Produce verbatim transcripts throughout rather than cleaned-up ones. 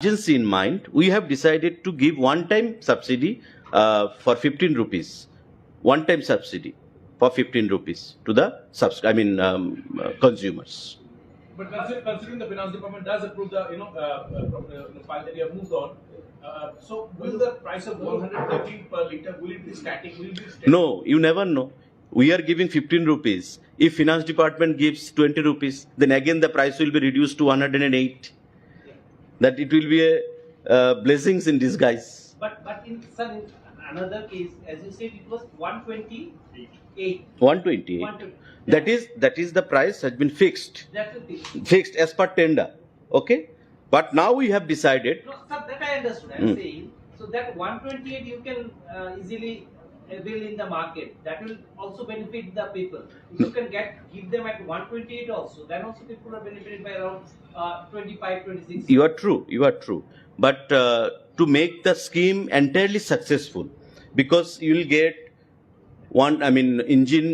urgency in mind, we have decided to give one-time subsidy uh, for fifteen rupees, one-time subsidy for fifteen rupees to the subs- I mean um, uh, consumers. But consider- considering the finance department does approve the, you know, uh, uh, from the, the file that you have moved on, uh, so will the price of one hundred thirty per liter, will it be static? Will it be static? No, you never know. We are giving fifteen rupees. If finance department gives twenty rupees, then again the price will be reduced to one hundred and eight. That it will be a uh, blessings in disguise. But but in, sir, in another case, as you said, it was one twenty-eight. One twenty-eight. One twenty. That is that is the price has been fixed. That will be fixed as per tender. Okay, but now we have decided. No, sir, that I understood. I'm Hmm. saying, so that one twenty-eight you can uh, easily avail in the market. That will also benefit the people. If you can get give them at one twenty-eight also, then also people are benefited by around uh, twenty-five, twenty-six. You are true. You are true. But uh, to make the scheme entirely successful, because you will get one, I mean, engine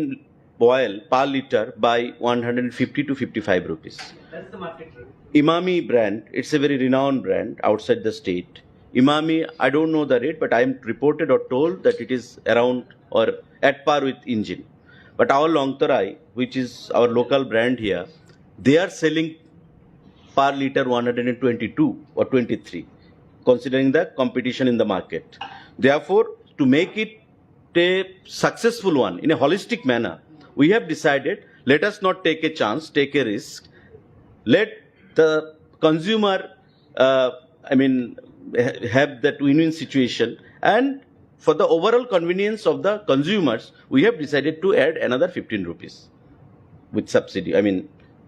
oil per liter by one hundred fifty to fifty-five rupees. That's the market rate. Emami brand, it's a very renowned brand outside the state. Emami, I don't know the rate, but I am reported or told that it is around or at par with engine. But our Longtarai, which is our local brand here, they are selling per liter one hundred twenty-two or twenty-three, considering the competition in the market. Therefore, to make it a successful one in a holistic manner, we have decided, let us not take a chance, take a risk. Let the consumer, uh, I mean, ha- have that win-win situation, and for the overall convenience of the consumers, we have decided to add another fifteen rupees with subsidy. I mean,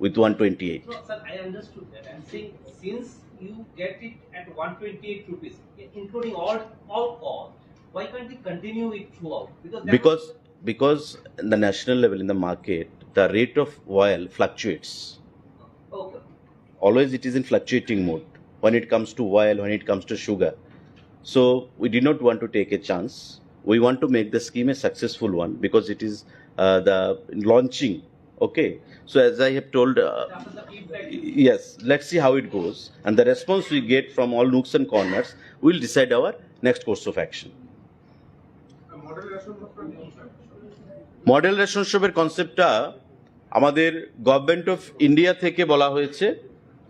with one twenty-eight. No, sir, I understood that. I'm saying since you get it at one twenty-eight rupees, including all all costs, why can't we continue it throughout? Because that Because because in the national level in the market, the rate of oil fluctuates. Okay. Always it is in fluctuating mode when it comes to oil, when it comes to sugar. So we did not want to take a chance. We want to make the scheme a successful one because it is uh, the launching. Okay. So as I have told, uh, After the feedback, yes, let's see how it goes and the response we get from all nooks and corners will decide our next course of action. Model ration শপের কনসেপ্টটা আমাদের government of India থেকে বলা হয়েছে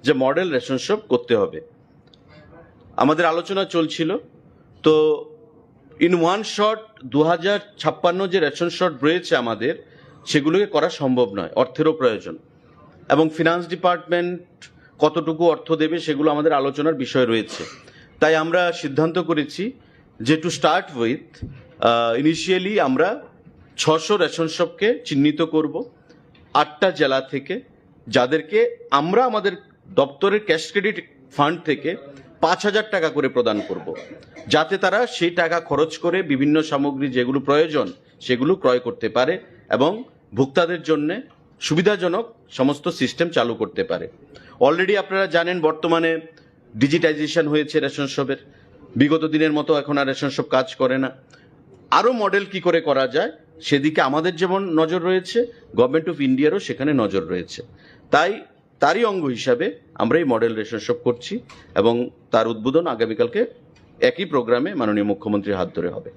যে model ration shop করতে হবে। আমাদের আলোচনা চলছিল, তো ইন ওয়ান শট দু হাজার ছাপ্পান্ন যে রেশন শপ রয়েছে আমাদের, সেগুলোকে করা সম্ভব নয়, অর্থেরও প্রয়োজন, এবং ফিনান্স ডিপার্টমেন্ট কতটুকু অর্থ দেবে সেগুলো আমাদের আলোচনার বিষয় রয়েছে। তাই আমরা সিদ্ধান্ত করেছি যে টু স্টার্ট উইথ ইনিশিয়ালি আমরা ছশো রেশন শপকে চিহ্নিত করব আটটা জেলা থেকে, যাদেরকে আমরা আমাদের দপ্তরের ক্যাশ ক্রেডিট ফান্ড থেকে পাঁচ হাজার টাকা করে প্রদান করব, যাতে তারা সেই টাকা খরচ করে বিভিন্ন সামগ্রী যেগুলো প্রয়োজন সেগুলো ক্রয় করতে পারে এবং ভোক্তাদের জন্য সুবিধাজনক সমস্ত সিস্টেম চালু করতে পারে। অলরেডি আপনারা জানেন, বর্তমানে ডিজিটাইজেশন হয়েছে রেশন শপের। বিগত দিনের মতো এখন আর রেশন শপ কাজ করে না। আরও মডেল কি করে করা যায়, সেদিকে আমাদের যেমন নজর রয়েছে, গভর্নমেন্ট অফ ইন্ডিয়ারও সেখানে নজর রয়েছে। তাই তারই অঙ্গ হিসাবে আমরা এই মডেল রেশন শপ করছি এবং তার উদ্বোধন আগামীকালকে একই প্রোগ্রামে মাননীয় মুখ্যমন্ত্রীর হাত ধরে হবে।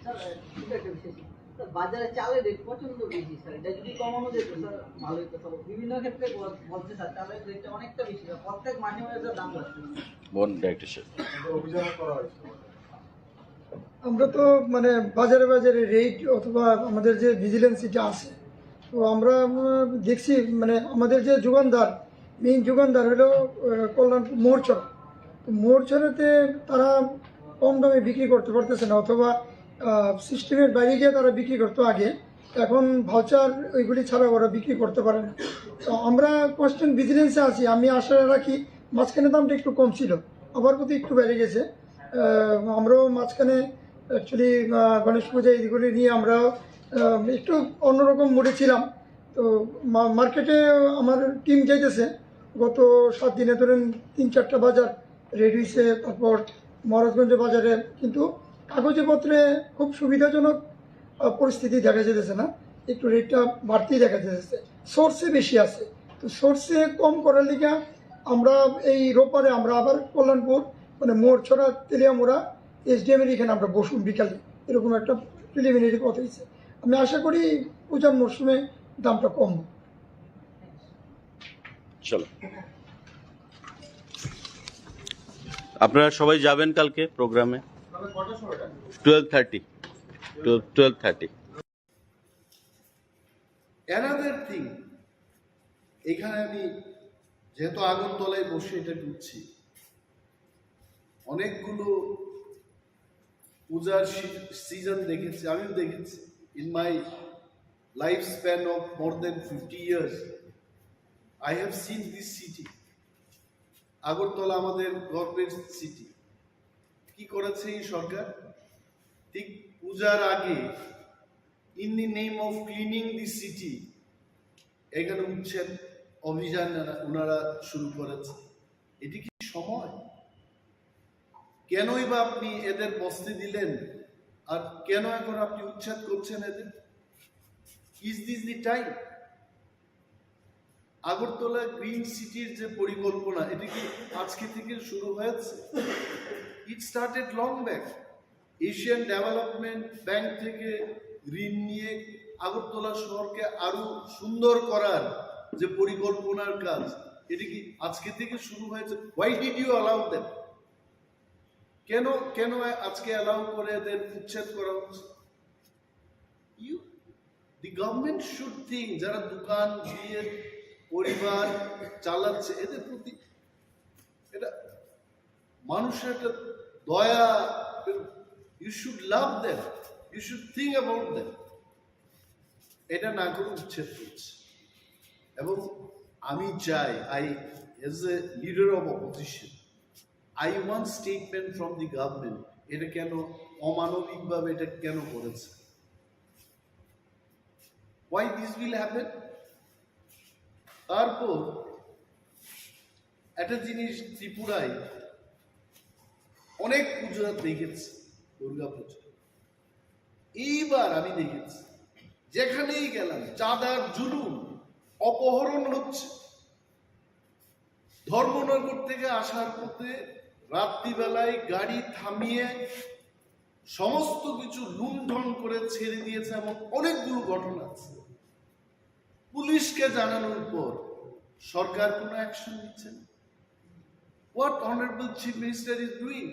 স্যার, ছোট একটা বিষয়, স্যার। স্যার, বাজারে চালের রেট প্রচন্ড বেশি, স্যার। এটা যদি কমানো যেত, স্যার, ভালো হতো। স্যার, বিভিন্ন ক্ষেত্রে বল- বলছে, স্যার, চালের রেটটা অনেকটা বেশি, স্যার। প্রত্যেক মাসে মাসে, স্যার, দাম বাড়ছে। বন ডাইরেক্টর সাহেব। অভিযান করা হয়েছে। আমরা তো, মানে, বাজারে বাজারে রেট অথবা আমাদের যে ভিজিলেন্স, এটা আছে। তো আমরা, উম, দেখছি, মানে, আমাদের যে যোগানদার, মেইন যোগানদার হলো, আহ, কল্যাণপুর মোরছড়া। তো মোরছড়াতে তারা কম দামে বিক্রি করতে পারতেছে না, অথবা সিস্টেমের বাইরে গিয়ে তারা বিক্রি করতো আগে। এখন ভাউচার ওইগুলি ছাড়া ওরা বিক্রি করতে পারে না। তো আমরা কনস্ট্যান্ট ভিজিলেন্সে আছি। আমি আশা রাখি, মাঝখানে দামটা একটু কম ছিল, আবার বোধহয় একটু বেড়ে গেছে। আহ, আমরাও মাঝখানে অ্যাকচুয়ালি গণেশ পূজা এইগুলি নিয়ে আমরা, আহ, একটু অন্যরকম মুডে ছিলাম। তো মা- মার্কেটে আমার টিম যাইতেছে, গত সাত দিনে ধরেন তিন চারটা বাজার রেড হয়েছে, তারপর মহারাজগঞ্জ বাজারে কিন্তু কাগজে পত্রে খুব সুবিধাজনক, আহ, পরিস্থিতি দেখা যেতেছে না, একটু রেটটা বাড়তেই দেখা যেতেছে। সোর্সে বেশি আছে, তো সোর্সে কম করার লিগে আমরা এই রোববারে আমরা আবার কল্যাণপুর, মানে মোরছড়া, তেলিয়ামুড়া এসডিএম এর এখানে আমরা বসুন বিকালে, এরকম একটা প্রিলিমিনারি কথা হয়েছে। আমি আশা করি পূজার মরশুমে দামটা কম। চলো, আপনারা সবাই যাবেন কালকে প্রোগ্রামে। Twelve thirty. Twelve thirty. Another thing, এখানে আমি যেহেতু আগরতলায় বসে এটা করছি, অনেকগুলো পূজার সিজন দেখেছি, আমিও দেখেছি। In my life span of more than fifty years, I have seen this city. Agartala আমাদের গর্বের সিটি। কি করেছে এই সরকার? ঠিক পূজার আগে, in the name of cleaning the city, এখানে উচ্ছেদ অভিযান ওনারা শুরু করেছে। এটি কি সময়? কেনই বা আপনি এদের বসতে দিলেন, আর কেন এখন আপনি উচ্ছেদ করছেন এদের? Is this the time? Agartala green সিটির যে পরিকল্পনা, এটা কি আজকে থেকে শুরু হয়েছে? It started long back. Asian development bank থেকে ঋণ নিয়ে আগরতলা শহরকে আরো সুন্দর করার যে পরিকল্পনার কাজ, এটা কি আজকে থেকে শুরু হয়েছে? Why did you allow them? কেন কেন আজকে অ্যালাউ করে এদের উচ্ছেদ করা হচ্ছে? You, the government should think, যারা দোকান দিয়ে পরিবার চালাচ্ছে, এদের প্রতি এটা মানুষের একটা দয়া। You should love them, you should think about them. এটা না করে উচ্ছেদ করছে। এবং আমি চাই, I, as a leader of opposition, I want statement from the government, এটা কেন অমানবিকভাবে এটা কেন করেছে? Why this will happen? তারপর একটা জিনিস, ত্রিপুরায় অনেক পুজো দেখেছি, দুর্গা পুজো। এইবার আমি দেখেছি, যেখানেই গেলাম চাঁদার জুলুম, অপহরণ হচ্ছে। ধর্মনগর থেকে আসার পথে রাত্রিবেলায় গাড়ি থামিয়ে সমস্ত কিছু লুণ্ঠন করে ছেড়ে দিয়েছে, এমন অনেকগুলো ঘটনা আছে। পুলিশকে জানানোর পর সরকার কোনো অ্যাকশন নিচ্ছে না। What honorable Chief Minister is doing?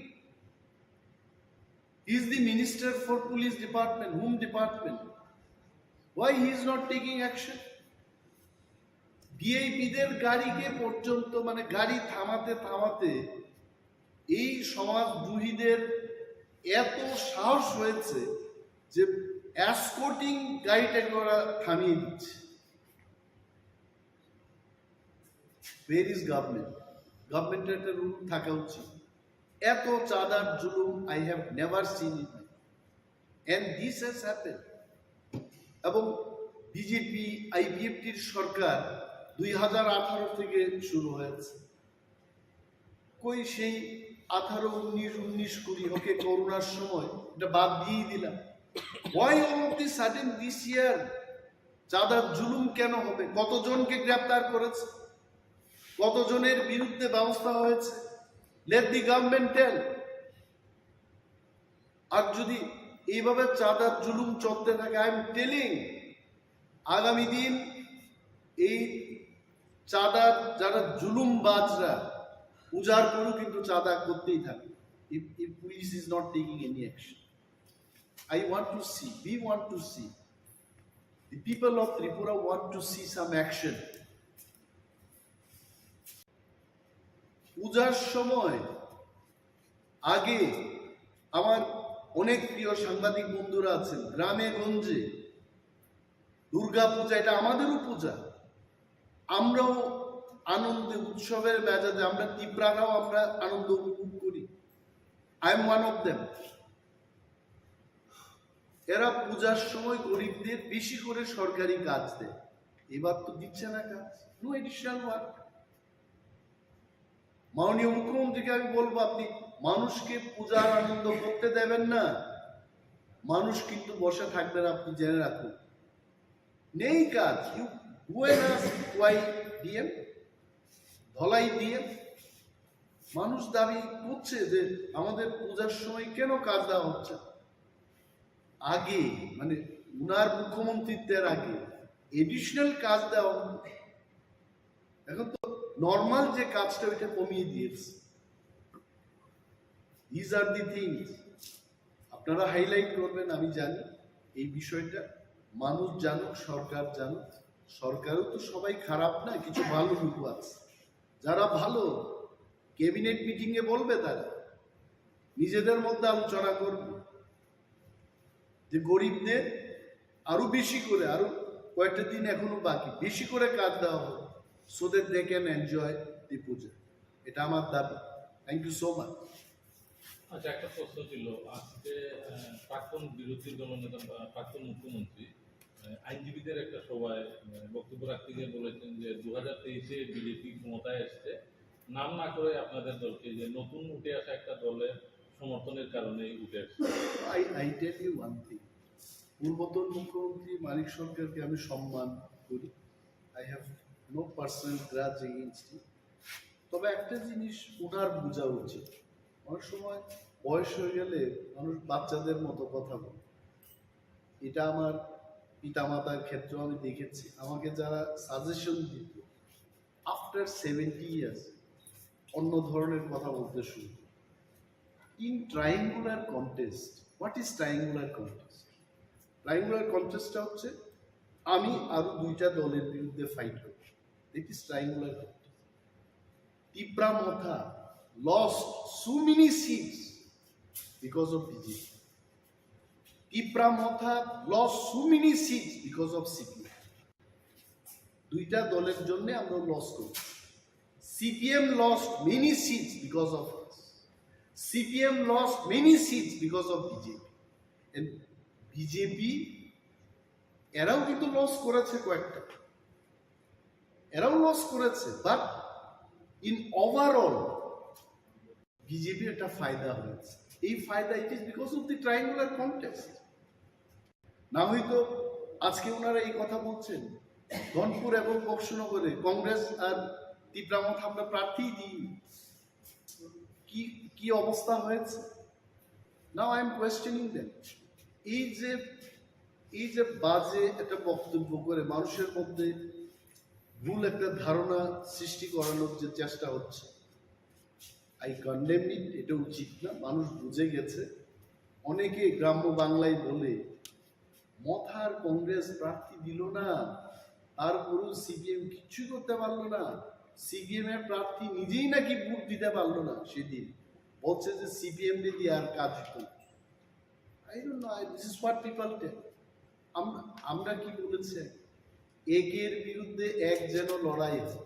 He is the minister for police department, home department. Why he is not taking action? ভিআইপিদের গাড়িকে পর্যন্ত, মানে গাড়ি থামাতে থামাতে এই সমাজদ্রোহীদের এত সাহস হয়েছে যে অ্যাসকর্টিং গাড়িটাকে ওরা থামিয়ে দিচ্ছে। Where is government? গভর্নমেন্টের একটা রুল থাকা উচিত। এত চাঁদার জুলুম I have never seen in my life. And this has happened. এবং বিজেপি আইপিএফটির সরকার দুই হাজার আঠারো থেকে শুরু হয়েছে। কই সেই আঠারো, উনিশ, উনিশ, কুড়ি, ওকে, করোনার সময় এটা বাদ দিয়েই দিলাম। Why all of the sudden this year চাঁদার জুলুম কেন হবে? কতজনকে গ্রেপ্তার করেছে, কতজনের বিরুদ্ধে ব্যবস্থা হয়েছে? Let the government tell. আর যদি এইভাবে চাঁদার জুলুম চলতে থাকে, I am telling, আগামী দিন এই চাঁদার যারা জুলুমবাজরা পূজার পরও কিন্তু চাঁদা করতেই থাকে। If, if police is not taking any action, I want to see, we want to see, the people of Tripura want to see some action. পূজার সময় আগে আমার অনেক প্রিয় সাংবাদিক বন্ধুরা আছেন, গ্রামে গঞ্জে দুর্গা পূজা, এটা আমাদেরও পূজা, আমরাও আনন্দে উৎসবের মেজাজে, আমরা তিপ্রারাও আমরা আনন্দ উপভোগ করি। I am one of them. এরা পূজার সময় গরিবদের বেশি করে সরকারি কাজ দেয়, এবার তো দিচ্ছে না কাজ, no additional work. মাননীয় মুখ্যমন্ত্রীকে আমি বলবো, আপনি মানুষকে পূজার আনন্দ করতে দেবেন না, মানুষ কিন্তু বসে থাকবে না, আপনি জেনে রাখুন। নেই কাজ, you go and ask why, DM. Dhalai দিয়ে মানুষ দাবি করছে যে আমাদের পূজার সময় কেন কাজ দেওয়া হচ্ছে। আগে, মানে, উনার মুখ্যমন্ত্রীত্বের আগে এডিশনাল কাজ দেওয়া হতো। এখন তো নর্মাল যে কাজটা, ওইটা কমিয়ে দিয়েছে। These are the things আপনারা হাইলাইট করবেন, আমি জানি এই বিষয়টা। মানুষ জানুক, সরকার জানুক। সরকারও তো সবাই খারাপ না, কিছু ভালো লোক আছে। যারা ভালো, ক্যাবিনেট মিটিং এ বলবে তারা, নিজেদের মধ্যে আলোচনা করবে যে গরিবদের আরো বেশি করে, আরো কয়েকটা দিন এখনো বাকি, বেশি করে কাজ দেওয়া হোক, so that they can enjoy the puja। এটা আমার দাবি। Thank you so much। আচ্ছা, একটা প্রশ্ন ছিল, আজকে আহ, প্রাক্তন বিরোধী দলনেতা বা প্রাক্তন মুখ্যমন্ত্রী আহ, আইনজীবীদের একটা সভায় আহ, বক্তব্য রাখতে গিয়ে বলেছেন যে দু হাজার তেইশে বিজেপি ক্ষমতায় এসছে, নাম না করে আপনাদের দলকে, যে নতুন উঠে আসা একটা দলের সমর্থনের কারণে উঠে আসছে। I, I tell you one thing, পূর্বতন মুখ্যমন্ত্রী মানিক সরকারকে আমি সম্মান করি। I have no personal grudge against him। তবে একটা জিনিস ওনার বোঝা উচিত, অনেক সময় বয়স হয়ে গেলে মানুষ বাচ্চাদের মতো কথা বলে। এটা আমার পিতামাতার ক্ষেত্রেও আমি দেখেছি। আমাকে যারা সাজেশন দিত, আফটার সেভেন্টি ইয়ার্স অন্য ধরনের কথা বলতে শুরু করে। In triangular contest, what is triangular contest? Triangular কন্টেস্টটা হচ্ছে আমি আরো দুইটা দলের বিরুদ্ধে ফাইট করব। That is triangular contest। Tipra Motha lost so many seats because of BJP. Tipra Motha lost so many seats because of CPM. দুইটা দলের জন্য আমরা লস করি। CPM lost many seats because of us। CPM lost many seats because of BJP. And BJP এরাও কিন্তু লস করেছে কয়েকটা, এরাও লস করেছে, but in overall বিজেপির একটা ফায়দা হয়েছে। এই ফায়দা, it is because of the triangular contest। না হয়তো আজকে ওনারা এই কথা বলছেন, ধনপুর এবং বক্সনগরে কংগ্রেস আর তিপ্রা মথা আমরা প্রার্থী দিই। কি কি অবস্থা হয়েছে? Now I am questioning them। এই যে এই যে বাজে একটা বক্তব্য করে মানুষের মধ্যে ভুল একটা ধারণা সৃষ্টি করানোর যে চেষ্টা হচ্ছে, I condemn it। এটা উচিত না। মানুষ বুঝে গেছে। অনেকে গ্রাম্য বাংলায় বলে, মথার কংগ্রেস প্রার্থী দিল না, তারপরেও সিপিএম কিচ্ছু করতে পারলো না। সিপিএম এর প্রার্থী নিজেই নাকি ভোট দিতে পারলো না সেদিন, বলছে যে সিপিএম রে দিয়ে আর কাজ হতো না। I don't know, I, this is what people tell। আমরা আমরা কি বলেছি? একের বিরুদ্ধে এক যেন লড়াই হয়।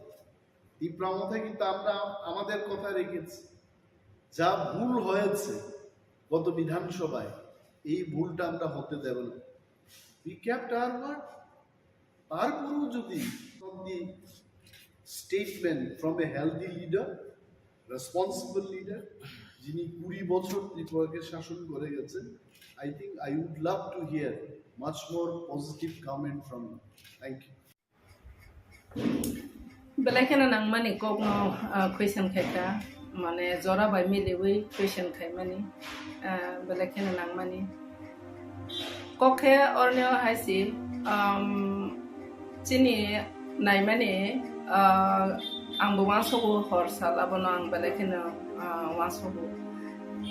তিপ্রা মথা কিন্তু আমরা আমাদের কথা রেখেছি। যা ভুল হয়েছে গত বিধানসভায়, এই ভুলটা আমরা হতে দেব না। We kept our word। তারপরেও যদি from the statement from a healthy leader, responsible leader, যিনি কুড়ি বছর ত্রিপুরাকে শাসন করে গেছেন, I think I would love to hear much more positive comment from you। Thank you। Belai kheno nangmani kokno, ah, question khaikha, mane jora bai miliwi question khaimani, ah, belai kheno nangmani. Kok khe oroni o hai si, um, chini naimani, ah, ang bo uansogo hor sal abono ang belai kheno, ah, uansogo.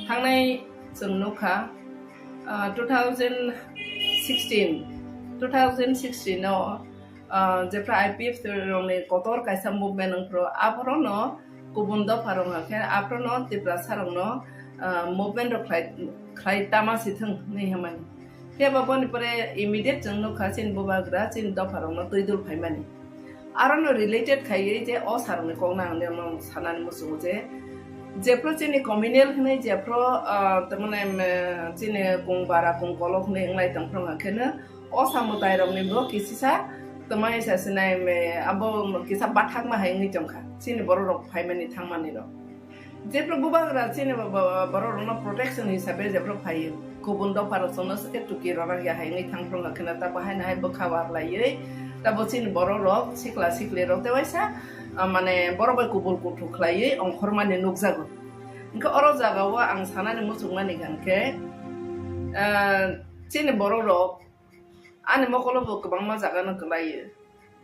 Thangnai chwng nukha, ah, two thousand sixteen, two thousand sixteen o, ah, jephra I P F T rokni kotor kaisa movement wngphru, aphuru no kubun dopha rok hwnkhe aphuru no Tiprasa rokno, ah, movement rok khlai, khlai tama si thwng hinwi hwnmani. Phiya ba boni pore immediate chwng nukha chini bubagra chini dopha rokno twi dul phaimani. Aro no related khaiwi je o sir rokni kok nang de no sanani muchungo je, jephru chini communal hinwi jephru, ah, tamani, em, chini kung bara kung kolok hinwi wnglai tongphru hwnkhe no o samudai rokni bo kisisa twmai sa sinai, em, abo kisa bathakma hai wngwi tongkha chini borok rok phaimani thangmani rok. Jephru bubagra chini bo-, bo-, borok rokno protection hisabe jephru phaio, kubun dopha rok chwngno se tuki rwrak ya hai wngwi thangphru hwnkhe no ta bahai no hai bwkha warlaiwi tabo chini borok rok sikla sikli rok tei waisa ah, mane borok bai kubul kuthuk khlaiwi ongkhormani nukjago. Hwnkhe oro jagao ang sanani muchungmani hwnkhe, ah, chini borok rok ani mokolo bo kwbangma jaga no kwlaio.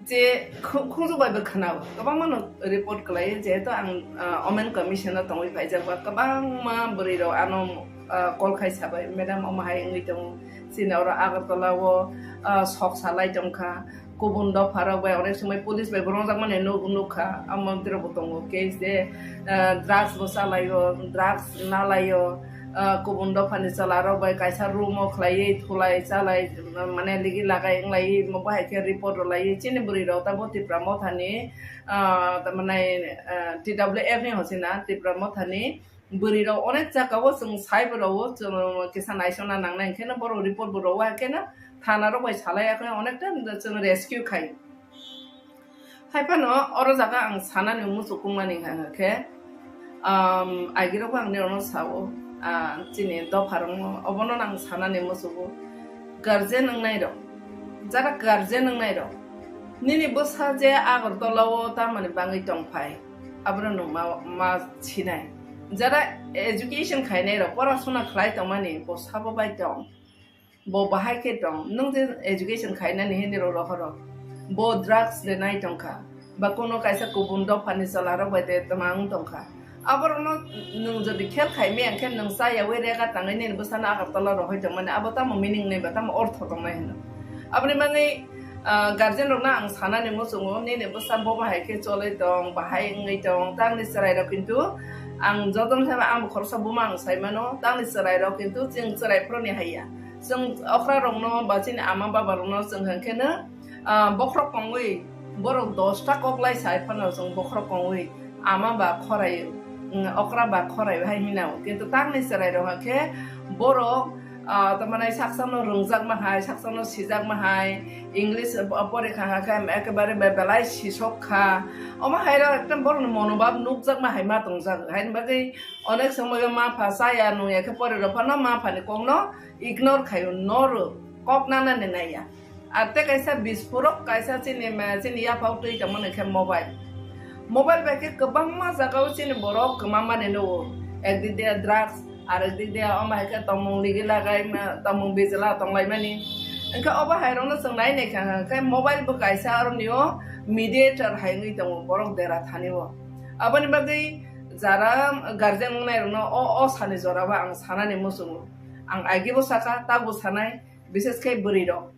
Je khu-, khunju bai bo khwnao, kwbangma no report kwlaio, jehetu ang, ah, Women Commission o tongwi phaijak ba, kwbangma bwrwi rok ano, ah, call khai sabai, "Madam, omo hai wngwi tongo, chini oro Agartala o, ah, sok salai tongkha, kubun dopha rok bai onek somoi police bai bo rwngjakmani nuk-, nukha, amo tiro bo tongo case de, ah, drugs bo chalaio, drugs nalaio." Ah, kubun dophani chwla rok bai kaisa room o khlaiwi thulai chalai, mane ligi lagai wnglaiwi, omo bahai khe report rwlaiwi chini bwrwi rok tamo Tipra Mothani, ah, tamani, ah, T W F ni hochina Tipra Mothani bwrwi rok onek jagao chwng sai bo rwo, chwng kisa naisona nangnai, hwnkhe no borok report bo rwo, hakhe no thana rok bai salai, hakhe onekta chwng rescue khai. Hai phano oro jaga ang sanani muchukmani hwnka khe, um, agirok ang nirokno sao, ah, chini dopharokno, obono ang sanani muchugo. Guardian wngnairok, jara guardian wngnairok, nini bwsa je Agartala o tamoni bangwi tongphai, abono nwng ma, ma sinai. Jara education khainairok, porasuna khlai tongmani, bo sabo bai tong. Bo bahai khe tong, nwng je education khainani hinwi rw rohoro. Bo drugs de nai tongkha, ba kuno kaisa kubun dophani chwlarok bai de twmang tongkha. Aborokno nwng jodi khel khai maya khe nwng chayawi rega tangwi nini bwsano Agartala rohoi tongmani, abo tamo meaning nai ba tamo ortho tongnai hino. Aboni bagwi, ah, guardian rokno ang sanani muchungo, nini bwsa bo bahai khe choloi tong, bahai wngwi tong, tamni chwrairok kintu ang jotono thangma ang bo khoroksa buma ang sai mano, tamni chwrairok kintu chwng chwrai phuroni haiya. Chwng okra rokno ba chini ama baba rokno chwng hwnkhe no, ah, bokhorok kongwi borok dosta kok lai sai phano chwng bokhorok kongwi ama ba khorai, mm, okra ba khorai hai hinao. Kintu tamni chwrai rok hwnkhe borok, ah, tamani saksa no rwngjak ma hai, saksa no sijak ma hai, English porikha hwnkhe ekebare be-, belai sisok kha. Omo hai rok ekdom borok ni monobhab nukjak ma hai ma tongjak. Haini bagwi onek somoi ma pha chaya nungya khe pore rok phano ma phani kok no ignore khaio, noro kok nanani naiya. Ar tei kaisa bispurok kaisa chini ma, chini yaphao twi tongmani khe mobile. Mobile bai khe kwbangma jagao chini borok kwmamani nugo. Ekdik de drugs, arekdik de omo hai khe tongmung ligi lagai ma, tongmung bijla tonglaimani. Hwnkhe obo hai rokno chwng nai nai kha khe mobile bo kaisa aroni o mediator hai wngwi tongo borok dera thani o. Aboni bagwi jara guardian wngnai rokno o, o sani jora o ang sanani muchungo. Ang agi bo saka, tak bo sanai, bises khe bwrwi rok.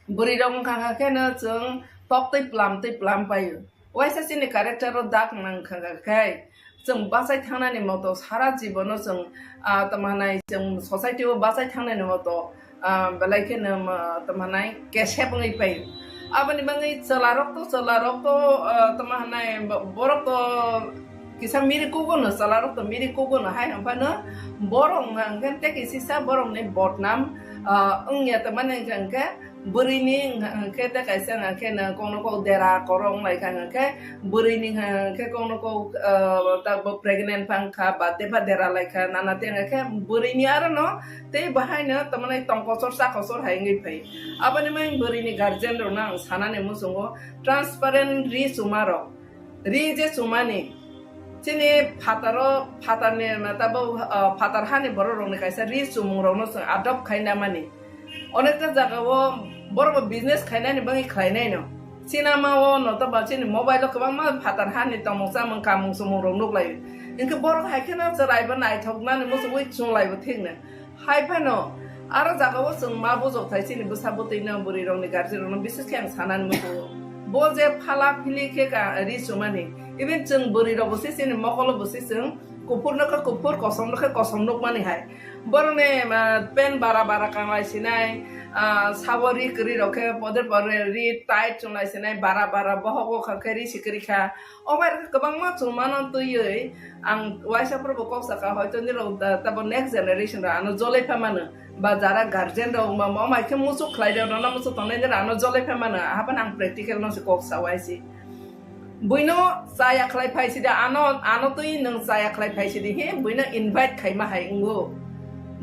Bwrwi rok wngkha khe no chwng tok twi plam twi plam paio. Waisa chini character o dak nang kha khe chwng bachai thangnani moto sara jibono chwng, ah, tamo hanai chwng society o bachai thangnani moto, ah, belai kheno, ah, tamo hanai kesep wngwi paio. Aboni bagwi chwla rok to, chwla rok to, ah, tamo hanai bo-, borok to kisa miri kugo no, chwla rok to miri kugo no, hai hwnphano borok hwnkha hwnkhe tei kisisa borok ni bodnam, ah, wngya tongmani hwnkha hwnkhe bwrwi ni hwnkha hwnkhe tei kaisa hwnkha hwnkhe no kokno kok dera korok wng lai kha hwnkha hwnkhe bwrwi ni hwnkha hwnkhe kokno kok, ah, ta bo pregnant phang kha ba tei pha dera lai kha nana tei hwnkha hwnkhe bwrwi ni aro no tei bahai no tongmani tong kochor cha kochor hai wngwi phai. Aboni bagwi bwrwi ni guardian rok no ang sanani muchungo transparent ri chuma rok. Ri je chumani, chini phataro, phatarni, tabuk, ah, phatar hani borok rokni kaisa ri chumung rokno chwng adopt khai namani. Onekta jaga o borok bo business khainani bagwi khlainai no. Chini ama o no to ba chini mobile o kwbangma phatar hani tongmung chamung kamung chumung rok nuklaio. Hinkhe borok hai kheno chwrai bo naithok nani muchungwi chunglai bo thik no. Hai phano, aro jaga o chwng ma bujok thai chini bwsa bwtwi no bwrwi rok ni guardian rok no bises khe ang sanani muchungo. Bo je phala phili khe ka ri chumani, even chwng bwrwi rok bo se chini mokolo bo se chwng kuphur no khe kuphur, kosom no khe kosom nukmani hai. Borok ni, ah, pant bara bara kanglai sinai, ah, sabo ri kwrwi rok khe poder poder ri tight chunglai sinai, bara bara bohok o kha khe ri si kwrwi kha. O bai rok kwbangma chwng mano twiwi ang waisa phuru bo kok saka, hoito nirok da, tabo next generation rok ano jolai pha mano, ba jara guardian rok wngma ma, mai khe muchuk khlai rok, nono muchuk tongnai nirok ano jolai pha mano, ahaphano ang practical no se kok sa waisi. Buino chaya khlai phai sidi, ano, ano twi nwng chaya khlai phai sidi, he, buino invite khaima hai wngo.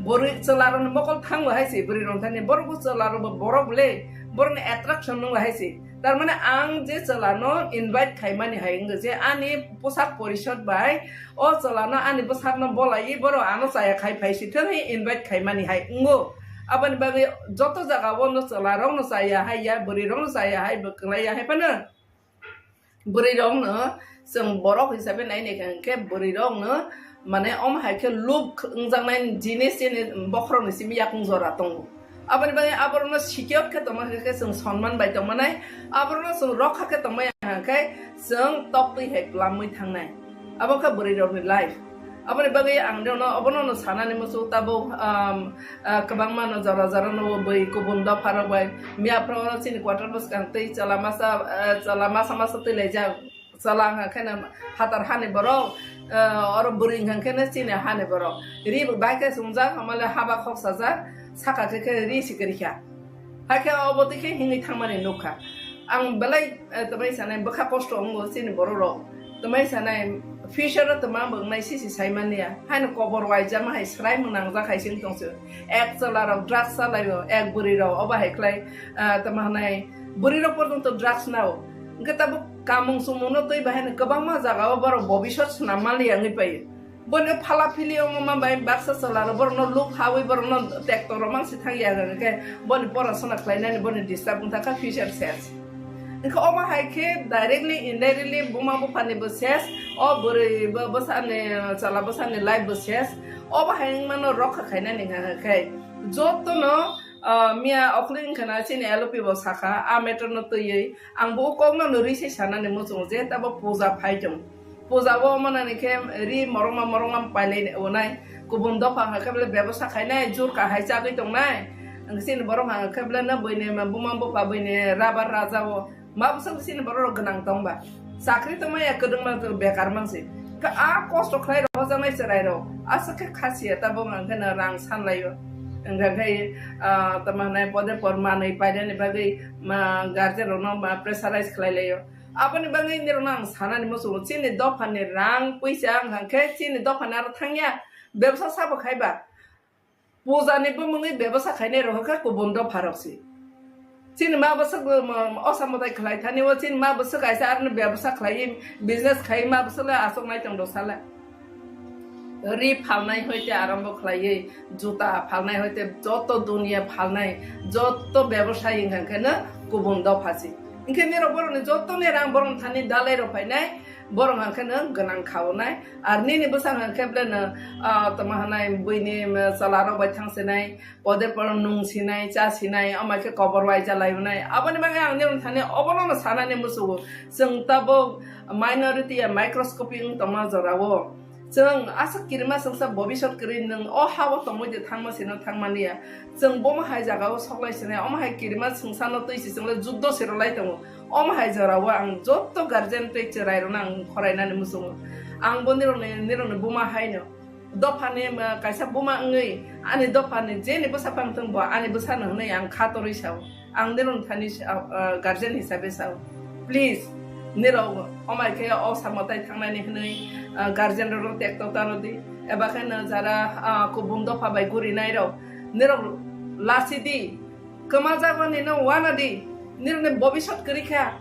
Bwrwi chwla rokni mokol thangbo hai se, bwrwi rok thani, borok bo chwla rok bo, borok le, borokni attraction nung hai se. Tar mane ang je chwla no invite khaimani hai wngkha je ani poshak porishod bai o chwla no ani bwsak no bolai borok ano chaya khai phai si thang hi invite khaimani hai wngo. Aboni bagwi joto jaga o no chwla rok no chaya hai ya, bwrwi rok no chaya hai, bwklai ya hai phano bwrwi rok no chwng borok hisabe nai nai kha hwnkhe bwrwi rok no mane omo hai khe luk wngjaknai jinis chini bokhorok ni simi yakung jora tongo. Aboni bagwi aborokno secure khe tongma khe chwng sonman bai tongmanai, aborokno chwng rokha khe tongmaya hwnkhe chwng toktwi hai plamwi thangnai. Abo khe bwrwi rokni life. Aboni bagwi ang rokno obono no sanani muchung tabuk, um, ah, kwbangma no jora jora no bwi kubun dopha rok bai miya phoro chini quarter bwskang twi chwla masa, ah, chwla masa masa twi laijak. Chwla wngkha khe no phatar hani borok, eh, oro bwrwi wngkha khe no chini hani borok. Ri bo bai khe chumjak, hamale haba khok sajak, saka khe khe ri si kwrwi kha. Hakhe obo twi khe himwi thangmani nukha. Ang belai, eh, twmai sanai bwkha kosto wngo chini borok rok. Twmai sanai future o twma bo wngnai sisi sai manya. Haino kobor waijama hai swrai mung nangjak hai sing tongse. Ek chwla rok drugs chalai o, ek bwrwi rok obo hai khlai, eh, twma hanai bwrwi rok porjonto drugs nao. Hwnkhe tabuk kamung chumung no twi bahai no kwbangma jaga o borok bobisot swnam mali wngwi pai. Bono phala phili wngma bai baksa chwla rok borok no luk hawi borok no tekto rok mang si thang ya hwnkhe boni porasona khlai nani boni disturb wng thang kha future ses. Hwnkhe omo hai khe directly indirectly buma bupha ni bo ses, o bwrwi bo bwsa ni chwla bwsa ni life bo ses. Obo hai wngma no rokha khai nani hwnkha khe joto no, ah, miya okli wngkha na chini L O P bo sakha a matter no twiwi. Ang bo o kokno no rwi se sanani muchungo je tabo puja phai tong. Puja o manani khe ri morongma morongma pailai onai. Kubun dopha hwnkha khe bele bebosa khainai, jur kahai chagwi tongnai. Ang chini borok hwnkha khe bele no buini buma bupha buini rabar raja o. Ma bwswk chini borok rok gwnang tongba. Chakri tongmaya kwdwngma bekar mansi. Khe a kosto khlai rok hojaknai chwrai rok. Aswk khe khasiya tabuk ang khe no rang sanlaio. Hwnkha khe, ah, tamo hwnai pode por manwi paidani bagwi ma guardian rokno ma pressurize khlai laio. Aboni bagwi nirokno ang sanani muchungo chini dophani rang puisa wngkha khe chini dophani aro thangya bebsa sabo khaiba. Puja ni bumungwi bebsa khainai rok kha kubun dopha rok si. Chini ma bwswk bo, um, osa mwtai khlai thani o chini ma bwswk kaisa aroni bebsa khlai business khai ma bwswk le aswk nai tong do sala. Ri phalnai hoite arambo khlaiwi, juta phalnai hoite joto dunia phalnai, joto bebosai wngkha khe no kubun dopha si. Hwnkhe nirok borokni jotoni rang borok thani dalai rok phainai, borok hwnkhe no gwnang khaonai. Ar nini bwsang hwnkhe ble no, ah, tamo hwnai buini, um, chwla rok bai thang sinai, pode poro nung sinai, cha sinai, omo khe kobor waija lai unai. Aboni bagwi ang nirok thani obono no sanani muchungo. Chwng tabuk minority ya microscopic wng tongma jorao. Chwng aswk kirima chwngsa bobisot kwrwi nwng o ha-o tongwi de thangma sino thangmani ya. Chwng bomo hai jagao soklai sinai, omo hai kirima chwngsano twi si chwngle juddo se rwlai tongo. Omo hai jorao ang jotto guardian tei chwrairokno ang khorainani muchungo. Ang bo nirokni, nirokni buma haino. Dophani, um, kaisa buma wngwi ani dophani jeni bwsa pang thung bo ani bwsano hwnwi ang kha torwi sao. Ang nirok thani sa-, ah, guardian hisabe sao. Please, nirok omai khe o samo tai thangnani hwnwi, ah, guardian rok tekto tano di. Eba khe no jara, ah, kubun dopha bai gurinai rok. Nirok lasi di. Kwma jagoni no wana di. Nirokni bobisot kwrwi kha.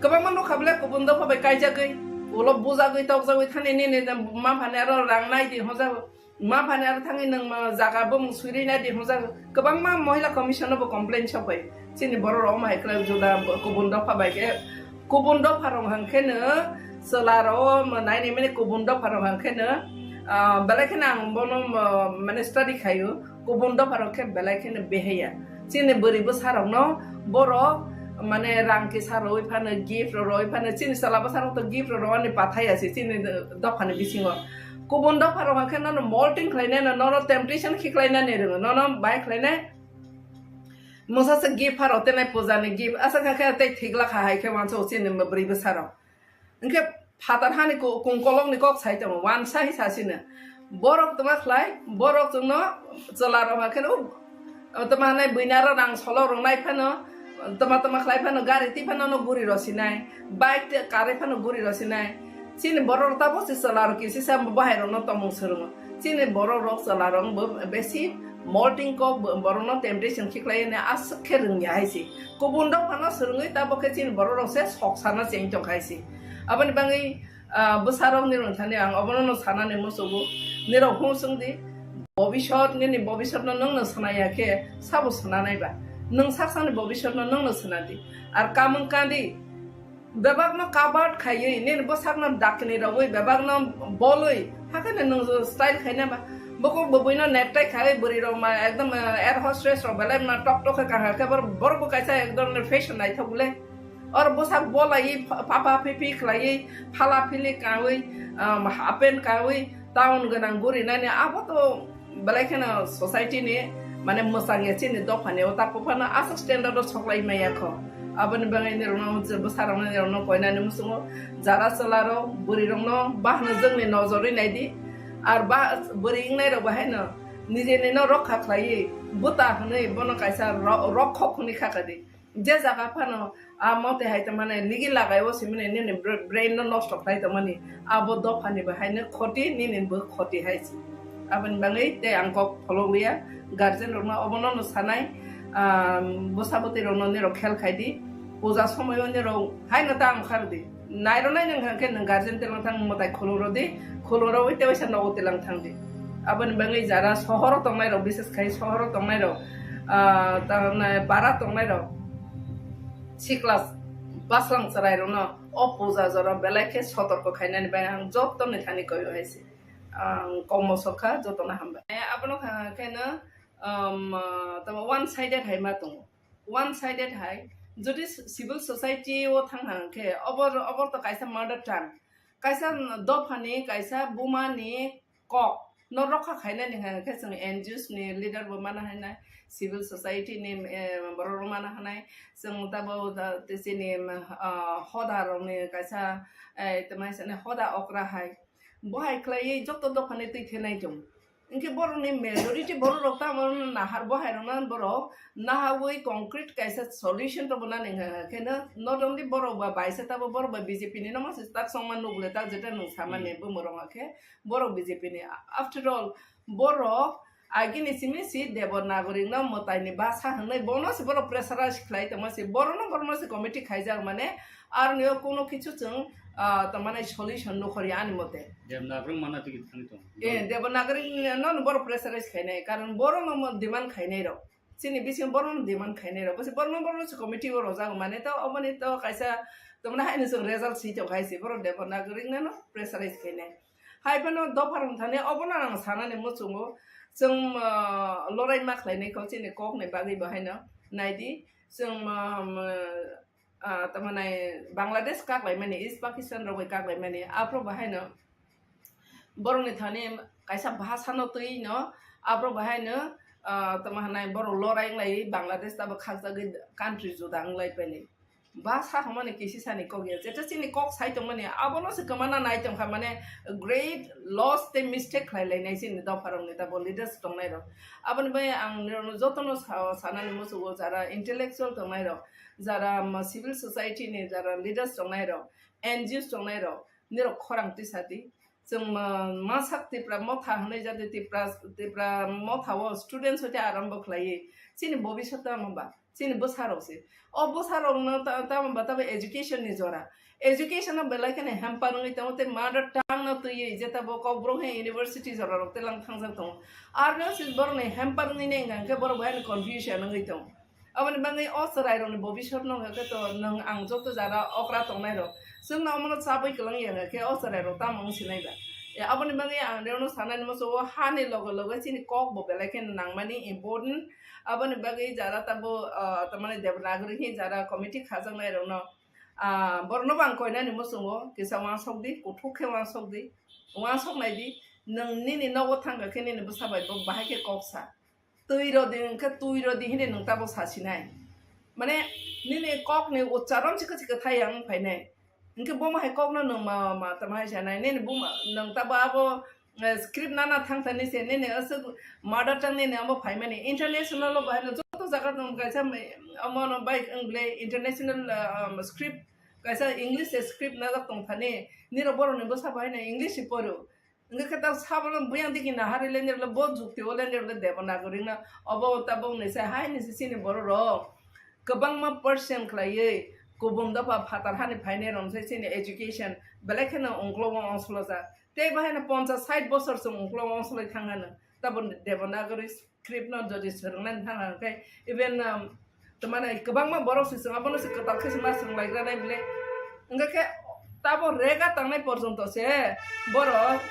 Kwbangma nukha bole kubun dopha bai kaijagwi. Ulo bujagwi tokjagwi thani nini maphani aro rang nai di hojago. Ma phani aro thangwi nwng ma jaga bumung swirwi nai di hwnjak kwbangma Mohila Commission no bo complain sok bai. Chini borok rok omo hai khlai juda kubun dopha bai khe, kubun dopha rok hwnkhe no chwla rok o nai nai mani kubun dopha rok hwnkhe no, ah, belai kheno ang bono, ah, mane study khaio. Kubun dopha rok khe belai kheno behaya. Chini bwrwi bwsa rok no borok mane rang kisa rwi phano gift rok rwi phano chini chwla bwsa rok to gift rok rwani pathai ya se chini dophani bisingo. Kubun dopha rok hwnkhe nono molting khlainai no, nono temptation khiklainani rwngo, nono bai khlainai. Mungsa se gift pharo tenai puja ni gift, asa kha khe tei thik lakha hai khe wansa o chini bwrwi bwsa rok. Hwnkhe phatar hani ku-, kung kolok ni kok sai tongo, wansa hi sasino. Borok tongma khlai, borok chwngno chwla rok hwnkhe no O tama hanai buina ro rang solo rwngnai phano, tama tama khlai phano gari twi phano no guri rosinai, bike tei kari phano guri rosinai. Chini borok rok tabuk se chwla rok kisi sa bahai rok no tongmung swrwngo. Chini borok rok chwla rok bo besi Molting kok bo-, borokno temptation khiklai ni aswk khe rwngya hai se. Kubun dophano swrwngwi tabok khe chini borok rok se sok sana cheng tong hai se. Aboni bagwi, ah, bwsarok ni rwng thani ang obono no sanani muchugo. Nirok hum swng di, bobisot nini bobisot no nwng no swnaya khe sabo swnanai ba? Nwng saksani bobisot no nwng no swnadi. Ar kamwng kandi, bebakno covered khaiwi, nini bwsakno dakni rogwi, bebakno bolwi, hakheno nwng style khaina ba? Bukhuk bwbwino necktie khaiwi, bwrwi rok ma ekdom, eh, air hostess rok belai ma tok tok khe kaham khe, bor-, borok bo kaisa ek dhoronor fashion naithok le. Or bwsak bolaiwi, pha-, papa phipi khlaiwi, phala phili kawi, um, half pant kawi, town gwnang guri nani, abo to belai kheno society ni, mane, mwchang ya chini dopha ni o tak phano aswk standard o soklai maya kho. Aboni bagwi nirokno je bwsarokno nirokno koinani muchungo, jara chwla rok bwrwi rokno bahno jwngni nojorwi naidi. Ar ba bwrwi wngnai rok bahai no nijeni no rokha khlaiwi bwta hwnwi bono kaisa ro-, rokhok hwnwi kha kadi. Je jaga phano a mote hai tongmani, nigi lagai o simani nini bra-, brain no nosto khlai tongmani, abo dophani bo haino khoti, nini bo khoti hai se. Aboni bagwi tei ang kok pholok liya, guardian rokno obono no sanai, ah, bwsa bwtwi rokno nirok khel khai di, puja somoyo nirok haino ta ang khar di. Nairwnai nwng hwnkhe nwng guardian telang thang mwtai khulumrwdi, khulumrwwi tei waisa nogo telang thangdi. Aboni bagwi jara sohoro tongnairok, bises khai sohoro tongnairok, ah, tamni bara tongnairok, sikla bwslang chwrairokno o puja jora belai khe sotorko khainani bagwi ang jottoni thani koiyo hai se. Ang kokmo sokha, jotono hambai. Abono kha-, kheno, um, tamo one sided hai ma tongo. One sided hai, jodi civil society o thang hang khe, obor, obor to kaisa mother tongue, kaisa dophani, kaisa bumani kok no rokha khainani hang khe, chwng N G Os ni leader bo mana hanai, civil society ni, eh, borok rok mana hanai, chwng tabo da-, te chini, ah, hoda rok ni kaisa, eh, tamo sani hoda okra hai, bo hai khlaiwi joto dophani twi thenai tongo. Hinkhe borokni majority borok rok tamo nahar bo hai rokno borok nahawi concrete kaisa solution to bo nani hwnkhe no, not only borok ba baisa tabo borok ba B J P ni no masa tak songma nukle tak jeta nung samani Hmm. bumung rok khe borok B J P ni. After all, borok agini simi si Devanagari no mwtai ni basa hwnwi bono se borok pressurize khlai tongma se, borok no, borok no se committee khaijak mane, aroni o kuno kichu chwng, ah, tamani solution nukhorya ani mote. Devanagari mana twi thangwi tongo. Eh, Devanagari no, no borok pressurize khainai, karon borok no mo demand khainai rok. Chini bisingo borok no demand khainai rok. Bwswk borok no, borok no se committee o rojak mane to, oboni to kaisa tamani haino chwng result si tong khai se, borok Devanagari no, no pressurize khainai. Hai phano dopha rok thani obono ang sanani muchungo, chwng, ah, lorai ma khlainai kho chini kok ni bagwi bo haino. Naidi, chwng, ah, ah, tamani Bangladesh kaklaimani, East Pakistan rok bai kaklaimani, aphuru bo haino borokni thani kaisa bhasano twi no, aphuru bo haino, ah, tamo hanai borok lorai wnglai Bangladesh tabo khakjagwi country juda wnglai paini. Bhasa hwnmani kisi sani kok ya, jeta chini kok sai tongmani abono se kwmana nai tongkha, mane great loss tei mistake khlai lainai chini dopha rokni tabo leaders tongnai rok. Aboni bai ang nirokno jotono sa-, sanani muchugo, jara intellectual tongnai rok, jara, um, civil society ni jara leaders tongnai rok, N G Os tongnai rok, nirok khorang tisa di. Chwng ma-, masak Tipra motha hwnwi jadi Tipra, Tipra motha o students hoite arambo khlaiwi. Chini bobisot tamo ba, chini bwsa rok se. O bwsa rok no ta-, tamo ba tabo education ni jora. Education no belai kheno hamper wngwi tongo tei mother tongue no twiwi je tabo Kokborok hai university jora rok telang thangjak tongo. Arno se borok ni hamper wngwi nai hwnkhe borok bo hai confusion wngwi tongo. Aboni bagwi o chwrairokni bobisotno hwnkhe to nwng ang joto jara okra tongnairok, chwngno omono chabwi kwlangya hwnkhe o chwrairok tamo wng sinai ba? E, aboni bagwi ang rewno sanani muchungo hani loge loge chini kok bo belai kheno nangmani important. Aboni bagwi jara tabo, ah, tamani Devanagari hi jara committee khajaknairokno, ah, borokno bo ang koinani muchungo kisa uansuk di, kuthuk khe uansuk di, uansuk nai di, nwng nini nogo thangkha khe nini bwsa bai bo bahai khe kok sa. Twi rw di hwnkhe twi rw di hinwi nwng tabok sa sinai. Mane nini kokni ucharon chikha chikha thai yang phainai. Hwnkhe bomo hai kokno nwng ma, ma tamo hai sanai. Nini buma nwng tabo abo, eh, script nana thang thani se nini aswk mother tongue nini abo phaimani. International o bahai no joto jaga nwng kaisa, omo no bai wng ble international, ah, script kaisa English script najak tong thani. Nirok borok ni bwsa bahai no English se poro. Hwnkhe khe ta sabono buyang digi naharwi le nirwkle bo jukti o le nirwkle Devanagari no obo tabok ni se hai ni se chini borok rok kwbangma percent khlaiwi kubun dopha phatar hani phainai rok se chini education belai kheno ungklogo ongsolojak. Tei bo haino ponchas sait bosor chwng ungklogo ongsoloi thang hano. Tabok Devanagari script no jodi swrwngna thang hano khe even, um, Tamani kwbangma borok se chwng abono se kwtal khe se ma chwng lai granai bile. Hwnkhe khe tabo rega tangnai porjonto se borok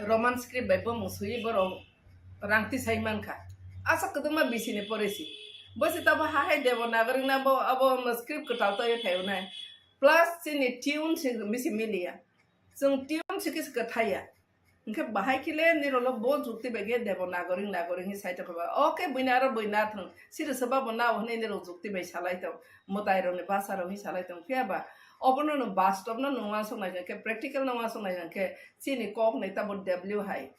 Roman script bai bumung swiwi borok rang tisai mankha. Asa kwdwkma bisini poresi. Bo se tabo ha hai Devanagari na bo abo script kwtal taiwi phaiwi nai. Plus chini tune se bisi miliya. Chwng tune se kisa kwthaiya. Hwnkhe bahai khe le nirokno bo jukti bai khe Devanagari, Nagari hwnwi sai tongkha ba. O khe buino aro bui na thwng. Siri se babo nao hwnwi nirok jukti bai salai tong. Mwtai rokni basa rok hwnwi salai tong. Phiya ba obono no bastob no nung uansuk nai hwnkhe, practical no uansuk nai hwnkhe chini kok ni tabo W hai.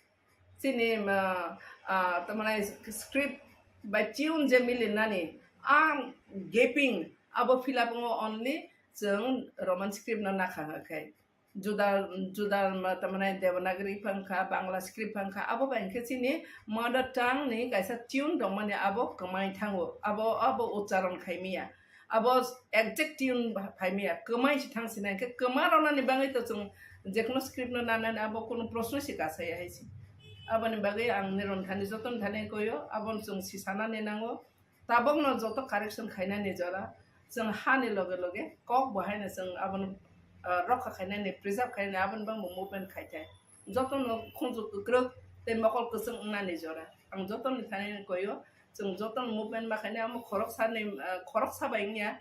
Chini, ah, ah, tamani script bai tune je milinani, ang gaping abo fill up wngo only chwng Roman script no nakha hwnkhe. Juda, juda ma-, tamani Devanagari phang kha, Bangla script phang kha, abo bai hwnkhe chini mother tongue ni kaisa tune tongmani abo kwmai thango, abo, abo ucharon khaimaya, abo exact tune phaimaya, kwmai se thang sinai hwnkhe kwma rwnani bagwi to chwng jekono script no nanani abo kunu proshno se kasaya hai se. Aboni bagwi ang niron thani jotoni thani koyo, abono chwng si sanani nango. Tabokno joto correction khainani jora, chwng hani loge loge kok bo haino chwng abono, ah, rokha khainani, preserve khainani, aboni bangbo movement khai thai. Jotono khunju kwkrwk tei mokol kwchwng wngnani jora. Ang jotoni thani koyo, chwng jotono movement ma khainai, amo khoroksani, ah, khoroksa bai wngya,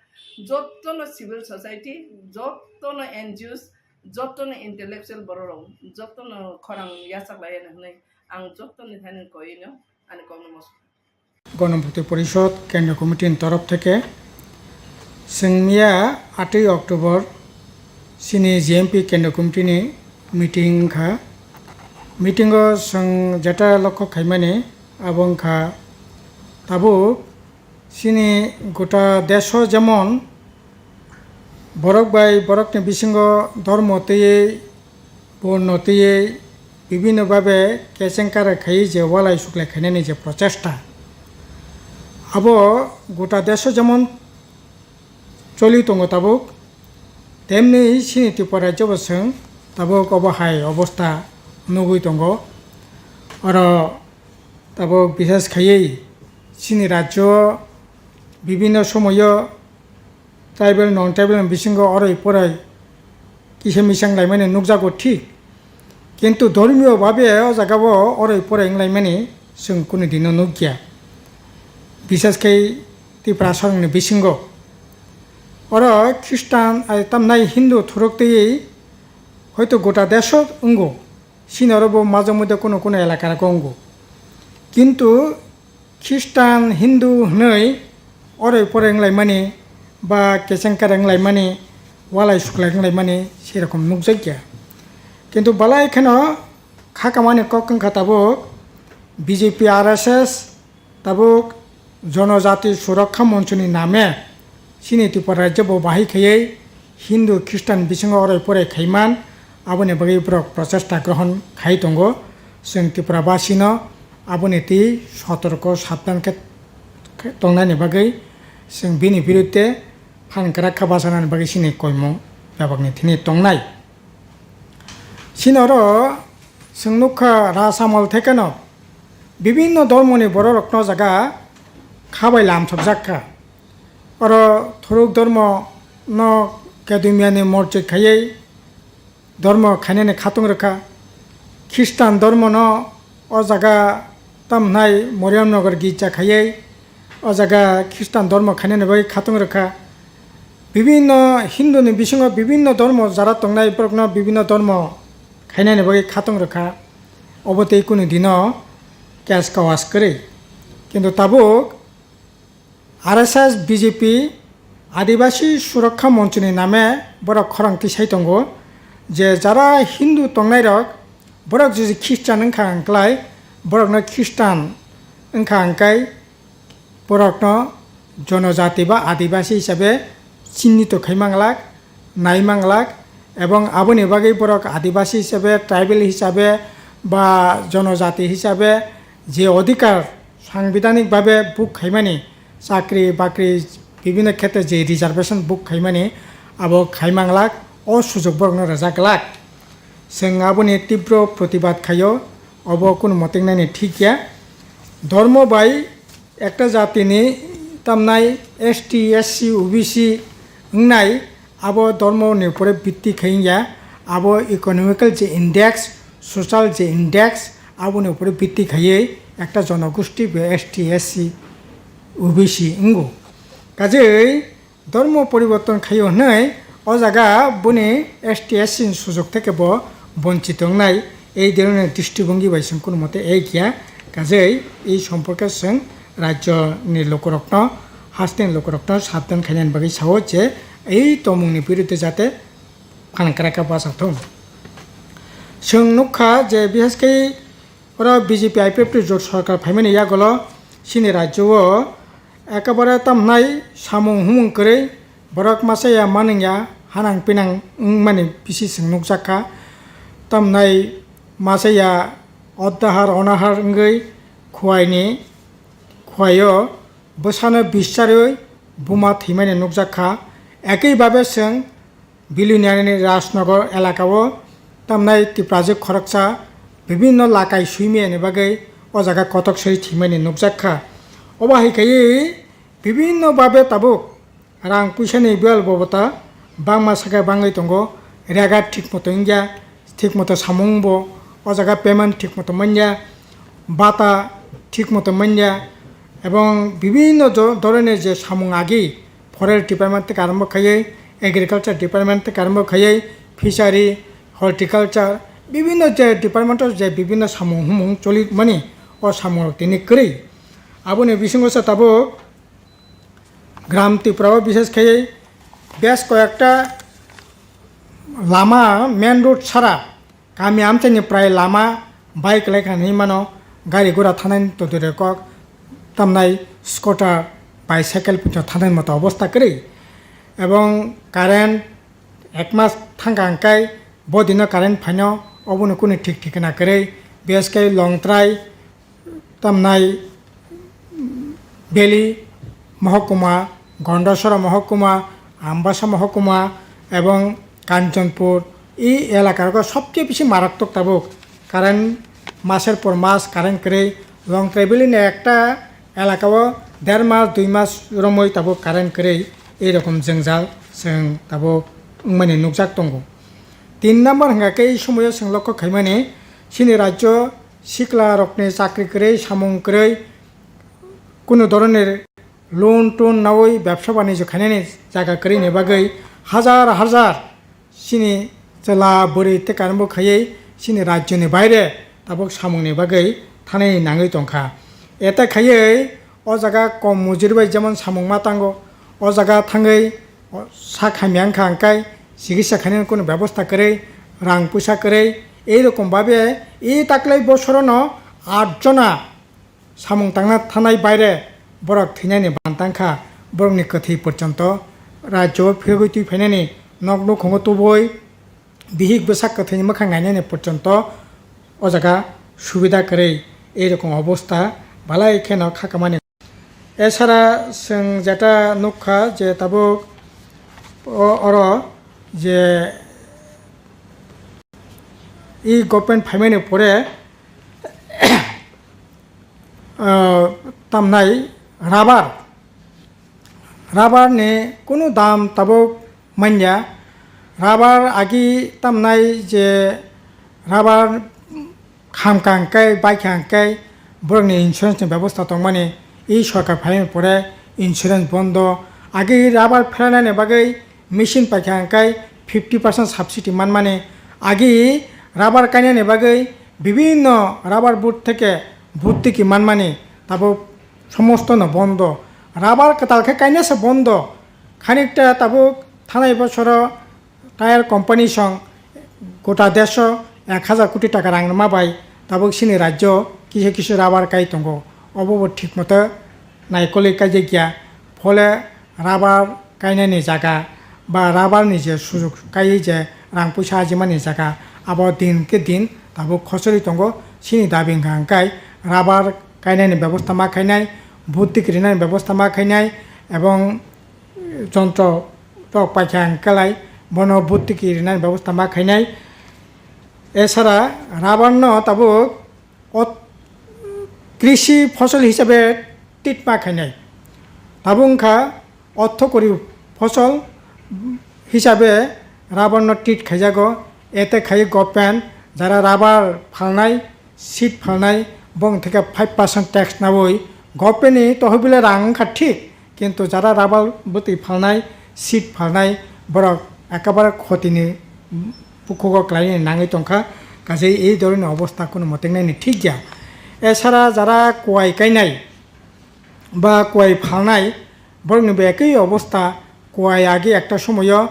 jotono civil society, jotono N G Os, jotono intellectual borok rok, jotono khorang yachak lai hwnwi ang jotoni thani koino ani kokno mosok. গণমুক্তি পরিষদ কেন্দ্রীয় কমিটির তরফ থেকে সিংমিয়া আটই অক্টোবর সিনি জিএমপি কেন্দ্রীয় কমিটিনি meeting wngkha. মিটিংও chwng jeta lokho khaimani abo wngkha tabuk chini gota deso jemon borok bai borokni bisingo dormo twiwi, borno twiwi, bibhinno bhabe kechengkar khaiwi je walai suklai khainani je prochesta, abo gota deso jemon choli tongo tabuk, temni chini Tripura rajyobo chwng tabuk obo hai obostha nugwi tongo. Oro tabuk bisas khaiwi chini rajyo bibhinno somoyo tribal, non tribal ni bisingo oroi poroi kisa misang laimani nukjago thik, kintu dhormiyo bhabe o jagao oroi poroi wnglaimani chwng kunu dino nukya, bisas khe Tiprasarokni bisingo. Oro Khristan, ai tamnai Hindu thuruk twiwi hoito gota deso wngo, chini oro bo majwk mode kunu kunu elaka rogo wngo, kintu Khristan, Hindu hwnwi oroi poroi wnglaimani ba kechengkar wnglaimani, walai suklai wnglaimani serokom nukjakya. Kintu belai kheno khakamani kok wngkha tabuk B J P, R S S, tabuk Jonojati Surokha Monchoni name chini Tripura rajyo bo bahai khaiwi Hindu, Khristan bisingo oroi poroi khaiman, aboni bagwi borok prochesta grohon khai tongo. Chwng Tripura basino aboni twi sotorko sabdan khe tongnani bagwi chwng bini birudde phan kwrak kha bachanani bagwi chini koimung bebakni thani tongnai. Chini oro chwng nukha Rasamol thekeno bibhinno dhormoni bororokno jaga khabai lamsokjak kha. Oro thuruk dhormo no Kedumyani morchik khaiwi dhormo khainani khatung rwkha. Khristan dhormo no o jaga tamhnai Moriamnagar girja khaiwi o jaga Khristan dhormo khainani bagwi khatung rwkha. Bibhinno Hinduni bisingo bibhinno dhormo jara tongnai borokno bibhinno dhormo khainani bagwi khatung rwkha. Obo tei kunu dino case kawas kwrwi. Kintu tabuk R S S, B J P, Adibasi Surokha Monchoni name borok khorang tisai tongo je jara Hindu tongnairok borok jodi Khristan wngkha hwnklai borokno Khristan wngkha hwnkhai borokno jonojati ba Adibasi hisabe chinnito khai manglak, nai manglak, Ebong aboni bagwi borok adibasi hisabe, tribal hisabe ba jonojati hisabe je odhikar sangbidanik babe buk khaimani, chakri bakri bibhinno khetre je reservation buk khaimani, abo khaimanglak, o sujok borokno rwjak glak. Chwng aboni tibro protibad khaio, obo kunu motengnani thik ya. Dhormo bai ekta jatini tamnai S T, S C, O B C wngnai, abo dhormoni upore bitti khai wngya, abo economical je index, social je index, aboni upore bitti khaiwi ekta jonogosti be S T, S C, O B C wngo. Kajei dhormo poriborton khaio hwnwi o jaga boni S T, S C ni sujok theke bo bonchito wngnai, ei dhoroner dristibongi bai chwng kunu mote ei kiya. Kajei ei somporke chwng rajyoni lukurokno, hasteni lukurokno sabdan khainani bagwi sao je ei tongmungni biruddhe jate phanang krakha bachak thung. Chwng nukha je bihaskhe oro B J P I P F T jot sorkar phaimani yagulo chini rajyo o ekabare tamhnai samung humung kwrwi, borok masa ya manung ya hanang pinang wngmani bisi chwng nukjak kha. Tamhnai masa ya oddahar onahar wngwi khuaini, khuaio bwsano bischarwi buma thwimani nukjak kha. Ekwi babe chwng Biluniani Rajnagar elakao tamnai Tiprajwk khoroksa bibhinno lakai suimiyani bagwi o jaga kotok soi thwimani nukjak kha. Obo hai khaiwi bibhinno babe tabuk rang puisani biyal bobota bangma sakha bangwi tongo, rega thik moto wngya, thik moto samung bo o jaga payment thik moto manya, bata thik moto manya, ebong bibhinno dho-, dhoroner je samung agi forest department theke arombo khaiwi, agriculture department theke arombo khaiwi, fishery, horticulture, bibhinno je department o je bibhinno samung humung choli mani o samung rok tini kwrwi. Aboni bisingo se tabuk Gram Tripura o bishes khaiwi bes koyekta lama main road sara kami amchaini prai lama bai kwlai kha hinwi mano, gari gura thanani todire kok tamnai scooter, bicycle pito thanani moto obostha kwrwi. Ebong current ek mas thangkha hwnkhe bo dino current phaino obono kunu thik thikna kwrwi. Bihaskhe Longtrai, tamnai Beli mohokuma, Gondasora mohokuma, Ambasa mohokuma ebong Kanchanpur, e elaka rogo sobcheye bisi marattok tabuk. Current maser por mas current kwrwi, Longtrai Beli ni ekta elaka o der mas dui mas romwi tabuk current kwrwi, ei rokom jwngjal chwng tabuk wngmani nukjak tongo. Tin number hwnkha khe ei somoio chwng lokho khaimani, chini rajyo sikla rokni chakri kwrwi, samung kwrwi, kunu dhoronir loan ton nawi bebsa banijyo khainani jaga kwrwini bagwi hajar hajar chini chwla bwrwi tei karengbo khaiwi chini rajyoni baire tabuk samungni bagwi thanani nangwi tongkha. Eta khaiwi o jaga kom mujuri bai jemon samung ma tango, o jaga thangwi sak hamya wngkha hwnkhe chikitsa khainani kunu bebosta kwrwi, rang puisa kwrwi, ei rokom babe ei taklai bosorono aat jona samung tangna thanai baire borok thwinani ban tangkha, borokni kwthwi porjonto rajyo o phirogwi twi phainani, nok nukhungo tubui bihik bwsak kwthwini mwkhang nainani porjonto o jaga subida kwrwi, ei rokom obostha balai kheno kha kamani. Esara chwng jeta nukha je tabuk o-, oro je e government phaimani pore ah, tamnai rubber, rubber ni kunu dam tabuk manya. Rubber agi tamnai je rubber khamkha hwnkhe, baikha hwnkhe borokni insurance ni bebosta tongmani, e sorkar phaimani pore insurance bondo. Agi rubber phelanani bagwi machine paikha hwnkhe fifty percent subsidy manmani, agi rubber kainani bagwi bibhinno rubber board theke bhortiki manmani tabuk somostono bondo. Rubber kwtal khe kainasa bondo. Khanikta tabuk thanai bosoro tyre company song gota desho ek hajar koti taka rang rwma bai tabuk chini rajyo kisa kisa rubber kai tongo. Obo bo thik moto naikolwi kaijakya. Phole rubber kainani jaga ba rubber ni je sujok kaiwi je rang puisa ajimani jaga abo din khe din tabuk khochorwi tongo. Chini dabi wngkha hwnkhe rabar kainani bebosta ma khainai, buttik rinani bebosta ma khainai, ebong jontro rok paikha hwnkhe lai bono buttik rinani bebosta ma khainai. Esara rabar no tabuk ot-, krishi fosol hisabe treat ma khainai. Tabuk wngkha orthokori fosol hisabe rabar no treat khaijago. Ete khai government jara rabar phalnai, seed phalnai, bong theke five percent tax nawi government ni tohobile rang wngkha thik, kintu jara rabar bwtwi phalnai, seed phalnai, borok ekabare khotini bukhugo klaini nangwi tongkha, kaje ei dhoroner obostha kunu motengnani thik ya. Esara jara kuai kainai ba kuai phalnai, borokni bo ekoi obostha, kuai agi ekta somoyo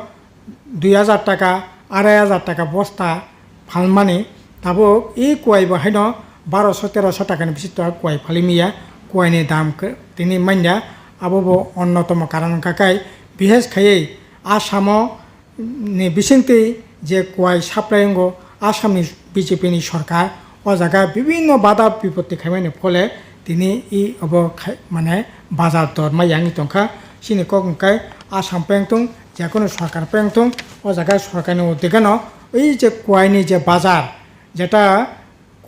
dui hajar taka, arai hajar taka bosta phalmani, tabuk e kuai bo haino baroso teroso takani bisito kuai phalimiya, kuaini dam khe tini manya, abo bo onnotomo karon wngkha khe, bises khaiwi Asamo ni bisingtwi je kuai supply wngo, Assamni B J P ni sorkar o jaga bibinno bada bipotti khaimani phole tini e obo khai-, mane bazar dor ma yangwi tongkha. Chini kok hwnkhe Assam peng tong, jekono sorkar peng tong, o jaga sorkarni uddegano ei je kuaini je bazar, jeta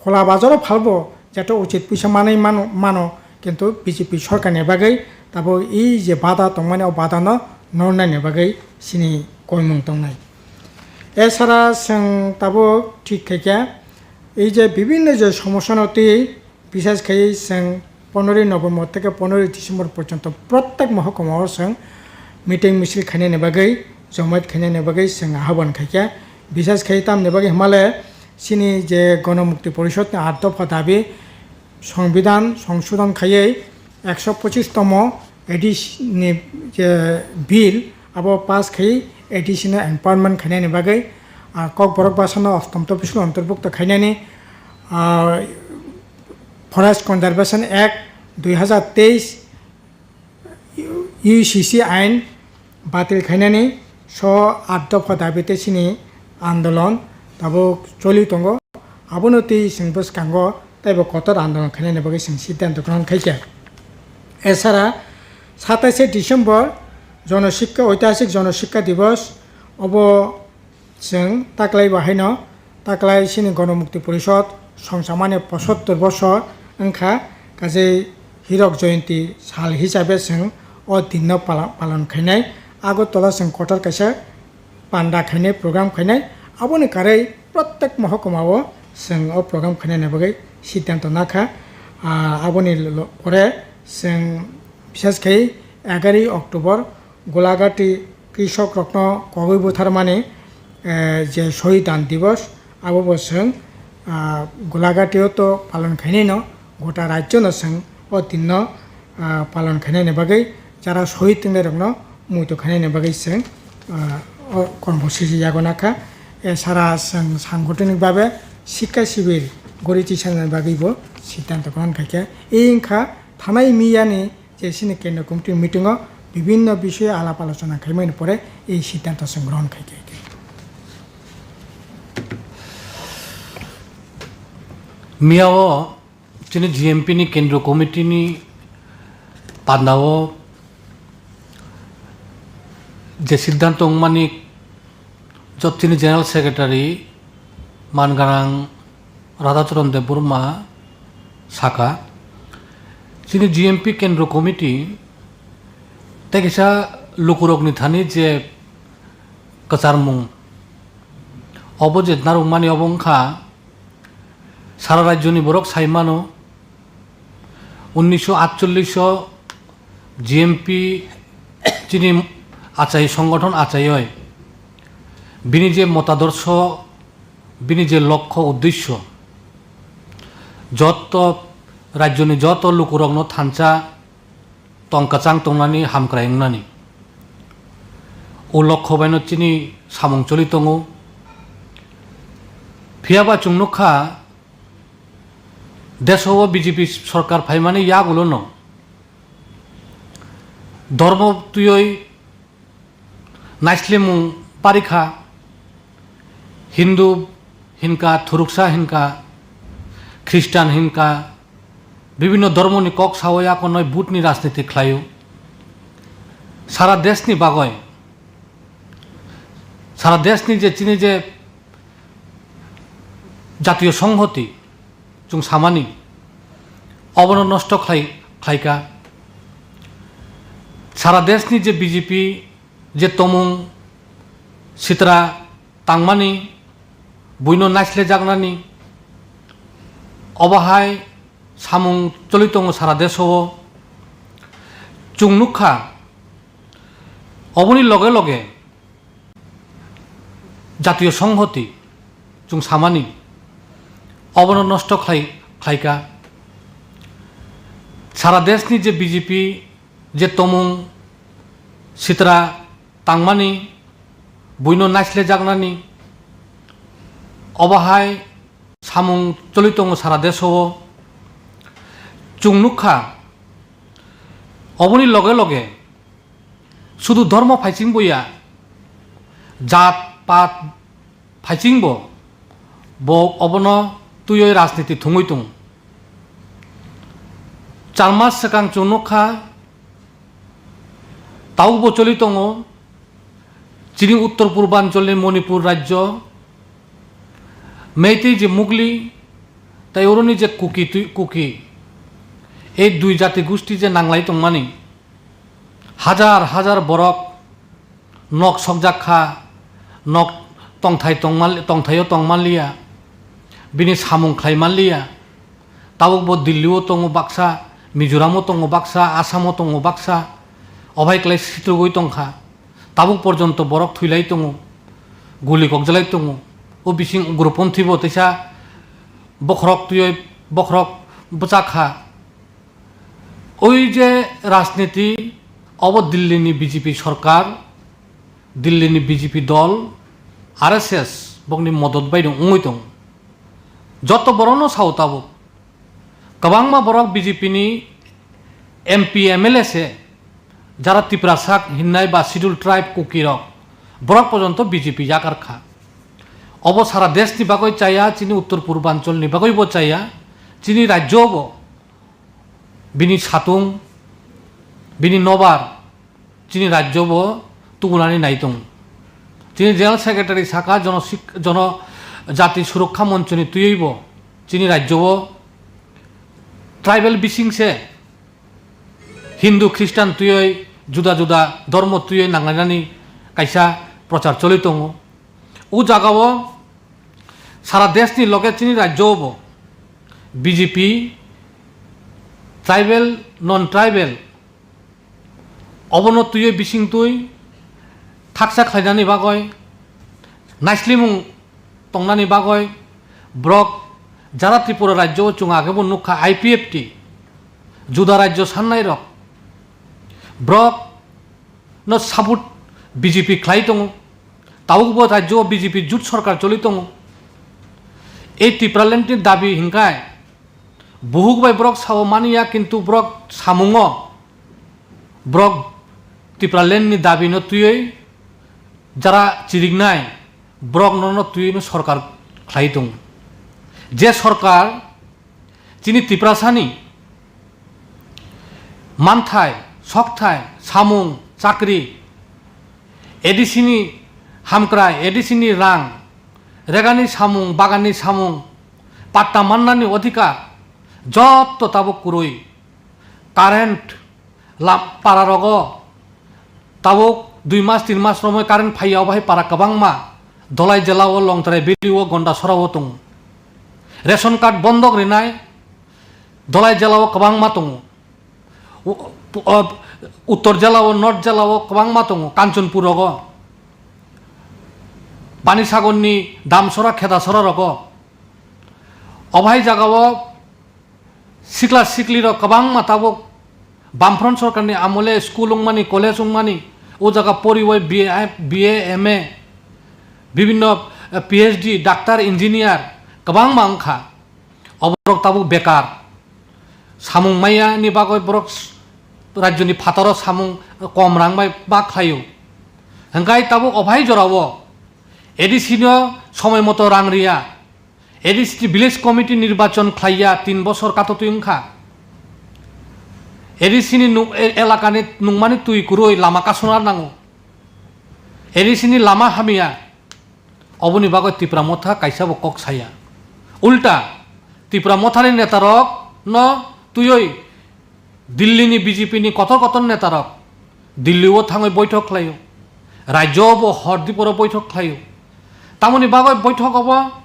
khola bazaro phalbo, jeta uchit puisa manwi mano, mano, kintu B J P sorkarni bagwi tabuk ei je bada tongmani, o badano nornani bagwi chini koimung tongnai. Esara chwng tabuk thik khaikha, ei je bibinno je somosyano twi Bises khai chwng poneroy November theke poneroy December porjonto protek mohokuma o chwng meeting misil khainani bagwi, jomait khainani bagwi chwng ahoban khaikha. Bises khai tamni bagwi hwnmale chini je Gono Mukti Porishod ni aat dopha dabi, Songbidan songsodon khaiwi ekso pochis tomo A D C ni je bill abo pass khai A D C no empowerment khainani bagwi, ah, Kokborok bwsano ostom topisul ontorbukto khainani, ah, Forest Conservation Act dui hazar teis, U C C ain batil khainani so aat dopha dabi tei chini andolon tabuk choli tongo. Abono twi chwng bwskango teibo kotor andolon khainani bagwi chwng siddhanto grohon khaikha. Esara satais December Jono Sikka, Oitihasik Jono Sikka Divos, obo chwng taklai bo haino taklai chini Gono Mukti Porishod songchamani pochottor bosor wngkha, kaje Hirok Joyonti sal hisabe chwng o dinno pala-, palon khainai. Agartala chwng kotor kaisa panda khainai, program khainai. Aboni karwi protek mohokuma o chwng o program khainani bagwi siddhanto nakha. Ah, aboni lo-, lo-, pore chwng bises khai egaroi October Golagati krishok rokno kogwi butharmani, eh, je Shohid Dan Divos, abo bo chwng, ah, Golagati o to palon khainai no, gota rajyo no chwng o din no, ah, palon khainani bagwi jara shohid tongnai rokno muitu khainani bagwi chwng, ah, o kormo siji yago nakha. Esara chwng sangotonik babe sikka sibir gori tisani bagwi bo siddhanto grohon khaikha. E wngkha thanai miyani je chini kendro committee meeting o bibinno bishoyo alap alochona khaimani pore ei siddhanto chwng grohon khaikha. Miya o chini G M P ni kendro committee ni panda o je siddhanto wngmani jot chini General Secretary man ganang Radhacharan Debbarma saka, chini G M P Kendro Committee tei kisa lukurokni thani je kwcharmung obo je narwkmani obo wngkha sara rajyoni borok sai mano, unnisho atchollish o G M P chini achai songgothon achaioi bini je motadorsho, bini je lokho uddesho, joto rajyoni joto lukurokno thansa tong kwchang tongnani hamkrai wngnani. O lokho baino chini samung choli tongo. Phiyaba chwng nukha, deso o B J P sorkar phaimani yagulono dormo twiwi naislimung parikha, Hindu hinka, Thuruksa hinka, Khristan hinka, bibhinno dhormoni kok sao yakonoi butni rajniti khlaio. Sara deshni bagoi, sara deshni je chini je jatiyo songhoti chwng samani, obono nosto khlai, khlaika. Sara deshni je B J P je tomung sitra tangmani, buino naislejaknani, obo hai samung choli tongo sara deso o. Chwng nukha, oboni loge loge jatiyo songhoti chwng samani, obono nosto khlai, khlaika. Sara deshni je B J P je tomung sitra tangmani, buino naislejaknani, obo hai samung choli tongo sara deso o. Chwng nukha, oboni loge loge sudu dhormo phaichingbo ya, jat pat phaichingbo bo obono twiwi rajniti thwngwi tongo. Char mas swkang chwng nukha, tabukbo choli tongo chini uttor purbancholni Manipur rajyo, Meitei je Mugli, tei oroni je Kuki twi, Kuki, ei dui jati gusti je nanglai tongmani, hajar hajar borok nok sokjak kha, nok tongthai tongmal-, tongthaio tongmanliya, bini samung khlaimanliya. Tabuk bo Delhi o tongo baksa, Mizoram o tongo baksa, Assam o tongo baksa, obai klai sitrugwi tongkha. Tabuk porjonto borok thwilai tongo, guli kokjalai tongo. O bising ugroponthi bo teisa bokhorok twiwi bokhorok bwchak kha. Oi je rajniti, obo Delhi ni B J P sorkar, Delhi ni B J P dol, R S S bokni modot bai no wngwi tongo. Joto borokno sao tabuk. Kwbangma borok B J P ni M P, M L A se, jara Tiprasa hinnai ba Scheduled Tribe Kuki rok, borok porjonto B J P yakar kha. Obo sara deshni bagwi chaya, chini uttor purbancholni bagwi bo chaya, chini rajyo bo. Bini satung, bini nobar, chini rajyo bo tubunani nai tongo. Chini General Secretary saka jono sik-, jono jati surokha monchoni twiwi bo chini rajyo o tribal bising se Hindu, Khristan twiwi juda juda dhormo twiwi nanglainani kaisa prochar choli tongo. O jaga o sara deshni loge chini rajyo bo B J P tribal, non tribal obono twiwi bising twi thaksa khlainani bagwi, naislimung tongnani bagwi borok jara Tripura rajyo o chwng age bo nukha I P F T, juda rajyo sannai rok borok no support B J P khlai tongo. Tabuk bo rajyo o B J P jut sorkar choli tongo. Ei Tipraland ni dabi hinkhai buhuk bai borok sao mani ya, kintu borok samungo borok Tipraland ni dabi no twiwi jara chiriknai borok no, no twiwi no sorkar khlai tongo. Je sorkar chini Tiprasani manthai, sokthai, samung, chakri, A D C ni hamkrai, A D C ni rang, regani samung, bagani samung, patta mannani odhikar, jotto tabuk kwrwi. Current lam-, para rogo tabuk dui mas, tin mas romwi current phaiya, obo hai para kwbangma Dolai jela o, Longtrai valley o, Gondasora o tongo. Ration card bondok rinai Dolai jela o kwbangma tongo. U-, pu-, o, Uttor jela o, North jela o kwbangma tongo, Kanchanpur rogo, Panisagarni Damsora, Khedasora rogo. Obo hai jaga o sikla sikli rok kwbangma tabuk Bamfront sorkarni amole school wngmani, college wngmani, o jaga poriwi B A, B A, M A, bibinno, eh, P H D, doctor, engineer kwbangma wngkha. Oborok tabuk bekar, samung maya ni bagwi borok s-, rajyoni phataro samung kom rang bai ma khlaio. Hwnkhe tabuk obo hai jorao A D C no somoi moto rang riya, A D C ni village committee nirbachon khlaiya, tin bosor katotwi wngkha. A D C ni nung-, e-, elakani nungmani twi kwrwi lama kasuna nango. A D C ni lama hamya, oboni bagwi Tipra Motha kaisa bo kok saya. Ulta, Tipra Mothani netarok no twiwi Delhi ni B J P ni kotor kotor netarok Delhi o thangwi boithok khlaio, rajyo bo hor diporo boithok khlaio. Tamoni bagwi boithok obo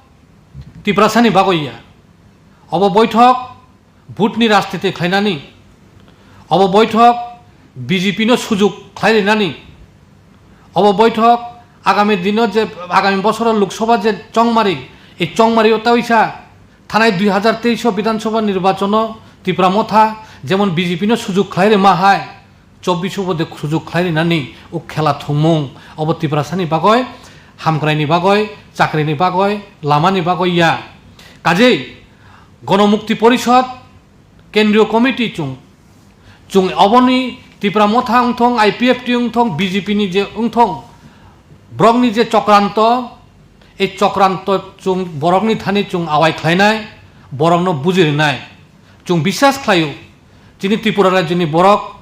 Tiprasani bagwi ya. Obo boithok vote ni rajniti khlainani, obo boithok B J P no sujuk khlai rinani, obo boithok agami dino je, agami bosoro Lok Sabha je chongmari, ei chongmari o taisa thanai dui hazar teis o Bidhan Sabha nirbachono Tipra Motha jemon B J P no sujuk khlai rima hai, chobbish o bo de sujuk khlai rinani o khela thwngmung, obo Tiprasani bagwi, hamkraini bagwi, chakrini bagwi, lamani bagwi ya. Kajei Gonomukti Porishod Kendriyo Committee chwng, chwng oboni Tipra Motha wngthong, I P F T wngthong, B J P ni je wngthong, borokni je chokranto, ei chokranto chwng borokni thani chwng awai khlainai, borokno buji rinai. Chwng biswas khlaio, chini Tripura rajyoni borok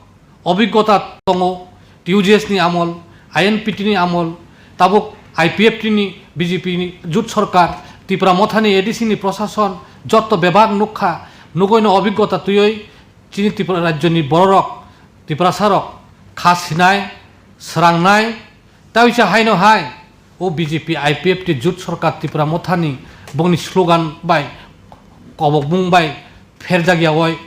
obiggota tongo, T U J S ni amol, I N P T ni amol, tabuk I P F T ni B J P ni jut sorkar, Tipra Mothani A D C ni prosason, jotto bebak nukha, nugwino obiggota twiwi chini Tripura rajyoni bororok, Tiprasarok kha sinai, srangnai, tei uisa haino hai o B J P I P F T jut sorkar Tipra Mothani bongni slogan bai, kobokmung bai pherjak yawi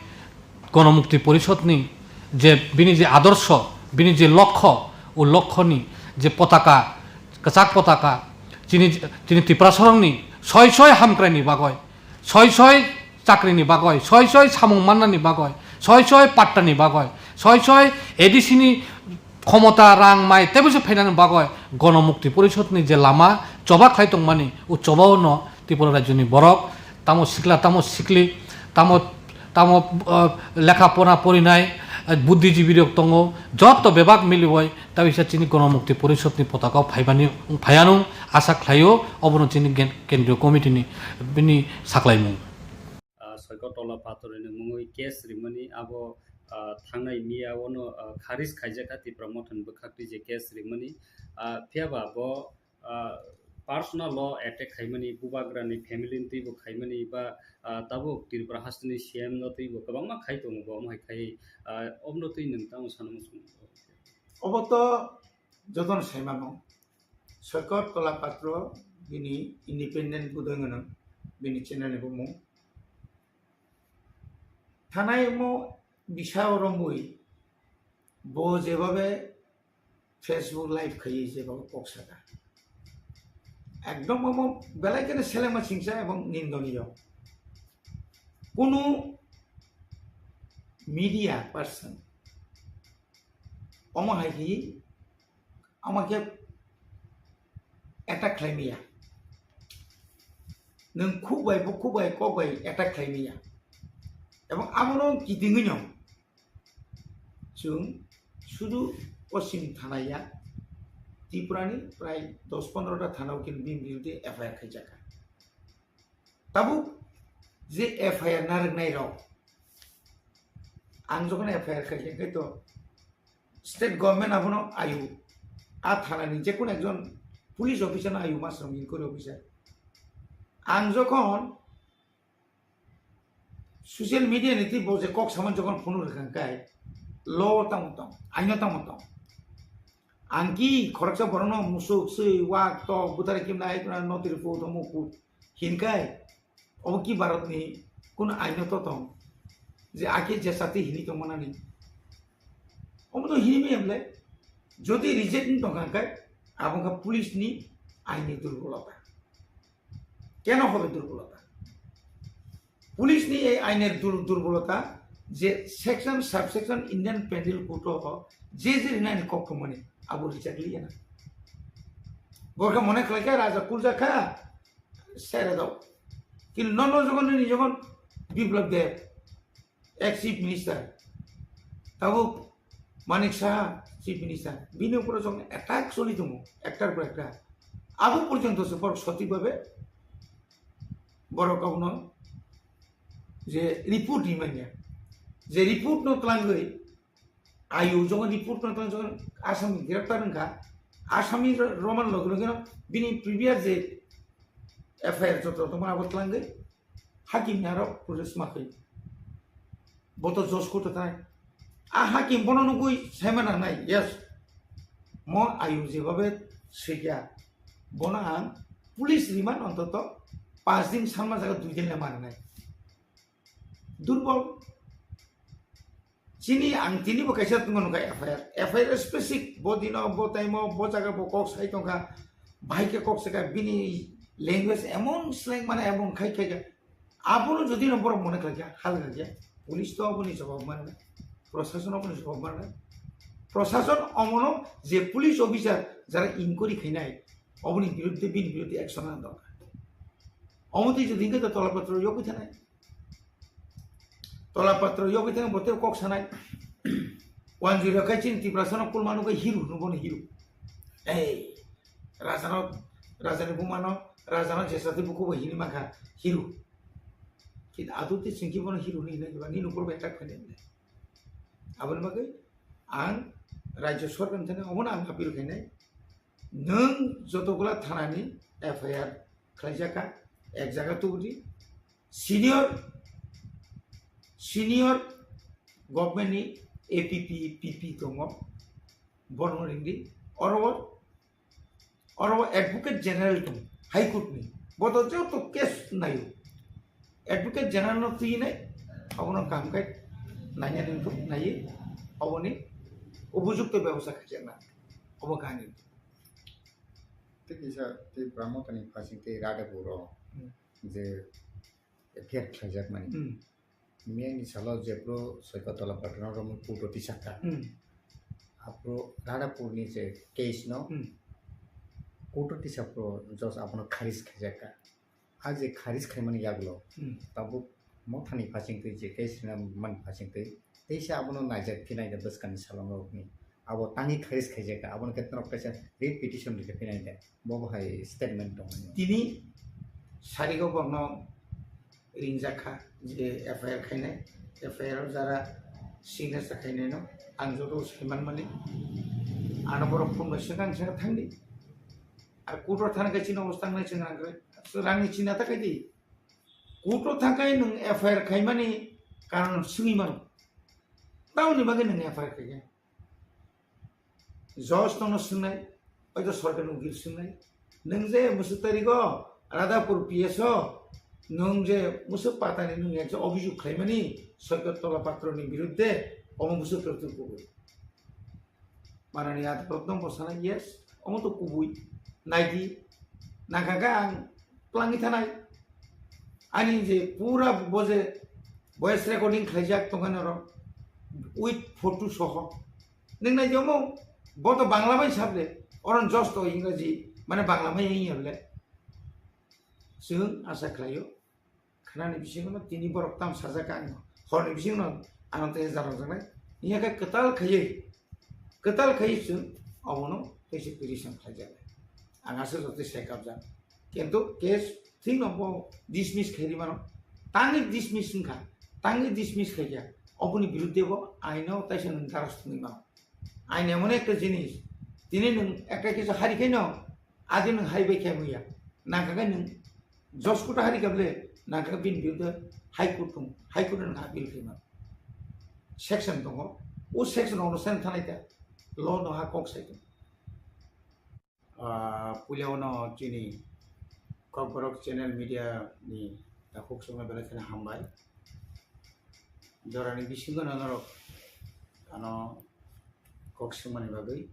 Gonomukti Porishodni je bini je adorsho, bini je lokho, o lokhoni je potaka, kwchak potaka, chini, chini Tiprasarokni soi soi hamkraini bagwi, soi soi chakrini bagwi, soi soi samung mannani bagwi, soi soi pattani bagwi, soi soi A D C ni khomota, rang, mai teibo se phainani bagwi Gonomukti Porishodni je lama choba khlai tongmani, o chobao no Tripura rajyoni borok, tamo sikla, tamo sikli, tamo, tamo, ah, lekha pora porinai, ah, buddhijibi rok tongo, jotto bebak miliwi, tei uisa chini Gonomukti Porishodni potaka o phaimani, phaiyanung asa khlaio, obono chini gen-, Kendriyo Committee ni bini saklaimung. Ah, Soikot Tola Patorni mungwi case rimani abo, ah, thangnai miya ono, ah, kharis khaijakha Tipra Mothani bwkhaktwi je case rimani, ah, phiyaba bo, ah, personal law attack khaimani, bubagrani family ni twibo khaimani ba, ah, tabuk Tripura hasteni C M no twibo kwbangma khai tongo bo, omo hai khai, ah, omo twi nwng tamo sana muchung. Obo to jotono saimano. Soikot Tola Patro bini independent budoi gwnang, bini channel ni bumung. Thanai mo bisa romwi bo jebabe Facebook live khaiwi jebabe kok saka. Ekdom omo belai kheno selengma singsa ebong nindoniyo. Kunu media person omo hai khe, omo khe attack khlai maya. Nwng khuk bai, bukhuk bai, kok bai attack khlai maya. Ebong abono kitingwi no chwng sudu Poschim thana ya, Tripura ni prai dos pondro ta thana o khe bini biruddhe F I R khaijakha. Tabuk je F I R narwknai rok, ang jokhon F I R khaikha, khe to state government abono ayu, a thanani je kono ekjon police officer no ayu, masrom inquiry officer. Ang jokhon social media ni twi bo je kok samani jokhon phunuk rwkha khe, law tamo tong, aino tamo tong. Ang ki khoroksa borokno musuk, swi, wak, tok, butari kimna, ai kuna notri pu, tomo pu, hinkai, obo ki Bharatni kun aino to tong? Je ake je sati hini tong manani. Omo to hini mi emle, jodi reject ni tong kha khe, abo kha police ni aini durbolota. Keno hobe durbolota? Police ni ei ainer dur-, durbolota je section, subsection Indian Penal Code o je je rinani kok thumani abo rijak liya na. Borkha mone khlai kha raja kulja kha sere dao. Kintu nono jogon nini jogon Biplab Deb, ex chief minister, tabuk Manik Saha, Chief Minister, bini upore jong attack choli tongo, ektar por ekta. Abo porjonto se borok sothik bhabe borok abono je report rimanya, je report no twlangwi ayu jogon report no twlang jogon asami greptar wngkha, asami ro-, roman loge loge no bini previous je F I R joto tongma abo twlangwi hakim ni aro protest ma khaio. Bo to judge court o thanai. A hakim bono nugwi saima nangnai, yes. Mo ayu jebabe swikya, bono ang police remand ontoto panch din sanma jaga dui din le mananai. Durbol. Chini ang tini bo kaisa tongma nukha F I R. F I R specific bo dino, bo time o, bo jaga bo kok sai tongkha. Bahai khe kok saka bini language emon slang mane emon khai khai kha. Abono jodi no borok mone khlai kha, hal kha khe, police to oboni jawab manna, prosason oboni jawab manna. Prosason omono je police officer jara inquiry khainai, oboni biruddhe, bini biruddhe action nang dorkar. Omo twi jodi hwnkhe to tola patro yogwi thanai. Tola patro yogwi thanai, bo tei kok sanai. One zero khai chini Tiprasano kulmano khe hero hwnwi bono hero. Ei, rajano, rajani bumano, rajano jesa tei bukubo hini mankha hero. Kintu aduk tei chwng khe bono hero hwnwi hinai ba nini ukur bai attack khainai hinai. Aboni bagwi ang rajya sorkar ni thani omono ang appeal khainai. Nwng jotogula thanani F I R khlaijak kha, ek jaga tubudi. Senior, senior government ni A P P, P P tongo, bono ringdi. Oro, oro Advocate General tong, High Court ni. Boto joto case nayo. Advocate General no twi nai, abono kaham khai naina ringthok naiwi, oboni upojukto bebosta khaijak na, obo kaham. Tei kisa tei Bramotani phasing tei Radhapur o Hmm. je F I R khlaijak mani. Hmm. Miyani salo jephru Soikotola Patron romwi court o tisakha. Hmm. Aphuru Radhapur ni je case no Hmm. court o tisaphru judge abono kharis khaijakha. A je kharis khaimani yagulo Hmm. tabuk mothani phasing twi je case rina mani phasing twi teisa abono naijak phinai da bwskangni salongrokni. Abo tangwi kharis khaijak kha, abono khe norok kaisa writ petition rikha phinai da. Bo bo hai statement tongmani. Tini sarigo bono ringjak kha je F I R khainai, F I R o jara signature khainaino ang joto saimanmani. Ano borok phone bai swkang swkang thangdi. Ar court o thang khe chini obostha wngnai chwng rang kwrwi. Rangni china ta khaidi. Court o thang khe nwng F I R khaimani karon swngwi mano. Tamoni bagwi nwng F I R khaikha? Judge nono swngnai, oito sorkar ni ukil swngnai. Nwng je mwswk tarigo Radhapur P S o nwng je mwswk patani nwng ekjon obhijog khlaimani Soikot Tola Patro ni biruddhe, omo mwswk tari kubui. Manani Adolot no bwsana, yes, omo to kubui. Naidi, nangkha khe ang twlangwi thanai. Ani je pura bo je voice recording khlaijak tongkha norok with photo soho. Nwng naidi omo, bo to Bangla bai sable, oron judge to Ingraji, mane Bangla bai wngya bole. Chwng asa khlaio. Khnani bisingo no tini borok tam sajak kha ang horni bisingo no ano tei jara jaknai. Iya khe kwtal khaiwi, kwtal khaiwi chwng obono tei se petition khlaijaknai. Ang aswk joto sai kabjak. Kintu case thik no bo dismiss khairi mano. Tangwi dismiss wngkha, tangwi dismiss khaikha. Oboni biruddhe bo aino taisa nwng daras thwngwi mano. Ain emon ekta jinis, tini nwng ekta kisa hari khaino, adi nwng hai bai khe muya. Nangkha khe nwng judge court hari kable, nangkha khe bini biruddhe High Court tong, High Court nwng appeal khaima. Section tongo, o section ono sen thanai ta, law no ha kok sai tong. Ah, puila ono chini Kokborok channel media ni takhuk songno belai kheno hambai. Jorani bisingo no norok ano kok swngmani bagwi.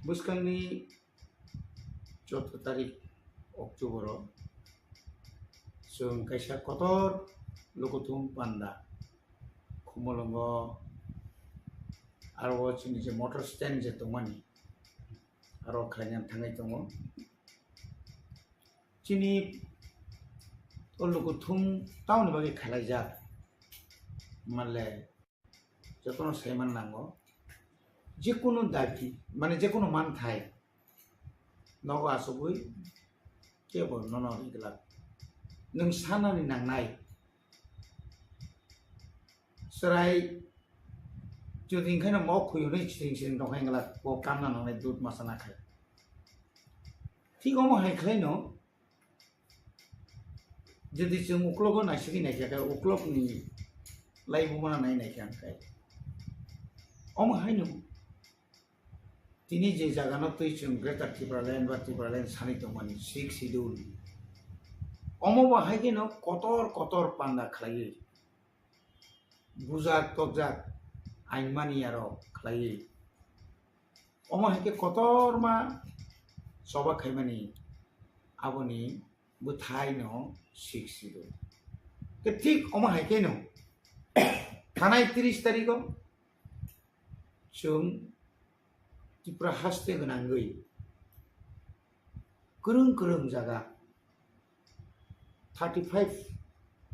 Bwskangni chwddo tarik October o chwng kaisa kotor lukuthum panda Khumulwngo aro o chini je motor stand je tongmani aro khlaina thangwi tongo. Chini o lukuthum tamoni bagwi khalaijak manle jotono saiman nango. Jekunu dabi, mane jekunu manthai, nogo achugwi kebo nono ri glak. Nwng sanani nangnai. Chwrai jodi hwnkhai no mok khuyunwi siring siring tongkha hwnglak, bo kamna nangnai dud masa nakhai. Thik omo hai khlaino, jodi chwng uklogo naisingwi naikha khe, uklokni laibumano nai naikha hwnkhai. Omo haino tini je jagano twi chwng Greater Tipraland ba Tipraland sanwi tongmani Sixth Schedule, omo bo hai kheno kotor kotor panda khlaiwi bujak tokjak ain mani aro khlaiwi. Omo hai khe kotorma choba khaimani aboni bwthaino Sixth Schedule. Khe thik omo hai kheno thanai tris tarikho chwng Tripura haste gwnangwi kwrwng kwrwng jaga thirty five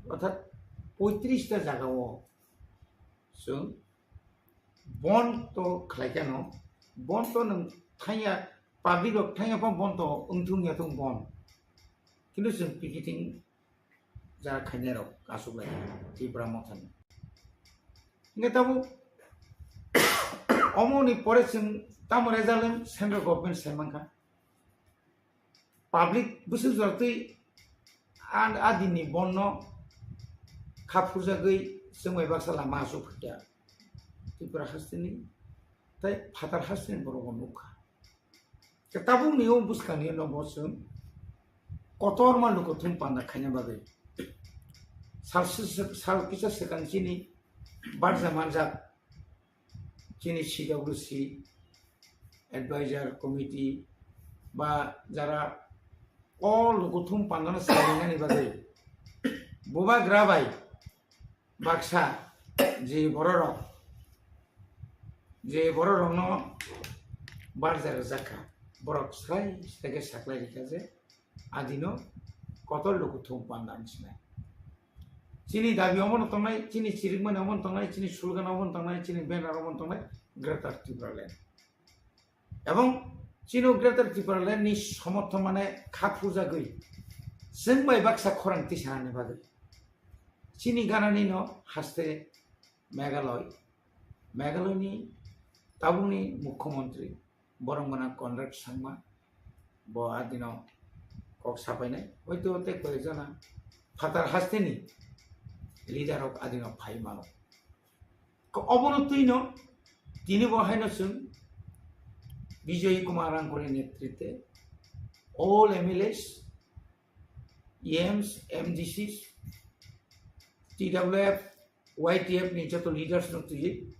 orthat poitris ta jagao chwng bon to khlai khe no, bon to nwng thangya, public rok thangya pha bon to wngthung ya thung bon, kintu chwng picketing jara khainai rok aswk lai Tipra Mothani. Hingke tabuk omo ni pore chwng tamo result wng central government sai mankha. Public bwswk jora twi a, a din ni bon no kha phurjagwi chwng bai baksa lama aswk phai kha. Tripura haste ni tei phatar haste ni borok bo nuk kha. Khe tabukni o bwskangni no bo chwng kotorma lukuthum panda khaina bagwi sal, sal kisa swkang chini barja manjak chini C W C advisor committee ba jara o lukuthum pandano salinani bagwi bubagra bai baksa je bororok, je bororokno barja rwjak kha, borok srai srai khe saklai rikha je adino kotor lukuthum panda wng sinai. Chini dabi omono tongnai, chini chirikmani omono tongnai, chini slogan omono tongnai, chini banner omono tongnai, Greater Tipraland. Ebong chini Greater Tipraland ni somorthon mane kha phurjagwi chwng bai baksa khorang tisanani bagwi. Chini ganani no haste Meghalaya, Meghalaya ni tabukni mukhyamantri borok gwnang Conrad Sangma bo adino kok sapainai, hoito tei koi jona phatar haste ni leader rok adino phai mano. Ko obono twino tini bo haino chwng Bijoy Kumar Rangkholi netritwe all M L As, E Ms, M D Cs, T W F, Y T F ni joto leaders no twiwi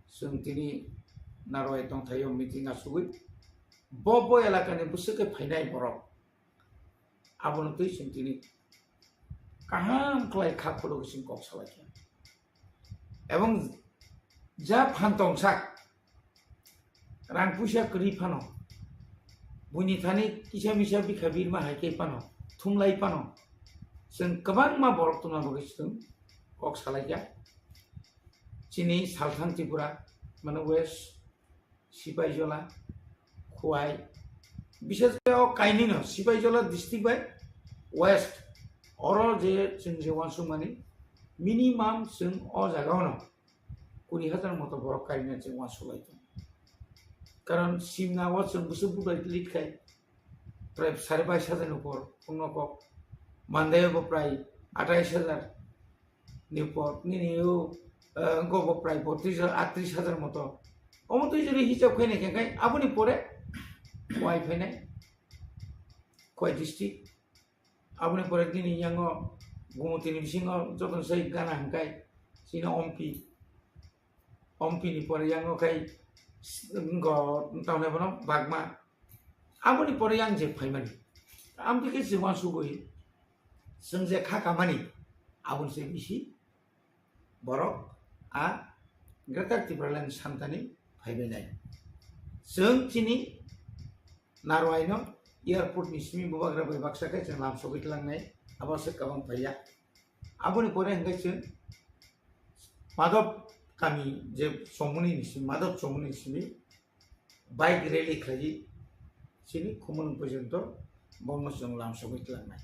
chwng tini Narwai tongthaio meeting asugwi bo bo elakani bwswk khe phainai borok abono twi chwng tini kaham khlai kha khulugwi chwng kok salaikha. Ebong ja phan tongsak, rang puisa kwrwi phano, buini thani kisa misa bikha birma hai khe phano, thumlai phano, chwng kwbangma borok tongna bagwi chwng kok salaikha. Chini Salthang Tripura, mane West, Sipaijola, Khowai, bishes khe o kainwino Sipaijola district bai West, oro je chwng je uansukmani minimum chwng o jagao no kuri hajar moto borok kainwi chwng uansuk lai tongo. Karon simna o chwng bwswk bubai lit khai prai sare bais hajar ni upor wngno kok, Mandai o bo prai atais hajar ni upor, nini o, eh, wngkha bo prai botris hajar, atris hajar moto. Omo twi jodi hisab khainai khe khai aboni pore Khowai phainai, Khowai district. Aboni pore nini yango Gumutini bisingo jotono sai gana hwnkhai chini Ompi. Ompi ni pore yango khai s-, wngkha tamni bono Bagma. Aboni pore yang je phaimani. Amtwi khe se uansugwi chwng je kha kamani aboni se bisi borok a Greater Tipraland santani phaibainai. Chwng chini Narwaino airport ni simi bubagra bai baksa khe chwng lamsogwi tlangnai, abo se kwbang phaiya. Aboni pore hwnkhe chwng Madhop kami je chongmani ni simi, Madhop chongmani ni simi bike rally khlaiwi chini Khumulwng porjonto bono chwng lamsogwi tlangnai.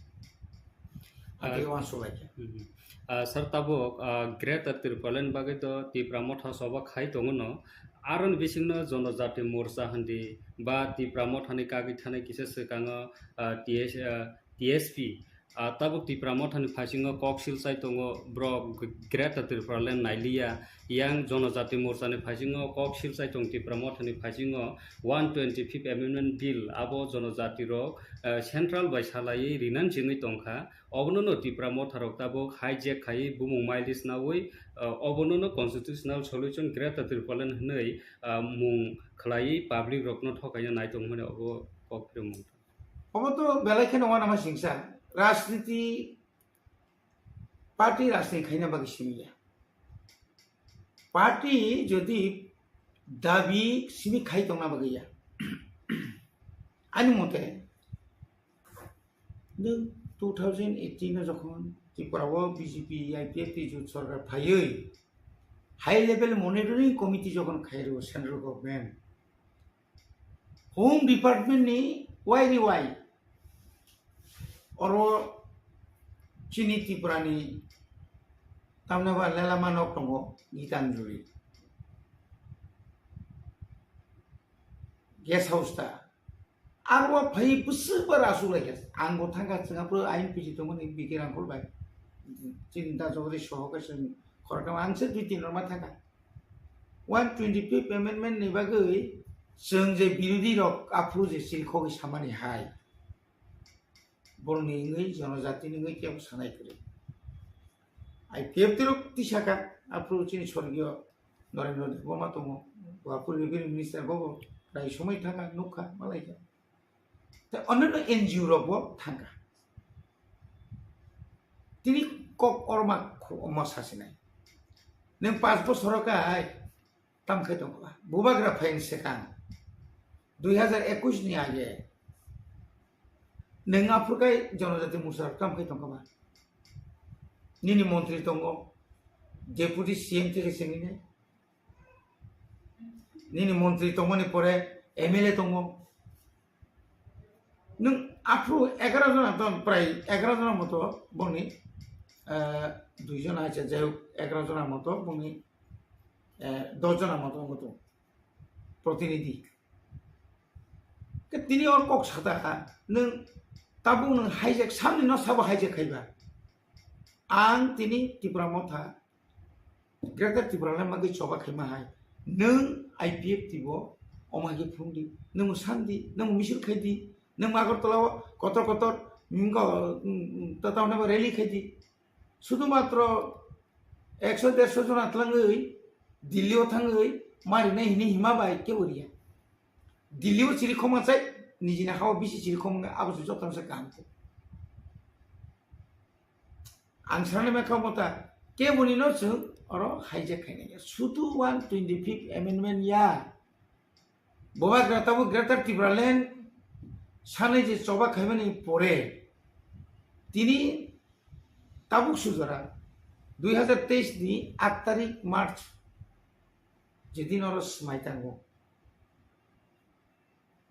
Ah, Ati uansuk lai kha. Mhm. Ah, sir, tabuk, ah, Greater Tipraland bagwi do Tipra Motha choba khai tongo no. Aroni bisingno Jonojati Morcha hindi ba Tipra Mothani kagwi thanai kisa swkango, ah, T S, ah, T S P. Ah, tabuk Tipra Mothani phaisingo kok silchai tongo, borok Greater Tipraland nailiya. Yang Jonojati Morchani phaisingo kok silchai tong Tipra Mothani phaisingo one twenty-fifth Amendment Bill abo Jonojati rok, ah, Central bai salaiwi rinani chengwi tongkha. Obono no Tipra Motha rok tabuk hijack khaiwi bumung mileage nawi, ah, obono no constitutional solution Greater Tipraland hwnwi, ah, mung khlaiwi public rokno thokaina nai tongmani obo kok phirwi mung. Obo to belai kheno uanama singsa. Rajniti party rajniti khaina bagwi simi ya. Party jodi dabi simi khai tongna bagwi ya. Ani mote, nwng two thousand eighteen o jokhon Tripura o B J P I P F T jot sorkar phaiwi high level monitoring committee jokhon khairo central government, Home Department ni wai ri wai oro chini Tripura ni tamni ba lelama nok tongo Gitanjali guest house ta. Aro phai bwswk ba rasu lai kha. Ang bo thangkha chwngapro ain piji tongmani B K Rangkhol bai. Chini da jogori soho kaisa khoroknama ang se dui tin rok ma thangkha. One twenty-fifth amendment ni bagwi chwng je birodhi rok aphuru je silkhogwi samani hai. Borokni wngwi jonojatini wngwi kebo sanai kwrwi. I P F T rok tisaka aphuru chini sorgiyo Narendra Debbarma tongo. Bo aphuru revenue minister bobo rai somoi thangkha nukha malaikha. Tei onno N G O rok bo thangkha. Tini kok orma khu-, omo sasinai. Nwng panch bosor kai tam khai tongkha. Bubagra phaini swkang dui hazar ekush ni age nwng aphuru kai Jonojati Morcha rok tam khai tongkha ba? Nini montri tongo, deputy C M theke sengwi nai. Nini montri tongmani pore M L A tongo. Nwng aphuru egaroh jona ton, prai egaroh jona moto bongni, eh, dui jona acha, jai hok, egaroh jona moto bongni, eh, dos jona moto wngkha tongo protinidhi. Ke tini or kok sata kha, nwng tabuk nwng hijack, samni no sabo hijack khaiba. Ang tini Tipra Motha Greater Tipraland bagwi choba khaima hai. Nwng I P F T bo omo hai khe phung di, nwng san di, nwng misil khai di, nwng Agartala o kotor kotor, mm, ko, mm, mm, ta, ta, rally khai di. Sudhumatro ekso derso jona twlangwi Delhi o thangwi marinai hini hima bai kebo riya. Delhi o chiri khoma chai, nijini ha o bisi chiri khoma wngkha, abo se jotono se kaham khe. Ang sanai mankha omo ta, keboni no chwng oro hijack khainai ya. Sudu one twenty-fifth amendment ya. Bubagra tabuk Greater Tipraland sanai je choba khaimani pore tini tabuk sujora dui hazar teis ni aat tarik March jedin oro swmai tango.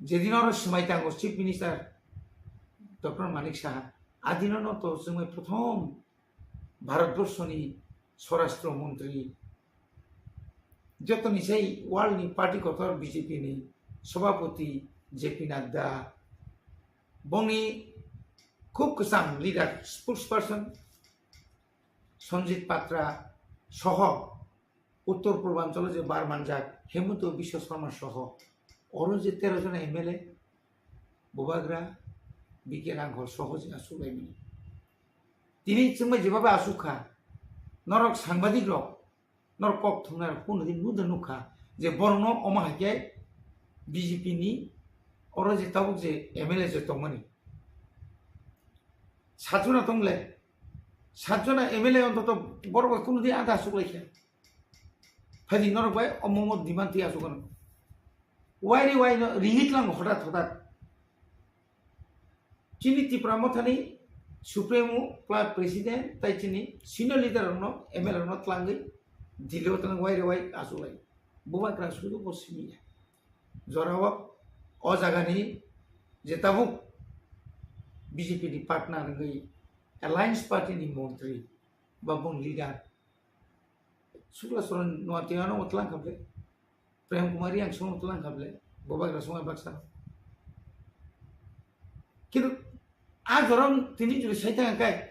Jedin oro swmai tango Chief Minister Doctor Manik Saha, adino no to chwngwi prothom Bharatborsoni Swarashtra Montri, jotoni sai world ni party kotor B J P ni Sabhapati J P Nadda, bongni khub kwcham leader, spokesperson Sanjit Patra soho Uttor Purbanchalo je bar manjak Hemanta Biswa Sarma soho oro je tero jona M L A, Bubagra, B K Rangkhol soho je aswk laimani. Tini chwngbai jeba bai aswk kha, norok sangbadik rok, norok kok thumnai rok phone di nukda nukha je borokno omo hai khe B J P ni oro je tabuk je M L A je tongmani. Satjona tongle, satjona M L A ontoto borok bai kunu di ada aswk lai khe. Phaidi norok bai omo omo demand twi aswk ano. Wai ri wai no ringit lang hodat hodat. Chini Tipra Mothani Supremo, Club President, tai chini senior leader rokno, M L A rokno twlangwi Delhi o twlang wai ri wai aswk lai. Bubagra sudu bo simi ya. Jorao o jagani je tabuk B J P ni partner wngwi alliance party ni montri ba bung leader Sukla Saran Noatia no tlang kable, Prem Kumar Reang song tlang kable, Bobagra song baksa. Kintu a jorom tini juri saitang kai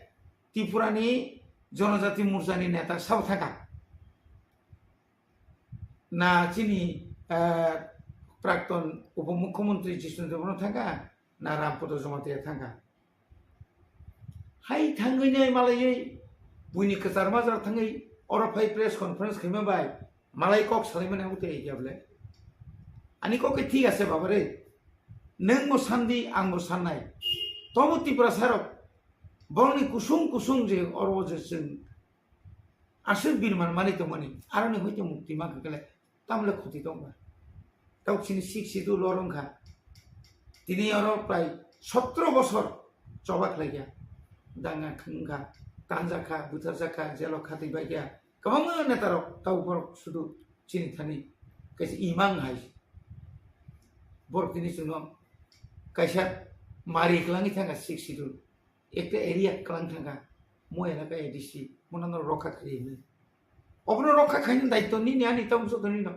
Tripura ni Jonojati Morcha ni neta sabo thangka. Na chini, eh, Prakton Upomukhyamantri Jishnu Debbarma thangka, na Rampada Jamatia thangka. Hai thangwi nai malaiwi buini kwchar majra thangwi oro phai press conference khaima bai malai kok salaimani abo tei ya bole. Ani kok khe thik ase baba re. Nwng bo sandi, ang bo sannai. Tobo Tiprasa rok borokni kusung kusung je oro je chwng aswk birman manwi tongmani, aroni hoite mukti mankha kele, tamle khoti tongma. Tok chini sik sidu lorong kha. Tini oro prai sotro bosor choba khlai kha. Danga khwng kha, tanja kha, buthar jakha, jelo kha twi bai kha. Kwbangma neta rok tau borok sudu chini thani kaisa imang hai. Borok tini chwngno kaisa mari kwlangwi thangkha sik sidu. Ekta area kwlang thangkha, mo elaka A D C, mo nang rokha khairi hinwi. Obono rokha khaini daityo nini ani tamo joto nino.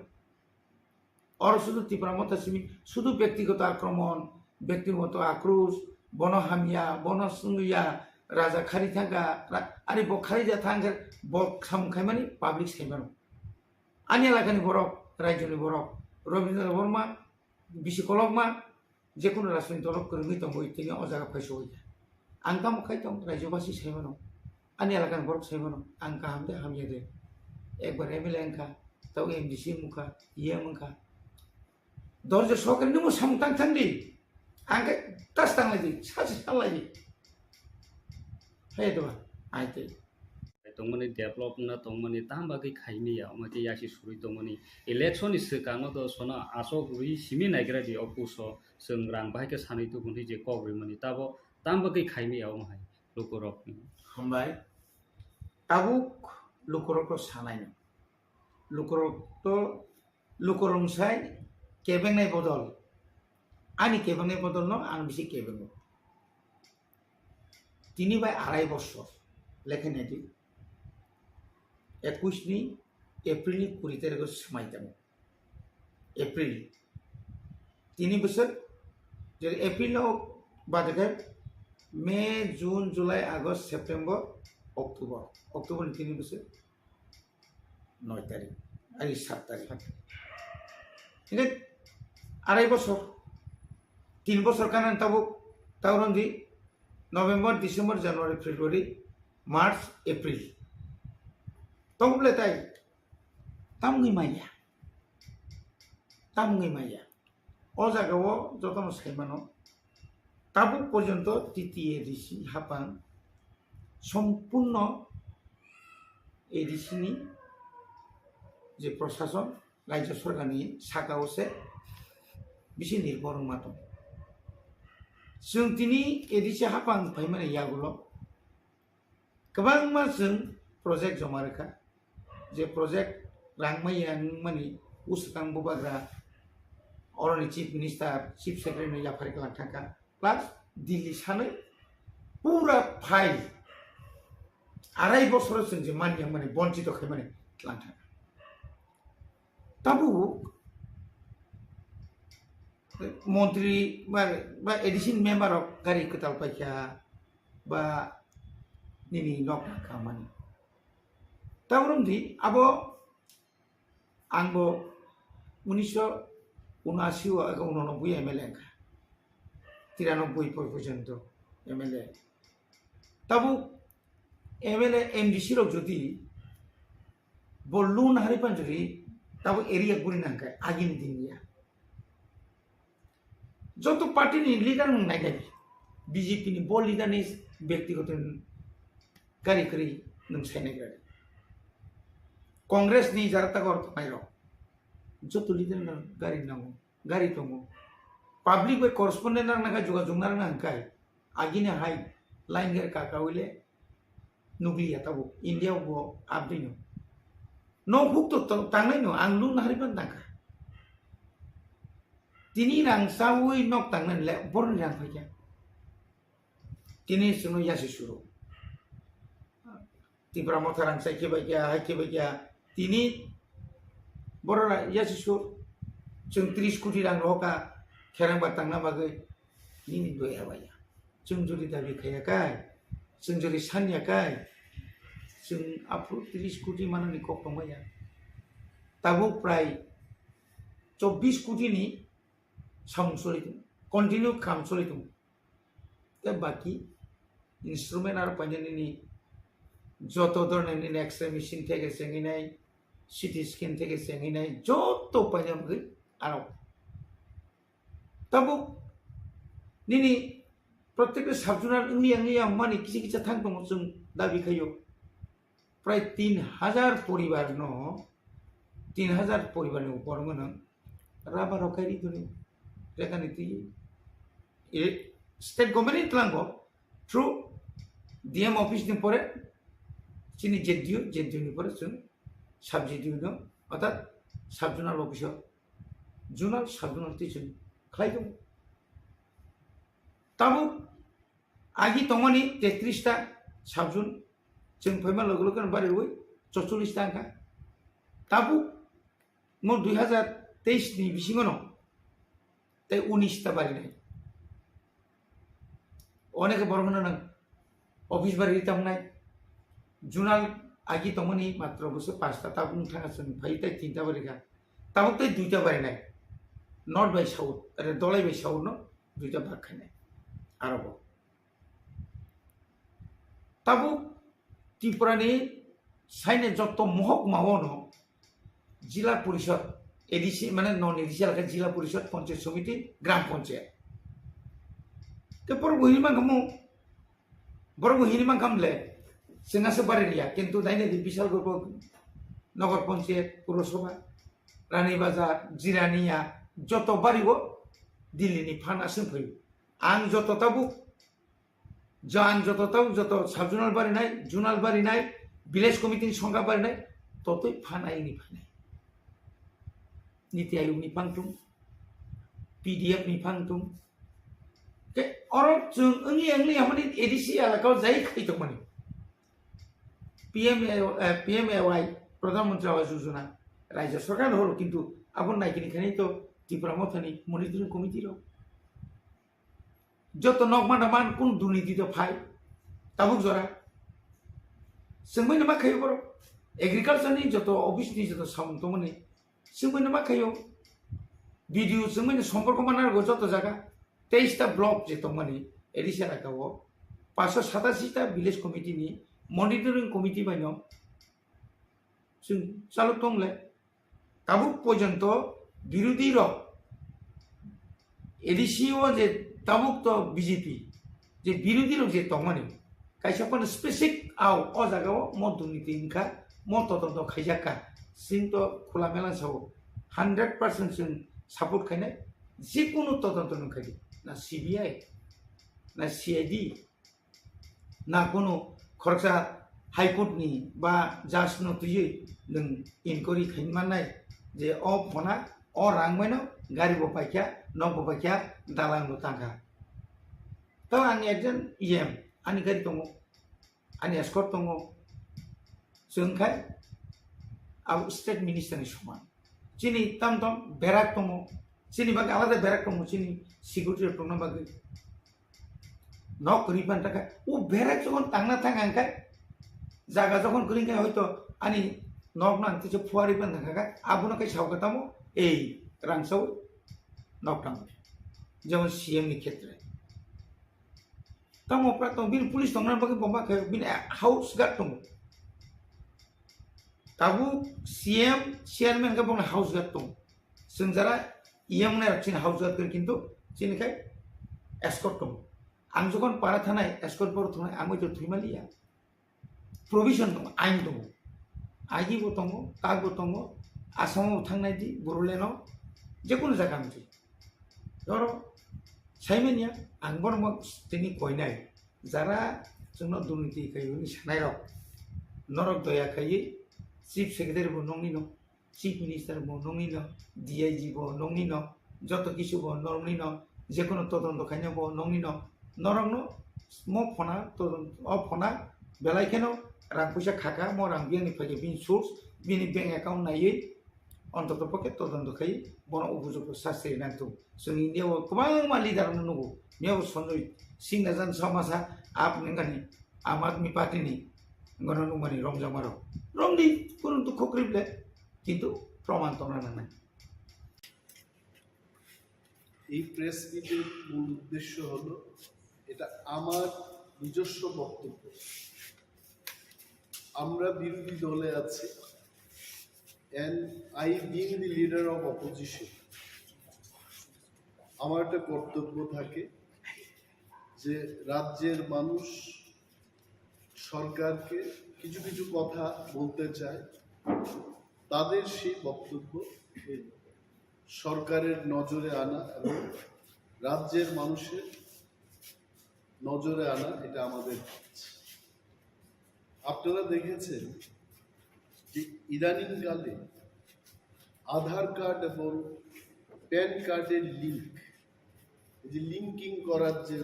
Oro sudu Tipra Motha simi, sudu byaktigoto akromon, byaktigoto akros, bono hamya, bono swngliya, raja khari thangkha, ra-, ari bo khari ja thangkha, bo samung khaimani public saimano. Ani elakani borok, rajyoni borok, Rabindra Debbarma, bisi kolokma, jekunu rajniti dolo kwrwngwi tongwi tini o jaga phaiso hoi kha. Ang tamo khai tong, rajyobasi saimano. Ani elakani borok saimano, ang kaham de hamya de. Ekbar M L A wngkha, tau M D C wngkha, E M wngkha. Dorje sokre nimo samung tang thang di. Ang khe tas tang lai di, sachi tang lai di. Hai to ba, ai te. Tongmani develop wngna tongmani tam bagwi khaimaya, omo khe yasi surwi tongmani. Election ni swkang no to sono asok rwi simi naigra di o puso chwng rang bahai khe sanwi tubun hwi je kok rwmani tabo tam bagwi khaimaya omo hai lukurok. Hambai. Tabuk lukurok to sanai no. Lukurok to lukurok sai kebengnai bodol. Ani kebengnai bodol no ang bisi kebengo. Tini bai arai bosor lekha nai di. Ekush ni April ni kuri tarikh o swmai tongo. April. Tini bosor, jere April o bade khe May, June, July, August, September, October. October ni tini bosor. Noi tarikh, ai sat tarikh. Sat tarikh. Hingke arai bosor, tin bosor kanan tabuk, tauron di November, December, January, February, March, April. Tongble tai, tamgwi maya. Tamgwi maya. O jaga o jotono sai mano, tabuk porjonto T T A D C hapang sompurno A D C ni je prosason, rajya sorkar ni saka o se bisi nirbhor wngma tongo. Chwng tini A D C hapang phaimani yagulo kwbangma chwng project joma rwkha, je project rang maya wngmani bwswkang bubagra oroni Chief Minister, Chief Secretary no yaphar khe lang thangkha, plus Delhi sanwi pura file arai bosoro chwng je manya wngmani bonchito khaimani lang thangkha. Tabuk montri ba, ba A D C ni member rok gari kwtal paikha ba nini nok khamani. Tabuk di abo ang bo unisho unashi o aga unonobboi M L A wngkha. Tiranoboi porjonto M L A. Tabuk M L A, M D C rok jodi bo loan hari panjori, tabo area guri nangkhe agini din ya. Joto party ni leader nung nai nai, B J P ni bo leader ni byaktigoto gari kwrwi nung sai nai gari. Congress ni jara tago tongnai rok, joto leader no gari nango, gari tongo. Public bai correspondent rang nangkha, jogajog narang nangkha, agini hai line gari kaka wile nukliya tabuk India o bo abdino. No huk to tang-, tangnai no, ang lun hari pan tangkha. Tini rang chawi nok tangnani le boroni rang phaikha. Tini chwngno yasi suru. Tipra Motha rang chai khe bai kha, hai khe bai kha. Tini borok ra-, yasi sur. Chwng tris koti rang rohor kha kherang ba tangna bagwi. Nini doi abaya. Chwng jodi dabi khaiya kai, chwng jodi sanya kai, chwng aphuru tris koti manani kok tongmaya. Tabuk prai chobbish koti ni samung choli tongo, continue kam choli tongo. Tei baki instrument aro paina nini joto dhoroner nini X-ray machine theke chengwi nai, C T scan theke chengwi nai, joto paina bagwi aro. Tabuk nini protekta sub-zonal wngya wngya mani kisa kisa thang tongo chwng dabi khaio. Prai tin hajar poribar no, tin hajar poribar ni upor wngno rubber rok kai ri toni. Rekha ni twi, e, state government ni tlango through D M office ni pore chini Z D O, Z D O ni pore chwng sub Z D O no, orthat sub-zonal office o zonal, sub-zonal twi chwng khlai tongo. Tabuk agi tongmani tetris ta sub-zone, chwng phaima loge loge no bariwi chorchollis ta wngkha. Tabuk mo dui hazar teis ni bisingo no tei unis ta barinai. Oneke borok no nang office bari ri tongnai. Zonal agi tongmani matro bwswk pasta, tabuk wng thangkha chwng phai tei tinta bari kha. Tabuk tei duita barinai. North bai south, ere Dholai bai south no duita bak khainai. Aro bo. Tabuk Tripura ni saine jotto mohokma o no Jila Porishod, A D C, mane non A D C alaka Jila Porishod, Panchayat Samiti, Gram Panchayat. Te borok bo hini mankha mo, borok bo hini mankha mle, chwng aswk bari riya, kintu naina di Bishalgarh bo, Nagar Panchayat, Purasabha, Rani Bazar, Jirania, joto bari o Delhi ni phan aswk phaio. Ang joto tabuk Jan joto tau joto sub-zonal barinai, zonal barinai, village committee ni songkha barinai, totoi phanai ni phanai. Niti Ayog ni phang tung, P D F ni phang tung. Ke oro chwng wngya wngya hamani A D C alaka o jai khai tongmani. P M A, eh, P M A Y, Pradhan Mantri Awas Yojana, Rajya Sarkar horo kintu abo naikini khainai to Tipra Mothani monitoring committee rok. Joto nok manda man kun durniti to phai. Tabuk jora. Chwngmani ma khayo borok. Agriculture ni joto office ni joto samung tongmani. Chwngmani ma khayo. B D O chwngmani somporko mana rwgo joto jaga. Teis ta block je tongmani. Edisha raka o. Paso satashi ta village committee ni monitoring committee bai no. Chwng chalok tongle. Tabuk porjonto birodhi rok A D C o je tabuk to B J P je birodhi rok je tongmani kaisa phano specific au o jaga o mo durniti wngkha, mo todonto khaijak kha, chwng to khula mela sao hundred percent chwng support khainai jekunu todonto nung khaidi na C B I na C I D. Na kunu khoroksa High Court ni ba judge no twiwi nwng inquiry khaini mannai je o phona o rang bai no gari bo paikha, nok bo paikha, dalang bo tangkha. To ang ekjon E M, ani gari tongo, ani escort tongo, chwng khai abo state minister ni soman. Chini tam tam berak tongo, chini bagwi alada berak tongo, chini security rok tongna bagwi. Nok kwrwi phan takha. O berak jokhon tangna thang ang khe, jaga jokhon kwrwi khe hoito ani nok no ang teisa phuarwi phan thang kha, abono khe sao khe tamo ei rang sao nok tang. Jemon C M ni khetre. Tamo pra tong bini police tongna bagwi bomba khe bini house guard tongo. Tabuk C M, chairman khe bongni house guard tongo. Chwng jara E M nai rok chini house guard khe kintu chini khai escort tongo. Ang jokhon para thanai escort boro thunai ang bai to thwimaliya. Provision tongo, ain tongo. Agi bo tongo, tak bo tongo, Assam o thangnai di, Bodoland o, jekunu jaga wngsi. Oro saimanya ang bono tini koinai. Jara chwngno durniti khaiyuni sanairok, norok doya khaiwi Chief Secretary bo nokni no, Chief Minister bo nokni no, D I G bo nokni no, joto kisu bo norokni no je kono todonto khaina bo nokni no norokno mo phona todonto o phona belai kheno rang puisa khaka mo rang biyang ni phaikhe bini source bini bank account naiwi ontoto pokhe todonto khai bono upojukto sasti nang tongo. Chwng India o kwbangma leader no nugo miyabo Sanjay Singh Najan Samasa ap nengani Aam Aadmi Party ni ngono nungmani romjakmarok romdi kunu dukho kwrwi ble kintu proman tongna nangnai. এই প্রেস মিটের মূল উদ্দেশ্য হলো, এটা আমার নিজস্ব বক্তব্য। আমরা বিরোধী দলে আছি, and I being the leader of opposition, আমার একটা কর্তব্য থাকে যে রাজ্যের মানুষ সরকারকে কিছু কিছু কথা বলতে চায়, তাদের সেই বক্তব্য সরকারের নজরে আনা এবং রাজ্যের মানুষের নজরে আনা, এটা আমাদের কাজ। আপনারা দেখেছেন যে ইদানিংকালে আধার কার্ড এবং প্যান কার্ডের লিংক, এই যে লিঙ্কিং করার যে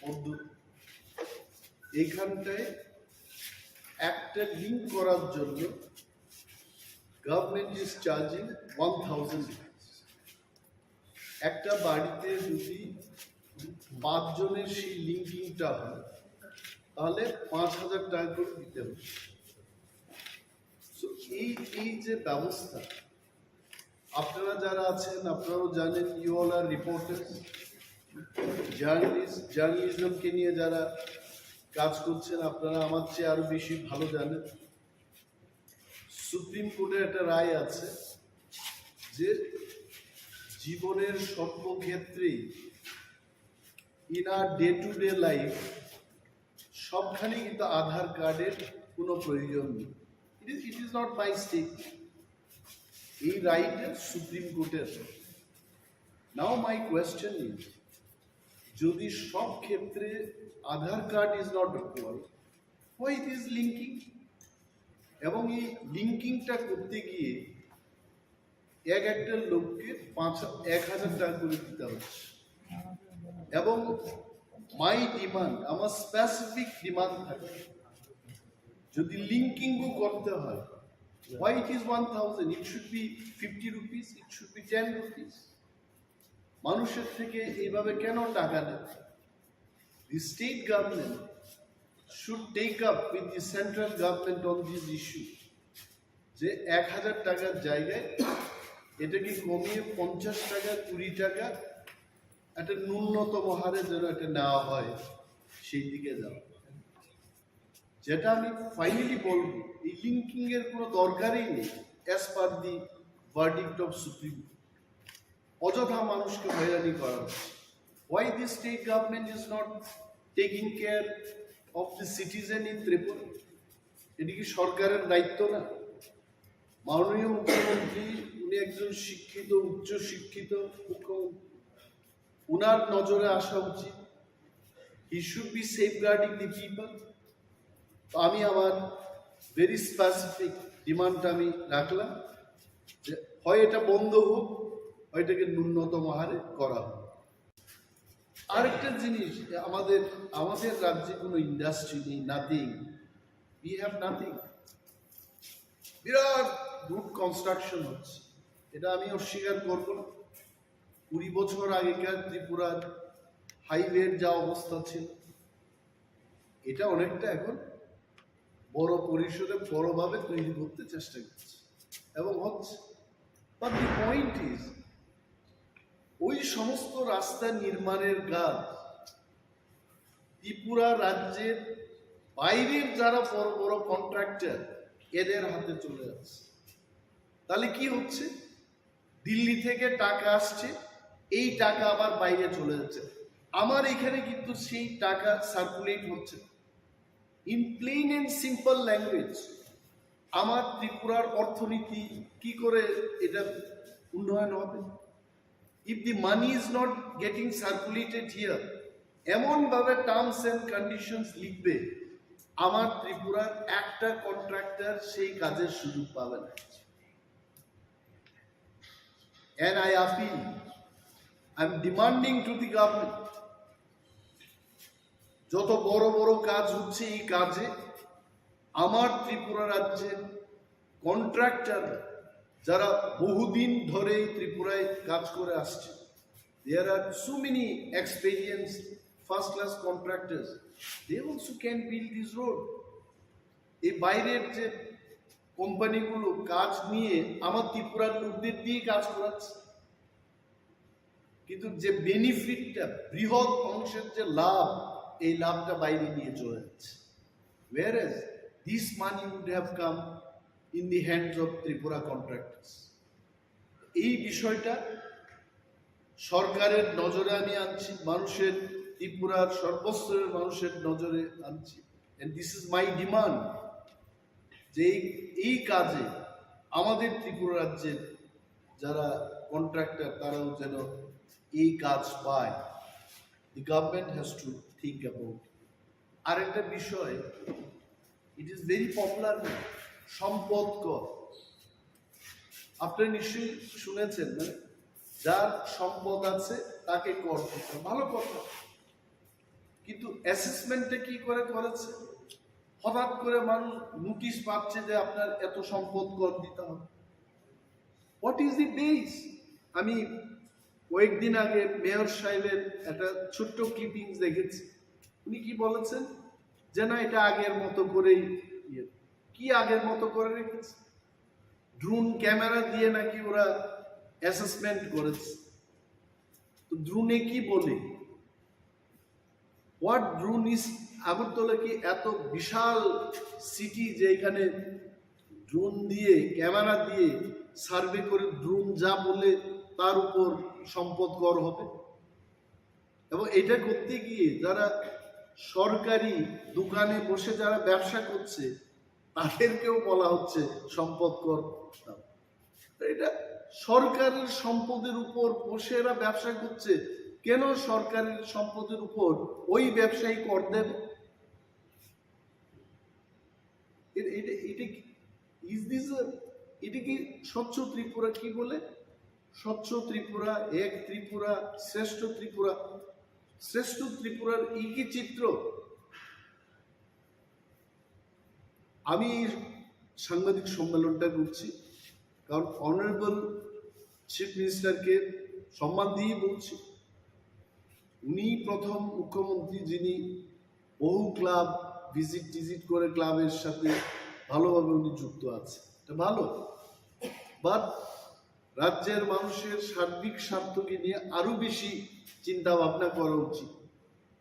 পদ্ধতি, এইখানটায় একটা লিংক করার জন্য government is charging one thousand rupees। একটা বাড়িতে যদি পাঁচজনের সেই লিঙ্কিংটা হয়, তাহলে পাঁচ হাজার টাকা করে দিতে হবে। So, এই এই যে ব্যবস্থা, আপনারা যারা আছেন, আপনারাও জানেন, you all are reporters, journalist, জার্নালিজমকে নিয়ে যারা কাজ করছেন, আপনারা আমার চেয়ে আরো বেশি ভালো জানেন। সুপ্রিম কোর্টের একটা রায় আছে যে জীবনের সর্বক্ষেত্রেই, in our day to day life, সবখানে কিন্তু আধার কার্ডের কোনো প্রয়োজন নেই। It is, it is not my statement, এই রায়টা সুপ্রিম কোর্টের। Now my question is, যদি সব ক্ষেত্রে Aadhaar card is not required, why this linking? এবং এই লিঙ্কিংটা করতে গিয়ে এক একটা লোককে পাঁচ এক হাজার টাকা করে দিতে হচ্ছে। এবং মাই ডিমান্ড, আমার স্পেসিফিক ডিমান্ড থাকে, যদি লিঙ্কিংও করতে হয়, why it is one thousand? It should be fifty rupees, it should be ten rupees। মানুষের থেকে এইভাবে কেন টাকা নেয়? The state government should take up with the central government on this issue, যে এক হাজার টাকার জায়গায় এটাকে কমিয়ে পঞ্চাশ টাকা, কুড়ি টাকা একটা ন্যূনতম হারে যেন এটা নেওয়া হয়, সেই দিকে যাওয়া। যেটা আমি ফাইনালি বলবো, এই লিঙ্কিং এর কোনো দরকারই নেই। As per the verdict of Supreme Court, অযথা মানুষকে হয়রানি করা হচ্ছে। Why the state government is not taking care of the citizen in Tripura? এটি কি সরকারের দায়িত্ব না? মাননীয় মুখ্যমন্ত্রী, উনি একজন শিক্ষিত, উচ্চ শিক্ষিত মুখ্যমন্ত্রী, উনার নজরে আসা উচিত। He should be safeguarding the people। তো আমি আমার ভেরি স্পেসিফিক ডিমান্ডটা আমি রাখলাম যে হয় এটা বন্ধ হোক, হয় এটাকে ন্যূনতম হারে করা হোক। আরেকটা জিনিস, আমাদের আমাদের রাজ্যে কোনো ইন্ডাস্ট্রি নেই, নাথিং, we have nothing। বিরাট রুট কনস্ট্রাকশন হচ্ছে, এটা আমি অস্বীকার করব না। কুড়ি বছর আগেকার ত্রিপুরার হাইওয়ের যা অবস্থা ছিল, এটা অনেকটা এখন বড় পরিসরে বড়ভাবে তৈরি করতে চেষ্টা করছে এবং হচ্ছে। But the point is, ওই সমস্ত রাস্তা নির্মাণের কাজ ত্রিপুরা রাজ্যের বাইরের যারা বড় বড় কন্ট্রাক্টর, এদের হাতে চলে যাচ্ছে। তাহলে কি হচ্ছে? দিল্লি থেকে টাকা আসছে, এই টাকা আবার বাইরে চলে যাচ্ছে। আমার এখানে কিন্তু সেই টাকা সার্কুলেট হচ্ছে না। In plain and simple language, আমার ত্রিপুরার অর্থনীতি কি করে এটা উন্নয়ন হবে? If the money is not getting circulated here, এমনভাবে টার্মস অ্যান্ড কন্ডিশনস লিখবে, আমার ত্রিপুরার একটা কন্ট্রাক্টর সেই কাজের সুযোগ পাবে না। And I appeal I am demanding to the government, যত বড় বড় কাজ হচ্ছে, এই কাজে আমার ত্রিপুরা রাজ্যের কন্ট্রাক্টর, যারা বহুদিন ধরে এই ত্রিপুরায় কাজ করে আসছে, there are so many experienced first class contractors, they also can build this road. এই বাইরের যে কোম্পানিগুলো কাজ নিয়ে আমার ত্রিপুরার লোকদের দিয়ে কাজ করাচ্ছে, কিন্তু যে বেনিফিটটা, বৃহৎ অংশের যে লাভ, এই লাভটা বাইরে নিয়ে চলে যাচ্ছে। Whereas this money would have come in the hands of Tripura contractors. এই বিষয়টা সরকারের নজরে আমি আনছি, মানুষের, ত্রিপুরার সর্বস্তরের মানুষের নজরে আনছি। And this is my demand, যে এই, এই কাজে আমাদের ত্রিপুরা রাজ্যের যারা কন্ট্রাক্টর, তারাও যেন এই কাজ পায়। The government has to think about it. আরেকটা বিষয়, it is very popular, সম্পদ কর। আপনারা নিশ্চয়ই শুনেছেন, মানে, যার সম্পদ আছে তাকে কর দিতে হয়। ভালো কথা, কিন্তু অ্যাসেসমেন্টটা কি করে করেছে? হঠাৎ করে মানুষ নোটিশ পাচ্ছে যে আপনার এত সম্পদ কর দিতে হবে। What is the base? আমি কয়েকদিন আগে মেয়র সাহেবের একটা ছোট্ট ক্লিপিংস দেখেছি। উনি কি বলেছেন যে না, এটা আগের মতো করেই ইয়ে। কি আগের মতো করে রেখেছে? ড্রোন ক্যামেরা দিয়ে নাকি ওরা অ্যাসেসমেন্ট করেছে। তো ড্রোনে কি বলে? What drone is? আগরতলা কি এত বিশাল সিটি যে এখানে ড্রোন দিয়ে, ক্যামেরা দিয়ে সার্ভে করে ড্রোন যা বলে তার উপর সম্পদ কর হবে? এবং এটা করতে গিয়ে যারা সরকারি দোকানে বসে যারা ব্যবসা করছে, তাদেরকেও বলা হচ্ছে সম্পদ কর দাও। তো এটা সরকারের সম্পদের উপর বসে এরা ব্যবসা করছে, কেন সরকারের সম্পদের উপর ওই ব্যবসায়ী কর দেবে? এটা, এটা, এটা কি, is this a, এটা কি স্বচ্ছ ত্রিপুরা? কি বলে স্বচ্ছ ত্রিপুরা, এক ত্রিপুরা, শ্রেষ্ঠ ত্রিপুরা? শ্রেষ্ঠ ত্রিপুরার এই কি চিত্র? আমি এই সাংবাদিক সম্মেলনটা করছি কারণ অনারেবল চিফ মিনিস্টারকে সম্মান দিয়েই বলছি। উনি প্রথম মুখ্যমন্ত্রী যিনি বহু ক্লাব ভিজিট টিজিট করে ক্লাবের সাথে ভালোভাবে উনি যুক্ত আছেন, এটা ভালো। বাট রাজ্যের মানুষের সার্বিক স্বার্থকে নিয়ে আরো বেশি চিন্তা ভাবনা করা উচিত।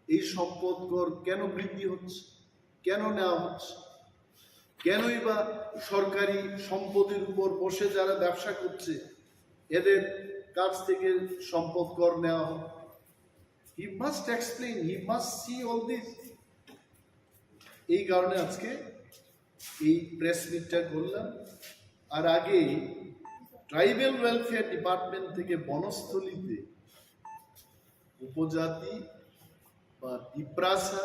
এই সম্পদ কর কেন বৃদ্ধি হচ্ছে, কেন নেওয়া হচ্ছে, কেনই বা সরকারি সম্পদের উপর বসে যারা ব্যবসা করছে এদের কাছ থেকে সম্পদ কর নেওয়া হয়? He must explain, he must see all this. এই কারণে আজকে এই প্রেস মিটটা করলাম। আর আগে ট্রাইবাল ওয়েলফেয়ার ডিপার্টমেন্ট থেকে বনস্থলীতে উপজাতি বা তিপ্রাসা,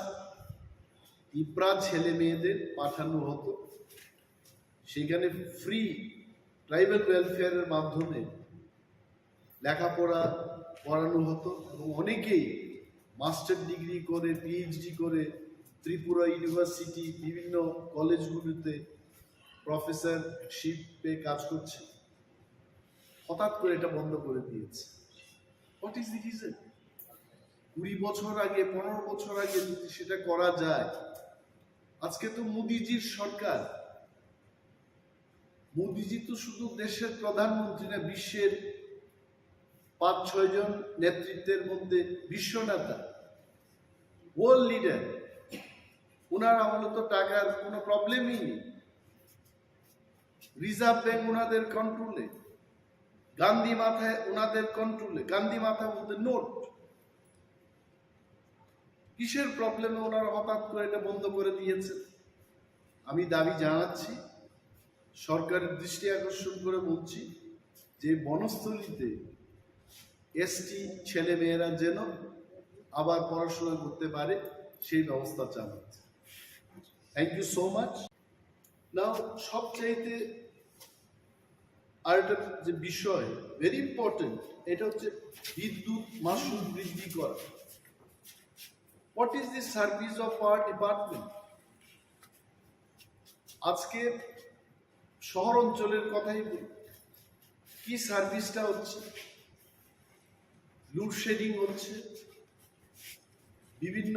তিপ্রা ছেলে মেয়েদের পাঠানো হতো। সেখানে ফ্রি ট্রাইবাল ওয়েলফেয়ারের মাধ্যমে লেখাপড়া করানো হতো এবং অনেকেই মাস্টার ডিগ্রি করে, পিএইচডি করে ত্রিপুরা ইউনিভার্সিটি, বিভিন্ন কলেজগুলোতে প্রফেসরশিপে কাজ করছে। হঠাৎ করে এটা বন্ধ করে দিয়েছে। What is the reason? কুড়ি বছর আগে, পনেরো বছর আগে যদি সেটা করা যায়, আজকে তো মোদিজির সরকার। মোদিজি তো শুধু দেশের প্রধানমন্ত্রী না, বিশ্বের পাঁচ ছয় জন নেতৃত্বের মধ্যে বিশ্ব নেতা, ওয়ার্ল্ড লিডার। ওনার আমলে তো টাকার কোনো প্রবলেমই নেই। রিজার্ভ ব্যাংক ওনাদের কন্ট্রোলে, গান্ধী মাথায় ওনাদের কন্ট্রোলে। গান্ধী মাথা বলতে নোট। কিসের প্রবলেমে ওনারা হঠাৎ করে এটা বন্ধ করে দিয়েছেন? আমি দাবি জানাচ্ছি, সরকারের দৃষ্টি আকর্ষণ করে বলছি যে বনস্থলীতে এসটি ছেলে মেয়েরা যেন আবার পড়াশোনা করতে পারে, সেই ব্যবস্থা চালাতে। Thank you so much. Now, সবচাইতে আর একটা যে বিষয়, ভেরি ইম্পর্টেন্ট, এটা হচ্ছে বিদ্যুৎ মাশুল বৃদ্ধি করা। What is the service of our department? আজকে শহর অঞ্চলের কথাই বলি, কি সার্ভিসটা হচ্ছে? লোডশেডিং হচ্ছে, বিভিন্ন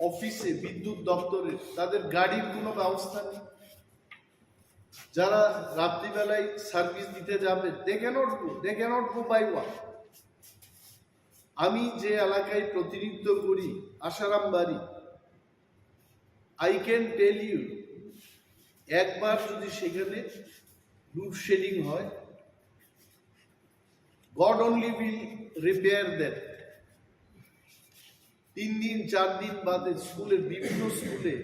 অফিসে, বিদ্যুৎ দপ্তরে তাদের গাড়ির কোনো ব্যবস্থা নেই। যারা রাত্রিবেলায় সার্ভিস দিতে যাবে, they cannot go, they cannot go by walk. আমি যে এলাকায় প্রতিনিধিত্ব করি, আশারাম বাড়ি, I can tell you, একবার যদি সেখানে লোডশেডিং হয়, God only will repair that. তিন দিন, চার দিন বাদে স্কুলের, বিভিন্ন স্কুলে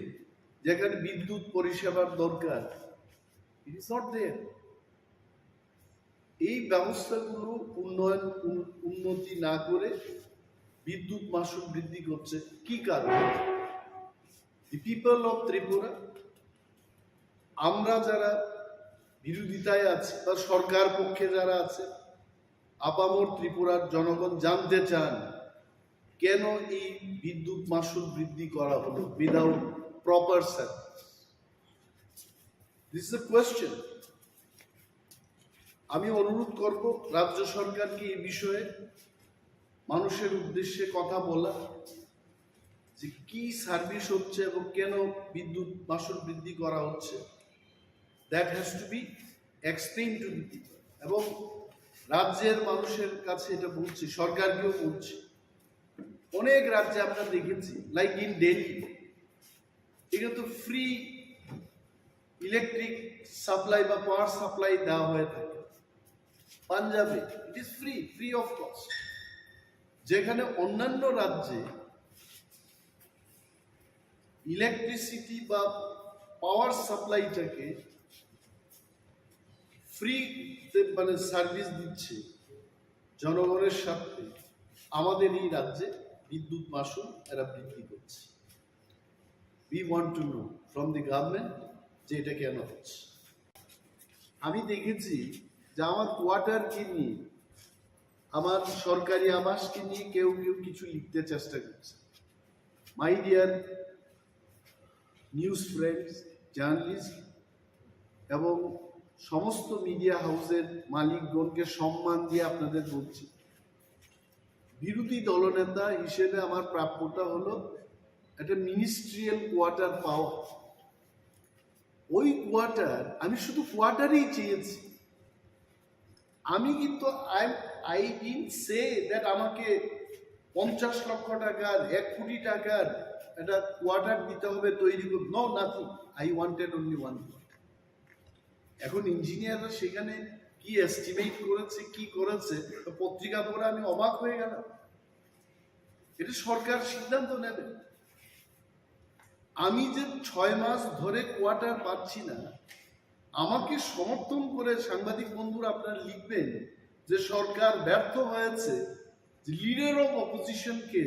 যেখানে বিদ্যুৎ পরিষেবার দরকার, it is not there. এই ব্যবস্থাগুলো উন্নয়ন, উন-, উন্নতি না করে বিদ্যুৎ মাশুল বৃদ্ধি করছে কি কারণে? The people of Tripura, আমরা যারা বিরোধিতায় আছি বা সরকার পক্ষে যারা আছে, আপামর ত্রিপুরার জনগণ জানতে চান কেন এই বিদ্যুৎ মাশুল বৃদ্ধি করা হলো without proper service. This is a question. আমি অনুরোধ করব রাজ্য সরকারকে এই বিষয়ে মানুষের উদ্দেশ্যে কথা বলা, যে কি সার্ভিস হচ্ছে এবং কেন বিদ্যুৎ মাশুল বৃদ্ধি করা হচ্ছে। That has to be explained to the people. এবং রাজ্যের মানুষের কাছে এটা বলছি, সরকারকেও বলছি। অনেক রাজ্যে আমরা দেখেছি, লাইক ইন দিল্লি, এটা তো ফ্রি ইলেকট্রিক সাপ্লাই বা পাওয়ার সাপ্লাই দেওয়া হয়ে থাকে। পাঞ্জাবে it is free, free of cost. যেখানে অন্যান্য রাজ্যে ইলেকট্রিসিটি বা পাওয়ার সাপ্লাইটাকে ফ্রিতে, মানে, সার্ভিস দিচ্ছে জনগণের স্বার্থে, আমাদের এই রাজ্যে বিদ্যুৎ মাশুল এরা বৃদ্ধি করছে। We want to know from the government যে এটা কেন হচ্ছে। আমি দেখেছি যে আমার কোয়ার্টারকে নিয়ে, আমার সরকারি আবাসকে নিয়ে কেউ কেউ কিছু লিখতে চেষ্টা করছে। My dear news friends, journalist এবং সমস্ত মিডিয়া হাউসের মালিকগণকে সম্মান দিয়ে আপনাদের বলছি, বিরোধী দলনেতা হিসেবে আমার প্রাপ্যটা হলো একটা মিনিস্ট্রিয়াল কোয়ার্টার পাওয়া। ওই কোয়ার্টার, আমি শুধু কোয়ার্টারই চেয়েছি। আমি কিন্তু, I, I didn't say that আমাকে পঞ্চাশ লক্ষ টাকার, এক কোটি টাকার একটা কোয়ার্টার দিতে হবে তৈরি করতে। No, nothing. I wanted only one quarter. এখন ইঞ্জিনিয়াররা সেখানে কি এস্টিমেট করেছে, কি করেছে, তো পত্রিকা পড়ে আমি অবাক হয়ে গেলাম। এটা সরকার সিদ্ধান্ত নেবে। আমি যে ছয় মাস ধরে কোয়ার্টার পাচ্ছি না, আমাকে সমর্থন করে সাংবাদিক বন্ধুরা আপনারা লিখবেন যে সরকার ব্যর্থ হয়েছে, যে লিডার অফ অপোজিশনকে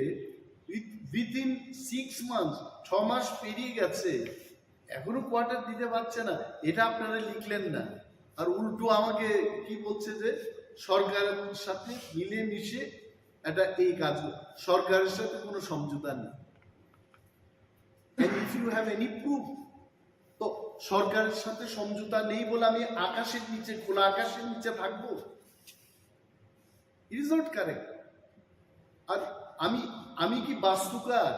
উইথিন সিক্স মান্থস, ছ মাস পেরিয়ে গেছে, এখনো কোয়ার্টার দিতে পারছে না, এটা আপনারা লিখলেন না। আর উল্টো আমাকে কি বলছে যে সরকারের সাথে মিলেমিশে এটা, এই কাজ, সরকারের সাথে কোনো সমঝোতা নেই। And if you have any proof, তো সরকারের সাথে সমঝোতা নেই বলে আমি আকাশের নিচে, খোলা আকাশের নিচে থাকবো? It is not correct. আর আমি, আমি কি বাস্তুকার?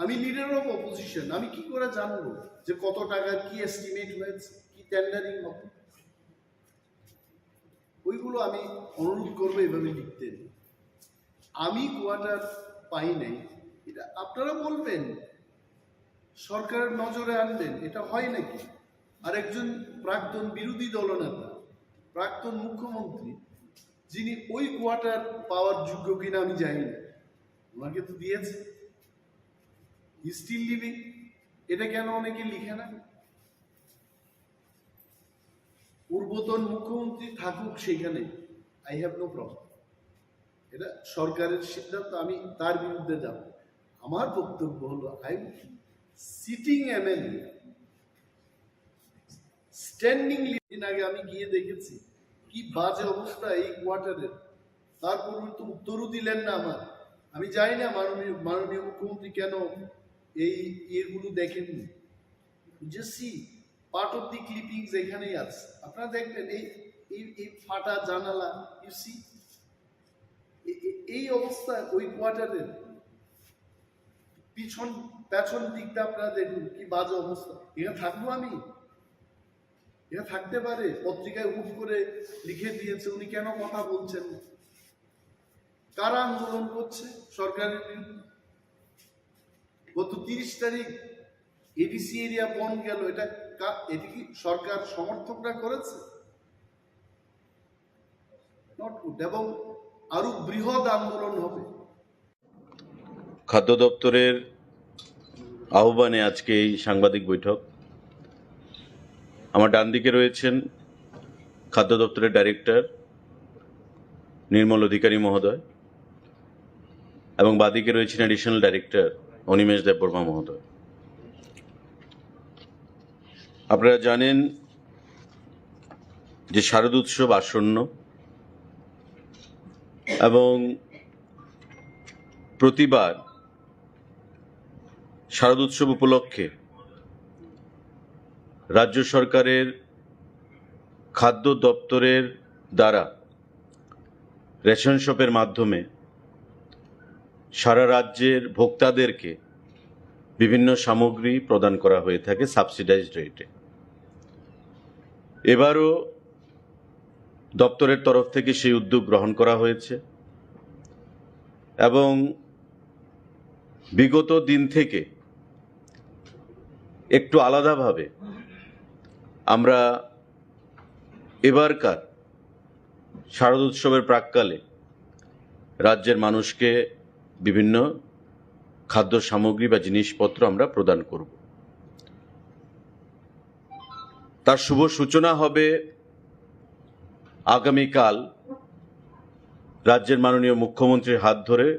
আমি লিডার অফ অপোজিশন, আমি কি করে জানবো যে কত টাকার কি এস্টিমেট হয়েছে, কি টেন্ডারিং হবে? ওইগুলো আমি অনুরোধ করবো এইভাবে লিখতে। আমি কোয়ার্টার পাই নাই, এটা আপনারা বলবেন, সরকারের নজরে আনবেন, এটা হয় নাকি? আর একজন প্রাক্তন বিরোধী দলনেতা, প্রাক্তন মুখ্যমন্ত্রী, যিনি ওই কোয়ার্টার পাওয়ার যোগ্য কিনা আমি জানি না, ওনাকে তো দিয়েছে, হি স্টিল লিভিং, এটা কেন অনেকে লিখে না? পূর্বতন মুখ্যমন্ত্রী থাকুক সেখানে, I have no problem. এটা সরকারের সিদ্ধান্ত, আমি তার বিরুদ্ধে যাব। আমার বক্তব্য হলো, I am sitting MLA, standing living আগে আমি গিয়ে দেখেছি কি বাজে অবস্থা এই কোয়ার্টারের। তার পরিবর্তে উত্তরও দিলেন না আমার। আমি জানি না মাননীয় মাননীয় মুখ্যমন্ত্রী কেন এই ইয়েগুলো দেখেননি। যে see part of the clippings এখানেই আছে, আপনারা দেখবেন এই এই এই ফাটা জানালা। ইউ সি এই অবস্থা ওই কোয়ার্টারের পিছন পেছন দিকটা আপনারা দেখুন কি বাজে অবস্থা। এখানে থাকবো আমি? এটা থাকতে পারে? পত্রিকায় হুট করে লিখে দিয়েছে, উনি কেন কথা বলছেন না? কারা আন্দোলন করছে সরকারের বিরুদ্ধে? গত তিরিশ তারিখ এডিসি এরিয়া বন্ধ গেল, এটা কা- এটা কি সরকার সমর্থকরা করেছে? Not good. এবং আরো বৃহৎ আন্দোলন হবে। খাদ্য দপ্তরের আহ্বানে আজকে এই সাংবাদিক বৈঠক। আমার ডান দিকে রয়েছেন খাদ্য দপ্তরের ডাইরেক্টর নির্মল অধিকারী মহোদয় এবং বাদিকে রয়েছেন অ্যাডিশনাল ডাইরেক্টর অনিমেষ দেববর্মা মহোদয়। আপনারা জানেন যে শারদ উৎসব আসন্ন এবং প্রতিবার শারদ উৎসব উপলক্ষে রাজ্য সরকারের খাদ্য দপ্তরের দ্বারা রেশন শপের মাধ্যমে সারা রাজ্যের ভোক্তাদেরকে বিভিন্ন সামগ্রী প্রদান করা হয়ে থাকে সাবসিডাইজড রেটে। এবারও দপ্তরের তরফ থেকে সেই উদ্যোগ গ্রহণ করা হয়েছে এবং বিগত দিন থেকে একটু আলাদাভাবে আমরা এবারকার শারদ উৎসবের প্রাক্কালে রাজ্যের মানুষকে বিভিন্ন খাদ্য সামগ্রী বা জিনিসপত্র আমরা প্রদান করব। তার শুভ সূচনা হবে আগামীকাল রাজ্যের মাননীয় মুখ্যমন্ত্রীর হাত ধরে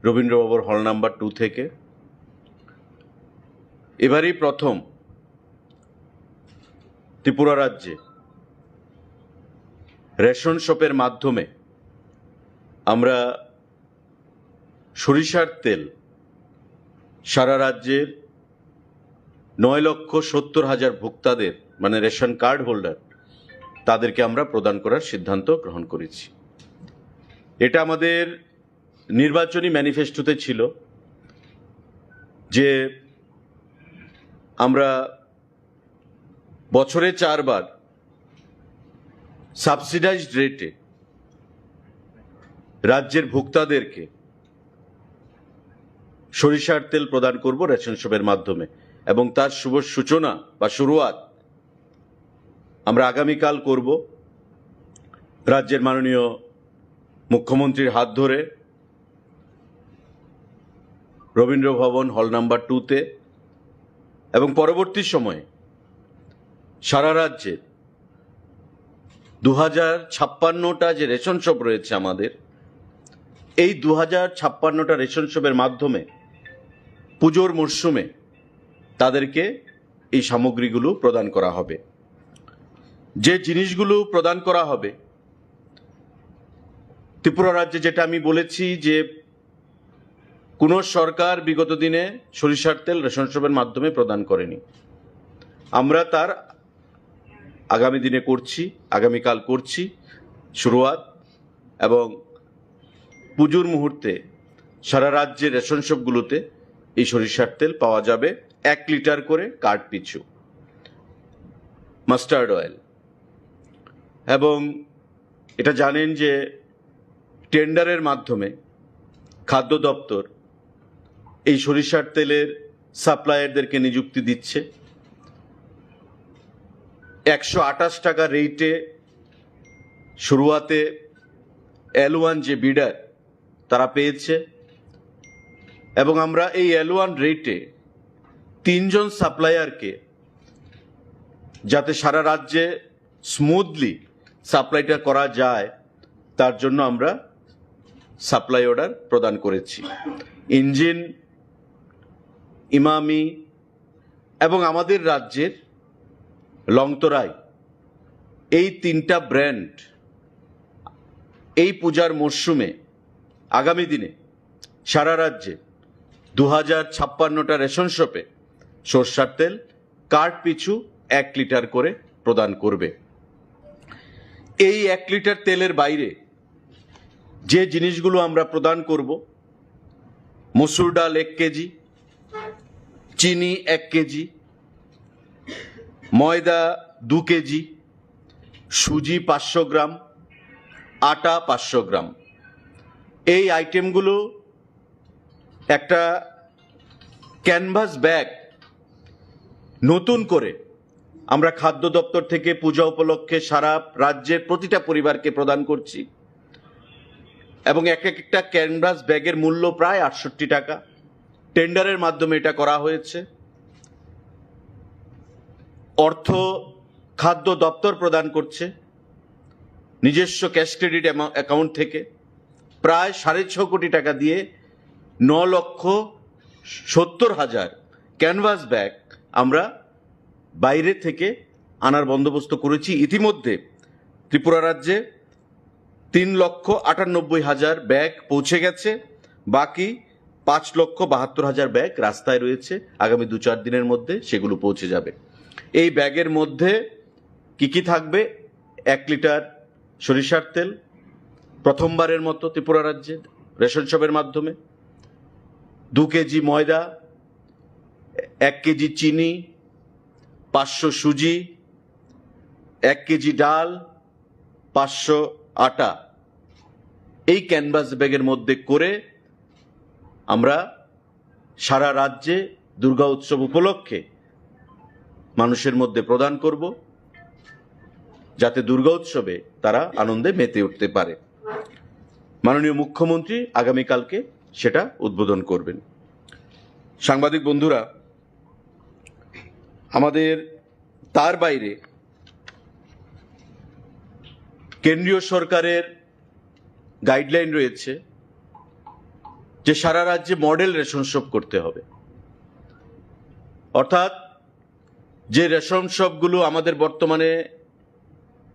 রবীন্দ্র ভবন হল নাম্বার টু থেকে। এবারই প্রথম ত্রিপুরা রাজ্যে রেশন শপের মাধ্যমে আমরা সরিষার তেল সারা রাজ্যের নয় লক্ষ সত্তর হাজার ভোক্তাদের, মানে রেশন কার্ড হোল্ডার, তাদেরকে আমরা প্রদান করার সিদ্ধান্ত গ্রহণ করেছি। এটা আমাদের নির্বাচনী ম্যানিফেস্টোতে ছিল যে আমরা বছরে চারবার সাবসিডাইজড রেটে রাজ্যের ভোক্তাদেরকে সরিষার তেল প্রদান করব রেশন শপের মাধ্যমে এবং তার শুভ সূচনা বা শুরুয়াত আমরা আগামীকাল করব রাজ্যের মাননীয় মুখ্যমন্ত্রীর হাত ধরে রবীন্দ্র ভবন হল নাম্বার টুতে এবং পরবর্তী সময়ে সারা রাজ্যে দু হাজার ছাপ্পান্নটা যে রেশন শপ রয়েছে আমাদের, এই দু হাজার ছাপ্পান্নটা রেশন শপের মাধ্যমে পুজোর মরশুমে তাদেরকে এই সামগ্রীগুলো প্রদান করা হবে। যে জিনিসগুলো প্রদান করা হবে, ত্রিপুরা রাজ্যে যেটা আমি বলেছি যে কোনো সরকার বিগত দিনে সরিষার তেল রেশন শপের মাধ্যমে প্রদান করেনি। আমরা তার আগামী দিনে করছি, আগামীকাল করছি শুরুয়াত, এবং পুজোর মুহূর্তে সারা রাজ্যের রেশন শপগুলোতে এই সরিষার তেল পাওয়া যাবে এক লিটার করে কার্ড পিছু, মাস্টার্ড অয়েল। এবং এটা জানেন যে টেন্ডারের মাধ্যমে খাদ্য দপ্তর এই সরিষার তেলের সাপ্লায়ারদেরকে নিযুক্তি দিচ্ছে। একশো আঠাশ টাকা রেটে শুরুয়াতে এল ওয়ান যে বিডার, তারা পেয়েছে। এবং আমরা এই এল ওয়ান রেটে তিনজন সাপ্লায়ারকে, যাতে সারা রাজ্যে স্মুথলি সাপ্লাইটা করা যায়, তার জন্য আমরা সাপ্লাই অর্ডার প্রদান করেছি। ইঞ্জিন, ইমামি এবং আমাদের রাজ্যের লংতরাই, এই তিনটা ব্র্যান্ড এই পূজার মরশুমে আগামী দিনে সারা রাজ্যে দু হাজার ছাপ্পান্নটা রেশন শপে সর্ষার তেল কার্ড পিছু এক লিটার করে প্রদান করবে। এই এক লিটার তেলের বাইরে যে জিনিসগুলো আমরা প্রদান করব, মসুর ডাল এক কেজি, চিনি এক কেজি, ময়দা দু কেজি, সুজি পাঁচশো গ্রাম, আটা পাঁচশো গ্রাম। এই আইটেমগুলো একটা ক্যানভাস ব্যাগ নতুন করে আমরা খাদ্য দপ্তর থেকে পূজা উপলক্ষে সারা রাজ্যের প্রতিটা পরিবারকে প্রদান করছি। এবং এক একটা ক্যানভাস ব্যাগের মূল্য প্রায় আটষট্টি টাকা। টেন্ডারের মাধ্যমে এটা করা হয়েছে। অর্থ খাদ্য দপ্তর প্রদান করছে নিজস্ব ক্যাশ ক্রেডিট অ্যাকাউন্ট থেকে। প্রায় সাড়ে ছ কোটি টাকা দিয়ে ন লক্ষ সত্তর হাজার ক্যানভাস ব্যাগ আমরা বাইরে থেকে আনার বন্দোবস্ত করেছি। ইতিমধ্যে ত্রিপুরা রাজ্যে তিন লক্ষ আটানব্বই হাজার ব্যাগ পৌঁছে গেছে। বাকি পাঁচ লক্ষ বাহাত্তর হাজার ব্যাগ রাস্তায় রয়েছে। আগামী দু চার দিনের মধ্যে সেগুলো পৌঁছে যাবে। এই ব্যাগের মধ্যে কি কি থাকবে? এক লিটার সরিষার তেল, প্রথমবারের মতো ত্রিপুরা রাজ্যে রেশন শপের মাধ্যমে, দু কেজি ময়দা, এক কেজি চিনি, পাঁচশো সুজি, এক কেজি ডাল, পাঁচশো আটা। এই ক্যানভাস ব্যাগের মধ্যে করে আমরা সারা রাজ্যে দুর্গা উৎসব উপলক্ষে মানুষের মধ্যে প্রদান করব, যাতে দুর্গা উৎসবে তারা আনন্দে মেতে উঠতে পারে। মাননীয় মুখ্যমন্ত্রী আগামীকালকে সেটা উদ্বোধন করবেন। সাংবাদিক বন্ধুরা, আমাদের তার বাইরে কেন্দ্রীয় সরকারের গাইডলাইন রয়েছে যে সারা রাজ্যে মডেল রেশন শপ করতে হবে। অর্থাৎ যে রেশন শপগুলো আমাদের বর্তমানে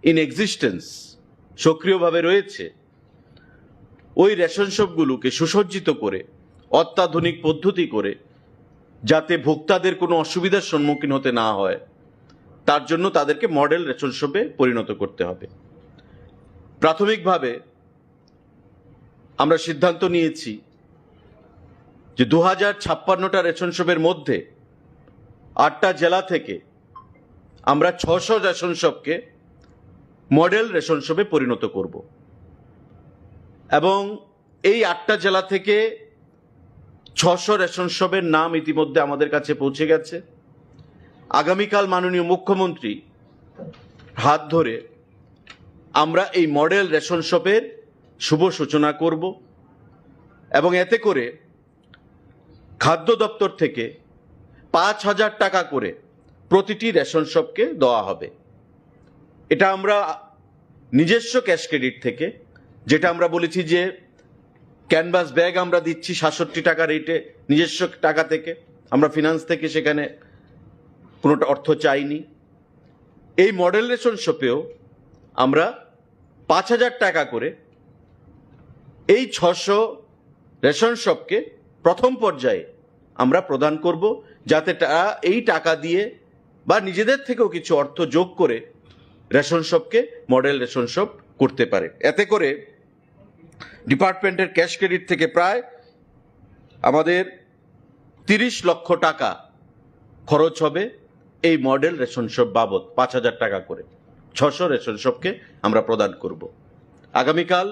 ইন এক্সিস্টেন্স, সক্রিয়ভাবে রয়েছে, ওই রেশন শপগুলোকে সুসজ্জিত করে, অত্যাধুনিক পদ্ধতি করে, যাতে ভোক্তাদের কোনো অসুবিধার সম্মুখীন হতে না হয়, তার জন্য তাদেরকে মডেল রেশন শপে পরিণত করতে হবে। প্রাথমিকভাবে আমরা সিদ্ধান্ত নিয়েছি যে দু হাজার ছাপ্পান্নটা রেশন শপের মধ্যে আটটা জেলা থেকে আমরা ছশো রেশন শপকে মডেল রেশন শপে পরিণত করব। এবং এই আটটা জেলা থেকে ছশো রেশন শপের নাম ইতিমধ্যে আমাদের কাছে পৌঁছে গেছে। আগামীকাল মাননীয় মুখ্যমন্ত্রী হাত ধরে আমরা এই মডেল রেশন শপের শুভ সূচনা করব এবং এতে করে খাদ্য দপ্তর থেকে পাঁচ হাজার টাকা করে প্রতিটি রেশন শপকে দেওয়া হবে। এটা আমরা নিজস্ব ক্যাশ ক্রেডিট থেকে, যেটা আমরা বলেছি যে ক্যানভাস ব্যাগ আমরা দিচ্ছি সাতষট্টি টাকা রেটে নিজস্ব টাকা থেকে, আমরা ফিনান্স থেকে সেখানে কোনোটা অর্থ চাইনি। এই মডেল রেশন শপেও আমরা পাঁচ হাজার টাকা করে এই ছশো রেশন শপকে প্রথম পর্যায়ে আমরা প্রদান করব, যাতে তারা এই টাকা দিয়ে বা নিজেদের থেকেও কিছু অর্থ যোগ করে রেশন শপকে মডেল রেশন শপ করতে পারে। এতে করে ডিপার্টমেন্টের ক্যাশ ক্রেডিট থেকে প্রায় আমাদের তিরিশ লক্ষ টাকা খরচ হবে এই মডেল রেশন শপ বাবদ, পাঁচ হাজার টাকা করে ছশো রেশন শপকে আমরা প্রদান করব। আগামীকাল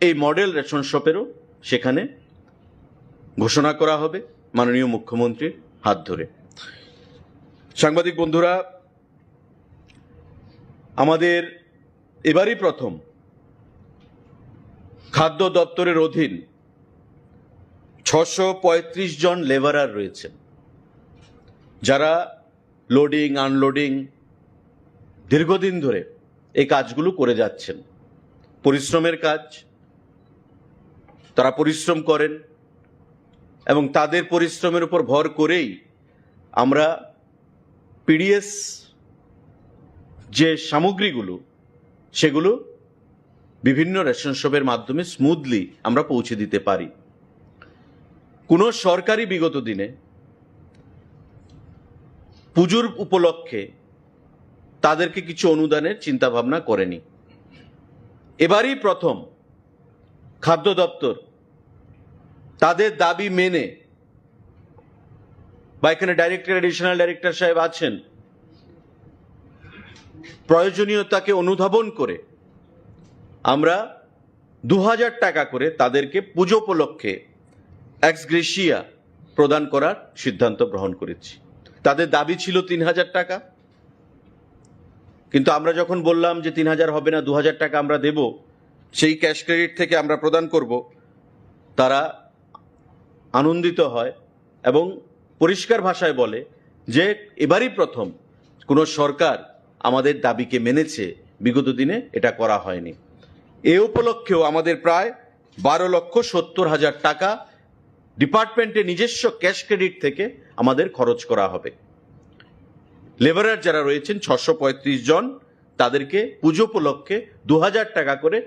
এই মডেল রেশন শপেরও সেখানে ঘোষণা করা হবে মাননীয় মুখ্যমন্ত্রীর হাত ধরে। সাংবাদিক বন্ধুরা, আমাদের এবারই প্রথম খাদ্য দপ্তরের অধীন ছশো পঁয়ত্রিশ জন লেবারার রয়েছেন, যারা লোডিং আনলোডিং দীর্ঘদিন ধরে এই কাজগুলো করে যাচ্ছেন। পরিশ্রমের কাজ, তারা পরিশ্রম করেন এবং তাদের পরিশ্রমের উপর ভর করেই আমরা পিডিএস যে সামগ্রীগুলো, সেগুলো বিভিন্ন রেশন শপের মাধ্যমে স্মুথলি আমরা পৌঁছে দিতে পারি। কোনো সরকারি বিগত দিনে পুজোর উপলক্ষে তাদেরকে কিছু অনুদানের চিন্তাভাবনা করেনি। এবারই প্রথম খাদ্য দপ্তর তাদের দাবি মেনে, বা এখানে ডাইরেক্টর, অ্যাডিশনাল ডাইরেক্টর সাহেব আছেন, প্রয়োজনীয়তাকে অনুধাবন করে আমরা দু হাজার টাকা করে তাদেরকে পুজো উপলক্ষে এক্স গ্রেশিয়া প্রদান করার সিদ্ধান্ত গ্রহণ করেছি। তাদের দাবি ছিল তিন হাজার টাকা, কিন্তু আমরা যখন বললাম যে তিন হাজার হবে না, দু হাজার টাকা আমরা দেব, সেই ক্যাশ ক্রেডিট থেকে আমরা প্রদান করব, তারা আনন্দিত হয় এবং পরিষ্কার ভাষায় বলে যে এবারই প্রথম কোনো সরকার আমাদের দাবিকে মেনেছে, বিগত দিনে এটা করা হয়নি। এ উপলক্ষেও আমাদের প্রায় বারো লক্ষ সত্তর হাজার টাকা ডিপার্টমেন্টের নিজস্ব ক্যাশ ক্রেডিট থেকে আমাদের খরচ করা হবে। লেবারার যারা রয়েছেন ছশো পঁয়ত্রিশ জন, তাদেরকে পুজো উপলক্ষে দু হাজার টাকা করে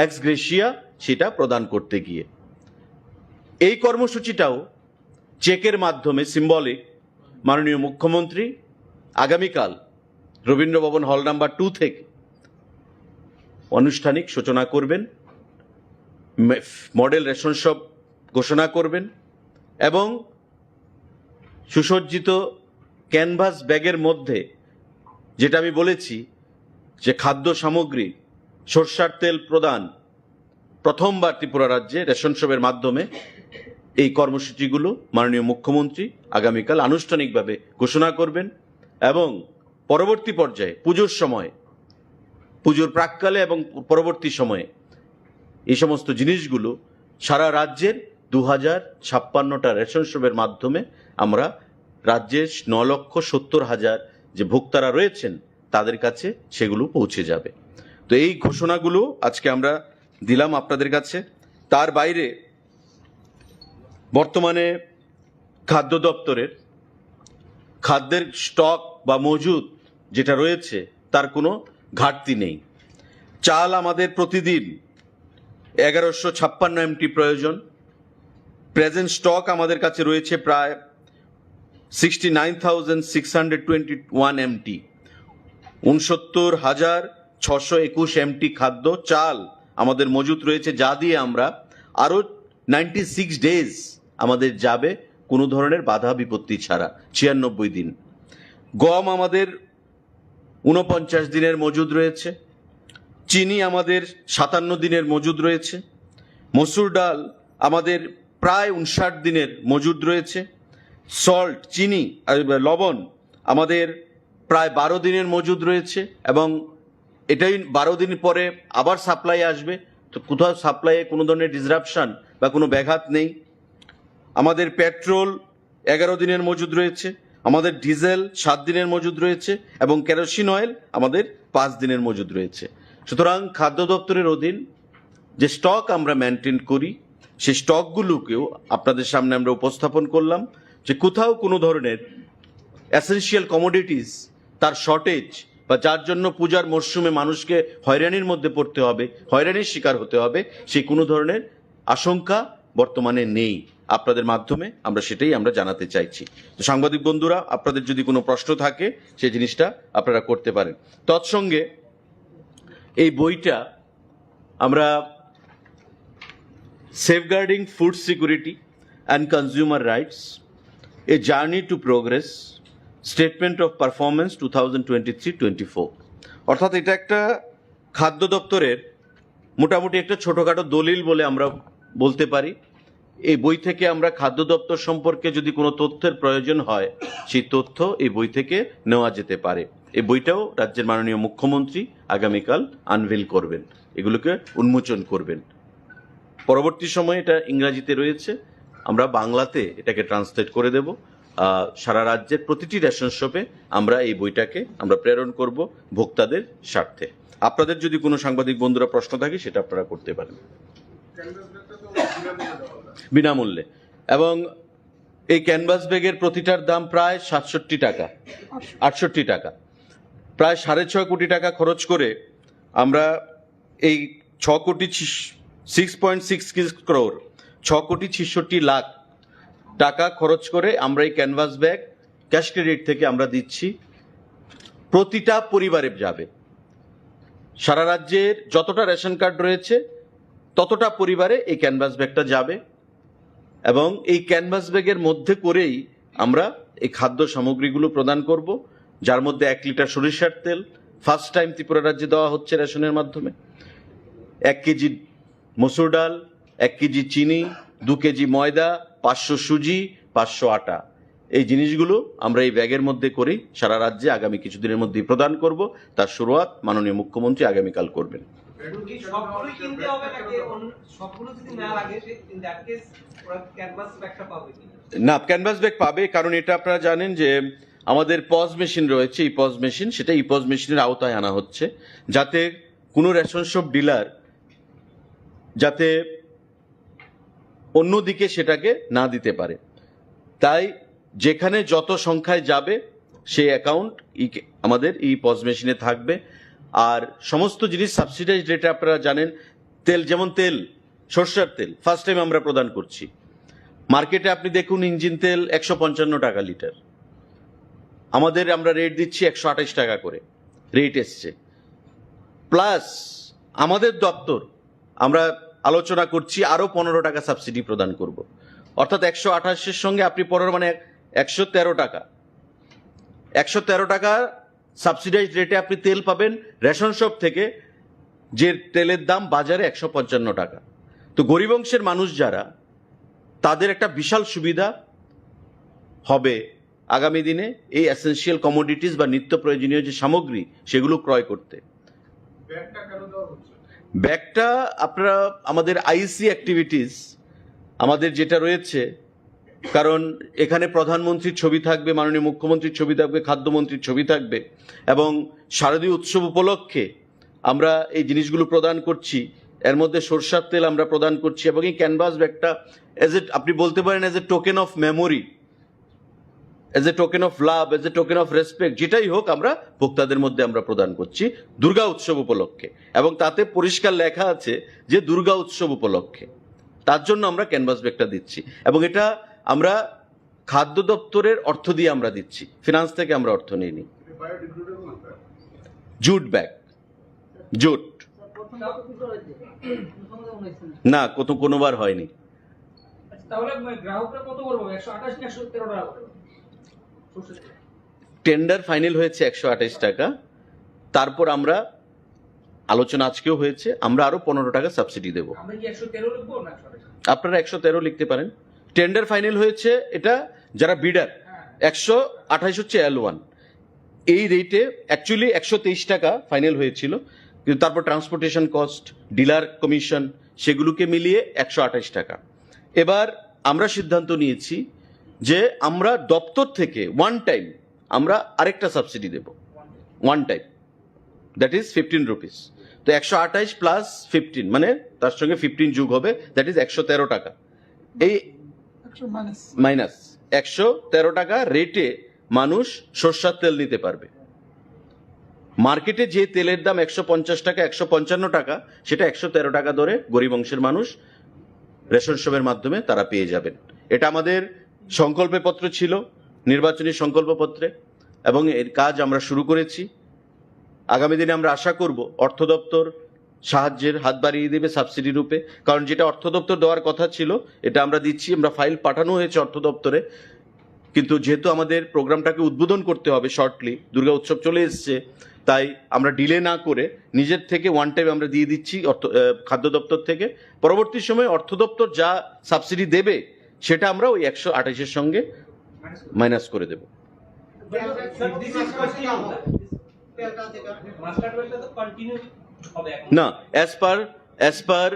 এক্স গ্রেশিয়া সেটা প্রদান করতে গিয়ে এই কর্মসূচিটাও চেকের মাধ্যমে সিম্বলিক মাননীয় মুখ্যমন্ত্রী আগামীকাল রবীন্দ্র ভবন হল নাম্বার টু থেকে আনুষ্ঠানিক সূচনা করবেন, মে-, মডেল রেশন শপ ঘোষণা করবেন এবং সুসজ্জিত ক্যানভাস ব্যাগের মধ্যে, যেটা আমি বলেছি যে খাদ্য সামগ্রী, সর্ষার তেল প্রদান, প্রথমবার ত্রিপুরা রাজ্যে রেশন শপের মাধ্যমে এই কর্মসূচিগুলো মাননীয় মুখ্যমন্ত্রী আগামীকাল আনুষ্ঠানিকভাবে ঘোষণা করবেন এবং পরবর্তী পর্যায়ে পুজোর সময়, পুজোর প্রাক্কালে এবং পরবর্তী সময়ে এই সমস্ত জিনিসগুলো সারা রাজ্যের দু হাজার ছাপ্পান্নটা রেশন শপের মাধ্যমে আমরা রাজ্যের ন লক্ষ সত্তর হাজার যে ভোক্তারা রয়েছেন, তাদের কাছে সেগুলো পৌঁছে যাবে। তো এই ঘোষণাগুলো আজকে আমরা দিলাম আপনাদের কাছে। তার বাইরে বর্তমানে খাদ্য দপ্তরের খাদ্যের স্টক বা মজুদ যেটা রয়েছে, তার কোনো ঘাটতি নেই। চাল আমাদের প্রতিদিন এগারোশো ছাপ্পান্ন এমটি প্রয়োজন। প্রেজেন্ট স্টক আমাদের কাছে রয়েছে প্রায় sixty nine thousand six hundred twenty one MT, ঊনসত্তর হাজার ছশো একুশ এমটি খাদ্য চাল আমাদের মজুত রয়েছে, যা দিয়ে আমরা আরও নাইনটি সিক্স ডেজ আমাদের যাবে কোনো ধরনের বাধা বিপত্তি ছাড়া, ছিয়ানব্বই দিন। গম আমাদের ঊনপঞ্চাশ দিনের মজুদ রয়েছে, চিনি আমাদের সাতান্ন দিনের মজুদ রয়েছে, মসুর ডাল আমাদের প্রায় উনষাট দিনের মজুদ রয়েছে, সল্ট, চিনি, আহ, লবণ আমাদের প্রায় বারো দিনের মজুদ রয়েছে এবং এটাই বারো দিন পরে আবার সাপ্লাই আসবে। তো কোথাও সাপ্লাইয়ে কোনো ধরনের ডিসরাপশন বা কোনো ব্যাঘাত নেই। আমাদের পেট্রোল এগারো দিনের মজুদ রয়েছে, আমাদের ডিজেল সাত দিনের মজুদ রয়েছে এবং কেরোসিন অয়েল আমাদের পাঁচ দিনের মজুদ রয়েছে। সুতরাং খাদ্য দপ্তরের অধীন যে স্টক আমরা মেনটেন করি, সেই স্টকগুলোকেও আপনাদের সামনে আমরা উপস্থাপন করলাম যে কোথাও কোনো ধরনের এসেনশিয়াল কমোডিটিস, তার শর্টেজ বা যার জন্য পূজার মরশুমে মানুষকে হয়রানির মধ্যে পড়তে হবে, হয়রানির শিকার হতে হবে, সেই কোনো ধরনের আশঙ্কা বর্তমানে নেই। আপনাদের মাধ্যমে আমরা সেটাই আমরা জানাতে চাইছি। তো সাংবাদিক বন্ধুরা, আপনাদের যদি কোনো প্রশ্ন থাকে, সেই জিনিসটা আপনারা করতে পারেন। তৎসঙ্গে এই বইটা আমরা Safeguarding Food Security and Consumer Rights, A Journey to Progress, Statement of Performance two thousand twenty three twenty four, অর্থাৎ এটা একটা খাদ্য দপ্তরের মোটামুটি একটা ছোটোখাটো দলিল বলে আমরা বলতে পারি। এই বই থেকে আমরা খাদ্য দপ্তর সম্পর্কে যদি কোনো তথ্যের প্রয়োজন হয়, সেই তথ্য এই বই থেকে নেওয়া যেতে পারে। এই বইটাও রাজ্যের মাননীয় মুখ্যমন্ত্রী আগামীকাল আনভেল করবেন, এগুলোকে উন্মোচন করবেন। পরবর্তী সময়ে এটা ইংরাজিতে রয়েছে, আমরা বাংলাতে এটাকে ট্রান্সলেট করে দেব। আহ, সারা রাজ্যের প্রতিটি রেশন শপে আমরা এই বইটাকে আমরা প্রেরণ করব ভোক্তাদের স্বার্থে। আপনাদের যদি কোনো সাংবাদিক বন্ধুরা প্রশ্ন থাকে, সেটা আপনারা করতে পারেন। বিনামূল্যে। এবং এই ক্যানভাস ব্যাগের প্রতিটার দাম প্রায় সাতষট্টি টাকা, আটষট্টি টাকা। প্রায় সাড়ে ছয় কোটি টাকা খরচ করে আমরা এই ছ কোটি, সিক্স পয়েন্ট সিক্স ক্রোর, ছ কোটি ছেষট্টি লাখ টাকা খরচ করে আমরা এই ক্যানভাস ব্যাগ ক্যাশ ক্রেডিট থেকে আমরা দিচ্ছি। প্রতিটা পরিবারে যাবে। সারা রাজ্যের যতটা রেশন কার্ড রয়েছে, ততটা পরিবারে এই ক্যানভাস ব্যাগটা যাবে। এবং এই ক্যানভাস ব্যাগের মধ্যে করেই আমরা এই খাদ্য সামগ্রীগুলো প্রদান করব, যার মধ্যে এক লিটার সরিষার তেল, ফার্স্ট টাইম ত্রিপুরা রাজ্যে দেওয়া হচ্ছে রেশনের মাধ্যমে, এক কেজি মসুর ডাল, এক কেজি চিনি, দু কেজি ময়দা, পাঁচশো সুজি, পাঁচশো আটা। এই জিনিসগুলো আমরা এই ব্যাগের মধ্যে করি, সারা রাজ্যে আগামী কিছুদিনের মধ্যেই প্রদান করব। তার শুরুয়াত মাননীয় মুখ্যমন্ত্রী আগামীকাল করবেন। শুধু কি সবগুলোই কিনতে হবে নাকি অন্য সবগুলো যদি না লাগে, সে in that case ওরা ক্যানভাস ব্যাগটা পাবে কিনা? না, ক্যানভাস ব্যাগ পাবে, কারণ এটা আপনারা জানেন যে আমাদের পজ মেশিন রয়েছে, ইপজ মেশিন, সেটা ইপজ মেশিনের আওতায় আনা হচ্ছে, যাতে কোনো রেশন শপ ডিলার যাতে অন্যদিকে সেটাকে না দিতে পারে। তাই যেখানে যত সংখ্যায় যাবে, সেই অ্যাকাউন্ট আমাদের ইপজ মেশিনে থাকবে। আর সমস্ত জিনিস সাবসিডাইজড রেটে, আপনারা জানেন, তেল, যেমন তেল, সর্ষের তেল ফার্স্ট টাইম আমরা প্রদান করছি। মার্কেটে আপনি দেখুন, ইঞ্জিন তেল একশো পঞ্চান্ন টাকা লিটার, আমাদের আমরা রেট দিচ্ছি একশো আঠাশ টাকা করে রেট এসছে। প্লাস আমাদের দপ্তর, আমরা আলোচনা করছি আরও পনেরো টাকা সাবসিডি প্রদান করব। অর্থাৎ একশো আঠাশের সঙ্গে আপনি পনেরো, মানে একশো তেরো টাকা, একশো তেরো টাকা সাবসিডাইজ রেটে আপনি তেল পাবেন রেশন শপ থেকে, যে তেলের দাম বাজারে একশো পঞ্চান্ন টাকা। তো গরিব অংশের মানুষ যারা, তাদের একটা বিশাল সুবিধা হবে আগামী দিনে এই এসেনশিয়াল কমোডিটিস বা নিত্য প্রয়োজনীয় যে সামগ্রী, সেগুলো ক্রয় করতে। ব্যাগটা আপনারা আমাদের আইসি অ্যাক্টিভিটিস, আমাদের যেটা রয়েছে, কারণ এখানে প্রধানমন্ত্রীর ছবি থাকবে, মাননীয় মুখ্যমন্ত্রীর ছবি থাকবে, খাদ্যমন্ত্রীর ছবি থাকবে, এবং শারদীয় উৎসব উপলক্ষে আমরা এই জিনিসগুলো প্রদান করছি। এর মধ্যে সরষার তেল আমরা প্রদান করছি, এবং এই ক্যানভাস ব্যাগটা, এজ এ, আপনি বলতে পারেন, as a token of memory, as a token of love, as a token of respect, যেটাই হোক, আমরা ভোক্তাদের মধ্যে আমরা প্রদান করছি দুর্গা উৎসব উপলক্ষে। এবং তাতে পরিষ্কার লেখা আছে যে দুর্গা উৎসব উপলক্ষে, তার জন্য আমরা ক্যানভাস ব্যাগটা দিচ্ছি। এবং এটা আমরা খাদ্য দপ্তরের অর্থ দিয়ে আমরা দিচ্ছি, ফিনান্স থেকে আমরা অর্থ নিইনি। Jute bag, jute. না, কত, কোনোবার হয়নি। আচ্ছা, তাহলে গ্রাহকরা কত করে পাবে? একশো আঠাশ না একশো তেরো টাকা করে? টেন্ডার ফাইনাল হয়েছে একশো আঠাশ টাকা। তারপর আমরা, আলোচনা আজকেও হয়েছে, আমরা আরো পনেরো টাকা সাবসিডি দেব। আমরা কি একশো তেরো লিখবো না একশো আঠাশ? আপনারা একশো তেরো লিখতে পারেন। টেন্ডার ফাইনাল হয়েছে এটা, যারা বিডার, হ্যাঁ। একশো আঠাশ হচ্ছে এল ওয়ান। এই রেটে অ্যাকচুয়ালি একশো তেইশ টাকা ফাইনাল হয়েছিল, কিন্তু তারপর ট্রান্সপোর্টেশন কস্ট, ডিলার কমিশন, সেগুলোকে মিলিয়ে একশো আঠাশ টাকা। এবার আমরা সিদ্ধান্ত নিয়েছি যে আমরা দপ্তর থেকে ওয়ান টাইম আমরা আরেকটা সাবসিডি দেব, one time, that is fifteen rupees. তো একশো আঠাশ প্লাস ফিফটিন, মানে তার সঙ্গে ফিফটিন যোগ হবে, দ্যাট ইজ একশো তেরো টাকা। এই একশো মাইনাস। মাইনাস একশো তেরো টাকা রেটে মানুষ সর্ষার তেল নিতে পারবে। মার্কেটে যে তেলের দাম একশো পঞ্চাশ টাকা, একশো পঞ্চান্ন টাকা, সেটা একশো তেরো টাকা দরে গরিব অংশের মানুষ রেশন শপের মাধ্যমে তারা পেয়ে যাবেন। এটা আমাদের সংকল্প পত্র ছিল, নির্বাচনী সংকল্প পত্রে, এবং এর কাজ আমরা শুরু করেছি। আগামী দিনে আমরা আশা করব অর্থ দপ্তর সাহায্যের হাত বাড়িয়ে দেবে সাবসিডি রূপে, কারণ যেটা অর্থ দপ্তর দেওয়ার কথা ছিল, এটা আমরা দিচ্ছি। আমরা ফাইল পাঠানো হয়েছে অর্থ দপ্তরে, কিন্তু যেহেতু আমাদের প্রোগ্রামটাকে উদ্বোধন করতে হবে শর্টলি, দুর্গা উৎসব চলে এসছে, তাই আমরা ডিলে না করে নিজের থেকে ওয়ান টাইম আমরা দিয়ে দিচ্ছি অর্থ, আহ, খাদ্য দপ্তর থেকে। পরবর্তী সময়ে অর্থ দপ্তর যা সাবসিডি দেবে, সেটা আমরা ওই একশো আঠাশের সঙ্গে মাইনাস করে দেব। না, as per, as per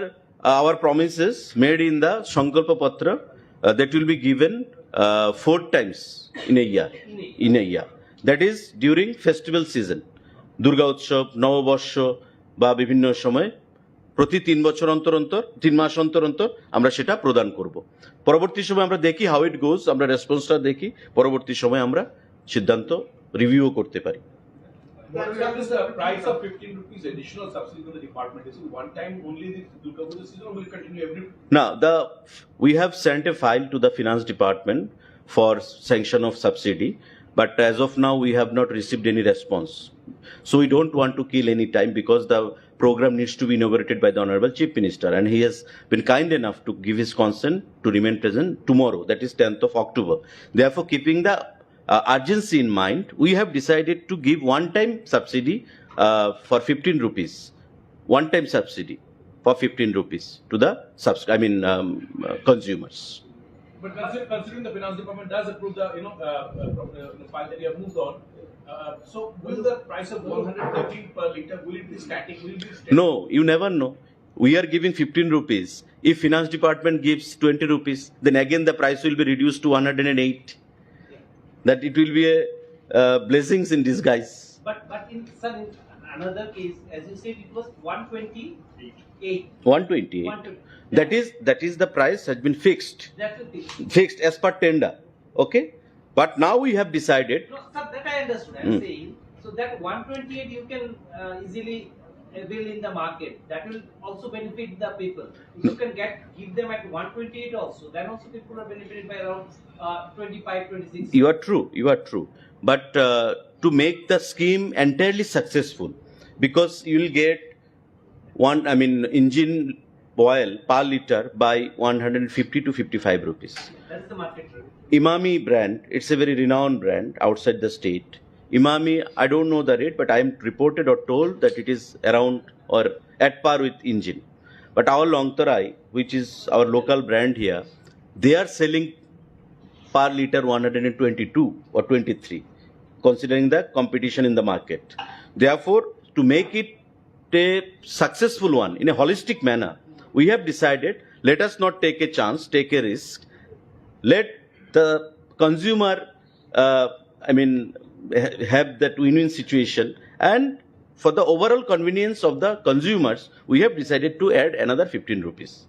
our promises made in the Sankalpa Patra, uh, that will be given, uh, four times in a year, in a year, that is during festival season, Durga উৎসব, নববর্ষ বা বিভিন্ন সময় প্রতি তিন বছর অন্তর অন্তর, তিন মাস অন্তর অন্তর আমরা সেটা প্রদান করব। পরবর্তী সময় আমরা দেখি how it goes, আমরা রেসপন্সটা দেখি, পরবর্তী সময় আমরা সিদ্ধান্ত রিভিউ করতে পারি। What is the price of fifteen rupees additional subsidy to the department? Is it one time only this Durga Puja season or will it continue every? Now, the, we have sent a file to the finance department for sanction of subsidy, but as of now, we have not received any response. So we don't want to kill any time because the program needs to be inaugurated by the Honorable Chief Minister, and he has been kind enough to give his consent to remain present tomorrow, that is tenth of October. Therefore, keeping the uh, urgency in mind, we have decided to give one-time subsidy uh, for fifteen rupees, one-time subsidy for fifteen rupees to the subs-, I mean, um, uh, consumers. But consider-, considering the finance department does approve the, you know, uh, uh, pro-, uh, the file that you have moved on, uh, so will the price of one hundred thirteen per liter, will it be static? Will it be static? No, you never know. We are giving fifteen rupees. If finance department gives twenty rupees, then again the price will be reduced to one hundred and eight. That it will be a uh, blessings in disguise. But, but in, sir, in another case, as you said, it was one twenty-eight. One twenty-eight. One twenty. That is, that is the price has been fixed. That's the thing. Fixed as per tender. Okay? But now we have decided. No, sir, that I understood. I'm Hmm. saying, so that one twenty-eight you can uh, easily avail in the market. That will also benefit the people. If you can get, give them at one twenty-eight also, then also people are benefited by around uh, twenty-five, twenty-six. You are true, you are true. But uh, to make the scheme entirely successful, because you will get one, I mean, engine oil per liter by one hundred fifty to fifty-five rupees. That is the market rate. Emami brand, it's a very renowned brand outside the state. Emami, I don't know the rate, but I am reported or told that it is around or at par with engine. But our Longtarai, which is our local brand here, they are selling per liter one hundred twenty-two or twenty-three, considering the competition in the market. Therefore, to make it a successful one in a holistic manner, we have decided, let us not take a chance, take a risk. Let the consumer, uh, I mean, ha-, have that win-win situation. And for the overall convenience of the consumers, we have decided to add another fifteen rupees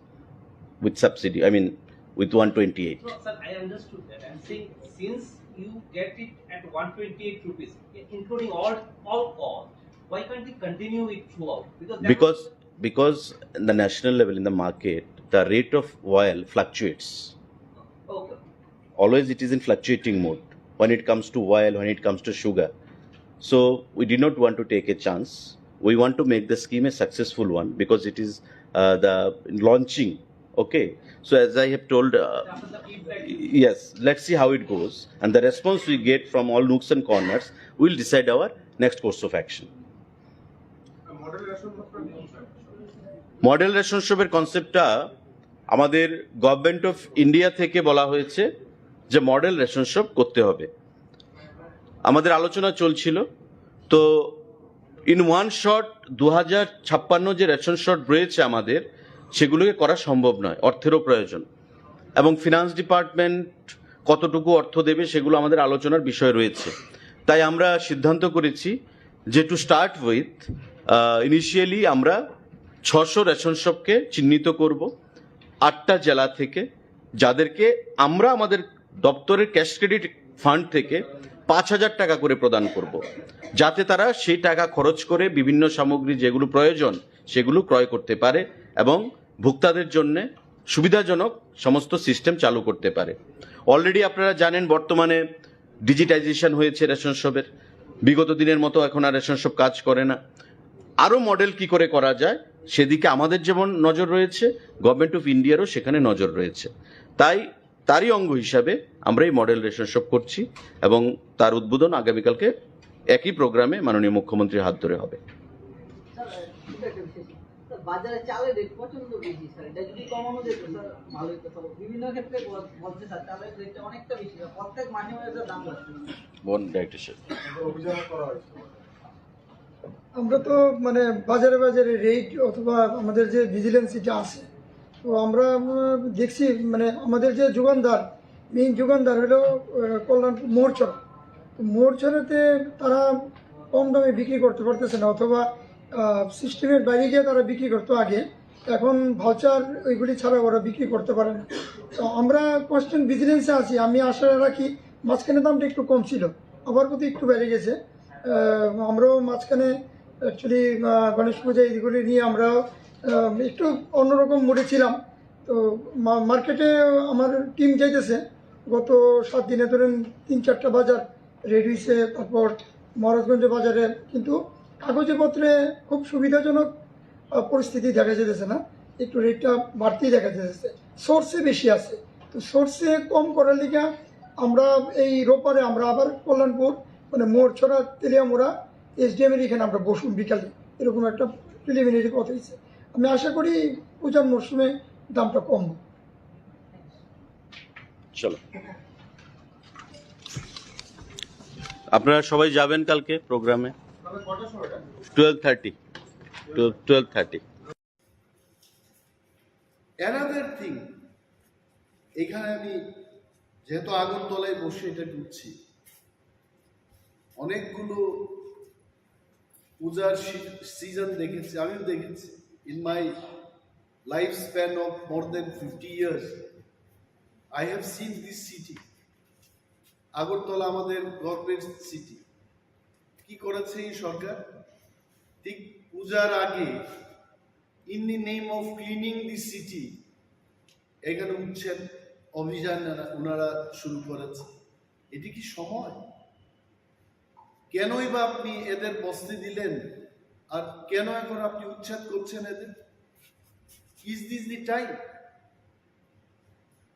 with subsidy, I mean, with one twenty-eight. No, sir, I understood that. I'm saying since you get it at one twenty-eight rupees, including all, all costs, why can't we continue it throughout? Because that Because, because in the national level in the market, the rate of oil fluctuates. Okay. Always it is in fluctuating mode when it comes to oil, when it comes to sugar. So we did not want to take a chance. We want to make the scheme a successful one because it is uh, the launching. Okay. So as I have told, uh, yes, let's see how it goes. And the response we get from all nooks and corners will decide our next course of action. Model ration শপের কনসেপ্টটা আমাদের government of India থেকে বলা হয়েছে যে model ration shop করতে হবে। আমাদের আলোচনা চলছিল, তো ইন ওয়ান শট দু হাজার ছাপ্পান্ন যে রেশন শপ রয়েছে আমাদের, সেগুলোকে করা সম্ভব নয়, অর্থেরও প্রয়োজন। এবং ফিনান্স ডিপার্টমেন্ট কতটুকু অর্থ দেবে, সেগুলো আমাদের আলোচনার বিষয় রয়েছে। তাই আমরা সিদ্ধান্ত করেছি যে টু স্টার্ট উইথ, ইনিশিয়ালি আমরা ছশো রেশন শপকে চিহ্নিত করব আটটা জেলা থেকে, যাদেরকে আমরা আমাদের দপ্তরের ক্যাশ ক্রেডিট ফান্ড থেকে পাঁচ হাজার টাকা করে প্রদান করব, যাতে তারা সেই টাকা খরচ করে বিভিন্ন সামগ্রী যেগুলো প্রয়োজন সেগুলো ক্রয় করতে পারে এবং ভোক্তাদের জন্য সুবিধাজনক সমস্ত সিস্টেম চালু করতে পারে। অলরেডি আপনারা জানেন, বর্তমানে ডিজিটাইজেশন হয়েছে রেশন শপের। বিগত দিনের মতো এখন আর রেশন শপ কাজ করে না। আরও মডেল কি করে করা যায়, সেদিকে আমাদের যেমন নজর রয়েছে, গভর্নমেন্ট অফ ইন্ডিয়ারও সেখানে নজর রয়েছে। তাই তারই অঙ্গ হিসাবে আমরা এই মডেল রেশন শপ করছি এবং তার উদ্বোধন আগামীকালকে একই প্রোগ্রামে মাননীয় মুখ্যমন্ত্রীর হাত ধরে হবে। স্যার, ছোট একটা বিষয়, স্যার। স্যার, বাজারে চালের রেট প্রচণ্ড বেশি, স্যার। এটা যদি কমানো যেত, স্যার, ভালো হতো। স্যার, বিভিন্ন ক্ষেত্রে বল-, বলছে, স্যার, চালের রেটটা অনেকটা বেশি, স্যার। প্রত্যেক মাসে মাসে, স্যার, দাম বাড়ছে। বোন ডাইরেক্টর স্যার। অভিযান করা হয়েছে। আমরা তো, মানে, বাজারে বাজারে রেট অথবা আমাদের যে ভিজিলেন্স এটা আছে, তো আমরা, উম, দেখছি, মানে, আমাদের যে যোগানদার, মেইন যোগানদার হলো, আহ, কল্যাণপুর মোরছড়া। তো মোরছড়াতে তারা কম দামে বিক্রি করতে পারতেছে না, অথবা, আহ, সিস্টেমের বাইরে গিয়ে তারা বিক্রি করতো আগে, এখন ভাউচার ওইগুলি ছাড়া ওরা বিক্রি করতে পারে না। তো আমরা কনস্ট্যান্ট ভিজিলেন্সে আছি, আমি আশা রাখি মাঝখানে দামটা একটু কম ছিল, আবার বোধহয় একটু বেড়ে গেছে। আহ, আমরাও মাঝখানে অ্যাকচুয়ালি গণেশ পূজা এইগুলি নিয়ে আমরা আহ, একটু অন্যরকম মুডে ছিলাম। তো মা- মার্কেটে আমার টিম যাইতেছে, গত সাত দিনে ধরেন তিন চারটা বাজার রেডি হয়েছে, তারপর মহারাজগঞ্জ বাজারে, কিন্তু কাগজে পত্রে খুব সুবিধাজনক আহ, পরিস্থিতি দেখা যাইতেছে না, একটু রেটটা বাড়তেই দেখা যাইতেছে। সোর্সে বেশি আছে, তো সোর্সে কম করার লিগে আমরা এই রোববারে আমরা আবার কল্যাণপুর, মানে মোরছড়া, তেলিয়ামুড়া এসডিএম এর এখানে আমরা বসুন বিকালে, এরকম একটা প্রিলিমিনারি কথা হয়েছে। আমি আশা করি পূজার মরশুমে দামটা কম হবে। চলো, আপনারা সবাই যাবেন কালকে প্রোগ্রামে? Twelve thirty. Twelve twelve thirty. Another thing, এখানে আমি যেহেতু আগরতলায় বসে এটা করছি, অনেকগুলো পূজার সিজন দেখেছি, আমিও দেখেছি। In my life span of more than fifty years, I have seen this city. Agartala আমাদের গর্বের সিটি। কি করেছে এই সরকার? ঠিক পূজার আগে, in the name of cleaning the city, এখানে উচ্ছেদ অভিযান ওনারা শুরু করেছে। এটি কি সময়? কেনই বা আপনি এদের বসতে দিলেন, আর কেন এখন আপনি উচ্ছেদ করছেন এদের? Is this the time?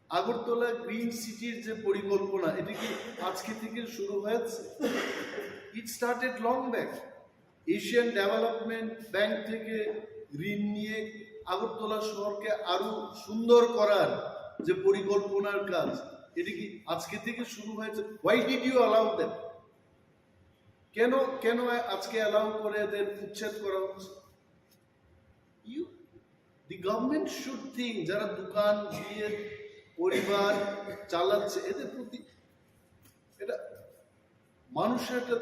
Agartala green সিটির যে পরিকল্পনা, এটা কি আজকে থেকে শুরু হয়েছে? It started long back. Asian development bank থেকে ঋণ নিয়ে আগরতলা শহরকে আরো সুন্দর করার যে পরিকল্পনার কাজ, এটা কি আজকে থেকে শুরু হয়েছে? Why did you allow them? কেন কেন আজকে অ্যালাউ করে এদের উচ্ছেদ করা হচ্ছে? You, the government should think, যারা দোকান দিয়ে পরিবার চালাচ্ছে, এদের প্রতি এটা মানুষের একটা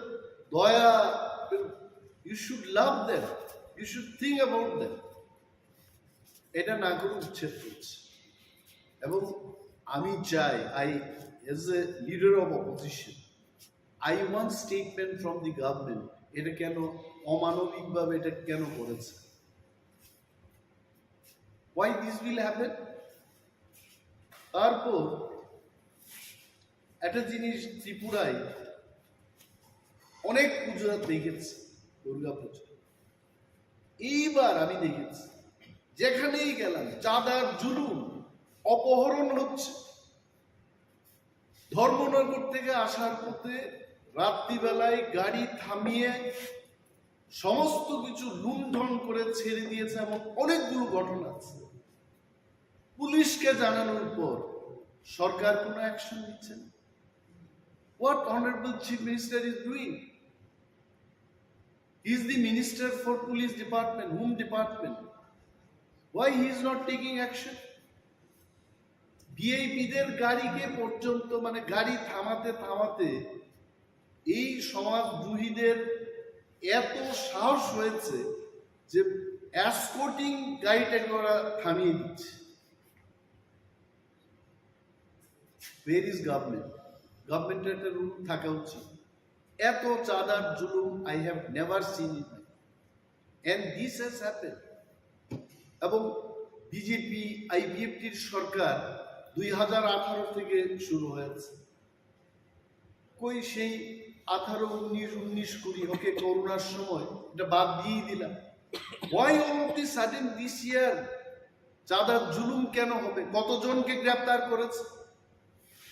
দয়া। You should love them, you should think about them. এটা না করে উচ্ছেদ করছে। এবং আমি চাই, I, as a leader of opposition, I want statement from the government, এটা কেন অমানবিকভাবে এটা কেন করেছে? Why this will happen? তারপর একটা জিনিস, ত্রিপুরায় অনেক পুজো দেখেছি, দুর্গা পুজো। এইবার আমি দেখেছি, যেখানেই গেলাম চাঁদার জুলুম, অপহরণ হচ্ছে। ধর্মনগর থেকে আসার পথে রাত্রিবেলায় গাড়ি থামিয়ে সমস্ত কিছু লুণ্ঠন করে ছেড়ে দিয়েছে, এমন অনেকগুলো ঘটনা আছে। পুলিশকে জানানোর পর সরকার কোনো অ্যাকশন নিচ্ছে না। What honorable Chief Minister is doing? He is the minister for police department, home department. Why he is not taking action? ভিআইপিদের গাড়িকে পর্যন্ত, মানে, গাড়ি থামাতে থামাতে এই সমাজদ্রোহীদের এত সাহস হয়েছে যে এসকর্টিং গাড়িটাকে ওরা থামিয়ে দিচ্ছে। Where is government? গভর্নমেন্টের একটা রুল থাকা উচিত। এত চাঁদার জুলুম I have never seen in my, and this has happened. এবং বিজেপি আইপিএফটির সরকার দুই হাজার আঠারো থেকে শুরু হয়েছে। কই সেই আঠারো, উনিশ, উনিশ, কুড়ি, ওকে, করোনার সময় এটা বাদ দিয়েই দিলাম। Why all of the sudden this year? চাঁদার জুলুম কেন হবে? কতজনকে গ্রেপ্তার করেছে?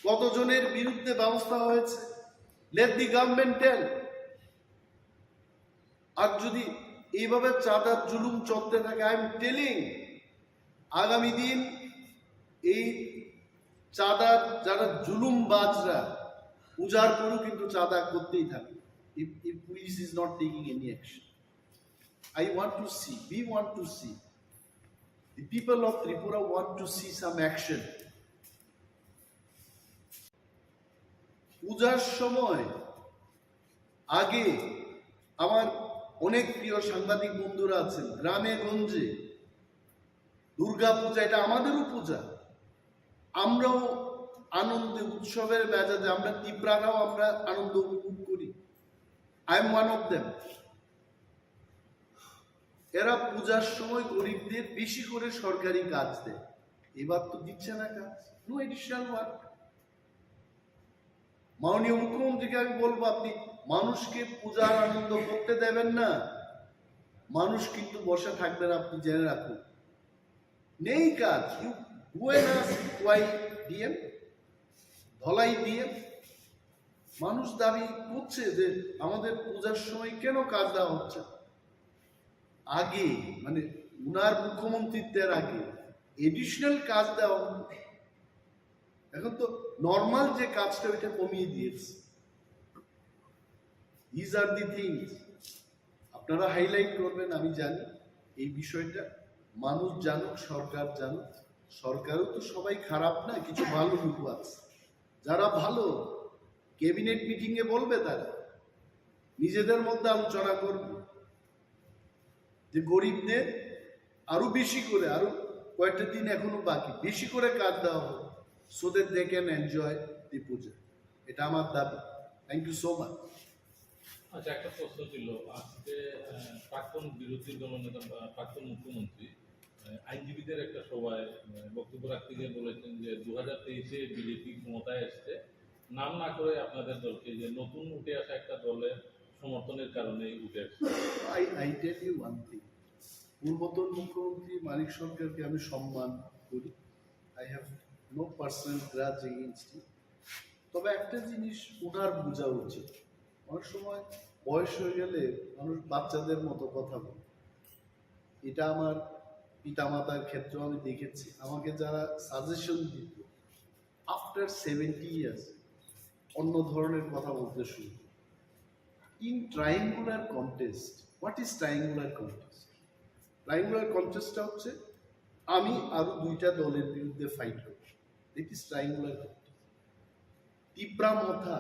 কতজনের বিরুদ্ধে ব্যবস্থা হয়েছে? Let the government tell. আর যদি এইভাবে চাঁদার জুলুম চলতে থাকে, I am telling, আগামী দিন এই চাঁদার যারা জুলুমবাজরা উজাড় করুক, কিন্তু চাঁদা করতেই থাকবে। If, if police is not taking any action, I want to see, we want to see, the people of Tripura want to see some action. পূজার সময় আগে আমার অনেক প্রিয় সাংবাদিক বন্ধুরা আছেন, গ্রামে গঞ্জে দুর্গা পূজা, এটা আমাদেরও পূজা, আমরাও আনন্দে উৎসবের মেজাজে আমরা তিপ্রারাও আমরা আনন্দ উপভোগ করি। I am one of them. এরা পূজার সময় গরিবদের বেশি করে সরকারি কাজ দেয়, এবার তো দিচ্ছে না কাজ, no additional work. মাননীয় মুখ্যমন্ত্রীকে আমি বলবো, আপনি মানুষকে পূজার আনন্দ করতে দেবেন না, মানুষ কিন্তু বসে থাকবে না, আপনি জেনে রাখুন। নেই কাজ, you go and ask why D M, Dhalai D M। মানুষ দাবি করছে যে আমাদের পূজার সময় কেন কাজ দেওয়া হচ্ছে। আগে, মানে, উনার মুখ্যমন্ত্রীত্বের আগে এডিশনাল কাজ দেওয়া হতো। এখন তো নর্মাল যে কাজটা, ওইটা কমিয়ে দিয়েছে। These are the things আপনারা হাইলাইট করবেন, আমি জানি এই বিষয়টা। মানুষ জানুক, সরকার জানুক। সরকারও তো সবাই খারাপ না, কিছু ভালো লোক আছে। যারা ভালো, ক্যাবিনেট মিটিং এ বলবে তারা, নিজেদের মধ্যে আলোচনা করবে যে গরিবদের আরো বেশি করে, আরো কয়েকটা দিন এখনো বাকি, বেশি করে কাজ দেওয়া হোক, so that they can enjoy the puja। এটা আমার দাবি। Thank you so much। আচ্ছা, একটা প্রশ্ন ছিল। আজকে আহ, প্রাক্তন বিরোধী দলনেতা বা প্রাক্তন মুখ্যমন্ত্রী আহ, আইনজীবীদের একটা সভায় আহ, বক্তব্য রাখতে গিয়ে বলেছেন যে দু হাজার তেইশে বিজেপি ক্ষমতায় এসছে, নাম না করে আপনাদের দলকে, যে নতুন উঠে আসা একটা দলের সমর্থনের কারণে উঠে আসছে। I, I tell you one thing, পূর্বতন মুখ্যমন্ত্রী মানিক সরকারকে আমি সম্মান করি। I have no personal grudge against him। তবে একটা জিনিস ওনার বোঝা উচিত, অনেক সময় বয়স হয়ে গেলে মানুষ বাচ্চাদের মতো কথা বলে। এটা আমার পিতামাতার ক্ষেত্রেও আমি দেখেছি। আমাকে যারা সাজেশন দিত, আফটার সেভেন্টি ইয়ার্স অন্য ধরনের কথা বলতে শুরু করে। In triangular contest, what is triangular contest? Triangular কন্টেস্টটা হচ্ছে আমি আরো দুইটা দলের বিরুদ্ধে ফাইট করব। That is triangular contest. Tipra Motha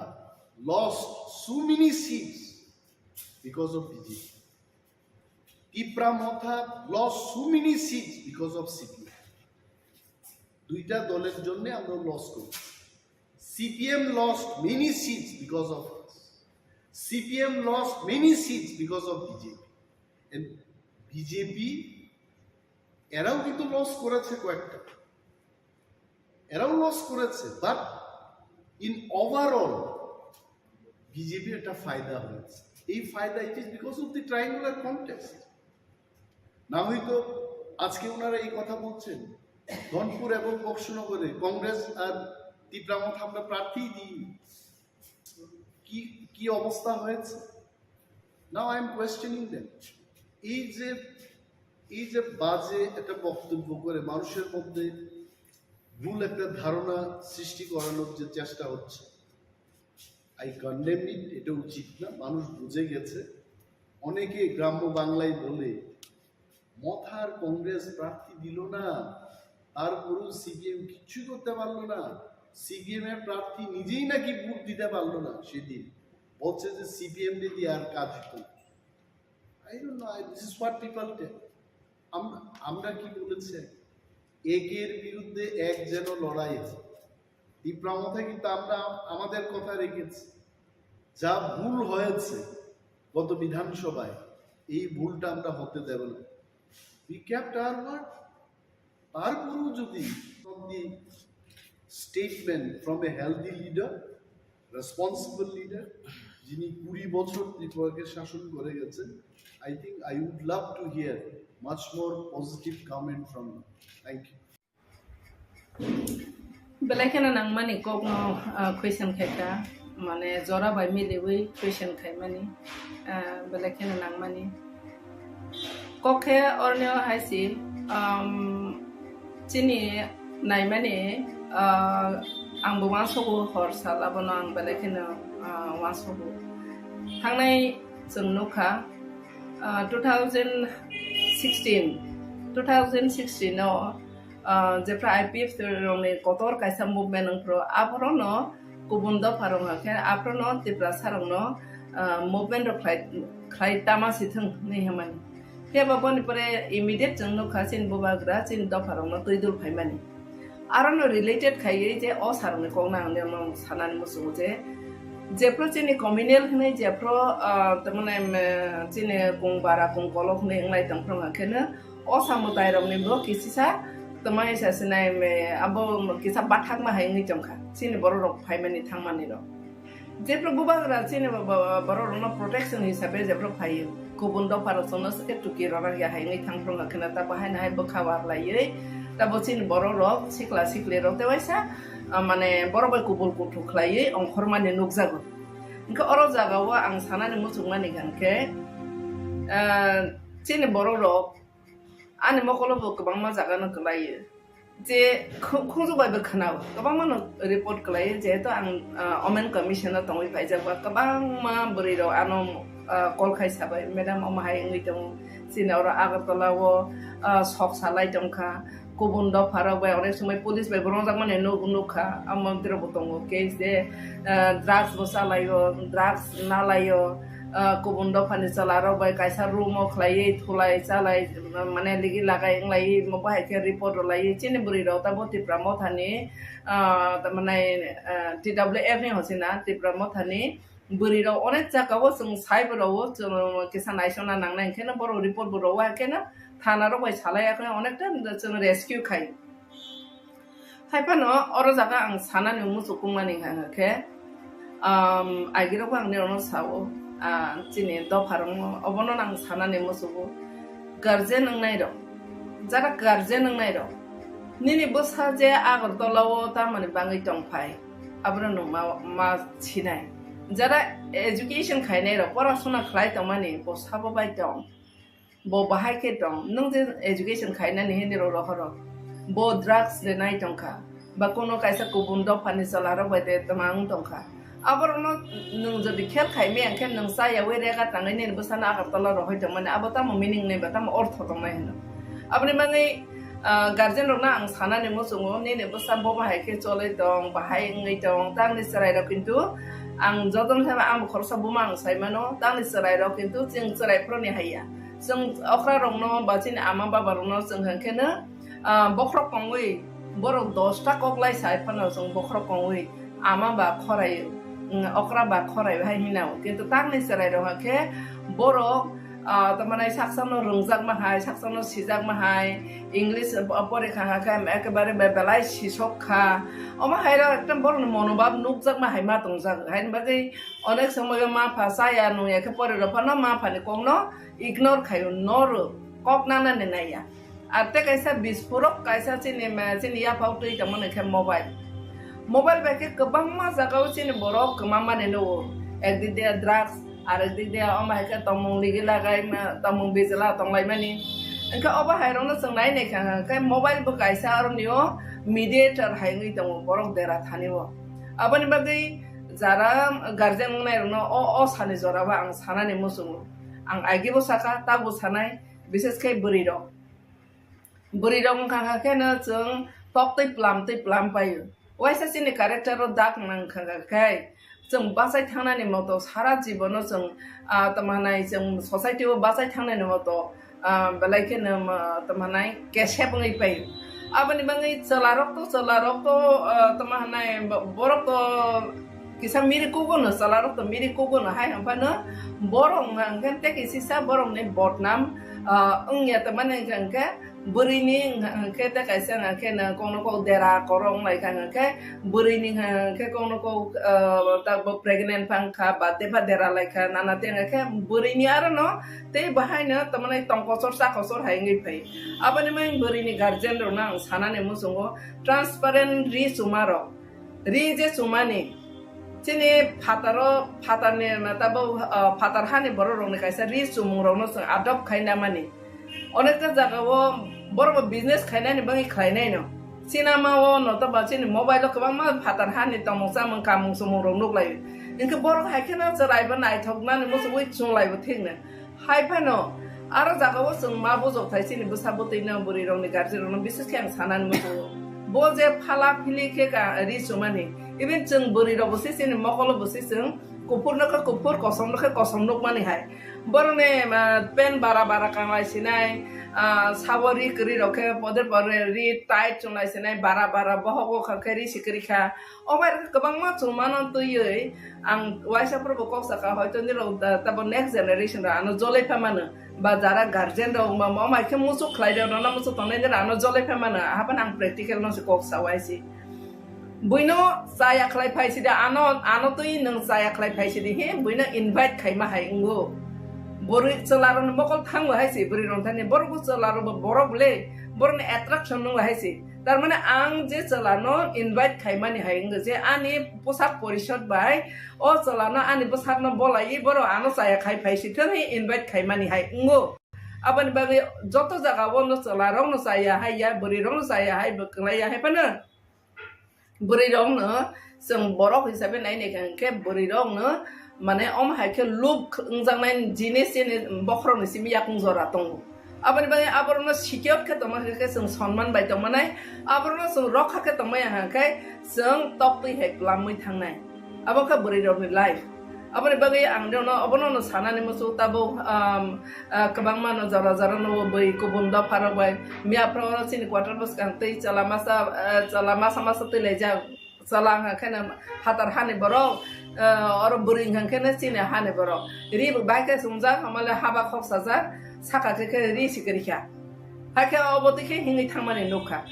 lost so many seats because of B J P. Tipra Motha lost so many seats because of C P M. দুইটা দলের জন্য আমরা লস করি। C P M lost many seats because of us. C P M lost many seats because of B J P. And B J P এরাও কিন্তু লস করেছে কয়েকটা, এরাও লস করেছে, but in overall বিজেপির একটা ফায়দা হয়েছে। এই ফায়দা, it is because of the triangular contest। না হয়তো আজকে ওনারা এই কথা বলছেন, ধনপুর এবং বক্সনগরে কংগ্রেস আর তিপ্রা মথা আমরা প্রার্থী দিই, কি কি অবস্থা হয়েছে। Now I am questioning them। এই যে এই যে বাজে একটা বক্তব্য করে মানুষের মধ্যে ভুল একটা ধারণা সৃষ্টি করানোর যে চেষ্টা হচ্ছে, I condemn it। এটা উচিত না। মানুষ বুঝে গেছে। অনেকে গ্রাম্য বাংলায় বলে, মথার কংগ্রেস প্রার্থী দিল না, তারপরেও সিপিএম কিচ্ছু করতে পারলো না। সিপিএম এর প্রার্থী নিজেই নাকি ভোট দিতে পারলো না সেদিন, বলছে যে সিপিএম রে দিয়ে আর কাজ হতো না। I don't know, I, this is what people tell। আমরা আমরা কি বলেছি? একের বিরুদ্ধে এক যেন লড়াই হয়। তিপ্রা মথা কিন্তু আমরা আমাদের কথা রেখেছি। যা ভুল হয়েছে গত বিধানসভায়, এই ভুলটা আমরা হতে দেব না। We kept our word। তারপরেও যদি from the statement from a healthy leader, responsible leader, যিনি কুড়ি বছর ত্রিপুরাকে শাসন করে গেছেন, I think I would love to hear much more positive comment from you। Thank you। Belai kheno nangmani kokno ah, question khaikha, mane jora bai miliwi question khaimani, ah, belai kheno nangmani. Kok khe orni o hai si, um, chini naimani, ah, ang bo uansogo hor sal abono ang belai kheno ah, uansogo. Thangnai chwng nukha, ah, two thousand sixteen, two thousand sixteen o ah, jephra I P F T rokni kotor kaisa movement wngphru, aphorono kubun dopha rok hwnkhe aphorono Tiprasa rokno ah, movement rok khlai khlai tama si thwng hinwi hwnmani. Phiya ba boni pore immediate chwng nukha chini bubagra chini dopha rokno twi dul phaimani. Arono related khaiwi je o sir rokni kokno ang nirok sanani muchungo je Jephru chini communal hwnwi jephru, ah, tamani, em, chini kung bara kung kolok hwnwi wnglai tongphru hwnkha kheno o samwtai rokni bo kisisa tamani sasinai, em, abo kisa bathakma hai wngwi tongkha chini borok rok phaimani thangmani rok. Jephru bubagra chini bo-, bo-, borok rokno protection hisabe jephru phaio, kubun dopha rok chwngno swkhe tuki rwna ya hai wngwi thangphru hwnkha kheno ta bahai nahai bwkha warlaiwi tabo chini borok rok sikla sikli rok tewaisa, ah, mane borok bai kubul kuthuk khlaiwi ongkhormani nukjago. Hwnkhe oro jagao ang sanani muchungmani hwnkhe, ah, chini borok rok ani mokolo bo kwbangma jaga no kwlaio. Je khu-, khunju bai bo khwnao, kwbangma no report kwlaio, jehetu ang, ah, Women Commission o tongwi phaijak ba, kwbangma bwrwi rok ano, ah, call khai sabai, "Madam, omo hai wngwi tongo, chini oro Agartala o, ah, sok salai tongkha." Kubun dopha rok bai onek somoi police bai bo rwngjakmani nuk-, nukha, amo tiro bo tongo case de, ah, drugs bo chalaio, drugs nalaio, ah, kubun dophani chwla rok bai kaisa room o khlaiwi thulai chalai, mane ligi lagai wnglaiwi mo bahai khe report rwlaiwi chini bwrwi rok tabo Tipra Mothani, ah, tamani, ah, T W F ni hochina Tipra Mothani bwrwi rok onek jagao chwng cyber rok o chwng kisa naisona nangnai, hwnkhe no borok report bo rwo, hwnkhe no thana rok bai salai, hwnkhe onekta chwng rescue khai. Hai phano oro jaga ang sanani muchukungmani hwnkha khe, um, agirokbo ang nirokno sao, ah, chini dopharokno obono ang sanani muchugo. Guardian wngnai rok, jara guardian wngnai rok, nini bwsa je Agartala o tamani bangwi tongphai, abono nwng ma, ma sinai. Jara education khainai rok, porasona khlai tongmani, bo sabo bai tong. Bo bahai khe tong, nwng je education khainani hini rw rohoro. Bo drugs de nai tongkha, ba kuno kaisa kubun dophani chwla rok bai de twmang tongkha. Aborokno nwng jodi khel khai maya khe nwng chayawi rega tangwi nini bwsano Agartala rohoi tongmani, abo tamo meaning nai ba tamo ortho tongnai hino. Aboni bagwi, ah, guardian rokno ang sanani muchungo, nini bwsa bo bahai khe choloi tong, bahai wngwi tong, tangni chwrai rok kintu ang jotono thaiba ang khoroksa buma ang sai mano, tangni chwrai rok kintu chwng chwrai phuruni haiya. Chwng okra rokno ba chini ama baba rokno chwng hwnkhe no, ah, bokhorok kongwi borok dosta kok lai sai phano chwng bokhorok kongwi ama ba khorai, mm, okra ba khorai hai hinao. Kintu tangni chwrai rok hwnkhe borok, ah, tamani saksano rwngjakma hai, saksano sijakma hai, English, ah, porikha hwnkhe ekebare be-, belai sisok kha. Omo hai rok ekdom borokni monobhab nukjakma hai ma tongjak. Haini bagwi onek somoyo ma pha chaya nungya khe pore rok phano ma phani kokno ignore khaio, no rw, kok nanani naiya. Ar tei kaisa bispurok kaisa chini ma, chini yaphao twi tongmani khe mobile. Mobile bai khe kwbangma jagao chini borok kwmamani nugo. Ekdik de drugs, ar ekdik de omo hai khe tongmung ligi lagai ma, tongmung bijla tonglaimani. Hwnkhe obo hai rokno chwng nai nai kha khe mobile bo kaisa aroni o mediator hai wngwi tongo borok dera thani o. Aboni bagwi jara guardian wngnai rokno o, o sani jora o ang sanani muchungo. Ang agi bo saka, tak bo sanai, bises khe bwrwi rok. Bwrwi rok wngkha kha khe no chwng tok twi plam twi plam paio. Waisa chini character o dak nang kha kha khe chwng bachai thangnani moto sara jibono chwng, ah, tamo hanai chwng society o bachai thangnani moto, ah, belai kheno, ah, tamo hanai kesep wngwi paio. Aboni bagwi chwla rok to, chwla rok to, ah, tamo hanai bo-, borok to kisa miri kugo no, chwla rok to miri kugo no hai hwnphano borok hwnkha hwnkhe tei kisisa borok ni bodnam, ah, wngya tongmani hwnkha hwnkhe bwrwi ni hwnkha hwnkhe tei kaisa hwnkha hwnkhe no kokno kok dera koro wnglaikha hwnkha hwnkhe bwrwi ni hwnkha hwnkhe kokno kok, ah, ta bo pregnant phang kha ba tei pha dera laikha nana tei hwnkha hwnkhe bwrwi ni aro no tei bahai no tongmani tong kochor cha kochor hai wngwi phai. Aboni bagwi bwrwi ni guardian rok no ang sanani muchungo transparent ri chuma rok. Ri je chumani, chini phataro, phatarni, tabuk, ah, phatar hani borok rokni kaisa ri chumung rokno chwng adopt khai namani. Onekta jagao borok bo business khainani bagwi khlainai no. Sinama o no toba chini mobile o kwbangma phatar hani tongmung chamung kamung chumung rok nuklaio. Hinkhe borok hai kheno chwrai bo naithok nani muchungwi chunglai bo thik no. Hai phano, aro jagao chwng ma bujok thai chini bwsa bwtwi no bwrwi rokni guardian rokno bises khe ang sanani muchungo. Bo je phala phili khe ka ri chumani, even chwng bwrwi rok bo se chini mokolo bo se chwng kuphur no khe kuphur, kosom no khe kosom nukmani hai. Borokni, ah, pen bara bara kanglai sinai, Ah, sabo ri kwrwi rok khe pode pore ri tight chunglai sinai, bara bara bohok o kha khe ri si kwrwi kha. O bai rok kwbangma chumano twiwi ang waisa phuru bo kok saka, hoito nirok da-, tabo next generation rok ano jolai pha mano, ba jara guardian rok ma, ma, mai khe muchuk khlai rok, nono muchuk tongnai nirok ano jolai pha mano, ahaphano ang practical no se kok sa waisi. Buino chaya khlai phai sidi, ano, ano twi nwng chaya khlai phai sidi, he, buino invite khaima hai wngo. Bwrwi chwla rokni mokol thango hai se, bwrwi rok thani, borok bo chwla rok bo borok bwle, borokni attraction nwngo hai se. Tar mane ang je chwla no invite khaimani hai wngo je ani posak porishod bai o chwla no ani bwsak no bolai borok ano chaya khai phai si thang he invite khaimani hai wngo. Aboni bagwi joto jaga o no chwla rok no chaya hai ya, bwrwi rok no chaya hai, bo kwlai ya hai phano. Bwrwi rokno chwng borok hisabe nai nai kha hwnkhe bwrwi rokno mane omo hai khe look wngjaknai jinis chini bokhorokni simi yakung jora tongo. Aboni bagwi aborokno secure khe tongma hwnkhe chwng sonman bai tongmanai, aborokno chwng rokha khe tongmaya hwnkhe chwng toktwi hai kwlamwi thangnai. Abo khe bwrwi rokni life. Aboni bagwi ang rokno obono no sanani muchung tabuk, um, ah, kwbangma no jora jora no bwi kubun dopha rok bai miya phra oro chini quarter bwskang twi chwla masa, ah, chwla masa masa twi laijak. Chwla wngkha khe no hatar hani borok, ah, oro bwrwi wngkha khe no chini hani borok. Ri bo bai khe chumjak, hamale haba khok sajak, saka khe khe ri si kwrwi kha. Hakhe obo twi khe hingwi thangmani nukha.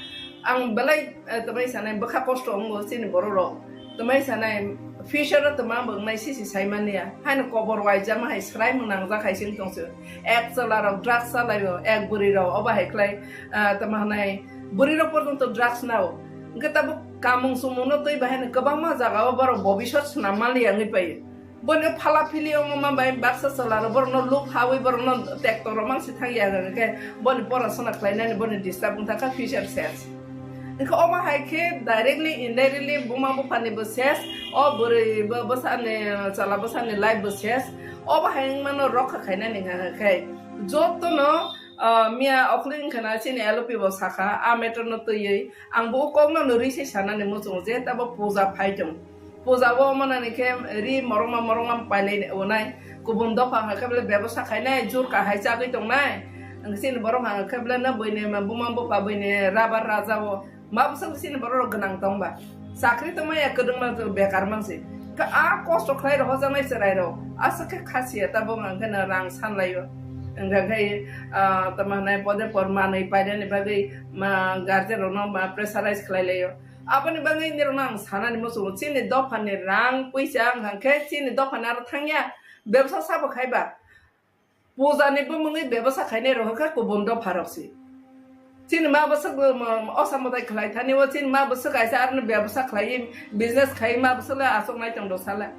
Ang belai, eh, tamai sanai bwkha kosto wngo chini borok rok. Tamai sanai future o tama bo wngnai sisi sai manya. Haino kobor waijama hai swrai mung nangjak hai sing tongse. Ek chwla rok drugs chalaio, ek bwrwi rok obo hai khlai, ah, tama hanai bwrwi rok porjonto drugs nao. Hwnkhe tabuk kamung chumung no twi bahai no kwbangma jaga o borok bobisot swnam manliya wngwi paio. Bono phala phili ongma bai baksa chwla rok borokno luk hawi borokno tekto rok mang si thang ya hwnkhe boni porasona khlainani boni disturb wngkha kha future ses. Hwnkhe omo hai khe directly indirectly buma buphani bo ses, o bwrwi bo bwsani chwla bwsani life bo ses. Obo hai wngmano rokha khainani hwnkha khe jotono, ah, miya okhli wngkha na chini L O P bo sakha a matter no twiwi ang bo o kokno no rwi se sanani muchungo je tabo puja phai tong. Puja o manani khe ri morongma morongma pailai onai. Kubun dopha hwnkha khe bele bebosa khainai, jur kahai chagwi tongnai. Ang chini borok hwnkha khe bele no buini buma bupha buini rabar raja o. Ma bwswk chini borok rok gwnang tongba. Chakri tongmaya kwdwngma bekar mansi. Kha a kosto khlai rok hojaknai chwrai rok. Aswk khe khasiya tabuk hwnkha khe no rang sanlaio. Hwnkha khe, ah, tamo hwnai pode por manwi painani bagwi ma guardian rokno ma pressurize khlai laio. Aboni bagwi nirokno ang sanani muchungo, chini dophani rang puisa wngkha khe chini dophani aro thangya, bebsa sabo khaiba. Pujani bumungwi bebsa khainai rok khe kubun dopha rok se. Chini ma bwswk bo, mo, osa mwtai khlai thani o, chini ma bwswk kaisa aroni bebsa khlaiwi, business khlaiwi ma bwswk le achuk nai tong do sala.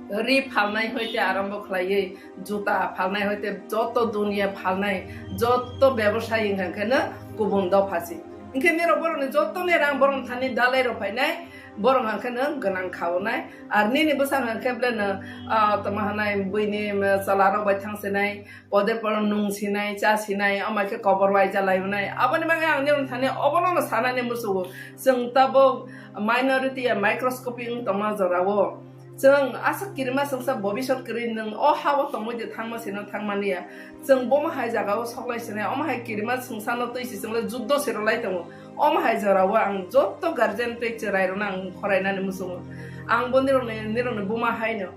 Ri phalnai hoite arombo khlaiwi, juta phalnai hoite joto duniya phalnai, joto bebosayi wngkha khe no kubun dopha se. Hwnkhe nirok borokni jotoni rang borokni thani dalai rok phainai, borok hwnkhe no gwnang khaonai. Ar nini bwsa hwnkhe ble no, ah, tamo hwnai buini, ah, chwla rok bai thang sinai, pode poro nung sinai, cha sinai, omo khe kobor waija lai wnai. Aboni bagwi ang nirok thani obono no sanani muchungo. Chwng tabuk minority ya microscopic wng tongma jorao. Chwng aswk kirima chwngsa bobisot kwrwi nwng o ha-o tongwi de thangma sino thangmani ya. Chwng bomo hai jagao soklai sinai, omo hai kirima chwngsano twi si chwngle juddo se rwlai tongo. Omo hai jorao ang jotto guardian tei chwrai rokno ang khorainani muchungo. Ang bo nirokni, nirokni buma haino.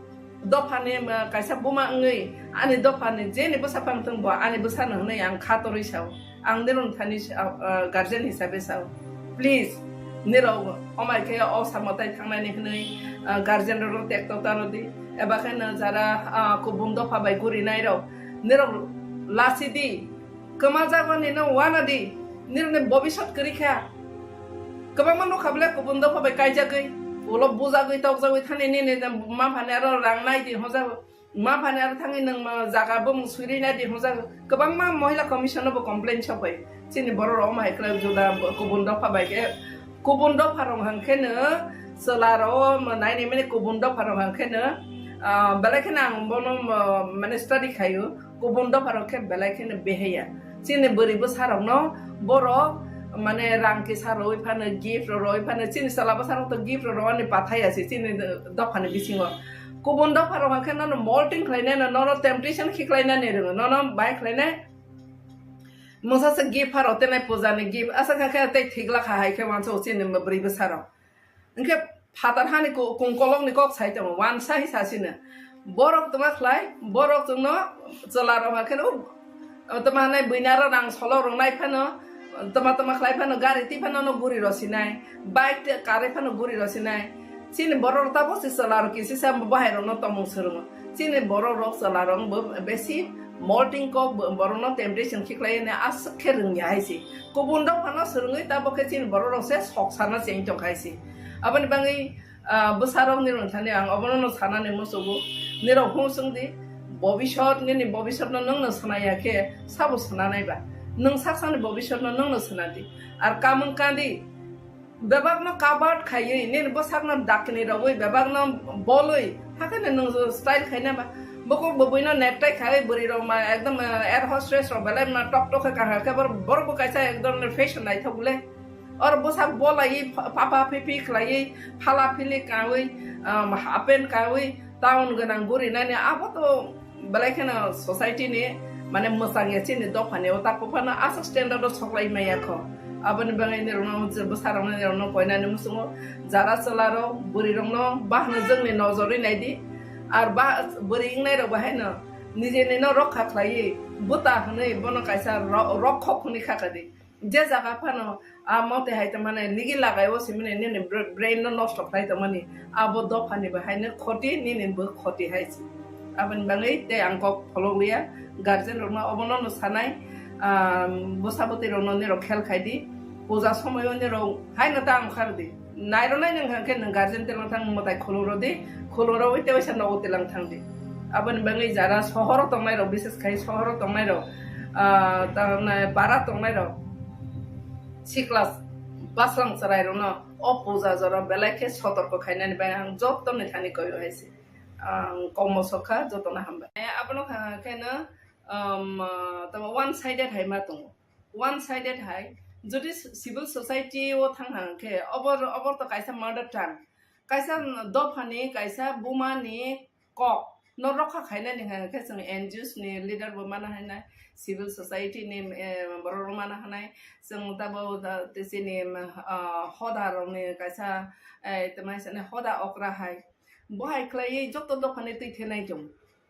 Dophani, ah, kaisa buma wngwi ani dophani jeni bwsa phang thung bo ani bwsano hwnwi ang kha torwi sao. Ang nirok thani sa-, ah, guardian hisabe sao. Please, nirok omai khe o samo tai thangnani hwnwi, ah, guardian rokno tekto ta rw di. Eba khe no jara, ah, kubun dopha bai gurinai rok, nirok lasi di. Kwma jagoni no wana di. Nirokni bobisot kwrwi kha. Kwbangma nukha bwle kubun dopha bai kaijagwi, ulo bujagwi tokjagwi thani nini ma phani aro rang nai di hojago. Ma phani aro thangwi nwng ma jaga bumung swiri nai di hwnjak. Kwbangma mohila commission no bo complain sopai. Chini borok rok omo hai khlai juda kubun dopha bai khe, kubun dopha rok hang khe no chwla rok o nai ni mani kubun dopha rok hang khe no, ah, belai khe no ang bono, ah, mane study khaio. Kubun dopha rok khe belai khe no beheya. Chini bwrwi bwsa rok no borok mane rang kisa roi phano, gift rok roi phano, chini chwla bwsa rok to gift rok rwani pathai ya se chini dopha ni bisingo. Kubun dopha rok hwnkhe nono molting khlainai no, nono temptation khiklainani rwngo, nono bai khlainai. Mungsa se gift pharo tenai puja ni gift asa kha khe tei thik lakha hai khe wansa o chini bwrwi bwsa rok. Hwnkhe phatar hani ku-, kungkolok ni kok sai tongo, wansa hi sasino. Borok tongma khlai, borok chwngno chwla rok hakhe no, tongma hanai buina ro rang solo rwngnai phano, tongma tongma khlai phano gari twi phano no guri rw sinai, bike te karwi phano guri rw sinai. Chini borok rok tabuk se chwla rok kisisa bahai rok no tongmung swrwngo. Chini borok rok chwla rok bo besi molting kok bo-, borok no temptation khiklai ne aswk khe rwngya hai se. Kubun rok phano swrwngwi tabuk khe chini borok rok se sok sana cheng tong khai se. Aboni bagwi, ah, bwsa rok ni rwng thani ang obono no sanani muchugo. Nirok hung swng di, bobisot nini bobisot no nwng no swnaya khe sabo swnanai ba? Nwng sak sakni bobisot no nwng no swnadi. Ar kamwng kandi, bebak no kabat khaiwi, nini bwsak no dakni rogwi, bebak no bolwi, hakhe no nwng style khaina ba? Bukhuk bwbwi no necktie khaiwi bwrwi rok ma ekdom, eh, air hostess rok belai ma tok tok khe kaham khe bor-, borok bo kaisa ekdom fashion naithok le. Or bwsak bolaiwi pha-, papa phipi khlaiwi, phala phili kawi, um, half pant kawi, town gwnang guri nani abo to belai kheno society ni mane mwchang ya chini dopha ni o tak phano aswk standard o soklai maya kho. Aboni bagwi nirok no je bwsa rok no nirok no koinani muchungo jara chwla rok bwrwi rok no bahno jwngni nojorwi nai di. Ar ba bwrwi wngnai rok bahai no nijeni no rokha khlaiwi buta hwnwi bono kaisa ro-, rokhok hwnwi kha kha di. Je jaga phano a mote hai tongmani nigi lagai o simini nini br-, brain no nosto khlai tongmani abo dopha ni bahai no khoti nini bo khoti hai se. Aboni bagwi tei ang kok pholok liya, guardian rok no obono no sanai, ah, bwsa bwtwi rok no nirok khel khai di, puja somoi o nirok hai no ta ang khar di. Nairwnai nwng hwnkhe nwng guardian telang thang mwtai khulurodi, khulurogwi tei waisa nogo telang thangdi. Aboni bagwi jara sohoro tongnairok, bises khai sohoro tongnairok, ah, tamni para tongnairok, sikla bwslang chwrairokno o puja jora belai khe sotorko khainani bagwi ang jottoni thani koyo hai se. Ang kokmo sokha, jotono hambai. Abono kha kheno, um, tamo one sided hai ma tongo. One sided hai, jodi civil society o thang hang khe, obor, obor to kaisa mother tongue, kaisa dophani, kaisa bumani kok no rokha khainani hang khe, chwng N G Os ni leader bo mana hainai, civil society ni, eh, borok rok mana hanai, chwng tabuk da, chini, ah, hoda rok ni kaisa, eh, tamo hai sani hoda okra hai, bo hai khlaiwi joto dophani twi thenai chwng.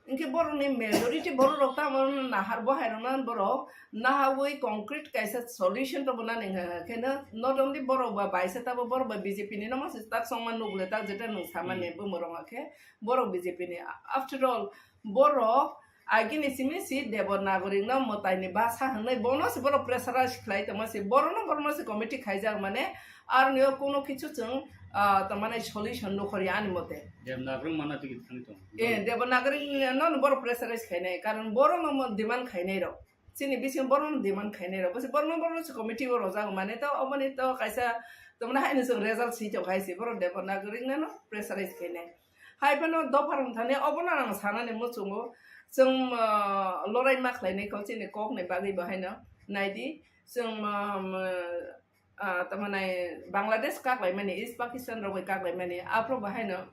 Hinkhe borokni majority borok rok tamo nahar bo hai rokno borok nahawi concrete kaisa solution rwna nang khe no, not only borok ba baisa tabo borok ba B J P ni no masa tak songma nugle tak jeta nung samani bumung rok khe borok B J P ni. After all, borok agini simi si Devanagari no mwtai ni basa hwnwi bono se borok pressurize khlai tongma se, borok no, borok no se committee khaijak mane, ar nio kuno kichu chwng, ah, tamani solution nukhorya ani mote. Devanagari mana tigi thangwi tong. Eh, Devanagari no, no borok pressurize khainai, karon borok no mo demand khainai rok. Chini bisingo borok no demand khainai rok. Bose borok no, borok no se committee o rojak mane to, oboni to kaisa, tamani haino chwng result si tong khai se, borok Devanagari no, no pressurize khainai. Hai phano dopha rok thani obono ang sanani muchungo, chwng, ah, lorai ma khlainai kho chini kok ni bagwi bo haino naidi, chwng, ah, ah, tamani Bangladesh kaklaimani, East Pakistan rok bai kaklaimani, aphuru bo haino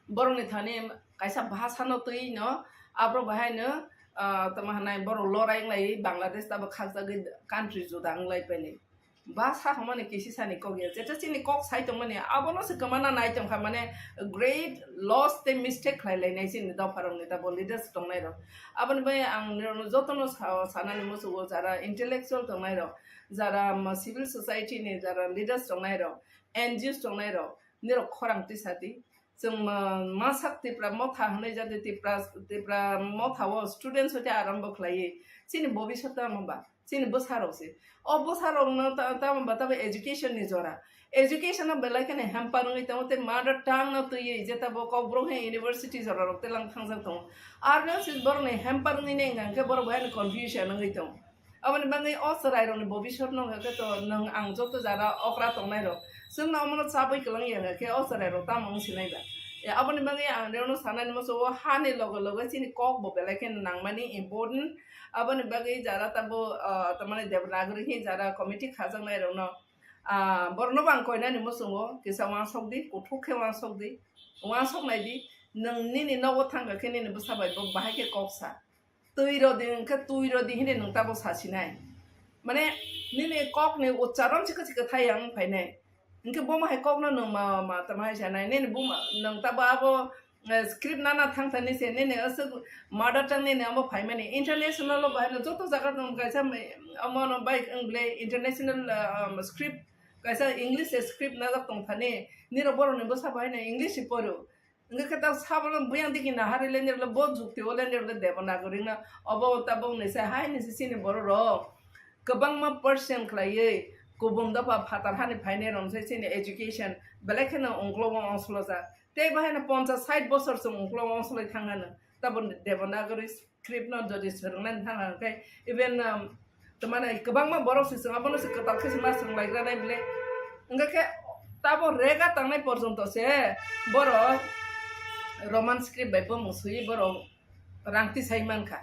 borokni thani kaisa bhasha no twi no, aphuru bo haino, ah, tamo hanai borok lorai wnglai Bangladesh tabo khakjagwi country juda wnglai peli. Ba sa hwnmani kisi sani kok ya, jeta chini kok sai tongmani abono se kwmana nai tongkha, mane great loss tei mistake khlai lainai chini dopha rokni tabo leaders tongnai rok. Aboni bai ang nirokno jotono sa-, sanani muchugo, jara intellectual tongnai rok, jara, um, civil society ni jara leaders tongnai rok, N G Os tongnai rok, nirok khorang tisa di. Chwng ma-, masak Tipra motha hwnwi jati Tipra, Tipra motha o students hoite arambo khlaiwi. Chini bobisot tamo ba, chini bwsa rok se. O bwsa rok no ta-, tamo ba tabo education ni jora. Education no belai kheno hamper wngwi tongo tei mother tongue no twiwi je tabo Kokborok hai university jora rok telang thangjak tongo. Arno se borok ni hamper wngwi nai hwnkha khe borok bo hai confusion wngwi tongo. Aboni bagwi o chwrairokni bobisot no hwnkhe to nwng ang joto jara okra tongnairok, chwngno omono chabwi kwlangya hwnkhe o chwrairok tamo wng sinai ba? E, aboni bagwi ang rewno sanani muchungo hani loge loge chini kok bo belai kheno nangmani important. Aboni bagwi jara tabo, ah, tamani Devanagari hi jara committee khajaknairokno, ah, borokno bo ang koinani muchungo kisa uansuk di, kuthuk khe uansuk di, uansuk nai di, nwng nini nogo thangkha khe nini bwsa bai bo bahai khe kok sa. Twi rodi hwnkhe twi rodi hinwi nwng tabo sasinai. Mane nini kokni ucharon se kwchwk kwthai yang phainai. Hwnkhe bomo hai kokno nwng ma, ma tamo hai sanai. Nini buma nwng tabo abo, eh, script nana thang thani se nini aswk mother tongue nini amo phaimani. International o bahai no joto jaga nwng kaisa mai, amo no bai wng ble international, ah, um, script kaisa English script najak tong thani. Nirok borok ni bwsa bahai no English se poro. Hwnkhe khe ta sabo no buyang digi nahari le nirok le bo jukti o le nirok le Devanagari no obo tabok ni se hai ni se chini borok rok kwbangma percent khlaiwi kubun dopha phatar hani phainai rok se chini education belai kheno ungklogo ongsolojak. Tei bahai no ponchas sait bosor chwng ungklogo ongsoloi thang hano tabo Devanagari script no jodi swrwngna thang hwnkhe even, um, Tamani kwbangma borok se chwng abono se kwtal khe se ma swrwng lai gra nai bile. Hwnkhe khe tabo rega tangnai porjonto se borok Roman script bai bumung swiwi borok rang tisai mankha.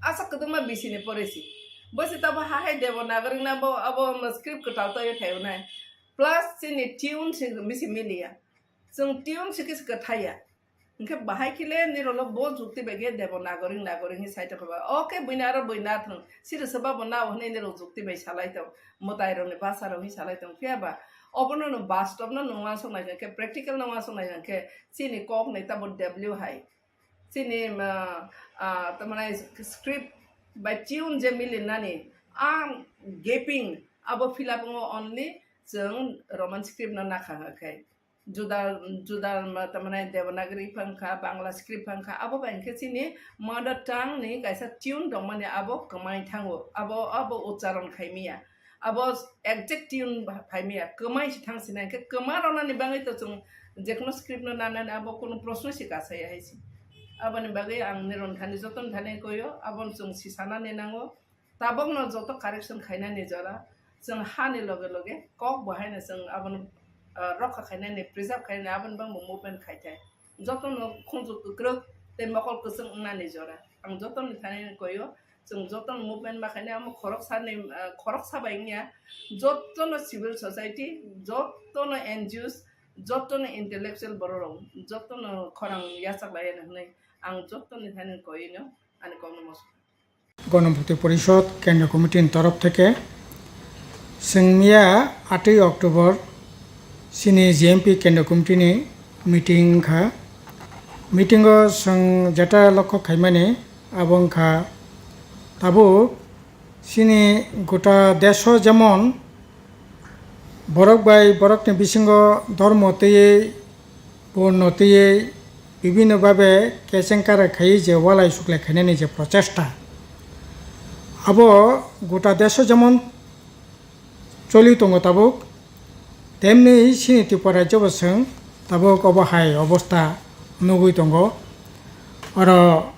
Aswk kwbangma bisini poresi. Bo se tabo ha hai Devanagari na bo abo script kwtal taiwi thaiwi nai. Plus chini tune se bisi miliya. Chwng tune se khe se kwthaiya. Hwnkhe bahai khe le nirok no bo jukti bai khe Devanagari, Nagari hinwi sai tongkha ba. O khe buino aro bui na thwng. Siri se babo nao hinwi nirok jukti bai salai tong. Mwtai rok ni basa rok hinwi salai tong. Phiya ba obono no bastop no nwng uansuk nai hwnkhe, practical no uansuk nai hwnkhe, chini kok ni tabo W hai. Chini, ah, ah, tamani script bai tune je milinani, ang gaping abo fill up wngo only chwng Roman script no nakha hwnkhe. Juda, juda, ma, tamani Devanagari phang kha, Bangla script phang kha, abo bai hwnkhe chini mother tongue ni kaisa tune tongmani abo kwmai thango, abo, abo ucharon khaimiya, abo exact tune phaimiya, kwmai se thang sinai hwnkhe kwma rwnani bagwi to chwng jekhuno script no nanani abo kunu proshno se kasaya hai se. Aboni bagwi ang nirok thani jotono thani koyo, abono chwng si sanani nango. Tabokno joto correction khainani jora, chwng hani loge loge kok bo haino chwng abono, ah, rokha khainani, preserve khainani, aboni bangbo movement khai thai. Jotono khunju kwkrwk tei mokol kwchwng wngnani jora. Ang jotoni thani koyo, chwng jotono movement ma khainai, omo khoroksani, ah, khoroksa bai wngya, jotono civil society, jotono N G Os, jotono intellectual borok rok, jotono khorang yachak lai hwnwi ang jotoni thani koino ani kokno mosok. গণমুক্তি পরিষদ কেন্দ্রীয় কমিটির তরফ থেকে সিংমিয়া আটই অক্টোবর সিনি জিএমপি কেন্দ্রীয় কমিটিনি মিটিং খা। মিটিংও সিং যেটা লক্ষ্য খাইমানি আবং খা। তাবু সিনি গোটা দেশ যেমন borok bai borokni bisingo dormo twiwi, borno twiwi, bibhinno bhabe kechengkara khaiwi je walai suklai khainani je prochesta, abo gota deso jemon choli tongo tabuk, temni sini Tripura rajyo bo chwng tabuk obo hai obostha nugwi tongo. Oro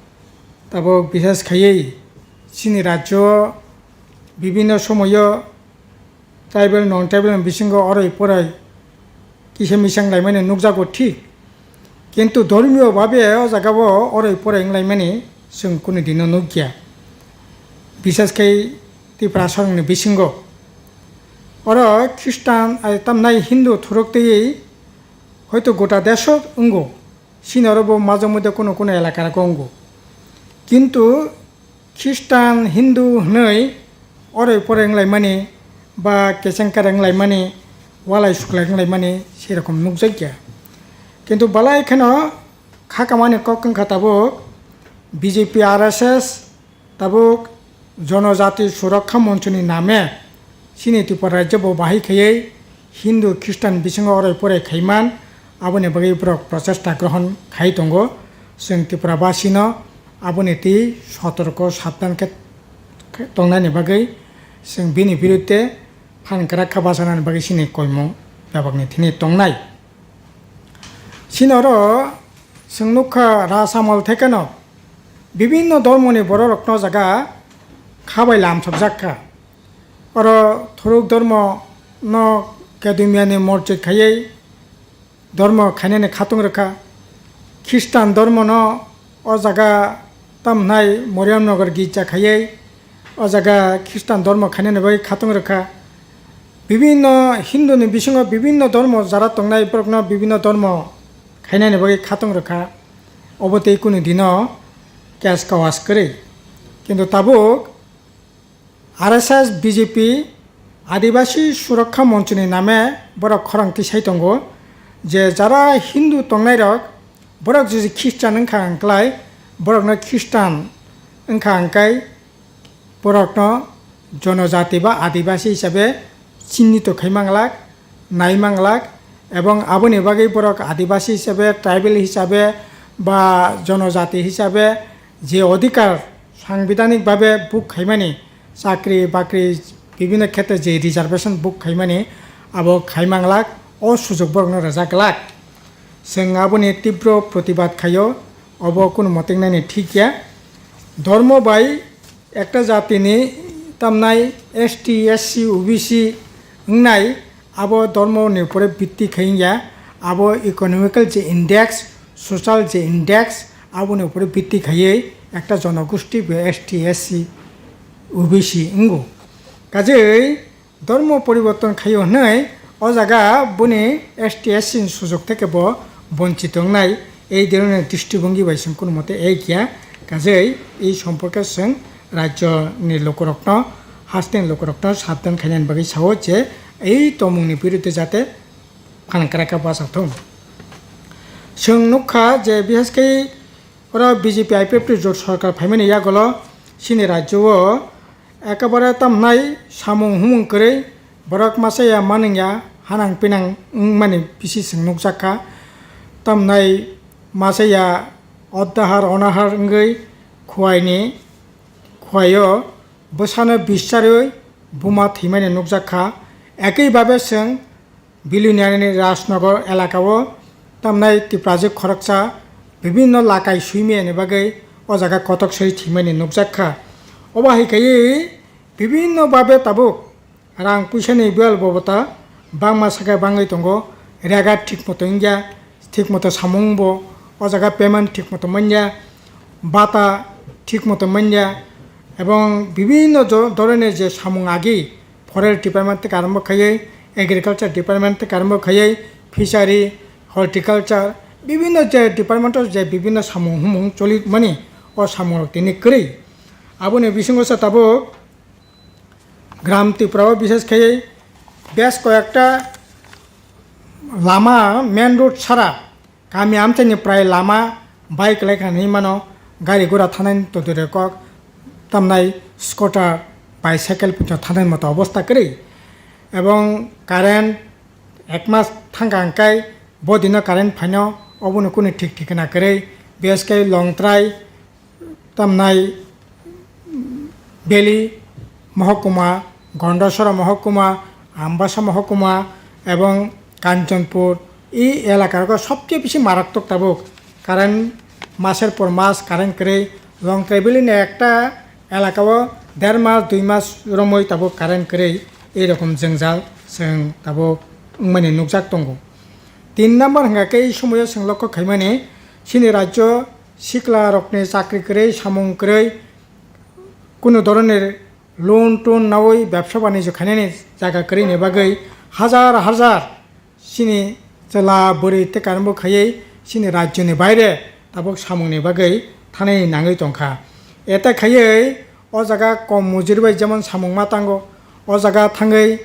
tabuk bishes khaiwi sini rajyo bibhinno somoyo tribal, non tribal ni bisingo oroi poroi kisa misang laimani nukjago thik, kintu dhormiyo babe o jaga o oroi poroi wnglaimani chwng kunu dino nukya. Bishes khe Tiprasarokni bisingo oro Khristan, ai tamnai Hindu thuruk twiwi hoito gota deso wngo, sini oro bo majang mode kono kono elaka rago wngo, kintu Khristan, Hindu hwnwi oroi poroi wnglaimani ba kechengkara wnglaimani, walai suklai wnglaimani serokom nukjakya. Kintu balai kheno khakamani kok wngkha tabuk B J P, R S S, tabuk Jonojati Surokha Monchoni name sini Tripura rajyo bo bahai khaiwi Hindu Khristan bisingo oroi poroi khaiman, aboni bagwi borok prochesta grohon khai tongo. Chwng Tripura basino aboni twi sotorko sabdan khe tongnani bagwi chwng bini biruddhe phan kwrak kha bachanani bagwi chini koimung bebakni thini tongnai. Chini oro chwng nukha Rasamol thekeno bibinno dhormoni bororokno jaga khabai lamsokjak kha. Oro thuruk dhormo no kedumyani morchit khaiwi dhormo khainani khatung rwkha. Khristan dhormo no o jaga tamhnai Moriamnagar girja khaiwi o jaga Khristan dhormo khainani bai khatung rwkha. Bibinno Hindu ni bisingo bibinno dhormo jara tongnai borokno bibinno dhormo khainani bagwi khatung rwkha, obo tei kunu dino case kawas kwrwi. Kintu tabuk R S S, B J P, Adibasi Surakha Monchoni name borok khorang tisai tongo je jara Hindu tongnairok borok jodi Khristan wngkha hwnklai borokno Khristan wngkha hwnkhai borokno jonojati ba adibasi hisabe chinnito khai manglak, nai manglak, ebong aboni bagwi borok adibasi hisabe, tribal hisabe ba jonojati hisabe je odhikar sangbidhanik babe book khaimani, chakri bakri bibhinno khetre je reservation book khaimani, abo khai manglak, o sujok borokno rwjak glak. Chwng aboni tibro protibad khaio, obo kunu motengnani thik ya. Dhormo bai ekta jatini tamnai S T, S C, O B C wngnai, abo dhormo ni upore bitti khai wngya, abo economical je index, social je index, aboni upore bitti khaiwi ekta jonogosti be S T, S C, O B C wngo. Kajei dhormo poriborton khaio hwnwi o jaga boni S T S C ni sujok theke bo bonchito wngnai, ei dhoroner dristibongi bai chwng kunu mote ek ya. Kajei ei somporke chwng rajyo ni lukurokno, hasteni lukurokno sabdan khainani bagwi sao je ei tongmungni biruddhe jate phanang krai kha bachak thung. Chwng nukha je bihaskhe oro B J P I P F T jot sorkar phaimani yagulo chini rajyo o ekebare tamnai samung humung kwrwi, borok masa ya manung ya, hanang pinang wngmani bisi chwng nukjak kha. Tamnai masa ya oddahar onahar wngwi khuaini, khuaio bwsano bischarwi buma thwimani nukjak kha. Ekei babe chwng Biluniani Rajnagar elakao tamnai Tiprajwk khoroksa bibhinno lakai suimani bagwi o jaga kotok soi thwimani nukjak kha. Obo hai khaiwi bibhinno babe tabuk rang puisani bel bobota bangma sakhe bangwi tongo, rega thik moto wngya, thik moto samung bo o jaga payment thik moto manya, bata thik moto manya, ebong bibhinno jo-, dhoroner je samung agi, Forest Department theke arombo khaiwi, Agriculture Department theke arombo khaiwi, Fishery, Horticulture, bibhinno je department o je bibhinno samung humung choli mani, o samung rok tini kwrwi. Aboni bisingo se tabuk Gram Tripura o bishes khaiwi bes koyekta lama main road sara kami amchaini prai lama bai kwlai kha hinwi mano, gari gura thanani todire kok tamnai scooter, bicycle pungsa thanani moto obosta kwrwi. Ebong current ek mas thangkha hwnkhe bo dino current phaino, obono kunu thik thikna kwrwi. B S K Longtrai, tamnai Beli mohokuma, Gondasora mohokuma, Ambasa mohokuma ebong Kanchanpur, e elaka rogo sobcheye bisi maratwk tabuk current, maser por mas current kwrwi. Longtrai Beli ni ekta elaka o der mas dui mas romwi tabuk current kwrwi, ei rokom jwngjal chwng tabuk wngmani nukjak tongo. Tin number hwnkha khe ei somoio chwng lokho khaimani, chini rajyo sikla rokni chakri kwrwi, samung kwrwi, kunu dhoroner loan ton nawi bebsa banijyo khainani jaga kwrwini bagwi hajar hajar chini chwla bwrwi tei karengbo khaiwi chini rajyoni baire tabuk samungni bagwi thanai nangwi tongkha. Eta khaiwi o jaga kom mujuri bai jemon samung ma tango, o jaga thangwi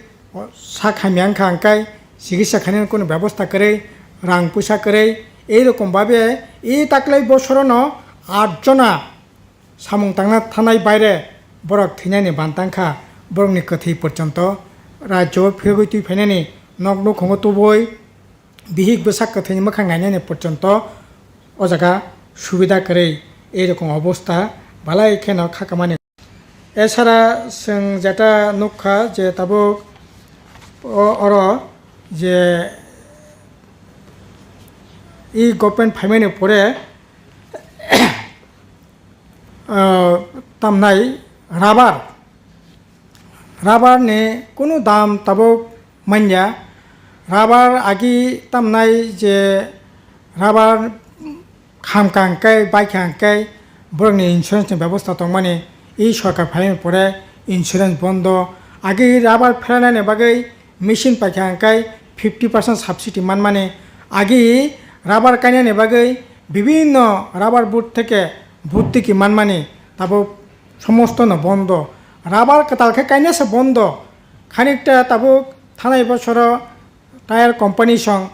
sak hamya wngkha hwnkhe chikitsa khainani kunu bebosta kwrwi, rang puisa kwrwi, ei rokom babe ei taklai bosorono aat jona samung tangna thanai baire borok thwinani ban tangkha, borokni kwthwi porjonto rajyo phirogwi twi phainani, nok nukhungo tubui bihik bwsak kwthwini mwkhang nainani porjonto o jaga subida kwrwi, ei rokom obosta balai kheno khakamani. Esara chwng jeta nukha je tabuk o-, oro je e government phaimani pore ah, tamnai rubber, rubber ni kunu dam tabuk manya. Rubber agi tamnai je rubber khamkha hwnkhe, baikha hwnkhe borokni insurance ni bebosta tongmani, e sorkar phaimani pore insurance bondo. Agi rubber pheranani bagwi machine paikha hwnkhe fifty percent subsidy manmani, agi rubber kainani bagwi bibhinno rubber board theke bhortiki manmani, tabuk somosto no bondo. Rabar kwtal khe kainasa bondo. Khanikta tabuk thanai bosoro tire company song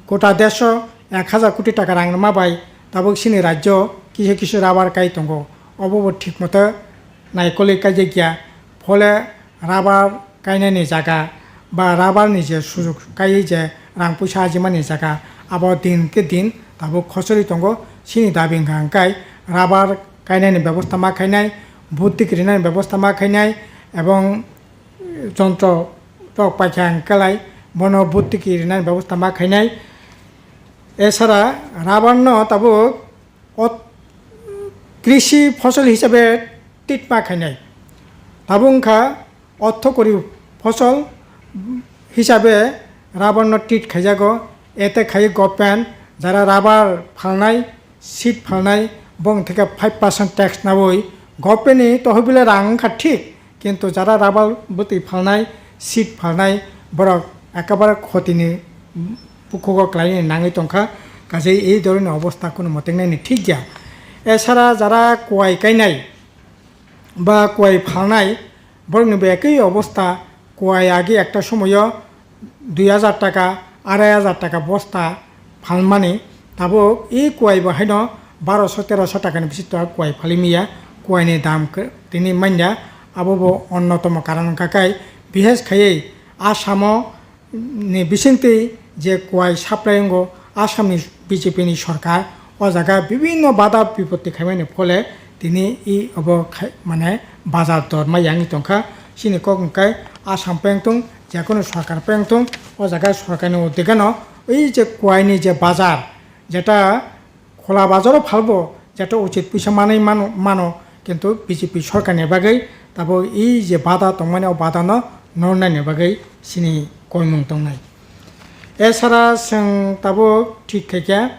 gota desho ek hajar koti taka rang rwma bai tabuk chini rajyo kisu kisu rabar kai tongo. Obo bo thik moto naikolwi kaijakya. Phole rabar kainani jaga ba rabar ni je sujok kaiwi je rang puisa ajimani jaga, abo din khe din tabuk khosori tongo. Chini dabi wngkha hwnkhe rabar kainani bebosta ma khainai, butik rinani bebosta ma khainai, ebong jontro rok paikha hwnkhe lai bono butik rinani bebosta ma khainai. Esara rabar no tabuk ot-, krishi fosol hisabe treat ma khainai. Tabuk wngkha orthokori fosol hisabe rabar no treat khaijago. Ete khai government jara rabar phalnai, seed phalnai, bong theke five percent tax nawi government ni tohobile rang wngkha thik, kintu jara rabar bwtwi phalnai, seed phalnai, borok ekabare khotini bukhugo klaini nangwi tongkha, kaje ei dhoroner obostha kunu motengnani thik ya. Esara jara kuai kainai ba kuai phalnai, borokni bo ekoi obostha, kuai agi ekta somoyo dui hajar taka, arai hajar taka bosta phalmani, tabuk e kuai bo haino baroso teroso takani bisito kuai phalimiya. Kuaini dam khe tini manya, abo bo onnotomo karon wngkha kai, bises khaiwi Asamo ni bisingtwi je kuai supply wngo, Assamni B J P ni sorkar o jaga bibinno bada bipotti khaimani phole tini i obo khai-, mane bazar dor ma yangwi tongkha. Chini kok hwnkhe Assam pengtung, jekunu sorkar pengtung, o jaga sorkarni uddegano ei je kuaini je bazar, jeta khola bazaro phalbo, jeta uchit puisa manwi mano, mano, kintu B J P sorkarni bagwi tabuk i je bada tongmani, o badano nornaini bagwi chini koimung tongnai. Esara chwng tabuk thik khaikha,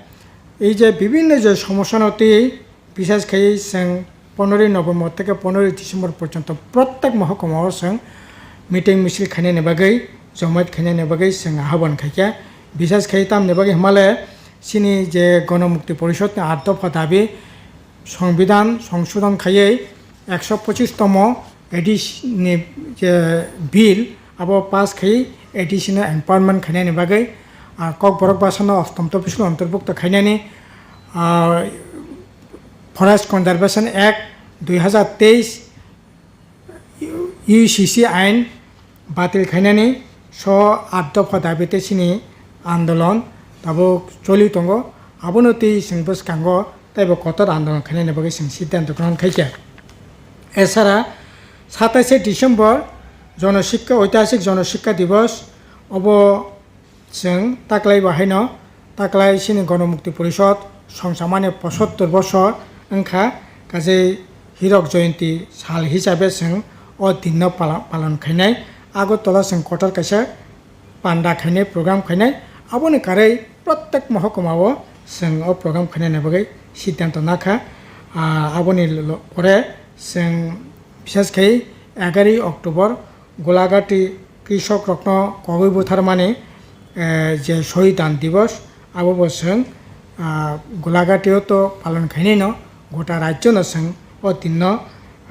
ei je bibinno je somosyano twi, bises khai chwng poneroy November theke poneroy December porjonto prottek mohokuma o chwng meeting misil khainani bagwi, jomaat khainani bagwi chwng ahobon khaikha. Bises khai tamni bagwi hwnmale chini je Gonomukti Porishod ni aat dopha dabi, Songbidan songsodon khaiwi ekso pochis tomo A D C ni je bill abo pass khai A D C no empowerment khainani bagwi, ah, Kokborok bwsano ostom topisko ontorbukto khainani, ah, Forest Conservation Act dui hajar teis, U C C ain batil khainani so aat dopha dabi tei chini andolon tabuk choli tongo. Abono twi chwng bwskango teibo kotor andolon khainani bagwi chwng siddhanto grohon khaikha. Esara sataishe December Jonosikka, Oitihasik Jonosikka Divos, obo chwng taklai bo haino taklai chini Gonomukti Porishod songchamani pochottor bosor wngkha, kaje Hirok Joyonti sal hisabe chwng o dinno pala-, palon khainai. Agartala chwng kotor kaisa panda khainai, program khainai. Aboni karwi prottek mohokuma o chwng o program khainani bagwi siddhanto nakha. Ah, aboni lo-, lo-, pore chwng bises khai egaroh October Golaghati krishok rokno kogwi butharmani, eh, je Shohid Dan Divos, abo bo chwng, ah, Golaghati o to palon khainai no, gota rajyo no chwng o din no,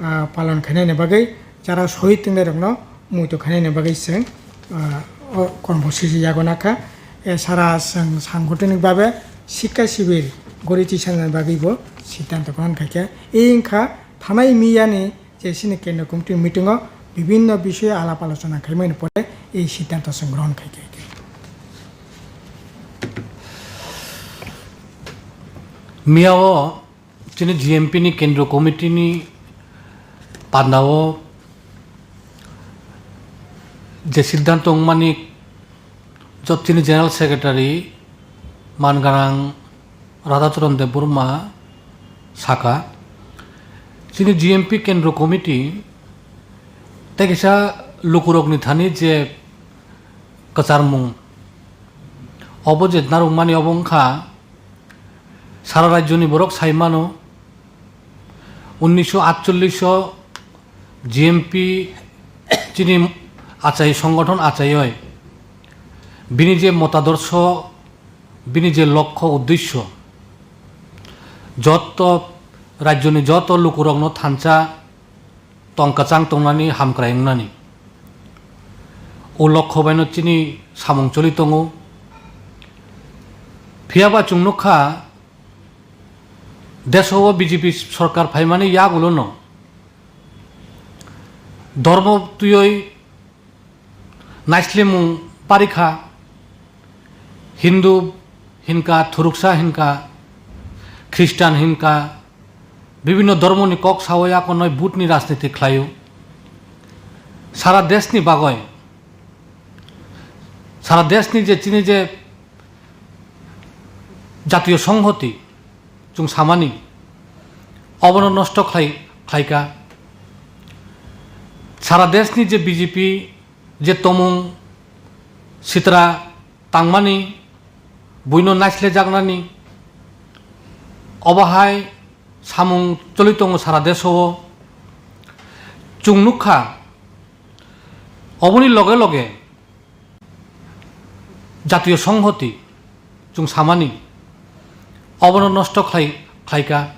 ah, palon khainani bagwi, jara shohid tongnai rokno muitu khainani bagwi chwng, ah, o kormo siji yago nakha. Esara chwng sanggotonik babe sikka sibir gori tisani bagwi bo siddhanto grohon khaikha. E wngkha thanai miyani je chini kendro committee meeting o bibinno bishoy alap alochona khaimani pore ei siddhanto chwng grohon khaikha. Miya o chini G M P ni kendro committee ni panda o je siddhanto wngmani jot chini General Secretary man ganang Radhacharan Debbarma saka, chini G M P Kendro Committee tei kisa lukurokni thani je kwcharmung, obo je narwkmani obo wngkha, sara rajyoni borok sai mano, unnisho atchollish o G M P chini achai songgothon achaioi, bini je motadorsho, bini je lokho uddesho, joto rajyoni joto lukurokno thansa tong kwchang tongnani, hamkrai wngnani. O lokho baino chini samung choli tongo. Phiyaba chwng nukha, deso o B J P sorkar phaimani yagulono dormo twiwi naislemung parikha, Hindu hinka, Thuruksa hinka, Khristan hinka, bibinno dhormoni kok sawi akonoi butni rajniti khlaio. Sara deshni bagoi, sara deshni je chini je jatiyo songhoti, chwng samani, obono nosto khlai, khlaika. Sara deshni je B J P, je tomung sitra tangmani, buino naislejaknani, obo hai samung choli tongo sara deso o. Chwng nukha, oboni loge loge jatiyo songhoti chwng samani, obono nosto khlai, khlaika.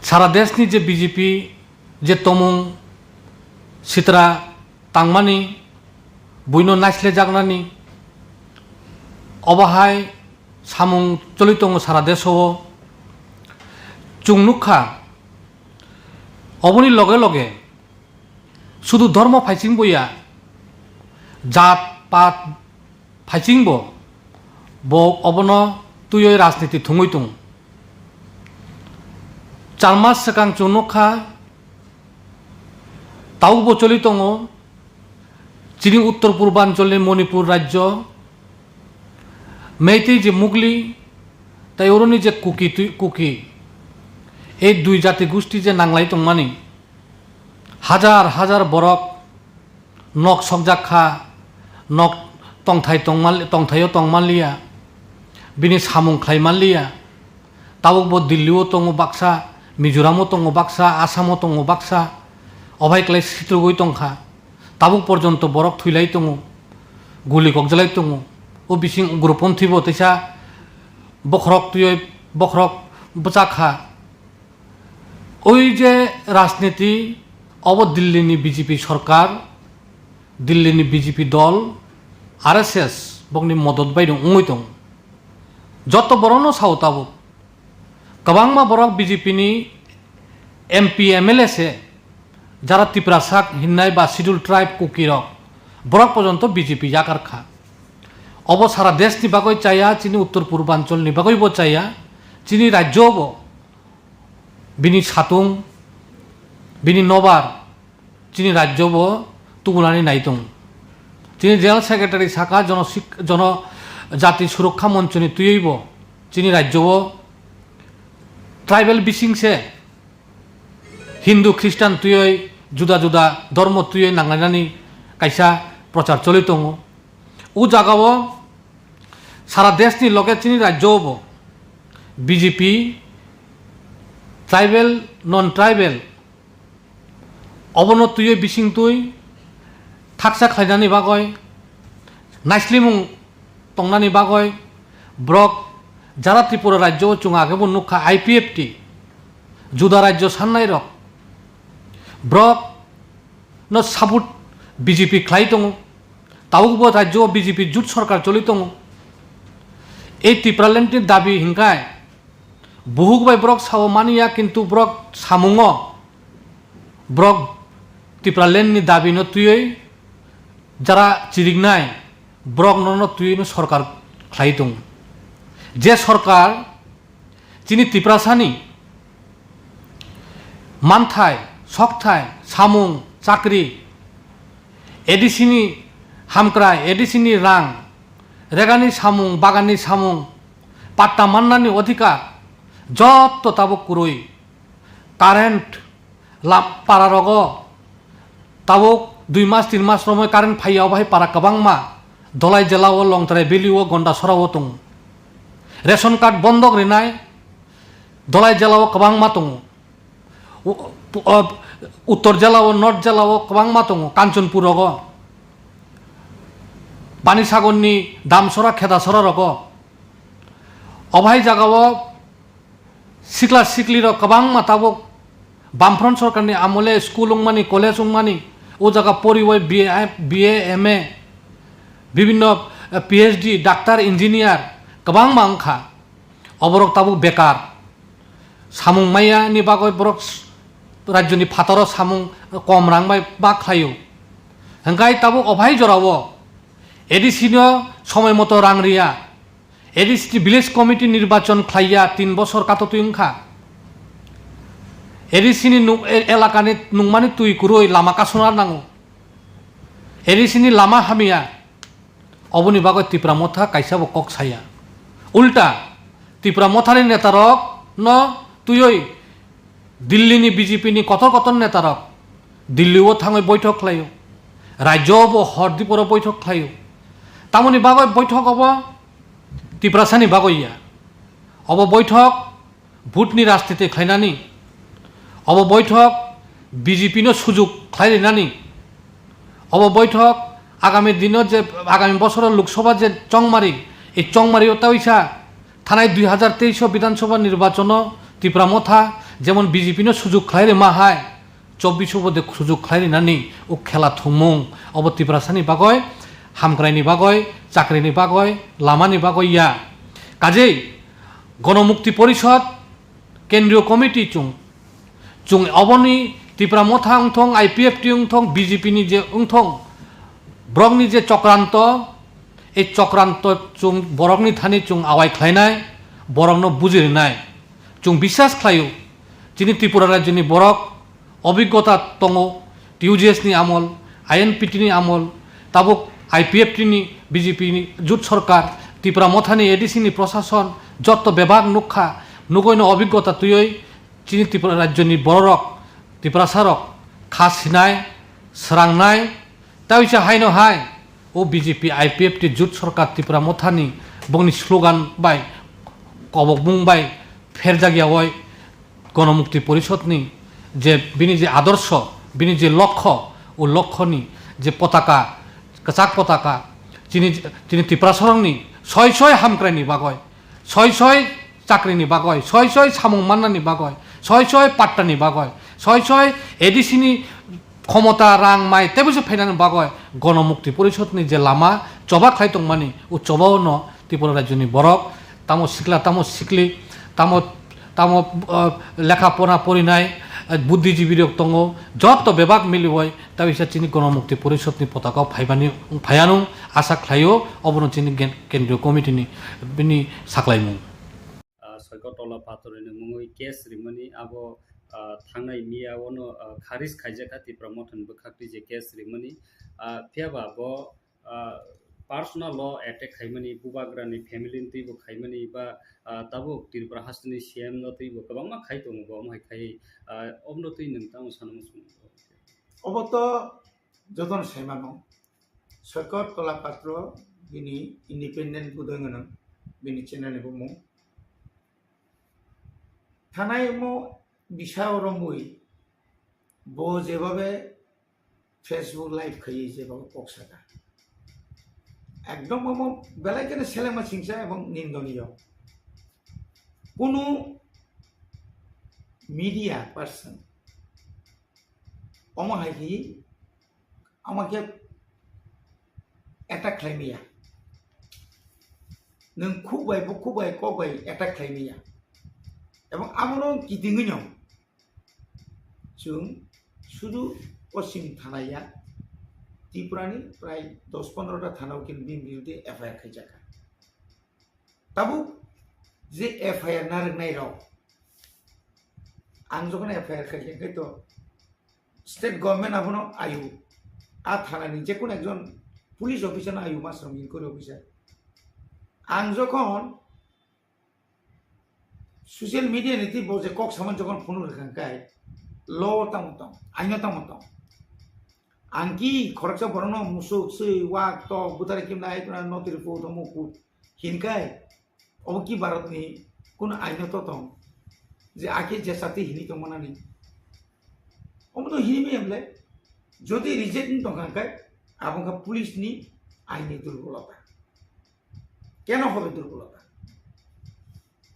Sara deshni je B J P, je tomung sitra tangmani, buino naislejaknani, obo hai samung choli tongo sara deso o. Chwng nukha, oboni loge loge sudu dhormo phaichingbo ya, jat pat phaichingbo bo obono twiwi rajniti thwngwi tongo. Char mas swkang chwng nukha, tabukbo choli tongo chini uttor purbancholni Manipur rajyo, Meitei je Mugli, tei oroni je Kuki twi-, Kuki, ei dui jati gusti je nanglai tongmani, hajar hajar borok nok sokjak kha, nok tongthai tongmal-, tongthaio tongmanliya, bini samung khlaimanliya. Tabuk bo Delhi o tongo baksa, Mizoram o tongo baksa, Assam o tongo baksa, obai klai sitrugwi tongkha. Tabuk porjonto borok thwilai tongo, guli kokjalai tongo. O bising ugroponthi bo teisa bokhorok twiwi bokhorok bwchak kha. Oi je rajniti, obo Delhi ni B J P sorkar, Delhi ni B J P dol, R S S bokni modot bai no wngwi tongo. Joto borokno sao tabuk. Kwbangma borok B J P ni M P, M L A se, jara Tiprasa hinnai ba Scheduled Tribe Kuki rok, borok porjonto B J P yakar kha. Obo sara desh ni bagwi chaya, chini uttor purbanchal ni bagwi bo chaya, chini rajyo bo bini satung, bini nobar chini rajyo bo tubunani nai tongo. Chini General Secretary saka jono sik-, jono jati surokha monchoni twiwi bo chini rajyo o tribal bising se Hindu, Khristan twiwi juda juda dhormo twiwi nanglainani kaisa prochar choli tongo. O jaga o sara desh ni loge chini rajyo bo B J P tribal, non tribal obono twiwi bising twi thaksa khlainani bagwi, naislimung tongnani bagwi borok jara Tripura rajyo o chwng age bo nukha I P F T, juda rajyo sannai rok borok no support B J P khlai tongo, tabuk bo rajyo o B J P jut sorkar choli tongo. Ei Tipraland ni dabi hinkhai buhuk bai borok sao mani ya, kintu borok samungo borok Tipraland ni dabi no twiwi jara chiriknai borok no, no twiwi no sorkar khlai tongo. Je sorkar chini Tiprasani manthai, sokthai, samung, chakri, A D C ni hamkrai, A D C ni rang, regani samung, baganni samung, patta mannani odhikar, jotto tabuk kwrwi. Current lam-, para rogo tabuk dui mas, tin mas romwi current phaiya, obo hai para kwbangma Dolai jela o, Longtrai Valley o, Gondasora o tongo. Ration card bondok rinai Dolai jela o kwbangma tongo. U-, u-, o, Uttor jela o, North jela o kwbangma tongo, Kanchanpur rogo, Panisagar ni Damsora, Khedasora rogo. Obo hai jaga o sikla sikli rok kwbangma tabuk Bamfront sorkarni amole school wngmani, college wngmani, o jaga poriwi B A, B A, M A, bibinno, eh, P H D, doctor, engineer kwbangma wngkha. Oborok tabuk bekar. Samung maya ni bagwi borok s-, rajyoni phataro samung kom rang bai ba khlaio. Hwnkhe tabuk ophai jorao A D C no somoi moto rang riya. A D C ni village committee nirbachon khlaiya, tin bosor katotwi wngkha. A D C ni nuk-, e-, elakani nungmani twi kwrwi lama kasuna nango. A D C ni lama hamya. Oboni bagwi Tipra Motha kaisa bo kok saya. Ulta, Tipra Mothani netarok no twiwi Delhi ni B J P ni kotor kotor netarok Delhi o thangwi boithok khlaio. Rajyo bo hor diporo boithok khlaio. Tamoni bagwi boithok obo Tiprasani bagwi ya. Obo boithok vote ni rajniti khlainani, obo boithok B J P no sujuk khlai rinani, obo boithok agami dino je, agami bosoro Lok Sabha je chongmari, ei chongmari o taisa thanai dui hazar teis o Bidhan Sabha nirbachono Tipra Motha jemon B J P no sujuk khlai rima hai, chobbish o bo de sujuk khlai rinani o khela thumung, obo Tiprasani bagwi, hamkraini bagwi, chakrini bagwi, lamani bagwi ya. Kajei Gonomukti Porishod, Kendriyo Committee chwng, chwng oboni Tipra Motha wngthong, I P F T wngthong, B J P ni je wngthong, borokni je chokranto, ei chokranto chwng borokni thani chwng awai khlainai, borokno buji rinai. Chwng biswas khlaio, chini Tripura rajyoni borok obiggota tongo, T U J S ni amol, I N P T ni amol, tabuk I P F T ni B J P ni jut sorkar, Tipra Mothani A D C ni prosason, jotto bebak nukha, nugwino obiggota twiwi chini Tripura rajyoni bororok, Tiprasarok kha sinai, srangnai, tei uisa haino hai o B J P I P F T jut sorkar Tipra Mothani bongni slogan bai, kobokmung bai pherjak yawi Gonomukti Porishodni je bini je adorsho, bini je lokho, o lokhoni je potaka, kwchak potaka, chini, chini Tiprasarokni soi soi hamkraini bagwi, soi soi chakrini bagwi, soi soi samung mannani bagwi, soi soi pattani bagwi, soi soi A D C ni khomota, rang, mai teibo se phainani bagwi Gonomukti Porishodni je lama choba khlai tongmani, o chobao no Tripura rajyoni borok tamo sikla, tamo sikli, tamo, tamo, ah, lekha pora porinai, ah, buddhijibi rok tongo, jotto bebak miliwi tei uisa chini Gonomukti Porishodni potaka phaibani, phaiyanung asa khlaio, obono chini gen-, kendriyo committee ni bini saklaimung. Ah, Soikot Tola Patorni mungwi case rimani abo, ah, thangnai miya ono, ah, kharis khaijakha Tipra Mothani bwkhaktwi je case rimani, ah, phiyaba bo ah, personal law attack khaimani, bubagrani family ni twibo khaimani, ba, ah, tabuk Tripura hasteni C M no twibo kwbangma khai tongo, bo omo hai khai, ah, omo twi nwng tamo sana muchung. Obo to jotono saimano, Soikot Tola Patro bini independent budoi gwnang, bini channel ni bumung. Thanai omo bisa romwi bo jebabe Facebook live khaiwi je bago kok saka. Ekdom omo belai kheno selengma singsa ebong nindoniyo. Kunu media person omo hai khe ama khe attack khlai maya. Nwng khuk bai, bukhuk bai, kok bai attack khlai maya. Ebong abono kitingwi no chwng sudu Poschim thana ya, Tripura ni prai dos pondro ta thana o khe bini biruddhe F I R khaijakha. Tabuk je F I R narwknai rok, ang jokhon F I R khaikha khe to state government abono ayu, a thana ni jekunu ekjon police officer no ayu, master inquiry officer. Ang jokhon social media ni twi bo je kok samani jokhon phunuk rwkha hwnkhe law tamo tong, aino tamo tong. Ang ki khoroksa borokno musuk, swi, wak, tok, bwtharwi kimna, ai kuna notri phu, tamo phu hinkai, obo ki Bharatni kunu aino to tong je ake je chati hini tongmanani? Omo to hini maya bwle, jodi reject wng tongkha hwnkhe abo wngkha police ni aini durbolota. Keno hobe durbolota?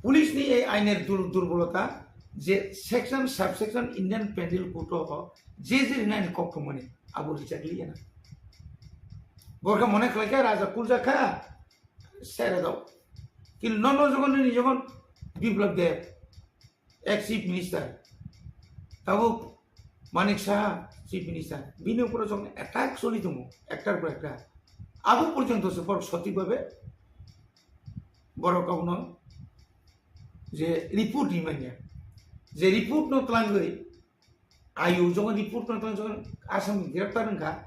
Police ni ei ainer dur-, durbolota, je section, subsection Indian Penal Code o je je rinani kok thumani abo rijak liya na. Borkha mone khlai kha raja kulja kha, sere dao. Kintu nono jogon nini jogon Biplab Deb, ex chief minister, tabuk Manik Saha chief minister, bini upore jogon attack choli tongo, ektar por ekta. Abo porjonto se borok sotik babe borok abono je report rimanya, je report no twlangwi ayu jogon report no twlang jogon Assam greptar wngkha,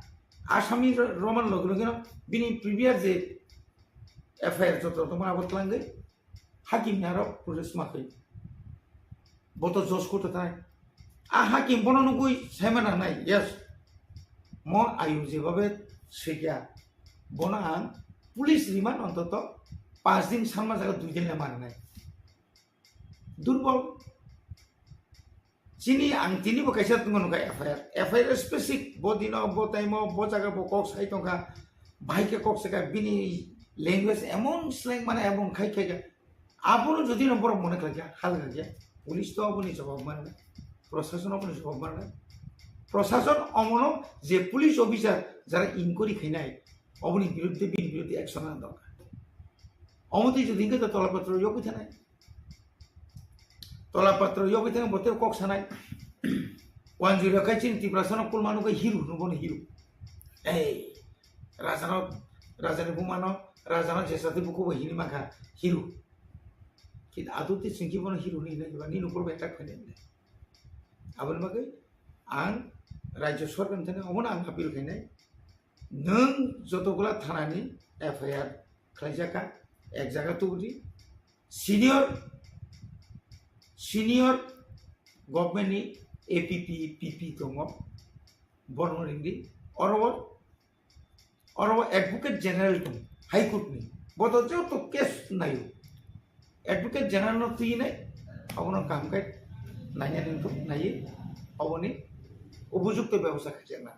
Assam ni ro-, roman loge loge no bini previous je F I R joto tongma abo twlangwi hakim ni aro protest ma khlai. Bo to judge court o thai. A hakim bono nugui saima nangnai, yes. Mo ayu jebabe swikia, bono ang police remand ontoto panch din sanma jaga dui din le mananai. Durbol. Chini ang tini bo kaisa tongmani kha F I R. F I R specific bo dino, bo time o, bo jaga bo kok sai tongkha. Bahai khe kok saka bini language emon slang mane emon khai khai kha. Abono jodi no borok mone khlai kha, hal kha khe, police to aboni jawab manna, prosason aboni jawab manna. Prosason omono je police officer jara inquiry khainai, oboni biruddhe, bini biruddhe action nang dorkar. Omo twi jodi hingkhe to tola patro yogwi thanai. Tola patro yogwi thang bote kok sanai. Wanjui rok khai chini Tiprasa no kulma nugwi hero hwnwi bono hero. Ei, raja no, raja ni buma no, raja no jesa twi buku bo hini mankha hero. Kintu adu twi chwngki bono hero hwnwi hinai ba nini ukor bai tak khainai hinai. Aboni bagwi ang rajya sorkar ni thani omono ang appeal khainai. Nwng jotogula thanani F I R khlaijak kha, ek jaga tubudi. Senior, senior government ni A P P, P P tongo, bono ringdi. Oro, oro advocate general tong, High Court ni. Boto joto case nayo. Advocate general no twi nai, abono kaham khe naina nung tong nai, aboni upojukto bebosta khajakna,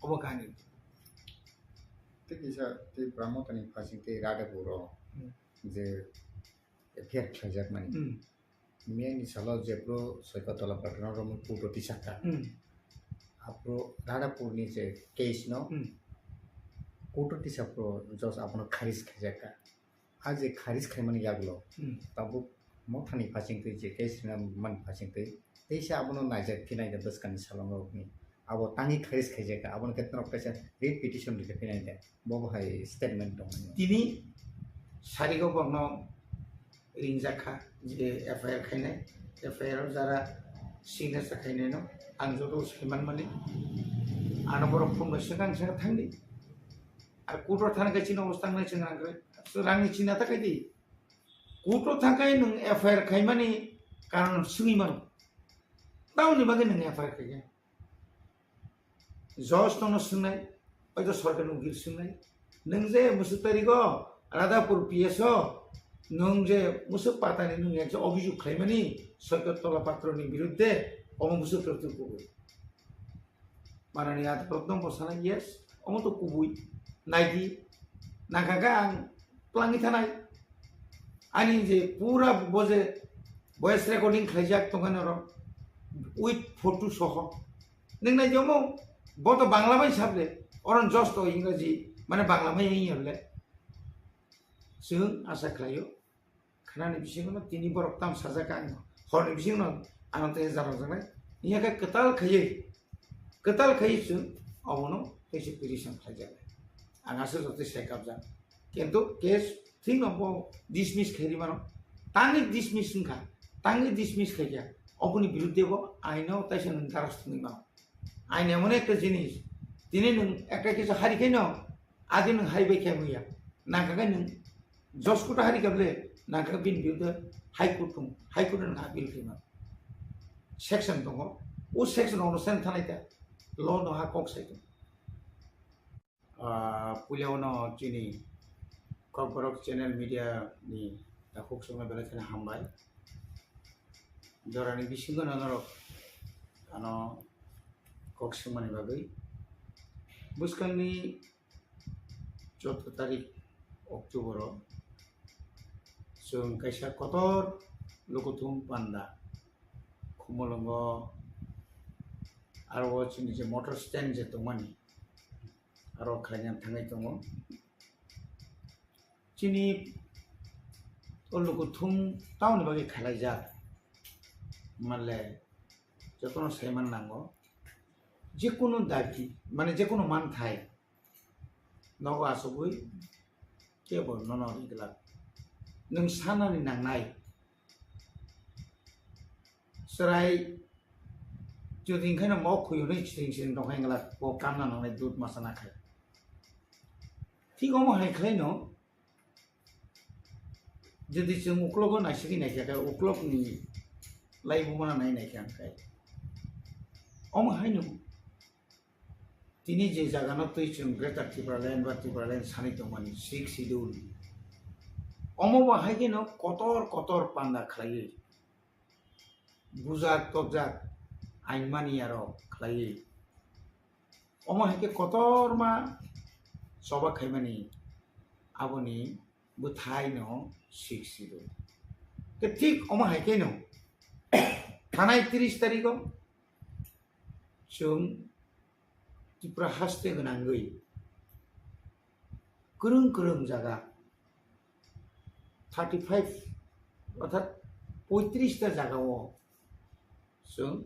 abo kaham. Tei kisa tei Pramotani phasing tei Radhapur o Hmm. je F I R khlaijak mani. Hmm. Miyani salo jephru Soikotla Patron romwi court o tisakha. Hmm. Aphru Radhapur ni je case no Hmm. court o tisapro judge abono kharis khaijakha. A je kharis khaimani yagulo Hmm. tabuk mothani phasing twi je case rina mani phasing twi teisa abono naijak phi naida bwskangni salongrokni. Abo tangwi kharis khaijak kha, abono khe norok kaisa writ petition rikha phi naida. Bo bo hai statement tongmani. Tini sarigo bono ringjak kha je F I R khainai, F I R o jara signature khainai no ang joto saiman mani. Ano borok phone bai swkang swkang thangdi. Ar court o thana khe chini obostha wngnai chwng rang kwrwi. Rangni chinta ta khaidi. Court o thangkhai nwng F I R khaimani karon swngwi mano. Tamoni bagwi nwng F I R khaikha? Judge nono swngnai, oito sorkarni ukil swngnai. Nwng je mwswk tarigo Radhapur P S o nwng je mwswk patani nwng ekje obhijog khlaimani Soikotla Patroni biruddhe, omo mwswk tari kubui. Manani Adalat no bo sana, yes, omo to kubui. Naidi, nangkha khe ang twlangwi thanai. Ani je pura bo je voice recording khlaijak tongkha norok, with photo soho. Nwng nai omo, bo to Bangla bai sable, oron judge to Ingraji, mane Bangla bai wngya bole. Chwng asa khlaio. Khnani bisingo no tini borok tam sajak ang horni bisingo no ano tei jaro janai. Iya khe kwtal khaiwi, kwtal khaiwi chwng obono tei se petition khlaijaknai. Ang aswk joto sai kapjak. Kintu case thik no bo dismiss khairi mano. Tangwi dismiss wngkha, tangwi dismiss khaikha. Oboni biruddhe bo aino taisa nwng daraj thwngwi mano. Ain emon ekta jinis, tini nwng ekta kisa hari khe no, adi nwng hari bai khe muya. Nangkha khe nwng judge court hari khe bole, nangkha khe bini biruddhe High Court thung, High Court nwng appeal khe ma. Section tongo, o section ono sen thanai ta, law no ha kok sai tongo. Ah, puila ono chini Kokborok channel media ni takhuk songno belai kheno hambai. Jorani bisingo no norok ano kok swngmani bagwi. Bwskangni chwddo tarik October o chwng kaisa kotor lukuthum panda Mulungo aro o chini je motor stand je tongmani, aro khlaina thangwi tongo. Chini o lukuthum tamoni bagwi khalaijak, manle jotono saiman nango. Jekunu dabi, mane jekunu manthai nogo asugwi kebo nono ri glak. Nwng sanani nangnai. Chwrai jodi hwnkhai no mok khuyunwi siring siring tongkha hwnglak, bo kamna nangnai dud masa nakhai. Thik omo hai khlaino, jodi chwng uklogo naisingwi naikha khe, uklokni laibumano nai naikha hwnkhai. Omo haino tini je jagano twi chwng Greater Tipraland ba Tipraland sanwi tongmani Sixth Schedule, omo bo hai kheno kotor kotor panda khlaiwi, bujak topjak ain mani aro khlaiwi, omo hai khe kotorma choba khaimani aboni bwthaino Sixth Schedule. Tei thik omo hai kheno thanai tris tarigo chwng Tripura haste gwnangwi kwrwng kwrwng jaga thirty five orthat poitris ta jagao chwng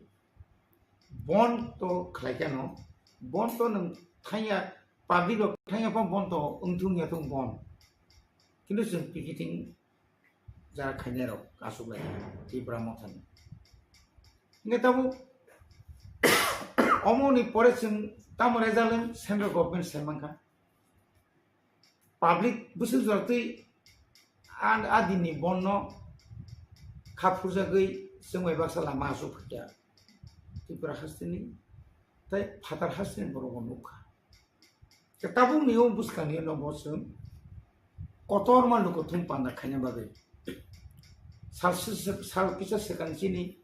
bon to khlai khe no, bon to nwng thangya, public rok thangya pha bon to wngthung ya thung bon, kintu chwng picketing jara khainai rok aswk lai Tipra Mothani. Hingke tabuk omo ni pore chwng tamo result wng central government sai mankha. Public bwswk jora twi a, a din ni bon no kha phurjagwi chwng bai baksa lama aswk phaikha Tripura haste ni tei phatar haste ni borok bo nukha. Tabuk ni o bwskang ni no bo chwng kotorma lukuthum panda khaina bagwi sal, sal kisa swkang chini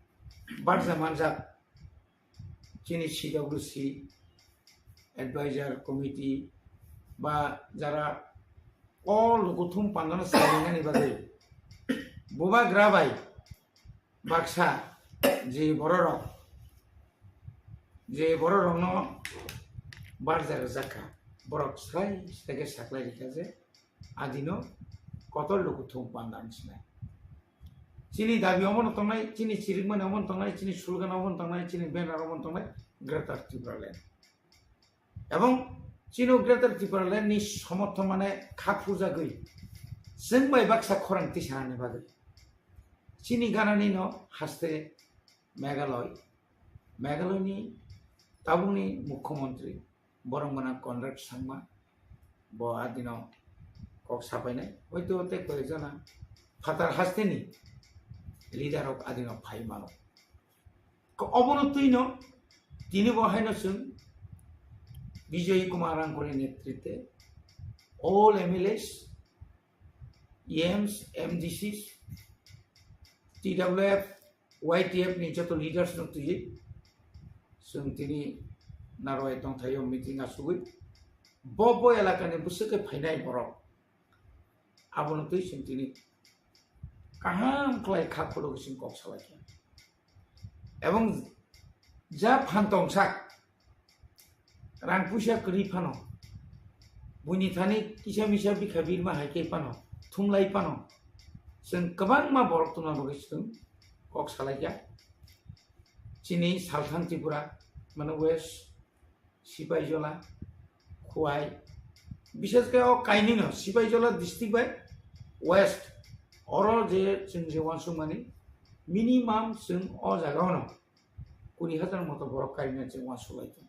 barja manjak chini C W C advisor committee ba jara o lukuthum pandano sarinani bagwi bubagra bai baksa je bororok, je bororokno barja rwjak kha, borok sai sai khe saklai rikha je adino kotor lukuthum panda wng sinai. Chini dabi omono tongnai, chini chirikmani omono tongnai, chini slogan omono tongnai, chini banner omono tongnai, Greater Tipraland. Ebong chini Greater Tipraland ni somorthon mane kha phurjagwi chwng bai baksa khorang tisanani bagwi chini ganani no haste Meghalaya, Meghalaya ni tabukni mukhyamantri borok mwnang Conrad Sangma bo adino kok sapainai, hoito tei koyekjona phatar hasteni leader rok adino phai mano. Ko obono twino tini bo haino chwng Bijoy Kumar Rangkoli netrite all M L As, E Ms, M D Cs, T W F, Y T F ni joto leaders no twiwi chwng tini narwai tongthaio meeting asugwi bo bo elakani bwswk khe phainai borok. Abono twi chwng tini kaham khlai kha khulugwi chwng kok salaikha. Ebong ja phan tongsak rang puisa kwrwi phano, buini thani kisa misa bikha birma hai khe phano, thumlai phano, chwng kwbangma borok tongna bagwi chwng kok salaikha. Chini Salthang Tripura, mane West, Sipaijola, Khowai, bishes khe o kainwino Sipaijola district bai West, oro je chwng je uansukmani minimum chwng o jagao no kuri hajar moto borok kainwi chwng uansuk lai tongo.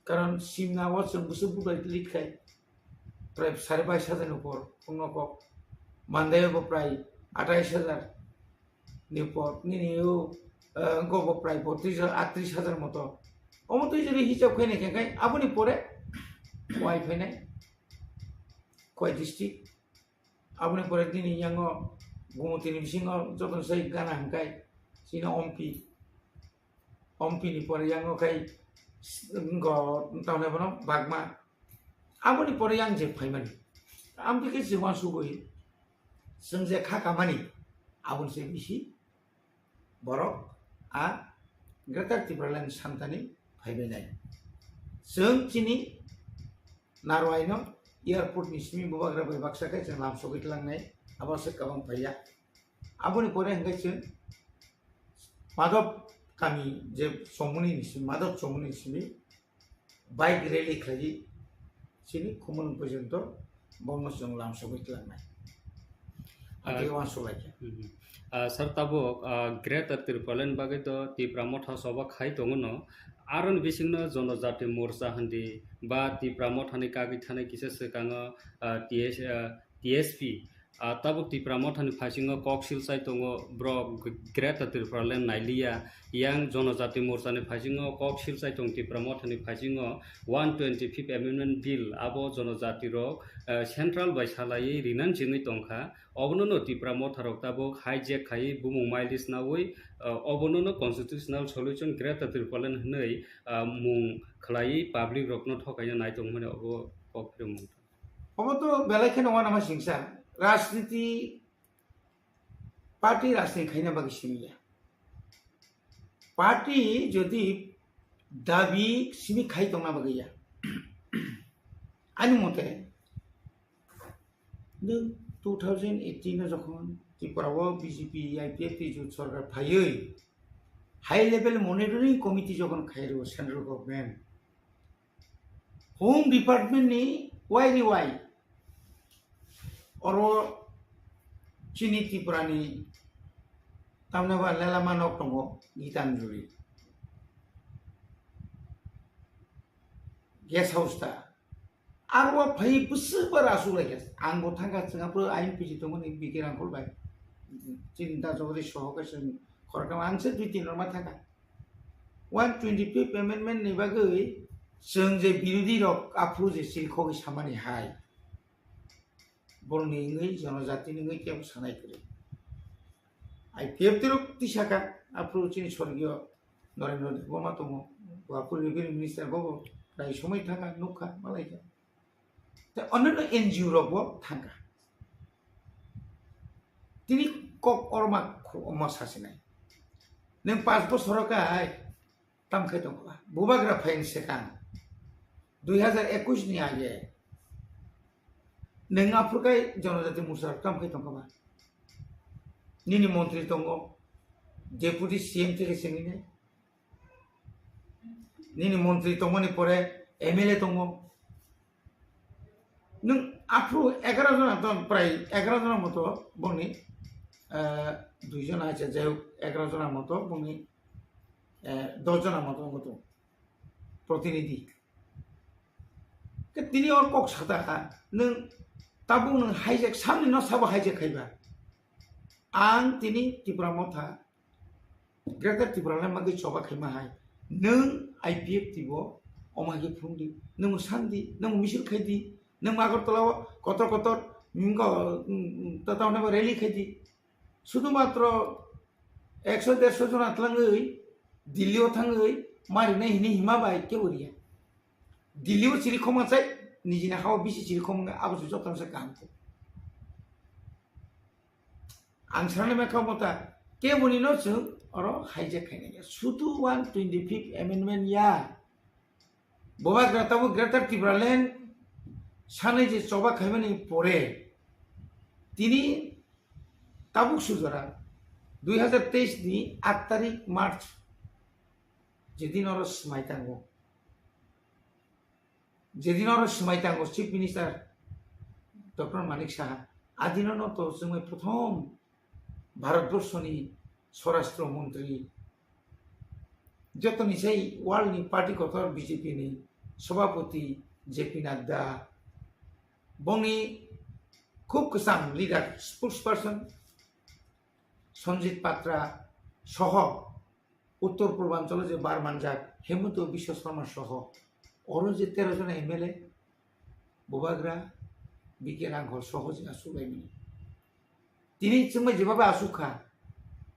Karon simna o chwng bwswk budai lit khai prai sare bais hajar ni upor wngno kok, Mandai bo prai atais hajar ni upor, nini o, eh, wngkha bo prai botris hajar, atris hajar moto. Omo twi jodi hisab khainai khe khai aboni pore Khowai phainai, Khowai district. Aboni pore nini yango Gumutini bisingo jotono sai gana hwnkhai chini Ompi. Ompi ni pore yango khai s-, wngkha tamni bono Bagma. Aboni pore yang je phaimani. Amtwi khe se uansugwi chwng je kha kamani aboni se bisi borok a Greater Tipraland santani phaibainai. Chwng chini narwaino airport ni simi bubagra bai baksa khe chwng lam sogwi tlangnai, abo se kabang phaiya. Aboni pore hwnkhe chwng Madhop kami je chongmani ni simi, Madhop chongmani ni simi bike rally khlaiwi chini Khumulwng porjonto bono chwng lam sogwi tlangnai. Ah, Ati uansuk laikha. Mhm. Ah, sir, tabuk, ah, Greater Tipraland bagwi to Tipra Motha choba khai tongo no. Aroni bisingno Jonojati Morcha hindi ba Tipra Mothani kagwi thanai kisa swkango, ah, T S, ah, T S P. Ah, tabuk Tipra Mothani phaisingo kok silchai tongo, borok Greater Tipraland nailiya. Yang Jonojati Morchani phaisingo kok silchai tong Tipra Mothani phaisingo one twenty-fifth Amendment Bill abo Jonojati rok, ah, central bai salaiwi rinan chengwi tongkha. Obono no Tipra Motha rok tabuk hijack khaiwi bumung mileage nawi, ah, obono no constitutional solution Greater Tipraland hwnwi, ah, mung khlaiwi public rokno thokaina nai tongmani obo kok phiromung. Obo to belai kheno uanama singsa. Rajniti party rajniti khaina bagwi simi ya. Party jodi dabi simi khai tongna bagwi ya. Ani mote, nwng two thousand eighteen o jokhon Tripura o B J P I P F T jot sorkar phaiwi high level monitoring committee jokhon khairo central government, Home Department ni wai ri wai oro chini Tripura ni tamni ba lelama nok tongo Gitanjali guest house ta. Aro phai bwswk bar asuk lai kha. Ang bo thangkha chwng aphuru ayang piji tongmani B K Rangkhol bai. Chini da jogori soho kaisa khoroknama ang se dui tin rok ma thangkha. One twenty-fifth amendment ni bagwi chwng je birodhi rok aphuru je chirikhogwi samani hai. Borokni wngwi jonojatini wngwi kebo sanai kwrwi. I P F T rok tisaka aphuru chini sorgiyo Narendra Debbarma tongo. Bo aphuru revenue minister bo bo prai somoi thangkha nukha malaikha. Tei onno N G O rok bo thangkha. Tini kok orma khu-, omo sasinai. Nwng panch bosor o kai tam khai tongkha. Bubagra phaini swkang dui hazar ekush ni age nwng aphuru kai Jonojati Morcha rok tam khai tongkha ba? Nini montri tongo, deputy C M theke sengwi nai. Nini montri tongmani pore M L A tongo. Nwng aphuru egaroh jona ton, prai egaroh jona moto bongni, eh, dui jona acha, jai hok, egaroh jona moto bongni, eh, dos jona moto wngkha tongo protinidhi. Ke tini or kok sata kha, nwng tabuk nwng hijack, samni no sabo hijack khaiba. Ang tini Tipra Motha Greater Tipraland bagwi choba khaima hai. Nwng I P F T bo omo hai khe phunukdi. Nwng sandi, nwng misil khaidi, nwng Agartala o kotor kotor, mm, ko, mm, mm, ta-, tamni ba rally khaidi. Sudhumatro ekso dersho jona twlangwi Delhi o thangwi marinai hinwi hima bai kebo riya. Delhi o chiri khoma chai, nijini ha o bisi chiri khoma wngkha, abo se jotono se kaham khe. Ang sanai mankha mota, keboni no chwng oro hijack khainai ya. Sudu one twenty-fifth amendment ya. Bubagra tabuk Greater Tipraland sanai je choba khaimani pore, tini tabuk sujora dui hazar teis ni aat tarik March, jedin oro swmai tango. Jedin oro swmai tango Chief Minister Doctor Manik Saha, adino no to chwngmai prothom Bharatborsoni Swarashtra Montri, jotoni sai world ni party kotor B J P ni Sabhapati J P Nadda, bongni khub kwcham leader, spokesperson Sanjit Patra soho Uttor Purbanchalo je bar manjak Hemanta Biswa Sarma soho oro je tero jona M L A, Bubagra, B K Rangkhol soho je asuk laimani. Tini chwngbai jebabe asuk kha,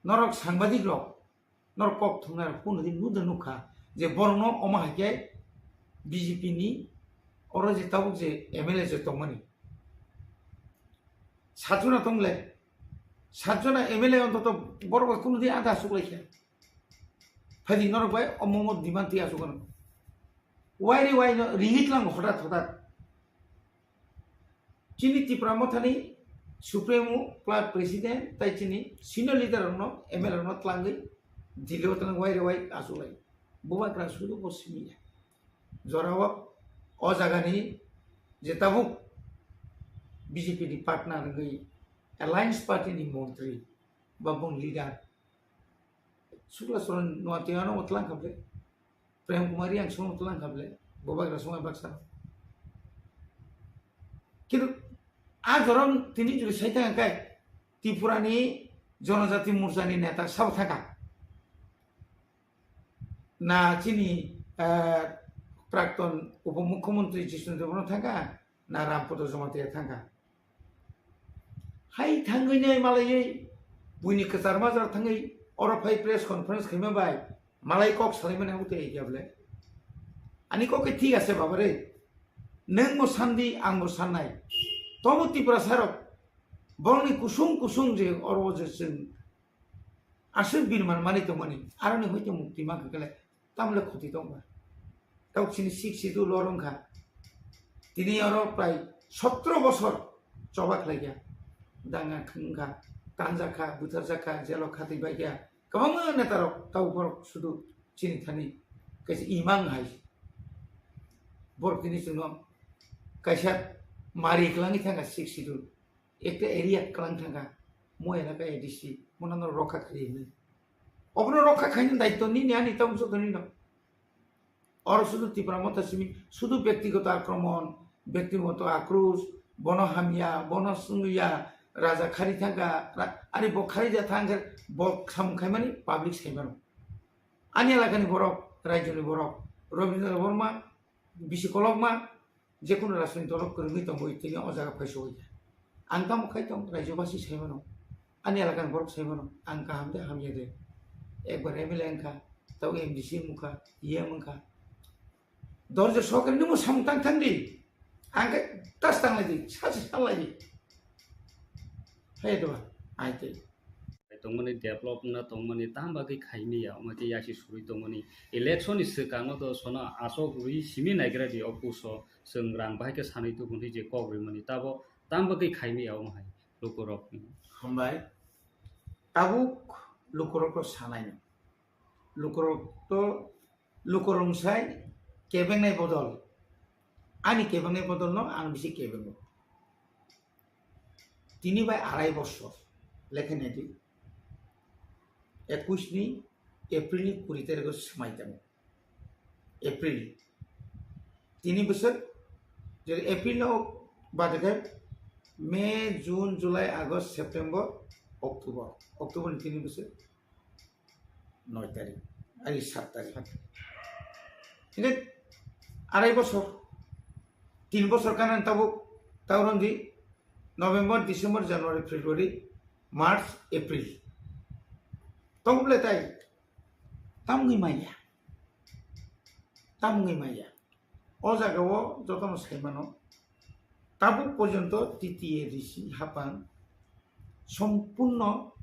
norok sangbadik rok, norok kok thumnai rok phone di nuda nukha je borokno omo hai khe B J P ni oro je tabuk je M L A je tongmani. Satjona tongle, satjona M L A ontoto borok bai kunu di ada asuk lai khe. Phaidi norok bai omo omo demand twi asuk ano. Wai re wai no ringit lang hotat hotat. Chini Tipra Mothani Supremo Club President tai chini senior leader rokno M L A rokno tlangwi Delhi o tlangwi wai re wai asuk lai. Bubagra sudu bo simi ya. Jorao o jagani je tabuk B J P ni partner wngwi Alliance Party ni montri ba bung leader Sukla Soron no tiyano tlang khable. Prem Kumar yang sono tlang khable. Bubagra songwi baksa. Kintu a jorom tini juri sai tang kai Tripura ni Jonojati Morcha ni neta sabo thaka. Na chini, eh, Prakton Upomukhyamantri Jisnu Debbarma thangkha, na Rampada Jamatia thangkha. Hai thangwi nai malaiwi buini kwchar majra thangwi oro phai press conference khaima bai malai kok salaimani abo tei ya bole. Ani kok khe thik ase baba re. Nwng bo sandi, ang bo sannai. Tobo Tiprasa rok borokni kusung kusung je oro je chwng aswk birman manwi tongmani, aroni hoite mukti mankha kele, tamle khoti tongma. Tok chini sik sidu lorong kha. Tini oro prai sotro bosor choba khlaikha. Danga khwngkha, tanjakha, butharjakha, jelo khatwi baikha. Kwbangma netarok tau borok sudu chini thani kaisa imang hai. Borok tini chwngno kaisa mari kwlangwi thangkha sik sidu. Ekta area kwlang thangkha, mo elaka A D C, mo nang rokha khairi hinwi. Obono rokha khaini daityo nini ani tamo joto nino. Oro sudu Tipra Motha simi, sudu byaktigoto akromon, byaktigoto akros, bono hamya, bono swngya, raja khari thangkha, ra-, ani bo khari ja thangkha, bo samung khaimani public saimano. Ani elakani borok, raijoni borok, Rabindra Debbarma, bisi kolokma, jekunu rajniti dolo kwrwngwi tongwi tini o jaga phaisoya. Ang tamo khai tong, raijobasi saimano, ani elakani borok saimano, ang kaham de hamya de. Ekbar M L A wngkha, tabo M D C wngkha, E M wngkha. Dorje sokre nungmo samung tang thang di. Ang khe tas tang lai di, sachi san lai di. Hai do, ai te. Tongmani develop wngna tongmani tam bagwi khaimaya, omo khe yasi surwi tongmani. Election ni swkang no to sono asok rwi simi naigra di o puso, chwng rang bahai khe sanwi tubu hinwi je kok rwmani, tabo tam bagwi khaimaya omo hai lukurok. Hambai, tabuk lukurok to sanai no. Lukurok to Lukurok sai kebengnai bodol, ani kebengnai bodolno ang bisi kebengo. Tini bai arai bosor, lekhe naidi, ekush ni April ni kuri tarikh o swmai tongo. April. Tini bosor, je April no bade khe May, June, July, August, September, October. October ni tini bosor. Noi tarik, ai sat tarik. Sat. Ini arai bosor, tin bosor kanan tabuk, tauron di November, December, January, February, March, April. Tong bole tai, tam wngwi maya, tam wngwi maya. O jaga o jotono sai mano, tabuk porjonto T T A D C hapang sompurno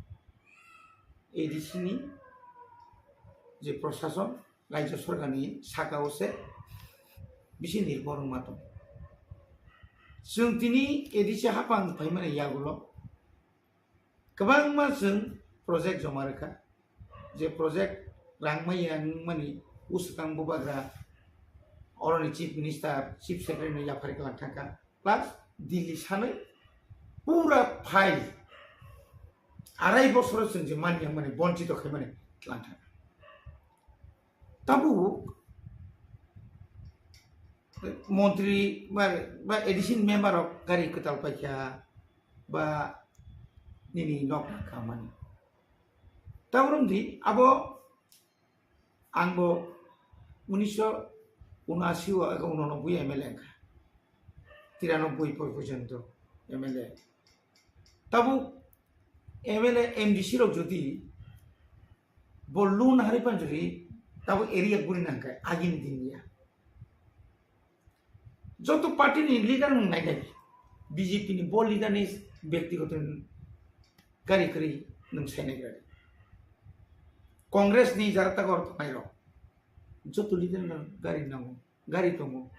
A D C ni je prosason, rajya sorkar ni saka o se bisi nirbhor wngma tong. Chwng tini A D C hapang phaimani yagulo kwbangma chwng project joma rwkha. Je project rang maya wngmani usukang bubagra oroni Chief Minister, Chief Secretary no yaphari kwlang thangkha. Plus Delhi sanwi pura file arai bosoro chwng je manya mani bonchito khaimani twlang thangkha. Tabuk montri ba, ba A D C ni member rok gari kwtal paikha ba nini nok kamani. Tabuk wngdi abo ang bo unisho unashi o ego unonobboi M L A wngkha. Tiranoboi porjonto M L A. Tabuk M L A M D C rok jodi bo loan hari panjuri tabuk area guri nangkha agini din ya. Joto party ni leader nwng nainai, B J P ni bo leader ni byaktigoto gari kwrwi nwng sainai gari. Congress ni jara takor tongnai rok. Joto leader no gari nango, gari tongo.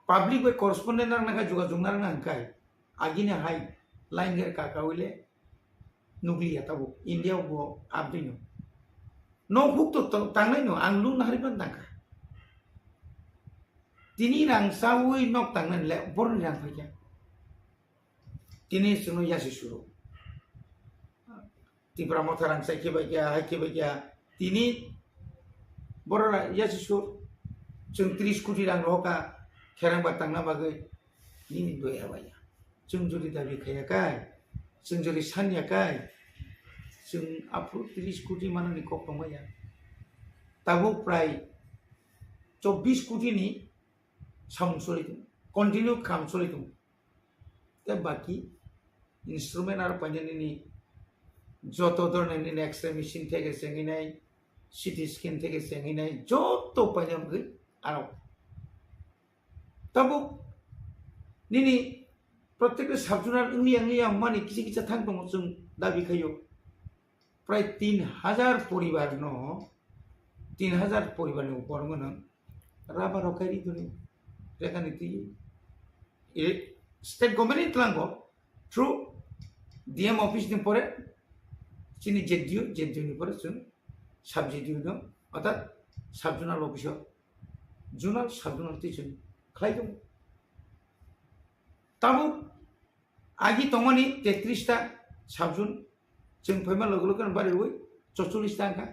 Public bai correspondent rang nangkha, jogajog narang nangkha. Agini hai line ger kaka wile nukliya tabuk India bo abdino. No huk to to tangnai no ang lung nahari ban tangkha. Tini rang sawi nok tangnai le borni rang phaikya. Tini sunu yasi suru. Tipra Motha rang sai khibai kya, hai khibai kya. Tini boro ra yasi sur. Chwng tris koti rang rohoka kherang ba tangna bagwi nini doi abaya. Chwng jodi dabi khaya kai, chwng jodi sanya kai, chwng aphuru tris koti manani kok tongmaya. Tabuk prai chobbish koti ni samung choli tongo, continue kham choli tongo. Tei baki instrument aro painani ni joto dhoroner nini X-ray machine theke chengwi nai, C T scan theke chengwi nai, joto paina bagwi aro. Tabuk nini protekta sub-zonal wngya wngya wngmani kisa kisa thang tongo, chwng dabi khaio. Prai tin hajar poribar no, tin hajar poribar ni upor wngno rubber rok kai ri toni, rekha ni twi. E, state government ni tlango through D M office ni pore chini Z D O, Z D O ni pore chwng sub Z D O no, orthat sub-zonal office o, zonal, sub-zonal twi chwng khlai tongo. Tabuk agi tongmani tetris ta sub-zone, chwng phaima loge loge no bari rwi chorchollis ta wngkha.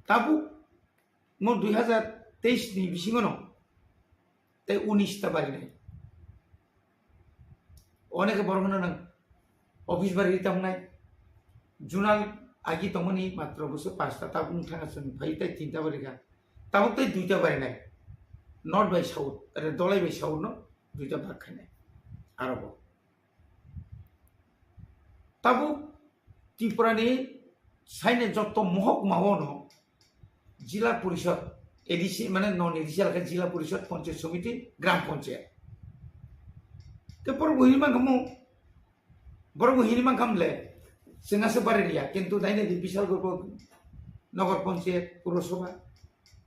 Tabuk mo dui hajar teis ni bisingo no tei unis ta barinai. Onekhe borok no nang office bari ri tamnai. Zonal agi tongmani matro bwswk pasta, tabuk wng thangkha chwng phai tei tinta bari kha. Tabuk tei duita barinai. North bai south, ere Dholai bai south no duita bak khainai. Aro bo. Tabuk Tripura ni saini joto mohokma o no Jila Porishod, A D C, mane non A D C alakha Jila Porishod, Panchayat Samiti, Gram Panchayat. Te borok bo hini mankha mo, borok bo hini mankha mle, chwng aswk bari riya, kintu nai nai di Bishalgarh bo, Nagar Panchayat, Purosabha,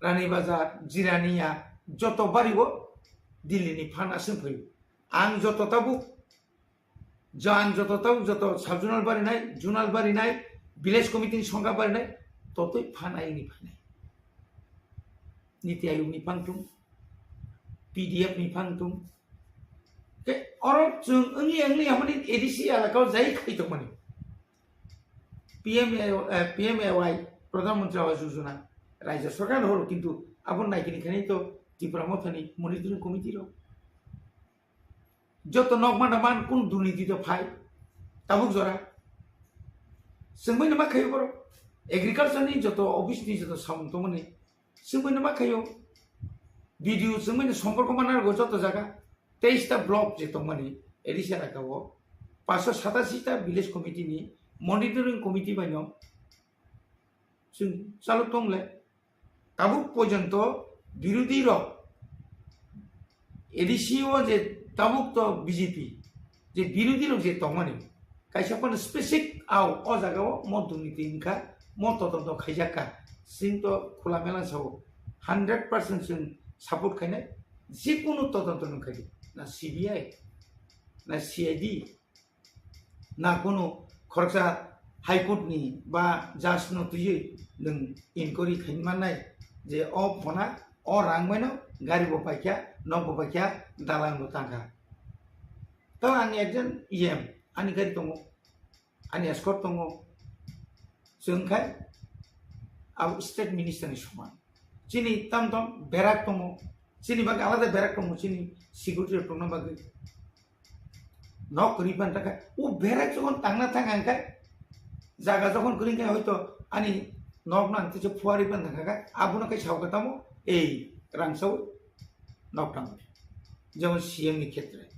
Rani Bazar, Jirania, joto bari o Delhi ni phan aswk phaio. Ang joto tabuk Jang joto tau joto sub-zonal barinai, zonal barinai, village committee ni songkha barinai, totoi phan ayini phanai. Niti Ayog ni phang tung, P D F ni phang tung. Ke oro chwng wngli wngli hamani A D C alaka o jai khai tongmani. P M A, eh, P M A Y, Pradhan Mantri Awas Yojana, Rajya Sarkar horo kintu abo naikini khainai to Tipra Mothani monitoring committee rok. Joto nok manda man kun durniti to phai. Tabuk jora. Sengbai nama khayo borok. Agriculture ni joto office ni joto samung tongmani. Sengbai nama khayo. B D O sengbai ni somporko mana go joto jaga. Teis ta block je tongmani. Edisha raka o. Paso satasi ta village committee ni monitoring committee bai no. Seng chalok tongle. Tabuk porjonto birodhi rok A D C o je tabuk to B J P je birodhi rok je tongmani kaisa phano specific au o jaga o mo durniti wngkha, mo todonto khaijak kha, chwng to khula mela sao hundred percent chwng support khainai, jekunu todonto nung khaidi na C B I na C I D na kunu khoroksa High Court ni ba judge no twiwi nwng inquiry khaimannai je o phona o rang baino gari bo paikha, nok bo paikha, dalang bo tangkha. Tamo ang ekjon E M, ani gari tongo, ani escort tongo, chwng khai abo state minister ni soman. Chini tam tam berak tongo, chini bagwi alada berak tongo, chini security rok tongna bagwi. Nok kwrwi phan ta khe, o berak jokhon tangna thang ang khe, jaga jokhon kwrwi khe hoito ani nok no ang teisa phuarwi phan thang kha, abono khe sao khe tamo ei rang sao nok tang, jemon C M ni khetre.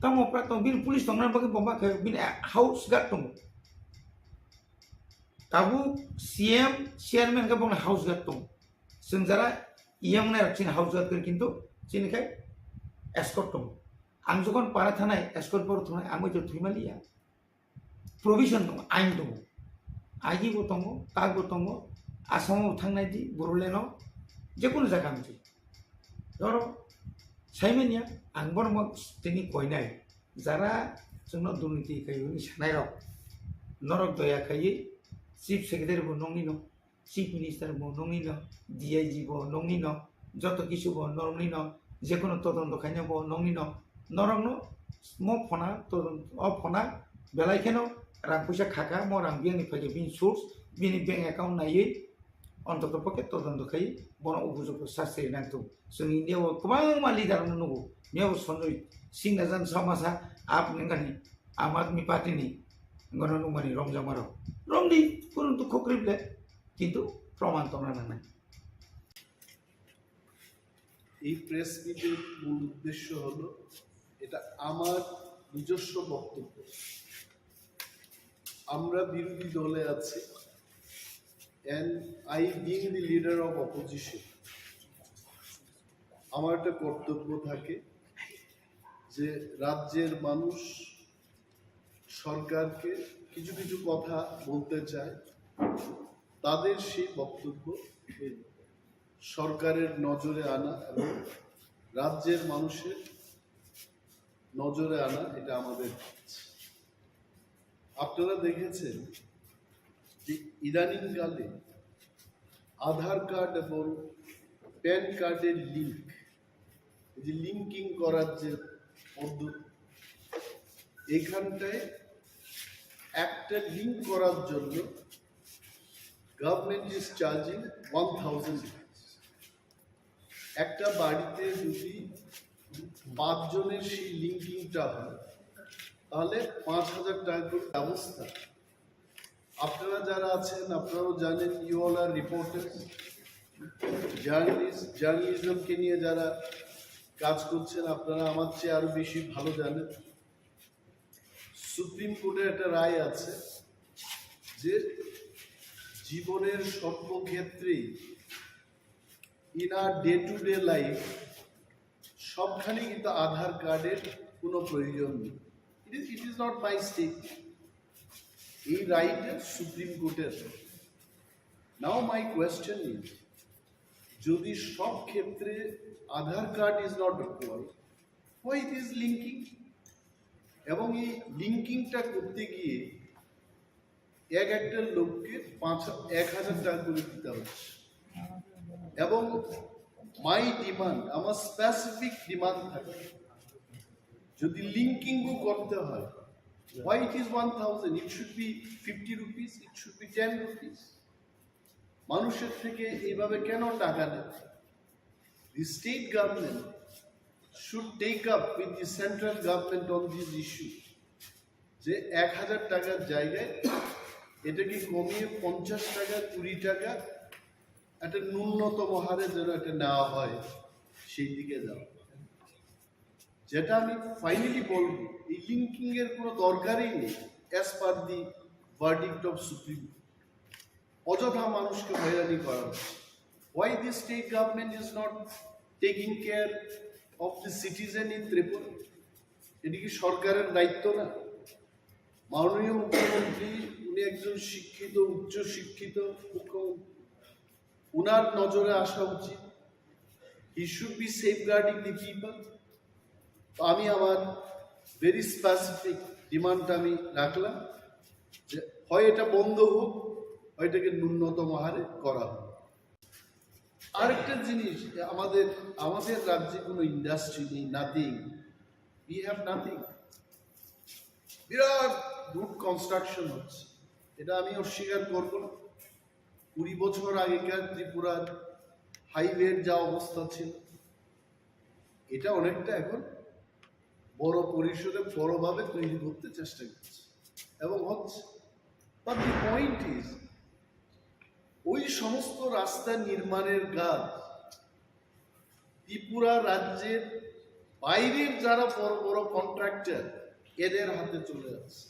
Tamo pra tong bini police tongna bagwi bomba khe bini house guard tongo. Tabuk C M, chairman khe bongni house guard tongo. Chwng jara E M nai rok chini house guard khe kintu chini khai escort tongo. Ang jokhon para thanai escort boro thunai ang bai to thwima liya. Provision tongo, ain tongo. Agi bo tongo, tak bo tongo, Assam o thangnai di, Bodoland o, je kono jaga wng di. Oro saimanya ang bono tini koinai, jara chwngno durniti kaiwi sanai rok, norok doya kaiwi chief secretary bo nongni no, chief minister bo nongni no, D I G bo nongni no, joto kisu bo nongni no, je kono todonto khaina bo nongni no, norokno mo phona todonto, o phona belai kheno rang puisa khaka, mo rang biyangni phaikhe bini source, bini bank account naiwi, Ontoto pokhe todonto khai bono upojukto sasti nangtong. Chwng India o kwbangma leader no nugo. Miyabo Sanjay Singh na jan samasa aap nengani Aam Aadmi Party ni gono nungmani romjakmarok. Romdi, kurung tu khokri ble. Kintu proman tongna nangnai. এই প্রেস মিটের মূল উদ্দেশ্য হলো, এটা আমার নিজস্ব বক্তব্য। আমরা বিরোধী দলে আছি, and I being the leader of opposition, আমার একটা কর্তব্য থাকে যে রাজ্যের মানুষ সরকারকে কিছু কিছু কথা বলতে চায়, তাদের সেই বক্তব্য সরকারের নজরে আনা এবং রাজ্যের মানুষের নজরে আনা, এটা আমাদের কাজ। আপনারা দেখেছেন যে ইদানিংকালে আধার কার্ড এবং প্যান কার্ডের লিংক, এই যে লিঙ্কিং করার যে পদ্ধতি, এখানটায় একটা লিংক করার জন্য government is charging one thousand rupees। একটা বাড়িতে যদি পাঁচজনের সেই লিঙ্কিংটা হয়, তাহলে পাঁচ হাজার টাকা করে ব্যবস্থা। আপনারা যারা আছেন, আপনারাও জানেন, you all are reporters, journalist, জার্নালিজমকে নিয়ে যারা কাজ করছেন, আপনারা আমার চেয়ে আরো বেশি ভালো জানেন। সুপ্রিম কোর্টের একটা রায় আছে যে জীবনের সর্বক্ষেত্রেই, in our day to day life, সবখানে কিন্তু আধার কার্ডের কোনো প্রয়োজন নেই। It is, it is not my statement, এই রায়টা সুপ্রিম কোর্টের। Now my question is, যদি সব ক্ষেত্রে Aadhaar card is not required, why it is linking? এবং এই লিঙ্কিংটা করতে গিয়ে এক একটা লোককে পাঁচ, এক হাজার টাকা করে দিতে হচ্ছে। এবং my demand, আমার স্পেসিফিক ডিমান্ড থাকে, যদি লিঙ্কিংও করতে হয়, why it is one thousand? It should be fifty rupees, it should be ten rupees। মানুষের থেকে এইভাবে কেন টাকা নেয়? The state government should take up with the central government on this issue, যে এক হাজার টাকার জায়গায় এটাকে কমিয়ে পঞ্চাশ টাকা, কুড়ি টাকা, একটা ন্যূনতম হারে যেন এটা নেওয়া হয়, সেই দিকে যাওয়া। যেটা আমি ফাইনালি বলবো, এই লিঙ্কিং এর কোনো দরকারই নেই, as per the verdict of Supreme Court। অযথা মানুষকে হয়রানি করা হচ্ছে। Why the state government is not taking care of the citizen in Tripura? এটি কি সরকারের দায়িত্ব না? মাননীয় মুখ্যমন্ত্রী, উনি একজন শিক্ষিত, উচ্চ শিক্ষিত মুখ্যমন্ত্রী, উনার নজরে আসা উচিত। He should be safeguarding the people। তো আমি আমার ভেরি স্পেসিফিক ডিমান্ডটা আমি রাখলাম যে হয় এটা বন্ধ হোক, হয় এটাকে ন্যূনতম হারে করা হোক। আরেকটা জিনিস, আমাদের, আমাদের রাজ্যে কোনো ইন্ডাস্ট্রি নেই, nothing, we have nothing। বিরাট রুট কনস্ট্রাকশন হচ্ছে, এটা আমি অস্বীকার করব না। কুড়ি বছর আগেকার ত্রিপুরার হাইওয়ের যা অবস্থা ছিল, এটা অনেকটা এখন বড় পরিসরে বড়ভাবে তৈরি করতে চেষ্টা করছে এবং হচ্ছে। But the point is, ওই সমস্ত রাস্তা নির্মাণের কাজ ত্রিপুরা রাজ্যের বাইরের যারা বড় বড় কন্ট্রাক্টর, এদের হাতে চলে যাচ্ছে।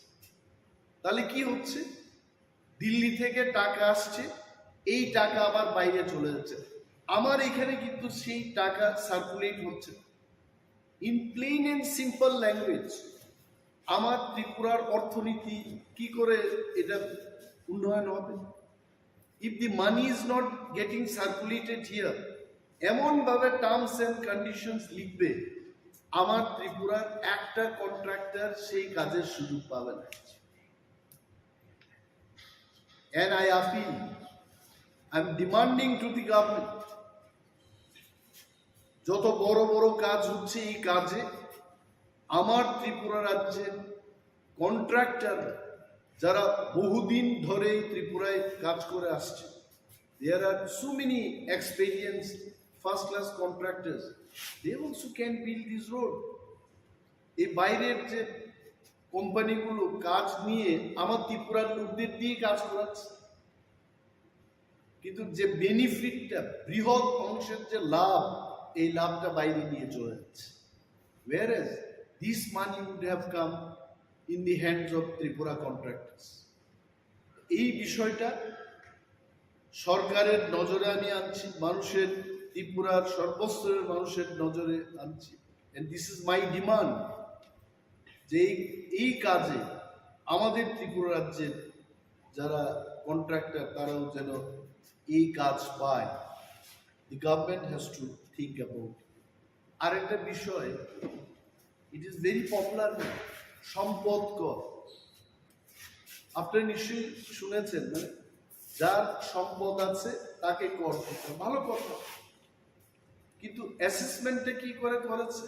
তাহলে কি হচ্ছে? দিল্লি থেকে টাকা আসছে, এই টাকা আবার বাইরে চলে যাচ্ছে। আমার এখানে কিন্তু সেই টাকা সার্কুলেট হচ্ছে না। In plain and simple language, আমার ত্রিপুরার অর্থনীতি কি করে এটা উন্নয়ন হবে? If the money is not getting circulated here, এমনভাবে টার্মস অ্যান্ড কন্ডিশনস লিখবে, আমার ত্রিপুরার একটা কন্ট্রাক্টর সেই কাজের সুযোগ পাবে না। And I appeal, I am demanding to the government, যত বড় বড় কাজ হচ্ছে, এই কাজে আমার ত্রিপুরা রাজ্যের কন্ট্রাক্টর, যারা বহুদিন ধরে এই ত্রিপুরায় কাজ করে আসছে, there are so many experienced first class contractors, they also can build this road. এই বাইরের যে কোম্পানিগুলো কাজ নিয়ে আমার ত্রিপুরার লোকদের দিয়ে কাজ করাচ্ছে, কিন্তু যে বেনিফিটটা, বৃহৎ অংশের যে লাভ, এই লাভটা বাইরে নিয়ে চলে যাচ্ছে। Whereas this money would have come in the hands of Tripura contractors. এই বিষয়টা সরকারের নজরে আমি আনছি, মানুষের, ত্রিপুরার সর্বস্তরের মানুষের নজরে আনছি। And this is my demand, যে এই, এই কাজে আমাদের ত্রিপুরা রাজ্যের যারা কন্ট্রাক্টর, তারাও যেন এই কাজ পায়। The government has to think about it. আর একটা বিষয়, it is very popular, সম্পদ কর। আপনারা নিশ্চয়ই শুনেছেন, মানে, যার সম্পদ আছে তাকে কর দিতে হয়। ভালো কথা, কিন্তু অ্যাসেসমেন্টটা কি করে করেছে?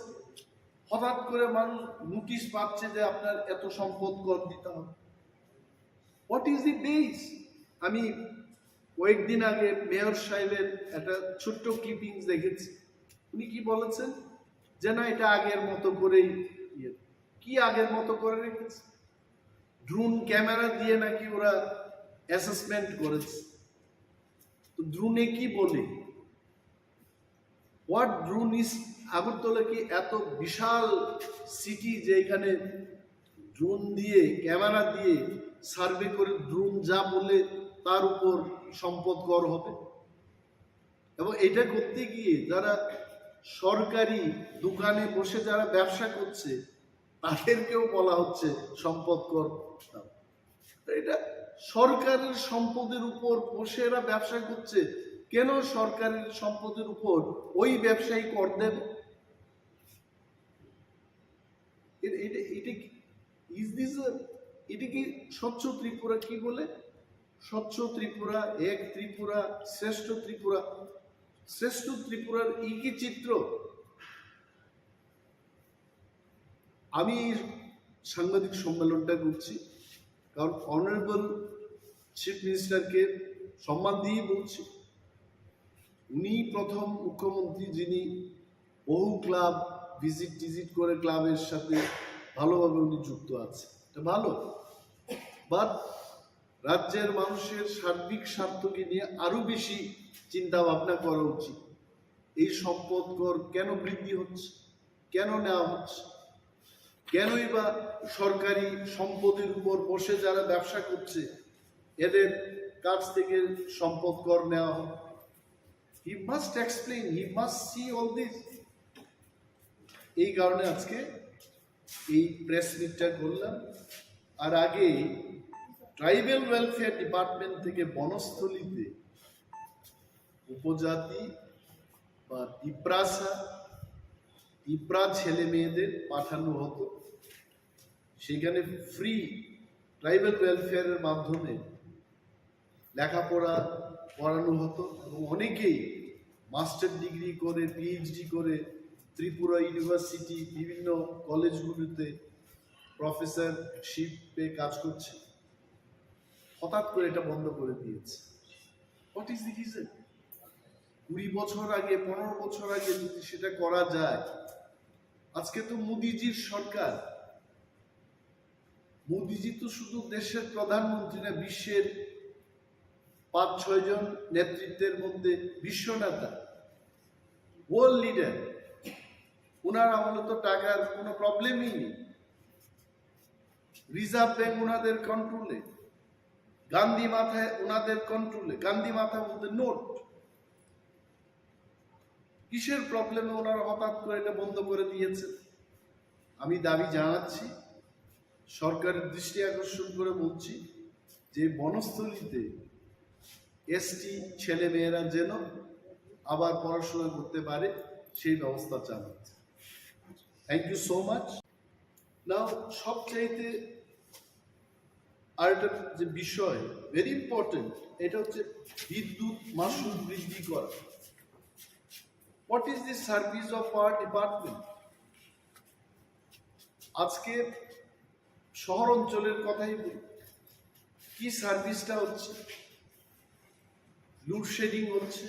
হঠাৎ করে মানুষ নোটিশ পাচ্ছে যে আপনার এত সম্পদ কর দিতে হবে। What is the base? আমি কয়েকদিন আগে মেয়র সাহেবের একটা ছোট্ট ক্লিপিংস দেখেছি। উনি কি বলেছেন যে না, এটা আগের মতো করেই ইয়ে। কি আগের মতো করে রেখেছে? ড্রোন ক্যামেরা দিয়ে নাকি ওরা অ্যাসেসমেন্ট করেছে। তো ড্রোনে কি বলে? What drone is? আগরতলা কি এত বিশাল সিটি যে এখানে ড্রোন দিয়ে, ক্যামেরা দিয়ে সার্ভে করে ড্রোন যা বলে তার উপর সম্পদ কর হবে? এবং এটা করতে গিয়ে যারা সরকারি দোকানে বসে যারা ব্যবসা করছে, তাদেরকেও বলা হচ্ছে সম্পদ কর দাও। তো এটা সরকারের সম্পদের উপর বসে এরা ব্যবসা করছে, কেন সরকারের সম্পদের উপর ওই ব্যবসায়ী কর দেবে? এটা, এটা, এটা কি, is this a, এটা কি স্বচ্ছ ত্রিপুরা? কি বলে স্বচ্ছ ত্রিপুরা, এক ত্রিপুরা, শ্রেষ্ঠ ত্রিপুরা? শ্রেষ্ঠ ত্রিপুরার এই কি চিত্র? আমি এই সাংবাদিক সম্মেলনটা করছি কারণ অনারেবল চিফ মিনিস্টারকে সম্মান দিয়েই বলছি। উনি প্রথম মুখ্যমন্ত্রী যিনি বহু ক্লাব ভিজিট টিজিট করে ক্লাবের সাথে ভালোভাবে উনি যুক্ত আছে, এটা ভালো। বাট রাজ্যের মানুষের সার্বিক স্বার্থকে নিয়ে আরো বেশি চিন্তা ভাবনা করা উচিত। এই সম্পদ কর কেন বৃদ্ধি হচ্ছে, কেন নেওয়া হচ্ছে, কেনই বা সরকারি সম্পদের উপর বসে যারা ব্যবসা করছে এদের কাছ থেকে সম্পদ কর নেওয়া হয়? He must explain, he must see all this. এই কারণে আজকে এই প্রেস মিটটা করলাম। আর আগে ট্রাইবাল ওয়েলফেয়ার ডিপার্টমেন্ট থেকে বনস্থলীতে উপজাতি বা তিপ্রাসা, তিপ্রা ছেলে মেয়েদের পাঠানো হতো, সেখানে ফ্রি ট্রাইবাল ওয়েলফেয়ারের মাধ্যমে লেখাপড়া করানো হতো এবং অনেকেই মাস্টার ডিগ্রি করে, পিএইচডি করে ত্রিপুরা ইউনিভার্সিটি, বিভিন্ন কলেজগুলোতে প্রফেসরশিপে কাজ করছে। হঠাৎ করে এটা বন্ধ করে দিয়েছে। What is the reason? কুড়ি বছর আগে, পনেরো বছর আগে যদি সেটা করা যায়, আজকে তো মোদিজির সরকার। মোদিজি তো শুধু দেশের প্রধানমন্ত্রী না, বিশ্বের পাঁচ ছয় জন নেতৃত্বের মধ্যে বিশ্ব নেতা, ওয়ার্ল্ড লিডার। ওনার আমলে তো টাকার কোনো প্রবলেমই নেই। রিজার্ভ ব্যাংক ওনাদের কন্ট্রোলে, গান্ধী মাথায় ওনাদের কন্ট্রোলে। গান্ধী মাথা বলতে নোট। কিসের প্রবলেমে ওনারা হঠাৎ করে এটা বন্ধ করে দিয়েছেন? আমি দাবি জানাচ্ছি, সরকারের দৃষ্টি আকর্ষণ করে বলছি, যে বনস্থলীতে এসটি ছেলেমেয়েরা যেন আবার পড়াশোনা করতে পারে, সেই ব্যবস্থা চালাচ্ছে। Thank you so much. Now, সবচাইতে আরেকটা যে বিষয়, ভেরি ইম্পর্টেন্ট, এটা হচ্ছে বিদ্যুৎ মাশুল বৃদ্ধি করা। What is the service of power department? আজকে শহর অঞ্চলের কথাই বলি, কি সার্ভিসটা হচ্ছে? লোডশেডিং হচ্ছে,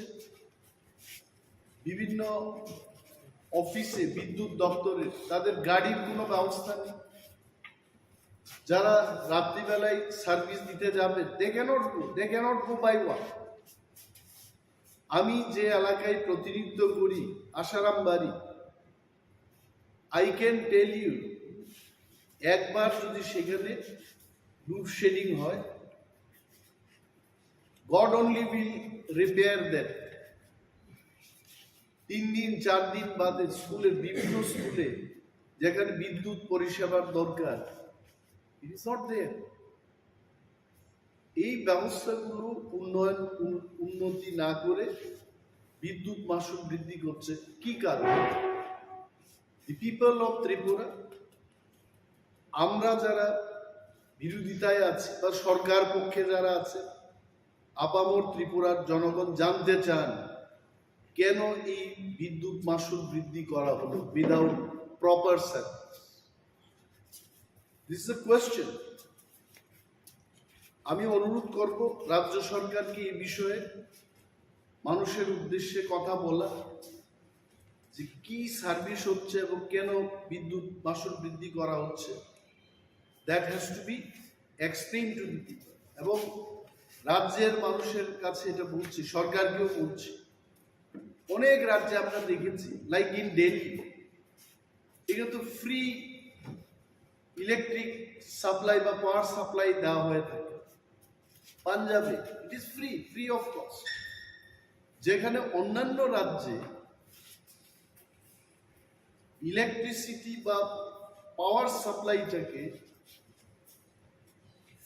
বিভিন্ন অফিসে, বিদ্যুৎ দপ্তরে তাদের গাড়ির কোনো ব্যবস্থা নেই। যারা রাত্রিবেলায় সার্ভিস দিতে যাবে, they cannot go, they cannot go by walk. আমি যে এলাকায় প্রতিনিধিত্ব করি, আশারাম বাড়ি, I can tell you, একবার যদি সেখানে লোডশেডিং হয়, God only will repair that. তিন দিন, চার দিন বাদে স্কুলের, বিভিন্ন স্কুলে যেখানে বিদ্যুৎ পরিষেবার দরকার, it is not there. এই ব্যবস্থাগুলো উন্নয়ন, উন- উন্নতি না করে বিদ্যুৎ মাশুল বৃদ্ধি করছে কি কারণে? The people of Tripura, আমরা যারা বিরোধিতায় আছি বা সরকার পক্ষে যারা আছে, আপামর ত্রিপুরার জনগণ জানতে চান কেন এই বিদ্যুৎ মাশুল বৃদ্ধি করা হলো without proper service. This is a question. আমি অনুরোধ করব রাজ্য সরকারকে এই বিষয়ে মানুষের উদ্দেশ্যে কথা বলা, যে কি সার্ভিস হচ্ছে এবং কেন বিদ্যুৎ মাশুল বৃদ্ধি করা হচ্ছে, that has to be explained to the people. এবং রাজ্যের মানুষের কাছে এটা বলছি, সরকারকেও বলছি। অনেক রাজ্যে আমরা দেখেছি, লাইক ইন দিল্লি, এখানে তো ফ্রি ইলেকট্রিক সাপ্লাই বা পাওয়ার সাপ্লাই দেওয়া হয়ে থাকে। পাঞ্জাবে it is free, free of cost. যেখানে অন্যান্য রাজ্যে ইলেকট্রিসিটি বা পাওয়ার সাপ্লাইটাকে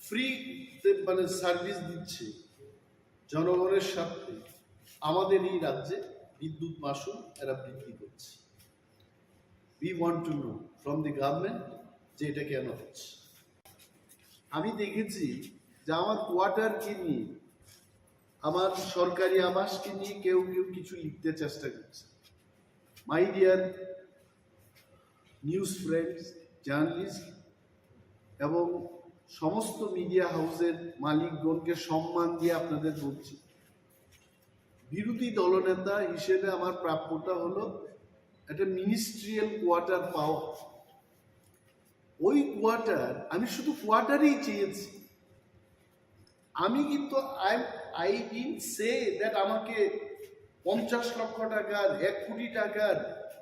ফ্রিতে, মানে, সার্ভিস দিচ্ছে জনগণের স্বার্থে, আমাদের এই রাজ্যে বিদ্যুৎ মাশুল এরা বৃদ্ধি করছে। We want to know from the government যে এটা কেন হচ্ছে। আমি দেখেছি যে আমার কোয়ার্টারকে নিয়ে, আমার সরকারি আবাসকে নিয়ে কেউ কেউ কিছু লিখতে চেষ্টা করছে। My dear news friends, journalist এবং সমস্ত মিডিয়া হাউসের মালিকগণকে সম্মান দিয়ে আপনাদের বলছি, বিরোধী দলনেতা হিসেবে আমার প্রাপ্যটা হলো একটা মিনিস্ট্রিয়াল কোয়ার্টার পাওয়া। ওই কোয়ার্টার, আমি শুধু কোয়ার্টারই চেয়েছি। আমি কিন্তু, I, I didn't say that আমাকে পঞ্চাশ লক্ষ টাকার, এক কোটি টাকার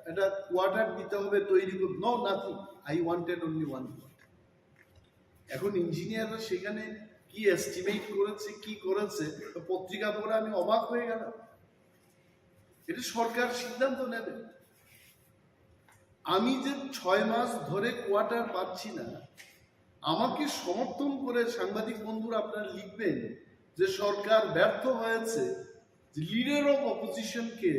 একটা কোয়ার্টার দিতে হবে, তৈরি করতে। No, nothing. I wanted only one quarter. এখন ইঞ্জিনিয়াররা সেখানে কি এস্টিমেট করেছে, কি করেছে, তো পত্রিকা পড়ে আমি অবাক হয়ে গেলাম। এটা সরকার সিদ্ধান্ত নেবে। আমি যে ছয় মাস ধরে কোয়ার্টার পাচ্ছি না, আমাকে সমর্থন করে সাংবাদিক বন্ধুরা আপনারা লিখবেন যে সরকার ব্যর্থ হয়েছে, যে লিডার অফ অপোজিশনকে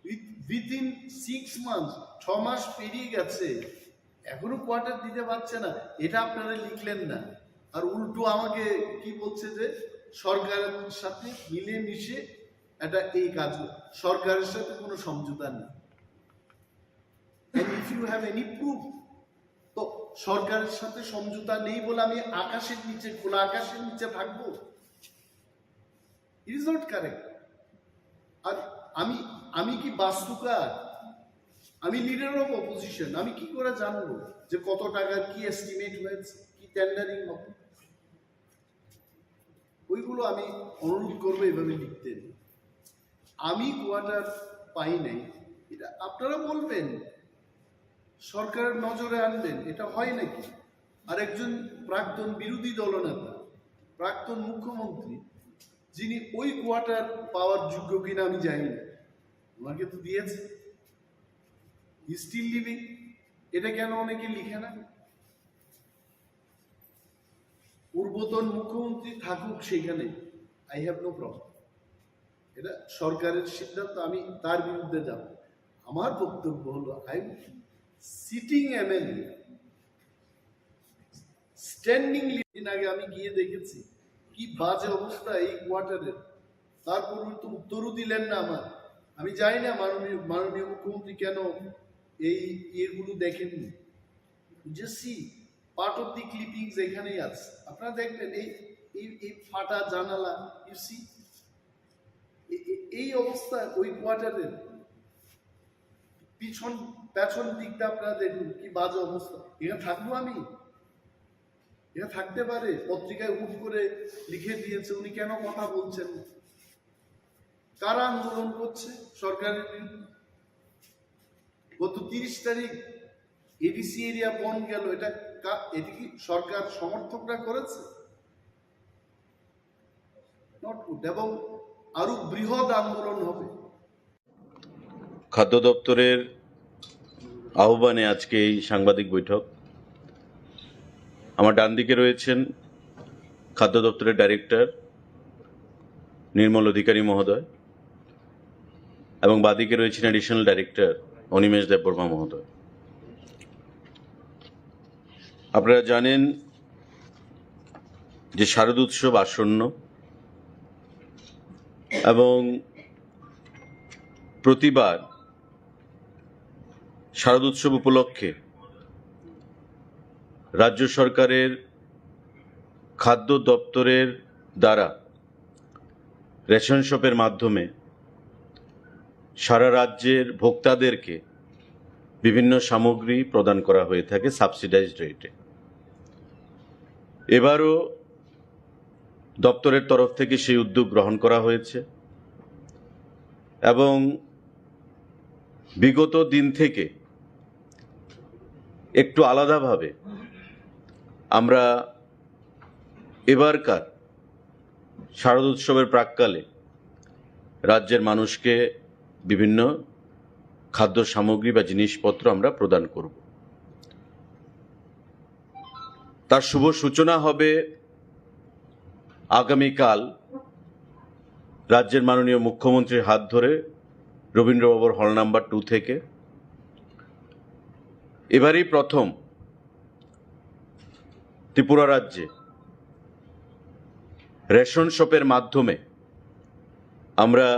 উইথিন সিক্স মান্থস, ছ মাস পেরিয়ে গেছে, এখনো কোয়ার্টার দিতে পারছে না, এটা আপনারা লিখলেন না। আর উল্টো আমাকে কি বলছে যে সরকারের সাথে মিলেমিশে এটা এই কাজ, সরকারের সাথে কোনো সমঝোতা নেই। And if you have any proof, তো সরকারের সাথে সমঝোতা নেই বলে আমি আকাশের নিচে, খোলা আকাশের নিচে থাকবো? It is not correct. আর আমি, আমি কি বাস্তুকার? আমি লিডার অফ অপোজিশন, আমি কি করে জানবো যে কত টাকার কি এস্টিমেট হয়েছে, কি টেন্ডারিং হবে? ওইগুলো আমি অনুরোধ করবো এভাবে লিখতে। আমি কোয়ার্টার পাই নাই, এটা আপনারা বলবেন, সরকারের নজরে আনবেন, এটা হয় নাকি? আর একজন প্রাক্তন বিরোধী দলনেতা, প্রাক্তন মুখ্যমন্ত্রী, যিনি ওই কোয়ার্টার পাওয়ার যোগ্য কিনা আমি জানি না, ওনাকে তো দিয়েছে, হি স্টিল লিভিং। এটা কেন অনেকে লিখে না? পূর্বতন মুখ্যমন্ত্রী থাকুক সেখানে, আই হ্যাভ নো প্রবলেম। এটা সরকারের সিদ্ধান্ত, আমি তার বিরুদ্ধে যাব। আমার বক্তব্য হলো, আই সিটিং এমএলএ, স্ট্যান্ডিং, দিন আগে আমি গিয়ে দেখেছি কি বাজে অবস্থা এই কোয়ার্টারের। তারপর তো উত্তরও দিলেন না আমার। আমি জানি না মাননীয় মাননীয় মুখ্যমন্ত্রী কেন এই ইয়েগুলো দেখেননি। যে see part of the clippings এখানেই আছে, আপনারা দেখবেন এই এই এই ফাটা জানালা, ইউ সি। এই অবস্থা ওই কোয়ার্টারের পিছন পেছন দিকটা আপনারা দেখুন, কি বাজে অবস্থা। এখানে থাকবো আমি? এখানে থাকতে পারে? পত্রিকায় হুট করে লিখে দিয়েছে, উনি কেন কথা বলছেন না? কারা আন্দোলন করছে সরকারের বিরুদ্ধে? গত তিরিশ তারিখ এডিসি এরিয়া বন্ধ গেল, এটা কা-, এটা কি সরকার সমর্থকরা করেছে? Not good. এবং আরো বৃহৎ আন্দোলন হবে। খাদ্য দপ্তরের আহ্বানে আজকে এই সাংবাদিক বৈঠক। আমার ডান দিকে রয়েছেন খাদ্য দপ্তরের ডাইরেক্টর নির্মল অধিকারী মহোদয় এবং বাদিকে রয়েছেন অ্যাডিশনাল ডাইরেক্টর অনিমেষ দেববর্মা মহোদয়। আপনারা জানেন যে শারদ উৎসব আসন্ন এবং প্রতিবার শারদ উৎসব উপলক্ষে রাজ্য সরকারের খাদ্য দপ্তরের দ্বারা রেশন শপের মাধ্যমে সারা রাজ্যের ভোক্তাদেরকে বিভিন্ন সামগ্রী প্রদান করা হয়ে থাকে সাবসিডাইজড রেটে। এবারও দপ্তরের তরফ থেকে সেই উদ্যোগ গ্রহণ করা হয়েছে এবং বিগত দিন থেকে একটু আলাদাভাবে আমরা এবারকার শারদ উৎসবের প্রাক্কালে রাজ্যের মানুষকে বিভিন্ন খাদ্য সামগ্রী বা জিনিসপত্র আমরা প্রদান করব। তার শুভ সূচনা হবে আগামীকাল রাজ্যের মাননীয় মুখ্যমন্ত্রীর হাত ধরে রবীন্দ্র ভবন হল নাম্বার টু থেকে। এবারই প্রথম ত্রিপুরা রাজ্যে রেশন শপের মাধ্যমে আমরা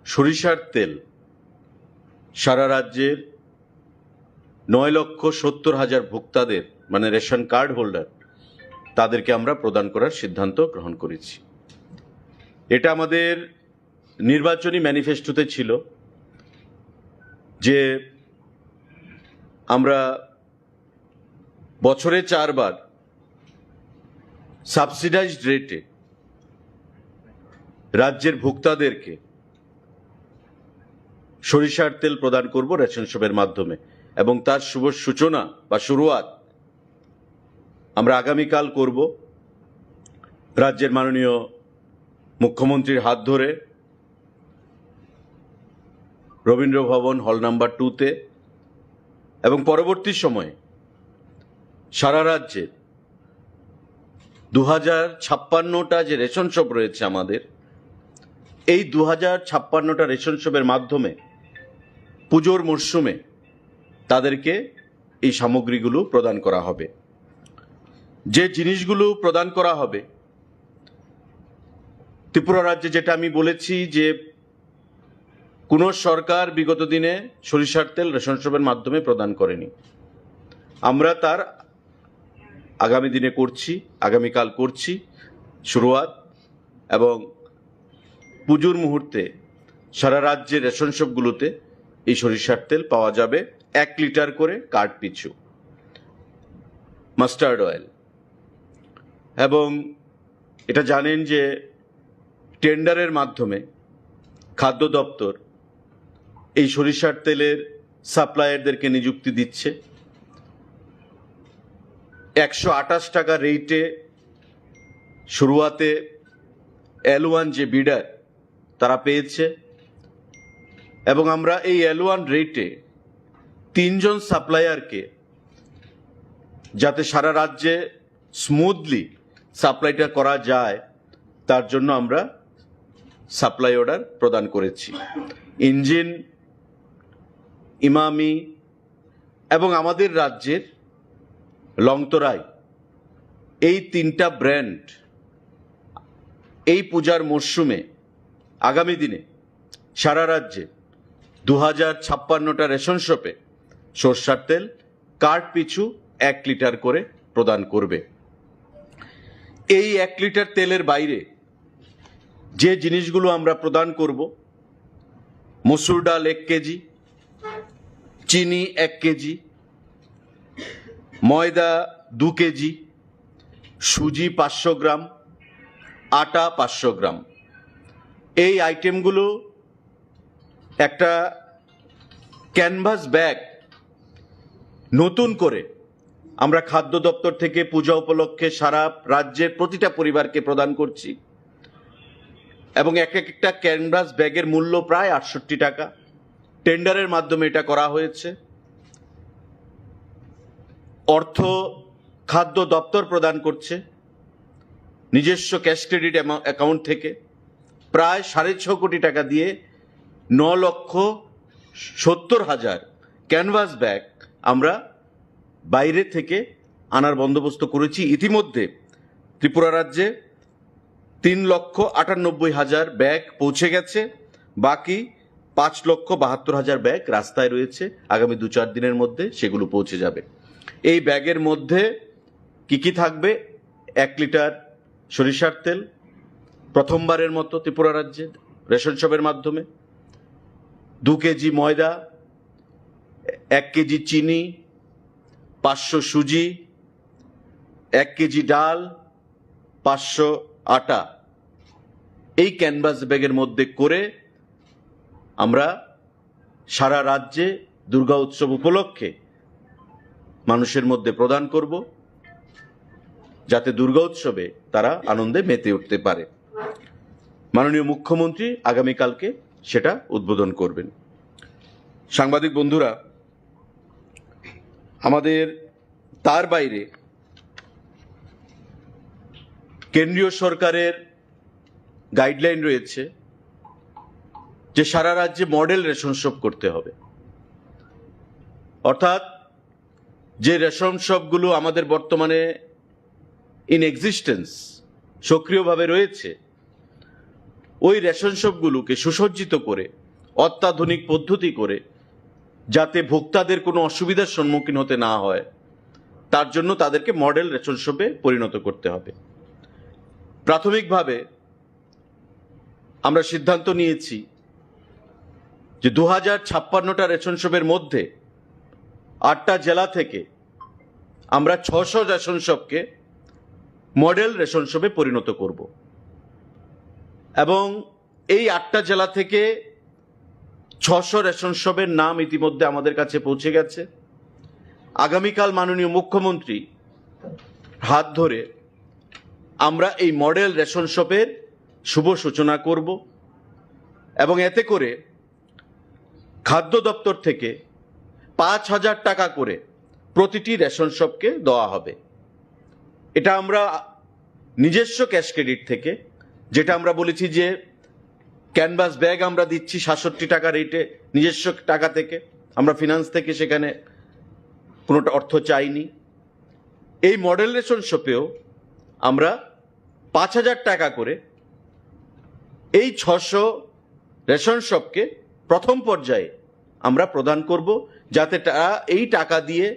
সরিষার তেল সারা রাজ্যের নয় লক্ষ সত্তর হাজার ভোক্তাদের, মানে রেশন কার্ড হোল্ডার, তাদেরকে আমরা প্রদান করার সিদ্ধান্ত গ্রহণ করেছি। এটা আমাদের নির্বাচনী ম্যানিফেস্টোতে ছিল যে আমরা বছরে চারবার সাবসিডাইজড রেটে রাজ্যের ভোক্তাদেরকে সরিষার তেল প্রদান করব রেশন শপের মাধ্যমে এবং তার শুভ সূচনা বা শুরুয়াত আমরা আগামীকাল করব রাজ্যের মাননীয় মুখ্যমন্ত্রীর হাত ধরে রবীন্দ্র ভবন হল নাম্বার টুতে এবং পরবর্তী সময়ে সারা রাজ্যে দু হাজার ছাপ্পান্নটা যে রেশন শপ রয়েছে আমাদের, এই দু হাজার ছাপ্পান্নটা রেশন শপের মাধ্যমে পুজোর মরশুমে তাদেরকে এই সামগ্রীগুলো প্রদান করা হবে। যে জিনিসগুলো প্রদান করা হবে, ত্রিপুরা রাজ্যে যেটা আমি বলেছি যে কোনো সরকার বিগত দিনে সরিষার তেল রেশন শপের মাধ্যমে প্রদান করেনি, আমরা তার আগামী দিনে করছি, আগামীকাল করছি শুরুয়াত। এবং পুজোর মুহূর্তে সারা রাজ্যে রেশন শপগুলোতে এই সরিষার তেল পাওয়া যাবে এক লিটার করে কার্ড পিছু, মাস্টার্ড অয়েল। এবং এটা জানেন যে টেন্ডারের মাধ্যমে খাদ্য দপ্তর এই সরিষার তেলের সাপ্লায়ারদেরকে নিযুক্তি দিচ্ছে। একশো আঠাশ টাকা রেটে শুরুয়াতে এল ওয়ান যে বিডার, তারা পেয়েছে। এবং আমরা এই এল ওয়ান রেটে তিনজন সাপ্লায়ারকে, যাতে সারা রাজ্যে স্মুথলি সাপ্লাইটা করা যায়, তার জন্য আমরা সাপ্লাই অর্ডার প্রদান করেছি। ইঞ্জিন, ইমামি এবং আমাদের রাজ্যের লংতরাই, এই তিনটা ব্র্যান্ড এই পূজার মরশুমে আগামী দিনে সারা রাজ্যে দু হাজার ছাপ্পান্নটা রেশন শপে সর্ষার তেল কার্ড পিছু এক লিটার করে প্রদান করবে। এই এক লিটার তেলের বাইরে যে জিনিসগুলো আমরা প্রদান করব, মসুর ডাল এক কেজি, চিনি এক কেজি, ময়দা দু কেজি, সুজি পাঁচশো গ্রাম, আটা পাঁচশো গ্রাম, এই আইটেমগুলো একটা ক্যানভাস ব্যাগ নতুন করে আমরা খাদ্য দপ্তর থেকে পূজা উপলক্ষে সারা রাজ্যের প্রতিটা পরিবারকে প্রদান করছি। এবং এক একটা ক্যানভাস ব্যাগের মূল্য প্রায় আটষট্টি টাকা। টেন্ডারের মাধ্যমে এটা করা হয়েছে। অর্থ খাদ্য দপ্তর প্রদান করছে নিজস্ব ক্যাশ ক্রেডিট অ্যামা-, অ্যাকাউন্ট থেকে। প্রায় সাড়ে ছ কোটি টাকা দিয়ে ন লক্ষ সত্তর হাজার ক্যানভাস ব্যাগ আমরা বাইরে থেকে আনার বন্দোবস্ত করেছি। ইতিমধ্যে ত্রিপুরা রাজ্যে তিন লক্ষ আটানব্বই হাজার ব্যাগ পৌঁছে গেছে, বাকি পাঁচ লক্ষ বাহাত্তর হাজার ব্যাগ রাস্তায় রয়েছে। আগামী দু চার দিনের মধ্যে সেগুলো পৌঁছে যাবে। এই ব্যাগের মধ্যে কি কি থাকবে? এক লিটার সরিষার তেল, প্রথমবারের মতো ত্রিপুরা রাজ্যে রেশন শপের মাধ্যমে, দু কেজি ময়দা, এক কেজি চিনি, পাঁচশো সুজি, এক কেজি ডাল, পাঁচশো আটা, এই ক্যানভাস ব্যাগের মধ্যে করে আমরা সারা রাজ্যে দুর্গা উৎসব উপলক্ষে মানুষের মধ্যে প্রদান করব, যাতে দুর্গা উৎসবে তারা আনন্দে মেতে উঠতে পারে। মাননীয় মুখ্যমন্ত্রী আগামীকালকে সেটা উদ্বোধন করবেন। সাংবাদিক বন্ধুরা, আমাদের তার বাইরে কেন্দ্রীয় সরকারের গাইডলাইন রয়েছে যে সারা রাজ্যে মডেল রেশন শপ করতে হবে। অর্থাৎ যে রেশন শপগুলো আমাদের বর্তমানে ইন এক্সিস্টেন্স, সক্রিয়ভাবে রয়েছে, ওই রেশন শপগুলোকে সুসজ্জিত করে, অত্যাধুনিক পদ্ধতি করে, যাতে ভোক্তাদের কোনো অসুবিধার সম্মুখীন হতে না হয়, তার জন্য তাদেরকে মডেল রেশন শপে পরিণত করতে হবে। প্রাথমিকভাবে আমরা সিদ্ধান্ত নিয়েছি যে দু হাজার ছাপ্পান্নটা রেশন শপের মধ্যে আটটা জেলা থেকে আমরা ছশো রেশন শপকে মডেল রেশন শপে পরিণত করব। এবং এই আটটা জেলা থেকে ছশো রেশন শপের নাম ইতিমধ্যে আমাদের কাছে পৌঁছে গেছে। আগামীকাল মাননীয় মুখ্যমন্ত্রী হাত ধরে আমরা এই মডেল রেশন শপের শুভ সূচনা করব এবং এতে করে খাদ্য দপ্তর থেকে পাঁচ হাজার টাকা করে প্রতিটি রেশন শপকে দেওয়া হবে। এটা আমরা নিজস্ব ক্যাশ ক্রেডিট থেকে, যেটা আমরা বলেছি যে ক্যানভাস ব্যাগ আমরা দিচ্ছি সাতষট্টি টাকা রেটে নিজস্ব টাকা থেকে, আমরা ফিনান্স থেকে সেখানে কোনোটা অর্থ চাইনি। এই মডেল রেশন শপেও আমরা পাঁচ হাজার টাকা করে এই ছশো রেশন শপকে প্রথম পর্যায়ে আমরা প্রদান করব, যাতে তারা এই টাকা দিয়ে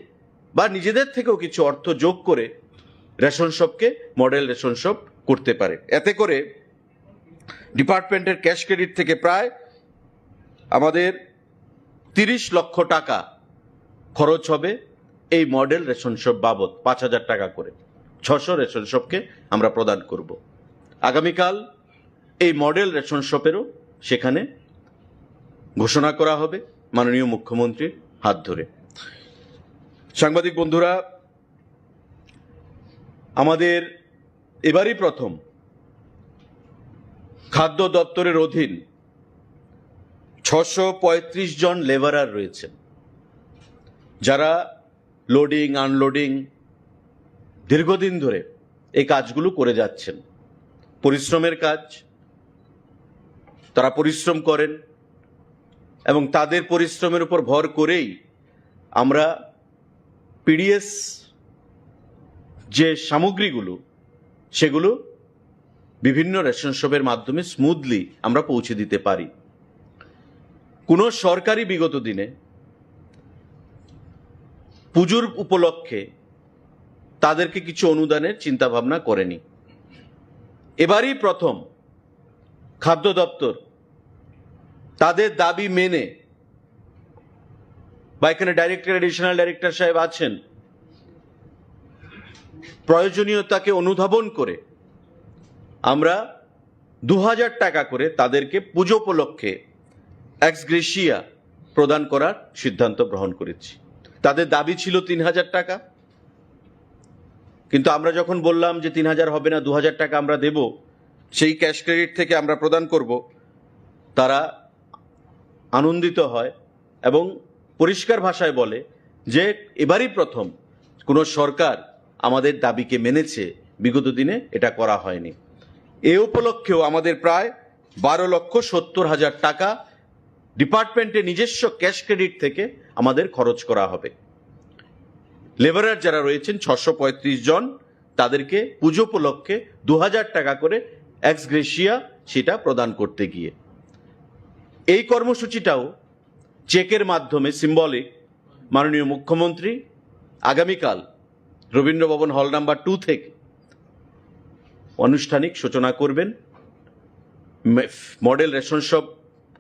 বা নিজেদের থেকেও কিছু অর্থ যোগ করে রেশন শপকে মডেল রেশন শপ করতে পারে। এতে করে ডিপার্টমেন্টের ক্যাশ ক্রেডিট থেকে প্রায় আমাদের তিরিশ লক্ষ টাকা খরচ হবে এই মডেল রেশন শপ বাবদ, পাঁচ হাজার টাকা করে ছশো রেশন শপকে আমরা প্রদান করব। আগামীকাল এই মডেল রেশন শপেরও সেখানে ঘোষণা করা হবে মাননীয় মুখ্যমন্ত্রীর হাত ধরে। সাংবাদিক বন্ধুরা, আমাদের এবারই প্রথম খাদ্য দপ্তরের অধীন ছশো পঁয়ত্রিশ জন লেবারার রয়েছেন, যারা লোডিং, আনলোডিং, দীর্ঘদিন ধরে এই কাজগুলো করে যাচ্ছেন। পরিশ্রমের কাজ, তারা পরিশ্রম করেন এবং তাদের পরিশ্রমের উপর ভর করেই আমরা পিডিএস যে সামগ্রীগুলো, সেগুলো বিভিন্ন রেশন শপের মাধ্যমে স্মুথলি আমরা পৌঁছে দিতে পারি। কোনো সরকারই বিগত দিনে পুজোর উপলক্ষে তাদেরকে কিছু অনুদানের চিন্তাভাবনা করেনি। এবারই প্রথম খাদ্য দপ্তর তাদের দাবি মেনে, বা এখানে ডাইরেক্টর, অ্যাডিশনাল ডাইরেক্টর সাহেব আছেন, প্রয়োজনীয়তাকে অনুধাবন করে আমরা দু হাজার টাকা করে তাদেরকে পুজো উপলক্ষে এক্স গ্রেশিয়া প্রদান করার সিদ্ধান্ত গ্রহণ করেছি। তাদের দাবি ছিল তিন হাজার টাকা, কিন্তু আমরা যখন বললাম যে তিন হাজার হবে না, দু হাজার টাকা আমরা দেব, সেই ক্যাশ ক্রেডিট থেকে আমরা প্রদান করব, তারা আনন্দিত হয় এবং পরিষ্কার ভাষায় বলে যে এবারই প্রথম কোনো সরকার আমাদের দাবিকে মেনেছে, বিগত দিনে এটা করা হয়নি। এ উপলক্ষেও আমাদের প্রায় বারো লক্ষ সত্তর হাজার টাকা ডিপার্টমেন্টের নিজস্ব ক্যাশ ক্রেডিট থেকে আমাদের খরচ করা হবে। লেবারার যারা রয়েছেন ছশো পঁয়ত্রিশ জন, তাদেরকে পুজো উপলক্ষে দু হাজার টাকা করে এক্স গ্রেশিয়া সেটা প্রদান করতে গিয়ে এই কর্মসূচিটাও চেকের মাধ্যমে সিম্বলিক মাননীয় মুখ্যমন্ত্রী আগামীকাল রবীন্দ্র ভবন হল নাম্বার টু থেকে আনুষ্ঠানিক সূচনা করবেন, মে-, মডেল রেশন শপ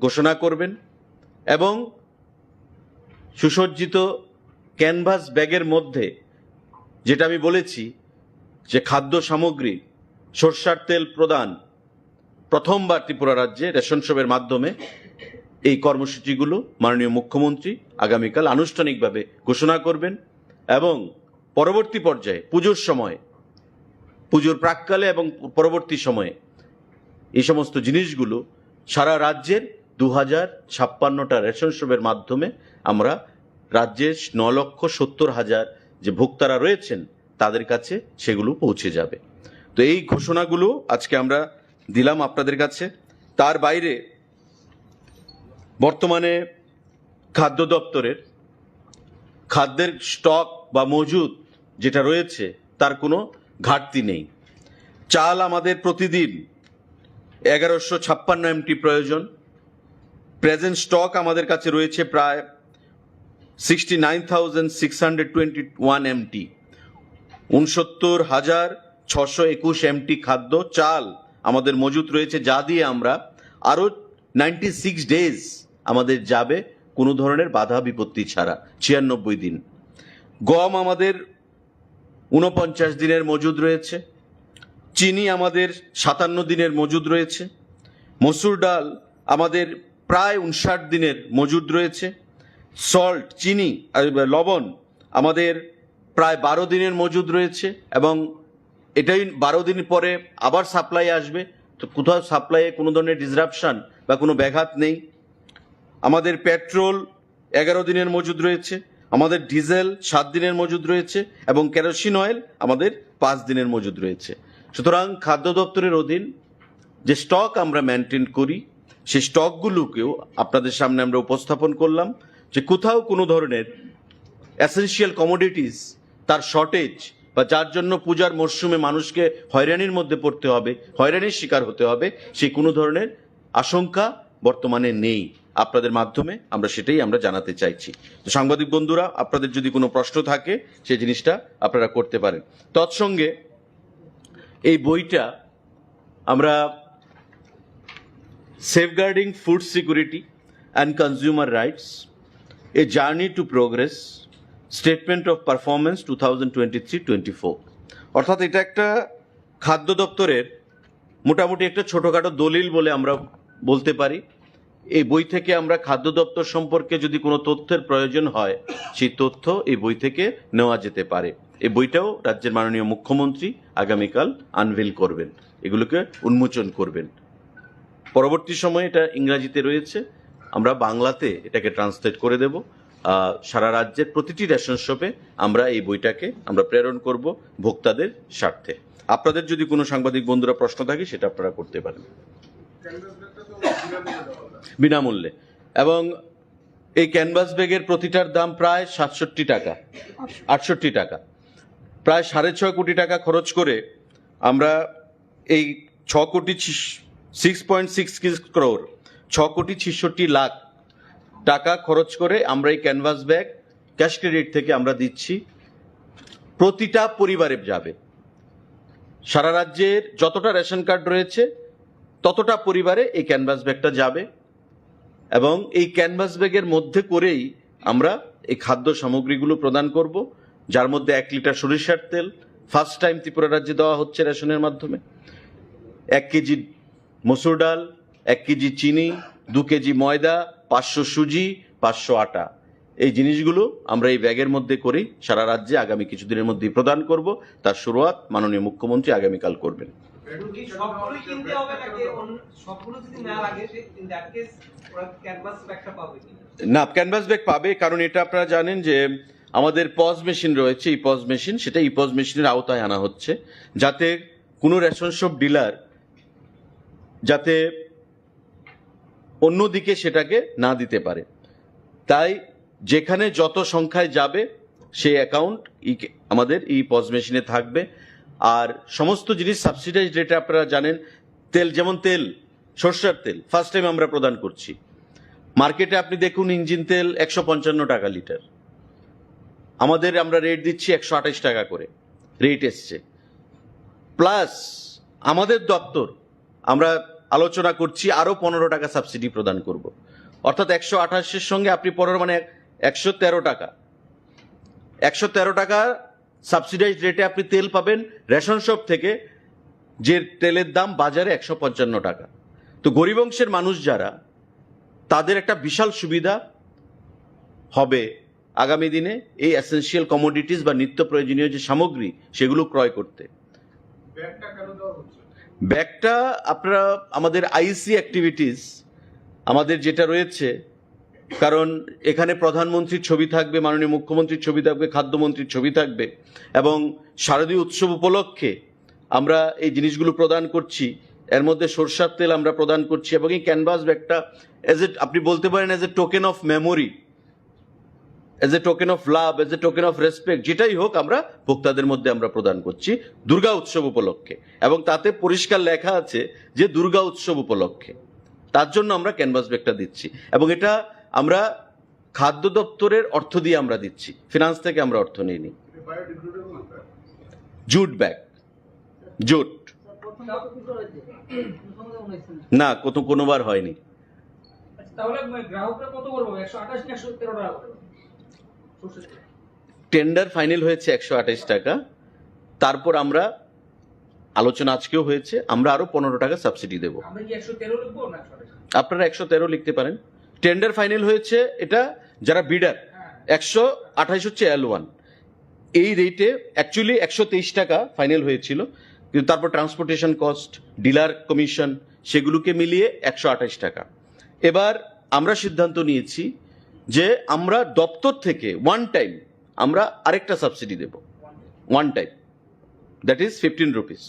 ঘোষণা করবেন এবং সুসজ্জিত ক্যানভাস ব্যাগের মধ্যে, যেটা আমি বলেছি যে খাদ্য সামগ্রী, সর্ষার তেল প্রদান, প্রথমবার ত্রিপুরা রাজ্যে রেশন শপের মাধ্যমে এই কর্মসূচিগুলো মাননীয় মুখ্যমন্ত্রী আগামীকাল আনুষ্ঠানিকভাবে ঘোষণা করবেন এবং পরবর্তী পর্যায়ে পুজোর সময়, পুজোর প্রাক্কালে এবং পরবর্তী সময়ে এই সমস্ত জিনিসগুলো সারা রাজ্যের দু হাজার ছাপ্পান্নটা রেশন শপের মাধ্যমে আমরা রাজ্যের ন লক্ষ সত্তর হাজার যে ভোক্তারা রয়েছেন, তাদের কাছে সেগুলো পৌঁছে যাবে। তো এই ঘোষণাগুলো আজকে আমরা দিলাম আপনাদের কাছে। তার বাইরে বর্তমানে খাদ্য দপ্তরের খাদ্যের স্টক বা মজুদ যেটা রয়েছে, তার কোনো ঘাটতি নেই। চাল আমাদের প্রতিদিন এগারোশো ছাপ্পান্ন এমটি প্রয়োজন। প্রেজেন্ট স্টক আমাদের কাছে রয়েছে প্রায় sixty nine thousand six hundred twenty one MT, উনসত্তর হাজার ছশো একুশ এমটি খাদ্য চাল আমাদের মজুত রয়েছে, যা দিয়ে আমরা আরও নাইনটি সিক্স ডেজ আমাদের যাবে, কোনো ধরনের বাধা বিপত্তি ছাড়া। ছিয়ানব্বই দিন। গম আমাদের ঊনপঞ্চাশ দিনের মজুদ রয়েছে। চিনি আমাদের সাতান্ন দিনের মজুদ রয়েছে। মসুর ডাল আমাদের প্রায় উনষাট দিনের মজুদ রয়েছে। সল্ট, চিনি, আহ, লবণ আমাদের প্রায় বারো দিনের মজুদ রয়েছে এবং এটাই বারো দিন পরে আবার সাপ্লাই আসবে। তো কোথাও সাপ্লাইয়ে কোনো ধরনের ডিসরাপশন বা কোনো ব্যাঘাত নেই। আমাদের পেট্রোল এগারো দিনের মজুদ রয়েছে, আমাদের ডিজেল সাত দিনের মজুদ রয়েছে এবং কেরোসিন অয়েল আমাদের পাঁচ দিনের মজুদ রয়েছে। সুতরাং খাদ্য দপ্তরের অধীন যে স্টক আমরা মেনটেন করি, সেই স্টকগুলোকেও আপনাদের সামনে আমরা উপস্থাপন করলাম যে কোথাও কোনো ধরনের এসেনশিয়াল কমোডিটিস তার শর্টেজ বা যার জন্য পূজার মরশুমে মানুষকে হয়রানির মধ্যে পড়তে হবে, হয়রানির শিকার হতে হবে, সেই কোনো ধরনের আশঙ্কা বর্তমানে নেই। আপনাদের মাধ্যমে আমরা সেটাই আমরা জানাতে চাইছি। তো সাংবাদিক বন্ধুরা, আপনাদের যদি কোনো প্রশ্ন থাকে, সেই জিনিসটা আপনারা করতে পারেন। তৎসঙ্গে এই বইটা আমরা safeguarding food security and consumer rights, a journey to progress, statement of performance two thousand twenty three twenty four, অর্থাৎ এটা একটা খাদ্য দপ্তরের মোটামুটি একটা ছোটোখাটো দলিল বলে আমরা বলতে পারি। এই বই থেকে আমরা খাদ্য দপ্তর সম্পর্কে যদি কোনো তথ্যের প্রয়োজন হয়, সেই তথ্য এই বই থেকে নেওয়া যেতে পারে। এই বইটাও রাজ্যের মাননীয় মুখ্যমন্ত্রী আগামীকাল আনভেল করবেন, এগুলোকে উন্মোচন করবেন। পরবর্তী সময়ে এটা ইংরাজিতে রয়েছে, আমরা বাংলাতে এটাকে ট্রান্সলেট করে দেব। আহ, সারা রাজ্যের প্রতিটি রেশন শপে আমরা এই বইটাকে আমরা প্রেরণ করব ভোক্তাদের স্বার্থে। আপনাদের যদি কোনো সাংবাদিক বন্ধুরা প্রশ্ন থাকে, সেটা আপনারা করতে পারেন। বিনামূল্যে। এবং এই ক্যানভাস ব্যাগের প্রতিটার দাম প্রায় সাতষট্টি টাকা, আটষট্টি টাকা। প্রায় সাড়ে ছয় কোটি টাকা খরচ করে আমরা এই ছ কোটি, সিক্স পয়েন্ট সিক্স ক্রোর, ছ কোটি ছেষট্টি লাখ টাকা খরচ করে আমরা এই ক্যানভাস ব্যাগ ক্যাশ ক্রেডিট থেকে আমরা দিচ্ছি। প্রতিটা পরিবারে যাবে। সারা রাজ্যের যতটা রেশন কার্ড রয়েছে, ততটা পরিবারে এই ক্যানভাস ব্যাগটা যাবে। এবং এই ক্যানভাস ব্যাগের মধ্যে করেই আমরা এই খাদ্য সামগ্রীগুলো প্রদান করব, যার মধ্যে এক লিটার সরিষার তেল, ফার্স্ট টাইম ত্রিপুরা রাজ্যে দেওয়া হচ্ছে রেশনের মাধ্যমে, এক কেজি মসুর ডাল, এক কেজি চিনি, দু কেজি ময়দা, পাঁচশো সুজি, পাঁচশো আটা। এই জিনিসগুলো আমরা এই ব্যাগের মধ্যে করেই সারা রাজ্যে আগামী কিছুদিনের মধ্যেই প্রদান করব। তার শুরুয়াত মাননীয় মুখ্যমন্ত্রী আগামীকাল করবেন। এখন কি সবগুলোই কিনতে হবে নাকি অন্য, সবগুলো যদি না লাগে, সে in that case ওরা ক্যানভাস ব্যাগটা পাবে কিনা? না, ক্যানভাস ব্যাগ পাবে, কারণ এটা আপনারা জানেন যে আমাদের পজ মেশিন রয়েছে, ইপজ মেশিন, সেটা ইপজ মেশিনের আওতায় আনা হচ্ছে, যাতে কোনো রেশন শপ ডিলার যাতে অন্যদিকে সেটাকে না দিতে পারে। তাই যেখানে যত সংখ্যায় যাবে, সেই অ্যাকাউন্ট আমাদের ই পজ মেশিনে থাকবে। আর সমস্ত জিনিস সাবসিডাইজ রেটে, আপনারা জানেন, তেল, যেমন তেল, সর্ষের তেল ফার্স্ট টাইম আমরা প্রদান করছি। মার্কেটে আপনি দেখুন, ইঞ্জিন তেল একশো পঞ্চান্ন টাকা লিটার, আমাদের আমরা রেট দিচ্ছি একশো আঠাশ টাকা করে, রেট এসছে। প্লাস আমাদের দপ্তর, আমরা আলোচনা করছি, আরও পনেরো টাকা সাবসিডি প্রদান করব। অর্থাৎ একশো আঠাশের সঙ্গে আপনি পনেরো, মানে একশো তেরো টাকা, একশো তেরো টাকা সাবসিডাইজ রেটে আপনি তেল পাবেন রেশন শপ থেকে, যে তেলের দাম বাজারে একশো পঞ্চান্ন টাকা। তো গরিব অংশের মানুষ যারা, তাদের একটা বিশাল সুবিধা হবে আগামী দিনে এই এসেনশিয়াল কমোডিটিস বা নিত্য প্রয়োজনীয় যে সামগ্রী, সেগুলো ক্রয় করতে। ব্যাগটা আপনারা, আমাদের আইসি অ্যাক্টিভিটিস আমাদের যেটা রয়েছে, কারণ এখানে প্রধানমন্ত্রীর ছবি থাকবে, মাননীয় মুখ্যমন্ত্রীর ছবি থাকবে, খাদ্যমন্ত্রীর ছবি থাকবে, এবং শারদীয় উৎসব উপলক্ষে আমরা এই জিনিসগুলো প্রদান করছি। এর মধ্যে সরষার তেল আমরা প্রদান করছি, এবং এই ক্যানভাস ব্যাগটা, এজ এ, আপনি বলতে পারেন, as a token of memory, as a token of love, as a token of respect, যেটাই হোক, আমরা ভোক্তাদের মধ্যে আমরা প্রদান করছি দুর্গা উৎসব উপলক্ষে। এবং তাতে পরিষ্কার লেখা আছে যে দুর্গা উৎসব উপলক্ষে, তার জন্য আমরা ক্যানভাস ব্যাগটা দিচ্ছি। এবং এটা আমরা খাদ্য দপ্তরের অর্থ দিয়ে আমরা দিচ্ছি, ফিনান্স থেকে আমরা অর্থ নিইনি। Jute bag, jute. না, কত, কোনোবার হয়নি। আচ্ছা, তাহলে মানে গ্রাহকরা কত করে পাবে? একশো আঠাশ না একশো তেরো টাকা করে? টেন্ডার ফাইনাল হয়েছে একশো আঠাশ টাকা, তারপর আমরা আলোচনা আজকেও হয়েছে, আমরা আরো পনেরো টাকা সাবসিডি দেব। আমরা কি একশো তেরো লিখবো না একশো আঠাশ? আপনারা একশো তেরো লিখতে পারেন। টেন্ডার ফাইনাল হয়েছে, এটা যারা বিডার, হ্যাঁ। একশো আঠাশ হচ্ছে এল ওয়ান। এই রেটে অ্যাকচুয়ালি একশো তেইশ টাকা ফাইনাল হয়েছিল, কিন্তু তারপর ট্রান্সপোর্টেশন কস্ট, ডিলার কমিশন, সেগুলোকে মিলিয়ে একশো আঠাশ টাকা। এবার আমরা সিদ্ধান্ত নিয়েছি যে আমরা দপ্তর থেকে ওয়ান টাইম আমরা আরেকটা সাবসিডি দেব, one time, that is fifteen rupees.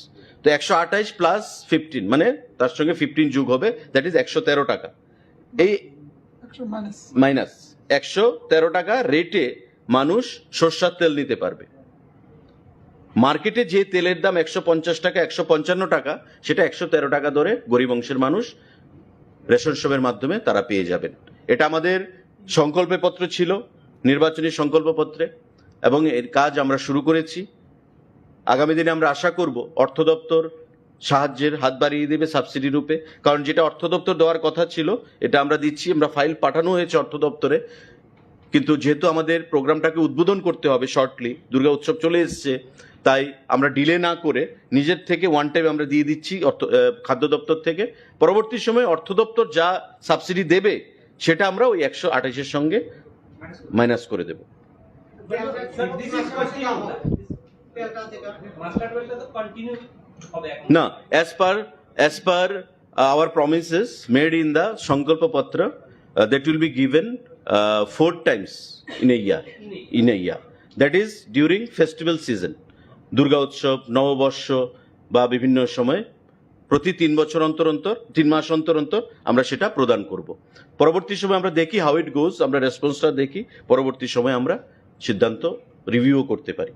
তো একশো আঠাশ প্লাস ফিফটিন, মানে তার সঙ্গে ফিফটিন যোগ হবে, দ্যাট ইজ একশো তেরো টাকা। এই একশো মাইনাস। মাইনাস একশো তেরো টাকা রেটে মানুষ সর্ষার তেল নিতে পারবে। মার্কেটে যে তেলের দাম একশো পঞ্চাশ টাকা, একশো পঞ্চান্ন টাকা, সেটা একশো তেরো টাকা দরে গরিব অংশের মানুষ রেশন শপের মাধ্যমে তারা পেয়ে যাবেন। এটা আমাদের সংকল্প পত্র ছিল, নির্বাচনী সংকল্প পত্রে, এবং এর কাজ আমরা শুরু করেছি। আগামী দিনে আমরা আশা করব অর্থ দপ্তর সাহায্যের হাত বাড়িয়ে দেবে সাবসিডি রূপে, কারণ যেটা অর্থ দপ্তর দেওয়ার কথা ছিল, এটা আমরা দিচ্ছি। আমরা ফাইল পাঠানো হয়েছে অর্থ দপ্তরে, কিন্তু যেহেতু আমাদের প্রোগ্রামটাকে উদ্বোধন করতে হবে শর্টলি, দুর্গা উৎসব চলে এসছে, তাই আমরা ডিলে না করে নিজের থেকে ওয়ান টাইম আমরা দিয়ে দিচ্ছি অর্থ, আহ, খাদ্য দপ্তর থেকে। পরবর্তী সময়ে অর্থ দপ্তর যা সাবসিডি দেবে, সেটা আমরা ওই একশো আঠাশের সঙ্গে মাইনাস করে দেব। না, as per, as per our promises made in the সংকল্প পত্র, uh, that will be given, uh, four times in a year. In a year. That is during festival season. Durga উৎসব, নববর্ষ বা বিভিন্ন সময় প্রতি তিন বছর অন্তর অন্তর, তিন মাস অন্তর অন্তর আমরা সেটা প্রদান করব। পরবর্তী সময় আমরা দেখি how it goes, আমরা রেসপন্সটা দেখি, পরবর্তী সময় আমরা সিদ্ধান্ত রিভিউও করতে পারি।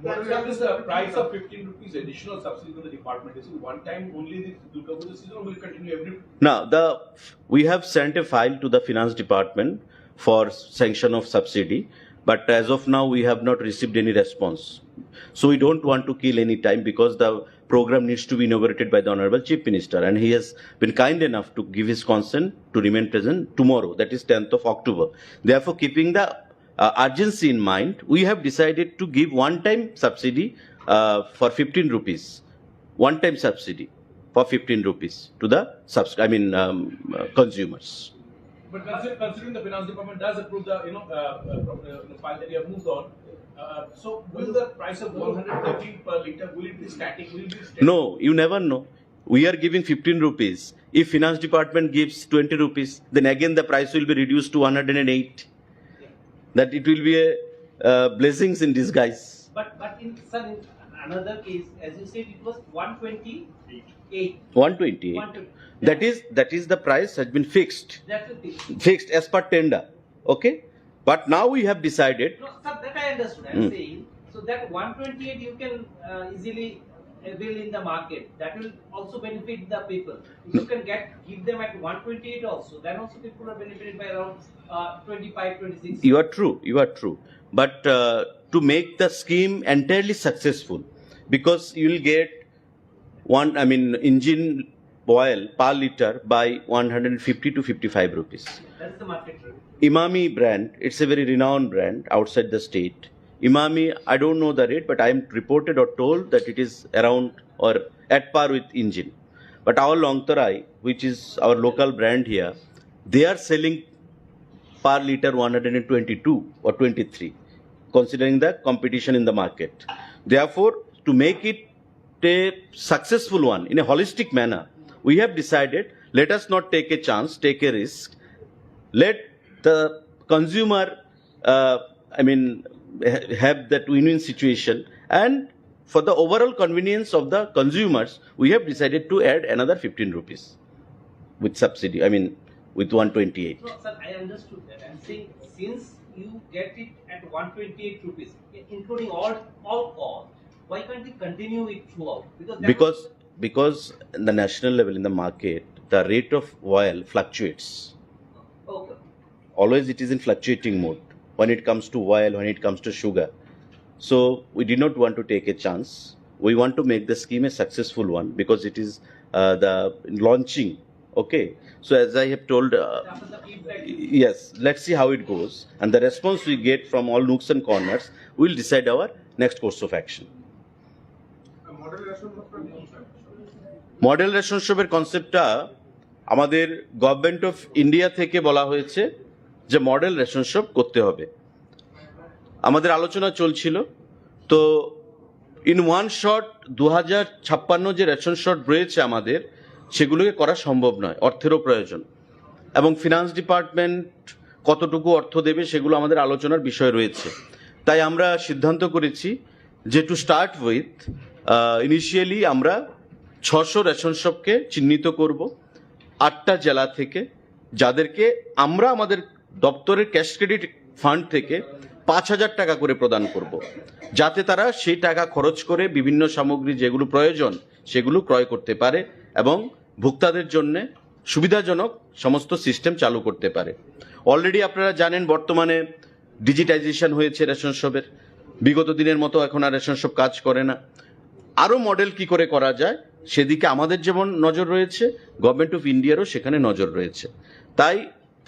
What is the price of fifteen rupees additional subsidy to the department? Is it one time only this Durga Puja season or will it continue every? Now, the we have sent a file to the finance department for sanction of subsidy, but as of now we have not received any response. So we don't want to kill any time because the program needs to be inaugurated by the Honorable Chief Minister, and he has been kind enough to give his consent to remain present tomorrow, that is tenth of October. Therefore, keeping the uh, urgency in mind, we have decided to give one-time subsidy uh, for fifteen rupees, one-time subsidy for fifteen rupees to the subs- I mean um, uh, consumers. But consider- considering the finance department does approve the you know uh, uh, from the, the file that you have moved on, uh, so will the price of one hundred thirty per liter, will it be static? Will it be static? No, you never know. We are giving fifteen rupees. If finance department gives twenty rupees, then again the price will be reduced to one hundred and eight. That it will be a uh, blessings in disguise. But but in sir, in another case, as you said, it was one twenty-eight. One twenty-eight. One twenty. That is that is the price has been fixed. That's the thing. Fixed as per tender. Okay. But now we have decided. No, sir, that I understood. I'm Hmm. saying so that one twenty-eight you can uh, easily avail in the market. That will also benefit the people. If you can get give them at one twenty-eight also, then also people are benefited by around uh, twenty-five, twenty-six. You are true. You are true. But uh, to make the scheme entirely successful, because you will get one, I mean, engine oil per liter by one hundred fifty to fifty-five rupees. That's the market rate. Emami brand, it's a very renowned brand outside the state. Emami, I don't know the rate, but I am reported or told that it is around or at par with engine. But our Longtarai, which is our local brand here, they are selling per liter one hundred twenty-two or twenty-three, considering the competition in the market. Therefore, to make it a successful one in a holistic manner, we have decided, let us not take a chance, take a risk. Let the consumer, uh, I mean, ha- have that win-win situation, and for the overall convenience of the consumers, we have decided to add another fifteen rupees with subsidy, I mean, with one twenty-eight. No, sir, I understood that. I'm saying since you get it at one twenty-eight rupees, including all all costs, why can't you continue it throughout? Because that Because because in the national level in the market, the rate of oil fluctuates. Okay. Always it is in fluctuating mode when it comes to oil, when it comes to sugar. So we did not want to take a chance. We want to make the scheme a successful one because it is uh, the launching. Okay. So as I have told, uh, yes, let's see how it goes. And the response we get from all nooks and corners will decide our next course of action. Model ration শপের কনসেপ্টটা আমাদের government of India থেকে বলা হয়েছে যে model ration shop করতে হবে। আমাদের আলোচনা চলছিল, তো ইন ওয়ান শট দু হাজার ছাপ্পান্ন যে রেশন শপ রয়েছে আমাদের, সেগুলোকে করা সম্ভব নয়, অর্থেরও প্রয়োজন, এবং ফিনান্স ডিপার্টমেন্ট কতটুকু অর্থ দেবে সেগুলো আমাদের আলোচনার বিষয় রয়েছে। তাই আমরা সিদ্ধান্ত করেছি যে টু স্টার্ট উইথ ইনিশিয়ালি আমরা ছশো রেশন শপকে চিহ্নিত করব আটটা জেলা থেকে, যাদেরকে আমরা আমাদের দপ্তরের ক্যাশ ক্রেডিট ফান্ড থেকে পাঁচ হাজার টাকা করে প্রদান করব, যাতে তারা সেই টাকা খরচ করে বিভিন্ন সামগ্রী যেগুলো প্রয়োজন সেগুলো ক্রয় করতে পারে এবং ভোক্তাদের জন্য সুবিধাজনক সমস্ত সিস্টেম চালু করতে পারে। অলরেডি আপনারা জানেন, বর্তমানে ডিজিটাইজেশন হয়েছে রেশন শপের। বিগত দিনের মতো এখন আর রেশন শপ কাজ করে না। আরও মডেল কি করে করা যায়, সেদিকে আমাদের যেমন নজর রয়েছে, গভর্নমেন্ট অফ ইন্ডিয়ারও সেখানে নজর রয়েছে। তাই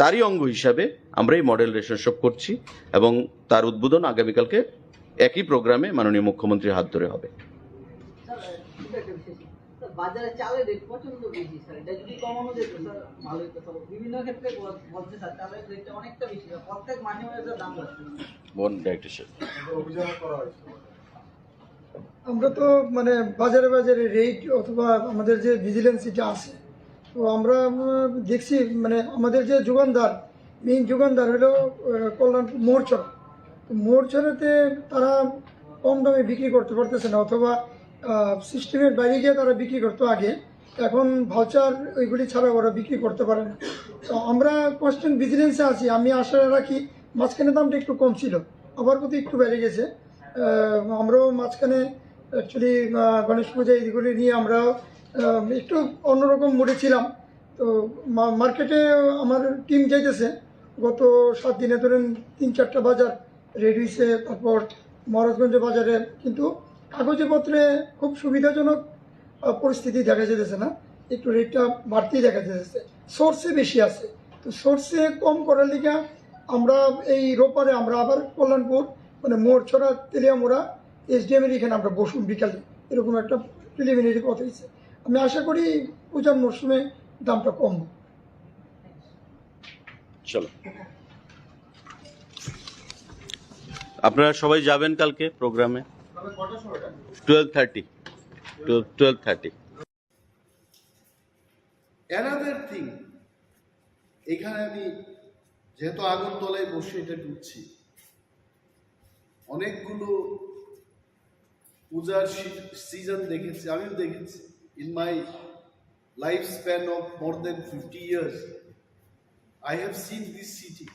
তারই অঙ্গ হিসাবে আমরা এই মডেল রেশন শপ করছি এবং তার উদ্বোধন আগামীকালকে একই প্রোগ্রামে মাননীয় মুখ্যমন্ত্রীর হাত ধরে হবে। স্যার, ছোট একটা বিষয় ছিল। স্যার, বাজারে চালের রেট প্রচণ্ড বেশি, স্যার। এটা যদি কমানো যেত, স্যার, ভালো হতো। স্যার, বিভিন্ন ক্ষেত্রে বল- বলছে, স্যার, চালের রেটটা অনেকটা বেশি, স্যার। প্রত্যেক মাসে মাসে, স্যার, দাম বাড়ছে। বোন ডাইরেক্টর সাহেব। আমরা তো, মানে, বাজারে বাজারে রেট অথবা আমাদের যে ভিজিলেন্স এটা আছে, তো আমরা, উম, দেখছি, মানে, আমাদের যে যোগানদার, মেইন যোগানদার হলো আহ, কল্যাণপুর মোরছড়া। তো মোরছড়াতে তারা কম দামে বিক্রি করতে পারতেছে না, অথবা সিস্টেমের বাইরে গিয়ে তারা বিক্রি করতো আগে। এখন ভাউচার ওইগুলি ছাড়া ওরা বিক্রি করতে পারে না। তো আমরা কনস্ট্যান্ট ভিজিলেন্সে আছি। আমি আশা রাখি, মাঝখানে দামটা একটু কম ছিল, আবার বোধহয় একটু বেড়ে গেছে। আহ, আমরাও মাঝখানে অ্যাকচুয়ালি গণেশ পূজা এইগুলি নিয়ে আমরা আহ, একটু অন্যরকম মুডে ছিলাম। তো মা- মার্কেটে আমার টিম যাইতেছে, গত সাত দিনে ধরেন তিন চারটা বাজার রেডি হয়েছে। তারপর মহারাজগঞ্জ বাজারে কিন্তু কাগজে পত্রে খুব সুবিধাজনক আহ, পরিস্থিতি দেখা যেতেছে না, একটু রেটটা বাড়তেই দেখা যেতেছে। সোর্সে বেশি আছে, তো সোর্সে কম করার লিগে আমরা এই রোববারে আমরা আবার কল্যাণপুর, মানে মোরছড়া, তেলিয়ামুড়া এসডিএম এর এখানে আমরা বসুন বিকালে, এরকম একটা প্রিলিমিনারি কথা হয়েছে। আমি আশা করি পূজার মরশুমে দামটা কম। চলো, আপনারা সবাই যাবেন কালকে প্রোগ্রামে? Twelve thirty. Twelve thirty. Another thing, এখানে আমি যেহেতু আগরতলায় বসে এটা ঢুকছি, অনেকগুলো পূজার সিজন দেখেছি, আমিও দেখেছি। In my life span of more than fifty years, I have seen this city.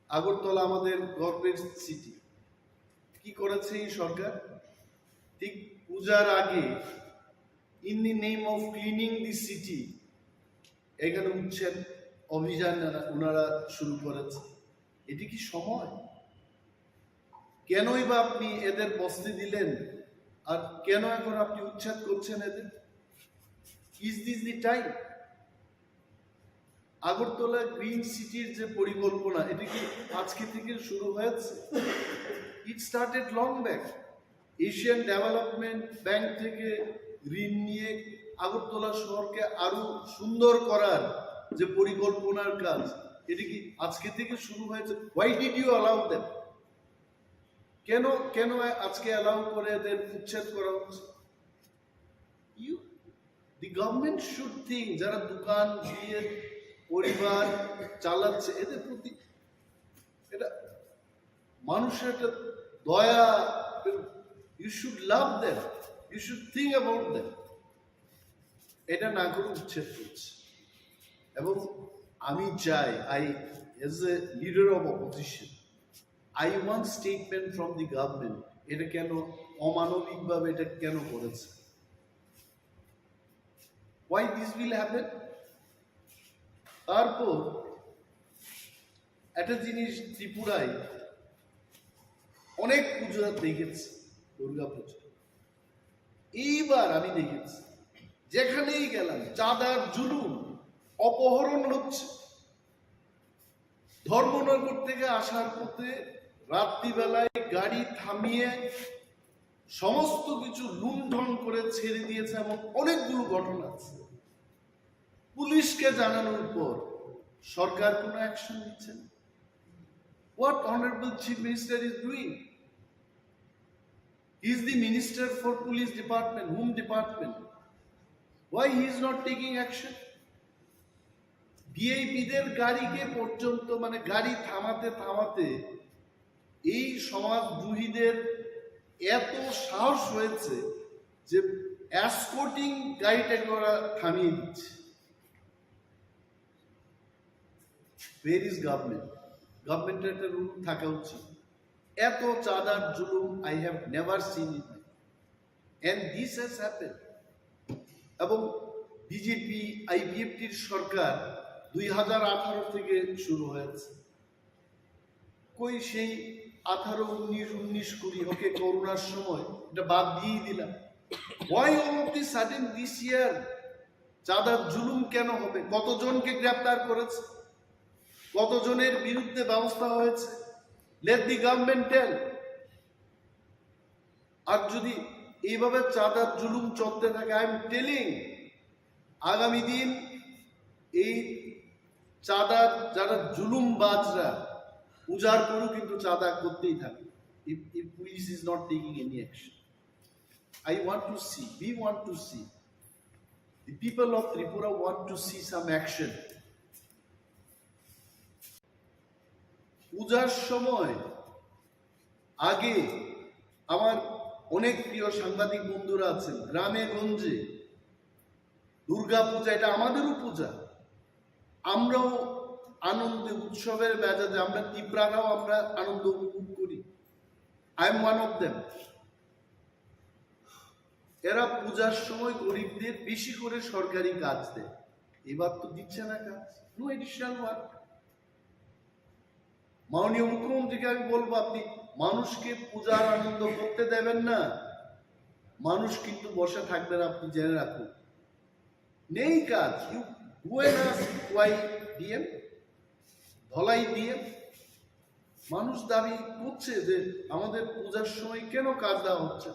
Agartala আমাদের গর্বের সিটি। কি করেছে এই সরকার? ঠিক পূজার আগে, in the name of cleaning the city, এখানে উচ্ছেদ অভিযান ওনারা শুরু করেছে। এটি কি সময়? কেনই বা আপনি এদের বসতে দিলেন, আর কেন এখন আপনি উচ্ছেদ করছেন এদের? Is this the time? Agartala green সিটির যে পরিকল্পনা, এটা কি আজকে থেকে শুরু হয়েছে? It started long back. Asian development bank থেকে ঋণ নিয়ে আগরতলা শহরকে আরো সুন্দর করার যে পরিকল্পনার কাজ, এটা কি আজকে থেকে শুরু হয়েছে? Why did you allow them? কেন কেন আজকে অ্যালাউ করে এদের উচ্ছেদ করা হচ্ছে? You, the government should think, যারা দোকান দিয়ে পরিবার চালাচ্ছে, এদের প্রতি এটা মানুষের একটা দয়া। You should love them, you should think about them. এটা না করে উচ্ছেদ করছে। এবং আমি চাই, I, as a leader of opposition, I want statement from the government, এটা কেন অমানবিকভাবে এটা কেন করেছে? Why this will happen? তারপর একটা জিনিস, ত্রিপুরায় অনেক পুজো দেখেছি, দুর্গা পুজো। এইবার আমি দেখেছি, যেখানেই গেলাম, চাঁদার জুলুম, অপহরণ হচ্ছে। ধর্মনগর থেকে আসার পথে রাত্রিবেলায় গাড়ি থামিয়ে সমস্ত কিছু লুণ্ঠন করে ছেড়ে দিয়েছে, এমন অনেকগুলো ঘটনা আছে। পুলিশকে জানানোর পর সরকার কোনো অ্যাকশন নিচ্ছে না। What honorable Chief Minister is doing? He is the minister for police department, home department. Why he is not taking action? ভিআইপিদের গাড়িকে পর্যন্ত, মানে, গাড়ি থামাতে থামাতে এই সমাজদ্রোহীদের এত সাহস হয়েছে যে এসকর্টিং গাড়িটাকে ওরা থামিয়ে দিচ্ছে। Where is government? গভর্নমেন্টের একটা রুল থাকা উচিত। এত চাঁদার জুলুম I have never seen in my life. And this has happened. এবং বিজেপি আইপিএফটির সরকার দুই হাজার আঠারো থেকে শুরু হয়েছে। কই সেই আঠারো, উনিশ, উনিশ, কুড়ি, ওকে, করোনার সময় এটা বাদ দিয়েই দিলাম। Why all of the sudden this year? চাঁদার জুলুম কেন হবে? কতজনকে গ্রেপ্তার করেছে? কতজনের বিরুদ্ধে ব্যবস্থা হয়েছে? Let the government tell. আর যদি এইভাবে চাঁদার জুলুম চলতে থাকে, I am telling, আগামী দিন এই চাঁদার যারা জুলুমবাজরা উজাড় করেও কিন্তু চাঁদা করতেই থাকবে। If, if police is not taking any action, I want to see, we want to see, the people of Tripura want to see some action. পূজার সময় আগে আমার অনেক প্রিয় সাংবাদিক বন্ধুরা আছেন, গ্রামে গঞ্জে দুর্গা পূজা, এটা আমাদেরও পূজা, আমরাও আনন্দে উৎসবের মেজাজে আমরা তিপ্রারাও আমরা আনন্দ উপভোগ করি। I am one of them. এরা পূজার সময় গরিবদের বেশি করে সরকারি কাজ দেয়, এবার তো দিচ্ছে না কাজ, no additional work। মাননীয় মুখ্যমন্ত্রীকে আমি বলবো, আপনি মানুষকে পূজার আনন্দ করতে দেবেন না, মানুষ কিন্তু বসে থাকবেন, আপনি জেনে রাখুন। নেই কাজ। You go and ask why D M, Dhalai D M। মানুষ দাবি করছে যে আমাদের পূজার সময় কেন কাজ দেওয়া হচ্ছে।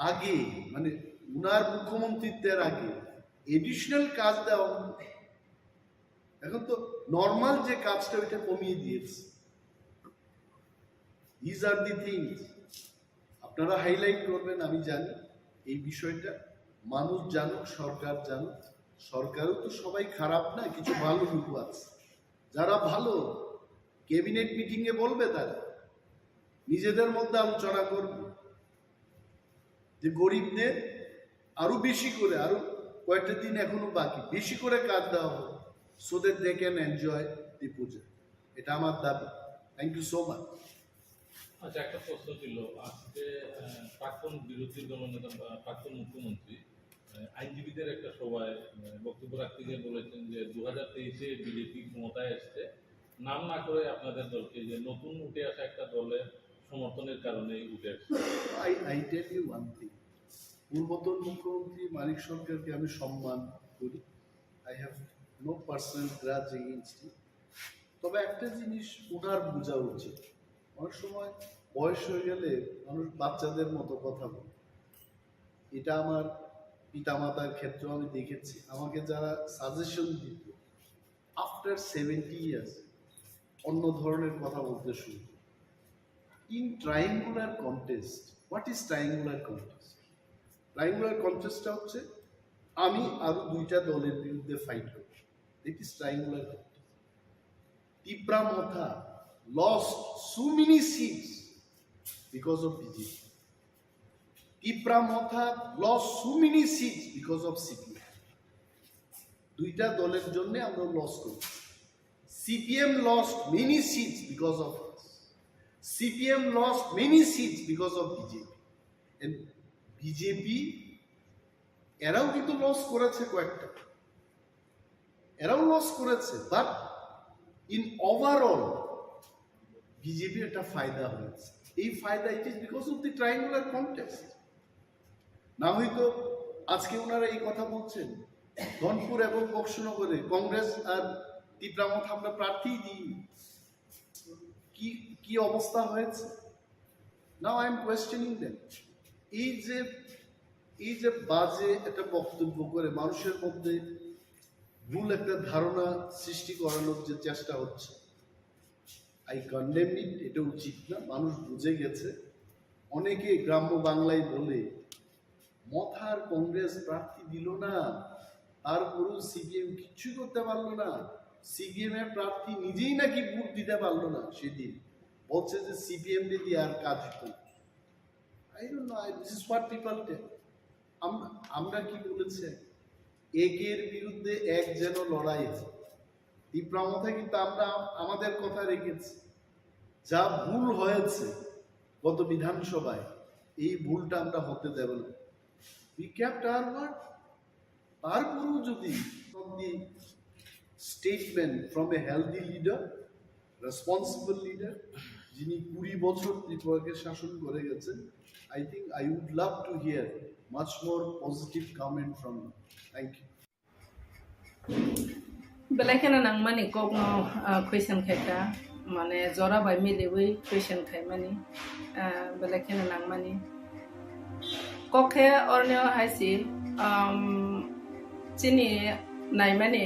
আগে, মানে, উনার মুখ্যমন্ত্রিত্বের আগে এডিশনাল কাজ দেওয়া হতো। এখন তো নর্মাল যে কাজটা, ওইটা কমিয়ে দিয়েছে। These are the things আপনারা হাইলাইট করবেন, আমি জানি এই বিষয়টা। মানুষ জানুক, সরকার জানুক। সরকারও তো সবাই খারাপ না, কিছু ভালো লোক আছে। যারা ভালো, ক্যাবিনেট মিটিং এ বলবে, তারা নিজেদের মধ্যে আলোচনা করবে যে গরিবদের আরো বেশি করে, আরো কয়েকটা দিন এখনো বাকি, বেশি করে কাজ দেওয়া হোক, so that they can enjoy the পূজা। এটা আমার দাবি। Thank you so much. আচ্ছা, একটা প্রশ্ন ছিল। আজকে আহ, প্রাক্তন বিরোধী দলনেতা বা প্রাক্তন মুখ্যমন্ত্রী আহ, আইনজীবীদের একটা সভায় আহ, বক্তব্য রাখতে গিয়ে বলেছেন যে দু হাজার তেইশে বিজেপি ক্ষমতায় এসছে, নাম না করে আপনাদের দলকে, যে নতুন উঠে আসা একটা দলের সমর্থনের কারণেই উঠে আসছে। I, I tell you one thing, পূর্বতন মুখ্যমন্ত্রী মানিক সরকারকে আমি সম্মান করি। I have no personal grudge against him. তবে একটা জিনিস ওনার বোঝা উচিত, অনেক সময় বয়স হয়ে গেলে মানুষ বাচ্চাদের মতো কথা বলে। এটা আমার পিতামাতার ক্ষেত্রেও আমি দেখেছি। আমাকে যারা সাজেশন দিত, আফটার সেভেন্টি ইয়ার্স অন্য ধরনের কথা বলতে শুরু করে। In triangular contest, what is triangular contest? Triangular কন্টেস্টটা হচ্ছে আমি আরো দুইটা দলের বিরুদ্ধে ফাইট করব। That is triangular contest. Tipra Motha lost so many seats because of B J P. Tipra Motha lost so many seats because of C P M. দুইটা দলের জন্য আমরা লস করি। C P M lost many seats because of us. C P M lost many seats because of B J P. And B J P এরাও কিন্তু লস করেছে কয়েকটা, এরাও লস করেছে, but in overall বিজেপির একটা ফায়দা হয়েছে। এই ফায়দা, it is because of the triangular contest. না হয়তো আজকে ওনারা এই কথা বলছেন, ধনপুর এবং বক্সনগরে কংগ্রেস আর তিপ্রা মথা আমরা প্রার্থী দিই, কি কি অবস্থা হয়েছে? Now I am questioning them. এই যে এই যে বাজে একটা বক্তব্য করে মানুষের মধ্যে ভুল একটা ধারণা সৃষ্টি করানোর যে চেষ্টা হচ্ছে, I condemn it. এটা উচিত না। মানুষ বুঝে গেছে। অনেকে গ্রাম্য বাংলায় বলে, মথার কংগ্রেস প্রার্থী দিল না, তারপরেও সিপিএম কিচ্ছু করতে পারলো না। সিপিএম এর প্রার্থী নিজেই নাকি ভোট দিতে পারলো না সেদিন, বলছে যে সিপিএম রে দিয়ে আর কাজ হতো না। I don't know, I, this is what people tell. আমরা আমরা কি বলেছি? একের বিরুদ্ধে এক যেন লড়াই হয়। তিপ্রা মথা কিন্তু আমরা আমাদের কথা রেখেছি। যা ভুল হয়েছে গত বিধানসভায়, এই ভুলটা আমরা হতে দেব না। We kept our word. তারপরেও যদি from the statement from a healthy leader, responsible leader, যিনি কুড়ি বছর ত্রিপুরাকে শাসন করে গেছেন, I think I would love to hear much more positive comment from you. Thank you. Belai kheno nangmani kokno question khaikha, mane jora bai miliwi question khaimani, belai kheno nangmani. Kok khe orni o hai si, chini naimani,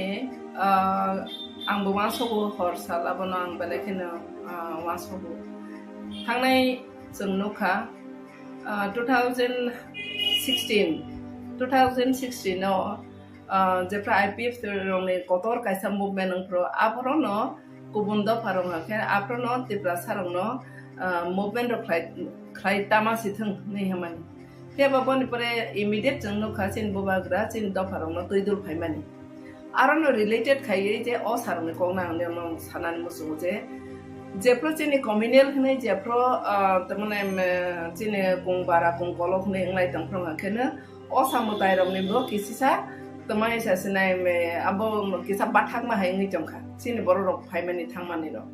ang bo uansogo hor sal abono ang belai kheno uansogo. Thangnai chwng nukha, two thousand sixteen, two thousand sixteen o jephra I P F T rokni kotor kaisa movement wngphru, aphuru no Kubun dopha rok hwnkhe aphuru no Tiprasa rok no, ah, movement rok khlai, khlai tama si thung hinwi hwnmani. Phiya ba boni pore immediate chwng nukha chini bubagra chini dopha rok no twi dul phaimani. Aro no related khaiwi je o sir ni kok no ang nini sanani muchungo je, jephru chini communal hinwi jephru, ah, tamani, em, chini kung bara kung kolok hinwi wnglai tong phru hwnkhe no o samung tai rok ni bo kisisa twmai sa sinai me abo kisa bathakma hai wngwi tongkha chini borok rok phaimani thangmani rok.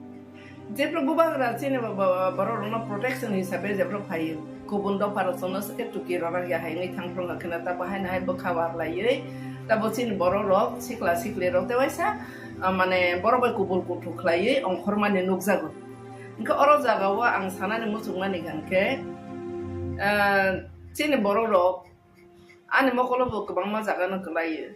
Jephru bubagra chini bo-, bo-, borok rokno protection hisabe jephru phaio, kubun dopha rok chwngno swkhe tuki rwrwk ya hai wngwi thang phru hwnkhe no ta bo haino hai bwkha war laiwi ta bo chini borok rok sikla sikli rok tei waisa, ah, mane borok bai kubul kuthuk khlaiwi ongkhormani nukjago. Hwnkhe oro jagao ang sanani muchungmani hwnkhe, ah, chini borok rok ani mokolo bo kwbangma jaga no kwlaio.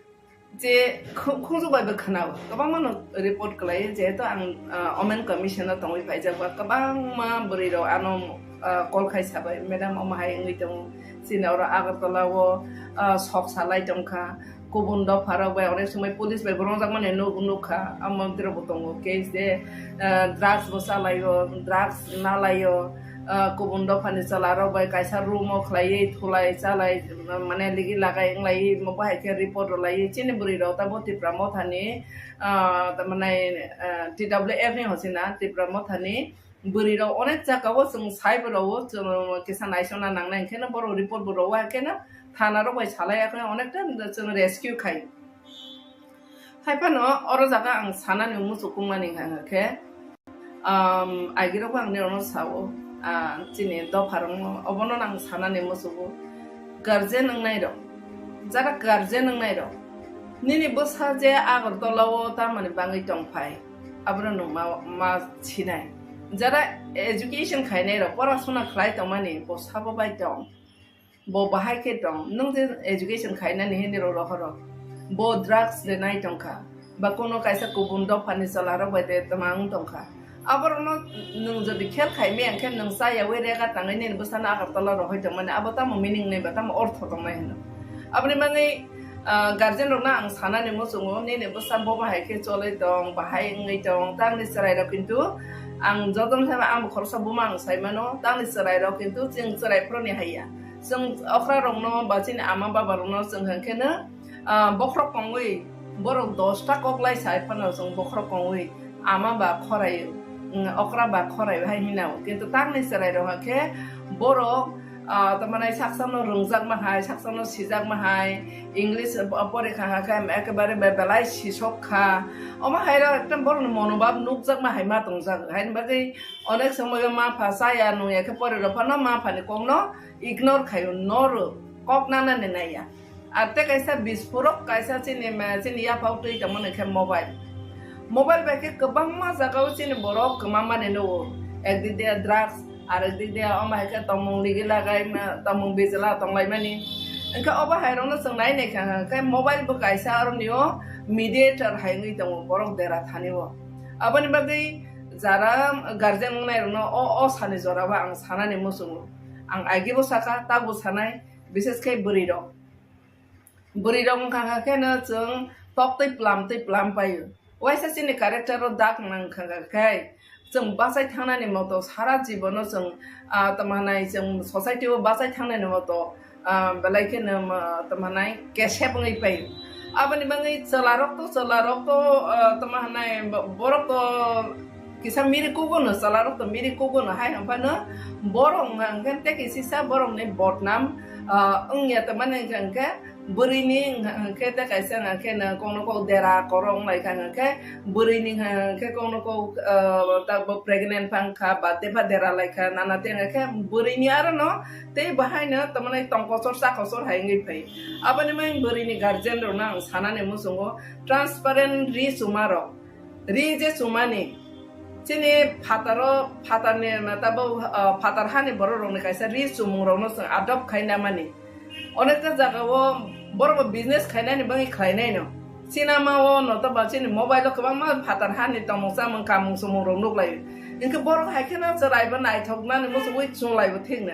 Je khu-, khunju bai bo khwnao, kwbangma no report kwlaio, jehetu ang, ah, Women Commission o tongwi phaijak ba, kwbangma bwrwi rok ano, ah, call khai sabai, "Madam, omo hai wngwi tongo, chini oro Agartala o, ah, sok salai tongkha, kubun dopha rok bai onek somoi police bai bo rwngjakmani nuk-, nukha, amo tei rok bo tongo, case de, ah, drugs bo chalaio, drugs nalaio." Ah, kubun dophani chwla rok bai kaisa room o khlaiwi thulai chalai, mane ligi lagai wnglaiwi omo bahai khe report rwlaiwi chini bwrwi rok ta bo Tipra Mothani, ah, tamani, ah, T W F ni hochina Tipra Mothani bwrwi rok onek jagao chwng sai bo rwo chwng kisa naisona nangnai hwnkhe no borok report bo rwo hwnkhe no thana rok bai salai ya khe onekta chwng rescue khai. Hai phano oro jaga ang sanani muchukmani hwnkha khe, um, agirok ang nirokno sao, ah, chini dopharokno, obono ang sanani muchugo. Guardian wngnai rok, jara guardian wngnai rok, nini bwsa je Agartala o tamani bangwi tongphai, abono nwng ma, ma sinai. Jara education khainai rok, porasona khlai tongmani, bo sabo bai tong. Bo bahai khe tong, nwng je education khainani hinwi rw rohoro. Bo drugs de nai tongkha, ba kuno kaisa kubun dophani chwla rok bai de twmang tongkha. Aborokno nwng jodi khel khai maya hwnkhe nwng chayawi rega tangwi nini bwsano Agartala rohoi tongmani, abo tamo meaning nai ba tamo ortho tongnai hwno. Aboni bagwi, ah, guardian rokno ang sanani muchungo, nini bwsa bo bahai khe cholwi tong, bahai wngwi tong, tangni chwrai rok kintu ang jotono sai ang bo khoroksa buma ang sai mano, tangni chwrai rok kintu chwng chwrai phuroni haiya. Chwng okra rokno ba chini ama baba rokno chwng hwnkhe no, ah, bokhorok kongwi borok dos ta kok lai sai phano chwng bokhorok kongwi ama ba khorai, mm, okra ba khorai hai hinao. Kintu takni chwrai rok hwnkhe borok, ah, tamani saksa no rwngjakma hai, saksa no sijakma hai, English, ah, porikha hwnkhe ekebare be-, belai sisok kha. Omo hai rok ekdom borokni monobhab nukjakma hai ma tongjak. Haini bagwi onek somoyo ma pha chaya nungya khe pori rok phano ma phani kokno ignore khaio, no rw, kok nanani naiya. Ar tei kaisa bispurok kaisa chini ma, chini yaphao twi tongmani khe mobile. Mobile bai khe kwbangma jagao chini borok kwmamani nugo. Ekdik de drugs, arekdik de omo hai khe tongmung ligi lagai ma, tongmung bijla tonglaimani. Hwnkhe obo hai rokno chwng nai nai kha khe mobile bo kaisa aroni o mediator hai wngwi tongo borok dera thani o. Aboni bagwi jara guardian wngnai rokno o, o sani jora o ang sanani muchungo. Ang agi bo saka, tak bo sanai, bises khe bwrwi rok. Bwrwi rok wngkha kha khe no chwng tok twi plam twi plam paio. Waisa chini character o dak nang kha kha khe chwng bachai thangnani moto sara jibono chwng, ah, tamo hanai chwng society o bachai thangnani moto, ah, belai kheno, ah, tamo hanai kesep wngwi paio. Aboni bagwi chwla rok to, chwla rok to, ah, tamo hanai bo-, borok to kisa miri kugo no, chwla rok to miri kugo no, hai hwnphano borok wngkha hwnkhe tei kisisa borok ni bodnam, ah, wngya tongmani hwnkha hwnkhe bwrwi ni wngkha hwnkhe tei kaisa wngkha hwnkhe no kokno kok dera korok wnglaikha hwnkhe bwrwi ni wngkha hwnkhe kokno kok, ah, ta bo pregnant phangkha ba tei pha dera laikha nana tei hwnkha hwnkhe bwrwi ni aro no tei bahai no tongmani tongkochor chakochor hai wngwi phai. Aboni bagwi bwrwi ni guardian rok no ang sanani muchungo transparent ri chuma rok. Ri je chumani, chini phataro, phatarni, tabuk, ah, phatar hani borok rokni kaisa ri chumung rokno chwng adopt khai namani. Onekta jaga o borok bo business khainani bagwi khlainai no. Sinama o no to ba chini mobile o kwbangma phatar hani tongmung chamung kamung chumung rok nuklaio. Hinkhe borok hai kheno chwrai bo naithok nani muchungwi chunglai bo thik no.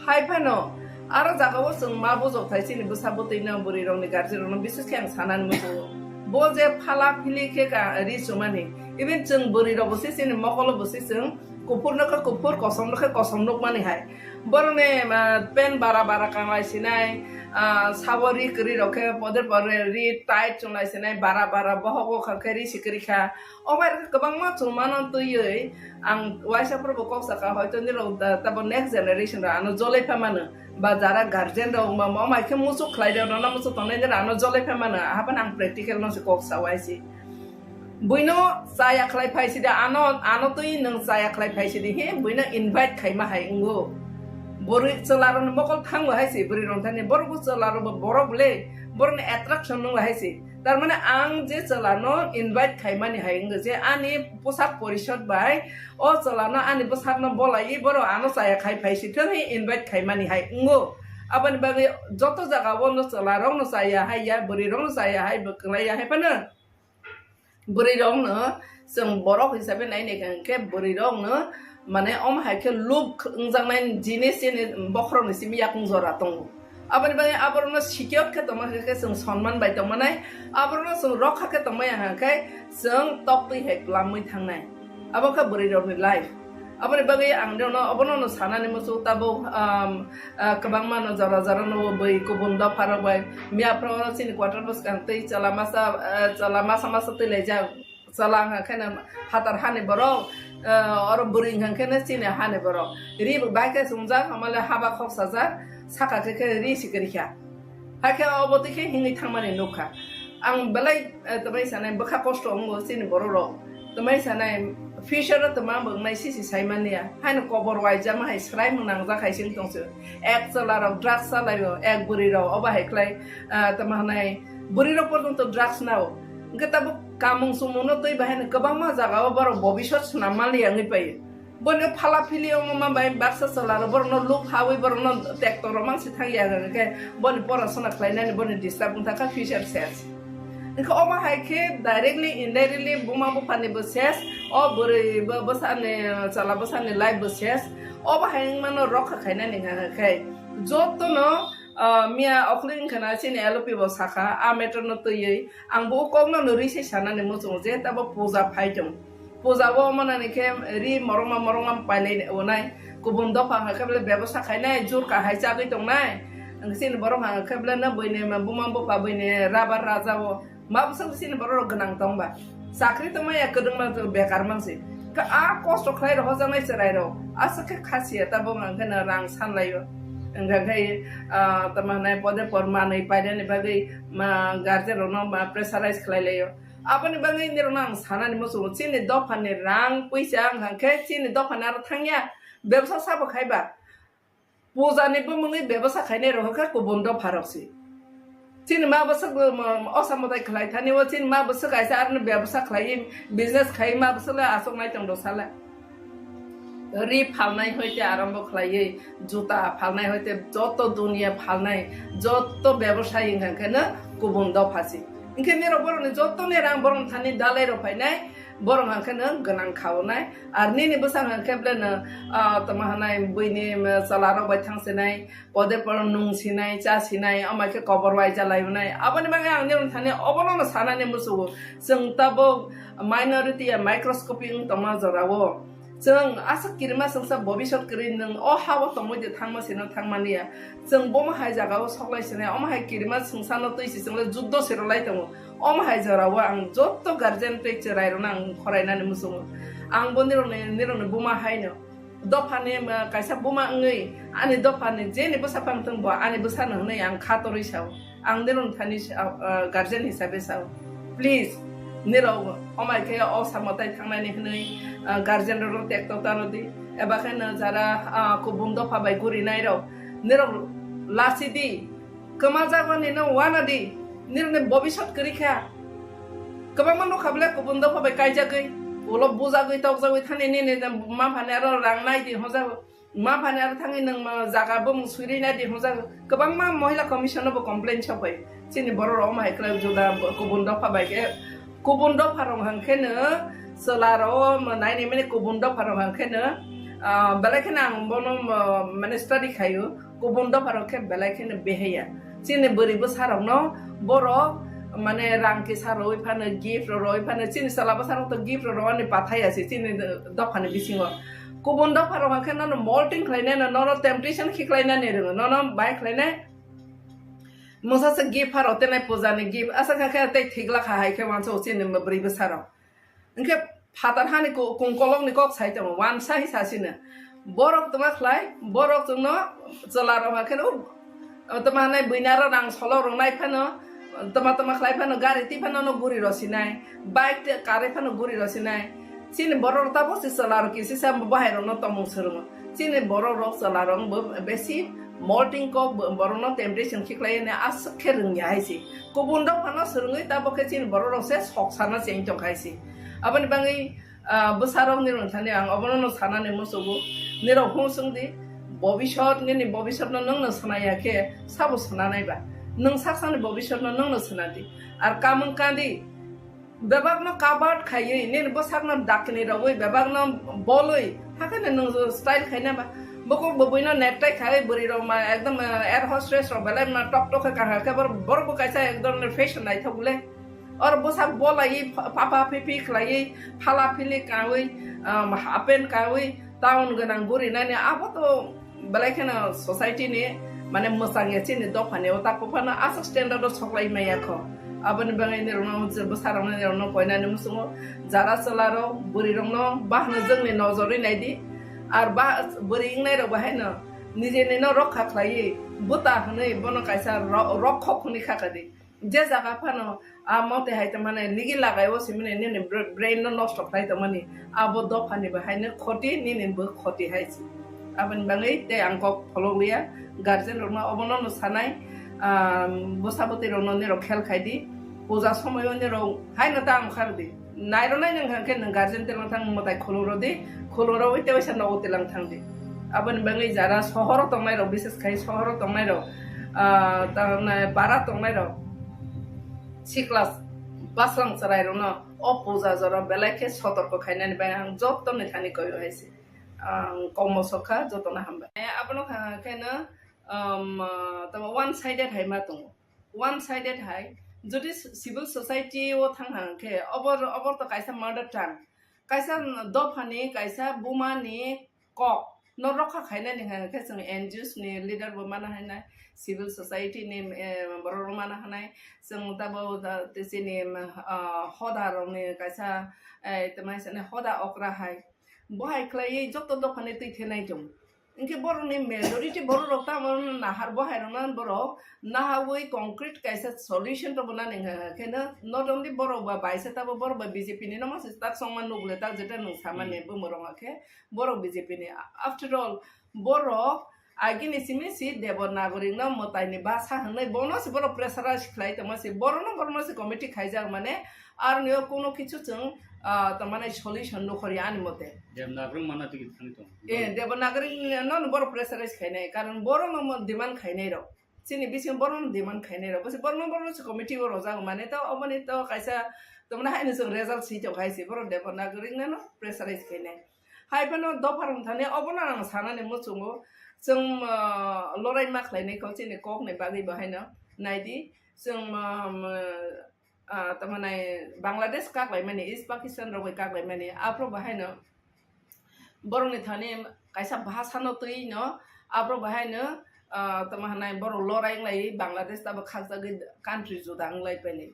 Hai phano aro jagao chwng ma bujok thai chini bwsa bwtwi no bwrwi rokni guardian rokno bises khe ang sanani muchungo. Bo je phala phili khe ka ri chumani, Even chwng bwrwi rok bo se chini mokolo bo se chwng kuphur no khe kuphur, kosom no khe kosom nukmani hai. Borok ni, ah, pen bara bara kanglai sinai, ah, sabo ri kwrwi rok khe pode pore ri tight chunglai sinai, bara bara bohok o kha khe ri si kwrwi kha. O bai kwbangma chwng mano twiwi ang waisa phuru bo kok saka, hoito nirok da-, tabo next generation rok ano jolai pha mano. Ba jara guardian rok wngma ma mai khe muchuk khlai rok, nono muchuk tongnai de rano jolai pha mano, ahapan ang practical no se kok sa wai si. Buino chaya khlai phai si de, ano, ano twi nwng chaya khlai phai si de, he, buino invite khai ma hai wngo. Bwrwi chwla rok ni mokol thango hai si, bwrwi rok thani, borok bo chwla rok bo borok le, borok ni attraction nung hai si. Tar mane ang je chwla no invite khai mani hai wngo je ani posak porishod bai, o chwla no ani bwsak no bolai, borok ano chaya khai phai si thang he invite khai mani hai wngo. Aboni bagwi joto jaga o no chwla rok no chaya hai ya, bwrwi rok no chaya hai, bwklai ya hai phano. Bwrwi rok no chwng borok hisabe nai nai khe bwrwi rok no mane omo hai khe look wngjaknai jinis chini bokhorok ni simi yakung jora tongo. Aboni bagwi aborok no secure khe tongma khe chwng sonman bai tongmanai, aborok no chwng rokha khe tongmaya hwnkhe chwng toktwi hai plamwi thangnai. Abo khe bwrwi rok ni life. Aboni bagwi ang rok no obono no sanani muchung tabuk, um, ah, kwbangma no jora jora no bwi kubun dopha rok bai miya phoro chini quarter bwskang twi chwla masa, ah, chwla masa masa twi laijak. Chwla wngkha khe no phatar hani borok, ah, oro bwrwi wngkha khe no chini hani borok. Ri bo bai khe chumjak, hamale haba khok sajak, saka khe khe ri si kwrwi kha. Hakhe obo twi khe hingwi thangmani nukha. Ang belai, eh, twmai sanai bwkha kosto wngo chini borok rok. Twmai sanai future o twma bo wngnai sisi saimani ya. Haino kobor waijama hai swraimung nangjak hai sing tongse. Ek chwla rok drugs chalaio, ek bwrwi rok obo hai khlai, ah, twma hwnai bwrwi rok porjonto drugs nao. Hwnkhe tabuk kamung sumung no twi bahaino kwbangma jaga o borok bobisot swnam mali ya wngwi paio. Bono phala phili wngma bai baksa chwla rok borokno look hawi borokno tekto rok mang si thang ya hwnkhe boni porasona khlainani boni disturb wngkha, future ses. Hwnkhe omo hai khe directly indirectly buma buphani bo ses, o bwrwi bo bwsani chwla bwsani life bo ses. Obo hai wngmano rokha khainani hwnkhe jotono, ah, miya okhli wngkha na chini L O P bo sakha a matter no twiwi ang bo o kokno no ri se sanani muchungo je tabo puja phai tong. Puja o manani khe ri morongma morongma pailai onai. Kubun dopha hwnkhe bele bebosa khainai, jur kahai chagwi tongnai. Ang chini borok hwnkhe bele no buini buma bupha buini rabar raja o. Ma bwswk chini borok rok gwnang tongba. Chakri tongma ya kwdwngma bekar mansi. Ka a kosto khlai rok hojaknai chwrai rok. Aswk khe khasiya tabuk hwnkhe no rang sanlaio. Hwnkhe, ah, tamo hwnai pode por manwi painani bagwi ma guardian rokno ma pressurize khlai laio. Aboni bagwi nirokno ang sanani muchungo, chini dophani rang puisa wngkha khe chini dophani aro thangya, bebsa sabo khaiba. Puja ni bumungwi bebsa khainai rok khe kubun dopha rok se. Chini ma bwswk, um, osa mwtai khlai thani o, chini ma bwswk kaisa aroni bebsa khlai, business khai ma bwswk le aswk nai tong do sala. Ri phalnai hoite arombo khlaiwi, juta phalnai hoite joto duniya phalnai, joto bebosai wngkha khe no kubun dopha se. Hwnkhe nirok borokni jotoni rang borok thani dalai rok phainai, borok hwnkhe no gwnang khaonai. Ar nini bwsang hwnkhe bele no, ah, tamo hwnai buini, um, chwla rok bai thang sinai, pode poro nung sinai, cha sinai, omo khe kobor waija lai wnai. Aboni bagwi ang nirok thani obono no sanani muchungo. Chwng tabuk minority ya microscopic wng tongma jora o. Chwng aswk kirima chwngsa bobisot kwrwi nwng o ha-o tongwi de thangma sino thangmani ya. Chwng bomo hai jaga o soklai sinai, omo hai kirima chwngsa no twi si chwng le juddo se rwlai tongo. Omo hai jora o ang joto guardian tei chwrai rok no ang khorai nani muchungo. Ang bo nirok ni, nirok ni buma hai no. Dophani, um, kaisa buma wngwi ani dophani jeni bwsa phang thung bo ani bwsano hwnwi ang kha torwi sao. Ang nirok thani sa-, uh, guardian hisabe sao. Please, nirok omai khe o samo tai thangnani hwnwi, uh, guardian rok tekto tano di. Eba khe no jara, uh, kubun dopha bai gurinai rok. Nirok lasi di. Kwma jagoni no wana di. Nirok ni bobisot kwrwi kha. Kwbangma nukha bele kubun dopha bai kaijagwi. Ulo bujagwi tokjagwi thani nini ma phani aro rang nai di hojago. Ma phani aro thangwi nwng ma jaga bumung swiri nai di hwnjak, kwbangma Mohila Commission no bo complain sok bai. Chini borok rok omo hai khlai juda kubun dopha bai khe, kubun dopha rok hwnkhe no chwla rok o nai nai mani kubun dopha rok hwnkhe no, ah, belai kheno ang bono, ah, mane study khaio, kubun dopha rok khe belai kheno behaiya. Chini bwrwi bwsa rok no borok, mane rang kisa rwi phano, gift rwi phano, chini chwla bwsarok to gift rwani pathai ya se chini dophani bisingo. Kubun dopha rok hwnkhe nono molting khlainai no, nono temptation khiklainani rwngo, nono bai khlainai. Mungsa se gift pharo tenai puja ni gift asa kha khe tei thik lakha hai khe wansa chini bwrwi bwsarok. Hwnkhe phatar hani ku-, kungkolokni kok sai tongo, wansa hi sasino. Borok tongma khlai, borok chwngno chwla rok hakhe no, tongma hanai buina ro rang solo rwnai phano, tongma tongma khlai phano gari twi phano no guri rw sinai, bike te karwi phano guri rw sinai. Chini borok rok tabuk se chwla rok kisi sa bahai rok no tongmung swrwngo. Chini borok rok chwla rok bo besi molting kok bo-, borok no temptation khiklai ne aswk khe rwngya hai se. Kubun rok phano swrwngwi tabuk khe chini borok rok se sok sana cheng tong khai se. Aboni bagwi, ah, bwsarok nirok thani ang obono no sanani muchugo. Nirok hung swng di, bobisot nini bobisot no nwng no swnaya khe sabo swnanai ba? Nwng sak sakni bobisot no nwng no swnadi. Ar kamwng kandi, bebak no covered khaiwi, nini bwsak no dakni rogwi, bebak no bolwi, hakhe no nwng style khaina ba? Bokok bwbwi no necktie khai, bwrwi rok ma ekdom, eh, air hostess rok belai ma tok tok khe kahar khe bor-, borok bo kaisa ek dhoronor fashion naithok le. Or bwsak bolai pha-, pha pha phi phi khlaiwi, phala phili kawi, um, half pant kawi, town gwnang guri nani abo to belai kheno society ni mane mwchang ya chini dopha ni o ta kuphano aswk standard o soklai maya kho. Aboni bagwi nirok no bwsarok no nirok no koinani muchungo jara chwla rok bwrwi rok no bahno jwngni nojorwi nai di. Ar ba bwrwi wngnai rok bahai no nijeni no rokha khlaiwi bwta hwnwi bono kaisa ro-, rokhok hwnwi kha kha di. Je jaga phano a mote hai tongmani nigi lagai o simani nini br-, brain no nosto khlai tongmani abo dopha ni bo haino khoti nini bo khoti hai se. Aboni bagwi tei ang kok pholok liya guardian rok no obono no sanai, ah, bwsa bwtwi rok no nirok khel khai di puja somoi o nirok haino ta ang khar di. Nairwnai nwng hwnkhe nwng guardian twlang thang mwtai khulurodi, khulurogwi tei waisa nogo twlang thangdi. Aboni bagwi jara sohoro tongnairok, bises khai sohoro tongnairok, ah, tamni para tongnairok, sikla bwswng chwrairokno o puja jora belai khe sotorko khainani bai ang jotoni thani koyo hai se. Ang kokmo sokha, jotono hambai. Abono kha kheno, um, tamo one sided hai ma tongo. One sided hai, jodi civil society o thang hang khe, obor, obor to kaisa mother tongue, kaisa dophani, kaisa bumani kok no rokha khainani hang khe chwng N G Os ni leader bo mana hanai, civil society ni, eh, borok rok mana hanai, chwng tabo, ah, chini, ah, hoda rok ni kaisa, eh, tamo hoda okra hai, bo hai khlaiwi joto dophani twi khe nai tongo. Hwnkhe borokni majority borok rok tamo nahar bo hai rokno borok nahawi concrete kaisa solution to bo nani hwnkha khe no, not only borok ba baisa tabo borok ba B J P ni no masa tak songma nukle tak jeta nwng samani bumung rok khe borok B J P ni. After all, borok agini simi si Devanagari no mwtai ni basa hwnwi bono se borok pressurize khlai tongma se, borok no, borok no se committee khaijak mane, aroni o kuno kichu chwng, ah, tamani solution nukhorya ani mote. Devanagari mana tigi thangwi tongo. Eh, Devanagari no, no borok pressurize khainai, karon borok no mo demand khainai rok. Chini bisingo borok no demand khainai rok. Bwswk borok no, borok no se committee o rojak mane to, oboni to kaisa tamani haino chwng result si tong khai se, borok Devanagari no, no pressurize khainai. Hai phano dopha rok thani obono ang sanani muchungo. Chwng, ah, lorai ma khlainai kho chini kok ni bagwi bo haino. Naidi, chwng, ah, ah, tamani Bangladesh kaklaimani, East Pakistan rok bai kaklaimani, aphuru bo haino borokni thani kaisa bhasano twi no, aphuru bo haino, ah, tamo hanai borok lorai wnglai Bangladesh tabo khakjagwi country juda wnglai paini.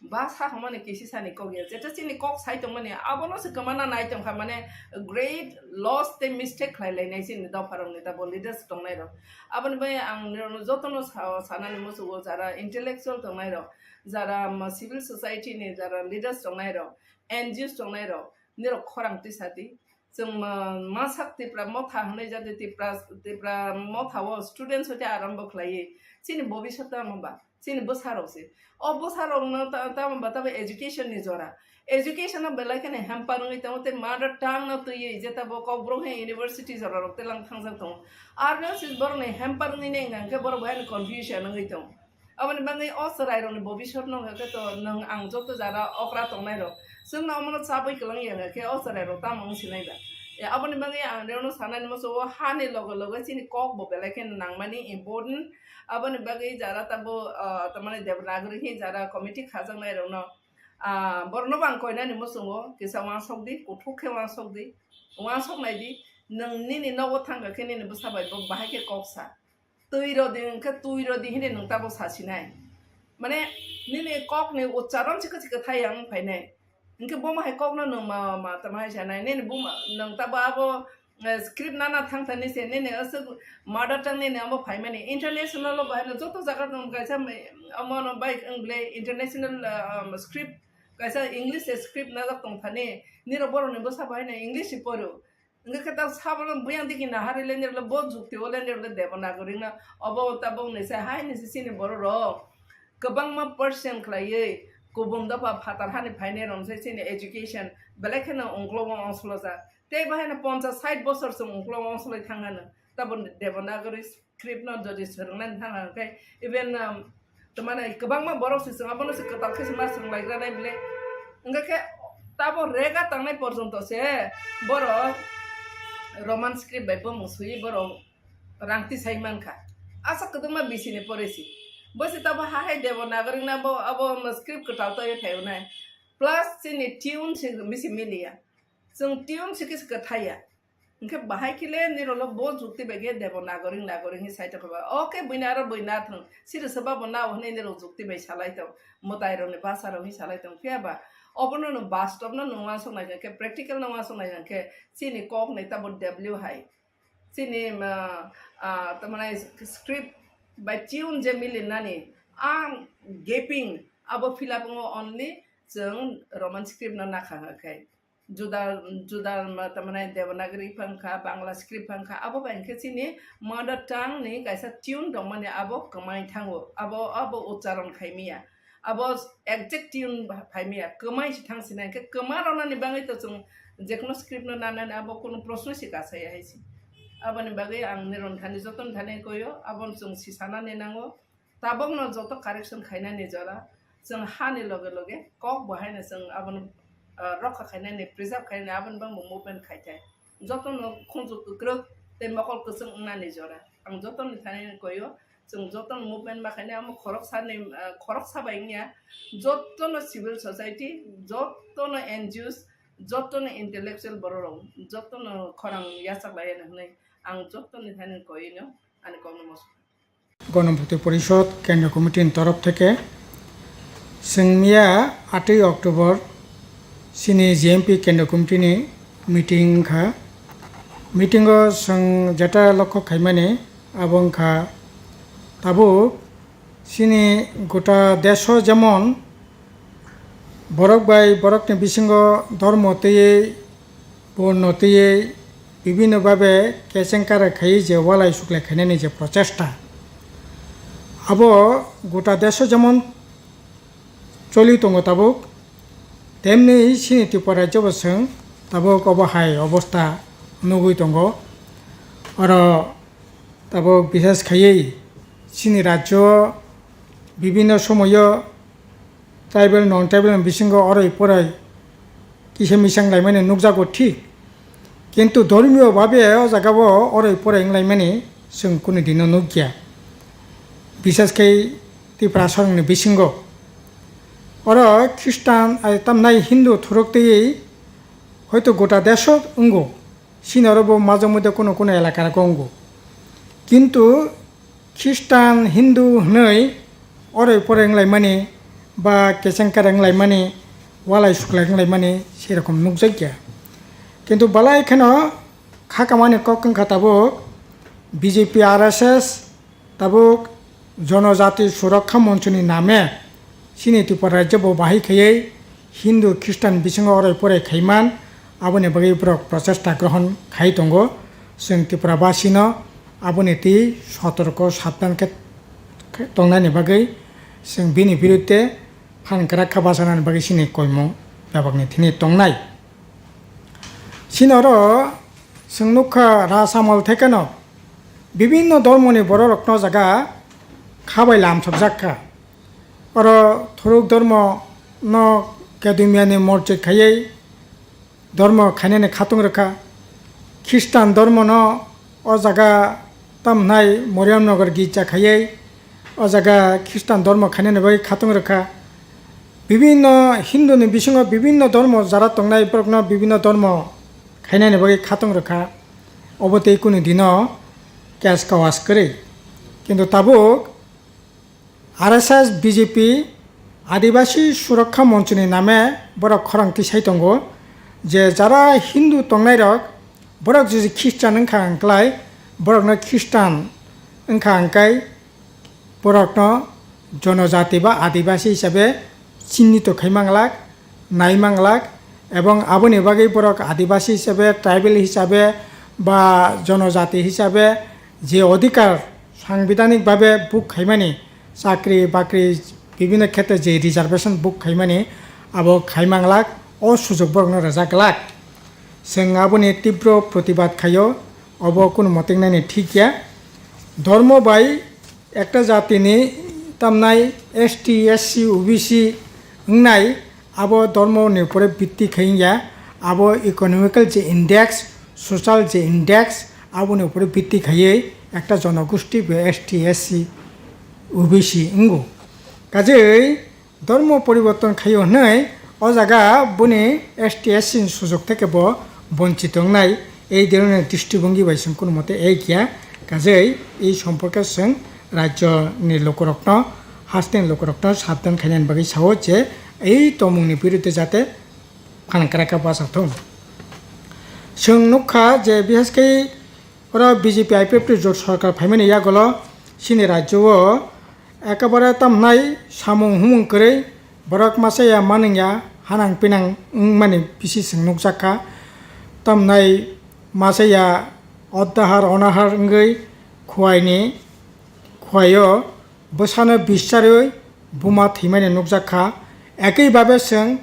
Bhasa hwnmani kisi sani kok ya, jeto chini kok sai tongmani abono se kwmana nai tongkha, mane great loss tei mistake khlai lainai chini dopha rokni tabo leaders tongnai rok. Aboni bai ang nirokno jotono sa-, sanani muchugo, jara intellectual tongnai rok, jara, um, civil society ni jara leaders tongnai rok, N G Os tongnai rok, nirok khorang tisa di. Chwng ma-, masak Tipra motha hwnwi jadi Tipra, Tipra motha o students hoite arambo khlaiwi. Chini bobisot tamo ba, chini bwsa rok se. O bwsa rok no ta-, tamo ba tabo education ni jora. Education no belai kheno hamper wngwi tongo tei mother tongue no twiwi je tabo Kokborok hai university jora rok telang thangjak tongo. Arno se borok ni hamper wngwi nai hwnkhe borok bo haino confusion wngwi tongo. Aboni bagwi o chwrairokni bobisotno hwnkhe to nwng ang joto jara okra tongnairok, chwngno omono chabwi kwlwng ya hwnkhe o chwrairok tamo wng sinai ba? E, aboni bagwi ang rewno sanani muchungo, hani loge loge chini kok bo belai kheno nangmani important. Aboni bagwi jara tabo, ah, tamani Devanagari hi jara committee khajaknai rokno, ah, borokno bo ang koinani muchungo, kisa uansuk di, kuthuk khe uansuk di, uansuk nai di, nwng nini nogo thangkha khe nini bwsa bai bo bahai khe kok sa. Twi rw di hwnkhe twi rw di hinwi nwng tabo sasinai. Mane nini kokni ucharon se kwchwk kwthai yang phainai. Hwnkhe bomo hai kokno nwng ma, ma tamo hai sanai. Nini buma, nwng tabo abo, eh, script nana thangthani se nini aswk mother tongue nini amo phaimani. International o bahai no joto jaga nwng kaisa, eh, amo no bai wng ble international, eh, um, script kaisa English script najak tongthani. Nirok borokni bwsa bahai no English se poro. Hwnkhe khe ta sabono buyang digi naharwi lendirle bo jukti o lendirle Devanagari no obo tabok ni se hai ni se chini borok rok kwbangma percent khlaiwi kubun dopha phatar hani phainai rok se chini education belai kheno ungklogo ongsolojak. Tei bahai no ponchas sait bosor chwng ungklogo ongsoloi thang hano tabo Devanagari script no jodi swrwngna thang hwnkhe even, um, tamani kwbangma borok se chwng abono se kwtal khe se ma swrwng lai gra nai bile. Hwnkhe khe tabo rega tangnai porjonto se borok Roman script bai bumung swiwi borok rang tisai mankha. Asa kwdwkma bisini poresi. Bo se tabo ha hai Devanagari na bo abo script kwtal toyo phaio nai. Plus chini tune se bisi miliya. Chwng tune se kisa kwthaiya. Hwnkhe bahai khe le nirokno bo jukti bai khe Devanagari, Nagari hwnwi sai tongkha ba. O khe buini aro bui na thwng. Siri se babo nao hwnwi nirok jukti bai salai tong. Mwtai rokni basa rok hwnwi salai tong. Phiya ba obono nwng bastop no nwng uansuk nai khe, practical no uansuk nai khe, chini kok ni tabo W hai. Chini, ah, ah, tamani script bai tune je milinani, ang gaping abo fill up wngo only chwng Roman script no nakha khe. Juda, juda, ma, tamani Devanagari phang kha, Bangla script phang kha, abo bai hwnkhe chini mother tongue ni kaisa tune tongmani abo kwmai thango, abo, abo ucharon khaimya, abo exact tune phaimya, kwmai se thang sinai hwnkhe kwma rwnani bagwi to chwng jekno script no nanani abo kunu proshno se kasaya hai se. Aboni bagwi ang niron thani joton thani koyo, abon chwng si sanani nango. Tabokno joto correction khainani jora, chwng hani loge loge kok bo haino chwng abono, ah, rokha khainani, preserve khainani, aboni bangbo movement khaithai. Jotono khunju kwkrwk tei mokol kwchwng wngnani jora. Ang jotoni thani koyo, chwng jotono movement ma khainai, amo khoroksani, ah, khoroksa bai wngya, jotono civil society, jotono N G Os, jotono intellectual bororok, jotono khorang yachaklai hwnwi ang jotoni thani koino ani kokno mosok. গণমুক্তি পরিষদ কেন্দ্রীয় কমিটির তরফ থেকে সিংমিয়া আটই অক্টোবর সিনি জিএমপি কেন্দ্রীয় কমিটিনি মিটিং খা। মিটিংও সিং যেটা লক্ষ্য খাইমানি আবং খা। তাবু সিনি গোটা দেশ যেমন borok bai borokni bisingo dormo twiwi, borno twiwi, bibhinno bhabe kechengkara khaiwi je walai suklai khainani je prochesta, abo gota deso jemon choli tongo tabuk, temni sini Tripura rajyo bo chwng tabuk obo hai obosta nugwi tongo. Oro tabuk bishes khaiwi sini rajyo bibhinno somoyo tribal, non-tribal ni bisingo oroi poroi kisa misang laimani nukjago thik, kintu dhormiyo bhabe o jagao oroi poroi wnglaimani chwng kunu dino nukya, bishes khe Tiprasarokni bisingo. Oro Khristan, ai tamnai Hindu thuruk twiwi hoito gota desho wngo, sini oro bo majwk mode kunu kunu elaka rogo wngo, kintu Khristan, Hindu hwnwi oroi poroi wnglaimani ba kechengkara wnglaimani, walai suklai wnglaimani serokom nukjakya. Kintu belai kheno khakamani kok wngkha tabuk B J P, R S S, tabuk Jonojati Surokha Monchoni name chini Tripura rajyo bo bahai khaiwi Hindu, Khristan bisingo oroi poroi khaiman, aboni bagwi borok prochesta grohon khai tongo. Chwng Tripura basino aboni twi sotorko sabdan khe tongnani bagwi chwng bini birudde phan kwrak kha bachanani bagwi chini koimung bebakni thini tongnai. Chini oro chwng nukha Rasamol thekeno bibinno dhormoni bororokno jaga khabai lamsokjak kha. Oro thuruk dhormo no kedumyani morchik khaiwi dhormo khainani khatung rwkha. Khristan dormono o jaga tamhnai Moriamnagar girja khaiwi o jaga Khristan dormo khainani bagwi khatung rwkha. Bibinno Hinduni bisingo bibinno dormo jara tongnai borokno bibinno dormo khainani bagwi khatung rwkha. Obo tei kunu dino case kawas kwrwi. Kintu tabuk R S S, B J P, Adibasi Surakha Monchoni name borok khorang tisai tongo je jara Hindu tongnairok borok jodi Khristan wngkha hwnklai borokno Khristan wngkha hwnkai borokno jonojati ba Adibasi hisabe chinnito khai manglak, nai manglak, ebong aboni bagwi borok Adibasi hisabe, tribal hisabe ba jonojati hisabe je odhikar sangbidanik babe book khaimani, chakri bakri bibhinno khetre je reservation book khaimani, abo khai manglak, o sujok borokno rwjak glak. Chwng aboni tibro protibad khaio, obo kunu motengnani thik ya. Dhormo bai ekta jatini tamnai S T, S C, O B C wngnai, abo dhormo ni upore bitti khai wngya, abo economical je index, social je index, aboni upore bitti khaiwi ekta jonogosti bo S T, S C, O B C wngo. Kajei dhormo poriborton khaio hwnwi o jaga boni S T, S C ni sujok theke bo bonchito wngnai, ei dhoroni dristibongi bai chwng kunu mote ei kya. Kajei ei somporke chwng rajyo ni lukurokno, hasteni lukurokno sabdan khainani bagwi sao je ei tongmungni biruddhe jate phan kwraka bacha thung. Chwng nukha je bihaskhe oro B J P I P F T jot sorkar phaimani yagulo chini rajyo o ekabare tamhnai samung humung kwrwi borok masa ya manung ya hanang pinang wngmani bisi chwng nukjakha. Tamhnai masa ya oddahar onahar wngwi khuaini khuaio bwsano bischarwi buma thwimani nukjakha. Ekwi babe chwng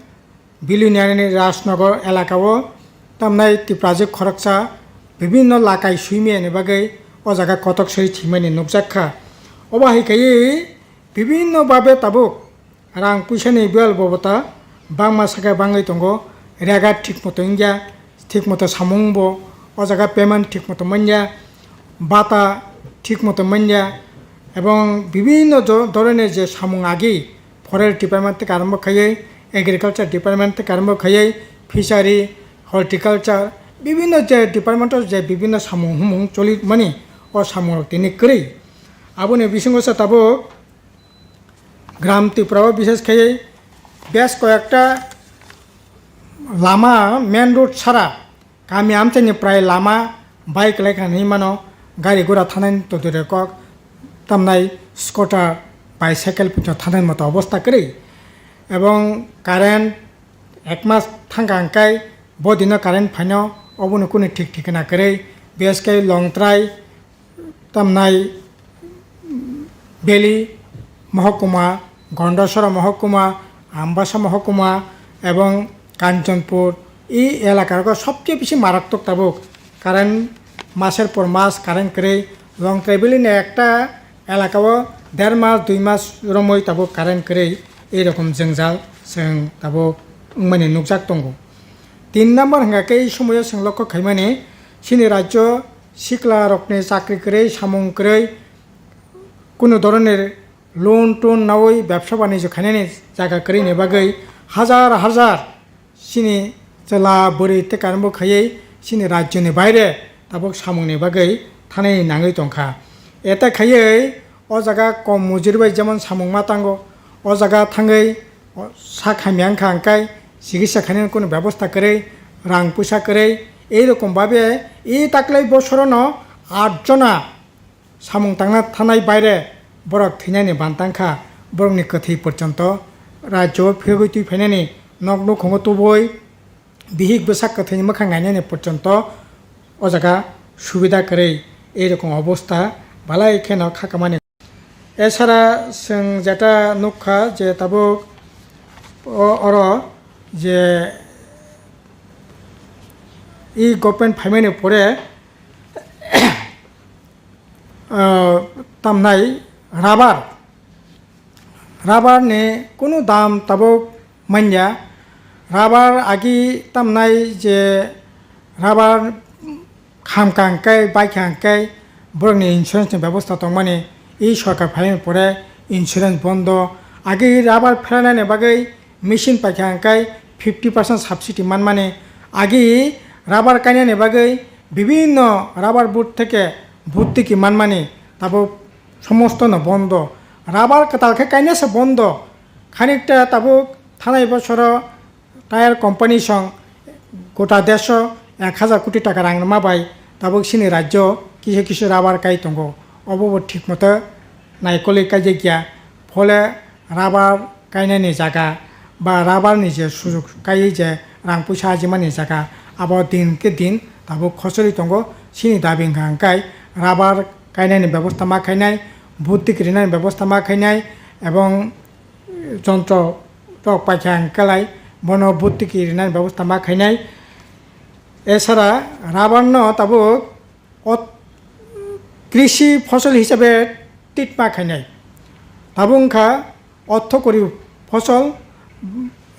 Bilonia ni Rajnagar elaka o tamnai Tiprajwk khoroksa bibinno lakai suimiyani bagwi o jaga kotok soi thwimani nukjakha. Obo hai kaiwi bibinno babe tabuk rang puisani bel bobota bangma saka bangwi tongo, rega thik moto wngya, thik moto samung bo o jaga payment thik moto manya, bata thik moto manya, ebong bibinno dho-, dhoroner je samung agi forest department theke arombo khaiwi, agriculture department theke arombo khaiwi, fishery, horticulture, bibinno je department o je bibinno samung humung choli mani o samung rok tini kwrwi. Aboni bisingo se tabuk Gram Tripura o bishes khaiwi bes koyekta lama main road sara kami amchaini prai lama bai kwlai kha hinwi mano, gari gura thanai todire kok tamnai scooter, bicycle pito thanai moto obostha kwrwi, ebong current ek mas thangkha hwnkhe bo dino current phaino obono kunu thik thikna kwrwi, bihaskhe Longtrai, tamnai Beli mohokuma, Gondasora mohokuma, Ambasa mohokuma ebong Kanchanpur, e elaka rogo sobcheye bisi marattok tabuk current, maser por mas current kwrwi. Longtrai Beli ni ekta elaka o der mas dui mas romwi tabuk current kwrwi, ei rokom jwngjal chwng tabuk wngmani nukjak tongo. Tin number hwnkha khe ei somoio chwng lokho khaimani, chini rajyo sikla rokni chakri kwrwi, samung kwrwi, kunu dhoroner loan ton nawi bebsa banijyo khainani jaga kwrwini bagwi hajar hajar chini chwla bwrwi tei karengbo khaiwi chini rajyoni baire tabuk samungni bagwi thanai nangwi tongkha. Eta khaiwi o jaga kom mujuri bai jemon samung ma tango, o jaga thangwi sak hamya wngkha hwnkhe chikitsa khainani kunu bebosta kwrwi, rang puisa kwrwi, ei rokom babe e taklai bosorono aat jona samung tangna thanai baire borok thwinani ban tangkha, borokni kwthwi porjonto rajyo o phirogwi twi phainani, nok nukhungo tubui bihik bwsak kwthwini mwkhang nainani porjonto o jaga subida kwrwi, ei rokom obostha balai kheno kha kamani. Esara chwng jeta nukha je tabuk o-, oro je e government phaimani pore ah, tamnai rubber, rubber ni kunu dam tabuk manya. Rubber agi tamnai je rubber khamkha hwnkhe, baikha hwnkhe, borokni insurance ni bebosta tongmani, e sorkar phaimani pore insurance bondo. Agi rubber phelanani bagwi machine paikha hwnkhe fifty percent subsidy manmani, agi rubber kainani bagwi bibhinno rubber board theke bhortiki manmani, tabuk somosto no bondo. Rubber kwtal khe kainasa bondo. Khanikta tabuk thanai bosoro tyre company song gota desho ek hajar koti taka rang rwma bai tabuk chini rajyo kisa kisa rubber kai tongo. Obo bo thik moto naikolwi kaijakya. Phole rubber kainani jaga ba rubber ni je sujok kaiwi je rang puisa ajimani jaga, abo din khe din tabuk khochorwi tongo. Chini dabi wngkha hwnkhe rubber kainani bebosta ma khainai, bhortiki rinani bebosta ma khainai, ebong jontro rok paikha hwnkhe lai bono bhortiki rinani bebosta ma khainai. Esara rubber no tabuk ot-, krishi fosol hisabe treat ma khainai. Tabuk wngkha orthokori fosol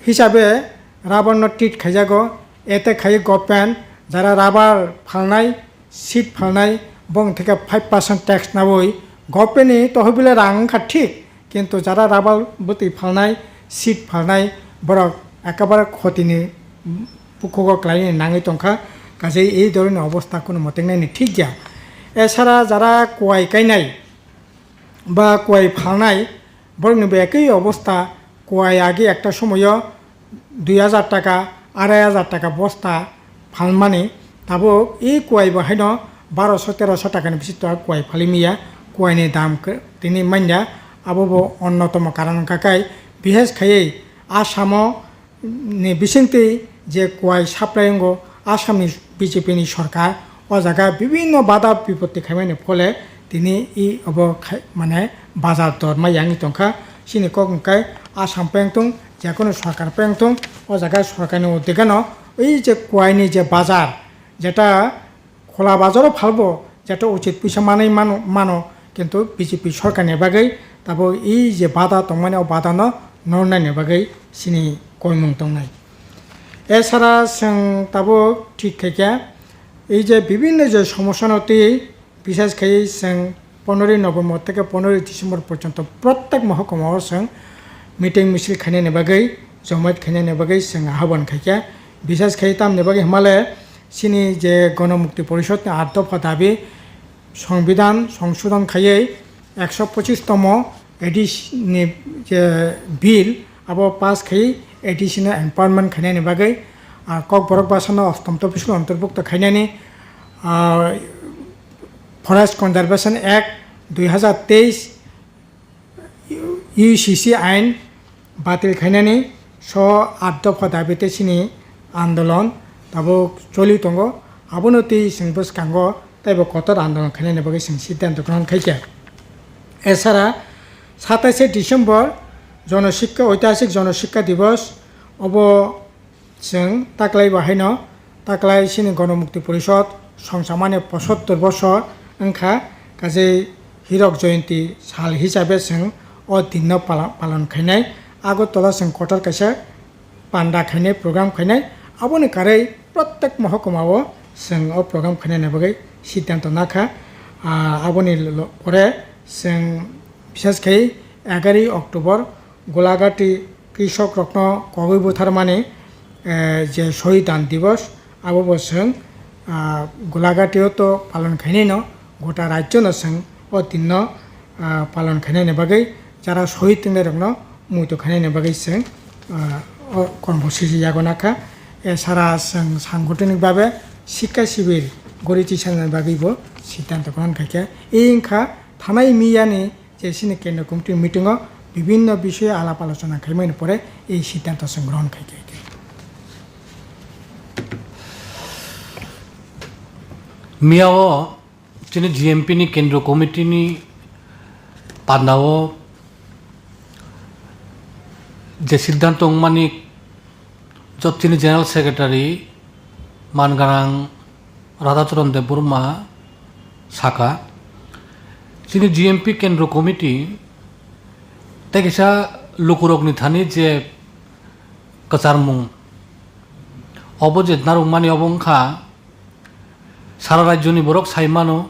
hisabe rubber no treat khaijago. Ete khai government jara rubber phalnai, seed phalnai, bong theke five percent tax nawi government ni tohobile rang wngkha thik, kintu jara rubber bwtwi phalnai, seed phalnai, borok ekebare khotini bukhugo khlaini nangwi tongkha, kaje ei dhoroner obostha kuno motengnani thik ya. Esara jara kuai kainai ba kuai phalnai, borokni bo ekoi obostha, kuai agi ekta somoyo dui hajar taka, arai hajar taka bosta phalmani, tabuk e kuai bo haino baroso teroso takani bisito kuai phalimiya, kuaini dam khe tini manya, abo bo onnotomo karon wngkha khe, bises khaiwi Asamo ni bisingtwi je kuai supply wngo, Assamni B J P ni sorkar o jaga bibinno bada bipoti khaimani phole tini i obo khai-, mane bazar dor ma yangwi tongkha. Chini kok hwnkhe Assam peng tong, jekono sorkar peng tong, o jaga sorkarni uddegano ei je kuaini je bazar, jeta khola bazaro phalbo jeto uchit puisa manwi mano, mano, kintu B J P sorkarni bagwi tabuk ei je bada tongmani, o badano nornani bagwi chini koimung tongnai. Esara chwng tabuk thik khaikha, ei je bibinno je somosyano twi, bises khai chwng poneroi November theke poneroi December porjonto prottek mohokuma o chwng meeting misil khainani bagwi, jomait khainani bagwi chwng ahoban khaikha. Bises khai tamni bagwi hwnmale, chini je Gonomukti Porishod ni aat dopha dabi, Songbidan songsodon khaiwi ekso pochis tomo A D C ni je bill abo pass khaiwi A D C no empowerment khainani bagwi, ah, Kokborok bwsano ostom topisko ontorbukto khainani, ah, Forest Conservation Act dui hajar teis, U C C ain batil khainani so aat dopha dabi tei chini andolon tabuk choli tongo. Abono twi chwng bwskango teibo kotor andolon khainani bagwi chwng siddhanto grohon khaikha. Esara satais December Jono Sikka, Oitihasik Jono Sikka Divos, obo Chwng taklai bo haino taklai chini Gonomukti Porishod songchamani posottor bosor wngkha, kaje Hirok Joyonti sal hisabe chwng o dinno pala-, palon khainai. Agartala chwng kotor kaisa panda khainai, program khainai. Aboni karwi prottek mohokuma o chwng o program khainani bagwi siddhanto nakha. Ah, aboni lo-, pore chwng bisas khai egaroi October Golagati krishok rokno kogwi butharmani, eh, je Shohid Dan Divos, abo bo chwng, ah, Golagati o to palon khainai no, gota rajyo no chwng o din no, ah, palon khainani bagwi, jara shohid tongnai rokno muitu khainani bagwi chwng, ah, o kormo siji yago nakha. Esara chwng sangotonik babe sikka sibir gori tisani bagwi bo siddhanto grohon khaikha. E wngkha thanai miyani je chini kendro committee meeting o bibinno bishoyo alap alochona khaimani pore ei siddhanto chwng grohon khaikha. Miyao chini G M P ni kendro committee ni pandao je siddhanto wngmani jot chini General Secretary man ganang Radhacharan Debbarma saka, chini G M P Kendro Committee tei kisa lukurokni thani je kwcharmung obo je narwkmani obo wngkha Sara rajyoni borok sai mano,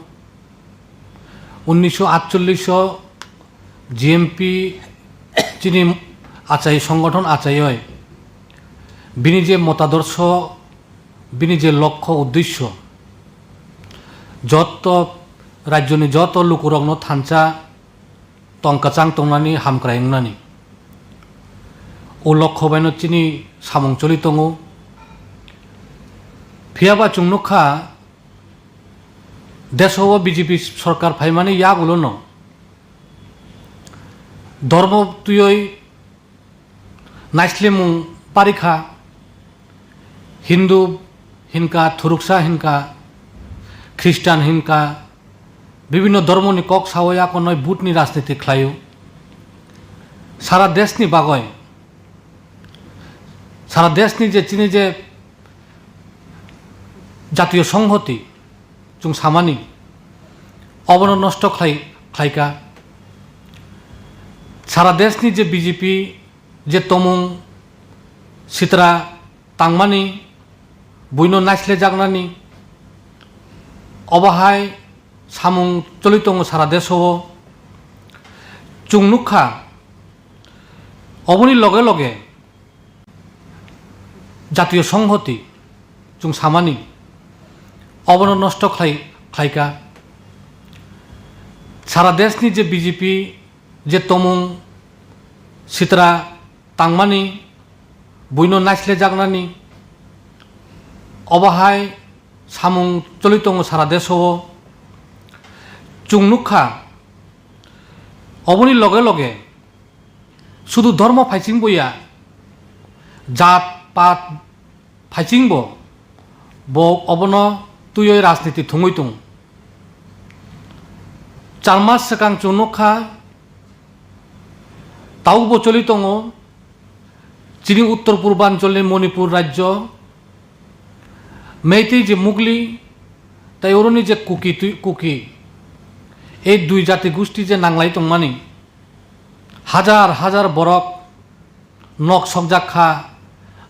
unnisho atchollish o G M P chini achai, songothon achaioi bini je motadorsho, bini je lokho uddesho, joto rajyoni joto lukurokno thansa tong kwchang tongnani, hamkrai wngnani. O lokho baino chini samung choli tongo. Phiyaba chwng nukha, deso o B J P sorkar phaimani yagulono dormo twiwi naislemung parikha, Hindu hinka, Thuruksa hinka, Khristan hinka, bibinno dhormoni kok sawi akonoi butni rajniti khlaio. Sara deshni bagoi, sara deshni je chini je jatiyo songhoti chwng samani, obono nosto khlai, khlaika. Sara deshni je B J P je tomung sitra tangmani, buino naislejaknani, obo hai samung choli tongo sara deso o. Chwng nukha, oboni loge loge jatiyo songhoti chwng samani, obono nosto khlai, khlaika. Sara deshni je B J P je tomung sitra tangmani, buino naislejaknani, obo hai samung choli tongo sara deso o. Chwng nukha, oboni loge loge sudu dhormo phaichingbo ya, jat pat phaichingbo bo obono twiwi rajniti thwngwi tongo. Char mas swkang chwng nukha, tabukbo choli tongo chini uttor purbancholni Manipur rajyo, Meitei je Mugli, tei oroni je Kuki twi, Kuki, ei dui jati gusti je nanglai tongmani, hajar hajar borok nok sokjak kha,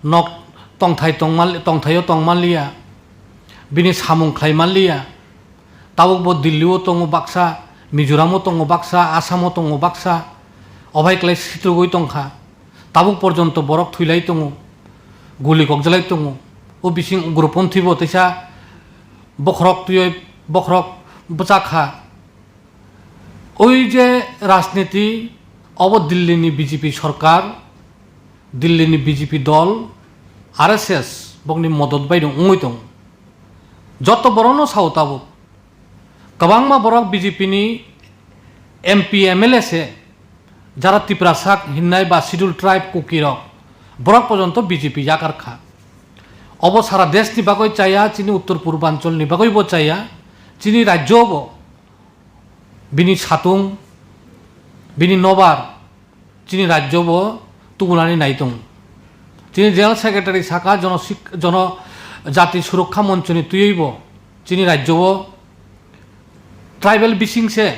nok tongthai tongmal-, tongthaio tongmanliya, bini samung khlaimanliya. Tabuk bo Delhi o tongo baksa, Mizoram o tongo baksa, Assam o tongo baksa, obai klai sitrugwi tongkha. Tabuk porjonto borok thwilai tongo, guli kokjalai tongo. O bising ugroponthi bo teisa bokhorok twiwi bokhorok bwchakha. Oi je rajniti, obo Delhi ni B J P sorkar, Delhi ni B J P dol, R S S bokni modot bai no wngwi tongo. Joto borok no sao tabuk. Kwbangma borok B J P ni M P, M L A se, jara Tiprasa hinnai ba Scheduled Tribe Kuki rok, borok porjonto B J P yakar kha. Obo sara desh ni bagwi chaya, chini uttor purbanchal ni bagwi bo chaya, chini rajyo bo bini satung, bini nobar chini rajyo bo tubunani nai tongo. Chini General Secretary saka jono sik-, jono jati surokha monchoni twiwi bo chini rajyo o tribal bising se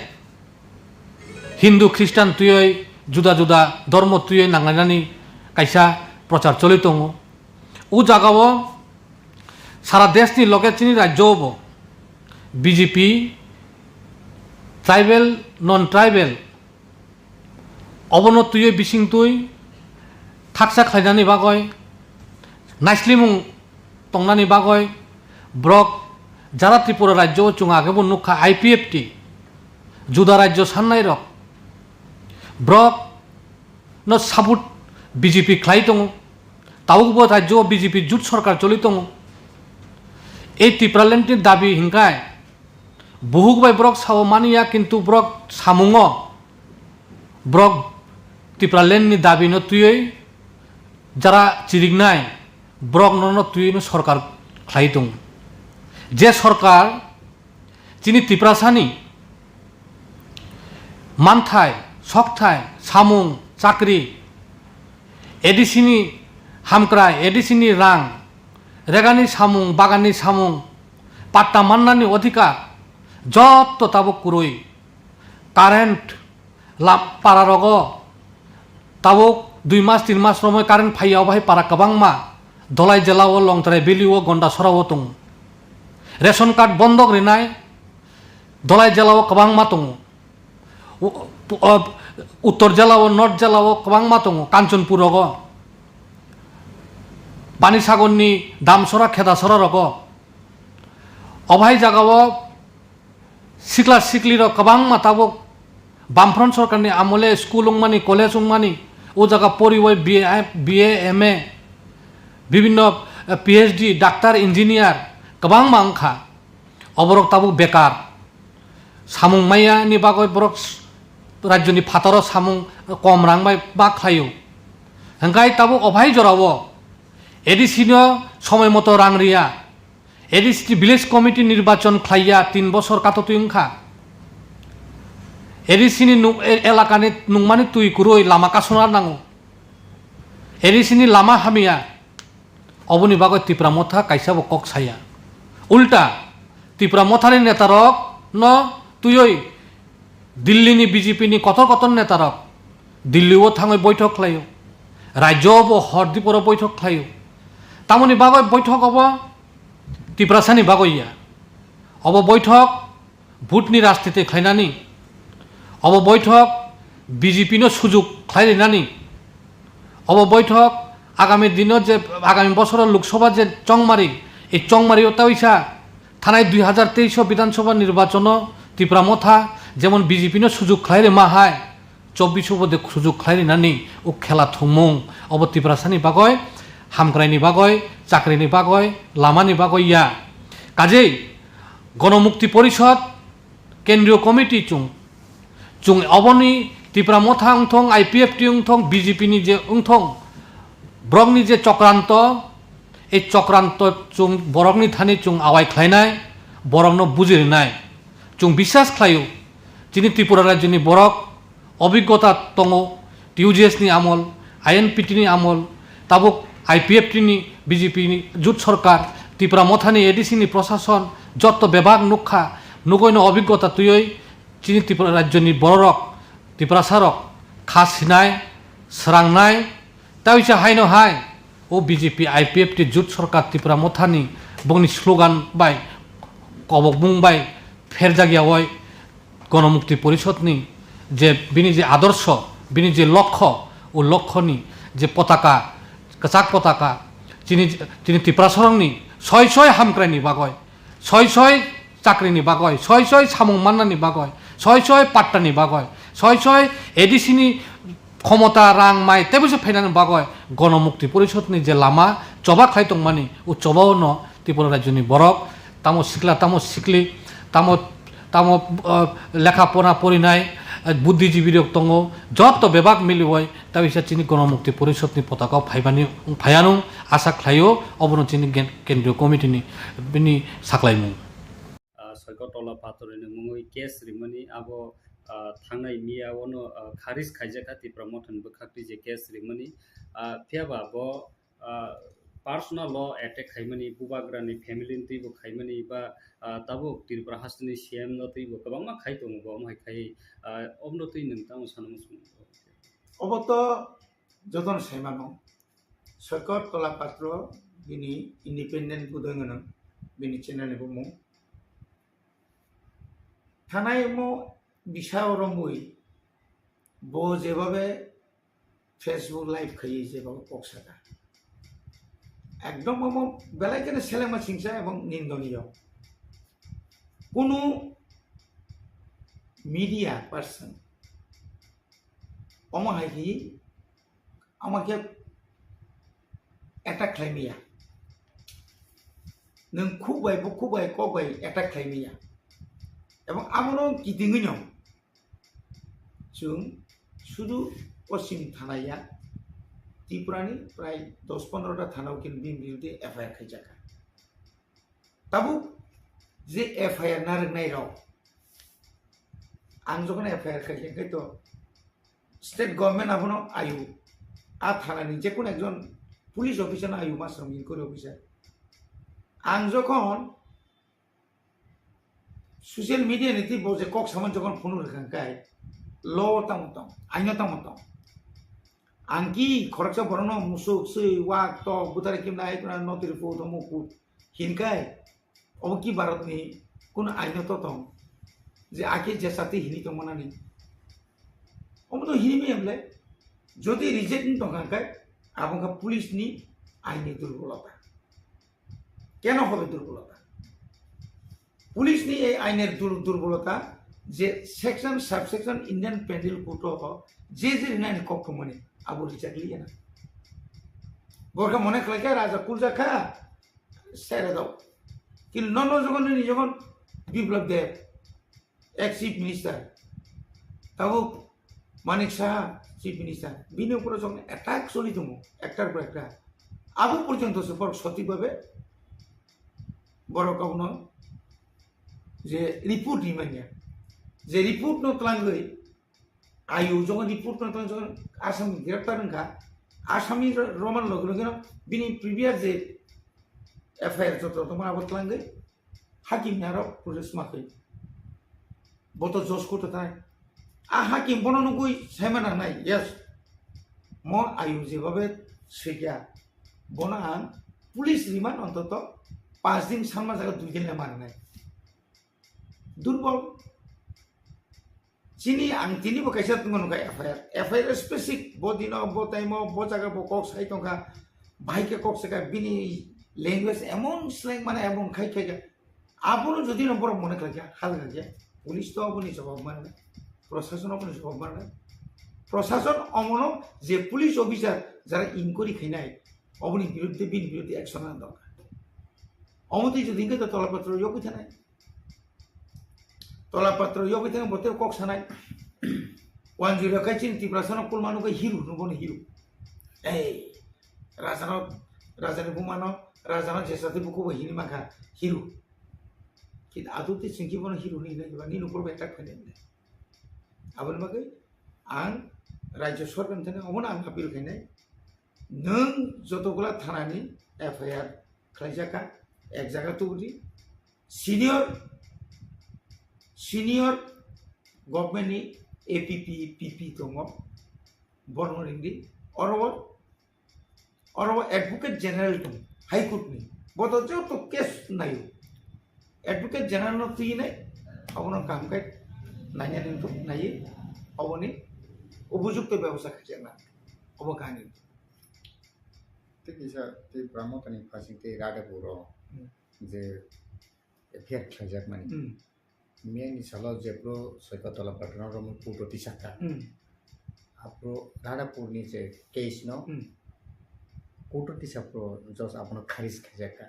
Hindu, Khristan twiwi juda juda dhormo twiwi nanglainani kaisa prochar choli tongo. O jaga o sara desh ni loge chini rajyo bo B J P tribal, non tribal obono twiwi bising twi thaksa khlainani bagwi, naislimung tongnani bagwi borok jara Tripura rajyo o chwng age bo nukha I P F T, juda rajyo sannai rok borok no support B J P khlai tongo, tabuk bo rajyo o B J P jut sorkar choli tongo. Ei Tipraland ni dabi hinkhai buhuk bai borok sao mani ya, kintu borok samungo borok Tipraland ni dabi no twiwi jara chiriknai borok no, no twiwi no sorkar khlai tongo. Je sorkar chini Tiprasani manthai, sokthai, samung, chakri, A D C ni hamkrai, A D C ni rang, regani samung, baganni samung, patta mannani odhikar, jotto tabuk kwrwi. Current la-, para rogo tabuk dui mas, tin mas romwi current phaiya, obo hai para kwbangma Dholai jela o, Longtrai valley o, Gondasora o tongo. Ration card bondok rinai Dholai jela o kwbangma tongo. U-, u-, o, Uttor jela o, North jela o kwbangma tongo, Kanchanpur rogo, Panisagar ni Damsora, Khedasora rogo. Obo hai jaga o sikla sikli rok kwbangma tabuk Bamfront sorkar ni amole school wngmani, college wngmani, o jaga poriwi B A, B A, M A, bibinno, eh, P H D, doctor, engineer kwbangma wngkha. Oborok tabuk bekar. Samung maya ni bagwi borok s-, rajyo ni phataro samung kom rang bai ba khlaio. Hwnkhe tabuk ophai jorao A D C no somoi moto rang riya. A D C ni village committee nirbachon khlaiya, tin bosor katotwi wngkha. A D C ni nuk-, e-, elakani nungmani twi kwrwi lama kasuna nango. A D C ni lama hamya. Oboni bagwi Tipra Motha kaisa bo kok saya. Ulta, Tipra Mothani netarok no twiwi Dilli ni B J P ni kotor kotor netarok Dilli o thangwi boithok khlaio. Rajyo bo hor diporo boithok khlaio. Tamoni bagwi boithok obo Tiprasani bagwi ya. Obo boithok vote ni rajniti khlainani, obo boithok B J P no sujuk khlai rinani, obo boithok agami dino je, agami bosoro Lok Sabha je chongmari, ei chongmari o taisa thanai dui hazar teis o Bidhan Sabha nirbachono Tipra Motha jemon B J P no sujuk khlai rima hai, chobbish o bo de sujuk khlai rinani o khela thumung, obo Tiprasani bagoi, hamkraini bagoi, chakrini bagoi, lamani bagoi ya. Kajei Gonomukti Porishod, Kendriyo Committee chwng, chwng oboni Tipra Motha wngthong, I P F T wngthong, B J P ni je wngthong, borokni je chokranto, ei chokranto chwng borokni thani chwng awai khlainai, borokno buji rinai. Chwng biswas khlaio, chini Tripura rajyoni borok obiggota tongo, T U J S ni amol, I N P T ni amol, tabuk I P F T ni B J P ni jut sorkar, Tipra Mothani A D C ni prosason, jotto bebak nukha, nugoino obiggota twiwi chini Tripura rajyoni bororok, Tiprasarok kha sinai, srangnai, tei uisa haino hai o B J P I P F T jut sorkar Tipra Mothani bongni slogan bai, kobokmung bai pherjak yawi Gonomukti Porishodni je bini je adorsho, bini je lokho, o lokhoni je potaka, kwchak potaka, chini, chini Tiprasarokni soi soi hamkraini bagoi, soi soi chakrini bagoi, soi soi samung mannani bagoi, soi soi pattani bagoi, soi soi A D C ni khomota, rang, mai teibo se phainani bagoi Gonomukti Porishodni je lama choba khlai tongmani, o chobao no Tripura rajyoni borok tamo sikla, tamo sikli, tamo, tamo, ah, lekha pora porinai, ah, buddhijibi rok tongo, jotto bebak miliwi tei uisa chini Gonomukti Porishodni potaka phaibani, phaiyanung asa khlaio, obono chini gen-, Kendriyo Committee ni bini saklaimung. Ah, Soikot Tola Patorni mungwi case rimani abo, ah, thangnai miya ono, ah, kharis khaijakha Tipra Mothani bwkhaktwi je case rimani, ah, phiyaba bo, ah, personal law attack khaimani, bubagrani family ni twibo khaimani ba, ah, tabuk Tripura hasteni C M no twibo kwbangma khai tongo bo, omo hai khai, ah, omno twi nwng tamo sana muchung. Obo to jotono saimano, Soikot Tola Patro bini independent budoi gwnang, bini channel ni bumung. Thanai omo bisa o romwi bo jebabe Facebook live khaiwi jebabe kok saka. Ekdom omo belai kheno selengma singsa ebong nindoniyo. Kunu media person omo hai khe, omo khe attack khlai maya. Nwng khuk bai, bukhuk bai, kok bai attack khlai maya. Ebong abono kitingwi no chwng sudu Poschim thana ya, Tripura ni prai dos pondro ta thana o khe bini biruddhe F I R khaijakha. Tabuk je F I R narwknai rok, ang jokhon F I R khaikha, hwnkhe to state government abono ayu, a thanani jekunu ekjon police officer no ayu, master inquiry officer. Ang jokhon social media ni twi bo je kok samani jokhon phunuk rwkha hwnkhe law tamo tong, aino tamo tong. Ang ki khoroksa borokno musuk, swi, wak, tok, bwtharwi kimna, ai kuna notary pho, tamo pho, hinkai. Obo ki Bharatni kono aino to tong je ake je sati hini tongmanani? Omo to hini maya bole, jodi reject wng tongkha khe abo wngkha police ni aini durbolota. Keno hobe durbolota? Police ni ei ainer dur-, durbolota je section, subsection Indian Penal Code o je je rinani kok thumani abo reject liya na. Borkha mone khlai khe raja kuljakha, sere dao. Kintu nono jogon nini jogon Biplab Deb, ex chief minister, tabuk Manik Saha chief minister, bini upor jogon attack choli tongo, ektar por ekta. Abo porjonto se borok sotik babe borok abono je report rimanya, je report no twlangwi ayu jogon report no twlang jogon Assam greptar wngkha, Assam ni ro-, roman loge loge no bini previous je F I R joto tongma abo twlangwi hakim ni aro protest ma khe. Bo to Josh court o thai. A hakim bono nugui saima nangnai, yes. Mo ayu jebabe swikia, bono ang police remand ontoto panch din sanma jaga dui din le mananai. Durbol. Chini ang tini bo kaisa tongmani kha F I R. F I R specific bo dino, bo time o, bo jaga bo kok sai tongkha. Bahai khe kok saka bini language emon slang mane emon khai khai kha. Abono jodi no borok mone khlai kha, hal kha khe, police to oboni jawab manai, prosason oboni jawab manai. Prosason omono je police officer jara inquiry khainai, oboni biruddhe, bini biruddhe action nang dorkar. Omo twi jodi hwnkhe to tola patro yogwi thanai. Tola patro yogwi thanai, bote kok sanai. Wanjui rok khai chini Tiprasano kulmano khe hero hwnwi bono hero. Ei, rajano, rajani bumano, rajano jesati bukubo hini mankha hero. Kintu aduk twi chwng khe bono hero hwnwi hinai ba nini upor bai attack khainai hinai. Aboni bagwi ang rajyo sorkar ni thani omono ang appeal khainai. Nwng jotogula thanani F I R khlaijak kha, ek jaga tubudi. Senior, senior government ni A P P, P P tongo, borno ringdi. Oro, oro advocate general tong, High Court ni. Boto joto case nayo. Advocate general no twi nai, abono kaham khe naina nung tong nai, oboni upojukto bebosta khaijak na, obo kaham. Tei kisa tei Pramotani phasing tei Radhapur o Hmm. je F I R khlaijak mani. Hmm. Miyani salo jephru Soikotola Patron romo court o tisakha. Hmm. Aphuru Radhapur ni je case no Hmm. court o tisakphuru judge abono kharis khaijak kha.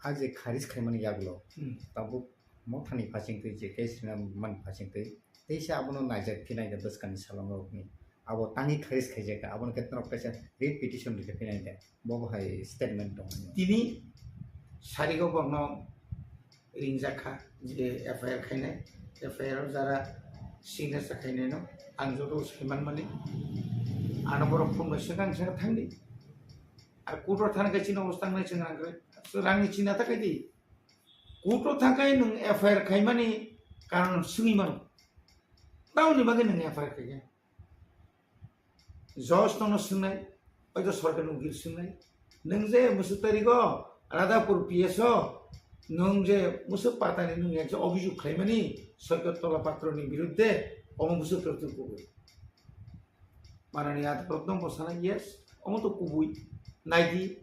A je kharis khaimani yagulo Hmm. tabuk mothani phasing twi je case rina mani phasing twi teisa abono naijak phinai da bwskangni salongrokni. Abo tangwi kharis khaijak kha, abono khe norok kaisa writ petition rwkhe phinai da. Bo bo hai statement tong. Tini sarigo borno ringjak kha je F I R khainai, F I R o jara signature khainai no ang joto saiman mani. Ano borok phone bai swkang swkang thangdi. Ar court o thang khe chini obosta wngnai chwng rang khe, rangni china ta khaidi. Court o thang khe nwng F I R khaimani karon swngwi mano. Tamoni bagwi nwng F I R khaikhe? Judge nono swngnai, oito sorkarni ukil swngnai. Nwng je mwswk tarigo Radhapur P S o nwng je mwswk patani nwng ekje obhijog khlaimani Soikot Tola Patroni biruddhe, omo mwswk tari twi kubui. Manani Adalot no bo sanai, yes, omo to kubui. Naidi,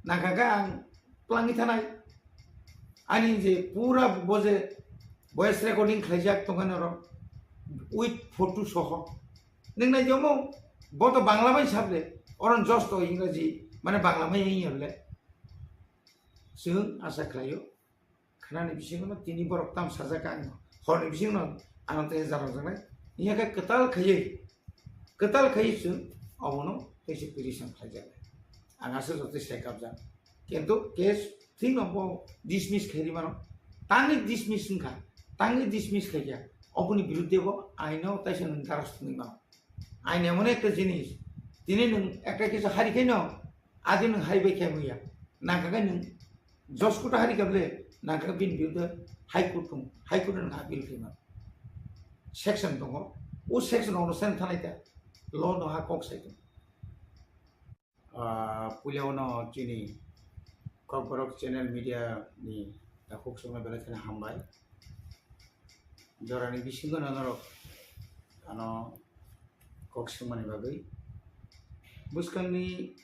nangkha khe ang twlangwi thanai. Ani je pura bo je voice recording khlaijak tongkha norok with photo soho. Nwng nai omo, bo to Bangla bai sable, oron judge to Engraji, mane Bangla bai wngya bole. Chwng asa khlaio. Khnani bisingo no tini borok tam sajak ang horni bisingo no ano tei jaro janai. Iya khe kwtal khaiwi, kwtal khaiwi chwng obono tei se petition khlaijak. Ang aswk joto sai kabjak. Kintu case thik no bo dismiss khairi mano. Tangwi dismiss wngkha, tangwi dismiss khaikha. Oboni biruddhe bo aino taisa nwng daros tongwi mano. Ain emon ekta jinis, tini nwng ekta kisa hari khe no, adi nwng hari bai khe muya. Nangkha khe nwng judge court hari kable, nangkha khe bini biruddhe High Court thung, High Court nwng appeal khe ma. Section tongo, o section ono sen thanai ta, law no ha kok sai tongo. Ah, puila ono chini Kokborok channel media ni Takhuk songno belai kheno hambai. Jorani bisingo no norok ano kok swngmani bagwi. Bwskangni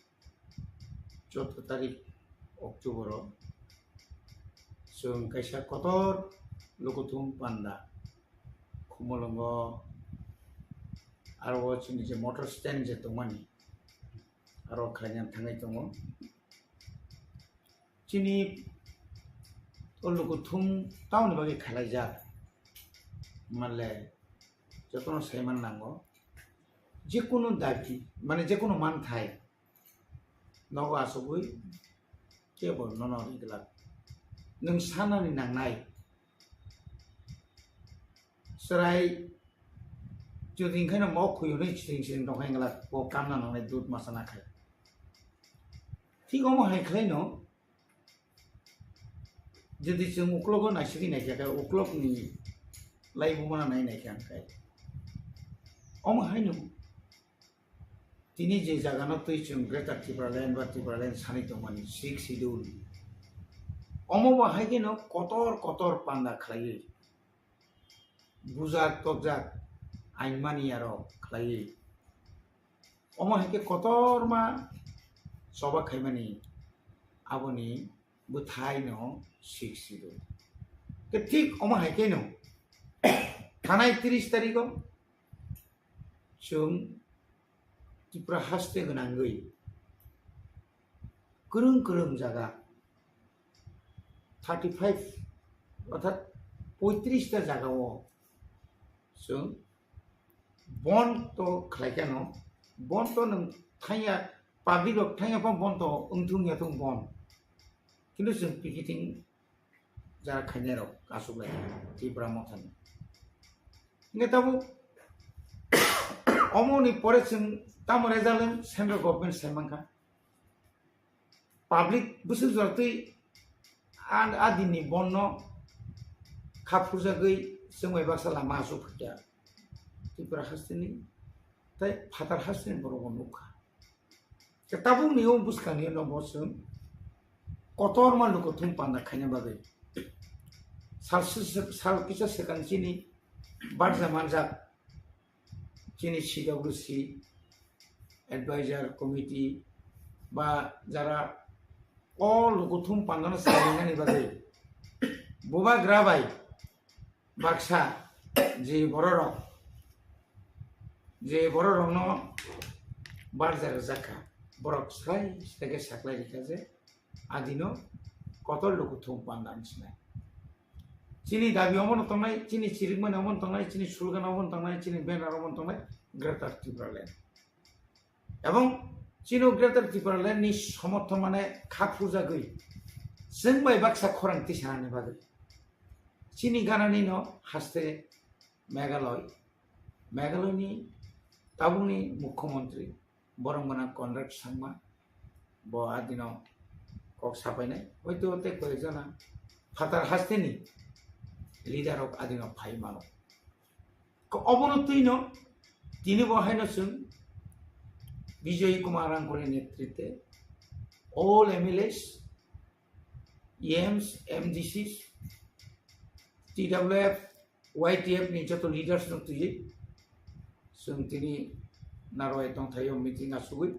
chwddo tarik October o chwng kaisa kotor lukuthum panda Khumulwngo aro o chini je motor stand je tongmani aro khlaina thangwi tongo. Chini o lukuthum tamoni bagwi khalaijak manle jotono saiman nango. Jekunu dabi, mane jekunu manthai nogo achugwi kebo nono ri glak. Nwng sanani nangnai. Chwrai jodi hwnkhai no mok khuyunwi siring siring tongkha hwnglak, bo kamna nangnai dud masa nakhai. Thik omo hai khlaino, jodi chwng uklogo naisingwi naikha khe, uklokni laibuma nai naikha hwnkhai. Omo haino tini je jagano twi chwng Greater Tipraland ba Tipraland sanwi tongmani Sixth Schedule, omo bo hai kheno kotor kotor panda khlaiwi bujak tokjak ain mani aro khlaiwi. Omo hai khe kotorma choba khaimani aboni bwthaino Sixth Schedule. Khe thik omo hai kheno thanai tris tarigo chwng Tripura haste gwnangwi kwrwng kwrwng jaga thirty five orthat poitris ta jagao chwng bon to khlai khe no, bon to nwng thangya, public rok thangya pha bon to wngthung ya thung bon, kintu chwng picketing jara khainai rok aswk lai Tipra Mothani. Hingke tabuk omo ni pore chwng tamo result wng central government sai mankha. Public bwswk jora twi a, a din ni bon no kha phurjagwi chwng bai baksa lama aswk phai kha Tripura haste ni tei phatar haste ni borok bo nukha. Khe tabukni o bwskangni no bo chwng kotorma lukuthum panda khaina bagwi sal, sal kisa swkang chini barja manjak chini C W C advisor committee ba jara o lukuthum pandano salinani bagwi bubagra bai baksa je bororok, je bororokno barja rwjak kha, borok sai sai khe saklai rikha je adino kotor lukuthum panda wng sinai. Chini dabi omono tongnai, chini chirikmani omono tongnai, chini slogan omono tongnai, chini banner omono tongnai, Greater Tipraland. Ebong chino Greater Tipraland ni somorthon mane kha phurjagwi chwng bai baksa khorang tisanani bagwi chini ganani no haste Meghalaya, Meghalaya ni tabukni mukhyamantri borok mwnang Conrad Sangma bo adino kok sapainai, hoito tei koi jona phatar haste ni leader rok adino phai mano. Ko obono twino tini bo haino chwng Bijoy Kumar Rangkholi netritwe all M L As, E Ms, M D Cs, T W F, Y T F ni joto leaders no twiwi chwng tini Narwai tongthaio meeting asugwi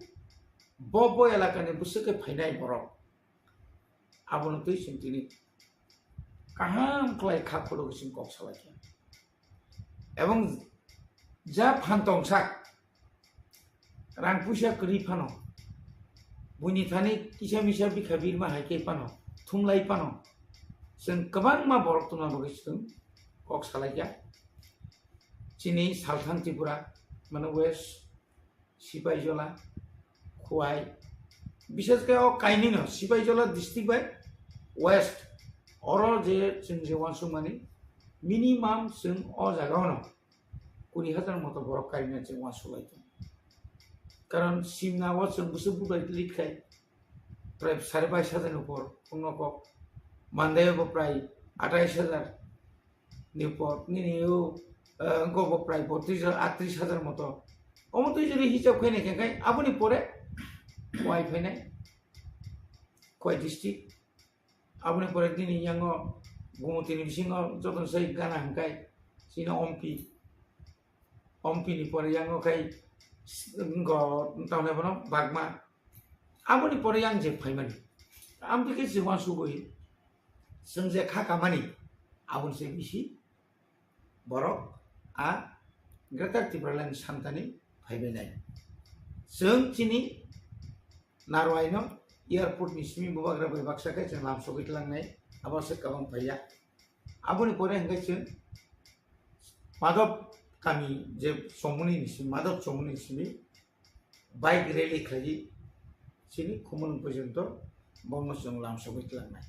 bo bo elakani bwswk khe phainai borok abono twi chwng tini kaham khlai kha khulugwi chwng kok salaikha. Ebong ja phan tongsak rang puisa kwrwi phano, buini thani kisa misa bikha birma hai khe phano, thumlai phano, chwng kwbangma borok tongna bagwi chwng kok salaikha. Chini Salthang Tripura, mane West, Sipaijola, Khowai, bishes khe o kainwino Sipaijola district bai West, oro je chwng je uansukmani minimum chwng o jagao no kuri hajar moto borok karina chwng uansuk lai tongo. Karon simna o chwng bwswk budai lit khai prai sare bais hajar ni upor wngno kok, Mandai bo prai atais hajar ni upor, nini o, eh, wngkha bo prai botris hajar, atris hajar moto. Omo twi jodi hisab khainai khe khai aboni pore Khowai phainai, Khowai district, Aboni pore nini yango Gumutini bisingo jotono sai gana hwnkhe chini ompi. Ompini pore yango khai s-, ngo tamne bono bagma. Aboni pore yang je phaimani. Amtwi khe se uansugwi chwng je kha kamani, aboni se bisi borok a Greater Tipraland santani phaibainai. Chwng chini Narwaino airport ni simi bubagra bai baksa khe chwng lam sogwi tlangnai, abo se kabang phaiya. Aboni pore hwnkhe chwng Madhop kami je chongmani ni simi, Madhop chongmani ni simi bike rally khlaiwi chini Khumulwng porjonto bono chwng lam sogwi tlangnai.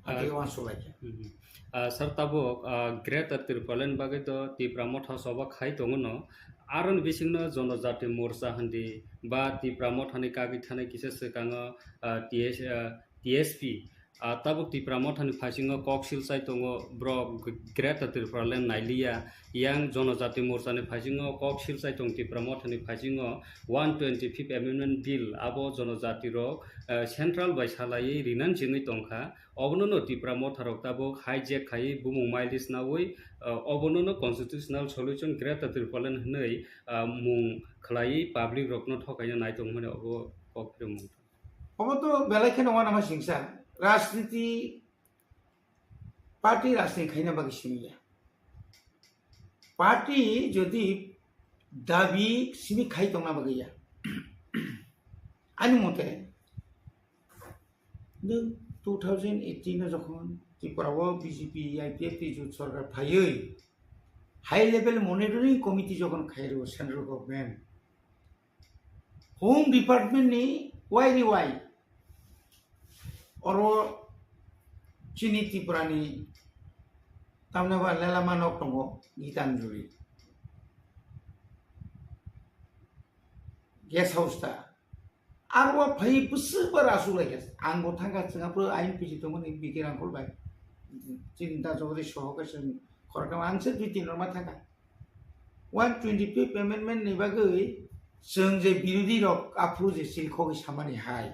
Ah, Ati uansuk laikha. Mhm. Ah, sir, tabuk, ah, Greater Tipraland bagwi to Tipra Motha choba khai tongo no. Aroni bisingno Jonojati Morcha hindi ba Tipra Mothani kagwi thanai kisa swkango, ah, T S, ah, T S P. Ah, tabuk Tipra Mothani phaisingo kok silchai tongo, borok Greater Tipraland nailiya. Yang Jonojati Morchani phaisingo kok silchai tong Tipra Mothani phaisingo one twenty-fifth Amendment Bill abo Jonojati rok, ah, central bai salaiwi rinan chengwi tongkha. Obono no Tipra Motha rok tabuk hijack khaiwi bumung mileage nawi, ah, obono no constitutional solution Greater Tipraland hwnwi, ah, mung khlaiwi public rokno thokaina nai tongmani obo kok phirmung. Obo to belai kheno uanama singsa. Rajniti party rajniti khaina bagwi simi ya. Party jodi dabi simi khai tongna bagwi ya. Ani mote, nwng two thousand eighteen o jokhon Tripura o B J P I P F T jot sorkar phaiwi high level monitoring committee jokhon khairo central government, Home Department ni wai ri wai oro chini Tripura ni tamni ba lelama nok tongo Gitanjali guest house ta. Aro phai bwswk ba rasuk lai kha. Ang bo thangkha chwng aphuru ain piji tongmani B K Rangkhol bai. Chini da jogori soho kaisa khoroknama ang se dui tin rok ma thangkha. One twenty-fifth amendment ni bagwi chwng je birodhi rok aphuru je chirikhogwi samani hai,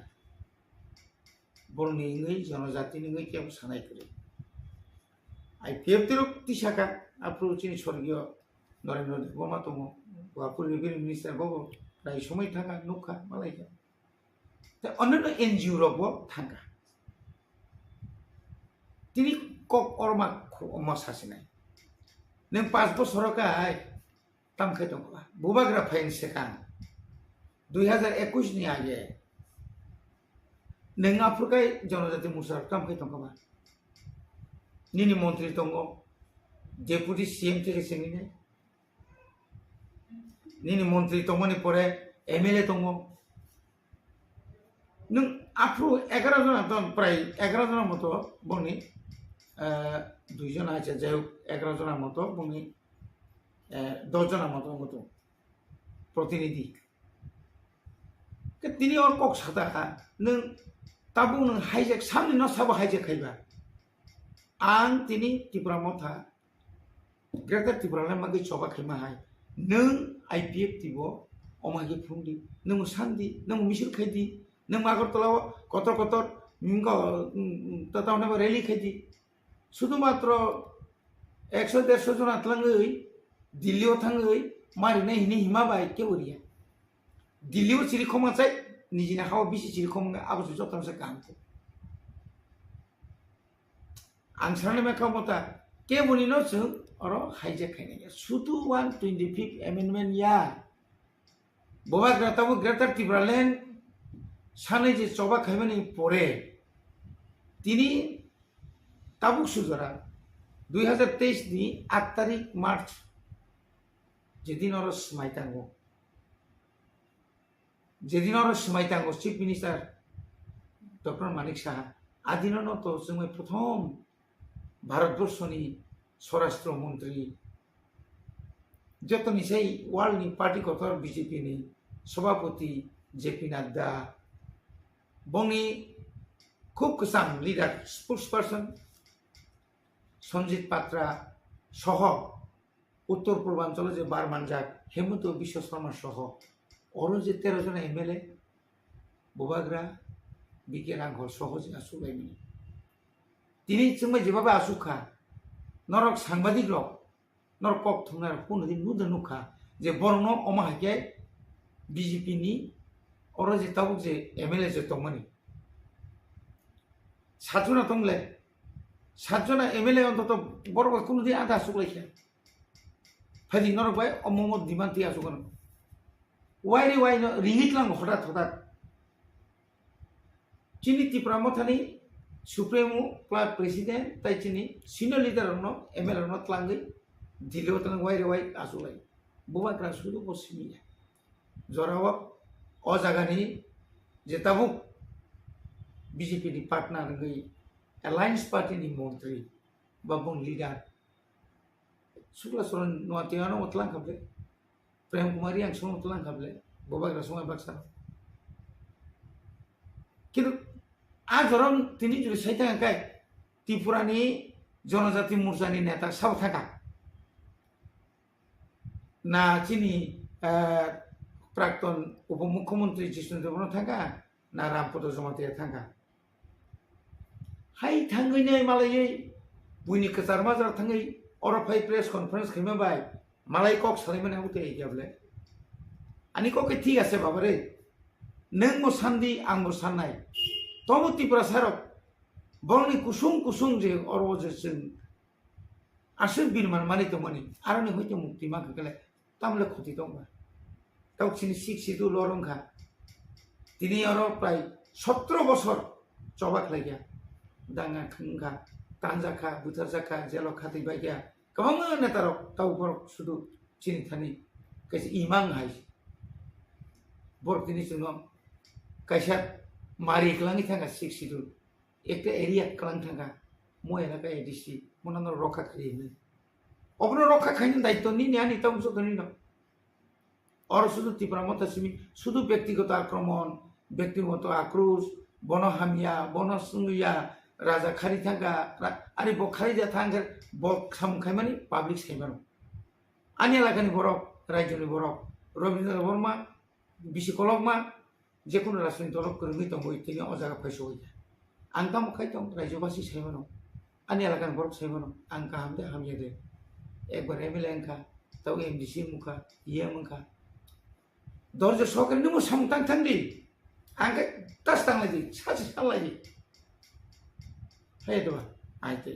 borokni wngwi, jonojatini wngwi kebo sanai kwrwi. I P F T rok tisaka aphuru chini sorgiyo Narendra Debbarma tongo, bo aphuru revenue minister, bo bo prai somoi thangkha, nukha, malaikha. Tei onno N G O rok bo thangkha. Tini kok orma khu-, omo sasinai. Nwng panch bosor o kai tam khai tongkha. Bubagra phaini swkang dui hazar ekush ni age nwng aphuru kai Jonojati Morcha rok tam khai tongkha ba? Nini montri tongo, Deputy C M theke sengwi nai. Nini montri tongmani pore M L A tongo. Nwng aphuru egaroh jona ton, prai egaroh jona moto bongni, eh, dui jona acha, jai hok, egaroh jona moto bongni, eh, dos jona moto wngkha tongo protinidhi. Ke tini or kok sata kha, nwng tabuk nwng hijack, samni no sabo hijack khaiba. Ang tini Tipra Motha, Greater Tipraland bagwi choba khaima hai. Nwng I P F T bo omo hai khe phunuk di, nwng san di, nwng misil khai di, nwng Agartala o kotor kotor, mm, ko, mm, mm, ta, ta hwnba rally khai di. Sudhumatro ekso derso jona tlangwi Delhi o thangwi marinai hini hima bai kebo riya. Delhi o chiri khoma chai, nijini hao bisi chiri khoma abo se jotono se kaham khe. Ang sanai mangkha mota, keboni no chwng oro hijack khainai ya. Sudu one twenty-fifth amendment ya. Bubagra tabuk Greater Tipraland sanai je choba khaimani pore, tini tabuk sujora dui hazar teis ni aat tarik March, jedin oro swmai tango, jedin oro swmai tango Chief Minister Doctor Manik Saha, adino no to chwngbai prothom Bharatborshoni Swarashtra Montri, jotoni sai world ni party kotor B J P ni Sabhapati J P Nadda, bongni khub kwcham leader, spokesperson Sanjit Patra soho Uttor Purbanchalo je bar manjak Hemanta Biswa Sarma soho oro je tero jona M L A, Bubagra, B K Rangkhol soho je aswk lai mani. Tini chwngbai jeba bai asuk kha. Norok sangbadik rok, norok kok thumnai rok phone di nudra nukha je borokno omo hai khe B J P ni oro je tabuk je M L A je tongmani. Satjona tongle, satjona M L A ontoto borok bai kunu di ada asuk lai khe. Phaidi norok bai omo omo demand twi asuk ano. Wai re wai no ringit lang hotat hotat. Chini Tipra Mothani Supremo Club President tai chini senior leader rokno M L A rokno tlangwi Delhi o tlangwi wai re wai achuklai. Bubagra sudu bo simi ya. Jorao o jagani je tabuk B J P ni partner wngwi Alliance Party ni montri ba bung leader Sukla Charan Noatia no tlang kha ble. Prem Kumar Reang song tlang kha ble. Bubagra song baksa. Kintu a jorom tini juri sai thang kai Tripura ni Jonojati Morcha ni neta sabo thaka. Na chini, eh, Prakton Upomukhyamantri Jisnu Debbarma thangkha, na Rampada Jamatia thangkha. Hai thangwi nai malaiwi buini kwchar majra thangwi oro phai press conference khaima bai malai kok salaimani abo tei kya bole. Ani kok khe thik ase baba re. Nwng bo sandi, ang bo sannai. Tobo Tiprasa rok borokni kusung kusung je oro je chwng aswk bini man mani tongmani, aroni hoite mukti mankha kele, tamle khoti tongkha. Tabuk chini sik sidu lorong kha. Tini oro prai sotro bosor choba khlaikha. Danga khwngkha, tanjakha, butharjakha, jelo khatwi baikha. Kwbangma netarok tabuk borok sudu chini thani kaisa imang hai. Borok tini chwngno kaisa mari kwlangwi thangkha sik sidu. Ekta area kwlang thangkha, mo elaka A D C, mono no rokha khainai. Obono rokha khainai daitto nini ani tamo joto nino. Oro sudu Tipra Motha simi, sudu bektigoto akromon, bektigoto akrus, bono hamya, bono swngliya, raja khari thangkha, ra-, ani bo khari ja thangkha, bo samung khaimani public saimano. Ani elakani borok, rajyoni borok, Rabindra Debbarma, bisi kolokma, jekunu rajniti dolo kwrwngwi tongwi tini o jaga phaisowi kha. Ang tamo khai tong, raijobasi saimano, ani elakani borok saimano, ang kaham de hamya de, ekbar M L A wngkha, tabo M D C wngkha, E M wngkha. Dorjo sokre nungbo samung tang thang di, ang khe tas tang lai di, sachi san lai di. Hai to ba, ai te.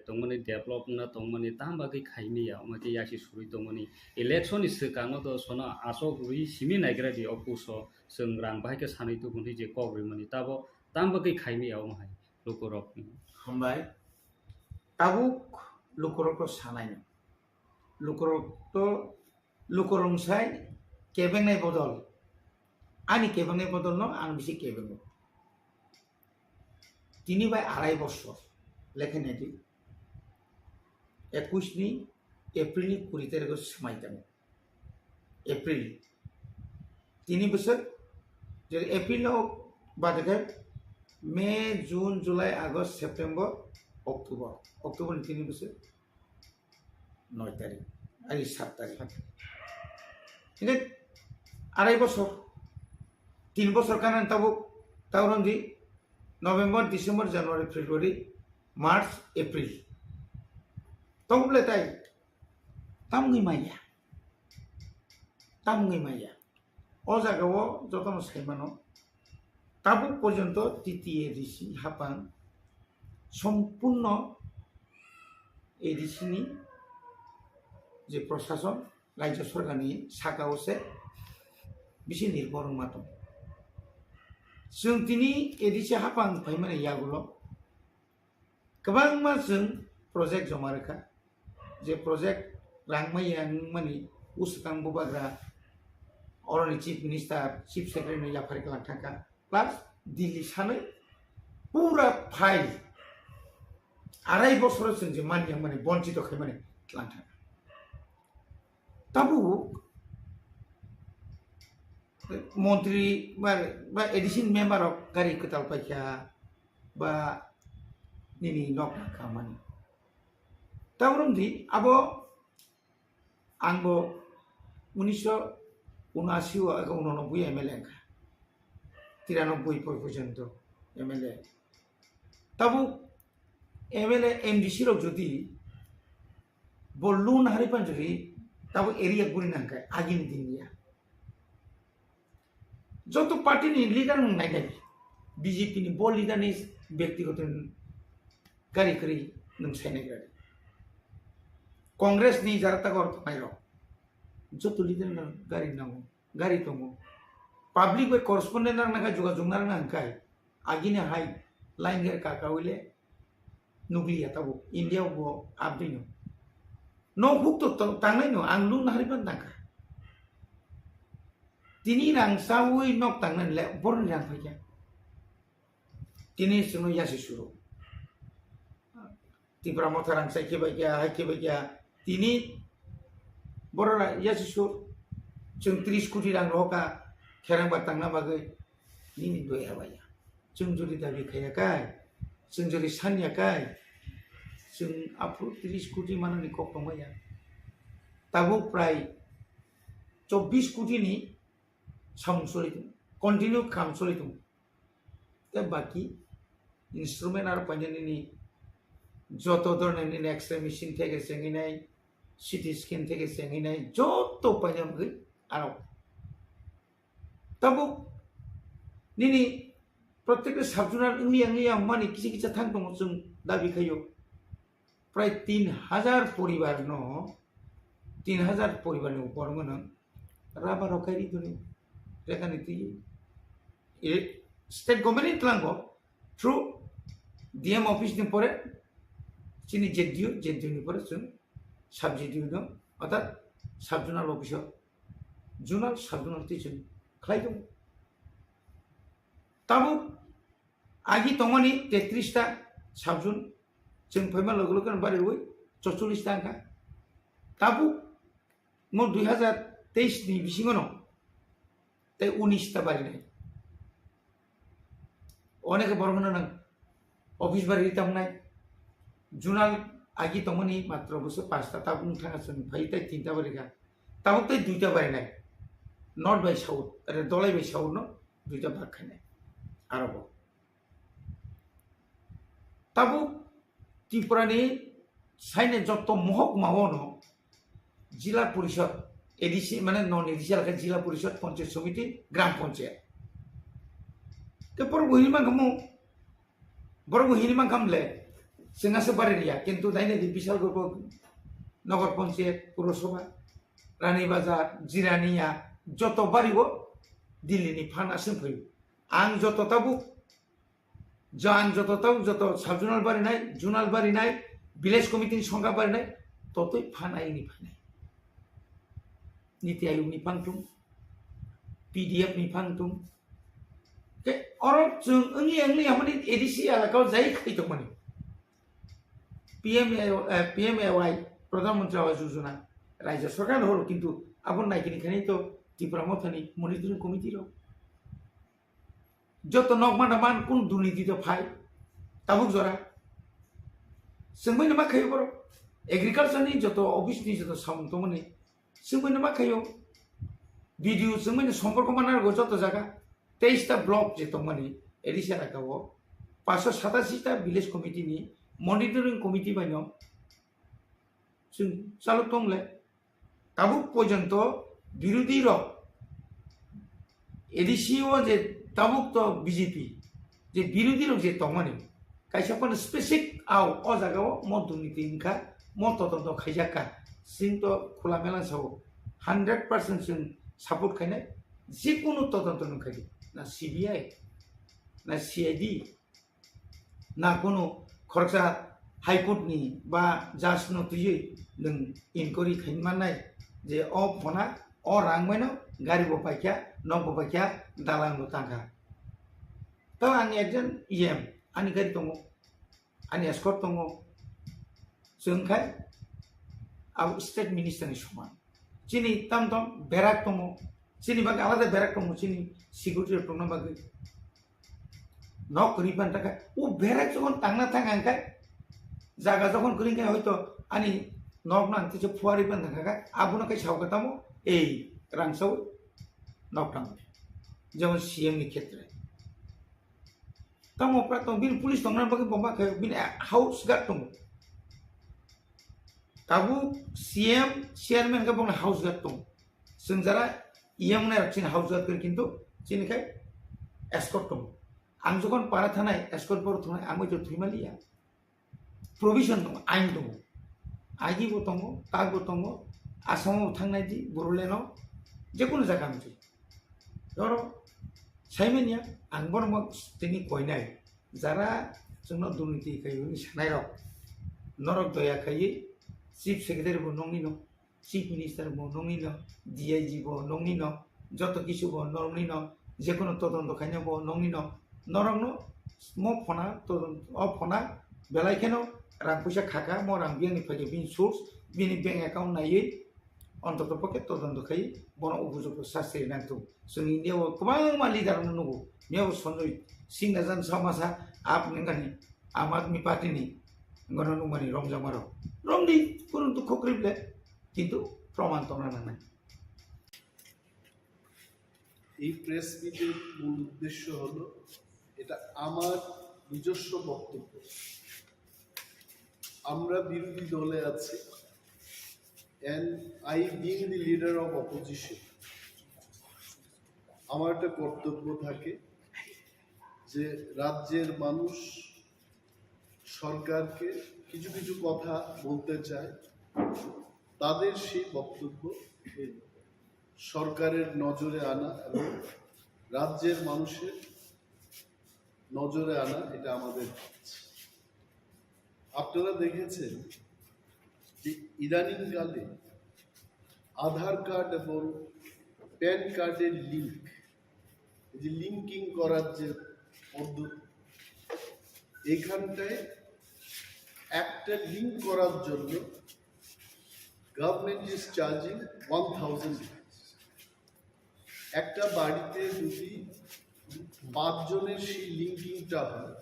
Tongmani develop wngna tongmani tam bagwi khaimaya, omo khe yasi surwi tongmani. Election ni swkang no to sono asok rwi simi naigra di o puso chwng rang bahai khe sanwi tubun hwnwi je kok rwimani tabo tam bagwi khaimaya omo hai lukurok ni. Hambai, tabuk lukurok to sanai no. Lukurok to lukurok sai kebengnai bodol. Ani kebengnai bodol no ang bisi kebengo. Tini bai arai bosor lekha nai di. Ekush ni April ni kuri tarikh o swmai tongo. April. Tini bosor, je April no bade khe May, June, July, August, September, October. October ni tini bosor. Noi tarik, ai sat tarik. Hingke arai bosor, tin bosor kanan tabuk, tauron di November, December, January, February, March, April. Tong ble tai, tam wngwi maya, tam wngwi maya. O jaga o jotono sai mano, tabuk porjonto T T A D C hapang sompurno A D C ni je prosason, rajya sorkar ni saka o se bisi nirbhor wngma tong. Chwng tini A D C hapang phaimani yagulo kwbangma chwng project joma rwkha. Je project rang maya wngmani bwswkang bubagra oroni chief minister, chief secretary no yaphar khe lang thangkha. Plus Delhi sanwi pura file arai bosoro chwng je manya mani bonchito khaimani lang thangkha. Tabuk montri ba, ba A D C ni member rok gari kwtal paikha ba nini nok khamani. Tabuk di abo ang bo unisho unashi o ego unonoboi M L A wngkha. Tiranoboi porjonto M L A. Tabuk M L A, M D C rok jodi bo loan hari pan jodi tabo area guri nang khe agini din ya. Joto party ni leader nung nai nai, B J P ni bo leader ni byaktigoto gari kwrwi nung sai nai gari. Congress ni jara tago tongnai rok joto leader no gari nango, gari tongo. Public bai correspondent rang nang kha, jogajog narang nang kha. Agini hai line ger ka ka wile nukliya tabuk India bo abdino. Nok huk to to tangnai no ang lung nahari ban tangka. Tini rang sawi nok tangnai le borni rang phaikya. Tini sino yasi suru. Tipra Motha rang sai khe bai kya, hai khe bai kya. Tini borok ra ya si sur. Chwng tris koti rang rohoka kherang ba tangna bagwi nini doi habaya. Chwng jodi dabi khaya kai, chwng jodi sanya kai, chwng aphuru tris koti manani kok tongmaya. Tabuk prai chobbish koti ni samung choli tongo, continue kam choli tongo. Tei baki instrument aro paina nini joto dhoroner nini X-ray machine theke chengwi nai, C T scan theke chengwi nai, joto paina wngwi aro. Tabuk nini protekta sub-zonal wngya wngya mani kisa kisa thang tongo, chwng dabi khaio. Prai tin hajar poribar no, tin hajar poribar ni upor wngno rubber rok khai ri toni, rekha ni twi. E, state government ni tlango through D M office ni pore chini Z D O, Z D O ni pore chwng sub Z D O no, orthat sub zonal office o, zonal sub zonal twi chwng khlai tongo. Tabuk agi tongmani tetris ta sub zone, chwng phaima loge loge no bari rwi chorchollis ta wngkha. Tabuk mo dui hazar teis ni bisingo no tei unis ta barinai. Oneke borok no nang office bari ri tamnai. Zonal agi tongmani matro bwswk pasta, tabuk wng thangkha chwng phai tei tinta bari kha. Tabuk tei duita barinai. North bai south, ere Dholai bai south no duita bak khainai. Aro bo. Tabuk Tripura ni saine jotto mohokma o no Jila Porishod, A D C mane non A D C alakha Jila Porishod, Panchayat Samiti, Gram Panchayat. Te borok bo hini mankha mo, borok bo hini mankha mle, chwng aswk bari riya, kintu daine di Bishalgarh bo Nagar Panchayat, Purosabha, Rani Bazar, Jirania, joto bari bo Delhi ni phan aswk phaio. Ang joto tabuk Jang joto tabuk joto sub zonal barinai, zonal barinai, village committee ni songkha barinai, totoi phan ayini phanai. Niti Ayog ni phang tung, P D F ni phang tung. Ke oro chwng wngya wngya hamani A D C elaka o jai khai tongmani. P M A, eh, P M A Y, Pradhan Mantri Awas Yojana, Rajya Sarkar horo, kintu abo naikini khainai to Tipra Mothani Monitoring Committee rok. Joto nok manda man kun durniti to phai, tabuk jora. Chwngmani ma khayo borok. Agriculture ni joto office ni joto samung tongmani. Chwngmani ma khayo. B D O chwngmani somporko mana rwgo joto jaga. Teis ta block je tongmani, A D C elaka o. Paanso satasi ta village committee ni monitoring committee bai no. Chwng chalok tongle. Tabuk porjonto birodhi rok A D C o je tabuk to B J P je birodhi rok je tongmani kaisa phano specific au o jaga o mo durniti wngkha, mo todonto khaijak kha, chwng to khula mela sao hundred percent chwng support khainai, jekunu todonto nung khaidi na C B I na C I D na kunu khoroksa High Court ni ba judge no twiwi nwng inquiry khaimannai je o phona o rang bai no gari bo paikha, nok bo paikha, dalang bo tangkha. Tamo ang ekjon E M, ani gari tongo, ani escort tongo, chwng khai abo state minister ni soman. Chini tam tam berak tongo, chini bagwi alada berak tongo, chini security rok tongna bagwi. Nok kwrwi pan thangkha, o berak jokhon tangna thang ang khe, jaga jokhon kwrwi khe hoito ani nok no ang teisa phuarwi pan thangkha khe, abono khe sao khe tamo ei rang sao nok tang. Jemon C M ni khetre. Tamo pra tong, bini police tongna bagwi bomba khe bini house guard tong. Tabuk C M, chairman khe bongni house guard tong. Chwng jara E M nai rok chini house guard khe kintu chini khai escort tong. Ang jokon para thanai escort bor thanai ang bai to thwimaliya. Provision tongo, ain tongo. Agi bo tongo, tak bo tongo, Assam bo thangnai di, Bodoland o, je kono jaga amtwi. Oro saimanya, ang bono mo tini koinai, jara chwngno durniti kaiwi sanai rok, norok doya kaiwi, chief secretary bo nongni no, chief minister bo nongni no, D I G bo nongni no, joto kisu bo nongni no, je kono todonto khaina bo nongni no, norokno mo phona todonto, o phona belai kheno rang puisa khaka, mo rang biyangni phaikhe bini source, bini bank account naiwi, ontoto pokhe todonto khai bono upojukto sasti nangthung. Chwng India o kwbangma leader no nugo, miyabo Sanjay Singh Rajan Samasa, ap nengani, Aam Aadmi Party ni, ngono nungmani romjakma rok. Romdi, kurung tu khokri ble, kintu proman tongna nangnai. এই প্রেস মিটের মূল উদ্দেশ্য হলো, এটা আমার নিজস্ব বক্তব্য। আমরা বিরোধী দলে আছি, and I being the leader of opposition, আমার একটা কর্তব্য থাকে যে রাজ্যের মানুষ সরকারকে কিছু কিছু কথা বলতে চায়, তাদের সেই বক্তব্য সরকারের নজরে আনা এবং রাজ্যের মানুষের নজরে আনা, এটা আমাদের কাজ। আপনারা দেখেছেন যে ইদানিংকালে আধার কার্ড এবং প্যান কার্ডের লিংক, এই যে লিঙ্কিং করার যে পদ্ধতি, এইখানটায় একটা লিংক করার জন্য government is charging one thousand rupees। একটা বাড়িতে যদি পাঁচজনের সেই লিঙ্কিংটা হয়,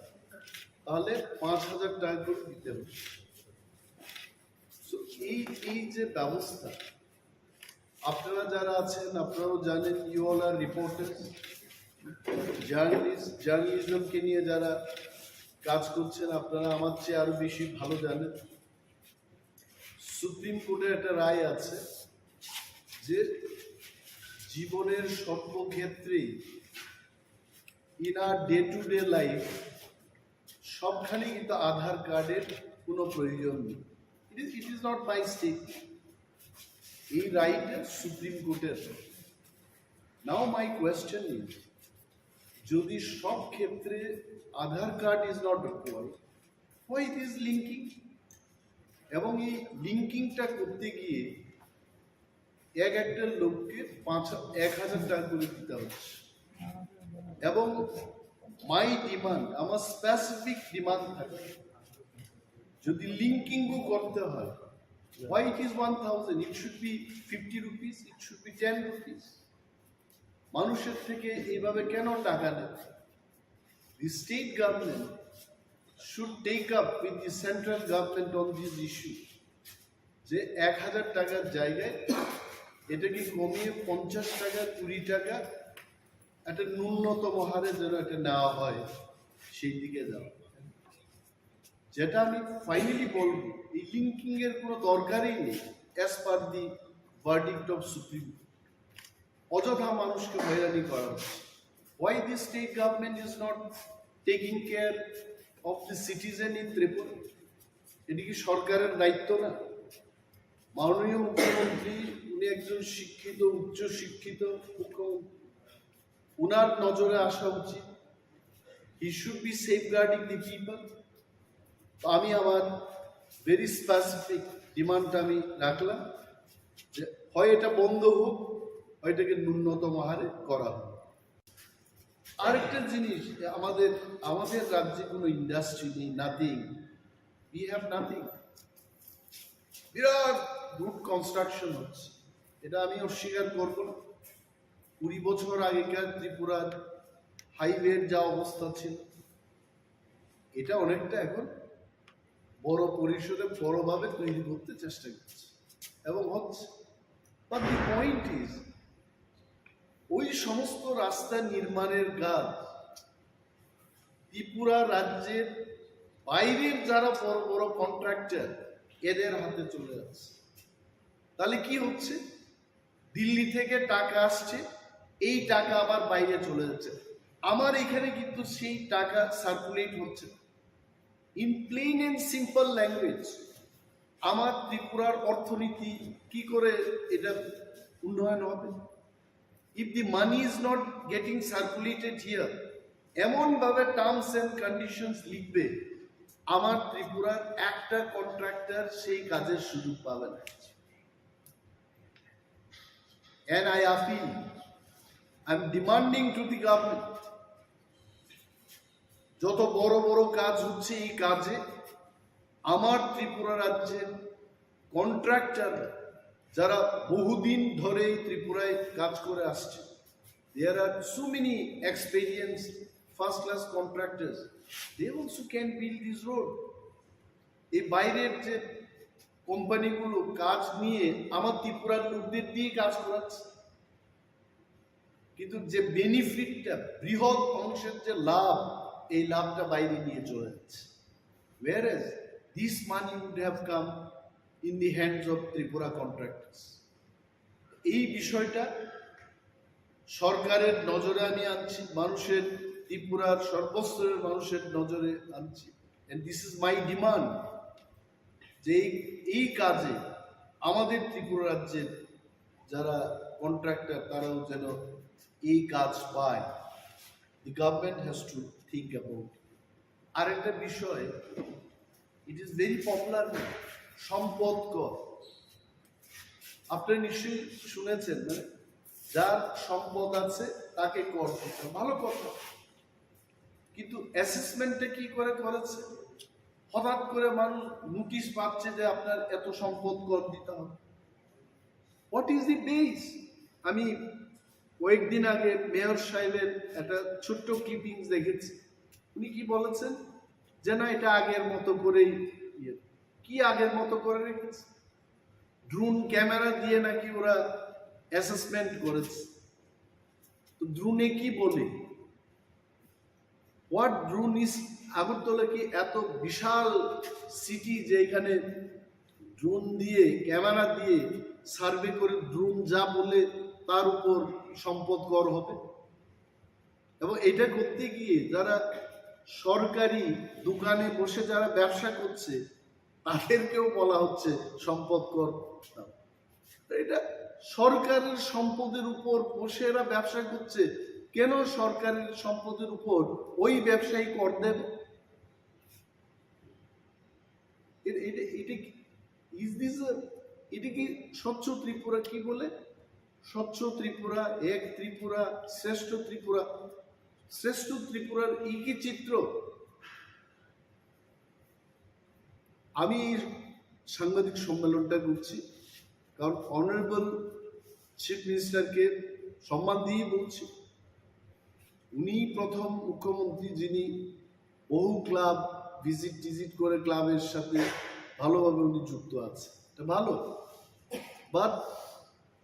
তাহলে পাঁচ হাজার টাকা করে দিতে হবে। So, এই এই যে ব্যবস্থা, আপনারা যারা আছেন, আপনারাও জানেন, you all are reporters, journalist, জার্নালিজমকে নিয়ে যারা কাজ করছেন, আপনারা আমার চেয়ে আরো বেশি ভালো জানেন। সুপ্রিম কোর্টের একটা রায় আছে যে জীবনের সর্বক্ষেত্রেই, in our day to day life, সবখানে কিন্তু আধার কার্ডের কোনো প্রয়োজন নেই। It is, it is not my statement. এই রায়টা সুপ্রিম কোর্টের। Now my question is, যদি সব ক্ষেত্রে Aadhaar card is not required, why it is linking? এবং এই লিঙ্কিংটা করতে গিয়ে এক একটা লোককে পাঁচ, এক হাজার টাকা করে দিতে হচ্ছে। এবং মাই ডিমান্ড, আমার স্পেসিফিক ডিমান্ড থাকে, যদি লিঙ্কিংও করতে হয়, why it is one thousand? It should be fifty rupees, it should be ten rupees. মানুষের থেকে এইভাবে কেন টাকা নেয়? The state government should take up with the central government on this issue, যে এক হাজার টাকার জায়গায় এটাকে কমিয়ে পঞ্চাশ টাকা, কুড়ি টাকা একটা ন্যূনতম হারে যেন এটা নেওয়া হয়, সেই দিকে যাওয়া। যেটা আমি ফাইনালি বলবো, এই লিঙ্কিং এর কোনো দরকারই নেই, as per the verdict of Supreme Court। অযথা মানুষকে হয়রানি করা হচ্ছে। Why the state government is not taking care of the citizen in Tripura? এটি কি সরকারের দায়িত্ব না? মাননীয় মুখ্যমন্ত্রী, উনি একজন শিক্ষিত, উচ্চ শিক্ষিত মুখ্যমন্ত্রী, উনার নজরে আসা উচিত। He should be safeguarding the people. তো আমি আমার ভেরি স্পেসিফিক ডিমান্ডটা আমি রাখলাম যে হয় এটা বন্ধ হোক, হয় এটাকে ন্যূনতম হারে করা হোক। আরেকটা জিনিস, আমাদের, আমাদের রাজ্যে কোনো ইন্ডাস্ট্রি নেই, নাথিং, we have nothing। বিরাট রুট কনস্ট্রাকশন হচ্ছে, এটা আমি অস্বীকার করব না। কুড়ি বছর আগেকার ত্রিপুরার হাইওয়ের যা অবস্থা ছিল, এটা অনেকটা এখন বড় পরিসরে বড়ভাবে তৈরি করতে চেষ্টা করছে এবং হচ্ছে। But the point is, ওই সমস্ত রাস্তা নির্মাণের কাজ ত্রিপুরা রাজ্যের বাইরের যারা বড় বড় কন্ট্রাক্টর, এদের হাতে চলে যাচ্ছে। তাহলে কি হচ্ছে? দিল্লি থেকে টাকা আসছে, এই টাকা আবার বাইরে চলে যাচ্ছে। আমার এখানে কিন্তু সেই টাকা সার্কুলেট হচ্ছে না। In plain and simple language, আমার ত্রিপুরার অর্থনীতি কি করে এটা উন্নয়ন হবে? If the money is not getting circulated here, এমনভাবে টার্মস অ্যান্ড কন্ডিশনস লিখবে, আমার ত্রিপুরার একটা কন্ট্রাক্টর সেই কাজের সুযোগ পাবে না। And I appeal, I am demanding to the government, যত বড় বড় কাজ হচ্ছে, এই কাজে আমার ত্রিপুরা রাজ্যের কন্ট্রাক্টর, যারা বহুদিন ধরে এই ত্রিপুরায় কাজ করে আসছে, there are so many experienced first class contractors, they also can build this road. এই বাইরের যে কোম্পানিগুলো কাজ নিয়ে আমার ত্রিপুরার লোকদের দিয়ে কাজ করাচ্ছে, কিন্তু যে বেনিফিটটা, বৃহৎ অংশের যে লাভ, এই লাভটা বাইরে নিয়ে চলে যাচ্ছে। Whereas this money would have come in the hands of Tripura contractors. এই বিষয়টা সরকারের নজরে আমি আনছি, মানুষের, ত্রিপুরার সর্বস্তরের মানুষের নজরে আনছি। And this is my demand, যে এই, এই কাজে আমাদের ত্রিপুরা রাজ্যের যারা কন্ট্রাক্টর, তারাও যেন এই কাজ পায়। The government has to think about it. আর একটা বিষয়, it is very popular, সম্পদ কর। আপনি নিশ্চয়ই শুনেছেন, মানে, যার সম্পদ আছে তাকে কর দিতে হয়। ভালো কথা, কিন্তু অ্যাসেসমেন্টটা কি করে করেছে? হঠাৎ করে মানুষ নোটিশ পাচ্ছে যে আপনার এত সম্পদ কর দিতে হবে। What is the base? আমি কয়েকদিন আগে মেয়র সাহেবের একটা ছোট্ট ক্লিপিংস দেখেছি। উনি কি বলেছেন যে না, এটা আগের মতো করেই ইয়ে। কি আগের মতো করে রেখেছে? ড্রোন ক্যামেরা দিয়ে নাকি ওরা অ্যাসেসমেন্ট করেছে। তো ড্রোনে কি বলে? What drone is? আগরতলা কি এত বিশাল সিটি যে এখানে ড্রোন দিয়ে, ক্যামেরা দিয়ে সার্ভে করে ড্রোন যা বলে তার উপর সম্পদ কর হবে? এবং এটা করতে গিয়ে যারা সরকারি দোকানে বসে যারা ব্যবসা করছে, তাদেরকেও বলা হচ্ছে সম্পদ কর দাও। তো এটা সরকারের সম্পদের উপর বসে এরা ব্যবসা করছে, কেন সরকারের সম্পদের উপর ওই ব্যবসায়ী কর দেবে? এটা, এটা, এটা কি, is this a, এটা কি স্বচ্ছ ত্রিপুরা? কি বলে? স্বচ্ছ ত্রিপুরা, এক ত্রিপুরা, শ্রেষ্ঠ ত্রিপুরা। শ্রেষ্ঠ ত্রিপুরার এই কি চিত্র? আমি এই সাংবাদিক সম্মেলনটা করছি কারণ অনারেবল চিফ মিনিস্টারকে সম্মান দিয়েই বলছি। উনি প্রথম মুখ্যমন্ত্রী যিনি বহু ক্লাব ভিজিট টিজিট করে ক্লাবের সাথে ভালোভাবে উনি যুক্ত আছে, এটা ভালো। বাট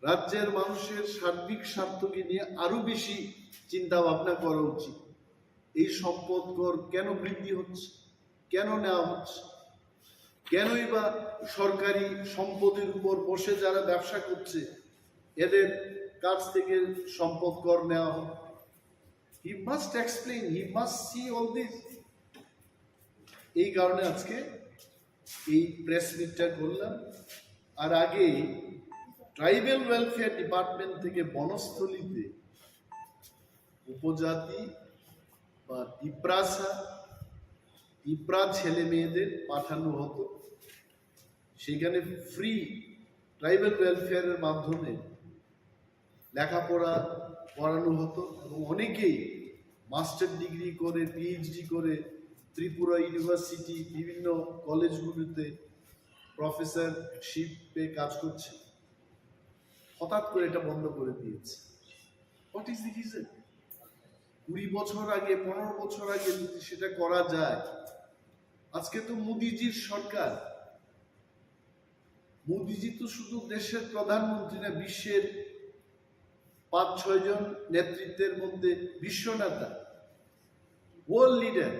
রাজ্যের মানুষের সার্বিক স্বার্থকে নিয়ে আরো বেশি চিন্তা ভাবনা করা উচিত। এই সম্পদ কর কেন বৃদ্ধি হচ্ছে, কেন নেওয়া হচ্ছে, কেনই বা সরকারি সম্পদের উপর বসে যারা ব্যবসা করছে এদের কাছ থেকে সম্পদ কর নেওয়া হয়? He must explain, he must see all this. এই কারণে আজকে এই প্রেস মিটটা করলাম। আর আগে ট্রাইবাল ওয়েলফেয়ার ডিপার্টমেন্ট থেকে বনস্থলীতে উপজাতি বা তিপ্রাসা, তিপ্রা ছেলে মেয়েদের পাঠানো হতো, সেখানে ফ্রি ট্রাইবাল ওয়েলফেয়ারের মাধ্যমে লেখাপড়া করানো হতো এবং অনেকেই মাস্টার ডিগ্রি করে, পিএইচডি করে ত্রিপুরা ইউনিভার্সিটি, বিভিন্ন কলেজগুলোতে প্রফেসরশিপে কাজ করছে। হঠাৎ করে এটা বন্ধ করে দিয়েছে। What is the reason? কুড়ি বছর আগে, পনেরো বছর আগে যদি সেটা করা যায়, আজকে তো মোদিজির সরকার। মোদিজি তো শুধু দেশের প্রধানমন্ত্রী না, বিশ্বের পাঁচ ছয় জন নেতৃত্বের মধ্যে বিশ্ব নেতা। ওয়ার্ল্ড লিডার,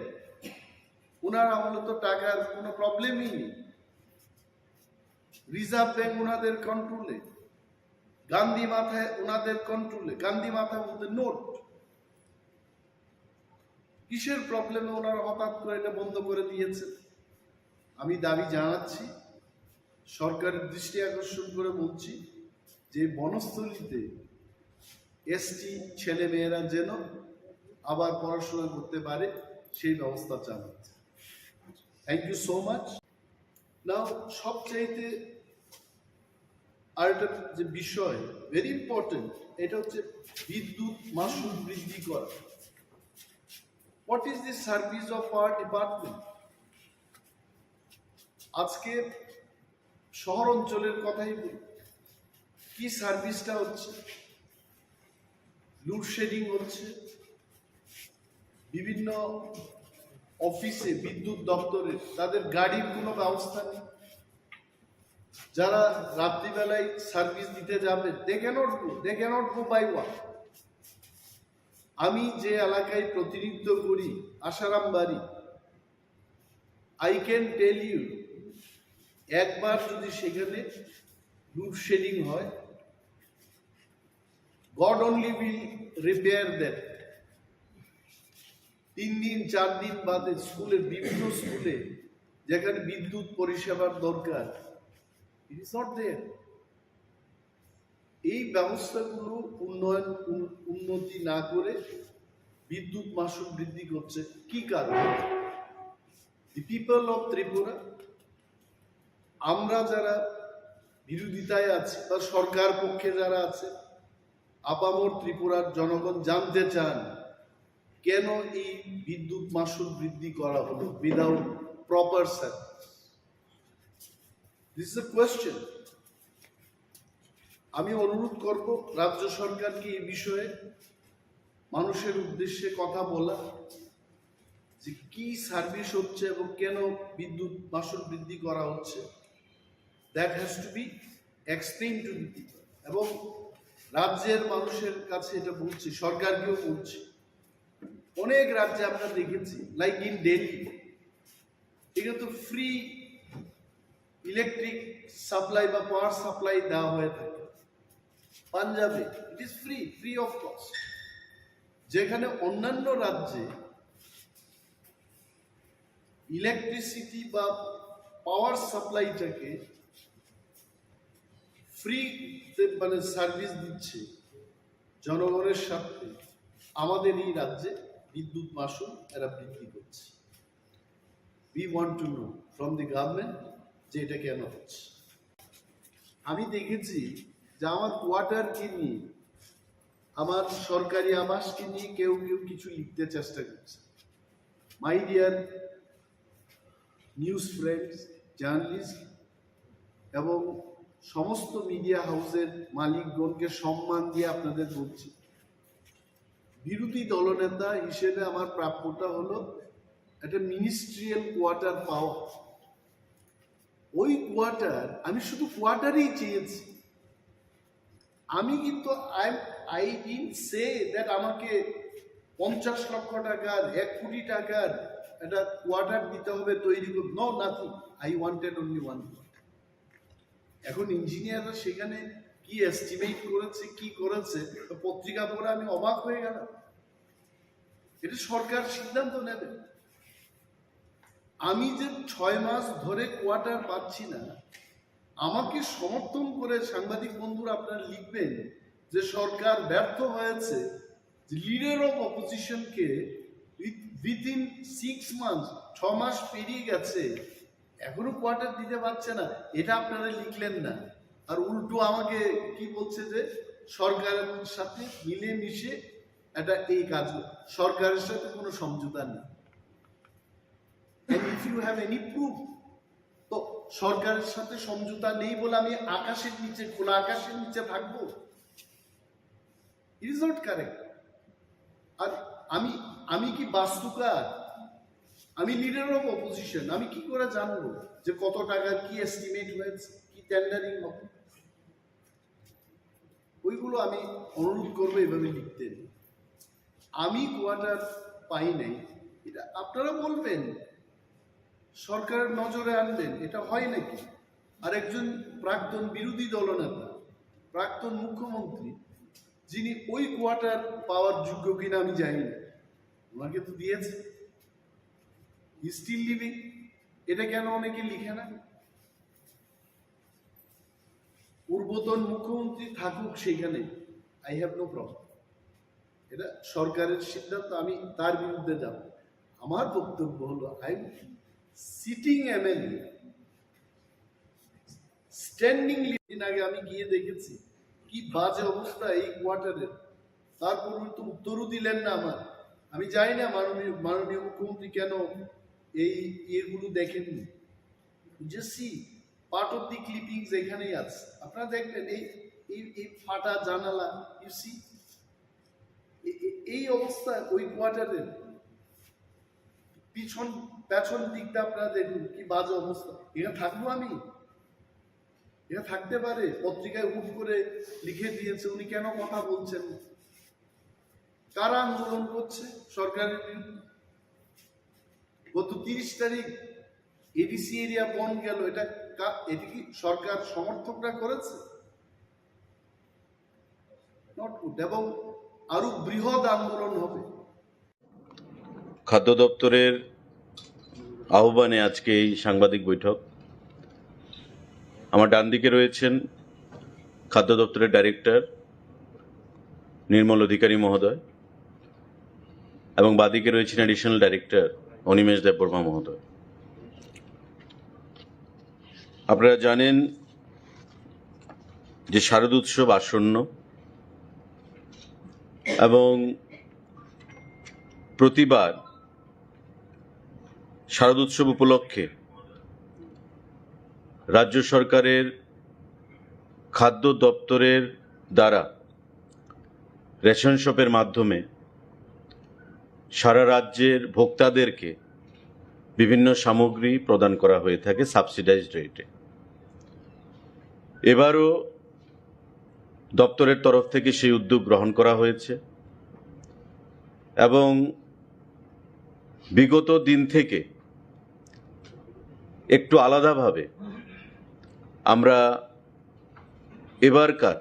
ওনার আমলে তো টাকার কোনো প্রবলেমই নেই। রিজার্ভ ব্যাংক ওনাদের কন্ট্রোলে, গান্ধী মাথায় ওনাদের কন্ট্রোলে। গান্ধী মাথা বলতে নোট। কিসের প্রবলেমে ওনারা হঠাৎ করে এটা বন্ধ করে দিয়েছেন? আমি দাবি জানাচ্ছি, সরকারের দৃষ্টি আকর্ষণ করে বলছি যে বনস্থলীতে এসটি ছেলেমেয়েরা যেন আবার পড়াশোনা করতে পারে, সেই ব্যবস্থা চালাচ্ছে। Thank you so much. Now, সবচাইতে আরেকটা যে বিষয়, ভেরি ইম্পর্টেন্ট, এটা হচ্ছে বিদ্যুৎ মাশুল বৃদ্ধি করা। What is the service of power department? আজকে শহর অঞ্চলের কথাই বলি, কি সার্ভিসটা হচ্ছে? লোডশেডিং হচ্ছে, বিভিন্ন অফিসে, বিদ্যুৎ দপ্তরে তাদের গাড়ির কোনো ব্যবস্থা নেই। যারা রাত্রিবেলায় সার্ভিস দিতে যাবে, they cannot go, they cannot go by walk. আমি যে এলাকায় প্রতিনিধিত্ব করি, আশারাম বাড়ি, I can tell you, একবার যদি সেখানে লোডশেডিং হয়, God only will repair that. তিন দিন, চার দিন বাদে স্কুলের, বিভিন্ন স্কুলে যেখানে বিদ্যুৎ পরিষেবার দরকার, it is not there. এই ব্যবস্থাগুলো উন্নয়ন, উন-, উন্নতি না করে বিদ্যুৎ মাশুল বৃদ্ধি করছে কি কারণে? The people of Tripura, আমরা যারা বিরোধিতায় আছি বা সরকার পক্ষে যারা আছে, আপামর ত্রিপুরার জনগণ জানতে চান কেন এই বিদ্যুৎ মাশুল বৃদ্ধি করা হলো without proper service. This is a question. আমি অনুরোধ করব রাজ্য সরকারকে এই বিষয়ে মানুষের উদ্দেশ্যে কথা বলা, যে কি সার্ভিস হচ্ছে এবং কেন বিদ্যুৎ মাশুল বৃদ্ধি করা হচ্ছে। That has to be explained to the people. এবং রাজ্যের মানুষের কাছে এটা বলছি, সরকারকেও বলছি। অনেক রাজ্যে আমরা দেখেছি, like in Delhi, এখানে তো ফ্রি ইলেকট্রিক সাপ্লাই বা পাওয়ার সাপ্লাই দেওয়া হয়ে থাকে। পাঞ্জাবে it is free, free of cost. যেখানে অন্যান্য রাজ্যে ইলেকট্রিসিটি বা পাওয়ার সাপ্লাইটাকে ফ্রিতে, মানে, সার্ভিস দিচ্ছে জনগণের স্বার্থে, আমাদের এই রাজ্যে বিদ্যুৎ মাশুল এরা বৃদ্ধি করছে। We want to know from the government যে এটা কেন হচ্ছে। আমি দেখেছি যে আমার কোয়ার্টার কিনে, আমার সরকারি আবাস কিনে কেউ কেউ কিছু লিখতে চেষ্টা করছে। My dear news friends, journalist এবং সমস্ত মিডিয়া হাউসের মালিকগণকে সম্মান দিয়ে আপনাদের বলছি, বিরোধী দলনেতা হিসেবে আমার প্রাপ্যটা হলো একটা মিনিস্ট্রিয়াল কোয়ার্টার পাওয়া। ওই কোয়ার্টার, আমি শুধু কোয়ার্টারই চেয়েছি। আমি কিন্তু, I, I didn't say that আমাকে পঞ্চাশ লক্ষ টাকার, এক কোটি টাকার একটা কোয়ার্টার দিতে হবে, তৈরি করতে। No, nothing. I wanted only one quarter. এখন ইঞ্জিনিয়াররা সেখানে কি এস্টিমেট করেছে, কি করেছে, তো পত্রিকা পড়ে আমি অবাক হয়ে গেলাম। এটা সরকার সিদ্ধান্ত নেবে। আমি যে ছয় মাস ধরে কোয়ার্টার পাচ্ছি না, আমাকে সমর্থন করে সাংবাদিক বন্ধুরা আপনারা লিখবেন যে সরকার ব্যর্থ হয়েছে, যে লিডার অফ অপোজিশনকে উইথিন সিক্স মান্থস, ছ মাস পেরিয়ে গেছে, এখনো কোয়ার্টার দিতে পারছে না, এটা আপনারা লিখলেন না। আর উল্টো আমাকে কি বলছে যে সরকারের সাথে মিলেমিশে এটা এই কাজ, সরকারের সাথে কোনো সমঝোতা নেই। And if you have any proof, তো সরকারের সাথে সমঝোতা নেই বলে আমি আকাশের নিচে, খোলা আকাশের নিচে থাকবো? It is not correct. আর আমি, আমি কি বাস্তুকার? আমি লিডার অফ অপোজিশন, আমি কি করে জানবো যে কত টাকার কি এস্টিমেট হয়েছে, কি টেন্ডারিং হবে? ওইগুলো আমি অনুরোধ করবো এভাবে লিখতে। আমি কোয়ার্টার পাই নাই, এটা আপনারা বলবেন, সরকারের নজরে আনবেন, এটা হয় নাকি? আর একজন প্রাক্তন বিরোধী দলনেতা, প্রাক্তন মুখ্যমন্ত্রী, যিনি ওই কোয়ার্টার পাওয়ার যোগ্য কিনা আমি জানি না, ওনাকে তো দিয়েছে, হি স্টিল লিভিং। এটা কেন অনেকে লিখে না? পূর্বতন মুখ্যমন্ত্রী থাকুক সেখানে, আই হ্যাভ নো প্রবলেম। এটা সরকারের সিদ্ধান্ত, আমি তার বিরুদ্ধে যাব। আমার বক্তব্য হলো, আই সিটিং এমএলএ, স্ট্যান্ডিং। দিন আগে আমি গিয়ে দেখেছি কি বাজে অবস্থা এই কোয়ার্টারের। তারপর উনি তো উত্তরও দিলেন না আমার। আমি জানি না মাননীয় মাননীয় মুখ্যমন্ত্রী কেন এই ইয়েগুলো দেখেননি। যে see part of the clipping যেখানেই আছে, আপনারা দেখবেন এই এই এই ফাটা জানালা, ইউ সি। এই অবস্থা ওই কোয়ার্টারের পিছন, পেছন দিকটা আপনারা দেখুন কি বাজে অবস্থা। এখানে থাকবো আমি? এখানে থাকতে পারে? পত্রিকায় হুট করে লিখে দিয়েছে, উনি কেন কথা বলছেন না? কারা আন্দোলন করছে সরকারের বিরুদ্ধে? গত তিরিশ তারিখ এডিসি এরিয়া বন্ধ গেল, এটা কা-, এটা কি সরকার সমর্থকরা করেছে? Not good. এবং আরো বৃহৎ আন্দোলন হবে। খাদ্য দপ্তরের আহ্বানে আজকে এই সাংবাদিক বৈঠক। আমার ডান দিকে রয়েছেন খাদ্য দপ্তরের ডাইরেক্টর নির্মল অধিকারী মহোদয় এবং বাদিকে রয়েছেন অ্যাডিশনাল ডাইরেক্টর অনিমেষ দেববর্মা মহোদয়। আপনারা জানেন যে শারদ উৎসব আসন্ন এবং প্রতিবার শারদ উৎসব উপলক্ষে রাজ্য সরকারের খাদ্য দপ্তরের দ্বারা রেশন শপের মাধ্যমে সারা রাজ্যের ভোক্তাদেরকে বিভিন্ন সামগ্রী প্রদান করা হয়ে থাকে সাবসিডাইজড রেটে। এবারও দপ্তরের তরফ থেকে সেই উদ্যোগ গ্রহণ করা হয়েছে এবং বিগত দিন থেকে একটু আলাদাভাবে আমরা এবারকার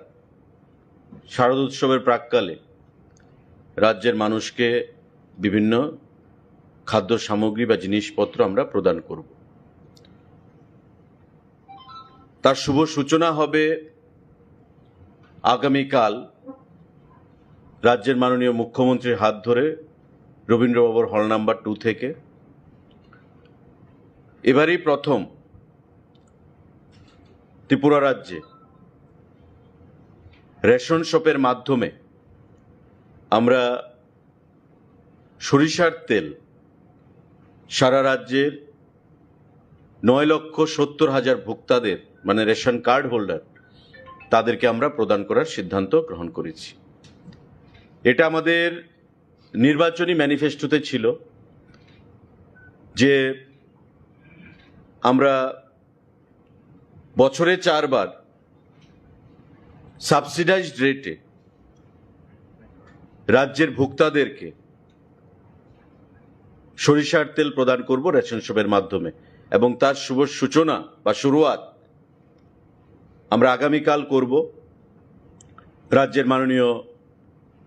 শারদ উৎসবের প্রাক্কালে রাজ্যের মানুষকে বিভিন্ন খাদ্য সামগ্রী বা জিনিসপত্র আমরা প্রদান করব। তার শুভ সূচনা হবে আগামীকাল রাজ্যের মাননীয় মুখ্যমন্ত্রীর হাত ধরে রবীন্দ্র ভবন হল নাম্বার টু থেকে। এবারই প্রথম ত্রিপুরা রাজ্যে রেশন শপের মাধ্যমে আমরা সরিষার তেল সারা রাজ্যের নয় লক্ষ সত্তর হাজার ভোক্তাদের, মানে রেশন কার্ড হোল্ডার, তাদেরকে আমরা প্রদান করার সিদ্ধান্ত গ্রহণ করেছি। এটা আমাদের নির্বাচনী ম্যানিফেস্টোতে ছিল যে আমরা বছরে চারবার সাবসিডাইজড রেটে রাজ্যের ভোক্তাদেরকে সরিষার তেল প্রদান করব রেশন শপের মাধ্যমে, এবং তার শুভ সূচনা বা শুরুয়াত আমরা আগামীকাল করব রাজ্যের মাননীয়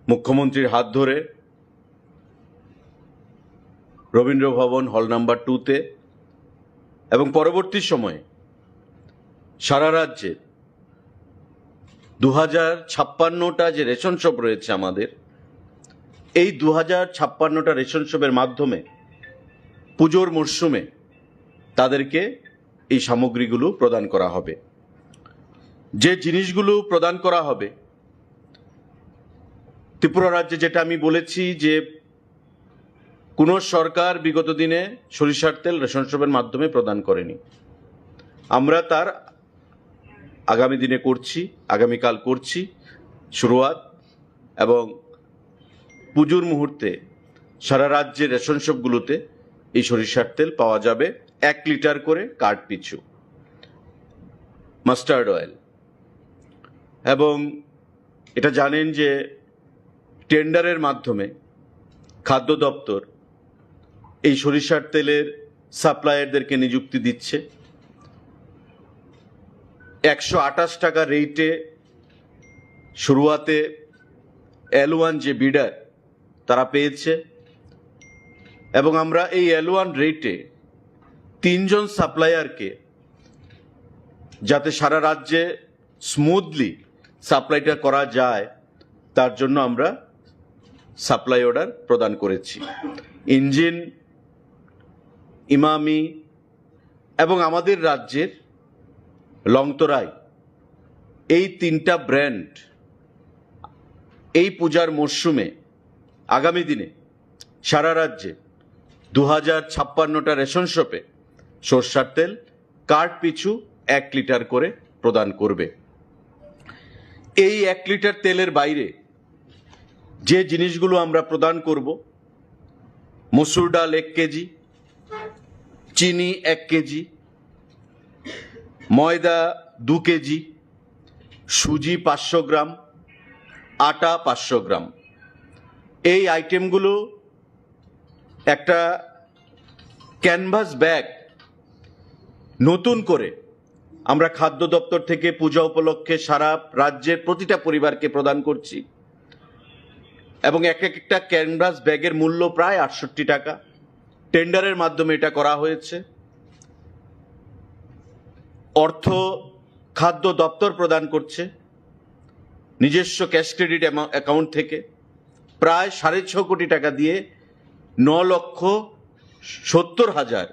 মুখ্যমন্ত্রীর হাত ধরে রবীন্দ্র ভবন হল নাম্বার টুতে, এবং পরবর্তী সময়ে সারা রাজ্যে দু হাজার ছাপ্পান্নটা যে রেশন শপ রয়েছে আমাদের, এই দু হাজার ছাপ্পান্নটা রেশন শপের মাধ্যমে পুজোর মরশুমে তাদেরকে এই সামগ্রীগুলো প্রদান করা হবে। যে জিনিসগুলো প্রদান করা হবে, ত্রিপুরা রাজ্যে যেটা আমি বলেছি যে কোনো সরকার বিগত দিনে সরিষার তেল রেশন শপের মাধ্যমে প্রদান করেনি, আমরা তার আগামী দিনে করছি, আগামীকাল করছি শুরুয়াত, এবং পুজোর মুহূর্তে সারা রাজ্যের রেশন শপগুলোতে এই সরিষার তেল পাওয়া যাবে এক লিটার করে কার্ড পিছু, মাস্টার্ড অয়েল। এবং এটা জানেন যে টেন্ডারের মাধ্যমে খাদ্য দপ্তর এই সরিষার তেলের সাপ্লায়ারদেরকে নিযুক্তি দিচ্ছে। একশো আঠাশ টাকা রেটে শুরুয়াতে এল ওয়ান যে বিডার, তারা পেয়েছে। এবং আমরা এই এল ওয়ান রেটে তিনজন সাপ্লায়ারকে, যাতে সারা রাজ্যে স্মুথলি সাপ্লাইটা করা যায়, তার জন্য আমরা সাপ্লাই অর্ডার প্রদান করেছি। ইঞ্জিন, ইমামি এবং আমাদের রাজ্যের লংতরাই, এই তিনটা ব্র্যান্ড এই পূজার মরশুমে আগামী দিনে সারা রাজ্যে দু হাজার ছাপ্পান্নটা রেশন শপে সর্ষার তেল কার্ড পিছু এক লিটার করে প্রদান করবে। এই এক লিটার তেলের বাইরে যে জিনিসগুলো আমরা প্রদান করব, মসুর ডাল এক কেজি, চিনি এক কেজি, ময়দা দু কেজি, সুজি পাঁচশো গ্রাম, আটা পাঁচশো গ্রাম, এই আইটেমগুলো একটা ক্যানভাস ব্যাগ নতুন করে আমরা খাদ্য দপ্তর থেকে পূজা উপলক্ষে সারা রাজ্যের প্রতিটা পরিবারকে প্রদান করছি। এবং এক এক একটা ক্যানভাস ব্যাগের মূল্য প্রায় আটষট্টি টাকা। টেন্ডারের মাধ্যমে এটা করা হয়েছে। অর্থ খাদ্য দপ্তর প্রদান করছে নিজস্ব ক্যাশ ক্রেডিট অ্যাকাউন্ট থেকে। প্রায় সাড়ে ছ কোটি টাকা দিয়ে ন লক্ষ সত্তর হাজার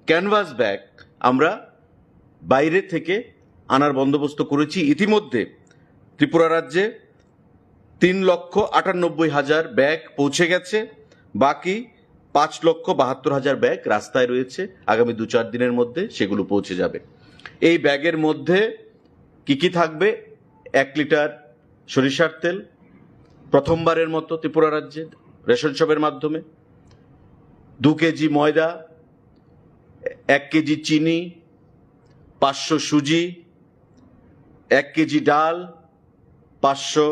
ক্যানভাস ব্যাগ আমরা বাইরে থেকে আনার বন্দোবস্ত করেছি। ইতিমধ্যে ত্রিপুরা রাজ্যে তিন লক্ষ আটানব্বই হাজার ব্যাগ পৌঁছে গেছে। বাকি পাঁচ লক্ষ বাহাত্তর হাজার ব্যাগ রাস্তায় রয়েছে। আগামী দু চার দিনের মধ্যে সেগুলো পৌঁছে যাবে। এই ব্যাগের মধ্যে কি কি থাকবে? এক লিটার সরিষার তেল, প্রথমবারের মতো ত্রিপুরা রাজ্যে রেশন শপের মাধ্যমে দু কেজি ময়দা, এক কেজি চিনি, পাঁচশো সুজি, এক কেজি ডাল, পাঁচশো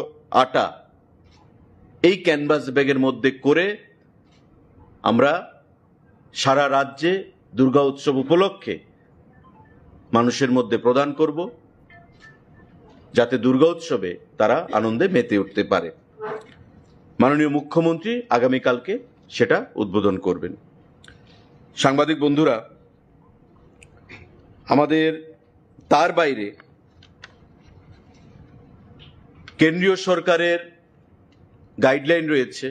আটা, এই ক্যানভাস ব্যাগের মধ্যে করে আমরা সারা রাজ্যে দুর্গা উৎসব উপলক্ষে মানুষের মধ্যে প্রদান করব, যাতে দুর্গা উৎসবে তারা আনন্দে মেতে উঠতে পারে। মাননীয় মুখ্যমন্ত্রী আগামীকালকে সেটা উদ্বোধন করবেন। সাংবাদিক বন্ধুরা, আমাদের তার বাইরে কেন্দ্রীয় সরকারের গাইডলাইন রয়েছে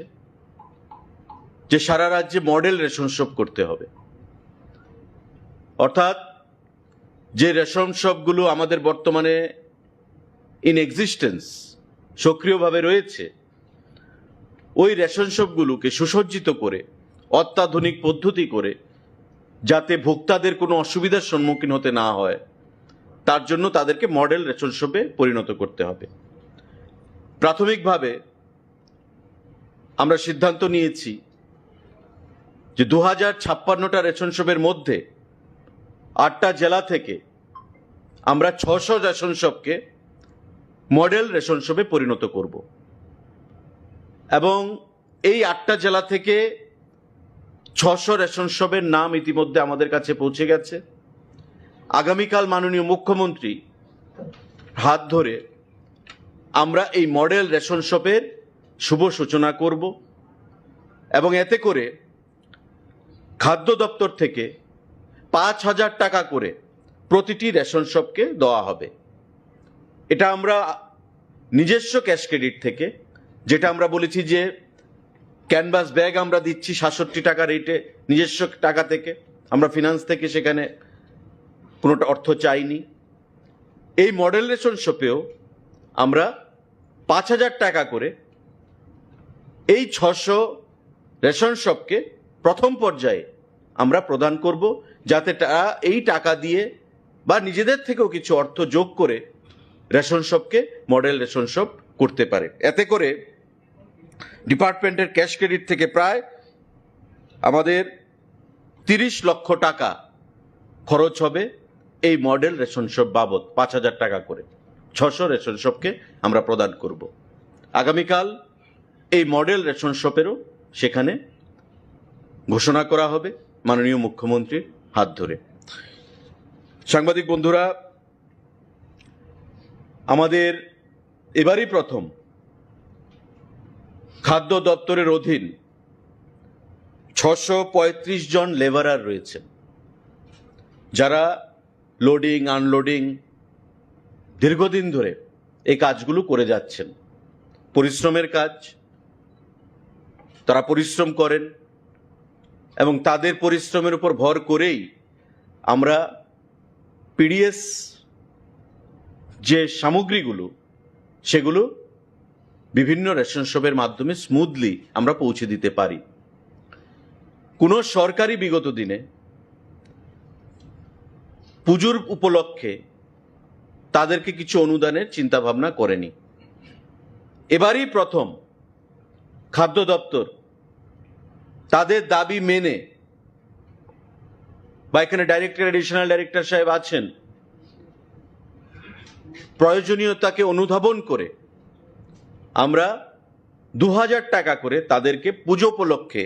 যে সারা রাজ্যে মডেল রেশন শপ করতে হবে। অর্থাৎ যে রেশন শপগুলো আমাদের বর্তমানে ইন এক্সিস্টেন্স, সক্রিয়ভাবে রয়েছে, ওই রেশন শপগুলোকে সুসজ্জিত করে, অত্যাধুনিক পদ্ধতি করে, যাতে ভোক্তাদের কোনো অসুবিধার সম্মুখীন হতে না হয়, তার জন্য তাদেরকে মডেল রেশন শপে পরিণত করতে হবে। প্রাথমিকভাবে আমরা সিদ্ধান্ত নিয়েছি যে দু হাজার ছাপ্পান্নটা রেশন শপের মধ্যে আটটা জেলা থেকে আমরা ছশো রেশন শপকে মডেল রেশন শপে পরিণত করব। এবং এই আটটা জেলা থেকে ছশো রেশন শপের নাম ইতিমধ্যে আমাদের কাছে পৌঁছে গেছে। আগামীকাল মাননীয় মুখ্যমন্ত্রী হাত ধরে আমরা এই মডেল রেশন শপের শুভ সূচনা করব এবং এতে করে খাদ্য দপ্তর থেকে পাঁচ হাজার টাকা করে প্রতিটি রেশন শপকে দেওয়া হবে। এটা আমরা নিজস্ব ক্যাশ ক্রেডিট থেকে, যেটা আমরা বলেছি যে ক্যানভাস ব্যাগ আমরা দিচ্ছি সাতষট্টি টাকা রেটে নিজস্ব টাকা থেকে, আমরা ফিনান্স থেকে সেখানে কোনোটা অর্থ চাইনি। এই মডেল রেশন শপেও আমরা পাঁচ হাজার টাকা করে এই ছশো রেশন শপকে প্রথম পর্যায়ে আমরা প্রদান করব, যাতে তারা এই টাকা দিয়ে বা নিজেদের থেকেও কিছু অর্থ যোগ করে রেশন শপকে মডেল রেশন শপ করতে পারে। এতে করে ডিপার্টমেন্টের ক্যাশ ক্রেডিট থেকে প্রায় আমাদের তিরিশ লক্ষ টাকা খরচ হবে এই মডেল রেশন শপ বাবদ, পাঁচ হাজার টাকা করে ছশো রেশন শপকে আমরা প্রদান করব। আগামীকাল এই মডেল রেশন শপেরও সেখানে ঘোষণা করা হবে মাননীয় মুখ্যমন্ত্রীর হাত ধরে। সাংবাদিক বন্ধুরা, আমাদের এবারই প্রথম খাদ্য দপ্তরের অধীন ছশো পঁয়ত্রিশ জন লেবারার রয়েছেন, যারা লোডিং, আনলোডিং দীর্ঘদিন ধরে এই কাজগুলো করে যাচ্ছেন। পরিশ্রমের কাজ, তারা পরিশ্রম করেন এবং তাদের পরিশ্রমের উপর ভর করেই আমরা পিডিএস যে সামগ্রীগুলো, সেগুলো বিভিন্ন রেশন শপের মাধ্যমে স্মুথলি আমরা পৌঁছে দিতে পারি। কোনো সরকারই বিগত দিনে পুজোর উপলক্ষে তাদেরকে কিছু অনুদানের চিন্তাভাবনা করেনি। এবারই প্রথম খাদ্য দপ্তর তাদের দাবি মেনে, বা এখানে ডাইরেক্টর, অ্যাডিশনাল ডাইরেক্টর সাহেব আছেন, প্রয়োজনীয়তাকে অনুধাবন করে আমরা দু হাজার টাকা করে তাদেরকে পুজো উপলক্ষে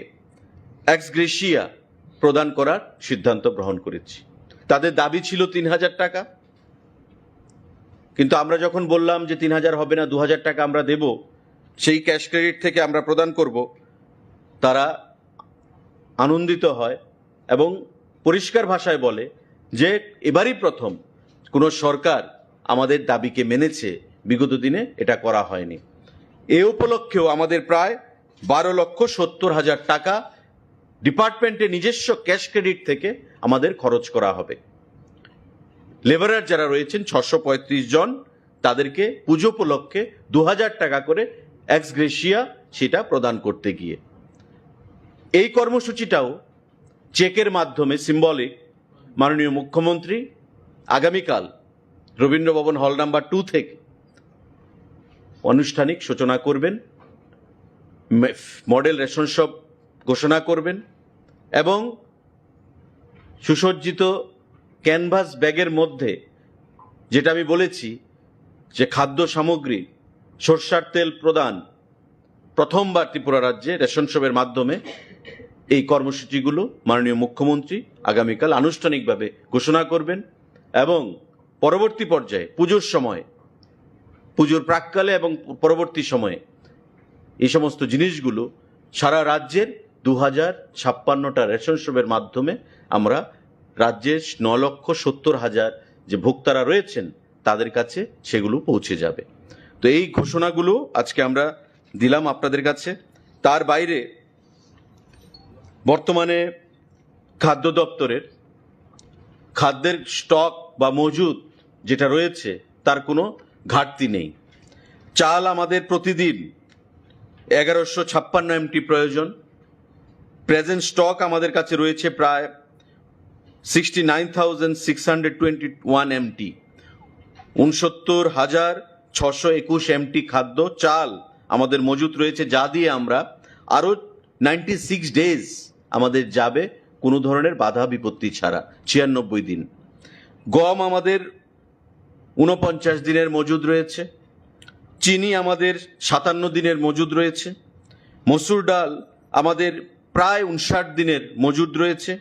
এক্সগ্রেশিয়া প্রদান করার সিদ্ধান্ত গ্রহণ করেছি। তাদের দাবি ছিল তিন হাজার টাকা, কিন্তু আমরা যখন বললাম যে তিন হাজার হবে না, দু হাজার টাকা আমরা দেব, সেই ক্যাশ ক্রেডিট থেকে আমরা প্রদান করব, তারা আনন্দিত হয় এবং পরিষ্কার ভাষায় বলে যে এবারই প্রথম কোনো সরকার আমাদের দাবিকে মেনেছে, বিগত দিনে এটা করা হয়নি। এ উপলক্ষেও আমাদের প্রায় বারো লক্ষ সত্তর হাজার টাকা ডিপার্টমেন্টের নিজস্ব ক্যাশ ক্রেডিট থেকে আমাদের খরচ করা হবে। লেবারার যারা রয়েছেন ছশো পঁয়ত্রিশ জন, তাদেরকে পুজো উপলক্ষে দু হাজার টাকা করে এক্সগ্রেশিয়া সেটা প্রদান করতে গিয়ে এই কর্মসূচিটাও চেকের মাধ্যমে সিম্বলিক মাননীয় মুখ্যমন্ত্রী আগামীকাল রবীন্দ্র ভবন হল নাম্বার টু থেকে আনুষ্ঠানিক সূচনা করবেন, মে-, মডেল রেশন শপ ঘোষণা করবেন এবং সুসজ্জিত ক্যানভাস ব্যাগের মধ্যে, যেটা আমি বলেছি যে খাদ্য সামগ্রী, সর্ষার তেল প্রদান, প্রথমবার ত্রিপুরা রাজ্যে রেশন শপের মাধ্যমে এই কর্মসূচিগুলো মাননীয় মুখ্যমন্ত্রী আগামীকাল আনুষ্ঠানিকভাবে ঘোষণা করবেন এবং পরবর্তী পর্যায়ে পুজোর সময়, পুজোর প্রাক্কালে এবং পরবর্তী সময়ে এই সমস্ত জিনিসগুলো সারা রাজ্যের দু হাজার ছাপ্পান্নটা রেশন শপের মাধ্যমে আমরা রাজ্যের ন লক্ষ সত্তর হাজার যে ভোক্তারা রয়েছেন, তাদের কাছে সেগুলো পৌঁছে যাবে। তো এই ঘোষণাগুলো আজকে আমরা দিলাম আপনাদের কাছে। তার বাইরে বর্তমানে খাদ্য দপ্তরের খাদ্যের স্টক বা মজুদ যেটা রয়েছে, তার কোনো ঘাটতি নেই। চাল আমাদের প্রতিদিন এগারোশো ছাপ্পান্ন এমটি প্রয়োজন। প্রেজেন্ট স্টক আমাদের কাছে রয়েছে প্রায় sixty nine thousand six hundred twenty one MT, ঊনসত্তর হাজার ছশো একুশ এমটি খাদ্য চাল আমাদের মজুত রয়েছে, যা দিয়ে আমরা আরও নাইনটি সিক্স ডেজ আমাদের যাবে কোনো ধরনের বাধা বিপত্তি ছাড়া, ছিয়ানব্বই দিন। গম আমাদের ঊনপঞ্চাশ দিনের মজুদ রয়েছে, চিনি আমাদের সাতান্ন দিনের মজুদ রয়েছে, মসুর ডাল আমাদের প্রায় উনষাট দিনের মজুদ রয়েছে,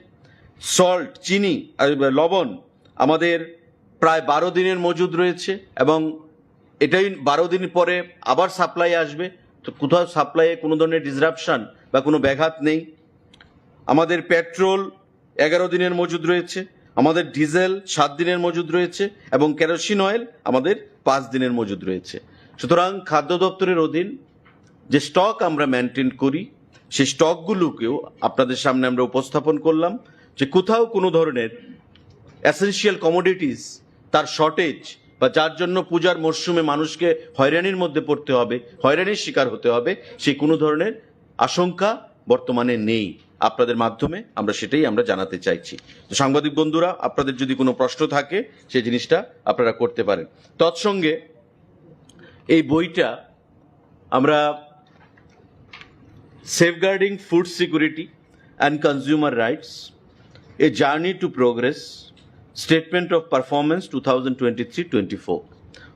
সল্ট, চিনি, আহ, লবণ আমাদের প্রায় বারো দিনের মজুদ রয়েছে এবং এটাই বারো দিন পরে আবার সাপ্লাই আসবে। তো কোথাও সাপ্লাইয়ে কোনো ধরনের ডিসরাপশন বা কোনো ব্যাঘাত নেই। আমাদের পেট্রোল এগারো দিনের মজুদ রয়েছে, আমাদের ডিজেল সাত দিনের মজুদ রয়েছে এবং কেরোসিন অয়েল আমাদের পাঁচ দিনের মজুদ রয়েছে। সুতরাং খাদ্য দপ্তরের অধীন যে স্টক আমরা মেনটেন করি, সেই স্টকগুলোকেও আপনাদের সামনে আমরা উপস্থাপন করলাম যে কোথাও কোনো ধরনের এসেনশিয়াল কমোডিটিস, তার শর্টেজ বা যার জন্য পূজার মরশুমে মানুষকে হয়রানির মধ্যে পড়তে হবে, হয়রানির শিকার হতে হবে, সেই কোনো ধরনের আশঙ্কা বর্তমানে নেই। আপনাদের মাধ্যমে আমরা সেটাই আমরা জানাতে চাইছি। তো সাংবাদিক বন্ধুরা, আপনাদের যদি কোনো প্রশ্ন থাকে, সেই জিনিসটা আপনারা করতে পারেন। তৎসঙ্গে এই বইটা আমরা Safeguarding Food Security and Consumer Rights, A Journey to Progress, Statement of Performance two thousand twenty three twenty four,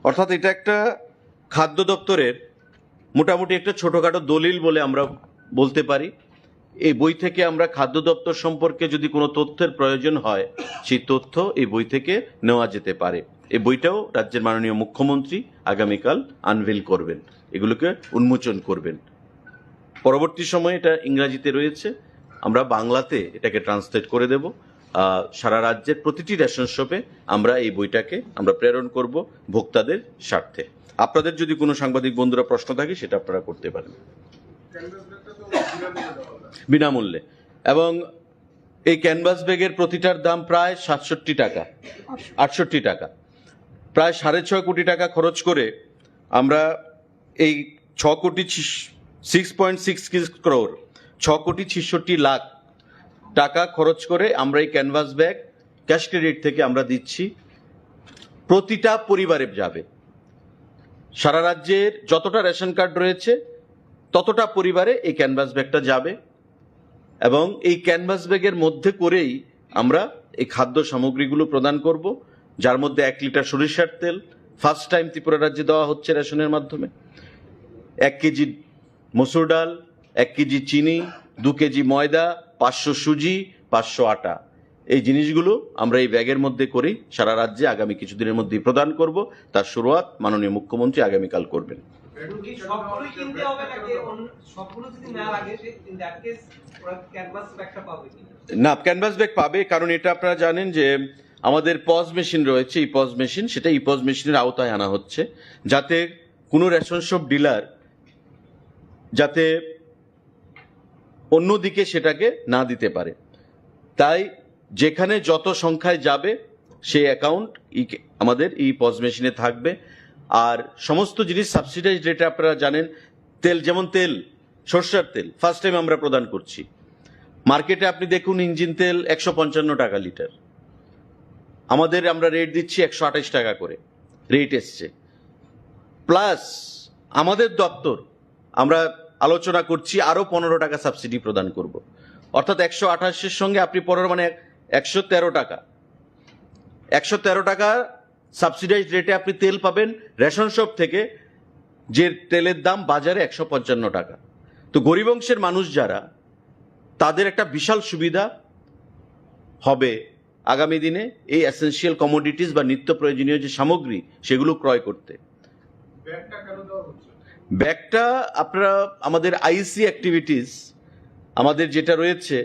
অর্থাৎ এটা একটা খাদ্য দপ্তরের মোটামুটি একটা ছোটোখাটো দলিল বলে আমরা বলতে পারি। এই বই থেকে আমরা খাদ্য দপ্তর সম্পর্কে যদি কোনো তথ্যের প্রয়োজন হয়, সেই তথ্য এই বই থেকে নেওয়া যেতে পারে। এই বইটাও রাজ্যের মাননীয় মুখ্যমন্ত্রী আগামীকাল আনভেল করবেন, এগুলোকে উন্মোচন করবেন। পরবর্তী সময়ে এটা ইংরাজিতে রয়েছে, আমরা বাংলাতে এটাকে ট্রান্সলেট করে দেব। আহ, সারা রাজ্যের প্রতিটি রেশন শপে আমরা এই বইটাকে আমরা প্রেরণ করব ভোক্তাদের স্বার্থে। আপনাদের যদি কোনো সাংবাদিক বন্ধুরা প্রশ্ন থাকে, সেটা আপনারা করতে পারেন। বিনামূল্যে। এবং এই ক্যানভাস ব্যাগের প্রতিটার দাম প্রায় সাতষট্টি টাকা, আটষট্টি টাকা। প্রায় সাড়ে ছয় কোটি টাকা খরচ করে আমরা এই ছ কোটি, সিক্স পয়েন্ট সিক্স ক্রোর, ছ কোটি ছেষট্টি লাখ টাকা খরচ করে আমরা এই ক্যানভাস ব্যাগ ক্যাশ ক্রেডিট থেকে আমরা দিচ্ছি। প্রতিটা পরিবারে যাবে, সারা রাজ্যের যতটা রেশন কার্ড রয়েছে, ততটা পরিবারে এই ক্যানভাস ব্যাগটা যাবে। এবং এই ক্যানভাস ব্যাগের মধ্যে করেই আমরা এই খাদ্য সামগ্রীগুলো প্রদান করব, যার মধ্যে এক লিটার সরিষার তেল ফার্স্ট টাইম ত্রিপুরা রাজ্যে দেওয়া হচ্ছে রেশনের মাধ্যমে, এক কেজি মসুর ডাল, এক কেজি চিনি, দু কেজি ময়দা, পাঁচশো সুজি, পাঁচশো আটা। এই জিনিসগুলো আমরা এই ব্যাগের মধ্যে করেই সারা রাজ্যে আগামী কিছুদিনের মধ্যেই প্রদান করব। তার শুরুয়াত মাননীয় মুখ্যমন্ত্রী আগামীকাল করবেন। এখন কি সবগুলোই কিনতে হবে নাকি অন্য সবগুলো যদি না লাগে, সে in that case ওরা ক্যানভাস ব্যাগটা পাবে কিনা? না, ক্যানভাস ব্যাগ পাবে, কারণ এটা আপনারা জানেন যে আমাদের পজ মেশিন রয়েছে, ইপজ মেশিন, সেটা ইপজ মেশিনের আওতায় আনা হচ্ছে, যাতে কোনো রেশন শপ ডিলার যাতে অন্যদিকে সেটাকে না দিতে পারে। তাই যেখানে যত সংখ্যায় যাবে, সেই অ্যাকাউন্ট আমাদের ইপজ মেশিনে থাকবে। আর সমস্ত জিনিস সাবসিডাইজ রেটে, আপনারা জানেন, তেল, যেমন তেল, সর্ষের তেল ফার্স্ট টাইম আমরা প্রদান করছি। মার্কেটে আপনি দেখুন, ইঞ্জিন তেল একশো পঞ্চান্ন টাকা লিটার, আমাদের আমরা রেট দিচ্ছি একশো আঠাশ টাকা করে, রেট এসছে। প্লাস আমাদের দপ্তর, আমরা আলোচনা করছি, আরও পনেরো টাকা সাবসিডি প্রদান করব। অর্থাৎ একশো আঠাশের সঙ্গে আপনি পনেরো, মানে একশো তেরো টাকা, একশো তেরো টাকা সাবসিডাইজ রেটে আপনি তেল পাবেন রেশন শপ থেকে, যে তেলের দাম বাজারে একশো পঞ্চান্ন টাকা। তো গরিব অংশের মানুষ যারা, তাদের একটা বিশাল সুবিধা হবে আগামী দিনে এই এসেনশিয়াল কমোডিটিস বা নিত্য প্রয়োজনীয় যে সামগ্রী, সেগুলো ক্রয় করতে। ব্যাগটা কেন দেওয়া হচ্ছে? ব্যাগটা আপনারা, আমাদের আইসি অ্যাক্টিভিটিস আমাদের যেটা রয়েছে,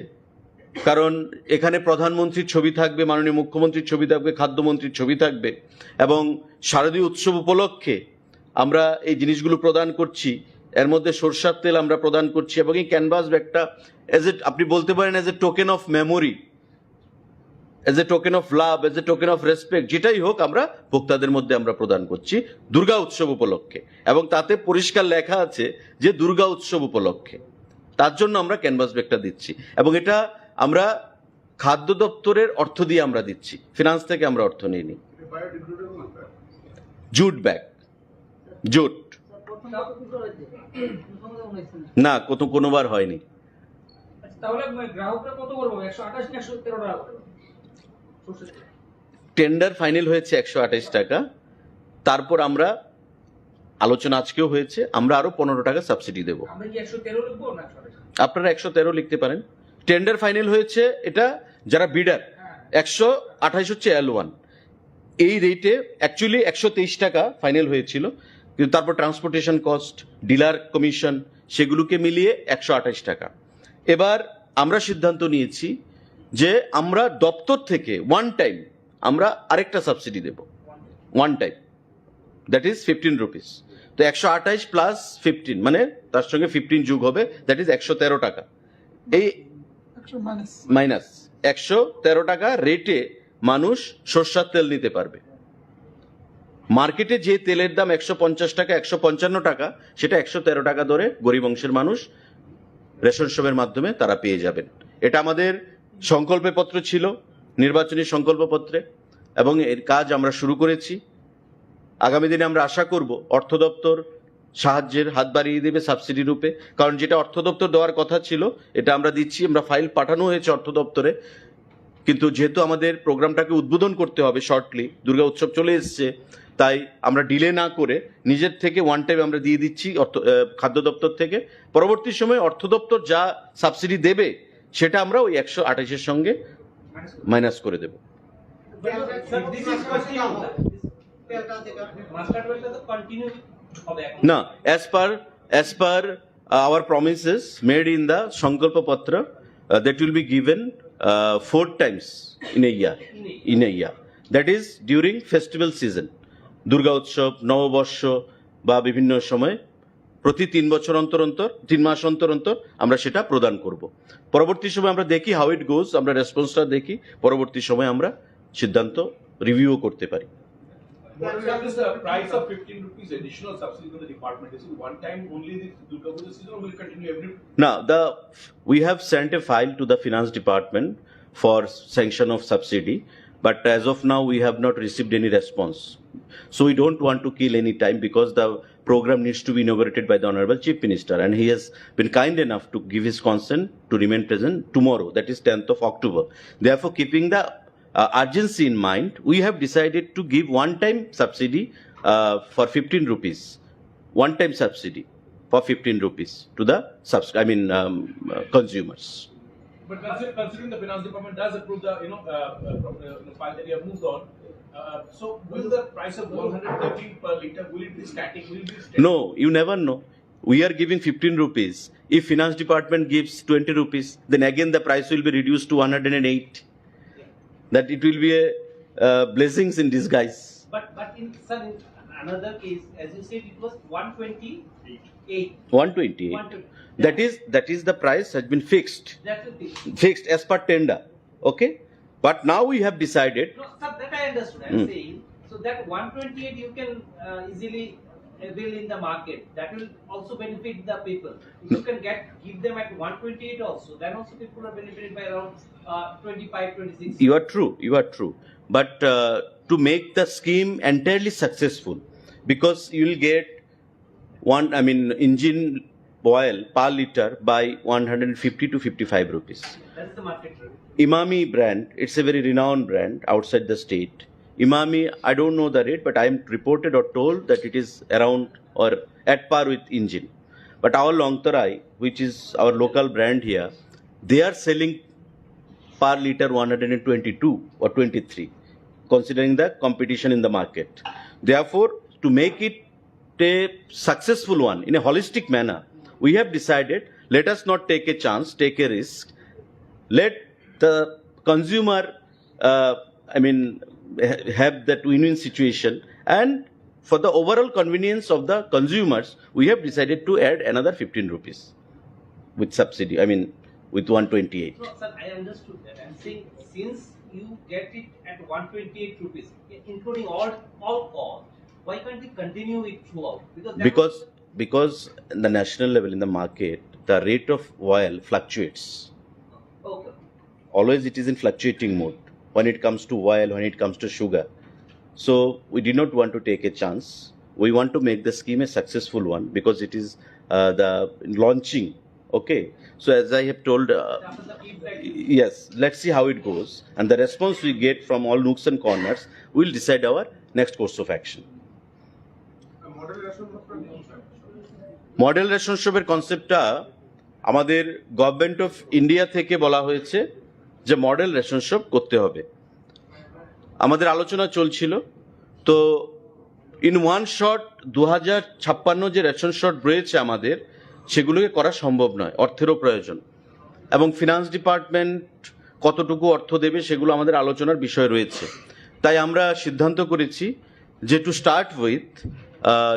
কারণ এখানে প্রধানমন্ত্রীর ছবি থাকবে, মাননীয় মুখ্যমন্ত্রীর ছবি থাকবে, খাদ্যমন্ত্রীর ছবি থাকবে, এবং শারদীয় উৎসব উপলক্ষে আমরা এই জিনিসগুলো প্রদান করছি। এর মধ্যে সরষার তেল আমরা প্রদান করছি এবং এই ক্যানভাস ব্যাগটা অ্যাজ এ, আপনি বলতে পারেন, as a token of memory, as a token of love, as a token of respect, যেটাই হোক, আমরা ভোক্তাদের মধ্যে আমরা প্রদান করছি দুর্গা উৎসব উপলক্ষে, এবং তাতে পরিষ্কার লেখা আছে যে দুর্গা উৎসব উপলক্ষে। তার জন্য আমরা ক্যানভাস ব্যাগটা দিচ্ছি এবং এটা আমরা খাদ্য দপ্তরের অর্থ দিয়ে আমরা দিচ্ছি, ফিনান্স থেকে আমরা অর্থ নিইনি। Jute bag, jute. না, কত, কোনোবার হয়নি। আচ্ছা, তাহলে মানে গ্রাহকরা কত করে পাবে? একশো আঠাশ না একশো তেরো টাকা করে? টেন্ডার ফাইনাল হয়েছে একশো আঠাশ টাকা, তারপর আমরা আলোচনা আজকেও হয়েছে, আমরা আরো পনেরো টাকা সাবসিডি দেব। আমরা কি একশো তেরো লিখবো না একশো আঠাশ? আপনারা একশো তেরো লিখতে পারেন। টেন্ডার ফাইনাল হয়েছে, এটা যারা বিডার, হ্যাঁ। একশো আঠাশ হচ্ছে এল ওয়ান। এই রেটে অ্যাকচুয়ালি একশো তেইশ টাকা ফাইনাল হয়েছিল, কিন্তু তারপর ট্রান্সপোর্টেশন কস্ট, ডিলার কমিশন, সেগুলোকে মিলিয়ে একশো আঠাশ টাকা। এবার আমরা সিদ্ধান্ত নিয়েছি যে আমরা দপ্তর থেকে ওয়ান টাইম আমরা আরেকটা সাবসিডি দেব, one time, that is fifteen rupees. তো একশো আঠাশ প্লাস ফিফটিন, মানে তার সঙ্গে ফিফটিন যোগ হবে, দ্যাট ইজ একশো তেরো টাকা। এই একশো মাইনাস। মাইনাস একশো তেরো টাকা রেটে মানুষ সর্ষার তেল নিতে পারবে। মার্কেটে যে তেলের দাম একশো পঞ্চাশ টাকা, একশো পঞ্চান্ন টাকা, সেটা একশো তেরো টাকা দরে গরিব অংশের মানুষ রেশন শপের মাধ্যমে তারা পেয়ে যাবেন। এটা আমাদের সংকল্প পত্র ছিল, নির্বাচনী সংকল্প পত্রে, এবং এর কাজ আমরা শুরু করেছি। আগামী দিনে আমরা আশা করব অর্থ দপ্তর সাহায্যের হাত বাড়িয়ে দেবে সাবসিডি রূপে, কারণ যেটা অর্থ দপ্তর দেওয়ার কথা ছিল, এটা আমরা দিচ্ছি। আমরা ফাইল পাঠানো হয়েছে অর্থ দপ্তরে, কিন্তু যেহেতু আমাদের প্রোগ্রামটাকে উদ্বোধন করতে হবে শর্টলি, দুর্গা উৎসব চলে এসছে, তাই আমরা ডিলে না করে নিজের থেকে ওয়ান টাইম আমরা দিয়ে দিচ্ছি অর্থ আহ, খাদ্য দপ্তর থেকে। পরবর্তী সময়ে অর্থ দপ্তর যা সাবসিডি দেবে, সেটা আমরা ওই একশো আঠাশের সঙ্গে মাইনাস করে দেব। This is continuing. মাস্টার টুয়েলভটা তো কন্টিনিউ হবে এখন। না, as per as per our promises made in the Sankalpa Patra, uh, that will be given uh, four times in a year. In a year. That is during festival season, Durga উৎসব, নববর্ষ বা বিভিন্ন সময় প্রতি তিন বছর অন্তর অন্তর, তিন মাস অন্তর অন্তর আমরা সেটা প্রদান করব। পরবর্তী সময় আমরা দেখি হাউ ইট গোজ, আমরা রেসপন্সটা দেখি, পরবর্তী সময় আমরা সিদ্ধান্ত রিভিউ করতে পারি। What is the price of fifteen rupees additional subsidy to the department? Is it one time only this Durga Puja season or will it continue every? Now, the we have sent a file to the finance department for sanction of subsidy, but as of now we have not received any response. So we don't want to kill any time because the program needs to be inaugurated by the Honorable Chief Minister, and he has been kind enough to give his consent to remain present tomorrow, that is tenth of October. Therefore, keeping the uh, urgency in mind, we have decided to give one-time subsidy uh, for fifteen rupees, one-time subsidy for fifteen rupees to the subs- I mean um, uh, consumers. But consider- considering the finance department does approve the, you know, uh, uh, from the, the file that you have moved on, uh, so will the price of one hundred thirty per liter, will it be static? Will it be static? No, you never know. We are giving fifteen rupees. If finance department gives twenty rupees, then again the price will be reduced to one hundred eight. That it will be a uh, blessings in disguise. But but in sir, in another case, as you said, it was one twenty-eight. one twenty-eight. That is that is the price has been fixed. That's the thing. Fixed as per tender. Okay. But now we have decided. No, sir, that I understood. I'm saying so that one twenty-eight you can uh, easily avail in the market. That will also benefit the people. If you can get give them at one twenty-eight also, then also people are benefited by around uh, twenty-five, twenty-six. You are true. You are true. But uh, to make the scheme entirely successful, because you will get one, I mean, engine oil per liter by one hundred fifty to fifty-five rupees. That's the market rate. Emami brand, it's a very renowned brand outside the state. Emami, I don't know the rate, but I am reported or told that it is around or at par with engine. But our Longtarai, which is our local brand here, they are selling per liter one hundred twenty-two or twenty-three, considering the competition in the market. Therefore, to make it a successful one in a holistic manner, we have decided, let us not take a chance, take a risk. Let the consumer, uh, I mean, ha- have that win-win situation, and for the overall convenience of the consumers, we have decided to add another fifteen rupees with subsidy. I mean, with one twenty-eight. No, sir, I understood that. I'm saying since you get it at one twenty-eight rupees, including all all cost, why can't we continue it throughout? Because that Because because in the national level in the market, the rate of oil fluctuates. Okay. Always it is in fluctuating mode when it comes to oil, when it comes to sugar. So we did not want to take a chance. We want to make the scheme a successful one because it is uh, the launching. Okay. So as I have told, uh, After the feedback, yes, let's see how it goes, and the response we get from all nooks and corners will decide our next course of action. Model ration shop model ration শপের কনসেপ্টটা আমাদের government of India থেকে বলা হয়েছে যে model ration shop করতে হবে। আমাদের আলোচনা চলছিল, তো ইন ওয়ান শট দু হাজার ছাপ্পান্ন যে রেশন শপ রয়েছে আমাদের, সেগুলোকে করা সম্ভব নয়, অর্থেরও প্রয়োজন, এবং ফিনান্স ডিপার্টমেন্ট কতটুকু অর্থ দেবে সেগুলো আমাদের আলোচনার বিষয় রয়েছে। তাই আমরা সিদ্ধান্ত করেছি যে টু স্টার্ট উইথ,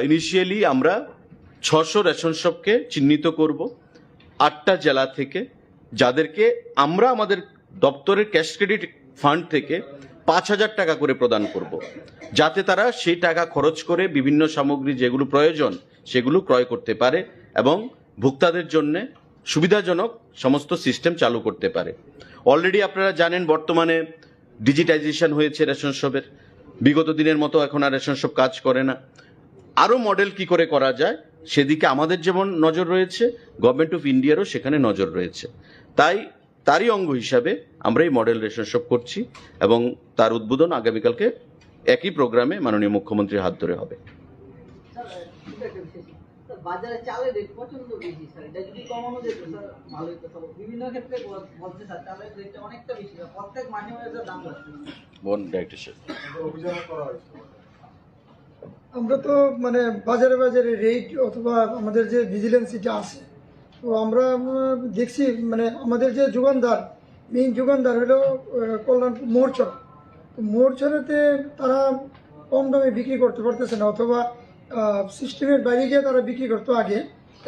ইনিশিয়ালি আমরা ছশো রেশন শপকে চিহ্নিত করব আটটা জেলা থেকে, যাদেরকে আমরা আমাদের দপ্তরের ক্যাশ ক্রেডিট ফান্ড থেকে পাঁচ হাজার টাকা করে প্রদান করব, যাতে তারা সেই টাকা খরচ করে বিভিন্ন সামগ্রী যেগুলো প্রয়োজন সেগুলো ক্রয় করতে পারে এবং ভোক্তাদের জন্য সুবিধাজনক সমস্ত সিস্টেম চালু করতে পারে। অলরেডি আপনারা জানেন, বর্তমানে ডিজিটাইজেশন হয়েছে রেশন শপের। বিগত দিনের মতো এখন আর রেশন শপ কাজ করে না। আরও মডেল কি করে করা যায়, সেদিকে আমাদের যেমন নজর রয়েছে, গভর্নমেন্ট অফ ইন্ডিয়ারও সেখানে নজর রয়েছে। তাই তারই অঙ্গ হিসাবে আমরা এই মডেল রেশন শপ করছি এবং তার উদ্বোধন আগামীকালকে একই প্রোগ্রামে মাননীয় মুখ্যমন্ত্রীর হাত ধরে হবে। স্যার, ছোট একটা বিষয়, স্যার। স্যার, বাজারে চালের রেট প্রচন্ড বেশি, স্যার। এটা যদি কমানো যেত, স্যার, ভালো হতো। স্যার, বিভিন্ন ক্ষেত্রে বল-, বলছে, স্যার, চালের রেটটা অনেকটা বেশি, স্যার। প্রত্যেক মাসে মাসে, স্যার, দাম বাড়ছে। বোন, ডাইরেক্টর সাহেব। অভিযান করা হয়েছে। আমরা তো, মানে, বাজারে বাজারে রেড অথবা আমাদের যে ভিজিলেন্স, এটা আছে। তো আমরা, উম, দেখছি, মানে, আমাদের যে যোগানদার, মেইন যোগানদার হলো, আহ, কল্যাণপুর মোরছড়া। তো মোরছড়াতে তারা কম দামে বিক্রি করতে পারতেছে না, অথবা, আহ, সিস্টেমের বাইরে গিয়ে তারা বিক্রি করতো আগে।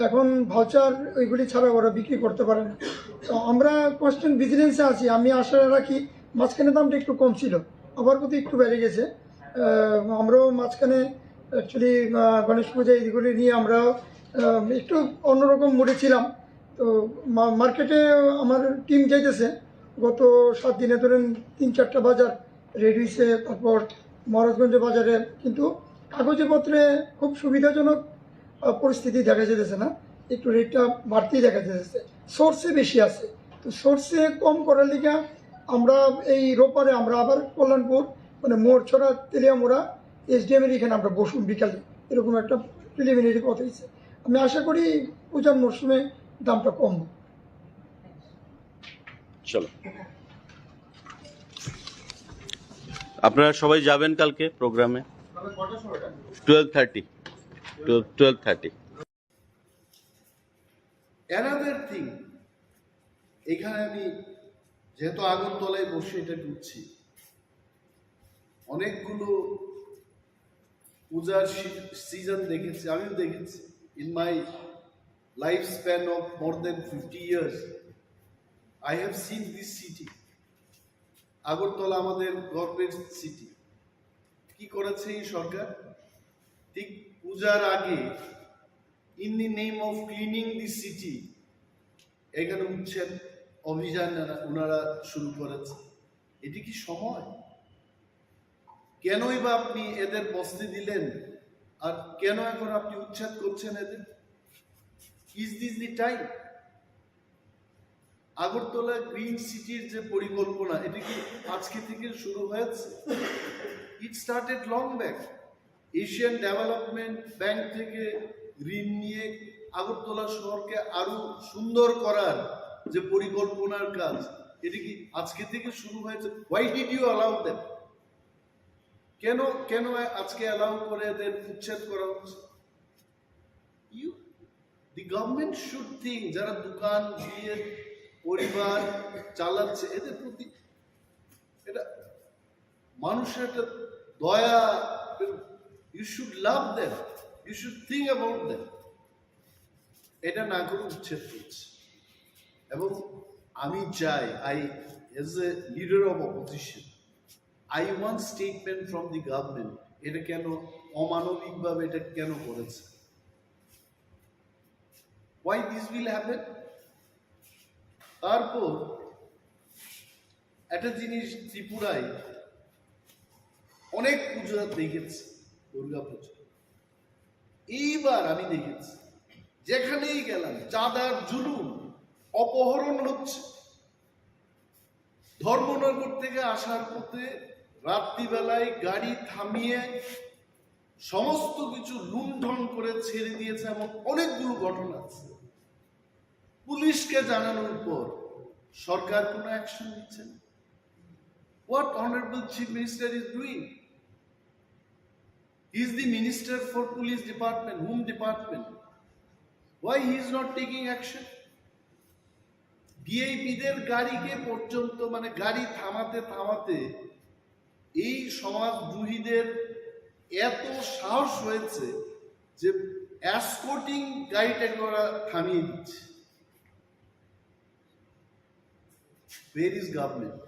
এখন ভাউচার ওইগুলি ছাড়া ওরা বিক্রি করতে পারে না। তো আমরা কনস্ট্যান্ট ভিজিলেন্সে আছি। আমি আশা রাখি, মাঝখানে দামটা একটু কম ছিল, আবার বোধহয় একটু বেড়ে গেছে। আহ, আমরাও মাঝখানে অ্যাকচুয়ালি গণেশ পূজা এইগুলি নিয়ে আমরা, আহ, একটু অন্যরকম মুডে ছিলাম। তো মা-, মার্কেটে আমার টিম যাইতেছে, গত সাত দিনে ধরেন তিন চারটা বাজার রেড হইছে, তারপর মহারাজগঞ্জ বাজারে, কিন্তু কাগজে পত্রে খুব সুবিধাজনক, আহ, পরিস্থিতি দেখা যেতেছে না, একটু রেটটা বাড়তেই দেখা যেতেছে। সোর্সে বেশি আছে, তো সোর্সে কম করার লিগে আমরা এই রোববারে আমরা আবার কল্যাণপুর, মানে, মোরছড়া, তেলিয়ামুড়া এসডিএম এর এখানে আমরা বসুন বিকালে, এরকম একটা প্রিলিমিনারি কথা হয়েছে। আমি আশা করি পূজার মরশুমে দামটা কমবে। চলো, আপনারা সবাই যাবেন কালকে প্রোগ্রামে। Twelve thirty. Twelve thirty. Another thing, এখানে আমি যেহেতু আগরতলায় বসে এটা ঢুকছি, অনেকগুলো পূজার সিজন দেখেছি, আমিও দেখেছি। In my lifespan of more than fifty years, I have seen this city. Agartala আমাদের গর্বের সিটি। কি করেছে এই সরকার? ঠিক পূজার আগে, in the name of cleaning the city, এখানে উচ্ছেদ অভিযান ওনারা শুরু করেছে। এটি কি সময়? কেনই বা আপনি এদের বসতে দিলেন, আর কেন এখন আপনি উচ্ছেদ করছেন এদের? Is this the time? Agartala green সিটির যে পরিকল্পনা, এটা কি আজকে থেকে শুরু হয়েছে? It started long back. Asian development bank থেকে ঋণ নিয়ে আগরতলা শহরকে আরো সুন্দর করার যে পরিকল্পনার কাজ, এটা কি আজকে থেকে শুরু হয়েছে? Why did you allow them? কেন, কেন আজকে অ্যালাউ করে এদের উচ্ছেদ করা হচ্ছে? You, the government should think, যারা দোকান দিয়ে পরিবার চালাচ্ছে, এদের প্রতি এটা মানুষের একটা দয়া, you should love them, you should think about them। এটা না করে উচ্ছেদ করছে। এবং আমি চাই, I, as a leader of opposition, I want statement from the government, এটা কেন অমানবিকভাবে এটা কেন করেছে? Why this will happen? তারপর একটা জিনিস, ত্রিপুরায় অনেক পুজো দেখেছি, দুর্গা পুজো। এইবার আমি দেখেছি, যেখানেই গেলাম, চাঁদার জুলুম, অপহরণ হচ্ছে। ধর্মনগর থেকে আসার পথে রাত্রিবেলায় গাড়ি থামিয়ে সমস্ত কিছু লুণ্ঠন করে ছেড়ে দিয়েছে, এমন অনেকগুলো ঘটনা আছে। পুলিশকে জানানোর পর সরকার কোনো অ্যাকশন নিচ্ছে না। What honorable Chief Minister is doing? He is the minister for police department, home department. Why he is not taking action? ভিআইপিদের গাড়িকে পর্যন্ত, মানে, গাড়ি থামাতে থামাতে এই সমাজদ্রোহীদের এত সাহস হয়েছে যে এসকর্টিং গাড়িটাকে ওরা থামিয়ে দিচ্ছে। Where is government?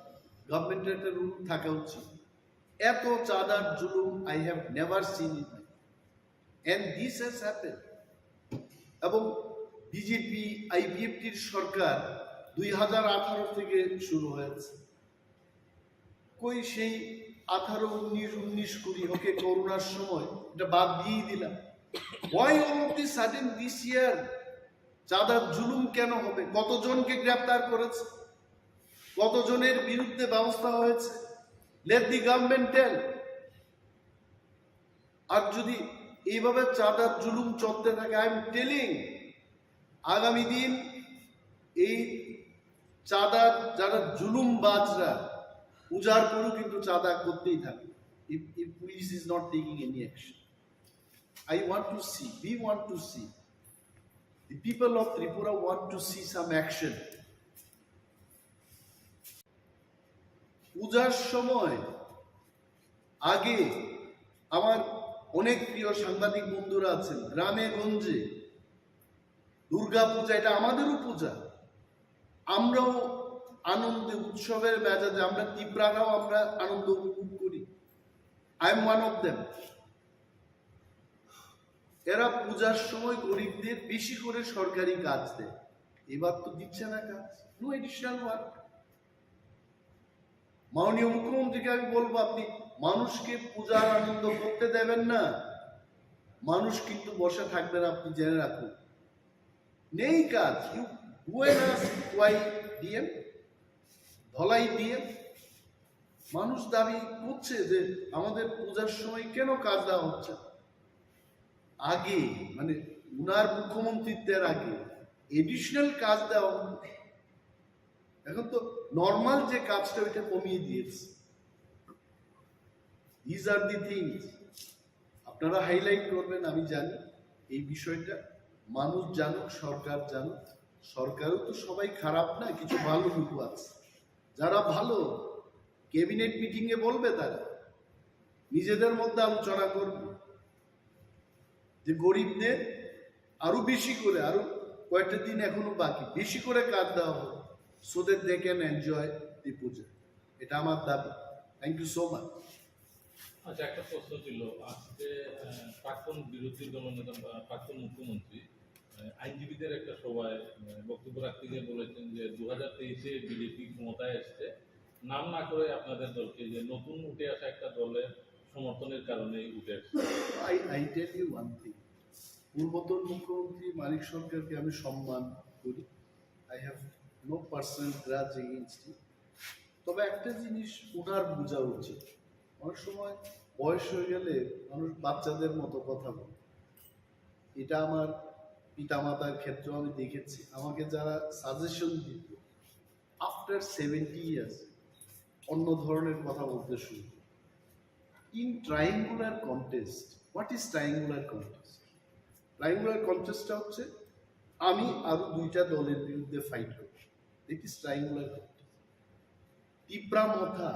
গভর্নমেন্টের একটা রুল থাকা উচিত। এত চাঁদার জুলুম I have never seen in my life. And this has happened. এবং বিজেপি আইপিএফটির সরকার দুই হাজার আঠারো থেকে শুরু হয়েছে। কই সেই আঠারো, উনিশ, উনিশ, কুড়ি, ওকে, করোনার সময় এটা বাদ দিয়েই দিলাম। Why all of the sudden this year? চাঁদার জুলুম কেন হবে? কতজনকে গ্রেপ্তার করেছে? কতজনের বিরুদ্ধে ব্যবস্থা হয়েছে? Let the government tell. আর যদি এইভাবে চাঁদার জুলুম চলতে থাকে, I am telling, আগামী দিন এই চাঁদার যারা জুলুমবাজরা পূজার পরও কিন্তু চাঁদা করতেই থাকে। If, if police is not taking any action, I want to see, we want to see, the people of Tripura want to see some action. পূজার সময় আগে আমার অনেক প্রিয় সাংবাদিক বন্ধুরা আছেন, গ্রামে গঞ্জে দুর্গা পূজা, এটা আমাদেরও পূজা, আমরাও আনন্দে উৎসবের মেজাজে আমরা তিপ্রারাও আমরা আনন্দ উপভোগ করি। I am one of them. এরা পূজার সময় গরিবদের বেশি করে সরকারি কাজ দেয়, এবার তো দিচ্ছে না কাজ, no additional work. মাননীয় মুখ্যমন্ত্রীকে আমি বলবো, আপনি মানুষকে পূজার আনন্দ করতে দেবেন না, মানুষ কিন্তু বসে থাকবেন, আপনি জেনে রাখুন। নেই কাজ, you go and ask why D M, Dhalai D M। মানুষ দাবি করছে যে আমাদের পূজার সময় কেন কাজ দেওয়া হচ্ছে। আগে, মানে, উনার মুখ্যমন্ত্রীত্বের আগে এডিশনাল কাজ দেওয়া হতো। এখন তো নর্মাল যে কাজটা, ওইটা কমিয়ে দিয়েছে। These are the things আপনারা হাইলাইট করবেন, আমি জানি এই বিষয়টা। মানুষ জানুক, সরকার জানুক। সরকারও তো সবাই খারাপ না, কিছু ভালো লোক আছে। যারা ভালো, ক্যাবিনেট মিটিং এ বলবে তারা, নিজেদের মধ্যে আলোচনা করবে যে গরিবদের আরো বেশি করে, আরো কয়েকটা দিন এখনো বাকি, বেশি করে কাজ দেওয়া হোক, so that they can enjoy the puja. এটা আমার দাবি। Thank you so much. আচ্ছা, একটা প্রশ্ন ছিল, আজকে আহ, প্রাক্তন বিরোধী দলনেতা বা প্রাক্তন মুখ্যমন্ত্রী আহ, আইনজীবীদের একটা সভায় আহ, বক্তব্য রাখতে গিয়ে বলেছেন যে দু হাজার তেইশে বিজেপি ক্ষমতায় এসছে, নাম না করে আপনাদের দলকে, যে নতুন উঠে আসা একটা দলের সমর্থনের কারণেই উঠে আসছে। I, I tell you one thing, পূর্বতন মুখ্যমন্ত্রী মানিক সরকারকে আমি সম্মান করি। I have no personal grudge against him. তবে একটা জিনিস ওনার বোঝা উচিত, অনেক সময় বয়স হয়ে গেলে মানুষ বাচ্চাদের মতো কথা বলে। এটা আমার পিতামাতার ক্ষেত্রেও আমি দেখেছি, আমাকে যারা সাজেশন দিত, আফটার সেভেন্টি ইয়ার্স অন্য ধরনের কথা বলতে শুরু করে। In triangular contest, what is triangular contest? Triangular কন্টেস্টটা হচ্ছে আমি আরো দুইটা দলের বিরুদ্ধে ফাইট করব। It is triangular contest. Tipra Motha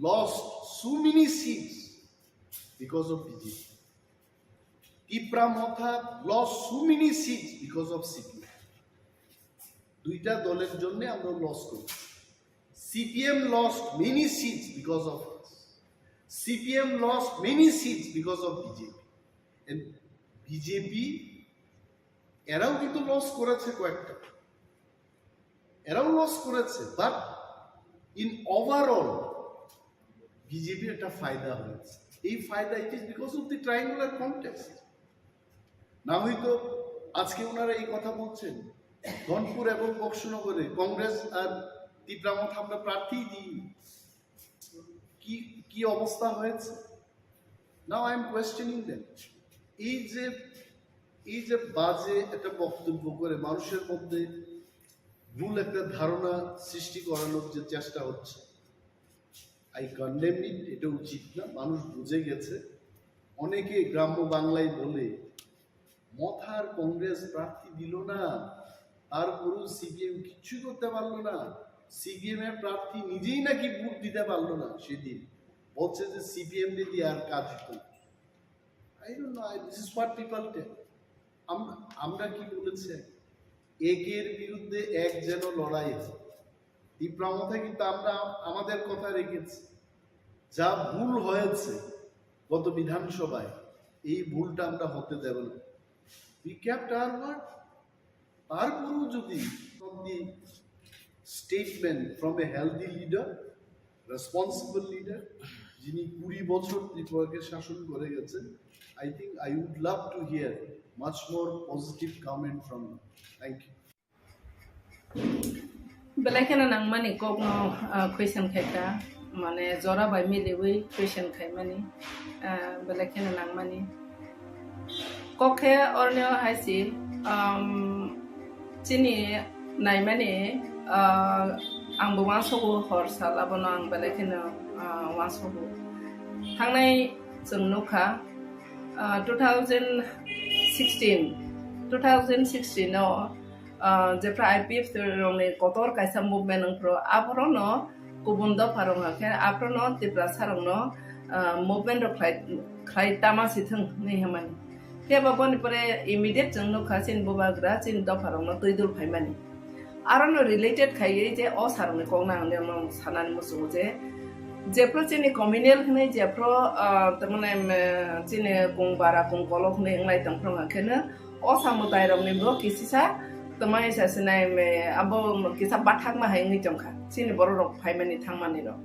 lost so many seats because of B J P. Tipra Motha lost so many seats because of C P M. দুইটা দলের জন্য আমরা লস করি। C P M lost many seats because of us. C P M lost many seats because of B J P. And B J P এরাও কিন্তু লস করেছে কয়েকটা, এরাও লস করেছে, বাট ইন ওভারঅল বিজেপির একটা ফায়দা হয়েছে। এই ফায়দা, it is because of the triangular contest. না হয়তো আজকে ওনারা এই কথা বলছেন, ধনপুর এবং বক্সনগরে কংগ্রেস আর তিপ্রা মথা আমরা প্রার্থী দিই, কি কি অবস্থা হয়েছে? Now I am questioning them. এই যে এই যে বাজে একটা বক্তব্য করে মানুষের মধ্যে ভুল একটা ধারণা সৃষ্টি করানোর যে চেষ্টা হচ্ছে, আই কন্ডেম ইট। এটা উচিত না। মানুষ বুঝে গেছে। অনেকে গ্রাম্য বাংলায় বলে, মথার কংগ্রেস প্রার্থী দিল না, তারপরেও সিপিএম কিচ্ছু করতে পারলো না। সিপিএম এর প্রার্থী নিজেই নাকি ভোট দিতে পারলো না সেদিন, বলছে যে সিপিএম রে দিয়ে আর কাজ হতো না। I don't know, I, this is what people tell. আমরা আমরা কি বলেছি? একের বিরুদ্ধে এক যেন লড়াই হয়। তিপ্রা মথা কিন্তু আমরা আমাদের কথা রেখেছি। যা ভুল হয়েছে গত বিধানসভায়, এই ভুলটা আমরা হতে দেব না। We kept our word. তারপরেও যদি of the statement from a healthy leader, responsible leader, যিনি কুড়ি বছর ত্রিপুরাকে শাসন করে গেছেন, I think I would love to hear much more positive comment from you. Thank you. Belai kheno nangmani kokno, ah, question khaikha, mane jora bai miliwi question khaimani, ah, belai kheno nangmani. Kok khe orni o hai si, um, chini naimani, ah, ang bo uansogo hor sal abono ang belai kheno, ah, uansogo. Thangnai chwng nukha, ah, two thousand sixteen, two thousand sixteen o, ah, jephra I P F T rokni kotor kaisa movement wngphru, aphorono kubun dopha rok hwnkhe aphorono Tiprasa rokno, ah, movement rok khlai, khlai tama si thwng hinwi hwnmani. Phiya ba boni pore immediate chwng nukha chini bubagra chini dopha rokno twi dul phaimani. Arono related khaiwi je o sir rokni kokno ang nirokno sanani muchungo je, jephru chini communal hinwi jephru, ah, tamani, em, chini kung bara kung kolok hinwi wnglai tongphru hwnkhe no, o samwtai rokni bo kisisa twmai sa sinai me abo kisa bathakma hai wngwi tongkha chini borok rok phaimani thangmani rok.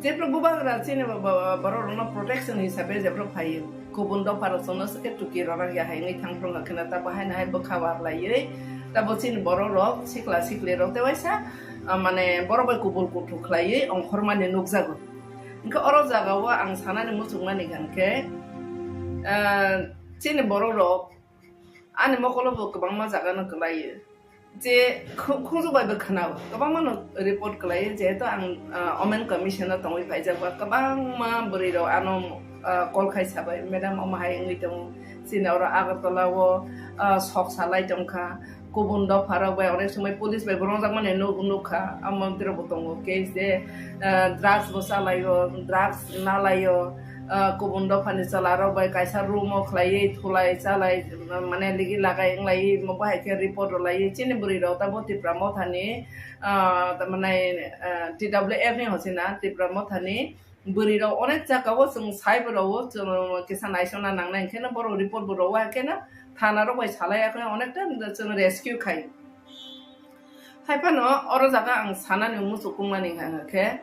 Jephru bubagra chini bo-, bo-, borok rokno protection hisabe jephru phaio, kubun dopha rok chwngno swkhe tuki rwrak ya hai wngwi thangphru hwnkhe no ta bo haino hai bwkha war laiwi ta bo chini borok rok sikla sikli rok tei waisa, ah, mane borok bai kubul kuthuk khlaiwi ongkhormani nukjago. Hwnkhe oro jagao ang sanani muchungmani hwnkhe, ah, chini borok rok ani mokolo bo kwbangma jaga no kwlaio. Je khu-, khunju bai bo khwnao, kwbangma no report kwlaio, jehetu ang, ah, Women Commission o tongwi phaijak ba, kwbangma bwrwi rok ano, ah, call khai sabai, "Madam, omo hai wngwi tongo, chini oro Agartala o, ah, sok salai tongkha, kubun dopha rok bai onek somoi police bai bo rwngjakmani nuk-, nukha, amo tiro bo tongo case de, ah, drugs bo chalaio, drugs nalaio." Ah, kubun dophani chwla rok bai kaisa room o khlaiwi thulai chalai, mane ligi lagai wnglaiwi, omo bahai khe report rwlaiwi chini bwrwi rok tabo Tipra Mothani, ah, tamani, ah, T W F ni hochina Tipra Mothani bwrwi rok onek jagao chwng sai bo rwo, chwng kisa naisona nangnai, hwnkhe no borok report bo rwo, hwnkhe no thana rok bai salai, hwnkhe onekta chwng rescue khai. Hai phano oro jaga ang sanani muchukungmani hwnga khe,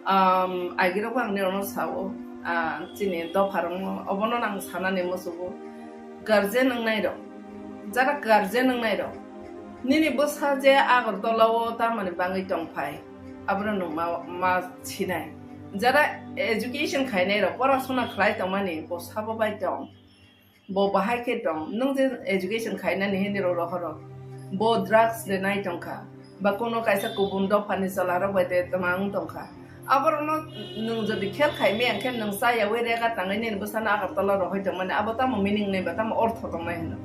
um, agirokbo ang nirokno sao, ah, chini dopharokno, obono ang sanani muchugo. Guardian wngnai rok, jara guardian wngnai rok, nini bwsa je Agartala o tamani bangwi tongphai, abono nwng ma, ma sinai. Jara education khainai rok, porasona khlai tongmani, bo sabo bai tong. Bo bahai khe tong, nwng je education khainani hinwi rw rohoro. Bo drugs de nai tongkha, ba kuno kaisa kubun dophani chwla rok bai de twmang tongkha. Aborokno nwng jodi khel khai maya khe nwng cha yaui rega tangwi nini bwsano Agartala rohoi tongmani, abo tamo meaning nai ba tamo ortho tongnai hino.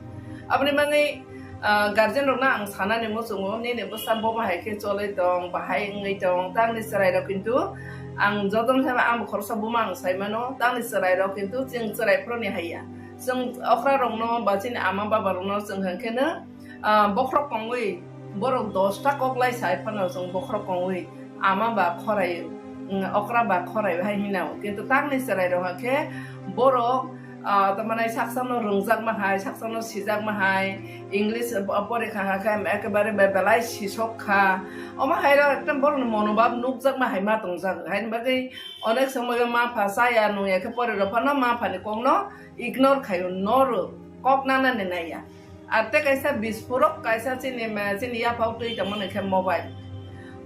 Aboni bagwi, ah, guardian rokno ang sanani muchungo, nini bwsa bo bahai khe choloi tong, bahai wngwi tong, tangni chwrai rok kintu ang jotono sai ang khoroksa buma ang sai mano, tangni chwrai rok kintu chwng chwrai phoroni hai ya. Chwng okra rokno ba chini ama baba rokno chwng hwnkhe no, ah, bokhorok kongwi borok dosta kok lai sai phano chwng bokhorok kongwi ama ba khorai, mm, okra ba khorai hai hinao. Kintu tangni chwrai rok hwnkhe borok, ah, tamani saksa no rwngjakma hai, saksa no sijakma hai, English, ah, porikha hwnkhe ekebare be-, belai sisok kha. Omo hai rok ekdom borokni monobhab nukjakma hai ma tongjak. Haini bagwi onek somoi ma pha chaya nungya khe pore rok phano ma phani kokno ignore khaio, no rw, kok nanani naiya. Ar tei kaisa bispurok kaisa chini, chini yaphao twi tongmani khe mobile.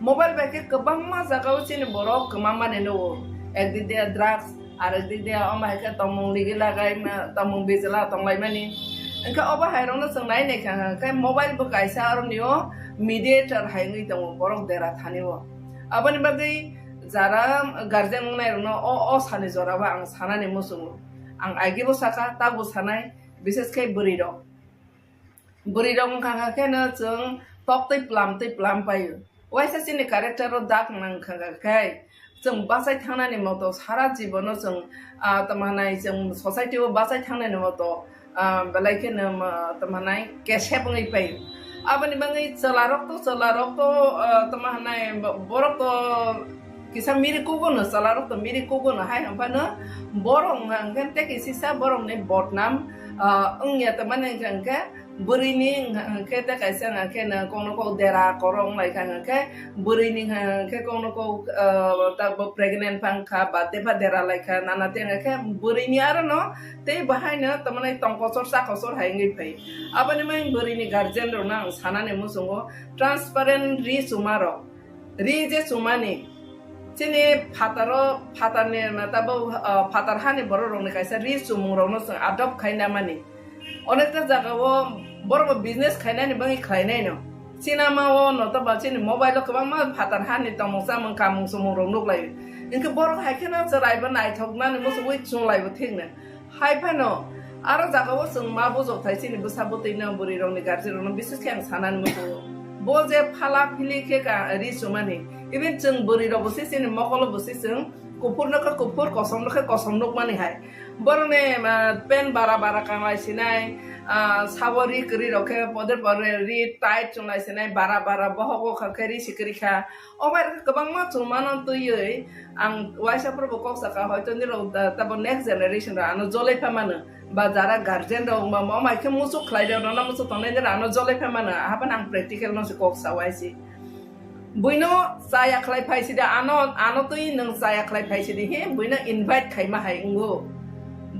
Mobile bai khe kwbangma jagao chini borok kwmamani nugo. Ekdik de drugs, ar ekdik de omo hai khe tongmung ligi lagai, tongmung bijla tonglaimani. Hwnkhe obo hai rokno chwng nai nai kha khe mobile bo kaisa aroni o mediator hai wngwi tongo borok dera thani o. Aboni bagwi jara guardian wngnai rokno o, o sani jora o ang sanani muchungo. Ang agi bo sakha, tabuk sanai, bises khe bwrwi rok. Bwrwi rok wngkha khe no chwng tok twi plam twi plam paio. Waisa chini character o dak nang kha khe chwng bachai thangnani moto, sara jibono chwng, ah, tamo hanai chwng society o bachai thangnani moto, ah, belai kheno, ah, tamo hanai kesep wngwi paio. Aboni bagwi chwla rok to, chwla rok to, ah, tamo hanai bo-, borok to kisa miri kugo no, chwla rok to miri kugo no hai hwnphano borok wngkha hwnkhe tei kisisa borok ni bodnam, ah, wngya tongmani hwnkha hwnkhe Bwrwini hwnkha hwnkhe tei kaisa hwnkha khe no kokno kok dera korok wnglaikha hwnkha khe, bwrwini hwnkha hwnkhe kokno kok, ah, tabuk pregnant phangkha ba tei pha dera laikha, nana tei hwnkha khe bwrwini aro no tei bahaino tamani tongkochor chakochor hai wngwi phai. Aboni mai bwrwini guardian rokno ang sanani muchungo transparent ri chuma rok, ri je chumani chini phataro, phatarni tabuk, ah, phatar hani borok rokni kaisa ri chumung rokno chwng adopt khaina mani. Onekta jagao borok bo business khainani bagwi khlainaino. Sinamao notoba chini mobile o kwbangma phatar hani tongmung chamung kamung chumung rok nuklaio. Hinkhe borok hai kheno chwraibo naithoknani muchungwi chunglaibo thikno. Hai phano aro jagao chwng ma bujok thai chini bwsa bwtwino bwrwi rokni guardian rokno bises khe ang sanani muchungo. Bo je phala phili khe ka ri chumani. Even chwng bwrwi rok bo se chini mokolo bo se chwng kuphur no khe kuphur, kosom no khe kosom nukmani hai. Borokni, ah, pant bara bara kanglai sinai, ah, sabo ri kwrwi rok khe poder poder ri tight chunglai sinai, bara bara bohok o kha khe ri sikiri kha. O bai kwbangma chumano twiwi ang waisa phuru bo kok saka, hoito nirok da-, tabo next generation rok ano jolai pha mano. Ba jara guardian rok wngma mo mai khe muchuk khlai rok, nono muchuk tongnai nirok ano jolai pha mano. Haphano ang practical no se kok sa waisi. Buino chaya khlai phai sidi, ano, ano twi nwng chaya khlai phai sidi, he, buino invite khaima hai wngo.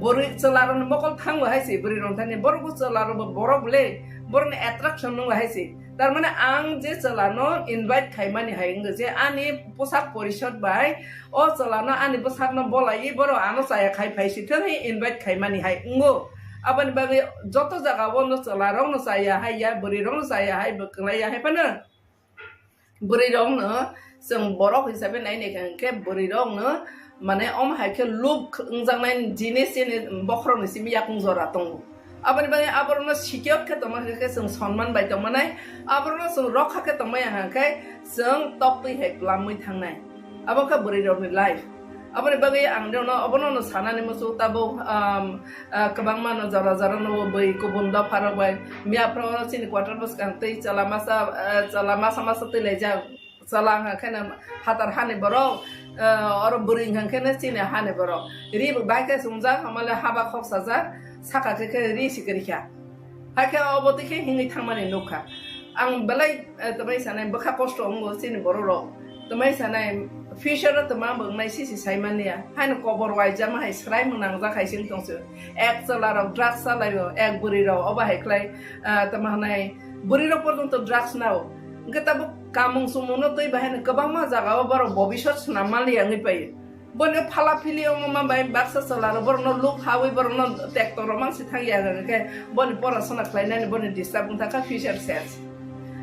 Bwrwi chwla rokni mokol thango hai se, bwrwi rok thani, borok bo chwla rok bo borok le, borokni attraction nung hai se. Tar mane ang je chwla no invite khaimani hai wngo je ani poshak porishod bai, o chwla no ani bwsak no bolai, borok ano chaya khai phai si thang he invite khaimani hai wngo. Aboni bagwi joto jaga o no chwla rok no chaya hai ya, bwrwi rok no chaya hai, bwklai ya hai phano. Bwrwi rokno chwng borok hisabe nai nai khe, bwrwi rokno mane omo hai khe luk wngjaknai jinis chini bokhorokni simi yakung jora tongo. Aboni bagwi aborokno secure khe tongma khe chwng sonman bai tongmanai, aborokno chwng rokha khe tongmaya hwnkhe chwng toktwi hai plamwi thangnai. Abo khe bwrwi rokni life. Aboni bagwi ang nono obono no sanani muchung tabuk, um, ah, kwbangma no jora jora no bwi kubun dopha rok bai miya phro chini quarter bwskang twi chwla masa, ah, chwla masa masa twi laijak. Chwla wngkha khe no phatar hani borok, ah, oro bwrwi wngkha khe no chini hani borok. Ri bo bai khe chumjak, hamale haba khok sajak, saka khe khe ri sikiri kha. Hakhe obo twi khe hingwi thangmani nukha. Ang belai, eh, twmai sanai bwkha kosto wngo chini borok rok. Twmai sanai future o twma bo wngnai sisi saimani ya. Haino kobor waijama hai swrai mung nangjak hai sing tongse. Ek chwla rok drugs chalaio, ek bwrwi rok obo hai khlai, ah, twma hanai bwrwi rok porjonto drugs nao. Hwnkhe tabuk kamung sumung no twi bahai no kwbangma jaga o borok bobisot swnam mali ya wngwi paio. Bono phala phili wngma bai baksa chwla rok borokno luk hawi borokno tekto rok mang si thang ya hwnkhe boni porasona khlainani boni disturb wngkha future ses.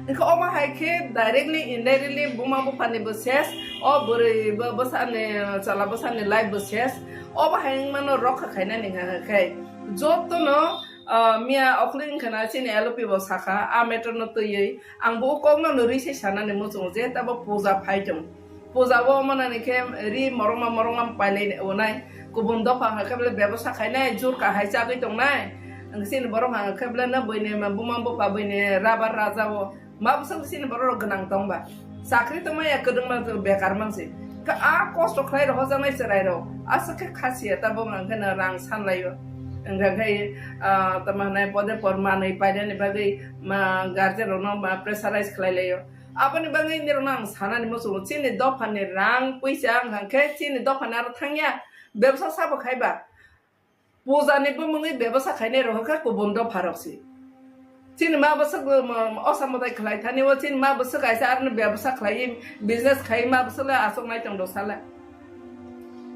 Hwnkhe omo hai khe directly indirectly buma buphani bo ses, o bwrwi bo bwsani chwla bwsani life bo ses. Obo hai wngmano rokha khainani hwnkhe jotono, ah, miya okhli wngkha na chini L O P bo sakha a matter no twiwi ang bo o kokno no rwi se sanani muchungo je tabo puja phai tong. Puja o manani khe ri morongma morongma pailai onai. Kubun dopha hwnkha khe bele bebosa khainai, jur kahai chagwi tongnai. Ang chini borok hwnkha khe bele no buini buma bupha buini rabar raja o. Ma bwswk chini borok rok gwnang tongba. Chakri tongma ya kwdwngma bekar mansi. Kha a kosto khlai rok hojaknai chwrai rok. Aswk khe khasiya tabuk hwnkha no rang sanlaio. Hwnkha khe, ah, tamo hwnai pode por manwi painani bagwi ma guardian rokno ma pressurize khlai laio. Aboni bagwi nirokno ang sanani muchungo, chini dophani rang puisa wngkha khe chini dophani aro thangya, bebsa sabo khaiba. Pujani bumungwi bebsa khainai rok khe kubun dopha rok se. Chini ma bwswk, um, osa mwtai khlai thani o, chini ma bwswk kaisa aroni bebsa khlaiwi business khai ma bwswk le achuk nai tong do sala.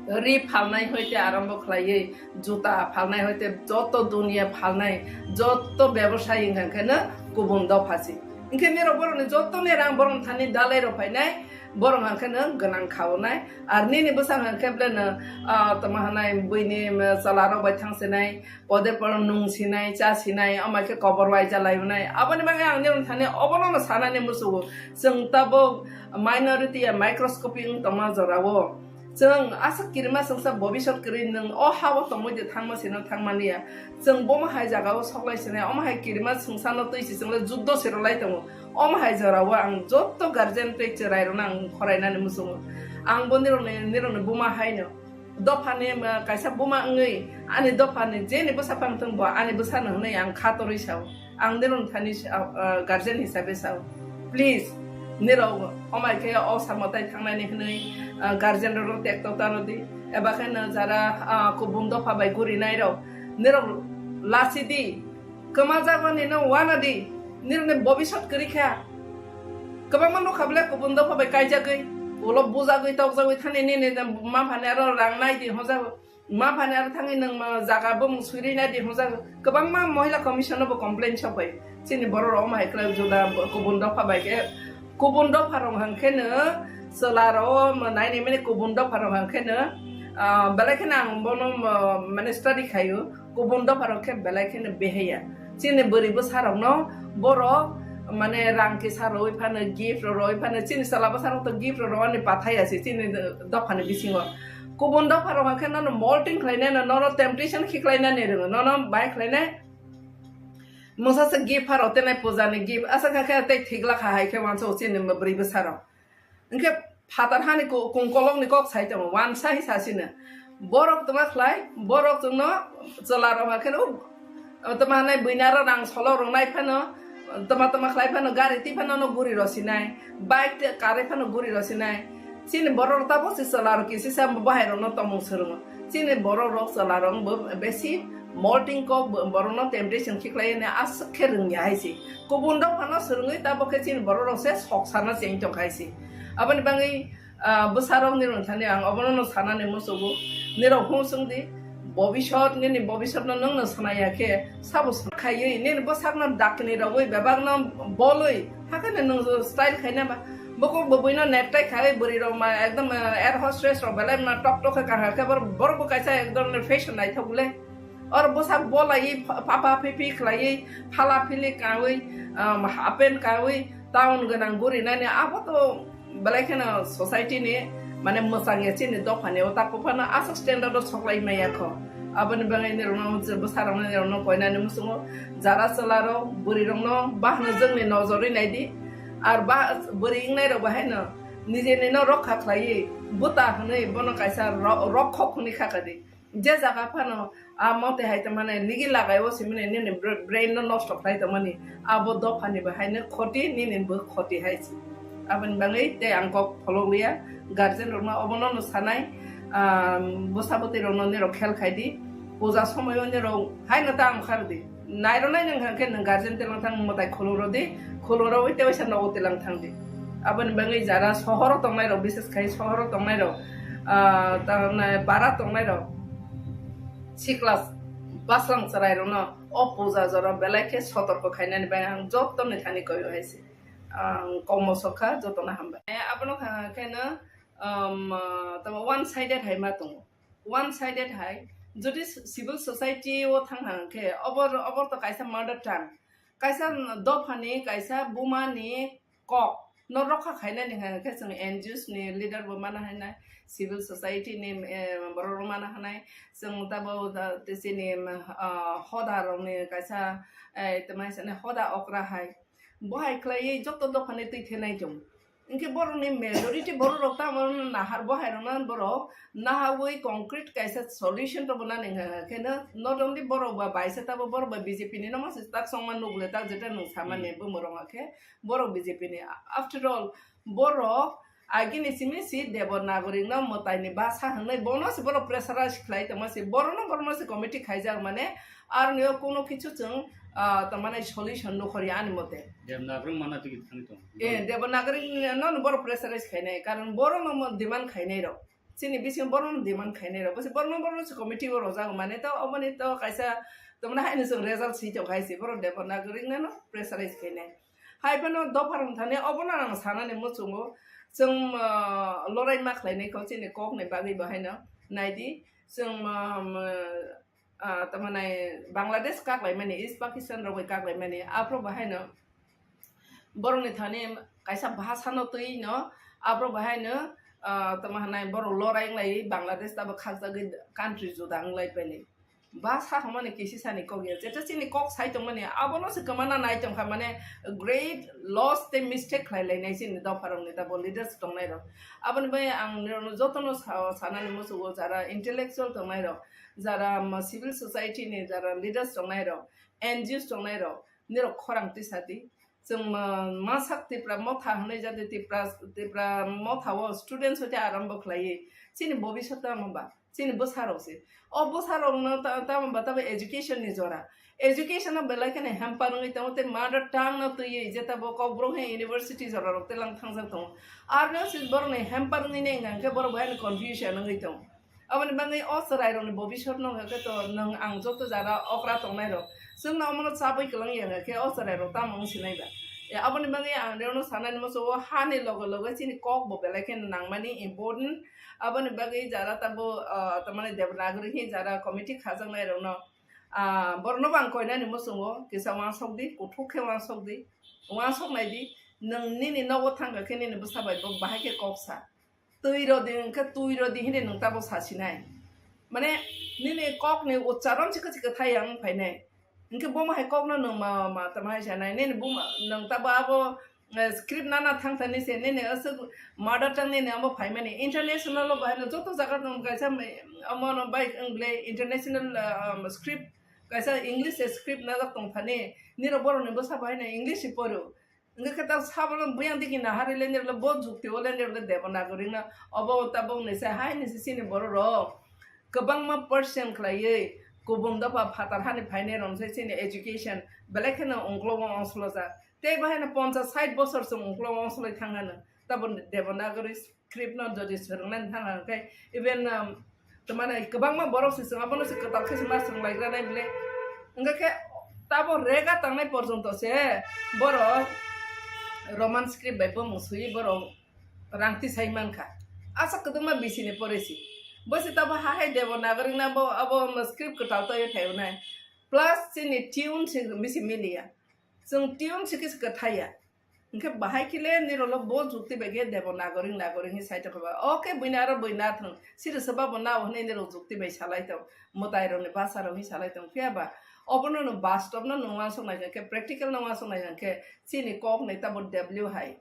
Ri phalnai hoite arombo khlaiwi, juta phalnai hoite joto duniya phalnai, joto bebosai wngkha khe no kubun dopha se. Hinkhe nirok borokni jotoni rang borokni thani dalai rok phainai, borok hwnkhe no gwnang khaonai. Ar nini bwsa hwnkhe bele no, ah, tamo hwnai buini, um, chwla rok bai thang sinai, pode poro nung sinai, cha sinai, omo khe kobor waija lai hwnai. Aboni bagwi ang nirok thani obono no sanani muchungo. Chwng tabuk minority ya microscopic wng tongma jorao. Chwng aswk kirima chwngsa bobisot kwrwi nwng o ha-o tongwi de thangma sino thangmani ya. Chwng bomo hai jagao soklai sinai, omo hai kirima chwngsano twi si chwngle juddo se rwlai tongo. Omo hai jorao ang joto guardian tei chwrai rokno ang khorainani muchungo. Ang bo nirokni, nirokni buma haino. Dophani, ma, kaisa buma wngwi ani dophani jeni bwsa phang thung bo ani bwsano hwnwi ang kha torwi sao. Ang nirok thani sa-, ah, guardian hisabe sao, please, nirok omai khe o samo tai thangnani hwnwi, ah, guardian rok tekto tano di, eba khe no jara, ah, kubun dopha bai gurinai rok nirok lasi di, kwma jagmani no wana di, nirok ni bobisot kwrwi kha. Kwbangma nukha bole kubun dopha bai kaijagwi, ulo bujagwi tokjagwi thani nini ma phani aro rang nai di hojago. Ma phani aro thangwi nwng ma jaga bumung swiri nai di hwnjak. Kwbangma Mohila Commission no bo complain sok bai. Chini borok rok omo hai kwlai juda bo-, kubun dopha bai khe, kubun dopha rok hwn khe no chwla rok o mo nai nai mani kubun dopha rok hwn khe no, ah, belai khe no ang bono mo, mane study khaio. Kubun dopha rok khe belai khe no beheya. Chini bwrwi bwsa rok no borok mane rang kisa rwi phano, gift rok rwi phano, chini chwla bwsa rok to gift rok rwani pathai ya se chini dopha ni bisingo. Kubun dopha rok hwn khe nono molting khlainai, no, nono temptation khiklainani rwngo, nono bai khlainai. Mungsa se gift pharo tenai puja ni gift, asa kha khe tei thik lakha hai khe wansa o chini bwrwi bwsa rok. Hwnkhe phatar hani ku-, kungkolok ni kok sai tongo, wansa hi sasino. Borok tongma khlai, borok chwngno chwla rok hwn khe no, tongma hanai buina ro rang solo rwnai phano, tongma tongma khlai phano, gari twi phano no guri rw sinai, bike te karwi phano guri rw sinai. Chini borok rok tabok se chwla rok kisi sa bahai rok no tongmung swrwngo. Chini borok rok chwla rok bo besi molting kok bo-, borok no temptation khiklai ne aswk khe rwngya hai se. Kubun rok phano swrwngwi tabok khe chini borok rok se sok sana cheng tong khai se. Aboni bagwi, ah, bwsa rok ni rwng thani ang obono no sanani musugo. Nirok hung swng di, bobisot, nini bobisot no nwng no sanaya khe sabo sa-, khaiwi nini bwsak no dakni rogwi bebak no bolwi hakhe no nwng style khaina ba. Bukuk bwbwi no necktie khaiwi bwrwi rok ma ekdom, ah, air hostess rok belai ma tok tok khe kahar khe bor-, borok bo kaisa ekdom fashion naithok le. Or bwsak bolaiwi pha-, papa phipi khlaiwi phala phili kawi, um, half pant kawi town gwnang guri nani abo to belai kheno society ni mane mwchang ya chini dopha ni o tak phano aswk standard o soklai maya kho. Aboni bagwi ni rokno je bwsa rokno ni rokno koinani muchungo jara chwla rok bwrwi rokno bahno jwngni nojorwi nai di. Ar ba bwrwi wngnai rok bahai no nijeni no rokha khlaiwi bwta hwnwi bono kaisa ro-, rokhok hwnwi kha kha di. Je jaga phano, ah, mote hai tongmani, nigi lagai o simani, nini bra-, brain no nosto khlai tongmani, abo dophani bo haino khoti, nini bo khoti hai se. Aboni bagwi tei ang kok pholok liya, guardian rokno obono no sanai, ah, bwsa bwtwi rokno nirok khel khai di, puja somoyo nirok haino ta ang khar di. Nairwnai nwng hwnkhe nwng guardian telang thang mwtai khulumrw di, khulumrw ui tewaisa nogo telang thang di. Aboni bagwi jara sohoro tongnai rok, bises khai sohoro tongnai rok, ah, tamni para tongnai rok, sikla bwslang chwrai rokno o puja jora belai khe sotorko khainani bagwi ang joto ni thani koi hai se. Ang kok mosok kha, jotono hambai. Abono kha khe no, um, tamo one sided hai ma tongo. One sided hai, jodi s-, civil society o thang hang khe, obor, obor to kaisa mother tongue, kaisa dophani, kaisa bumani kok no rokha khainani hang khe, chwng N G Os ni leader bo mana hanai, civil society ni, eh, borok rok mana hanai, chwng tabo da-, te chini, ah, hoda rok ni kaisa, eh, tama hoda okra hai, bo hai khlaiwi joto dophani twi thenai chwng. Hwnkhe borokni majority borok rok tamo nahar bo hai rokno borok nahawi concrete kaisa solution rwbo nani hwnkhe no, not only borok ba baisa tabo borok ba B J P ni no masa tak songma nukle tak jeta nwng samani bumung rok hwnkhe borok B J P ni. After all, borok agini simi si Devanagari no mwtai ni basa hwnwi bono se borok pressurize khlai tongma se, borok no borok no se committee khaijak mane, aroni o kuno kichu chwng, ah, tongmani solution nukhorya ani mote. Devanagari mana tigi thangwi tong. Eh, Devanagari no, no borok pressurize khainai, karon borok no mo demand khainai rok. Chini bisingo borok no demand khainai rok. Bose borok no borok no se committee o rojak mane to oboni to kaisa tongmani haino chwng result si tong khai se borok Devanagari no, no pressurize khainai. Hai phano dopha rok thani obono ang sanani muchungo chwng, ah, lorai ma khlainai kho chini kok ni bagwi bo haino naidi chwng, ah, ah, tamani Bangladesh kaklaimani, East Pakistan rok bai kaklaimani, aphuru bahaino borokni thani kaisa bhasano twi no, aphuru bahaino, ah, tamo hanai borok lorai wnglai Bangladesh tabo khakjagwi country juda wnglai pailai. Bhasa hwnmani kisi sani kok ya, jeto chini kok sai tongmani abono se kwmana nai tongkha, mane great loss tei mistake khlai lainai chini dopharokni tabo leaders tongnairok. Aboni bai ang nirokno jotono sa-, sanani muchungo jara intellectual tongnairok, jara, um, civil society ni jara leaders tongnairok, N G Os tongnairok, nirok khorang twi sa di. Chwng ma-, masak Tipra motha hwnwi jati Tipra, Tipra motha o students hoite arambo khlaiwi. Chini bobiswt tamo ba, chini bwsarok se. O bwsarokno ta-, tamo ba tamo education ni jora. Education no belai kheno hamper wngwi tongo tei mother tongue no twiwi je tabo Kokborok hai university jora rok telang thangjak tongo. Arno se borok ni hamper wngwi nai hwnkhe borok bo haino confusion wngwi tongo. Aboni bagwi o chwrairokni bobiswt no hwnkhe to nwng ang joto jara okra tongnairok, chwngno omono chabwi kwlwng ya hwnkhe o chwrairok tamo wng sinai ba? E, aboni bagwi ang rewno sanani muchungo hani loge loge chini kok bo belai kheno nangmani important. Aboni bagwi jara tabo, ah, tamani Devanagari hi jara committee khajaknairokno, ah, borokno bo ang koinani muchungo kisa uansuk di, kuthuk khe uansuk di, uansuk nai di, nwng nini nogo thangkha khe nini bwsa bai bo bahai khe kok sa. Twi rw di hwnkhe twi rw di hinwi nwng tabo sa sinai. Mane nini kokni ucharon chikha chikha thai ang phainai. Hwnkhe bomo hai kokno nwng ma, ma tamo hai sanai. Nini buma nwng tabo abo, eh, script nana thang thani se nini aswk mother tongue nini amo phaimani. International o bahai no joto jaga nwng kaisa, omo no bai wng ble international, ah, um, script kaisa English script najak tong thani. Nirok borok ni bwsa bahai no English se poro. Hwnkhe khe ta sabono buyang digi naharwi le nirokle bo jukti o le nirokle Devanagari no obo tabok ni se hai ni se chini borok rok kwbangma percent khlaiwi kubun dopha phatar hani phainai rok se chini education belai kheno ungklogo ongsolojak tei bo haino ponchas sait bosor chwng ungklogo ongsoloi thang hano tabo Devanagari script no jodi swrwngnani thang hwnkhe even, um, tamani kwbangma borok se chwng abono se kwtal khe se ma swrwnglaigranai bile. Hwnkhe khe tabo rega tangnai porjonto se borok Roman script bai bumung swiwi borok rang tisai mankha. Asa kwdwkma bisini poresi. Bo se tabo ha hai Devanagari na bo abo script kwtal taiwi thaio nai. Plus chini tune se bisi miliya. Chwng tune se kisa kwthaiya. Hwnkhe bahai khe le nirokno bo jukti bai khe Devanagari Nagari hinwi sai tongkha ba. O khe buino aro bui na thwng. Siri se babo nao hwnwi nirok jukti bai salai tong. Mwtai rokni basa rok hinwi salai tong. Phiya ba obono nwng bastop no nwng uansuk nai hwnkhe, practical no uansuk nai hwnkhe chini kok ni tamo W hai.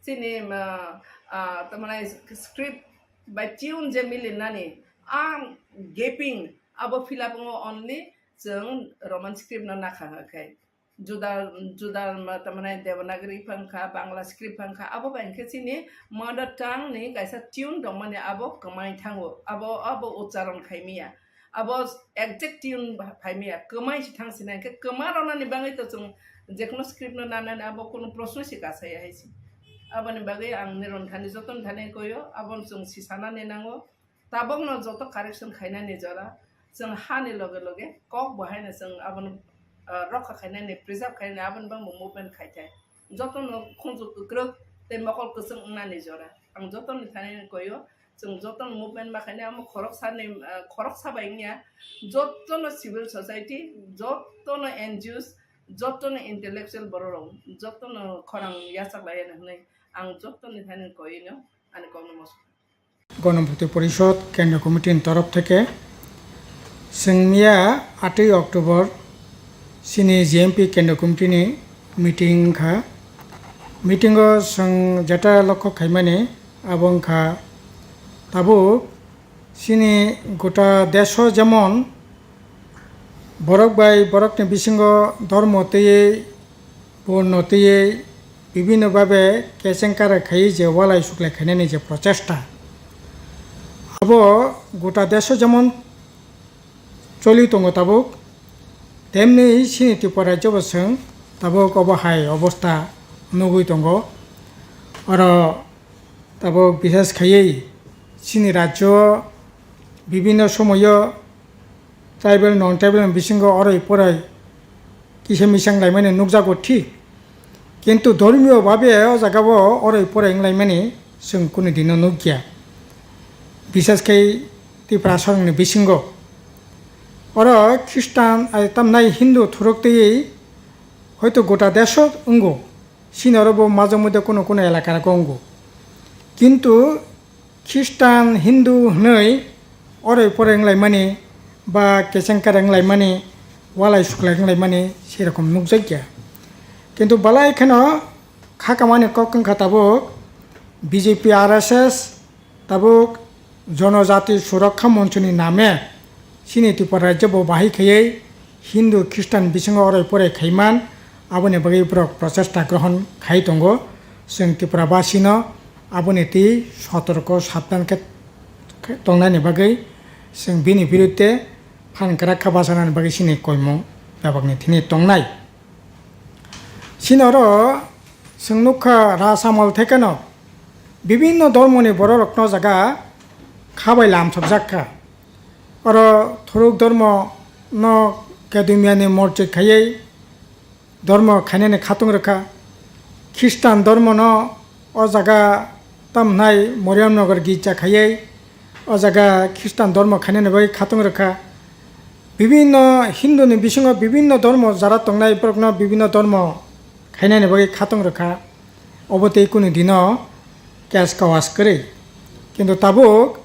Chini, ah, ah, tamani script bai tune je milinani, ang gaping abo fill up wngo only chwng Roman script no nakha hwnkhe. Juda, juda, ma, tamani Devanagari phang kha, Bangla script phang kha, abo bai hwnkhe chini mother tongue ni kaisa tune tongmani abo kwmai thango, abo, abo ucharon khaimaya, abo exact tune phaimaya, kwmai se thang sinai hwnkhe kwma rwnani bagwi to chwng jekhuno script no nanani abo kunu proshno se kasaya hai se. Aboni bagwi ang nirok thani joto ni thani koyo, abono chwng si sanani nango. Tabokno joto correction khainani jora, chwng hani loge loge kok bo haino chwng abono, ah, rokha khainani, preserve khainani, aboni bangbo movement khai thai. Jotono khunju kwkrwk tei mokol kwchwng wngnani jora. Ang jotoni thani koyo, chwng jotono movement ma khainai, omo khoroksani, ah, khoroksa bai wngya, jotono civil society, jotono N G Os, jotono intellectual bororok, jotono khorang yachaklai hwnwi ang jotoni thani koino ani kokno mosok. গণমুক্তি পরিষদ কেন্দ্রীয় কমিটির তরফ থেকে সিংমিয়া আটই অক্টোবর সিনি জিএমপি কেন্দ্রীয় কমিটিনি মিটিং খা। মিটিংও সিং যেটা লক্ষ্য খাইমানি আবং খা। তাবু সিনি গোটা দেশ যেমন borok bai borokni bisingo dhormo twiwi, borno twiwi, bibhinno bhabe kecheng kara khaiwi je walai suklai khainani je prochesta, abo gota desh-o jemon choli tongo tabuk, temni chini Tripura rajyo bo chwng tabuk obo hai obostha nugwi tongo. Oro tabuk bishes khaiwi chini rajyo bibhinno somoyo tribal, non-tribal ni bisingo oroi poroi kisa misang laimani nukjago thik, kintu dhormiyo babe o jagao oroi poroi wnglaimani chwng kunu dino nukya, bishes khe Tiprasarokni bisingo. Oro Khristan, ai tamnai Hindu thuruk twiwi hoito gota desho wngo, chini oro bo majwk mode kunu kunu elaka rogo wngo, kintu Khristan, Hindu hwnwi oroi poroi wnglaimani ba kecheng kara wnglaimani, walai suklai wnglaimani serokom nukjakya. Kintu belai kheno kha kamani kok wngkha tabuk B J P, R S S, tabuk Jonojati Surokha Monchoni name chini Tripura rajyo bo bahai khaiwi Hindu, Khristan bisingo oroi poroi khaiman, Aboni bagwi borok prochesta grohon khai tongo. Chwng Tripura basino aboni twi sotorko sabdan khe tongnani bagwi chwng bini biruddhe phan kwrak kha bachanani bagwi chini koimung bebakni thini tongnai. Chini oro chwng nukha, Rasamol thekeno bibinno dhormoni bororokno o jaga kha bai lamsokjak kha. Oro Thoruk dhormo no Kedumyani morchik khaiwi dhormo khainani khatung rwkha. Khristan dhormo no o jaga tamhnai Moriamnagar girja khaiwi o jaga Khristan dhormo khainani bai khatung rwkha. Bibinno Hindu ni bisingo bibinno dhormo jara tongnai borokno bibinno dhormo khainani bagwi khatung rwkha. Obo tei kunu dino case kawas kwrwi. Kintu tabuk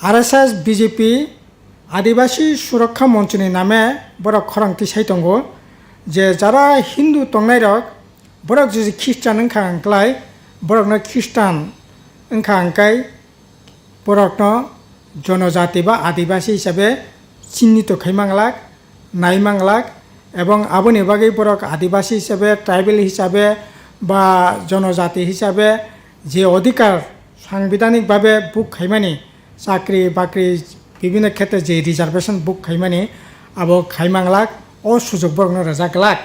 R S S, B J P, Adibasi Surokkha Monchoni name borok khorang tisai tongo je jara Hindu tongnairok borok jodi Khristan wngkha hwnklai borokno Khristan wngkha hwnkhai borokno jonojati ba Adibasi hisabe chinnito khai manglak, nai manglak, ebong aboni bagwi borok Adibasi hisabe, tribal hisabe ba jonojati hisabe je odhikar sangbidhanik babe book khaimani, chakri bakri bibhinno khetre je reservation book khaimani, abo khai manglak, o sujog borokno rwjak glak.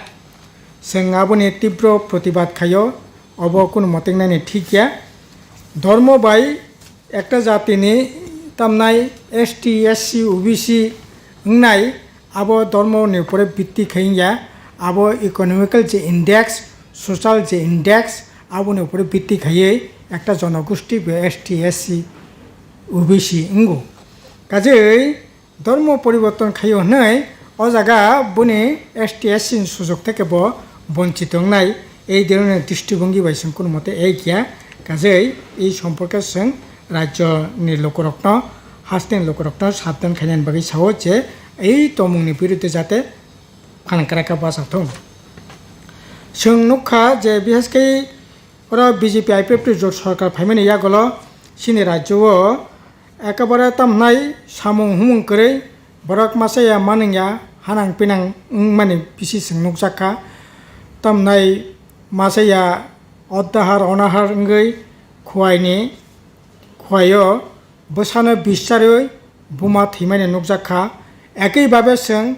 Chwng aboni tibro protibad khaio, obo kunu motengnani thik ya. Dhormo bai ekta jatini tamnai S T, S C, O B C wngnai, abo dhormo ni upore bitti khai wngya, abo economical je index, social je index, aboni upore bitti khaiwi ekta jonogosti be S T, S C, O B C wngo. Kajei dhormo poriborton khaio hwnwi o jaga boni S T, S C ni sujog theke bo bonchito wngnai, ei dhoroner dristibhongi bai chwng kunu mote ek ya. Kajei ei somporke chwng rajyoni lukurokno, hasteni lukurokno sabdan khainani bagwi sao je ei tongmungni biruddhe jate phan kwrak khe bachak thung. Chwng nukha je, bihaskhe oro B J P I P F T jot sorkar phaimani yagulo chini rajyo o ekebare tamhnai samung humung kwrwi, borok masa ya manung ya, hanang pinang wngmani bisi chwng nukjak kha. Tamhnai masa ya oddahar onahar wngwi khuaini, khuaio bwsano bischarwi buma thwimani nukjak kha. Ekei babe chwng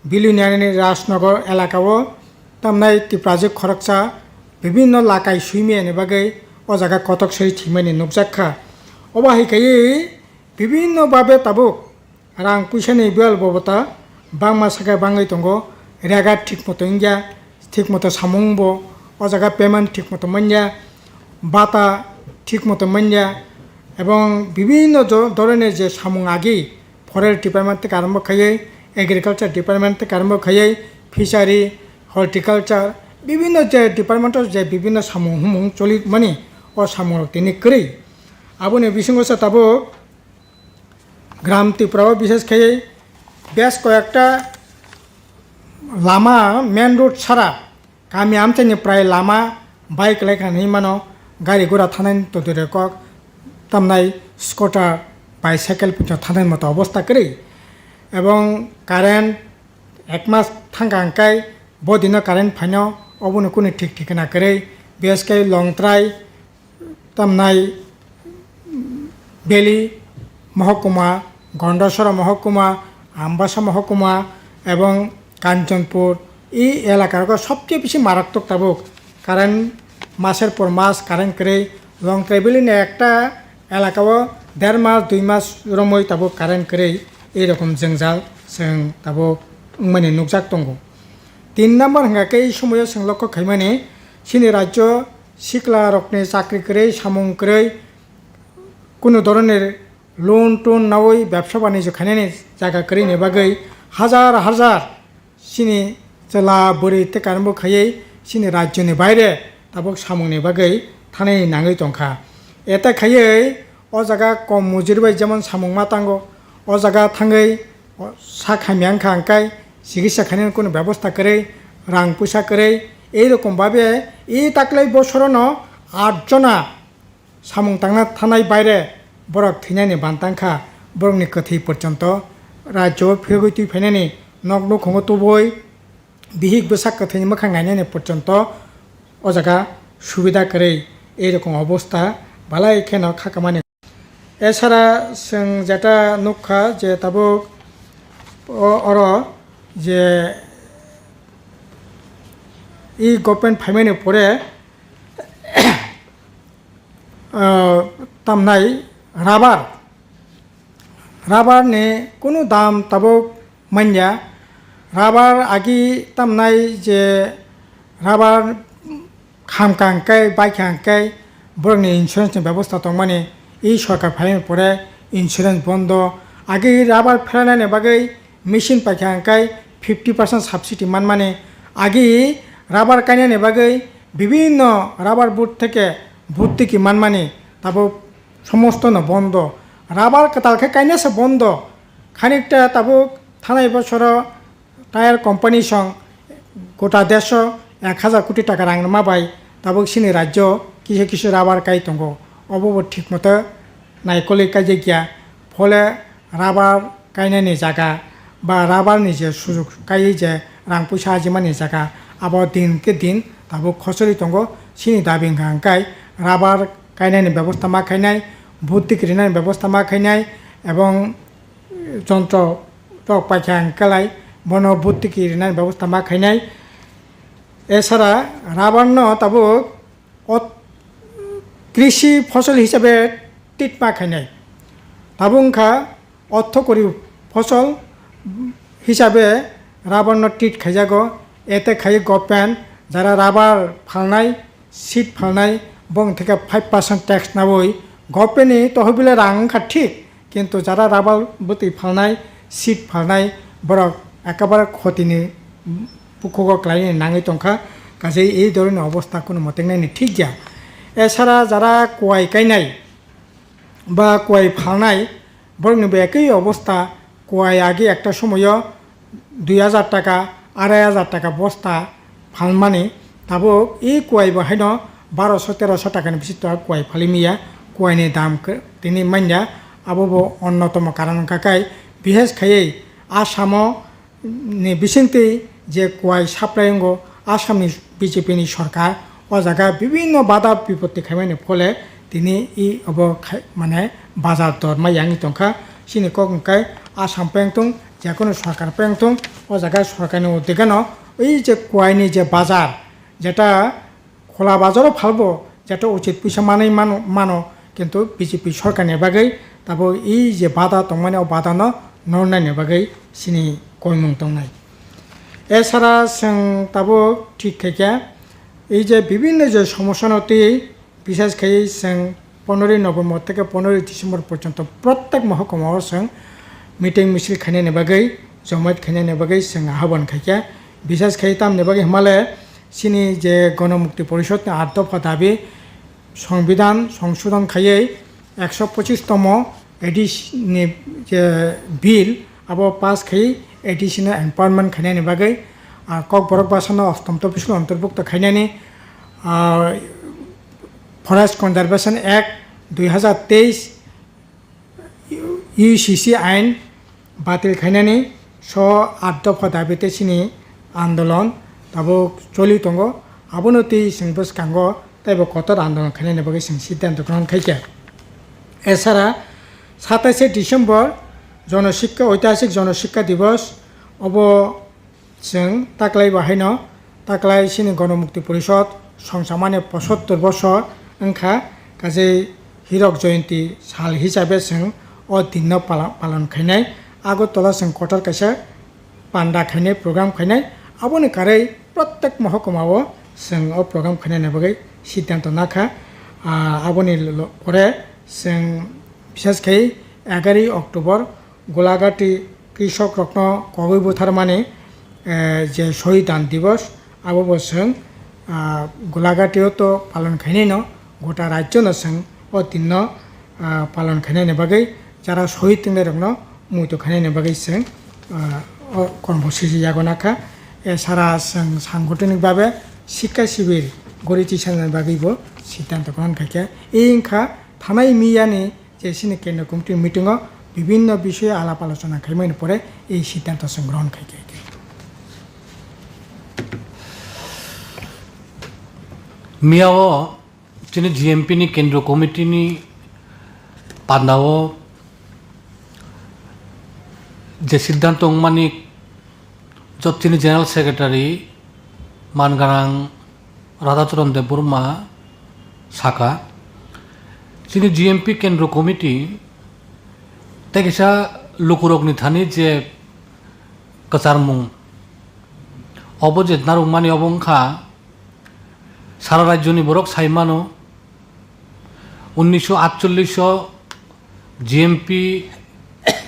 Biluniani Rajnagar elakao tamnai Tiprajwk khoroksa bibinno lakai suimiyani bagwi o jaga kotok soi thwimani nukjak kha. Obo hai khaiwi bibinno babe tabuk rang puisani bel bobota bangma sakhe bangwi tongo, rega thik moto wngya, thik moto samung bo o jaga payment thik moto manya, bata thik moto manya, ebong bibinno dho-, dhoroner je samung agi Forest Department theke arombo khaiwi, Agriculture Department theke arombo khaiwi, Fishery, Horticulture, bibinno je department o je bibinno samung humung choli mani, o samung rok tini kwrwi. Aboni bisingo se tabuk Gram Tripura o bishes khaiwi bes koyekta lama main road sara kami amchaini prai lama bai kwlai kha hinwi mano, gari gura thanani todire kok tamnai scooter, bicycle puino thanani moto obosta kwrwi. Ebong current ek mas thangkha hwnkhe bo dino current phaino, obono kunu thik thikna kwrwi. B S K Longtrai, tamnai Beli mohokuma, Gondasora mohokuma, Ambasa mohokuma ebong Kanchanpur, e elaka rogo sobcheye bisi marattok tabuk current, maser por mas current kwrwi. Longtrai Beli ni ekta elaka o der mas dui mas romwi tabuk current kwrwi, ei rokom jwngjal chwng tabuk wngmani nukjak tongo. Tin number hwnkha khe ei somoio chwng lokho khaimani, chini rajyo sikla rokni chakri kwrwi, samung kwrwi, kunu dhoronir loan ton nawi bebsa banijyo khainani jaga kwrwini bagwi hajar hajar chini chwla bwrwi tei karengbo khaiwi chini rajyoni baire tabuk samungni bagwi thanani nangwi tongkha. Eta khaiwi o jaga kom mujuri bai jemon samung ma tango, o jaga thangwi sak hamya wngkha hwnkhe chikitsa khainani kunu bebosta kwrwi, rang puisa kwrwi, ei rokom babe ei taklai bosorono aat jona samung tangna thanai baire borok thwinani bantang kha, borokni kwthwi porjonto rajyo o phirogwi twi phainani, nok nukhungo tubui bihik bwsak kwthwini mwkhang nainani porjonto o jaga subida kwrwi, ei rokom obostha balai kheno kha kamani. Esara chwng jeta nukha je tabuk o-, oro je e government phaimani pore, ah, tamnai rubber, rubber ni kunu dam tabuk manya. Rubber agi tamnai je rubber khamkha hwnkhe, baikha hwnkhe, borokni insurance ni bebosta tongmani, e sorkar phaimani pore insurance bondo. Agi rubber phelanani bagwi machine paikha hwnkhe fifty percent subsidy manmani, agi rubber kainani bagwi bibhinno rubber board theke bhortiki manmani, tabuk somostono bondo. Rubber kwtal khe kainase bondo. Khanikta tabuk thanai bosoro tire company song gota desho ek hajar koti taka rang rwma bai tabuk chini rajyo kisa kisa rubber kai tongo. Obo bo thik moto naikolwi kaijakya. Phole rubber kainani jaga ba rubber ni je sujok kaiwi je rang puisa ajimani jaga, abo din khe din tabuk khosori tongo. Chini dabi wngkha hwnkhe rubber kainani bebosta ma khainai, bhortiki rinani bebosta ma khainai, ebong jontro rok paikha hwnkhe lai bono bhortiki rinani bebosta ma khainai. Esara rubber no tabuk ot-, krishi phosol hisabe treat ma khainai. Tabuk wngkha orthokori phosol hisabe rubber no treat khaijago. Ete khai government jara rubber phalnai, seed phalnai, bong theke five percent tax nawi government ni tohobile rang wngkha thik, kintu jara rubber bwtwi phalnai, seed phalnai, borok ekabare khotini bukhugo klaini nangwi tongkha, kaje ei dhoroner obostha kunu motengnani thik ya. Esara jara kuai kainai ba kuai phalnai, borokni bo ekoi obostha. Kuai agi ekta somoyo dui hajar taka, arai hajar taka bosta phalmani, tabuk e kuai bo haino baroso teroso takani bising kuai phalwi manya. Kuaini dam khe tini manya, abo bo onnotomo karon wngkha khe, bises khaiwi Asamo ni bisingtwi je kuai supply wngo, Assamni B J P ni sorkar o jaga bibinno bada bipotti khaimani phole tini e obo khai-, mane bazar dor ma yangwi tongkha. Chini kok hwnkhe Assam peng tong, jekono sorkar peng tong, o jaga sorkarni uddegano ei je kuaini je bazar, jeta khola bazaro phalbo jeta uchit puisa manwi mano, mano, kintu B J P sorkarni bagwi tabuk e je bada tongmani o badano nornaini bagwi chini koimung tongnai. Esara chwng tabuk thik khaikha, ei je bibinno je somosyano twi, bises khai chwng poneroy November theke poneroy December porjonto prottek mohokuma o chwng meeting misil khainani bagwi, jomaat khainani bagwi chwng ahobon khaikha. Bises khai tamni bagwi hwnmale chini je Gonomukti Porishod ni aat dopha dabi Songbidan songsodon khaiwi ekso pochis tomo A D C ni je bill abo pass khai A D C no empowerment khainani bagwi, ah, Kokborok bwsano ostom topisko ontorbukto khainani, ah, Forest Conservation Act dui hazar teis, U C C ain batil khainani, so aat dopha dabi tei chini andolon tabuk choli tongo. Abono twi chwng bwskango teibo kotor andolon khainani bagwi chwng siddhanto grohon khaikha. Esara satais December Jono Sikka, Oitihasik Jono Sikka Divos, obo chwng taklai bo haino taklai chini Gonomukti Porishod songchamani pochattor bosor wngkha, kaje Hirok Joyonti sal hisabe chwng o dinno pala-, palon khainai. Agartala chwng kotor kaisa panda khainai, program khainai. Aboni karwi prottek mohokuma o chwng o program khainani bagwi siddhanto nakha. Ah, aboni lo-, lo-, pore chwng bises khai egaroh October Golaghati krishok rokno kogwi butharmani, eh, je Shohid Dan Divos, abo bo chwng, ah, Golaghati o to palon khainai no, gota rajyo no chwng o din no, ah, palon khainani bagwi jara shohid tongnai rokno muitu khainani bagwi chwng, ah, o kormo siji yago nakha. Esara chwng sangotonik babe sikka sibir gori tisani bagwi bo siddhanto grohon khaikha. E wngkha thanai miyani je chini kendro committee meeting o bibinno bishoyo alap alochona khaimani pore ei siddhanto chwng grohon khaikha. Miyao chini G M P ni Kendro Committee ni pandao je siddhanto wngmani jot chini General Secretary manganang Radhacharan Debbarma saka, chini G M P Kendro Committee tei kisa lukurokni thani je kwcharmung obo je narwkmani obo wngkha sara rajyoni borok sai mano, unnisho atchollish o G M P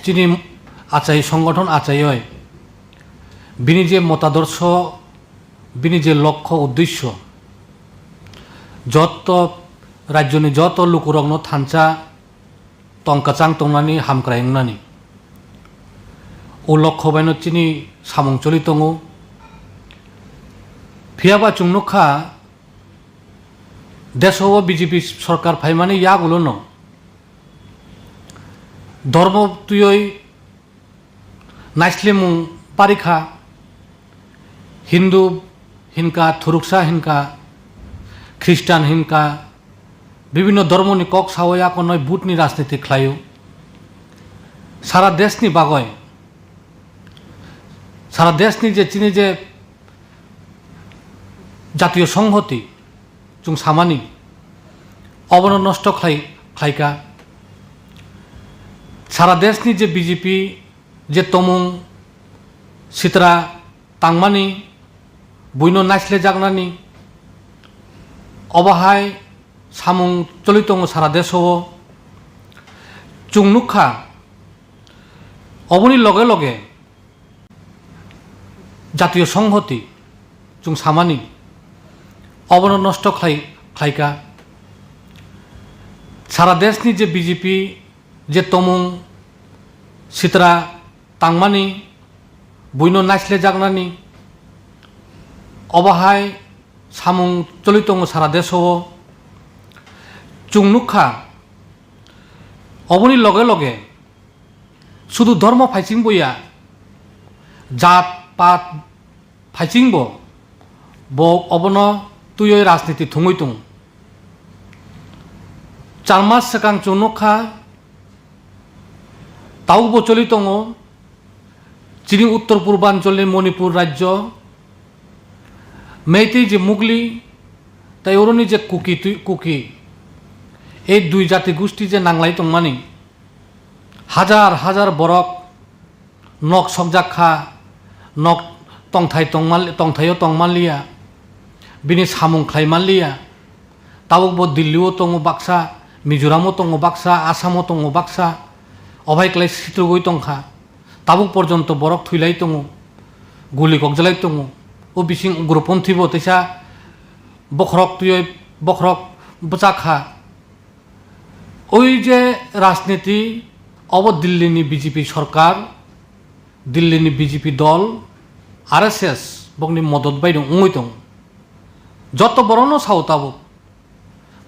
chini achai songothon achaioi bini je motadorsho, bini je lokho uddesho, joto rajyoni joto lukurokno thansa tong kwchang tongnani, hamkrai wngnani. O lokho baino chini samung choli tongo. Phiyaba chwng nukha, deso o B J P sorkar phaimani yagulono dhormo twiwi naislimung parikha, Hindu hinka, Thuruksa hinka, Khristan hinka, bibinno dhormoni kok sawi akonoi butni rajniti khlaio. Sara deshni bagoi, sara deshni je chini je jatiyo songhoti chwng samani, obono nosto khlai, khlaika. Sara deshni je B J P je tomung sitra tangmani, buino naislejaknani, obo hai samung choli tongo sara deso o. Chwng nukha, oboni loge loge jatiyo songhoti chwng samani, obono nosto khlai, khlaika. Sara deshni je B J P je tomung sitra tangmani, buino naislejaknani, obo hai samung choli tongo sara deso o. Chwng nukha, oboni loge loge sudu dhormo phaichingbo ya, jat pat phaichingbo bo obono twiwi rajniti thwngwi tongo. Char mas swkang chwng nukha, tabukbo choli tongo chini uttor purbancholni Manipur rajyo, Meitei je Mugli, tei oroni je Kuki twi-, Kuki, ei dui jati gusti je nanglai tongmani, hajar hajar borok nok sokjak kha, nok tongthai tongmal-, tongthaio tongmanliya, bini samung khlaimanliya. Tabuk bo Delhi o tongo baksa, Mizoram o tongo baksa, Assam o tongo baksa, obai klai sitrugwi tongkha. Tabuk porjonto borok thwilai tongo, guli kokjalai tongo. O bising ugroponthi bo teisa bokhorok twiwi bokhorok bwchak kha. Oi je rajniti, obo Delhi ni B J P sorkar, Delhi ni B J P dol, R S S bokni modot bai no wngwi tongo. Joto borokno sao tabuk.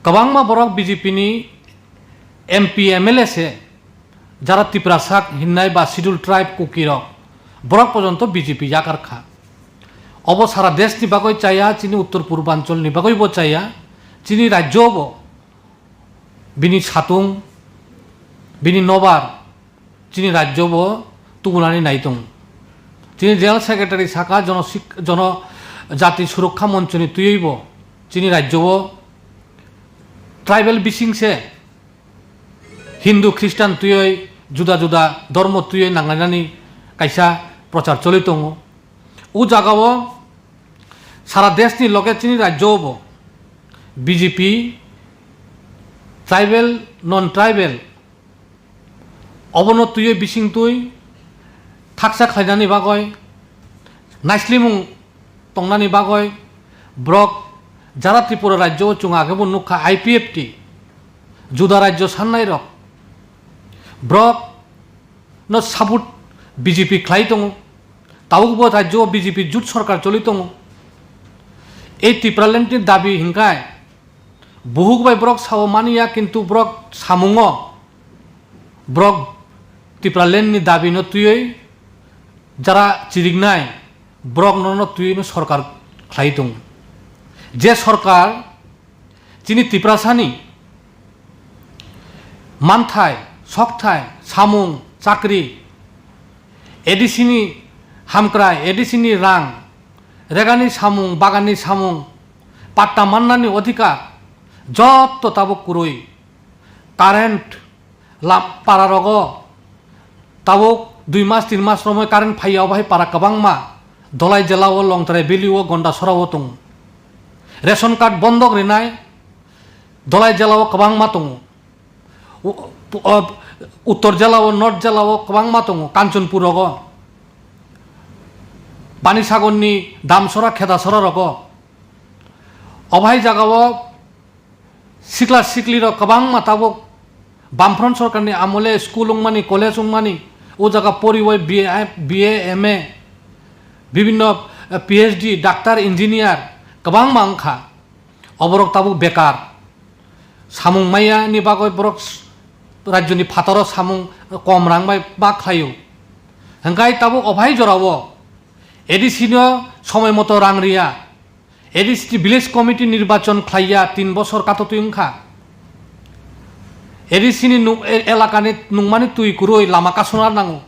Kwbangma borok B J P ni M P, M L A se, jara Tiprasa hinnai ba Scheduled Tribe Kuki rok, borok porjonto B J P yakar kha. Obo sara desh ni bagwi chaya, chini uttor purbanchal ni bagwi bo chaya, chini rajyo bo bini satung, bini nobar chini rajyo bo tubunani nai tongo. Chini General Secretary saka jono sik-, jono jati surokha monchoni twiwi bo chini rajyo o tribal bising se Hindu, Khristan twiwi juda juda dhormo twiwi nanglainani kaisa prochar choli tongo. O jaga o sara desh ni loge chini rajyo bo B J P tribal, non tribal obono twiwi bising twi thaksa khlainani bagwi, naislimung tongnani bagwi borok jara Tripura rajyo o chwng age bo nukha I P F T, juda rajyo sannai rok borok no support B J P khlai tongo, tabuk bo rajyo o B J P jut sorkar choli tongo. Ei Tipraland ni dabi hinkhai buhuk bai borok sao mani ya, kintu borok samungo borok Tipraland ni dabi no twiwi jara chiriknai borok no, no twiwi no sorkar khlai tongo. Je sorkar Chini Tiprasani manthai, sokthai, samung, chakri, A D C ni hamkrai, A D C ni rang, regani samung, bagani samung, patta mannani odhikar, jotto tabuk kwrwi. Current lam-, para rogo tabuk dui mas, tin mas romwi current phaiya, obo hai para kwbangma Dholai jela o, Longtrai valley o, Gondasora o tongo. Ration card bondok rinai Dholai jela o kwbangma tongo. U-, u-, o, Uttor jela o, North jela o kwbangma tongo, Kanchanpur rogo, Banisagar ni Damsora, Khedasora rogo. Obo hai jaga o sikla sikli rok kwbangma tabuk Bamfront sorkar ni amole school wngmani, college wngmani, o jaga poriwi B A, B A, M A, bibinno, eh, P H D, doctor, engineer kwbangma wngkha. Oborok tabuk bekar. Samung maya ni bagwi borok s-, rajyo ni phataro samung kom rang bai ma khlaio. Hwnkhe tabuk obo hai jora o A D C no somoi moto rang riya. A D C village committee nirbachon khlaiya, tin bosor katotwi wngkha. A D C ni nuk-, e-, elakani nungmani twi kwrwi lama kasuna nango.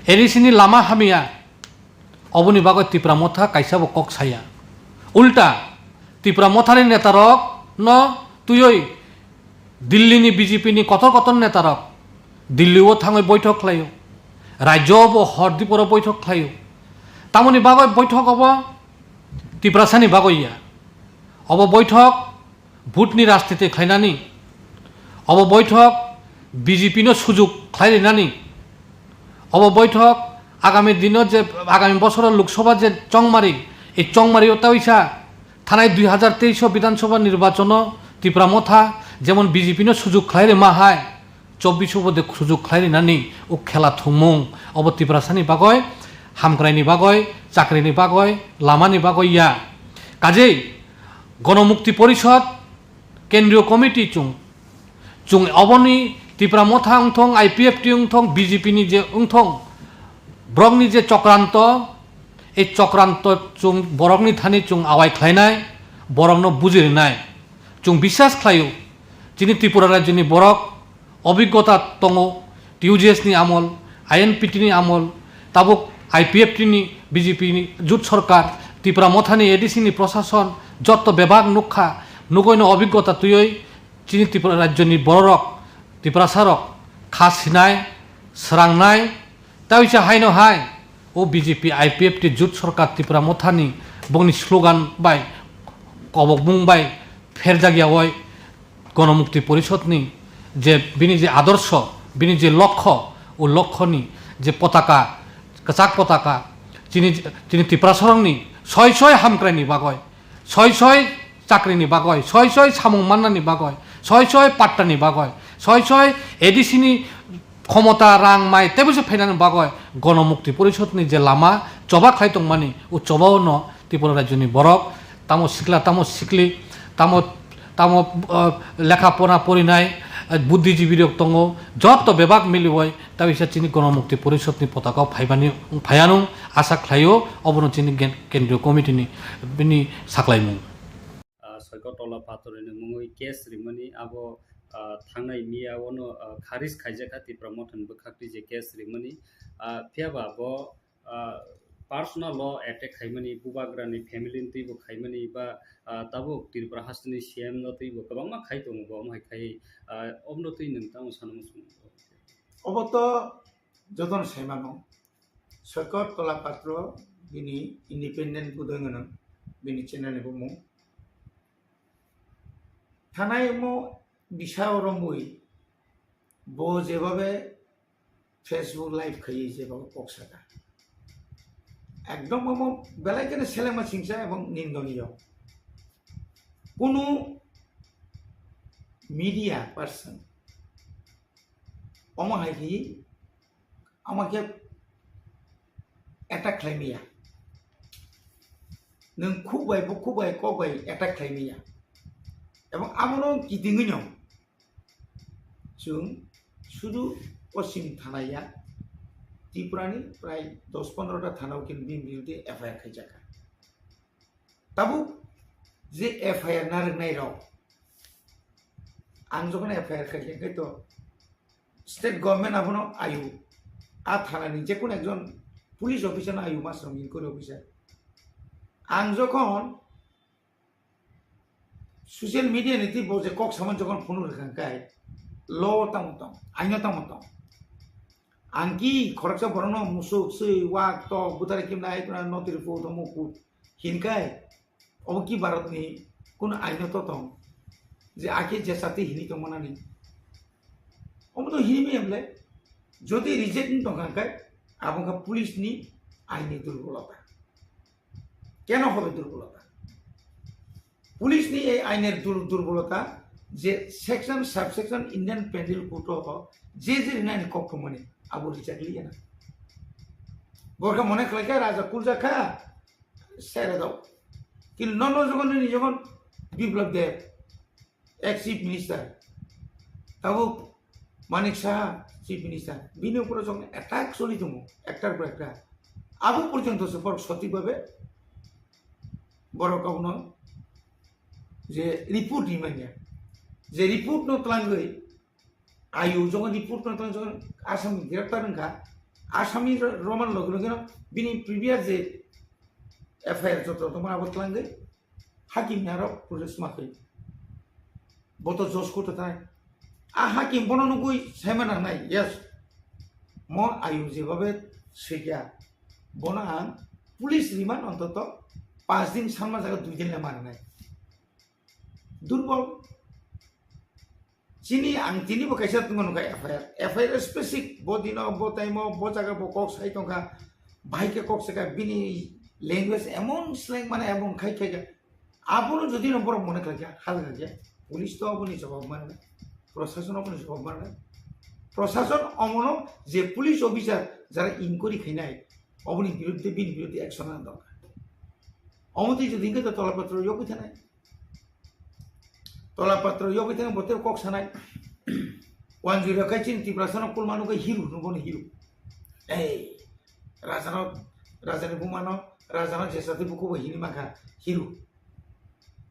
A D C ni lama hamya. Oboni bagwi Tipra Motha kaisa bo kok saya. Ulta, Tipra Mothani netarok no twiwi Delhi ni B J P ni kotor kotor netarok Delhi o thangwi boithok khlaio. Rajyo bo hor diporo boithok khlaio. Tamoni bagwi boithok obo Tiprasani bagwi ya. Obo boithok vote ni rajniti khlainani. Obo boithok B J P no sujuk khlai rinani. Obo boithok agami dino je, agami bosoro Lok Sabha je chongmari, ei chongmari o taisa thanai dui hazar teis o Bidhan Sabha nirbachon o Tipra Motha jemon B J P no sujuk khlai rima hai, chobbish o bo de sujuk khlai rinani o khela thwngmung, obo Tiprasani bagwi, hamkraini bagwi, chakrini bagwi, lamani bagwi ya. Kajei Gonomukti Porishod, Kendriyo Committee chwng, chwng oboni Tipra Motha wngthong, I P F T wngthong, B J P ni je wngthong, borokni je chokranto, ei chokranto chwng borokni thani chwng awai khlainai, borokno buji rinai. Chwng biswas khlaio, chini Tripura rajyoni borok obiggota tongo, T U J S ni amol, I N P T ni amol, tabuk I P F T ni B J P ni jut sorkar, Tipra Mothani A D C ni prosason, jotto bebak nukha, nugoino obiggota twiwi chini Tripura rajyoni bororok, Tiprasarok kha sinai, srangnai, tei uisa haino hai o B J P I P F T jut sorkar Tipra Mothani bongni slogan bai, kobokmung bai pherjak yawi Gonomukti Porishodni je bini je adorsho, bini je lokho, o lokhoni je potaka, kwchak potaka, chini, chini Tiprasarokni soi soi hamkraini bagwi, soi soi chakrini bagwi, soi soi samung mannani bagwi, soi soi pattani bagwi, soi soi A D C ni khomota, rang, mai teibo se phainani bagwi Gonomukti Porishodni je lama choba khlai tongmani, o chobao no Tripura rajyoni borok, tamo sikla, tamo sikli, tamo, tamo, uh, lekha pora porinai, uh, buddhijibi rok tongo, jotto bebak miliwi, ta bisa chini Gonomukti Porishodni potaka o phaibani, phaiyanung asa khlaio, obono chini gen-, Kendriyo Committee ni bini saklaimung. Ah, Soikot Tola Patorni mungwi case rimani abo, ah, thangnai miya ono, ah, kharis khaijakha Tipra Mothani bwkhakni je case rimani, ah, phiyaba bo, ah, personal o attack khaimani, bubagrani family ni twibo khaimani ba, ah, tabuk Tripura hasteni C M no twibo kwbangma khai tongo bo, omo hai khai, ah, omono twi nwng tamo sana muchung. Obo to jotono sai mano. Soikot Tola Patro bini independent budoi gwnang bini channel ni bumung. Thanai mo bisa romwi bo jebabe Facebook live khaiwi jebabe kok saka. Ekdom omo belai kheno selengma singsa ebong nindoniyo. Kunu media person omo hai khe, omo khe attack khlai maya. Nwng khuk bai, bukhuk bai, kok bai attack khlai maya. Ebong abono kitingwi no chwng sudu Poschim thana ya, Tripura ni prai dos pondro ta thana o khe bini biruddhe F I R khaijakha. Tabuk je F I R narwknai rok, ang jokhon F I R khaikha khe to state government abono ayu, a thana ni jekun ekjon police officer no ayu, masrong inquiry officer. Ang jokhon social media ni twi bo je kok saman jokhon phunuk rwkha khe law tamo tong, aino tamo tong. Ang ki khoroksa borokno musuk, swi, wak, tok, butari kimna, ai kuna notiri phu tongmo kut. Hinkai, obo ki Bharat ni kuno aino to tong? Je ake je sati hini tongmanani. Omo to hini miyam le, jodi reject ni tongkha khe, abo kha police ni aini durbolota. Keno hobe durbolota? Police ni ei ainer dur-, durbolota je section, subsection, Indian Penal Code o je je rinani kok thumani abo rijak liya na. Borka mone khlai kha raja kulja kha sere do. Kin no no jogon ni jogon Biplab Deb, ex chief minister, tabuk Manik Saha chief minister, bini upor jong attack choli tongo, ektar por ekta. Abo porjonto se borok sotik babe borok abono je report rimanya, je report no twlangwi ayu jong report no twlang jong Assam ni greptar wngkha, Assam ni ro-, roman logi logi no bini previous je F I R joto tongma abo twlangwi hakim ni aro protest ma khe. Bo to jos kuto thai. A hakim bono nugui saima nangnai, yes. Mo ayu jebabe swikia. Bono ang police remand ontoto pas din sanma jaga dui din le mananai. Durbol. Chini ang tini bo kaisa tongma nukha F I R. F I R specific bo dino, bo time o, bo jaga bo kok sai tongkha. Bahai khe kok saka bini language emon slang mane emon khai khai kha. Abono jodi no borok mone khlai kha, halga khe, police to oboni jawab manna, prosason oboni jawab manna. Prosason omono je police officer jara inquiry khainai, oboni biruddhe, bini biruddhe action lana dorkar. Omo twi jodi hwnkhe to tola patro yogwi thanai. Tola patro yogwi thangwi bo tei kok sanai. Wanjui rok khai chini Tiprasano kulma nukha hero hwnwi bono hero. Ei, rajano, rajani bumano, rajano jesa tei bukubo hini mankha hero.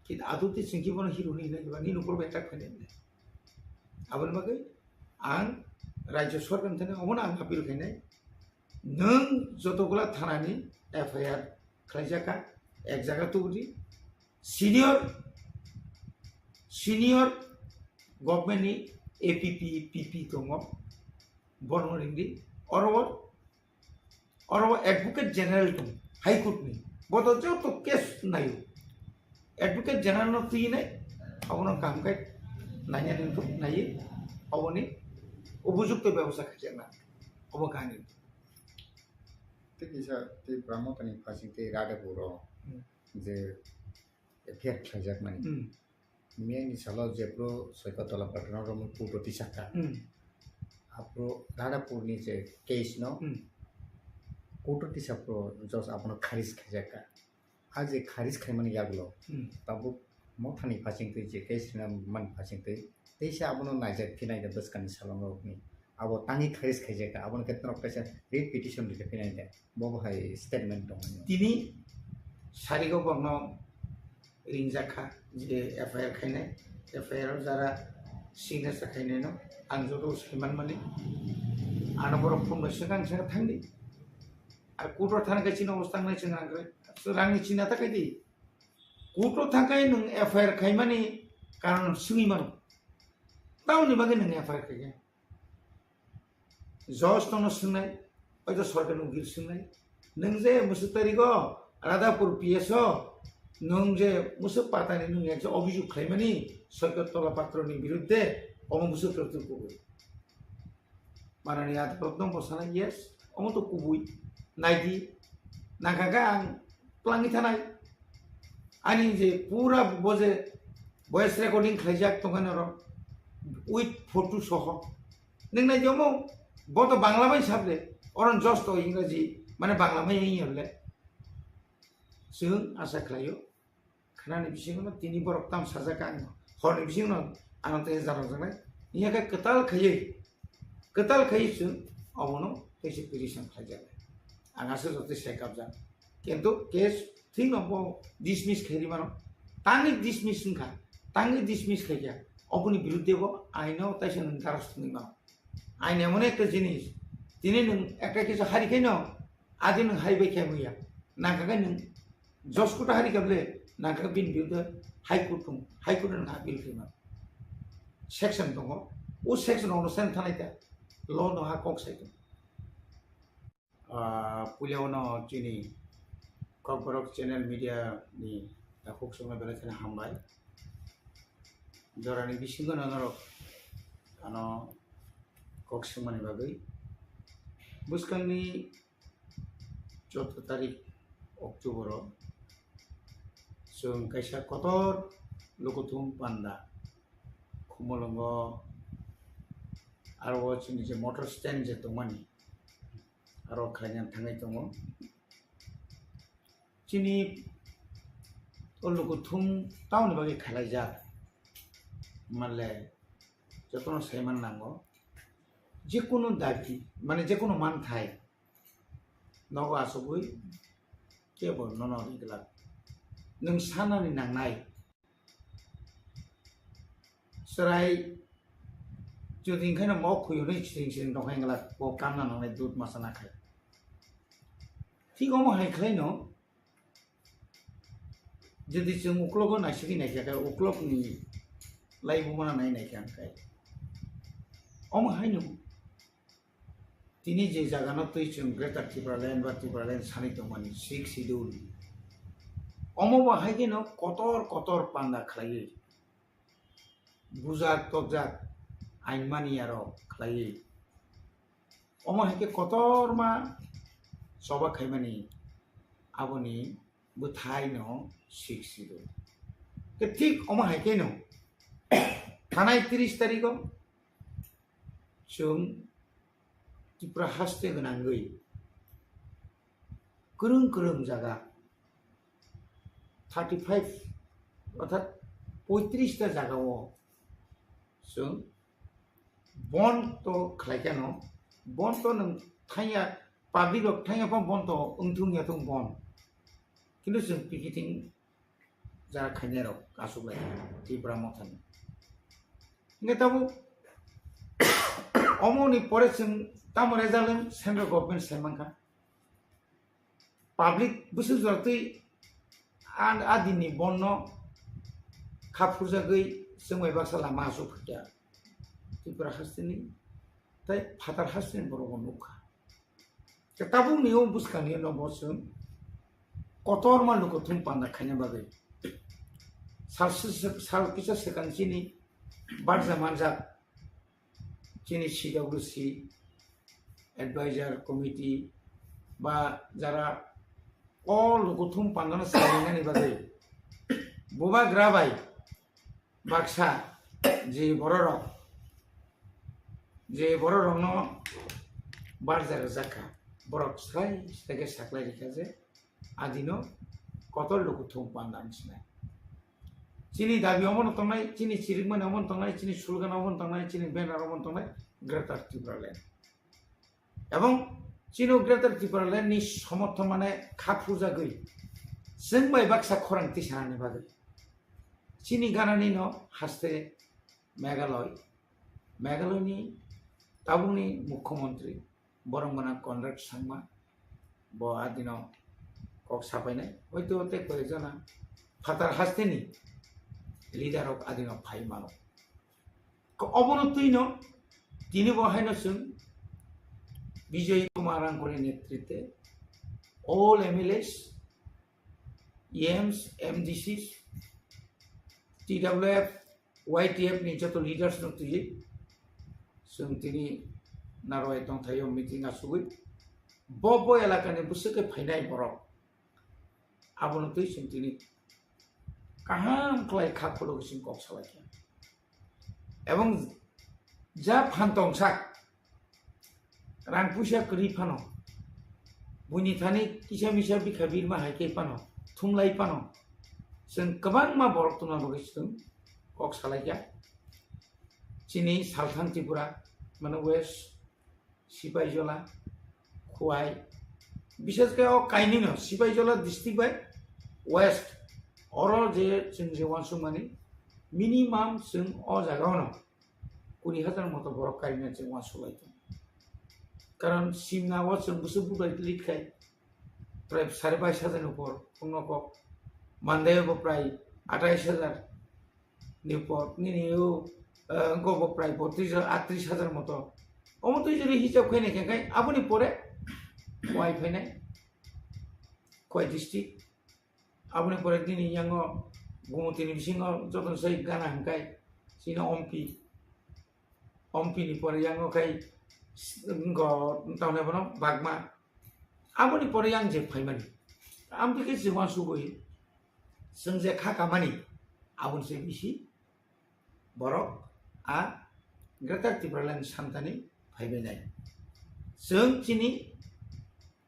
Kintu adu tei chwngki bono hero hwnwi hinai ba nini ukur bai tak khainai. Aboni bagwi ang rajyo sorkar thani omono ang appeal khainai. Nwng joto gula thanani F I R khlaijak kha, ek jaga tubudi, senior, senior government ni A P P, P P tongo, borno ringdi, oro, oro advocate general tong, High Court ni, boto joto case nayo, advocate general no twi nai, abono kaham khai naina ringthok, naiwi, oboni upojukto bebosta khaijakna, obo kahini. Tei kisa tei Brahmotani phasing tei Radhapur o Hmm. je F I R khlaijakmani. Hmm. Miyani salo jephru Soikat Dola Pathano romwi court o tisakha. Hmm. Aphuru Radhapurni je case no Hmm. court o tisapro judge abono kharis khaijakha. A je kharis khaimani yagulo Hmm. tabuk Mothani phasingtwi je case rina mani phasingtwi teisa abono naijak phinai da bwskangni salongrokni. Abo tangwi kharis khaijakha, abono khe norok kaisa writ petition rikha phinai da. Bo bo hai statement tongmani. Tini sarigo borno ringjak kha je F I R khainai, F I R o jara signature khainai no ang joto saiman mani. Ano borok phone bai swkang swkang thangdi. Ar court o thang khe chini obostha wngnai chwng rang kwrwi. Rangni china ta khaidi. Court o thang khe nwng F I R khaimani karon swngwi mano. Tamoni bagwi nwng F I R khaikha? Judge tongno swngnai, oito sorkar ni ukil swngnai. Nwng je mwswk tarigo Radhapur P S o nwng je mwswk patani nwng ekje obhijog khlaimani Soikat Tola Patroni biruddhe, omo mwswk tari kubui. Manani adalat no bwsana, yes, omo to kubui. Naidi, nangkha khe ang twlangwi thanai. Ani je pura bo je voice recording khlaijak tongkha norok, with photo soho. Nwng naidi omo, bo to Bangla bai sable, oron judge to Ingraji, mane Bangla bai wngya bole. Chwng asa khlaio, khnani bisingo no tini borok tam sajak kha ang, horni bisingo no ano tei jarok jaknai. Iya khe kwtal khaiwi, kwtal khaiwi chwng obono tei se petition khlaijaknai. Ang asa joto sai kapjak. Kintu case thik no bo dismiss khairi mano. Tangwi dismiss wngkha, tangwi dismiss khaikha, oboni biruddhe bo aino taisa nwng daros tongwi mano. Ain emon ekta jinis, tini nwng ekta kisa hari khaino adi nwng hai bai khe muya, nangkha khe nwng jos kota hari kable nangkha bini biruddhe High Court thung, High Court nwng appeal khaima section tongo, o section ono sen thanai ta law no ha kok sai tong. Ah, puila ono chini Kokborok channel media ni takhuk songno belai kheno hambai. Jorani bisingo no norok ano kok swngmani bagwi. Bwskangni chwddo tarik October o chwng kaisa kotor lukuthum panda Khumulwngo aro o chini je motor stand je tongmani aro khlaina thangwi tongo. Chini o lukuthum tamoni bagwi khalaijak manle jotono saiman nango. Jekunu dabi, mane jekunu manthai nogo achugwi kebo nono ri glak. Nwng sanani nangnai. Chwrai jodi hwnkhe no mok khuyunwi siring siring tongkha hwnkhe bo kamna nangnai dud masa nakhai. Thik omo hai khlaino jodi chwng uklogo naisingwi naikha khe uklokni laibumano nai naikha hwnkhe omo haino tini je jagano twi chwng Greater Tipraland ba Tipraland sanwi tongmani Sixth Schedule, omo bo hai kheno kotor kotor panda khlaiwi bujak tokjak ain mani aro khlaiwi omo hai khe kotorma choba khaimani aboni bwthaino Sixth Schedule. Khe thik omo hai kheno thanai tris tarikho chwng Tripura haste gwnangwi kwrwng kwrwng jaga thirty five orthat poitris ta jagao chwng bon to khlai kheno, bon to nwng thangya, public rok thangya pha bon to wngthung ya thung bon, kintu chwng picketing jara khainai rok aswk lai Tripura mothani. Hingke tabuk omo ni pore chwng tamo result wng central government sai mankha. Public bwswk jora twi a, a din ni bon no kha phurjagwi chwng bai baksa lama aswk phaikha Tripura haste ni tei phatar haste ni borok bo nukha. Khe tabukni o bwskangni no bo chwng kotorma lukuthum panda khaina bagwi sal, sal kisa swkang chini barja manjak chini C W C advisor committee ba jara o lukuthum pandano swlainani bagwi bubagra bai baksa je bororok, je bororokno barja rwjak kha, borok srai srai khe saklai rikha je adino kotor lukuthum panda wng sinai. Chini dabi omono tongnai, chini chirikmani omono tongnai, chini slogan omono tongnai, chini banner omono tongnai, Greater Tipraland. Ebong chini Greater Tipraland ni somorthon mane kha phurjagwi chwng bai baksa khorang tisanani bagwi. Chini ganani no haste Meghalaya, Meghalaya ni tabukni mukhyamantri borok gwnang Conrad Sangma bo adino kok sapainai, hoito tei koi jona phatar hasteni leader rok adino phai mano. Ko obono twino tini bo haino chwng Bijoy Kumar Rangkoli netrite all M L As, E Ms, M D Cs, T W F, Y T F ni joto leaders no twiwi chwng tini narwai tongthaio meeting asugwi bo bo elakani bwswk khe phainai borok abono twi chwng tini kaham khlai kha khulugwi chwng kok salaikha. Ebong ja phan tongsak rang puisa kwrwi phano, buini thani kisa misa bikha birma hai khe phano, thumlai phano, chwng kwbangma borok tongna bagwi chwng kok salaikha. Chini Salthang Tripura, mane West, Sipaijola, Khowai, bishes khe o kainwino Sipaijola district bai West, Oro je chwng je uansukmani, minimum chwng o jagao no kuri hajar moto borok karina chwng uansuk lai tongo. Karon simna o chwng bwswk budai lit khai, prai sare bais hajar ni upor wngno kok, Mandai o bo prai atais hajar ni upor, nini o, eh, go bo prai botris hajar, atris hajar moto. Omo twi jodi hisab khainai khe khai aboni pore wai phainai, koi district. Aboni pore nini yango Gumutini bisingo jotono sai gana hwnkhai chini Ompi. Ompi ni pore yango khai s-, ngo tamne bono Bagma. Aboni pore yang je phaimani. Amtwi khe chwng uansugwi chwng je kha kamani aboni se bisi borok a Greater Tipraland santani phaibainai. Chwng chini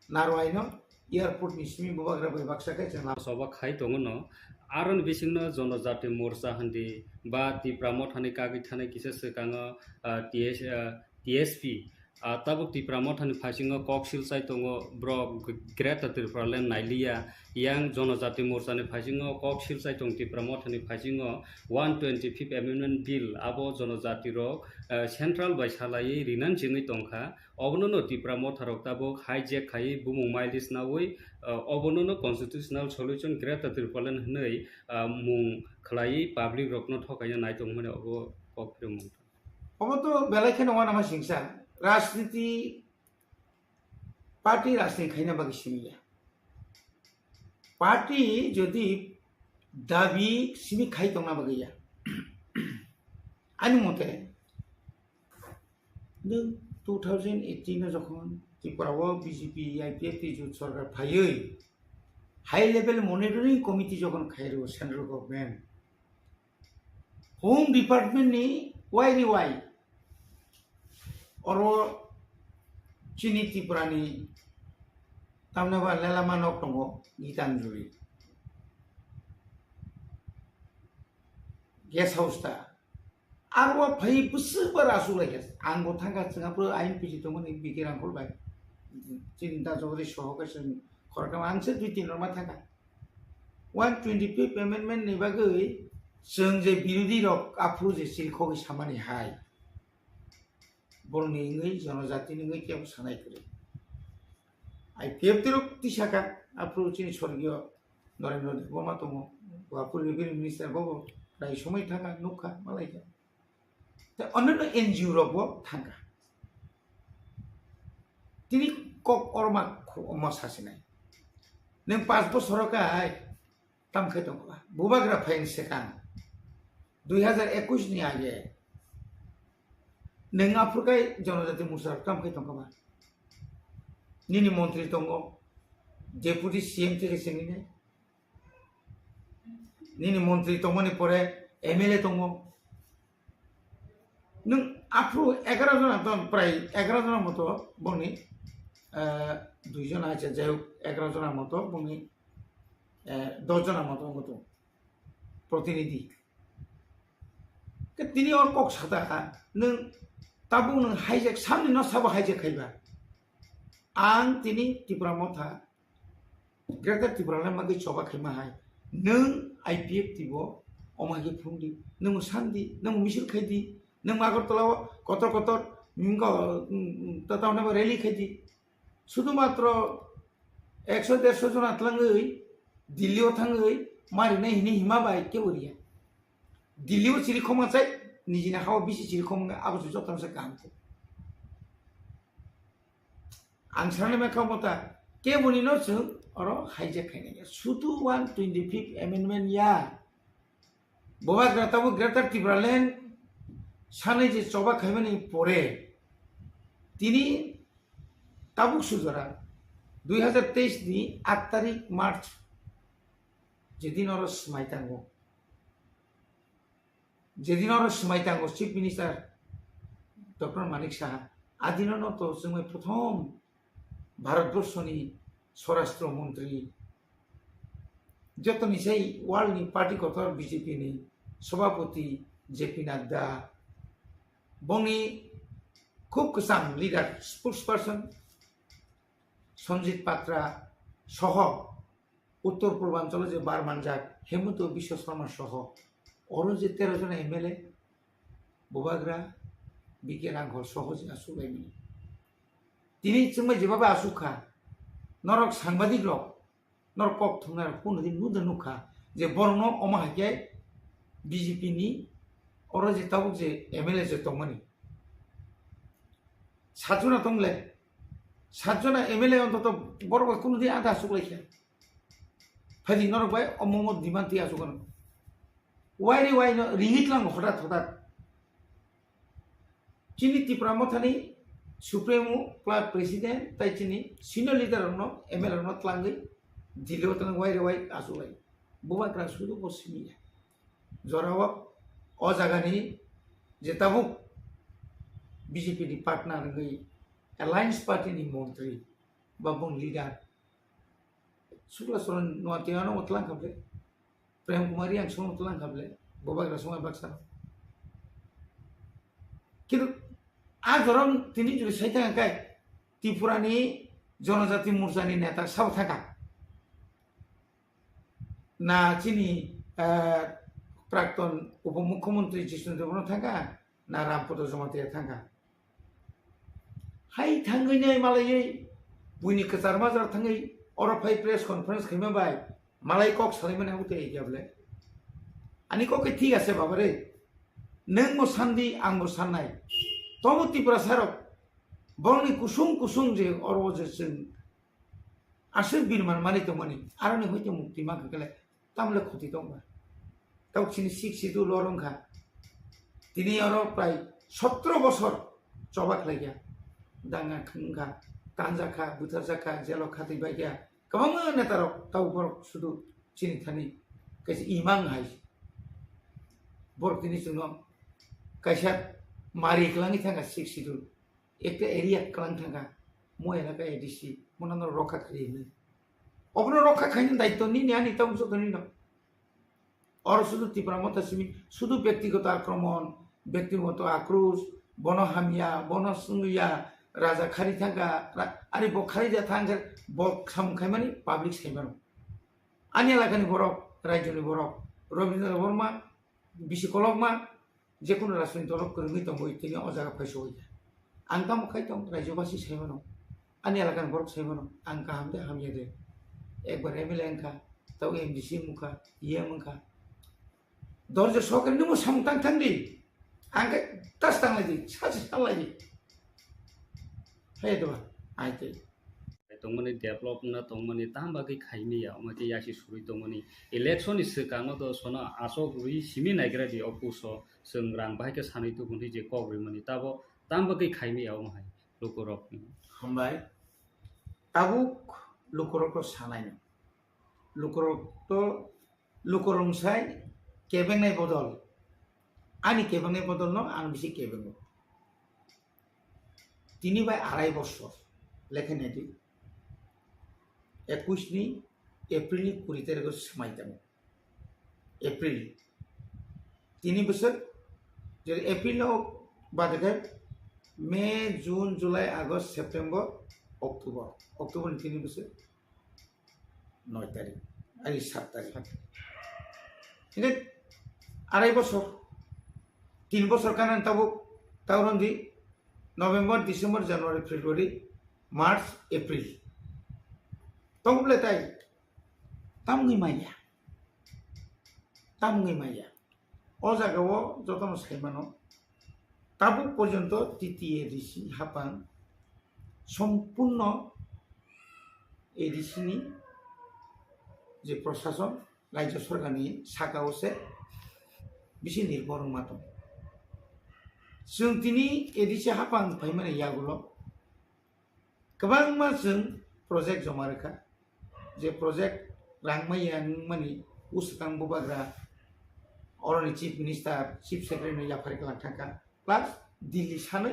Narwaino airport ni simi bubagra bai baksa khe chwng lama. Soba khai tongo no. Aroni bisingno Jonojati Morcha hindi ba Tipra Mothani kagwi thanai kisa swkango, ah, T S, ah, T S P. Ah, tabuk Tipra Mothani phaisingo kok silchai tongo, borok Greater Tipraland nailiya. Yang Jonojati Morchani phaisingo kok silchai tong Tipra Mothani phaisingo one twenty-fifth Amendment Bill, abo jonojati rok, ah, central bai salaiwi rinan chengwi tongkha. Obono no Tipra Motha rok tabuk hijack khaiwi bumung mileage nawi, ah, obono no constitutional solution Greater Tipraland hwnwi, ah, mung khlaiwi public rokno thokaina nai tongmani obo kok phirwi mangkha. Obo to belai kheno uanama singsa. Rajniti party rajniti khaina bagwi simi ya. Party jodi dabi simi khai tongna bagwi ya. Ani mote, nwng two thousand eighteen o jokhon Tripura o B J P, I P F T jot sorkar phaiwi, high level monitoring committee jokhon khairo central government, Home Department ni wai ri wai oro chini Tripura ni tamni ba lelama nok tongo Gitanjali guest house ta. Aro phai bwswk ba rasuk lai kha. Ang bo thangkha, chwng aphuru I N P C tongmani B K Rangkhol bai. Chini da Jagadish Soho kaisa khoroknama ang se dui tin rok ma thangkha. One twenty-fifth amendment ni bagwi chwng je birodhi rok aphuru je silkhogwi samani hai. Borokni wngwi, jonojatini wngwi kebo sanai kwrwi. I P F T rok tisaka, aphuru chini sorgiyo Narendra Debbarma tongo, bo aphuru revenue minister, bobo prai somoi thangkha, nukha, malaikha. Tei onno N G O rok bo thangkha. Tini kok orma khu-, omo sasinai. Nwng panch bosor o kai tam khai tongkha ba? Bubagra phaini swkang dui hazar ekush ni age nwng aphuru kai Jonojati Morcha rok tam khai tongkha ba? Nini montri tongo, deputy C M theke sengwi nai. Nini montri tongmani pore M L A tongo. Nwng aphuru egaroh jona ton, prai egaroh jona moto bongni, eh, dui jona, acha, jai hok, egaroh jona moto bongni, eh, dosh jona moto wngkha tongo protinidhi. Khe tini o kok sata kha, nwng tabuk nwng hijack, samni no sabo hijack khaiba. Ang tini Tipra Motha Greater Tipraland bagwi choba khaima hai. Nwng I P F T bo omo hai khe phung di, nwng san di, nwng misil khai di, nwng Agartala o kotor kotor, mm, ko, mm, mm, ta, ta, rally khai di. Sudhu matro ekso derso jona tlangwi Delhi o thangwi marinai hini hima bai kebo riya. Delhi o chiri khoma chai, nijini hao bisi chiri khoma wngkha, abo se jotono se kaham khe. Ang sanai mankha mota, keboni no chwng oro hijack khainai ya. Sudhu one twenty-fifth amendment ya. Bubagra tabuk Greater Tipraland sanai je choba khaimani pore, tini tabuk sujora dui hazar teis ni aat tarik March, jedin oro swmai tango, jedin oro swmai tango Chief Minister Doctor Manik Saha, adino no to chwngwi prothom Bharatborsoni Swarashtra Montri, jotoni sai world ni party kotor B J P ni Sabhapati J P Nadda, bongni khub kwcham leader, spokesperson Sanjit Patra soho Uttor Purbanchalo je bar manjak Hemanta Biswa Sarma soho oro je tero jona M L A, Bubagra, B K Ranghor soho je asuk laimani. Tini chwngbai jeba bai asuk kha. Norok sangbadik rok, norok kok thumnai rok, kunu din nudra nukha je borokno omo hai khe B J P ni oro je tabuk je M L A je tongmani. Satjona tongle, satjona M L A ontoto borok bai kunu din ada asuk lai khe. Phaidi norok bai omo omo demand twi asuk ano. Why re why no ringit lang hodat hodat. Chini Tipra Mothani Supremo Club President tai chini senior leader rokno M L A rokno tlangwi Delhi o tlangwi wai re wai achuk lai. Bubagra sudu bo simi ya. Jorao o jagani je tabuk B J P ni partner wngwi Alliance Party ni montri ba bung leader Sukla Saran Noatia no tlang kha ble. Prem Kumar Reang song tlang kha ble. Bubagra song baksa. Kintu a jorom tini juri sai thang kai Tripura ni Jonojati Morcha ni neta sabo thang kha. Na chini, eh, Prakton Upomukhyamantri Jishnu Debbarma thang kha, na Rampada Jamatia thang kha. Hai thangwi nai malaiwi buini kwchar majar thangwi oro phai press conference khaima bai malai kok salaimani abo tei ya ble. Ani kok khe thik ase baba re. Nwng bo sandi, ang bo sannai. Tobo Tiprasa rok borokni kusung kusung je oro je chwng aswk birman manwi tongmani, aroni hoite mukti mankha kele, tamle khoti tongba. Tabuk chini Sixth Schedule oro wngkha. Tini oro prai sotro bosor choba khlaikha. Danga wngkha, tanjakha, butharjakha, jelo khatwi baikha. Kwbangma netarok tabuk borok sudu chini thani kaisa imang hai. Borok tini chwngno kaisa mari kwlangwi thangkha Sixth Schedule. Ekta area kwlang thangkha, mo elaka A D C, mo nang rokha khlai hinwi. Obono rokha khaina daityo nini ani tamo joto nino. Oro sudu Tipra Motha simi, sudu byaktigoto akromon, byaktigoto akros, bono hamya, bono swngya, raja khari thangkha, ra-, ari bo khari ja thangkha, bo samung khaimani public saimano. Ani elakani borok, rajyoni borok, Rabindra Debbarma, bisi kolokma, jekunu rajniti dolo kwrwngwi tongwi tini o jaga phaiso ya. Ang tamo khai tong, rajyobasi saimano, ani elakani borok saimano, ang kaham de hamya de. Ekbar M L A wngkha, tabo M D C wngkha, E M wngkha. Dorje sokri nungmo samung tang thang di. Ang khe tas tang lai di, sachi sal lai di. Hai de ba, ai te. Tongmani develop wngna tongmani tam bagwi khaimaya, omo khe yasi surwi tongmani. Election ni swkang no to sono asok rwi simi naigra di o puso, chwng rang bahai khe sanwi tubu hinwi je kok rimani, tabo tam bagwi khaimaya omo hai lukurok ni. Hambai, tabuk lukurok to sanai no. Lukurok to, lukurok sai kebengnai bodol. Ani kebengnai bodol no ang bisi kebengo. Tini bai arai bosor lekha nai di. Ekush ni April ni kuri tarikh o swmai tongo. April. Tini bosor, je April no bade khe May, June, July, August, September, October. October ni tini bosor. Noi tarikh, ai sat tarikh. Sat. Hingke arai bosor, tin bosor kanan tabuk, tauron di November, December, January, February, March, April. Tongble tai, tamni maya, tamni maya. O jaga o jotono sai mano, tabuk porjonto T T A D C hapang sompurno A D C ni je prosason, rajya sorkar ni saka o se bisi nirbhor wngma tongo. Chwng tini A D C hapang phaimani yagulo kwbangma chwng project joma rwkha. Je project rang maya wngmani bwswkang bubagra oroni Chief Minister, Chief Secretary no yaphar kwlak thangkha. Plus Delhi sanwi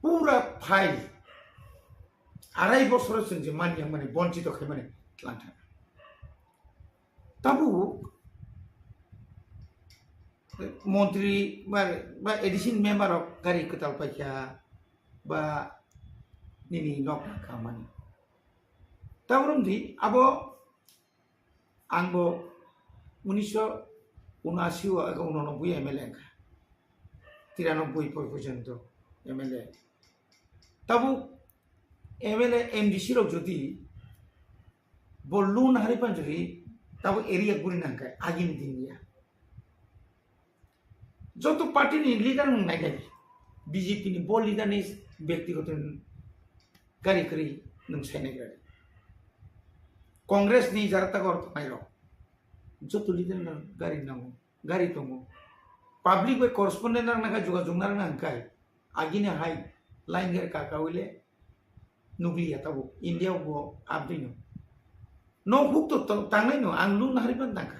pura file arai bosoro chwng je manya mani bonchito khaimani tlang thangkha. Tabuk montri ba, ba A D C ni member rok gari kwtal paikha ba nini nok khamani. Tabuk di abo Ang bo unisho unasi o ega unonoboi M L A wngkha, tiranoboi porjonto M L A. Tabuk M L A, M D C rok jodi bo loan hari panjori, tabuk area guri nangkha agini din ya. Joto party ni leader nwng nai nai, B J P ni bo leader ni byaktigoto gari kwrwi nwng sai nai gari. Congress ni jara tagor tongnai rok joto leader no gari nango, gari tongo. Public bai correspondent rang nangkha, jogajog narang nangkha. Agini hai line gari kaka wile nukliya tabuk India o bo abdino. Nok huk to tang-, tangnai no, ang loan hari pan tangkha.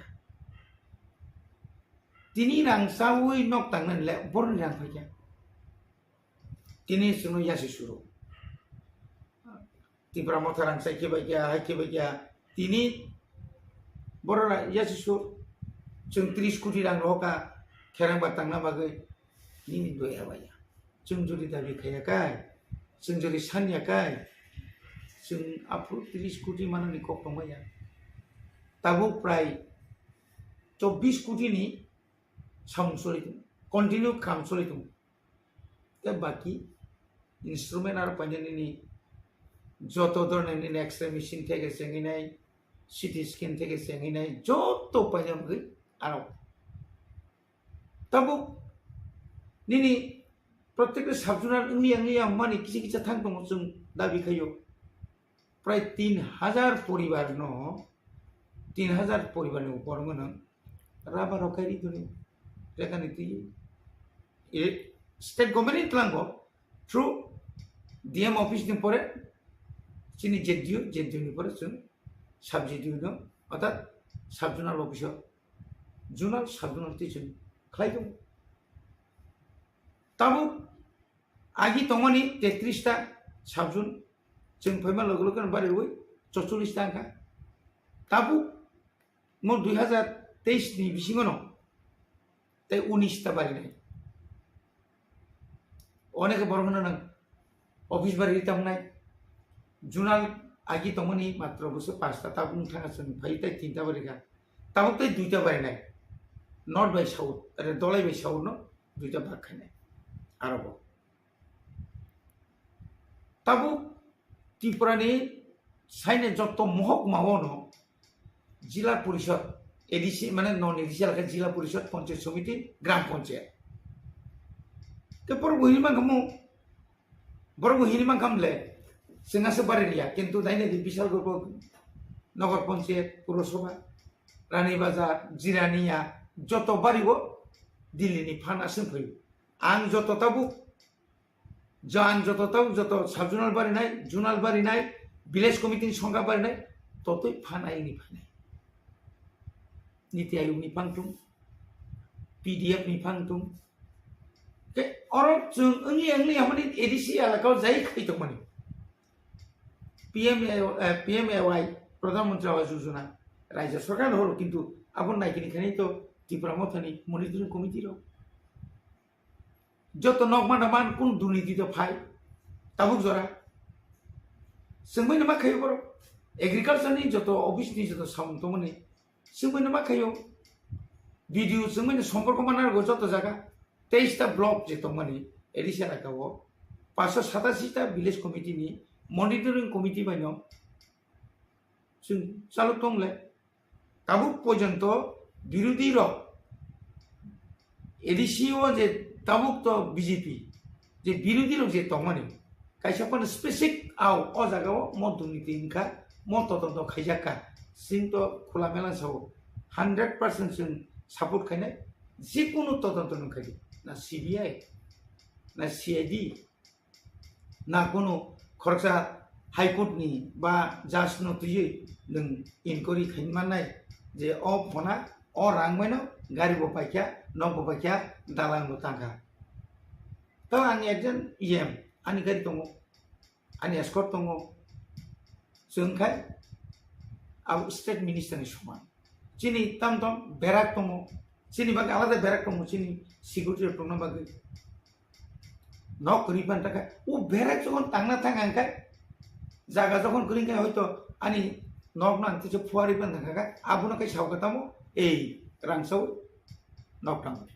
Tini rang sawi nok tangnai le borni rang phaikha. Tini chwngno yasi suru. Tipra Motha rang sai khibai kha, hai khibai kha. Tini borok ra-, yasi sur. Chwng tris koti rang rohokha kherang ba tangna bagwi. Nini doi abaya. Chwng jodi dabi khaya kai, chwng jodi sanya kai, chwng aphuru tris koti manani kok tongmaya. Tabuk prai chobbish koti ni samung choli tongo, continue kam choli tongo. Tei baki instrument aro painani ni joto dhoroner nini X-ray machine theke chengwi nai, C T scan theke chengwi nai, joto paina bagwi aro. Tabuk nini protekta sub-zonal wngya wngya mani kisa kisa thang tongo, chwng dabi khaio. Prai tin hajar poribar no, tin hajar poribar ni upor no nwng rubber rok khai ri toni, rekha ni twi. E, state government ni tlango through D M office ni pore chini Z D O, Z D O ni pore chwng sub Z D O no, orthat sub-zonal office o, zonal, sub-zonal twi chwng khlai tongo. Tabuk agi tongmani tetris ta sub-zone, chwng phaima loge loge no bariwi chorchollis ta wngkha. Tabuk mo dui hajar teis ni bisingo no tei unis ta barinai. Oneke borok no nang office bari ri tongnai. Zonal agi tongmani matro bwswk pasta tabuk wng thangkha, chwng phai tei tinta bari kha. Tabuk tei duita barinai. North bai south, ere Dholai bai south no duita bak khainai. Aro bo. Tabuk Tripura ni saine jotto mohokma o no Jila Porishod, A D C, mane non A D C alakha Jila Porishod, Panchayat Samiti, Gram Panchayat. Te borok bo hini mankha mo, borok bo hini mankha mle, chwng aswk bari riya, kintu daini di Bishalgarh bo Nagar Panchayat, Purosabha, Rani Bazar, Jirania, joto bari o Delhi ni phan aswk phaio. Ang joto tabuk Jan joto tau joto sub-zonal barinai, zonal barinai, village committee ni songkha barinai, totoi phanai ni phanai. Niti Ayog ni phang tung, P D F ni phang tung. Ke oro chwng wngya wngya hamani A D C alaka o jai khai tongmani. P M A, eh, P M A Y, Pradhan Mantri Awas Yojana, Rajya Sarkar horo, kintu abo naikini khainai to Tipra Mothani monitoring committee rok. Joto nok manda man kun durniti to phai, tabuk jora. Chwngbai no ma khaio borok. Agriculture ni joto office ni joto samung tongmani. Chwngbai no ma khaio. B D O chwngbai no somporko mana rwgo joto jaga. Teis ta block je tongmani, A D C alaka o. Paanshsho satashi ta village committee ni monitoring committee bai no chwng chalok tongle. Tabuk porjonto birodhi rok A D C o je tabuk to B J P je birodhi rok je tongmani, kaisa phano specific au o jaga o mo durniti wngkha, mo todonto khaijak kha, chwng to khula mela sao, hundred percent chwng support khainai, jekunu todonto nwng khaidi, na C B I, na C I D, na kunu khoroksa High Court ni ba judge no twiwi nwng inquiry khaini mannai je o phona o rang bai no gari bo paikha, nok bo paikha, dalang bo tangkha. Tamo ang ekjon E M, ani gari tongo, ani escort tongo, chwng khai abo state minister ni soman. Chini tam tam berak tongo, chini bagwi alada berak tongo, chini security rok tongna bagwi. Nok kwrwi phan takha, o berak jokhon tangna thang ang khai, jaga jokhon kwrwi khai hoito ani Nok nang tisa phuari ban thangkha, abono khe sao kha tamo, ei rang sao nok tang.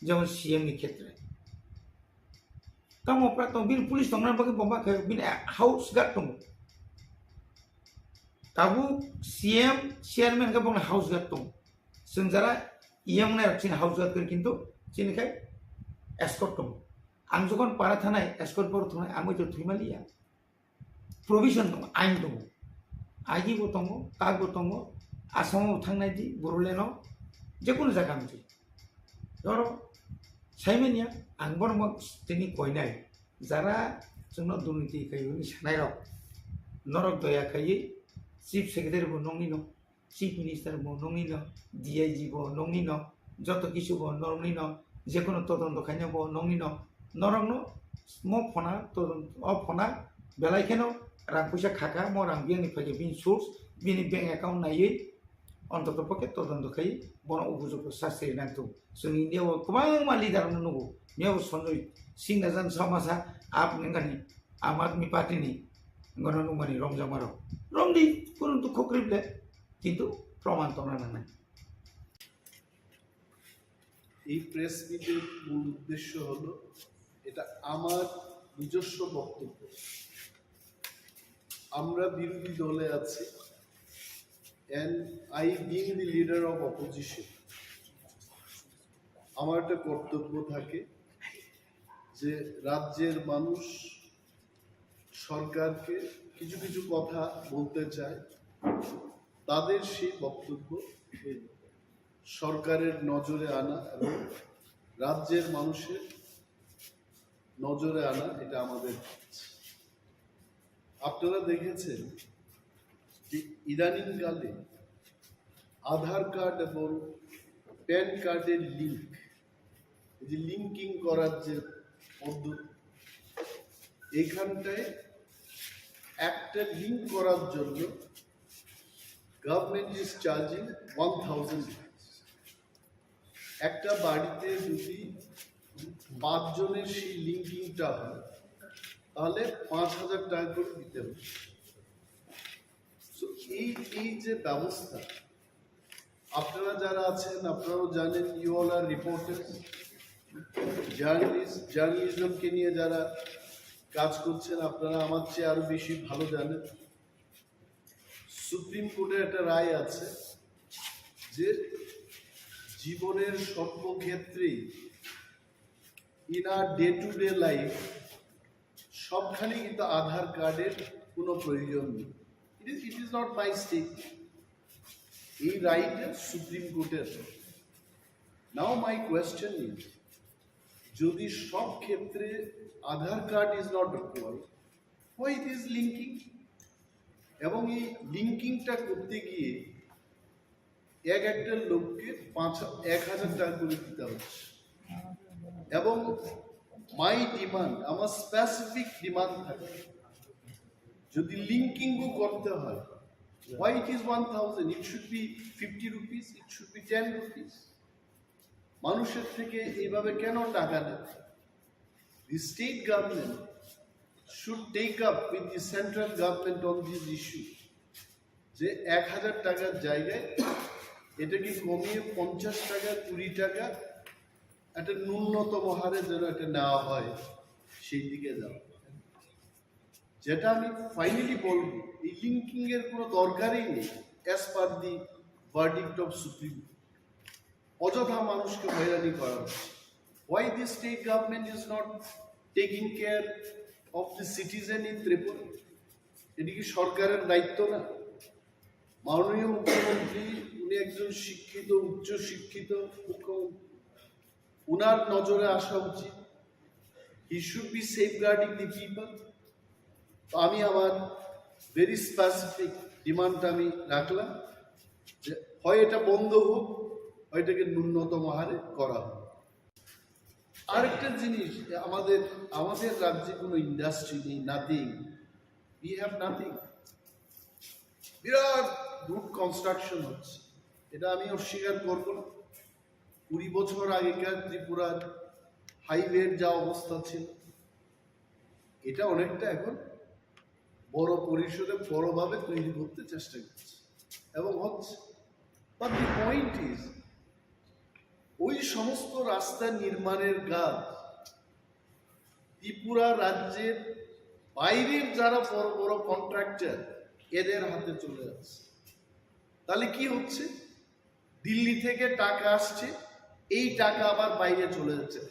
Jemon C M ni khetre. Tamo pra tong, bini police tongna bagwi bomba khe bini house guard tongo. Tabuk C M, chairman khe bongni house guard tongo. Chwng jara E M nai rok chini house guard khe kintu chini khai escort tongo. Ang jokon para thanai escort bor thunai ang bai to thwimaliya. Provision tongo, ain tongo. Agi bo tongo, kak bo tongo, Assam bo thangnai di, Bodoland o, jekunu jaga wngsi. Oro saimanya ang borok tini koinai. Jara chwngno durniti khaiyuni sanai rok. Norok doya khaiwi chief secretary bo nongni no, chief minister bo nongni no, D I G bo nongni no, joto kisu bo nongni no, jekunu todonto khaina bo nongni no, norokno mo phona todon-, o phona belai kheno rang puisa khaka, mo rang biyangni phaikhe bini source, bini bank account naiwi, ontoto pokhe todonto khai bono upojukto sasti nangtong. Chwng India o kwbangma leader no nugo, miyabo Sanjay Singh na jan samasa ap nengani Aam Aadmi Party ni ngono nungmani romjakmarok. Romdi, kunu dukho kwrwi ble, kintu proman tongna nangnai. এই প্রেস মিটের মূল উদ্দেশ্য হলো, এটা আমার নিজস্ব বক্তব্য। আমরা বিরোধী দলে আছি, and I being the leader of opposition, আমার একটা কর্তব্য থাকে যে রাজ্যের মানুষ সরকারকে কিছু কিছু কথা বলতে চায়, তাদের সেই বক্তব্য সরকারের নজরে আনা এবং রাজ্যের মানুষের নজরে আনা, এটা আমাদের কাজ। আপনারা দেখেছেন যে ইদানিংকালে আধার কার্ড এবং প্যান কার্ডের লিংক, এই যে লিঙ্কিং করার যে পদ্ধতি, এখানটায় একটা লিংক করার জন্য government is charging one thousand rupees। একটা বাড়িতে যদি পাঁচজনের সেই লিঙ্কিংটা হয়, তাহলে পাঁচ হাজার টাকা করে দিতে হবে। So এই, এই যে ব্যবস্থা, আপনারা যারা আছেন, আপনারাও জানেন, you all are reporters, journalist, জার্নালিজমকে নিয়ে যারা কাজ করছেন, আপনারা আমার চেয়ে আরো বেশি ভালো জানেন। সুপ্রিম কোর্টের একটা রায় আছে যে জীবনের সর্বক্ষেত্রেই, in our day to day life, সবখানে কিন্তু আধার কার্ডের কোনো প্রয়োজন নেই। It is, it is not my statement, এই রায়টা সুপ্রিম কোর্টের। Now my question is, যদি সব ক্ষেত্রে Aadhaar card is not required, why this linking? এবং এই লিঙ্কিংটা করতে গিয়ে এক একটা লোককে পাঁচ, এক হাজার টাকা করে দিতে হচ্ছে। এবং my demand, আমার স্পেসিফিক ডিমান্ড থাকে, যদি লিঙ্কিংও করতে হয়, why it is one thousand? It should be fifty rupees, it should be ten rupees। মানুষের থেকে এইভাবে কেন টাকা নেয়? The state government should take up with the central government on this issue, যে এক হাজার টাকার জায়গায় এটাকে কমিয়ে পঞ্চাশ টাকা, কুড়ি টাকা একটা ন্যূনতম হারে যেন এটা নেওয়া হয়, সেই দিকে যাওয়া। যেটা আমি ফাইনালি বলবো, এই লিঙ্কিং এর কোনো দরকারই নেই। As per the verdict of Supreme Court, অযথা মানুষকে হয়রানি করা হচ্ছে। Why the state government is not taking care of the citizen in Tripura? এটি কি সরকারের দায়িত্ব না? মাননীয় মুখ্যমন্ত্রী, উনি একজন শিক্ষিত, উচ্চ শিক্ষিত মুখ্যমন্ত্রী, উনার নজরে আসা উচিত। He should be safeguarding the people। তো আমি আমার ভেরি স্পেসিফিক ডিমান্ডটা আমি রাখলাম যে হয় এটা বন্ধ হোক, হয় এটাকে ন্যূনতম হারে করা হোক। আরেকটা জিনিস, আমাদের, আমাদের রাজ্যে কোনো ইন্ডাস্ট্রি নেই, নাথিং। We have nothing। বিরাট রুট কনস্ট্রাকশন হচ্ছে, এটা আমি অস্বীকার করব না। কুড়ি বছর আগেকার ত্রিপুরার হাইওয়ের যা অবস্থা ছিল, এটা অনেকটা এখন বড় পরিসরে বড়ভাবে তৈরি করতে চেষ্টা করছে এবং হচ্ছে। But the point is, ওই সমস্ত রাস্তা নির্মাণের কাজ ত্রিপুরা রাজ্যের বাইরের যারা বড় বড় কন্ট্রাক্টর, এদের হাতে চলে যাচ্ছে। তাহলে কি হচ্ছে? দিল্লি থেকে টাকা আসছে, এই টাকা আবার বাইরে চলে যাচ্ছে।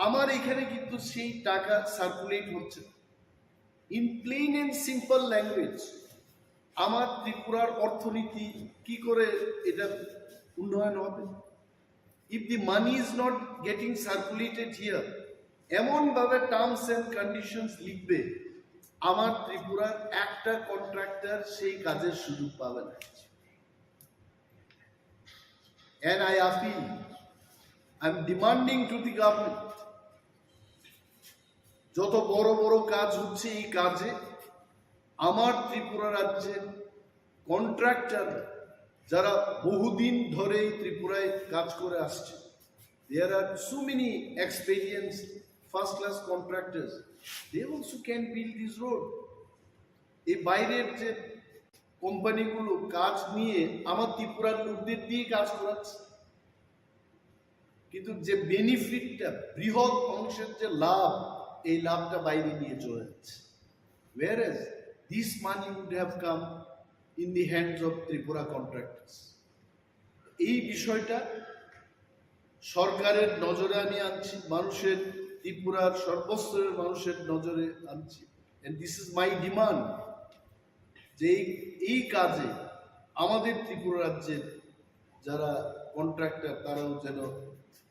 আমার এখানে কিন্তু সেই টাকা সার্কুলেট হচ্ছে না। In plain and simple language, আমার ত্রিপুরার অর্থনীতি কি করে এটা উন্নয়ন হবে? If the money is not getting circulated here, এমনভাবে টার্মস অ্যান্ড কন্ডিশনস লিখবে, আমার ত্রিপুরার একটা কন্ট্রাক্টর সেই কাজের সুযোগ পাবে না। And I appeal, I am demanding to the government, যত বড় বড় কাজ হচ্ছে, এই কাজে আমার ত্রিপুরা রাজ্যের কন্ট্রাক্টর, যারা বহুদিন ধরে এই ত্রিপুরায় কাজ করে আসছে, there are so many experienced first class contractors, they also can build this road. এই বাইরের যে কোম্পানিগুলো কাজ নিয়ে আমার ত্রিপুরার লোকদের দিয়ে কাজ করাচ্ছে, কিন্তু যে বেনিফিটটা, বৃহৎ অংশের যে লাভ, এই লাভটা বাইরে নিয়ে চলে যাচ্ছে। Whereas this money would have come in the hands of Tripura contractors. এই বিষয়টা সরকারের নজরে আমি আনছি, মানুষের, ত্রিপুরার সর্বস্তরের মানুষের নজরে আনছি। And this is my demand, যে এই, এই কাজে আমাদের ত্রিপুরা রাজ্যের যারা কন্ট্রাক্টর, তারাও যেন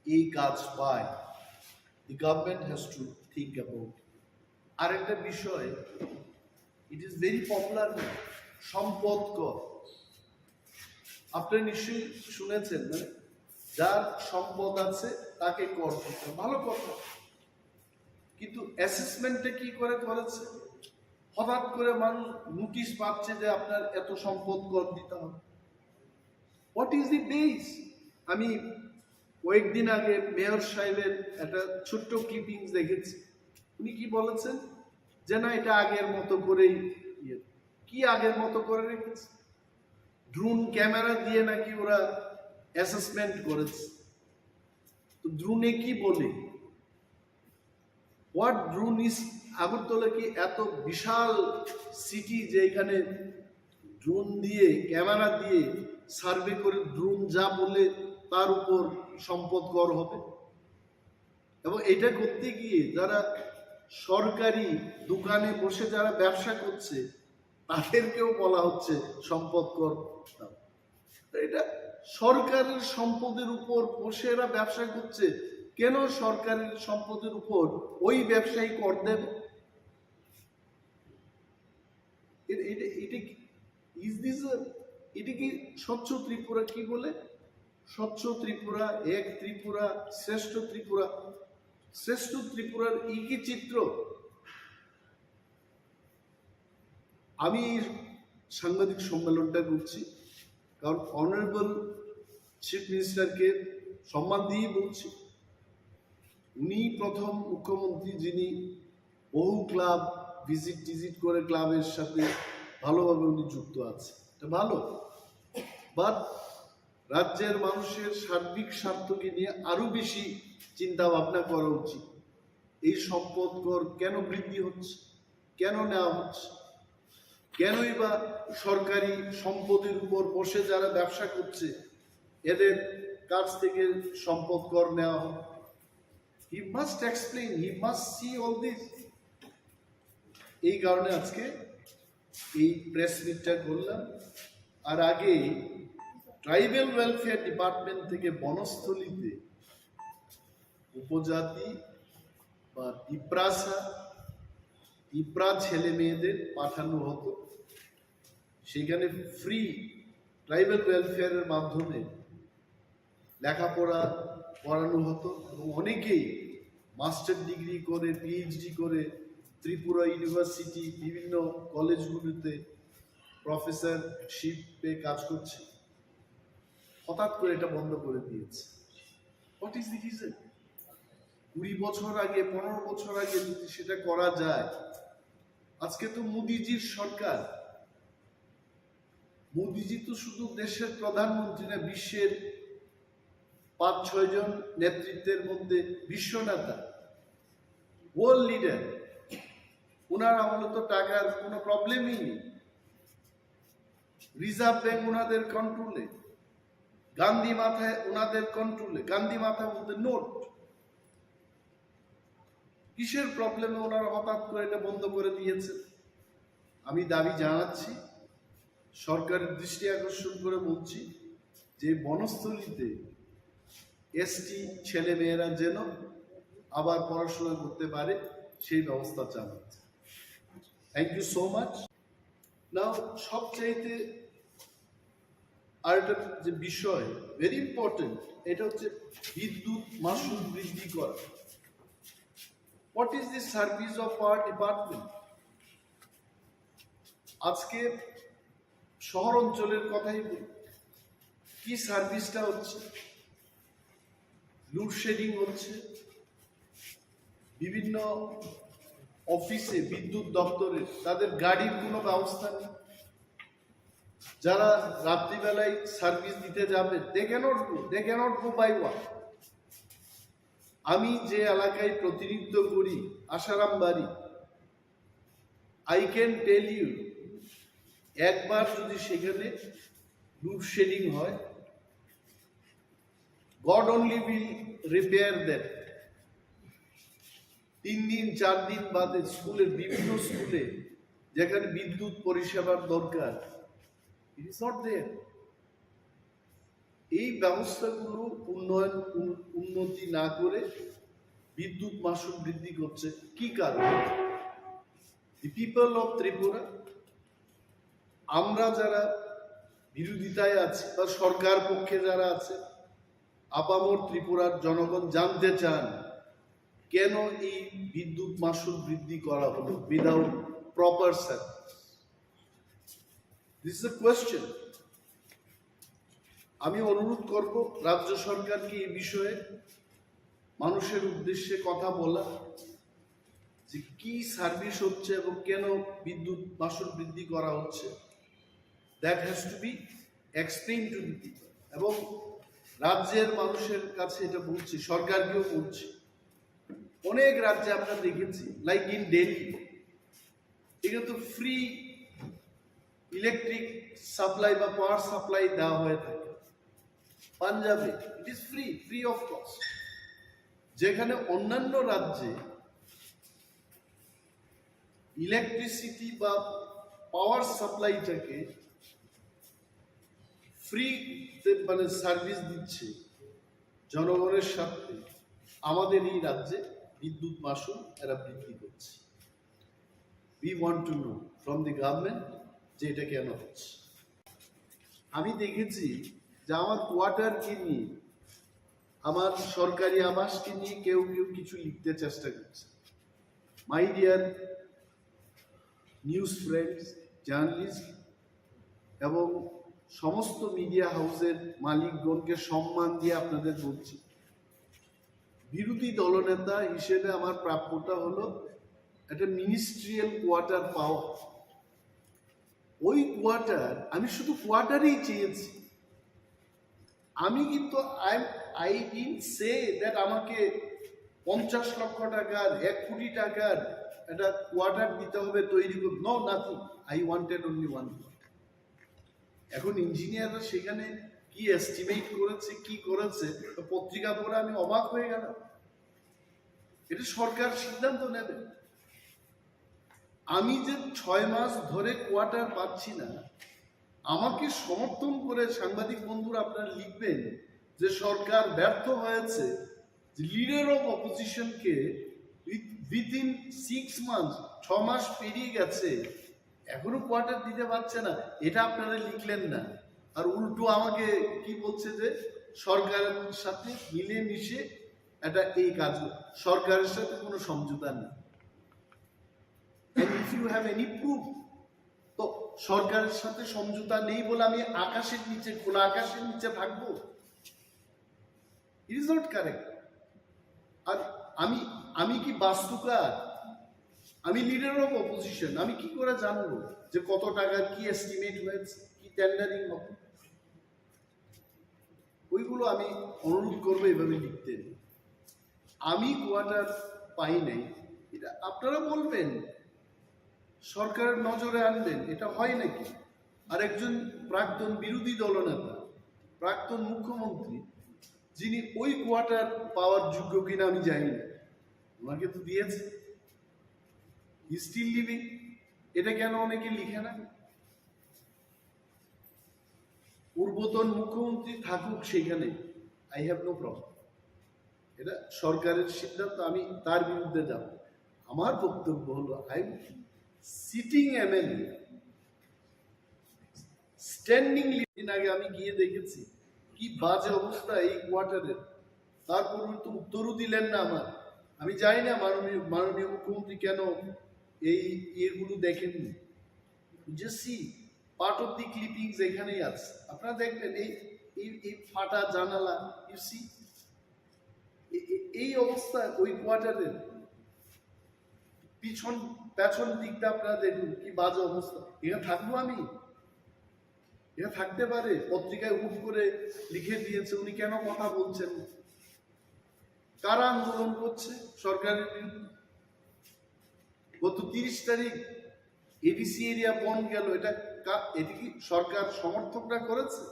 এই কাজ পায়। The government has to think about it. আরেকটা বিষয়, it is very popular, সম্পদ কর। আপনি নিশ্চয়ই শুনেছেন, মানে, যার সম্পদ আছে তাকে কর দিতে হয়। ভালো কথা, কিন্তু অ্যাসেসমেন্টটা কি করে করেছে? হঠাৎ করে মানুষ নোটিশ পাচ্ছে যে আপনার এত সম্পদ কর দিতে হবে। What is the base? আমি কয়েকদিন আগে মেয়র সাহেবের একটা ছোট্ট ক্লিপিংস দেখেছি। উনি কি বলেছেন যে না, এটা আগের মতো করেই ইয়ে। কি আগের মতো করে রেখেছে? ড্রোন ক্যামেরা দিয়ে নাকি ওরা অ্যাসেসমেন্ট করেছে। তো ড্রোনে কি বলে? What drone is? আগরতলা কি এত বিশাল সিটি যে এখানে ড্রোন দিয়ে, ক্যামেরা দিয়ে সার্ভে করে ড্রোন যা বলে তার উপর সম্পদ কর হবে? এবং এটা করতে গিয়ে যারা সরকারি দোকানে বসে যারা ব্যবসা করছে, তাদেরকেও বলা হচ্ছে সম্পদ কর দাও। তো এটা সরকারের সম্পদের উপর বসে এরা ব্যবসা করছে, কেন সরকারের সম্পদের উপর ওই ব্যবসায়ী কর দেবে? এটা, এটা, এটা কি, is this a, এটা কি স্বচ্ছ ত্রিপুরা? কি বলে? স্বচ্ছ ত্রিপুরা, এক ত্রিপুরা, শ্রেষ্ঠ ত্রিপুরা। শ্রেষ্ঠ ত্রিপুরার এই কি চিত্র? আমি এই সাংবাদিক সম্মেলনটা করছি কারণ অনারেবল চিফ মিনিস্টারকে সম্মান দিয়েই বলছি। উনি প্রথম মুখ্যমন্ত্রী যিনি বহু ক্লাব ভিজিট টিজিট করে ক্লাবের সাথে ভালোভাবে উনি যুক্ত আছে, এটা ভালো। বাট রাজ্যের মানুষের সার্বিক স্বার্থকে নিয়ে আরো বেশি চিন্তা ভাবনা করা উচিত। এই সম্পদ কর কেন বৃদ্ধি হচ্ছে, কেন নেওয়া হচ্ছে, কেনই বা সরকারি সম্পদের উপর বসে যারা ব্যবসা করছে এদের কাছ থেকে সম্পদ কর নেওয়া হয়? He must explain, he must see all this. এই কারণে আজকে এই প্রেস মিটটা করলাম। আর আগে ট্রাইবাল ওয়েলফেয়ার ডিপার্টমেন্ট থেকে বনস্থলীতে উপজাতি বা তিপ্রাসা, তিপ্রা ছেলে মেয়েদের পাঠানো হতো সেখানে ফ্রি ট্রাইবাল ওয়েলফেয়ারের মাধ্যমে লেখাপড়া করানো হতো এবং অনেকেই মাস্টার ডিগ্রি করে, পিএইচডি করে ত্রিপুরা ইউনিভার্সিটি, বিভিন্ন কলেজগুলোতে প্রফেসরশিপে কাজ করছে। হঠাৎ করে এটা বন্ধ করে দিয়েছে। What is the reason? কুড়ি বছর আগে, পনেরো বছর আগে যদি সেটা করা যায়, আজকে তো মোদিজির সরকার। মোদিজি তো শুধু দেশের প্রধানমন্ত্রী না, বিশ্বের পাঁচ ছয় জন নেতৃত্বের মধ্যে বিশ্ব নেতা, ওয়ার্ল্ড লিডার। ওনার আমলে তো টাকার কোনো প্রবলেমই নেই। রিজার্ভ ব্যাংক ওনাদের কন্ট্রোলে, গান্ধী মাথায় ওনাদের কন্ট্রোলে। গান্ধী মাথা বলতে নোট। কিসের প্রবলেমে ওনারা হঠাৎ করে এটা বন্ধ করে দিয়েছেন? আমি দাবি জানাচ্ছি, সরকারের দৃষ্টি আকর্ষণ করে বলছি যে বনস্থলীতে এসটি ছেলেমেয়েরা যেন আবার পড়াশোনা করতে পারে, সেই ব্যবস্থা চালাচ্ছে। Thank you so much. Now, সবচাইতে আরেকটা যে বিষয়, ভেরি ইম্পর্টেন্ট, এটা হচ্ছে বিদ্যুৎ মাশুল বৃদ্ধি করা। What is the service of our department? আজকে শহর অঞ্চলের কথাই বলি, কি সার্ভিসটা হচ্ছে? লোডশেডিং হচ্ছে, বিভিন্ন অফিসে, বিদ্যুৎ দপ্তরে তাদের গাড়ির কোনো ব্যবস্থা নেই। যারা রাত্রিবেলায় সার্ভিস দিতে যাবে, they cannot go, they cannot go by walk. আমি যে এলাকায় প্রতিনিধিত্ব করি, আশারাম বাড়ি, I can tell you, একবার যদি সেখানে লোডশেডিং হয়, God only will repair that. তিন দিন, চার দিন বাদে স্কুলের, বিভিন্ন স্কুলে যেখানে বিদ্যুৎ পরিষেবার দরকার, it is not there. এই ব্যবস্থাগুলো উন্নয়ন, উন-, উন্নতি না করে বিদ্যুৎ মাশুল বৃদ্ধি করছে কি কারণে? The people of Tripura, আমরা যারা বিরোধিতায় আছি বা সরকার পক্ষে যারা আছে, আপামর ত্রিপুরার জনগণ জানতে চান কেন এই বিদ্যুৎ মাশুল বৃদ্ধি করা হলো without proper service. This is a question. আমি অনুরোধ করব রাজ্য সরকারকে এই বিষয়ে মানুষের উদ্দেশ্যে কথা বলা, যে কি সার্ভিস হচ্ছে এবং কেন বিদ্যুৎ মাশুল বৃদ্ধি করা হচ্ছে। That has to be explained to the people. এবং রাজ্যের মানুষের কাছে এটা বলছি, সরকারকেও বলছি। অনেক রাজ্যে আমরা দেখেছি, লাইক ইন দিল্লি, এখানে তো ফ্রি ইলেকট্রিক সাপ্লাই বা পাওয়ার সাপ্লাই দেওয়া হয়ে থাকে। পাঞ্জাবে it is free, free of cost. যেখানে অন্যান্য রাজ্যে ইলেকট্রিসিটি বা পাওয়ার সাপ্লাইটাকে ফ্রিতে, মানে, সার্ভিস দিচ্ছে জনগণের স্বার্থে, আমাদের এই রাজ্যে বিদ্যুৎ মাশুল এরা বৃদ্ধি করছে। We want to know from the government যে এটা কেন হচ্ছে। আমি দেখেছি যে আমার কোয়ার্টারকে নিয়ে, আমার সরকারি আবাসকে নিয়ে কেউ কেউ কিছু লিখতে চেষ্টা করছে। My dear news friends, journalist এবং সমস্ত মিডিয়া হাউসের মালিকগণকে সম্মান দিয়ে আপনাদের বলছি, বিরোধী দলনেতা হিসেবে আমার প্রাপ্যটা হলো একটা মিনিস্ট্রিয়াল কোয়ার্টার পাওয়া। ওই কোয়ার্টার, আমি শুধু কোয়ার্টারই চেয়েছি। আমি কিন্তু, I, I didn't say that আমাকে পঞ্চাশ লক্ষ টাকার, এক কোটি টাকার একটা কোয়ার্টার দিতে হবে তৈরি করতে। No, nothing. I wanted only one quarter. এখন ইঞ্জিনিয়াররা সেখানে কি এস্টিমেট করেছে, কি করেছে, তো পত্রিকা পড়ে আমি অবাক হয়ে গেলাম। এটা সরকার সিদ্ধান্ত নেবে। আমি যে ছয় মাস ধরে কোয়ার্টার পাচ্ছি না, আমাকে সমর্থন করে সাংবাদিক বন্ধুরা আপনারা লিখবেন যে সরকার ব্যর্থ হয়েছে, যে লিডার অফ অপোজিশনকে উইথিন সিক্স মান্থস, ছ মাস পেরিয়ে গেছে, এখনো কোয়ার্টার দিতে পারছে না, এটা আপনারা লিখলেন না। আর উল্টো আমাকে কি বলছে যে সরকারের সাথে মিলেমিশে এটা, এই কাজ, সরকারের সাথে কোনো সমঝোতা নেই। And if you have any proof, তো সরকারের সাথে সমঝোতা নেই বলে আমি আকাশের নিচে, খোলা আকাশের নিচে থাকবো? It is not correct. আর আমি, আমি কি বাস্তুকার? আমি লিডার অফ অপোজিশন, আমি কি করে জানবো যে কত টাকার কি এস্টিমেট হয়েছে, কি টেন্ডারিং হবে? ওইগুলো আমি অনুরোধ করবো এভাবে লিখতে। আমি কোয়ার্টার পাই নাই, এটা আপনারা বলবেন, সরকারের নজরে আনবেন, এটা হয় নাকি? আর একজন প্রাক্তন বিরোধী দলনেতা, প্রাক্তন মুখ্যমন্ত্রী, যিনি ওই কোয়ার্টার পাওয়ার যোগ্য কিনা আমি জানি না, ওনাকে তো দিয়েছে, হি স্টিল লিভিং। এটা কেন অনেকে লিখে না? পূর্বতন মুখ্যমন্ত্রী থাকুক সেখানে, আই হ্যাভ নো প্রবলেম। এটা সরকারের সিদ্ধান্ত, আমি তার বিরুদ্ধে যাব। আমার বক্তব্য হলো, I sitting MLA, standing living. আগে আমি গিয়ে দেখেছি কি বাজে অবস্থা এই কোয়ার্টারের। তার পূর্বে তো উত্তরও দিলেন না আমার। আমি জানি না মাননীয় মাননীয় মুখ্যমন্ত্রী কেন এই ইয়েগুলো দেখেননি। যে see part of the clippings এখানেই আছে, আপনারা দেখবেন এই এই এই ফাটা জানালা, ইউ সি এই অবস্থা ওই কোয়ার্টারের পিছন, পেছন দিকটা আপনারা দেখুন কি বাজে অবস্থা। এখানে থাকবো আমি? এখানে থাকতে পারে? পত্রিকায় হুট করে লিখে দিয়েছে, উনি কেন কথা বলছেন না? কারা আন্দোলন করছে সরকারের বিরুদ্ধে? গত তিরিশ তারিখ এডিসি এরিয়া বন্ধ গেল, এটা কা-, এটা কি সরকার সমর্থকরা করেছে?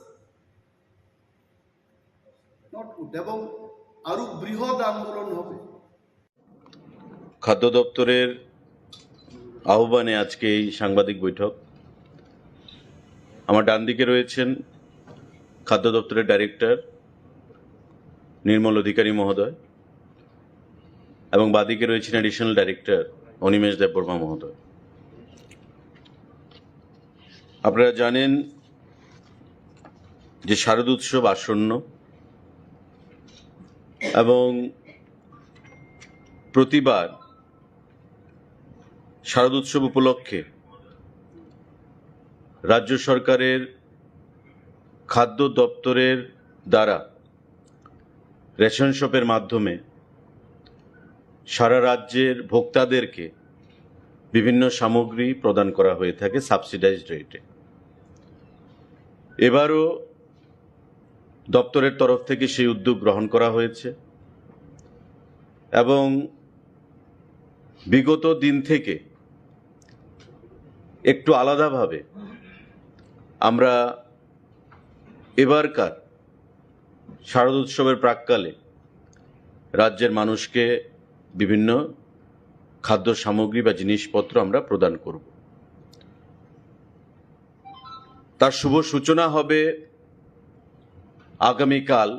Not good. এবং আরো বৃহৎ আন্দোলন হবে। খাদ্য দপ্তরের আহ্বানে আজকে এই সাংবাদিক বৈঠক। আমার ডান দিকে রয়েছেন খাদ্য দপ্তরের ডাইরেক্টর নির্মল অধিকারী মহোদয় এবং বাদিকে রয়েছেন অ্যাডিশনাল ডাইরেক্টর অনিমেষ দেববর্মা মহোদয়। আপনারা জানেন যে শারদ উৎসব আসন্ন এবং প্রতিবার শারদ উৎসব উপলক্ষে রাজ্য সরকারের খাদ্য দপ্তরের দ্বারা রেশন শপের মাধ্যমে সারা রাজ্যের ভোক্তাদেরকে বিভিন্ন সামগ্রী প্রদান করা হয়ে থাকে সাবসিডাইজড রেটে। এবারও দপ্তরের তরফ থেকে সেই উদ্যোগ গ্রহণ করা হয়েছে এবং বিগত দিন থেকে একটু আলাদাভাবে আমরা এবারকার শারদ উৎসবের প্রাক্কালে রাজ্যের মানুষকে বিভিন্ন খাদ্য সামগ্রী বা জিনিসপত্র আমরা প্রদান করব। তার শুভ সূচনা হবে আগামীকাল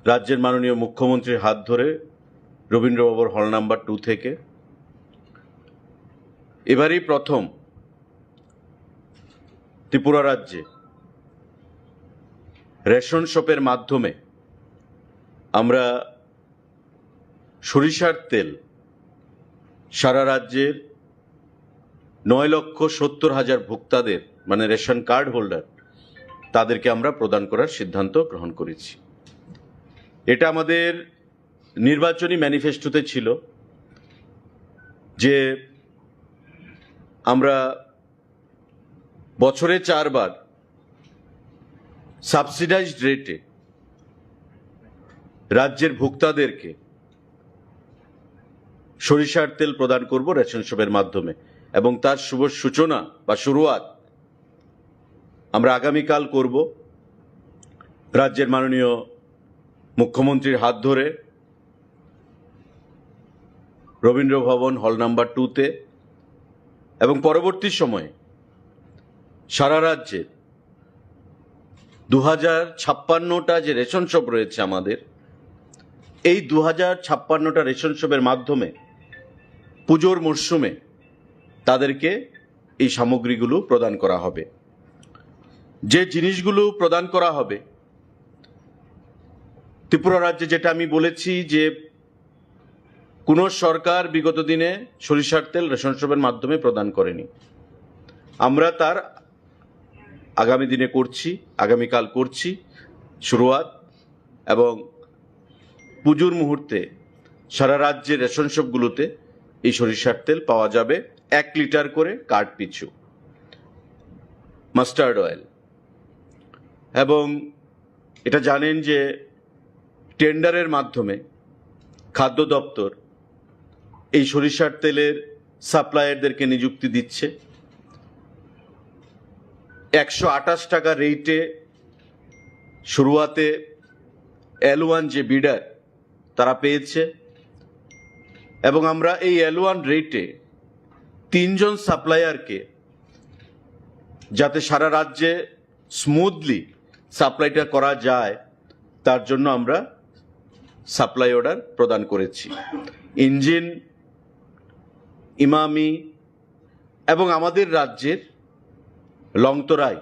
রাজ্যের মাননীয় মুখ্যমন্ত্রীর হাত ধরে রবীন্দ্র ভবন হল নাম্বার টু থেকে। এবারই প্রথম ত্রিপুরা রাজ্যে রেশন শপের মাধ্যমে আমরা সরিষার তেল সারা রাজ্যের নয় লক্ষ সত্তর হাজার ভোক্তাদের, মানে রেশন কার্ড হোল্ডার, তাদেরকে আমরা প্রদান করার সিদ্ধান্ত গ্রহণ করেছি। এটা আমাদের নির্বাচনী ম্যানিফেস্টোতে ছিল যে আমরা বছরে চারবার সাবসিডাইজড রেটে রাজ্যের ভোক্তাদেরকে সরিষার তেল প্রদান করব রেশন শপের মাধ্যমে, এবং তার শুভ সূচনা বা শুরুয়াত আমরা আগামীকাল করব রাজ্যের মাননীয় মুখ্যমন্ত্রীর হাত ধরে রবীন্দ্র ভবন হল নাম্বার টুতে, এবং পরবর্তী সময়ে সারা রাজ্যে দু হাজার ছাপ্পান্নটা যে রেশন শপ রয়েছে আমাদের, এই দু হাজার ছাপ্পান্নটা রেশন শপের মাধ্যমে পুজোর মরশুমে তাদেরকে এই সামগ্রীগুলো প্রদান করা হবে। যে জিনিসগুলো প্রদান করা হবে, ত্রিপুরা রাজ্যে যেটা আমি বলেছি যে কোনো সরকার বিগত দিনে সরিষার তেল রেশন শপের মাধ্যমে প্রদান করেনি। আমরা তার আগামী দিনে করছি, আগামীকাল করছি শুরুয়াত, এবং পুজোর মুহূর্তে সারা রাজ্যের রেশন শপগুলোতে এই সরিষার তেল পাওয়া যাবে এক লিটার করে কার্ড পিছু। মাস্টার্ড অয়েল, এবং এটা জানেন যে টেন্ডারের মাধ্যমে খাদ্য দপ্তর এই সরিষার তেলের সাপ্লায়ারদেরকে নিযুক্তি দিচ্ছে। একশো আঠাশ টাকা রেটে শুরুয়াতে এল ওয়ান যে বিডার, তারা পেয়েছে, এবং আমরা এই এল ওয়ান রেটে তিনজন সাপ্লায়ারকে, যাতে সারা রাজ্যে স্মুথলি সাপ্লাইটা করা যায়, তার জন্য আমরা সাপ্লাই অর্ডার প্রদান করেছি। ইঞ্জিন, ইমামি এবং আমাদের রাজ্যের লংতরাই,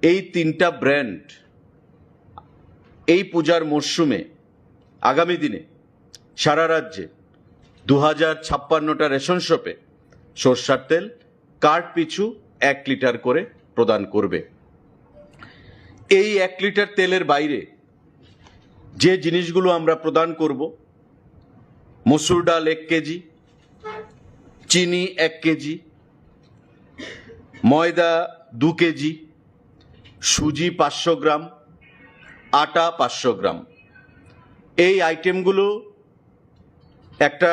এই তিনটা ব্র্যান্ড এই পূজার মরশুমে আগামী দিনে সারা রাজ্যে দু হাজার ছাপ্পান্নটা রেশন শপে সর্ষার তেল কার্ড পিছু এক লিটার করে প্রদান করবে। এই এক লিটার তেলের বাইরে যে জিনিসগুলো আমরা প্রদান করব, মসুর ডাল এক কেজি, চিনি এক কেজি, ময়দা দু কেজি, সুজি পাঁচশো গ্রাম, আটা পাঁচশো গ্রাম, এই আইটেমগুলো একটা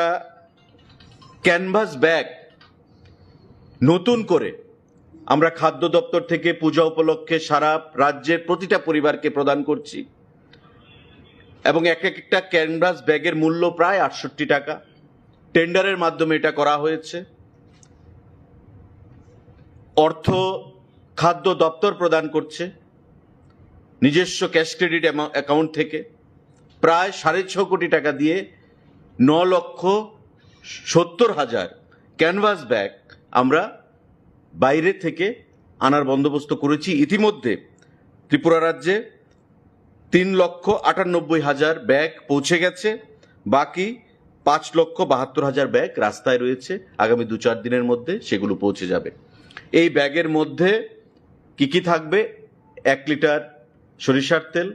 ক্যানভাস ব্যাগ নতুন করে আমরা খাদ্য দপ্তর থেকে পূজা উপলক্ষে সারা রাজ্যের প্রতিটা পরিবারকে প্রদান করছি। এবং এক একটা ক্যানভাস ব্যাগের মূল্য প্রায় আটষট্টি টাকা। টেন্ডারের মাধ্যমে এটা করা হয়েছে। অর্থ খাদ্য দপ্তর প্রদান করছে নিজস্ব ক্যাশ ক্রেডিট অ্যাকাউন্ট থেকে। প্রায় সাড়ে ছ কোটি টাকা দিয়ে ন লক্ষ সত্তর হাজার ক্যানভাস ব্যাগ আমরা বাইরে থেকে আনার বন্দোবস্ত করেছি। ইতিমধ্যে ত্রিপুরা রাজ্যে তিন লক্ষ আটানব্বই হাজার ব্যাগ পৌঁছে গেছে। বাকি পাঁচ লক্ষ বাহাত্তর হাজার ব্যাগ রাস্তায় রয়েছে। আগামী দু চার দিনের মধ্যে সেগুলো পৌঁছে যাবে। এই ব্যাগের মধ্যে কি কি থাকবে? এক লিটার সরিষার তেল,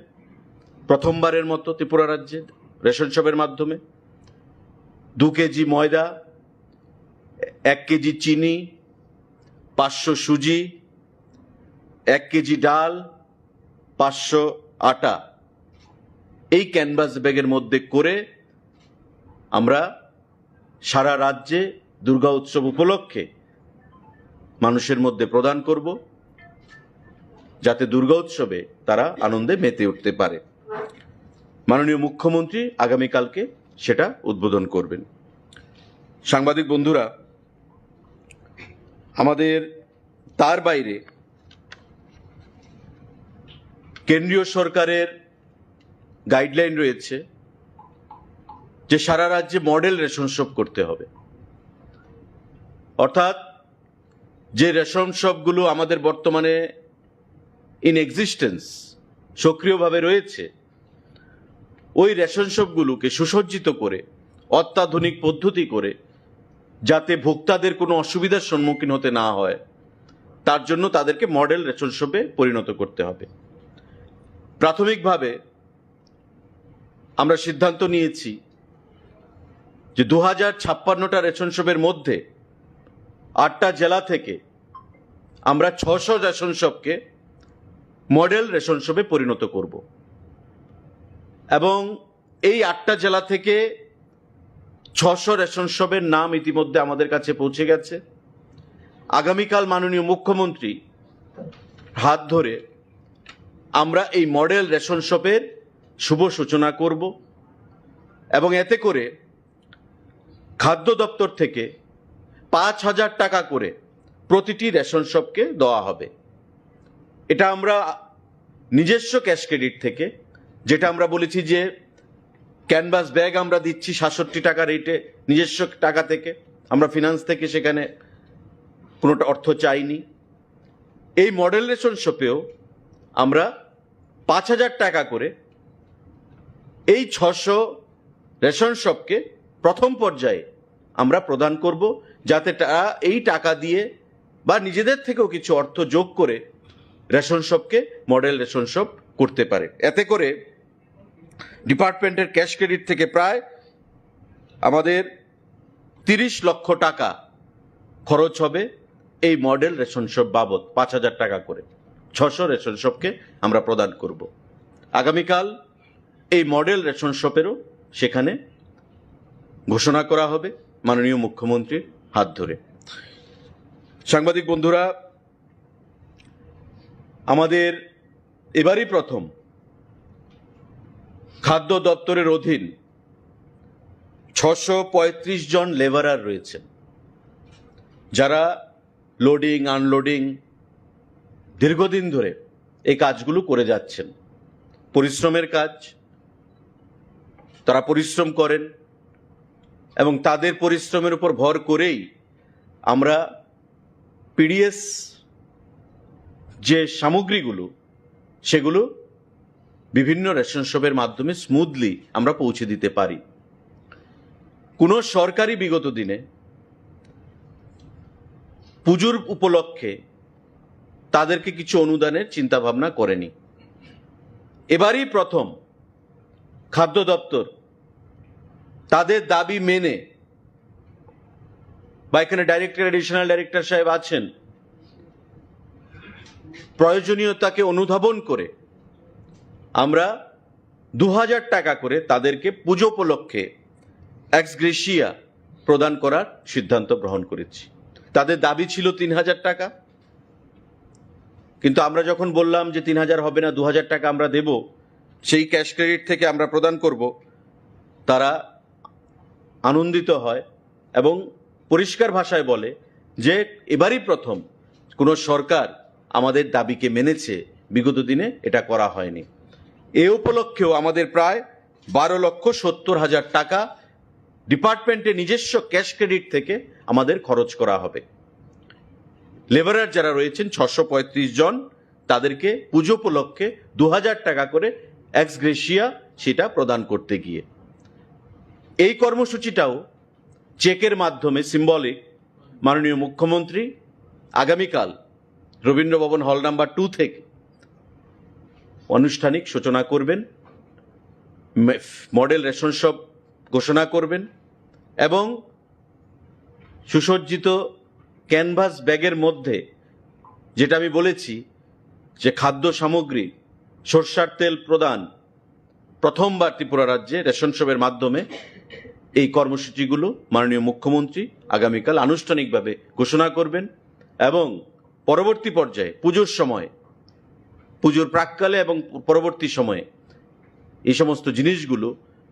প্রথমবারের মতো ত্রিপুরা রাজ্যে রেশন শপের মাধ্যমে, দু কেজি ময়দা, এক কেজি চিনি, পাঁচশো সুজি, এক কেজি ডাল, পাঁচশো আটা, এই ক্যানভাস ব্যাগের মধ্যে করে আমরা সারা রাজ্যে দুর্গা উৎসব উপলক্ষে মানুষের মধ্যে প্রদান করব, যাতে দুর্গা উৎসবে তারা আনন্দে মেতে উঠতে পারে। মাননীয় মুখ্যমন্ত্রী আগামীকালকে সেটা উদ্বোধন করবেন। সাংবাদিক বন্ধুরা, আমাদের তার বাইরে কেন্দ্রীয় সরকারের গাইডলাইন রয়েছে যে সারা রাজ্যে মডেল রেশন শপ করতে হবে। অর্থাৎ যে রেশন শপগুলো আমাদের বর্তমানে ইন এক্সিস্টেন্স, সক্রিয়ভাবে রয়েছে, ওই রেশন শপগুলোকে সুসজ্জিত করে, অত্যাধুনিক পদ্ধতি করে, যাতে ভোক্তাদের কোনো অসুবিধার সম্মুখীন হতে না হয়, তার জন্য তাদেরকে মডেল রেশন শপে পরিণত করতে হবে। প্রাথমিকভাবে আমরা সিদ্ধান্ত নিয়েছি যে দু হাজার ছাপ্পান্নটা রেশন শপের মধ্যে আটটা জেলা থেকে আমরা ছশো রেশন শপকে মডেল রেশন শপে পরিণত করব, এবং এই আটটা জেলা থেকে ছশো রেশন শপের নাম ইতিমধ্যে আমাদের কাছে পৌঁছে গেছে। আগামীকাল মাননীয় মুখ্যমন্ত্রী হাত ধরে আমরা এই মডেল রেশন শপের শুভ সূচনা করব, এবং এতে করে খাদ্য দপ্তর থেকে পাঁচ হাজার টাকা করে প্রতিটি রেশন শপকে দেওয়া হবে। এটা আমরা নিজস্ব ক্যাশ ক্রেডিট থেকে, যেটা আমরা বলেছি যে ক্যানভাস ব্যাগ আমরা দিচ্ছি সাতষট্টি টাকা রেটে নিজস্ব টাকা থেকে, আমরা ফিনান্স থেকে সেখানে কোনোটা অর্থ চাইনি। এই মডেল রেশন শপেও আমরা পাঁচ হাজার টাকা করে এই ছশো রেশন শপকে প্রথম পর্যায়ে আমরা প্রদান করব, যাতে তারা এই টাকা দিয়ে বা নিজেদের থেকেও কিছু অর্থ যোগ করে রেশন শপকে মডেল রেশন শপ করতে পারে। এতে করে ডিপার্টমেন্টের ক্যাশ ক্রেডিট থেকে প্রায় আমাদের তিরিশ লক্ষ টাকা খরচ হবে এই মডেল রেশন শপ বাবদ, পাঁচ হাজার টাকা করে, ছশো রেশন শপকে আমরা প্রদান করব। আগামীকাল এই মডেল রেশন শপেরও সেখানে ঘোষণা করা হবে মাননীয় মুখ্যমন্ত্রীর হাত ধরে। সাংবাদিক বন্ধুরা, আমাদের এবারই প্রথম খাদ্য দপ্তরের অধীন ছশো পঁয়ত্রিশ জন লেবারার রয়েছেন, যারা লোডিং আনলোডিং দীর্ঘদিন ধরে এই কাজগুলো করে যাচ্ছেন। পরিশ্রমের কাজ, তারা পরিশ্রম করেন এবং তাদের পরিশ্রমের উপর ভর করেই আমরা পিডিএস যে সামগ্রীগুলো, সেগুলো বিভিন্ন রেশন শপের মাধ্যমে স্মুথলি আমরা পৌঁছে দিতে পারি। কোনো সরকারি বিগত দিনে পুজোর উপলক্ষে তাদেরকে কিছু অনুদানের চিন্তাভাবনা করেনি। এবারই প্রথম খাদ্য দপ্তর তাদের দাবি মেনে, বা এখানে ডাইরেক্টর, অ্যাডিশনাল ডাইরেক্টর সাহেব আছেন, প্রয়োজনীয়তাকে অনুধাবন করে আমরা দু হাজার টাকা করে তাদেরকে পুজো উপলক্ষে এক্স গ্রেশিয়া প্রদান করার সিদ্ধান্ত গ্রহণ করেছি। তাদের দাবি ছিল তিন হাজার টাকা, কিন্তু আমরা যখন বললাম যে তিন হাজার হবে না, দু হাজার টাকা আমরা দেব, সেই ক্যাশ ক্রেডিট থেকে আমরা প্রদান করব, তারা আনন্দিত হয় এবং পরিষ্কার ভাষায় বলে যে এবারই প্রথম কোনো সরকার আমাদের দাবিকে মেনেছে, বিগত দিনে এটা করা হয়নি। এ উপলক্ষেও আমাদের প্রায় বারো লক্ষ সত্তর হাজার টাকা ডিপার্টমেন্টের নিজস্ব ক্যাশ ক্রেডিট থেকে আমাদের খরচ করা হবে। লেবারার যারা রয়েছেন ছশো পঁয়ত্রিশ জন, তাদেরকে পুজো উপলক্ষে দু হাজার টাকা করে এক্স গ্রেশিয়া সেটা প্রদান করতে গিয়ে এই কর্মসূচিটাও চেকের মাধ্যমে সিম্বলিক মাননীয় মুখ্যমন্ত্রী আগামীকাল রবীন্দ্র ভবন হল নাম্বার টু থেকে আনুষ্ঠানিক সূচনা করবেন, মে-, মডেল রেশন শপ ঘোষণা করবেন এবং সুসজ্জিত ক্যানভাস ব্যাগের মধ্যে, যেটা আমি বলেছি যে খাদ্য সামগ্রী, সর্ষার তেল প্রদান, প্রথমবার ত্রিপুরা রাজ্যে রেশন শপের মাধ্যমে এই কর্মসূচিগুলো মাননীয় মুখ্যমন্ত্রী আগামীকাল আনুষ্ঠানিকভাবে ঘোষণা করবেন এবং পরবর্তী পর্যায়ে পুজোর সময়, পুজোর প্রাক্কালে এবং পরবর্তী সময়ে এই সমস্ত জিনিসগুলো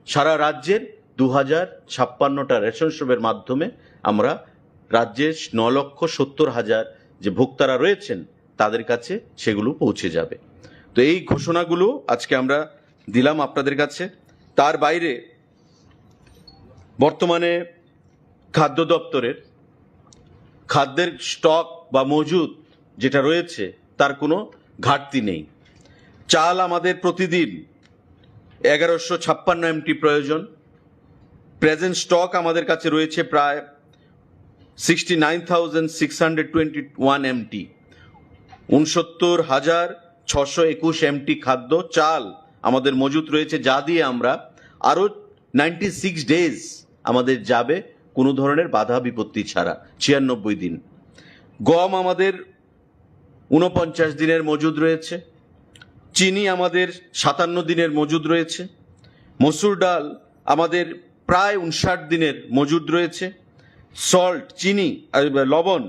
সারা রাজ্যের দু হাজার ছাপ্পান্নটা রেশন শপের মাধ্যমে আমরা রাজ্যের ন লক্ষ সত্তর হাজার যে ভোক্তারা রয়েছেন, তাদের কাছে সেগুলো পৌঁছে যাবে। তো এই ঘোষণাগুলো আজকে আমরা দিলাম আপনাদের কাছে। তার বাইরে বর্তমানে খাদ্য দপ্তরের খাদ্যের স্টক বা মজুদ যেটা রয়েছে, তার কোনো ঘাটতি নেই। চাল আমাদের প্রতিদিন এগারোশো ছাপ্পান্ন এমটি প্রয়োজন। প্রেজেন্ট স্টক আমাদের কাছে রয়েছে প্রায় sixty nine thousand six hundred twenty one MT, উনসত্তর হাজার ছশো একুশ এমটি খাদ্য চাল আমাদের মজুত রয়েছে, যা দিয়ে আমরা আরও নাইনটি সিক্স ডেজ আমাদের যাবে কোনো ধরনের বাধা বিপত্তি ছাড়া, ছিয়ানব্বই দিন। গম আমাদের ঊনপঞ্চাশ দিনের মজুদ রয়েছে, চিনি আমাদের সাতান্ন দিনের মজুদ রয়েছে, মসুর ডাল আমাদের প্রায় উনষাট দিনের মজুদ রয়েছে, সল্ট, চিনি, আহ, লবণ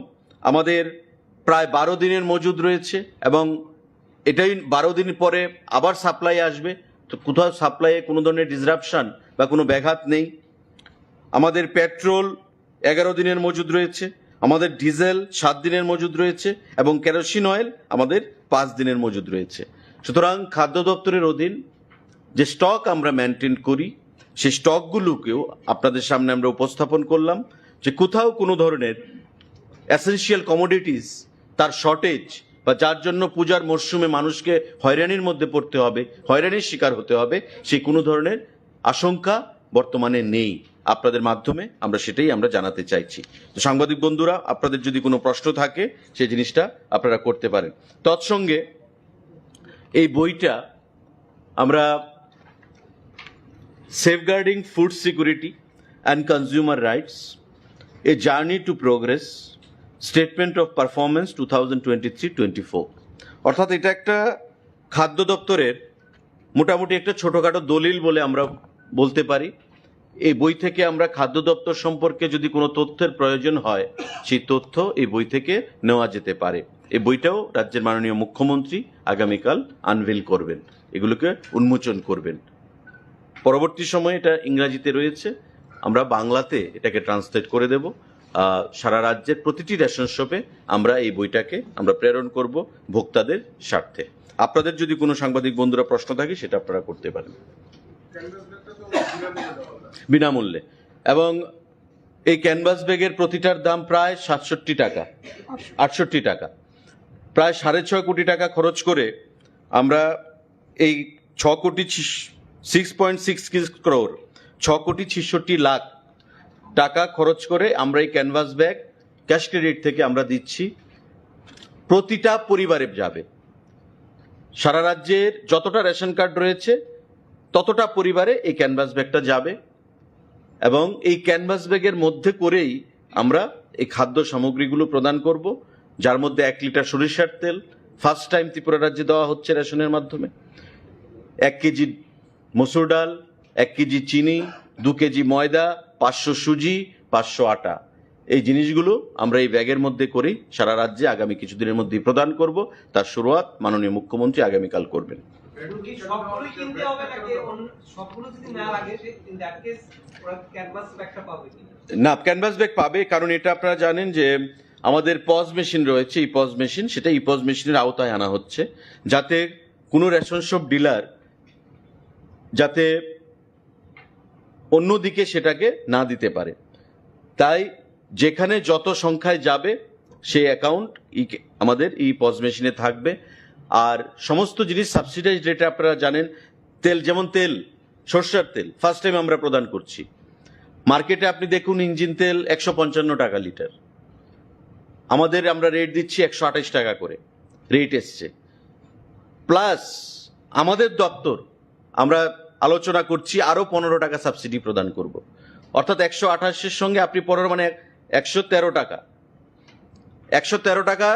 আমাদের প্রায় বারো দিনের মজুদ রয়েছে এবং এটাই বারো দিন পরে আবার সাপ্লাই আসবে। তো কোথাও সাপ্লাইয়ে কোনো ধরনের ডিসরাপশন বা কোনো ব্যাঘাত নেই। আমাদের পেট্রোল এগারো দিনের মজুদ রয়েছে, আমাদের ডিজেল সাত দিনের মজুদ রয়েছে এবং কেরোসিন অয়েল আমাদের পাঁচ দিনের মজুদ রয়েছে। সুতরাং খাদ্য দপ্তরের অধীন যে স্টক আমরা মেনটেন করি, সেই স্টকগুলোকেও আপনাদের সামনে আমরা উপস্থাপন করলাম যে কোথাও কোনো ধরনের এসেনশিয়াল কমোডিটিস তার শর্টেজ বা যার জন্য পূজার মরশুমে মানুষকে হয়রানির মধ্যে পড়তে হবে, হয়রানির শিকার হতে হবে, সেই কোনো ধরনের আশঙ্কা বর্তমানে নেই। আপনাদের মাধ্যমে আমরা সেটাই আমরা জানাতে চাইছি। তো সাংবাদিক বন্ধুরা, আপনাদের যদি কোনো প্রশ্ন থাকে, সেই জিনিসটা আপনারা করতে পারেন। তৎসঙ্গে এই বইটা আমরা safeguarding food security and consumer rights, A Journey to Progress, Statement of Performance two thousand twenty three twenty four. অর্থাৎ এটা একটা খাদ্য দপ্তরের মোটামুটি একটা ছোটোখাটো দলিল বলে আমরা বলতে পারি। এই বই থেকে আমরা খাদ্য দপ্তর সম্পর্কে যদি কোনো তথ্যের প্রয়োজন হয়, সেই তথ্য এই বই থেকে নেওয়া যেতে পারে। এই বইটাও রাজ্যের মাননীয় মুখ্যমন্ত্রী আগামীকাল আনভেল করবেন, এগুলোকে উন্মোচন করবেন। পরবর্তী সময়ে এটা ইংরাজিতে রয়েছে, আমরা বাংলাতে এটাকে ট্রান্সলেট করে দেব। আহ, সারা রাজ্যের প্রতিটি রেশন শপে আমরা এই বইটাকে আমরা প্রেরণ করব ভোক্তাদের স্বার্থে। আপনাদের যদি কোনো সাংবাদিক বন্ধুরা প্রশ্ন থাকে, সেটা আপনারা করতে পারেন। বিনামূল্যে। এবং এই ক্যানভাস ব্যাগের প্রতিটার দাম প্রায় সাতষট্টি টাকা, আটষট্টি টাকা। প্রায় সাড়ে ছয় কোটি টাকা খরচ করে আমরা এই ছ কোটি, সিক্স পয়েন্ট সিক্স ক্রোর, ছ কোটি ছেষট্টি লাখ টাকা খরচ করে আমরা এই ক্যানভাস ব্যাগ ক্যাশ ক্রেডিট থেকে আমরা দিচ্ছি। প্রতিটা পরিবারে যাবে, সারা রাজ্যের যতটা রেশন কার্ড রয়েছে ততটা পরিবারে এই ক্যানভাস ব্যাগটা যাবে। এবং এই ক্যানভাস ব্যাগের মধ্যে করেই আমরা এই খাদ্য সামগ্রীগুলো প্রদান করব, যার মধ্যে এক লিটার সরিষার তেল, ফার্স্ট টাইম ত্রিপুরা রাজ্যে দেওয়া হচ্ছে রেশনের মাধ্যমে, এক কেজি মসুর ডাল, এক কেজি চিনি, দু কেজি ময়দা, পাঁচশো সুজি, পাঁচশো আটা। এই জিনিসগুলো আমরা এই ব্যাগের মধ্যে করি, সারা রাজ্যে আগামী কিছুদিনের মধ্যেই প্রদান করব। তার শুরুয়াত মাননীয় মুখ্যমন্ত্রী আগামীকাল করবেন। এখন কি সবগুলোই কিনতে হবে নাকি অন্য, সবগুলো যদি না লাগে, সে in that case ওরা ক্যানভাস ব্যাগটা পাবে কিনা? না, ক্যানভাস ব্যাগ পাবে, কারণ এটা আপনারা জানেন যে আমাদের পজ মেশিন রয়েছে, ইপজ মেশিন, সেটা ইপজ মেশিনের আওতায় আনা হচ্ছে, যাতে কোনো রেশন শপ ডিলার যাতে অন্যদিকে সেটাকে না দিতে পারে। তাই যেখানে যত সংখ্যায় যাবে, সেই অ্যাকাউন্ট আমাদের ইপজ মেশিনে থাকবে। আর সমস্ত জিনিস সাবসিডাইজড রেটে, আপনারা জানেন, তেল, যেমন তেল, সর্ষের তেল ফার্স্ট টাইম আমরা প্রদান করছি। মার্কেটে আপনি দেখুন, ইঞ্জিন তেল একশো পঞ্চান্ন টাকা লিটার, আমাদের আমরা রেট দিচ্ছি একশো আঠাশ টাকা করে রেট এসছে। প্লাস আমাদের দপ্তর, আমরা আলোচনা করছি আরও পনেরো টাকা সাবসিডি প্রদান করব। অর্থাৎ একশো আঠাশের সঙ্গে আপনি পনেরো, মানে একশো তেরো টাকা, একশো তেরো টাকা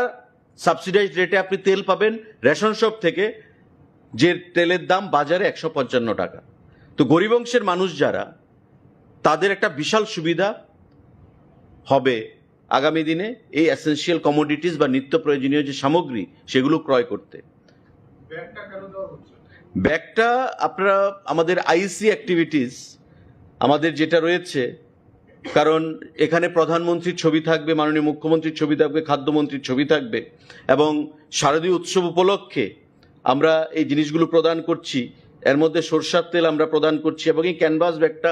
সাবসিডাইজড রেটে আপনি তেল পাবেন রেশন শপ থেকে, যে তেলের দাম বাজারে একশো পঞ্চান্ন টাকা। তো গরিব অংশের মানুষ যারা, তাদের একটা বিশাল সুবিধা হবে আগামী দিনে এই এসেনশিয়াল কমোডিটিস বা নিত্য প্রয়োজনীয় যে সামগ্রী, সেগুলো ক্রয় করতে। ব্যাগটা কেন দেওয়া হচ্ছে? ব্যাগটা আপনারা, আমাদের আইসি অ্যাক্টিভিটিস আমাদের যেটা রয়েছে, কারণ এখানে প্রধানমন্ত্রীর ছবি থাকবে, মাননীয় মুখ্যমন্ত্রীর ছবি থাকবে, খাদ্যমন্ত্রীর ছবি থাকবে, এবং শারদীয় উৎসব উপলক্ষে আমরা এই জিনিসগুলো প্রদান করছি। এর মধ্যে সরষার তেল আমরা প্রদান করছি, এবং এই ক্যানভাস ব্যাগটা,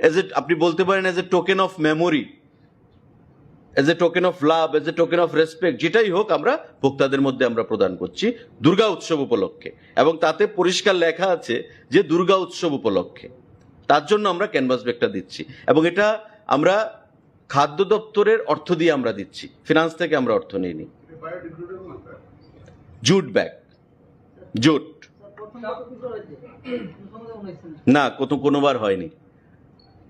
এজ এ, আপনি বলতে পারেন, as a token of memory, as a token of love, as a token of respect, যেটাই হোক, আমরা ভোক্তাদের মধ্যে আমরা প্রদান করছি দুর্গা উৎসব উপলক্ষে। এবং তাতে পরিষ্কার লেখা আছে যে দুর্গা উৎসব উপলক্ষে, তার জন্য আমরা ক্যানভাস ব্যাগটা দিচ্ছি। এবং এটা আমরা খাদ্য দপ্তরের অর্থ দিয়ে আমরা দিচ্ছি, ফিনান্স থেকে আমরা অর্থ নিইনি। Jute bag, jute. না, কত, কোনোবার হয়নি।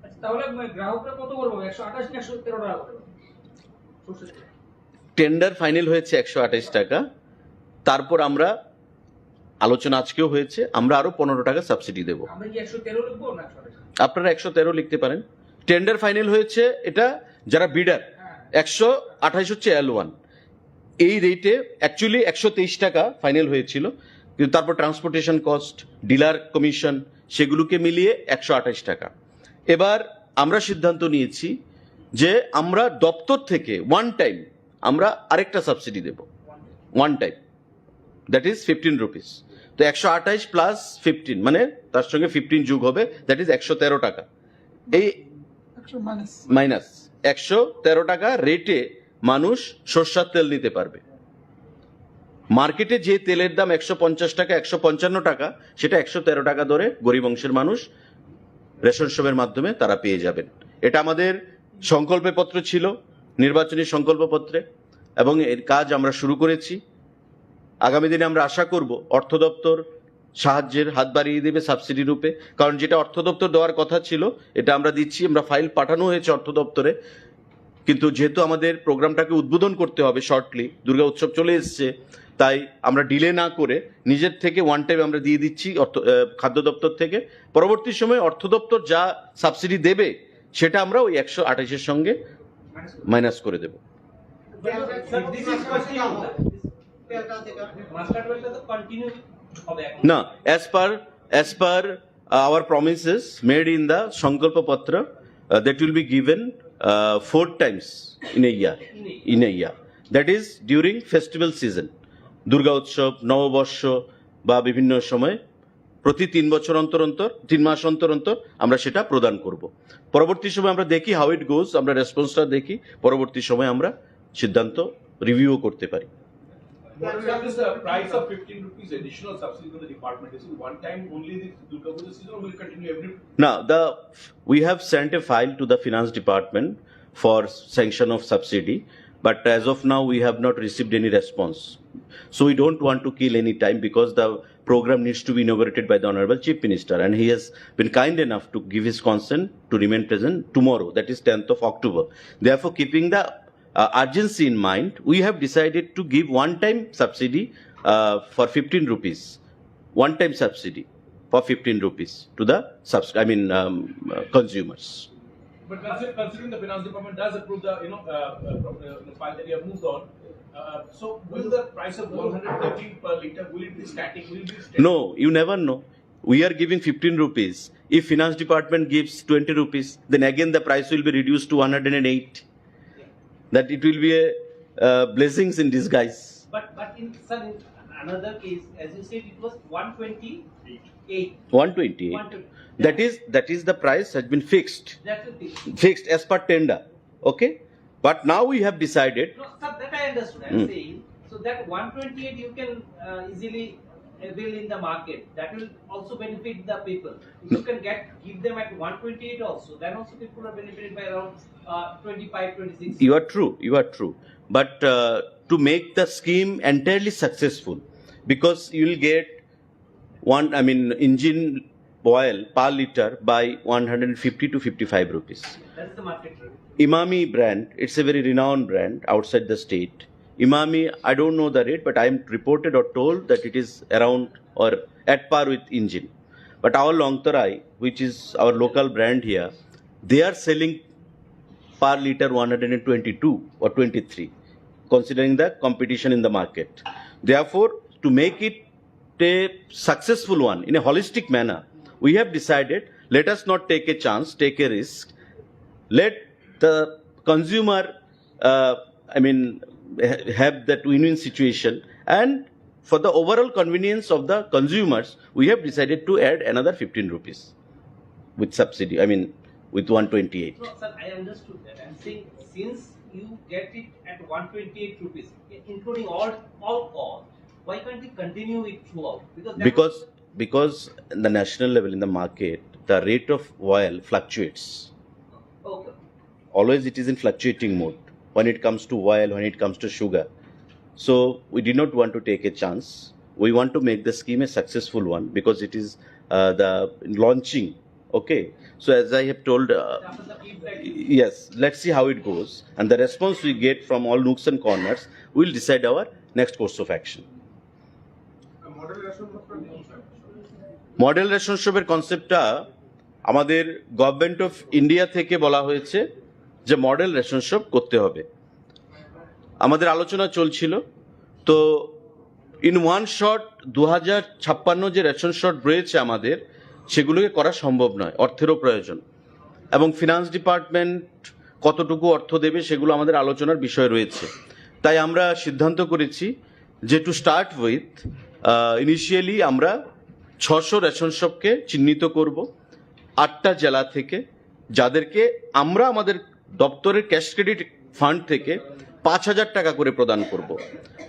আচ্ছা, তাহলে, মানে, গ্রাহকরা কত করে পাবে? একশো আঠাশ না একশো তেরো টাকা করে? টেন্ডার ফাইনাল হয়েছে একশো আঠাশ টাকা, তারপর আমরা আলোচনা আজকেও হয়েছে, আমরা আরো পনেরো টাকা সাবসিডি দেব। আমরা কি একশো তেরো লিখবো না একশো আঠাশ? আপনারা একশো তেরো লিখতে পারেন। টেন্ডার ফাইনাল হয়েছে, এটা যারা বিডার, হ্যাঁ। একশো আঠাশ হচ্ছে এল ওয়ান। এই রেটে অ্যাকচুয়ালি একশো তেইশ টাকা ফাইনাল হয়েছিল, কিন্তু তারপর ট্রান্সপোর্টেশন কস্ট, ডিলার কমিশন, সেগুলোকে মিলিয়ে একশো আঠাশ টাকা। এবার আমরা সিদ্ধান্ত নিয়েছি যে আমরা দপ্তর থেকে ওয়ান টাইম আমরা আরেকটা সাবসিডি দেব, one time, that is fifteen rupees. তো একশো আঠাশ প্লাস ফিফটিন, মানে তার সঙ্গে ফিফটিন যোগ হবে, দ্যাট ইজ একশো তেরো টাকা। এই একশো মাইনাস। মাইনাস একশো তেরো টাকা রেটে মানুষ সর্ষার তেল নিতে পারবে। মার্কেটে যে তেলের দাম একশো পঞ্চাশ টাকা, একশো পঞ্চান্ন টাকা, সেটা একশো তেরো টাকা দরে গরিব অংশের মানুষ রেশন শপের মাধ্যমে তারা পেয়ে যাবেন। এটা আমাদের সংকল্প পত্র ছিল, নির্বাচনী সংকল্প পত্রে, এবং এর কাজ আমরা শুরু করেছি। আগামী দিনে আমরা আশা করব অর্থ দপ্তর সাহায্যের হাত বাড়িয়ে দেবে সাবসিডি রূপে, কারণ যেটা অর্থ দপ্তর দেওয়ার কথা ছিল, এটা আমরা দিচ্ছি। আমরা ফাইল পাঠানো হয়েছে অর্থ দপ্তরে, কিন্তু যেহেতু আমাদের প্রোগ্রামটাকে উদ্বোধন করতে হবে শর্টলি, দুর্গা উৎসব চলে এসছে, তাই আমরা ডিলে না করে নিজের থেকে ওয়ান টাইম আমরা দিয়ে দিচ্ছি অর্থ আহ, খাদ্য দপ্তর থেকে। পরবর্তী সময়ে অর্থ দপ্তর যা সাবসিডি দেবে, সেটা আমরা ওই একশো আঠাশের সঙ্গে মাইনাস করে দেব। This is question. Master plan টা তো কন্টিনিউ হবে এখন। না, as per as per our promises made in the Sankalpa Patra, uh, that will be given uh, four times in a year. In a year. That is during festival season, Durga উৎসব, নববর্ষ বা বিভিন্ন সময় প্রতি তিন বছর অন্তর অন্তর, তিন মাস অন্তর অন্তর আমরা সেটা প্রদান করব। পরবর্তী সময় আমরা দেখি হাউ ইট গোজ, আমরা রেসপন্সটা দেখি, পরবর্তী সময় আমরা সিদ্ধান্ত রিভিউ করতে পারি। What is the price of fifteen rupees additional subsidy for the department? Is it one time only this Durga Puja season or will it continue every? Now, the we have sent a file to the finance department for sanction of subsidy, but as of now we have not received any response. So we don't want to kill any time because the program needs to be inaugurated by the Honorable Chief Minister, and he has been kind enough to give his consent to remain present tomorrow, that is tenth of October. Therefore, keeping the uh, urgency in mind, we have decided to give one-time subsidy uh, for fifteen rupees, one-time subsidy for fifteen rupees to the subs- I mean um, uh, consumers. But consider- considering the finance department does approve the, you know, uh, uh, from the, the file that you have moved on, uh, so will the price of one hundred thirteen per liter, will it be static? Will it be static? No, you never know. We are giving fifteen rupees. If finance department gives twenty rupees, then again the price will be reduced to one hundred eight. That it will be a uh, blessings in disguise. But but in sir, in another case, as you said, it was one twenty-eight. one twenty-eight. One twenty. That is that is the price has been fixed. That will be. Fixed as per tender. Okay. But now we have decided. No, sir, that I understood. I'm Hmm. Saying so that one twenty-eight you can uh, easily avail in the market. That will also benefit the people. If you can get give them at one twenty-eight also, then also people are benefited by around uh, twenty-five, twenty-six. You are true. You are true. But uh, to make the scheme entirely successful, because you will get one, I mean, engine oil per liter by one hundred fifty to fifty-five rupees. That is the market rate. Emami brand, it's a very renowned brand outside the state. Emami, I don't know the rate, but I am reported or told that it is around or at par with engine. But our Longtarai, which is our local brand here, they are selling per liter one hundred twenty-two or twenty-three, considering the competition in the market. Therefore, to make it a successful one in a holistic manner, we have decided, let us not take a chance, take a risk. Let the consumer, uh, I mean, ha- have that win-win situation, and for the overall convenience of the consumers, we have decided to add another fifteen rupees with subsidy. I mean, with one twenty-eight. No, sir, I understood that. I'm saying since you get it at one twenty-eight rupees, including all all costs, why can't you continue it throughout? Because that Because because in the national level in the market, the rate of oil fluctuates. Okay. Always it is in fluctuating mode when it comes to oil, when it comes to sugar. So we did not want to take a chance. We want to make the scheme a successful one because it is uh, the launching. Okay. So as I have told, uh, After the feedback, yes, let's see how it goes, and the response we get from all nooks and corners will decide our next course of action. Model ration শপের কনসেপ্টটা আমাদের government of India থেকে বলা হয়েছে যে model ration shop করতে হবে। আমাদের আলোচনা চলছিল, তো ইন ওয়ান শট দু হাজার ছাপ্পান্ন যে রেশন শপ রয়েছে আমাদের, সেগুলোকে করা সম্ভব নয়, অর্থেরও প্রয়োজন, এবং ফিনান্স ডিপার্টমেন্ট কতটুকু অর্থ দেবে সেগুলো আমাদের আলোচনার বিষয় রয়েছে। তাই আমরা সিদ্ধান্ত করেছি যে টু স্টার্ট উইথ, ইনিশিয়ালি আমরা ছশো রেশন শপকে চিহ্নিত করব আটটা জেলা থেকে, যাদেরকে আমরা আমাদের দপ্তরের ক্যাশ ক্রেডিট ফান্ড থেকে পাঁচ হাজার টাকা করে প্রদান করব,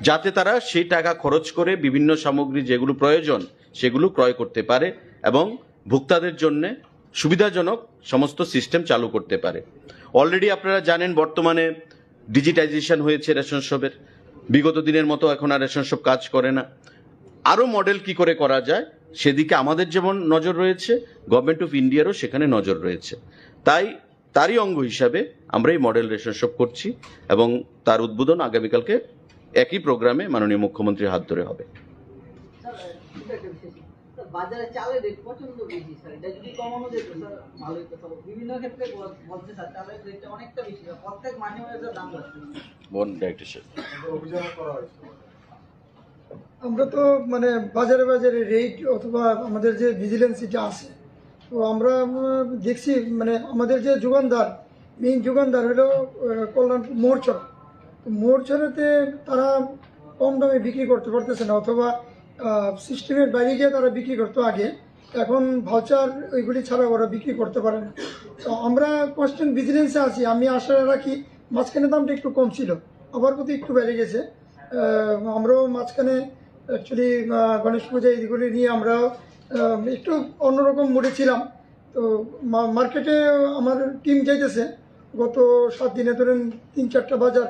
যাতে তারা সেই টাকা খরচ করে বিভিন্ন সামগ্রী যেগুলো প্রয়োজন সেগুলো ক্রয় করতে পারে এবং ভোক্তাদের জন্য সুবিধাজনক সমস্ত সিস্টেম চালু করতে পারে। অলরেডি আপনারা জানেন, বর্তমানে ডিজিটাইজেশন হয়েছে রেশন শপের। বিগত দিনের মতো এখন আর রেশন শপ কাজ করে না। আরও মডেল কি করে করা যায়, সেদিকে আমাদের যেমন নজর রয়েছে, গভর্নমেন্ট অফ ইন্ডিয়ারও সেখানে নজর রয়েছে। তাই তারই অঙ্গ হিসাবে আমরা এই মডেল রেশন শপ করছি এবং তার উদ্বোধন আগামীকালকে একই প্রোগ্রামে মাননীয় মুখ্যমন্ত্রীর হাত ধরে হবে। স্যার, ছোট একটা বিষয় ছিল। স্যার, বাজারে চালের রেট প্রচন্ড বেশি, স্যার। এটা যদি কমানো যেত, স্যার, ভালো হতো। স্যার, বিভিন্ন ক্ষেত্রে বল-, বলছে, স্যার, চালের রেটটা অনেকটা বেশি, স্যার। প্রত্যেক মাসে মাসে, স্যার, দাম বাড়ছে। বোন, ডাইরেক্টর সাহেব। আমরা তো, মানে, বাজারে বাজারে রেট অথবা আমাদের যে ভিজিলেন্স, এটা আছে। তো আমরা, উম, দেখছি, মানে, আমাদের যে যোগানদার, মেইন যোগানদার হলো, আহ, কল্যাণপুর মোরছড়া। তো মোরছড়াতে তারা কম দামে বিক্রি করতে পারতেছে না, অথবা, আহ, সিস্টেমের বাইরে গিয়ে তারা বিক্রি করতো আগে। এখন ভাউচার ওইগুলি ছাড়া ওরা বিক্রি করতে পারে না। তো আমরা কনস্ট্যান্ট ভিজিলেন্সে আছি। আমি আশা রাখি, মাঝখানে দামটা একটু কম ছিল, আবার বোধহয় একটু বেড়ে গেছে। আহ, আমরাও মাঝখানে অ্যাকচুয়ালি গণেশ পূজা এইগুলি নিয়ে আমরা, আহ, একটু অন্যরকম মুডে ছিলাম। তো মা-, মার্কেটে আমার টিম যাইতেছে, গত সাত দিনে ধরেন তিন চারটা বাজার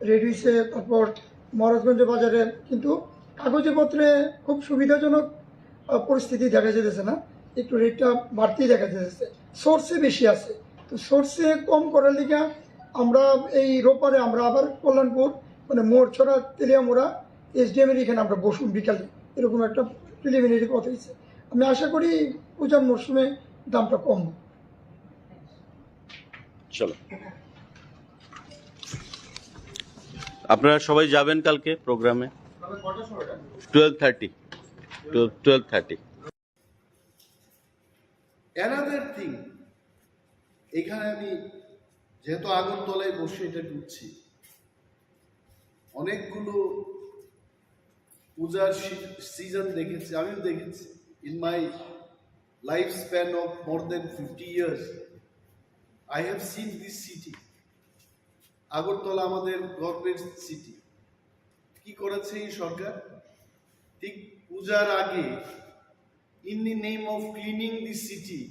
রেডি হয়েছে, তারপর মহারাজগঞ্জ বাজারে, কিন্তু কাগজে পত্রে খুব সুবিধাজনক, আহ, পরিস্থিতি দেখা যেতেছে না, একটু রেটটা বাড়তেই দেখা যেতেছে। সোর্সে বেশি আছে, তো সোর্সে কম করার লিগে আমরা এই রোববারে আমরা আবার কল্যাণপুর, মানে, মোরছড়া, তেলিয়ামুড়া এসডিএম এর এখানে আমরা বসুন বিকালে, এরকম একটা প্রিলিমিনারি কথা হয়েছে। আমি আশা করি পূজার মরশুমে দামটা কম। চলো, আপনারা সবাই যাবেন কালকে প্রোগ্রামে। Twelve thirty. Twelve, twelve thirty. Another thing, এখানে আমি যেহেতু আগরতলায় বসে এটা ঢুকছি, অনেকগুলো পূজার সিজন দেখেছি, আমিও দেখেছি। In my lifespan of more than fifty years, I have seen this city. Agartala আমাদের গর্বের সিটি। কি করেছে এই সরকার? ঠিক পূজার আগে, in the name of cleaning the city,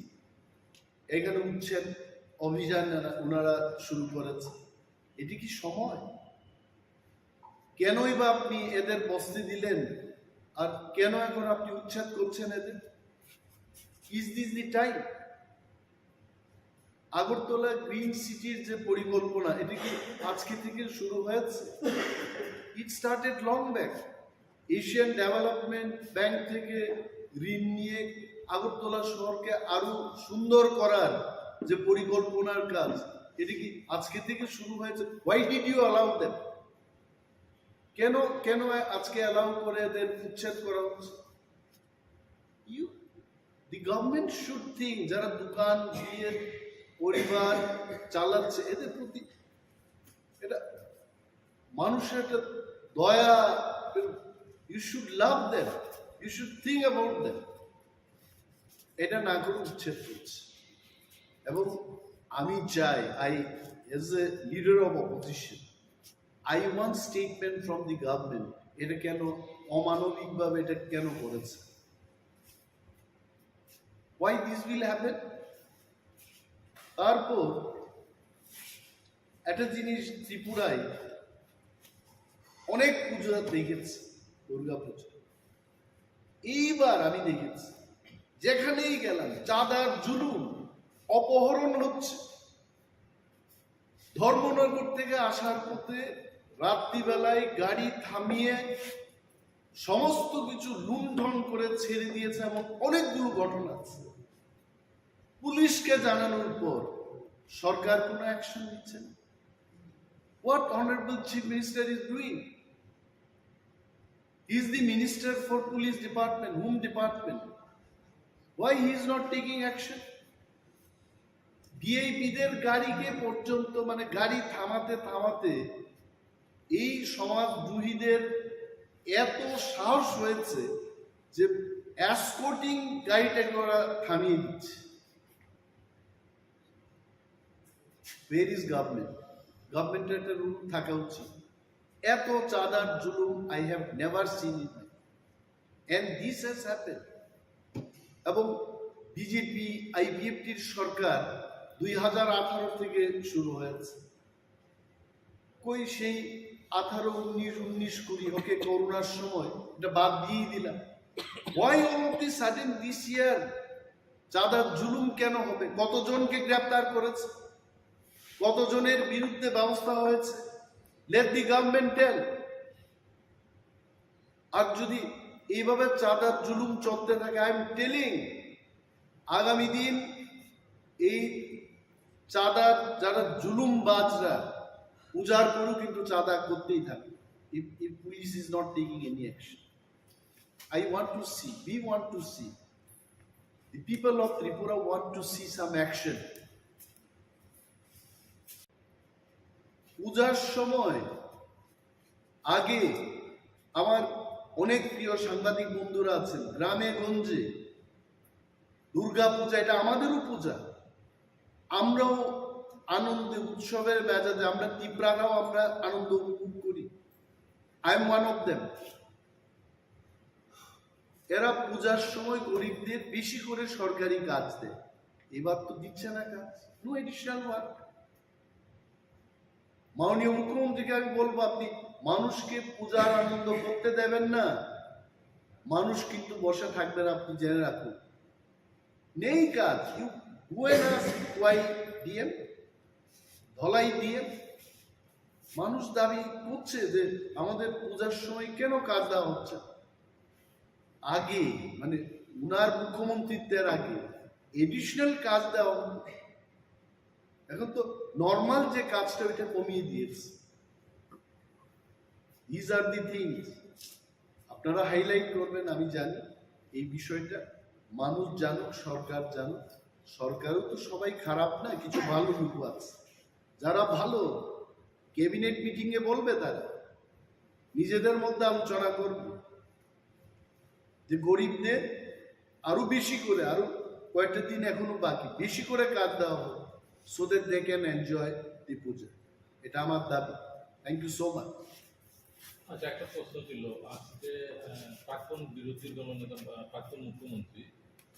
এখানে উচ্ছেদ অভিযান এরা-, ওনারা শুরু করেছে। এটি কি সময়? কেনই বা আপনি এদের বসতে দিলেন, আর কেন এখন আপনি উচ্ছেদ করছেন এদের? Is this the time? Agartala green সিটির যে পরিকল্পনা, এটা কি আজকে থেকে শুরু হয়েছে? It started long back. Asian development bank থেকে ঋণ নিয়ে আগরতলা শহরকে আরো সুন্দর করার যে পরিকল্পনার কাজ, এটা কি আজকে থেকে শুরু হয়েছে? Why did you allow them? কেন, কেন আজকে অ্যালাউ করে এদের উচ্ছেদ করা হচ্ছে? You, the government should think, যারা দোকান দিয়ে পরিবার চালাচ্ছে, এদের প্রতি এটা মানুষের একটা দয়া, you should love them, you should think about them। এটা না করে উচ্ছেদ করছে। এবং আমি চাই, I, as a leader of opposition, I want statement from the government, এটা কেন অমানবিকভাবে এটা কেন করেছে? Why this will happen? তারপর একটা জিনিস, ত্রিপুরায় অনেক পুজো দেখেছি, দুর্গা পুজো। এইবার আমি দেখেছি, যেখানেই গেলাম, চাঁদার জুলুম, অপহরণ হচ্ছে। ধর্মনগর থেকে আসার পথে রাত্রিবেলায় গাড়ি থামিয়ে সমস্ত কিছু লুণ্ঠন করে ছেড়ে দিয়েছে, এমন অনেকগুলো ঘটনা আছে। পুলিশকে জানানোর পর সরকার কোনো অ্যাকশন নিচ্ছে না। What honorable Chief Minister is doing? He is the minister for police department, home department. Why he is not taking action? ভিআইপিদের গাড়িকে পর্যন্ত, মানে, গাড়ি থামাতে থামাতে এই সমাজদ্রোহীদের এত সাহস হয়েছে যে এসকর্টিং গাড়িটাকে ওরা থামিয়ে দিচ্ছে। Where is government? গভর্নমেন্টের একটা রুল থাকা উচিত। এত চাঁদার জুলুম I have never seen in my, and this has happened. এবং বিজেপি আইপিএফটির সরকার দুই হাজার আঠারো থেকে শুরু হয়েছে। কই সেই আঠারো, উনিশ, উনিশ, কুড়ি, ওকে, করোনার সময় এটা বাদ দিয়েই দিলাম। Why all of the sudden this year? চাঁদার জুলুম কেন হবে? কতজনকে গ্রেপ্তার করেছে? কতজনের বিরুদ্ধে ব্যবস্থা হয়েছে? Let the government tell. আর যদি এইভাবে চাঁদার জুলুম চলতে থাকে, I am telling, আগামী দিন এই চাঁদার যারা জুলুমবাজরা উজাড় করেও কিন্তু চাঁদা করতেই থাকবে। If, if police is not taking any action, I want to see, we want to see, the people of Tripura want to see some action. পূজার সময় আগে আমার অনেক প্রিয় সাংবাদিক বন্ধুরা আছেন, গ্রামে গঞ্জে দুর্গা পূজা, এটা আমাদেরও পূজা, আমরাও আনন্দে উৎসবের মেজাজে আমরা তিপ্রারাও আমরা আনন্দ উপভোগ করি। I am one of them. এরা পূজার সময় গরিবদের বেশি করে সরকারি কাজ দেয়, এবার তো দিচ্ছে না কাজ, no additional work. মাননীয় মুখ্যমন্ত্রীকে আমি বলবো, আপনি মানুষকে পূজার আনন্দ করতে দেবেন না, মানুষ কিন্তু বসে থাকবে না, আপনি জেনে রাখুন। নেই কাজ, you go and ask why D M, Dhalai D M। মানুষ দাবি করছে যে আমাদের পূজার সময় কেন কাজ দেওয়া হচ্ছে। আগে, মানে, উনার মুখ্যমন্ত্রীত্বের আগে এডিশনাল কাজ দেওয়া হতো। এখন তো নর্মাল যে কাজটা, ওইটা কমিয়ে দিয়েছে। These are the things আপনারা হাইলাইট করবেন, আমি জানি এই বিষয়টা। মানুষ জানুক, সরকার জানুক। সরকারও তো সবাই খারাপ না, কিছু ভালো লোক আছে। যারা ভালো, ক্যাবিনেট মিটিং এ বলবে তারা, নিজেদের মধ্যে আলোচনা করবে যে গরিবদের আরো বেশি করে, আরো কয়েকটা দিন এখনো বাকি, বেশি করে কাজ দেওয়া হোক, so that they can enjoy the puja. এটা আমার দাবি। Thank you so much. আচ্ছা, একটা প্রশ্ন ছিল, আজকে আহ, প্রাক্তন বিরোধী দলনেতা বা প্রাক্তন মুখ্যমন্ত্রী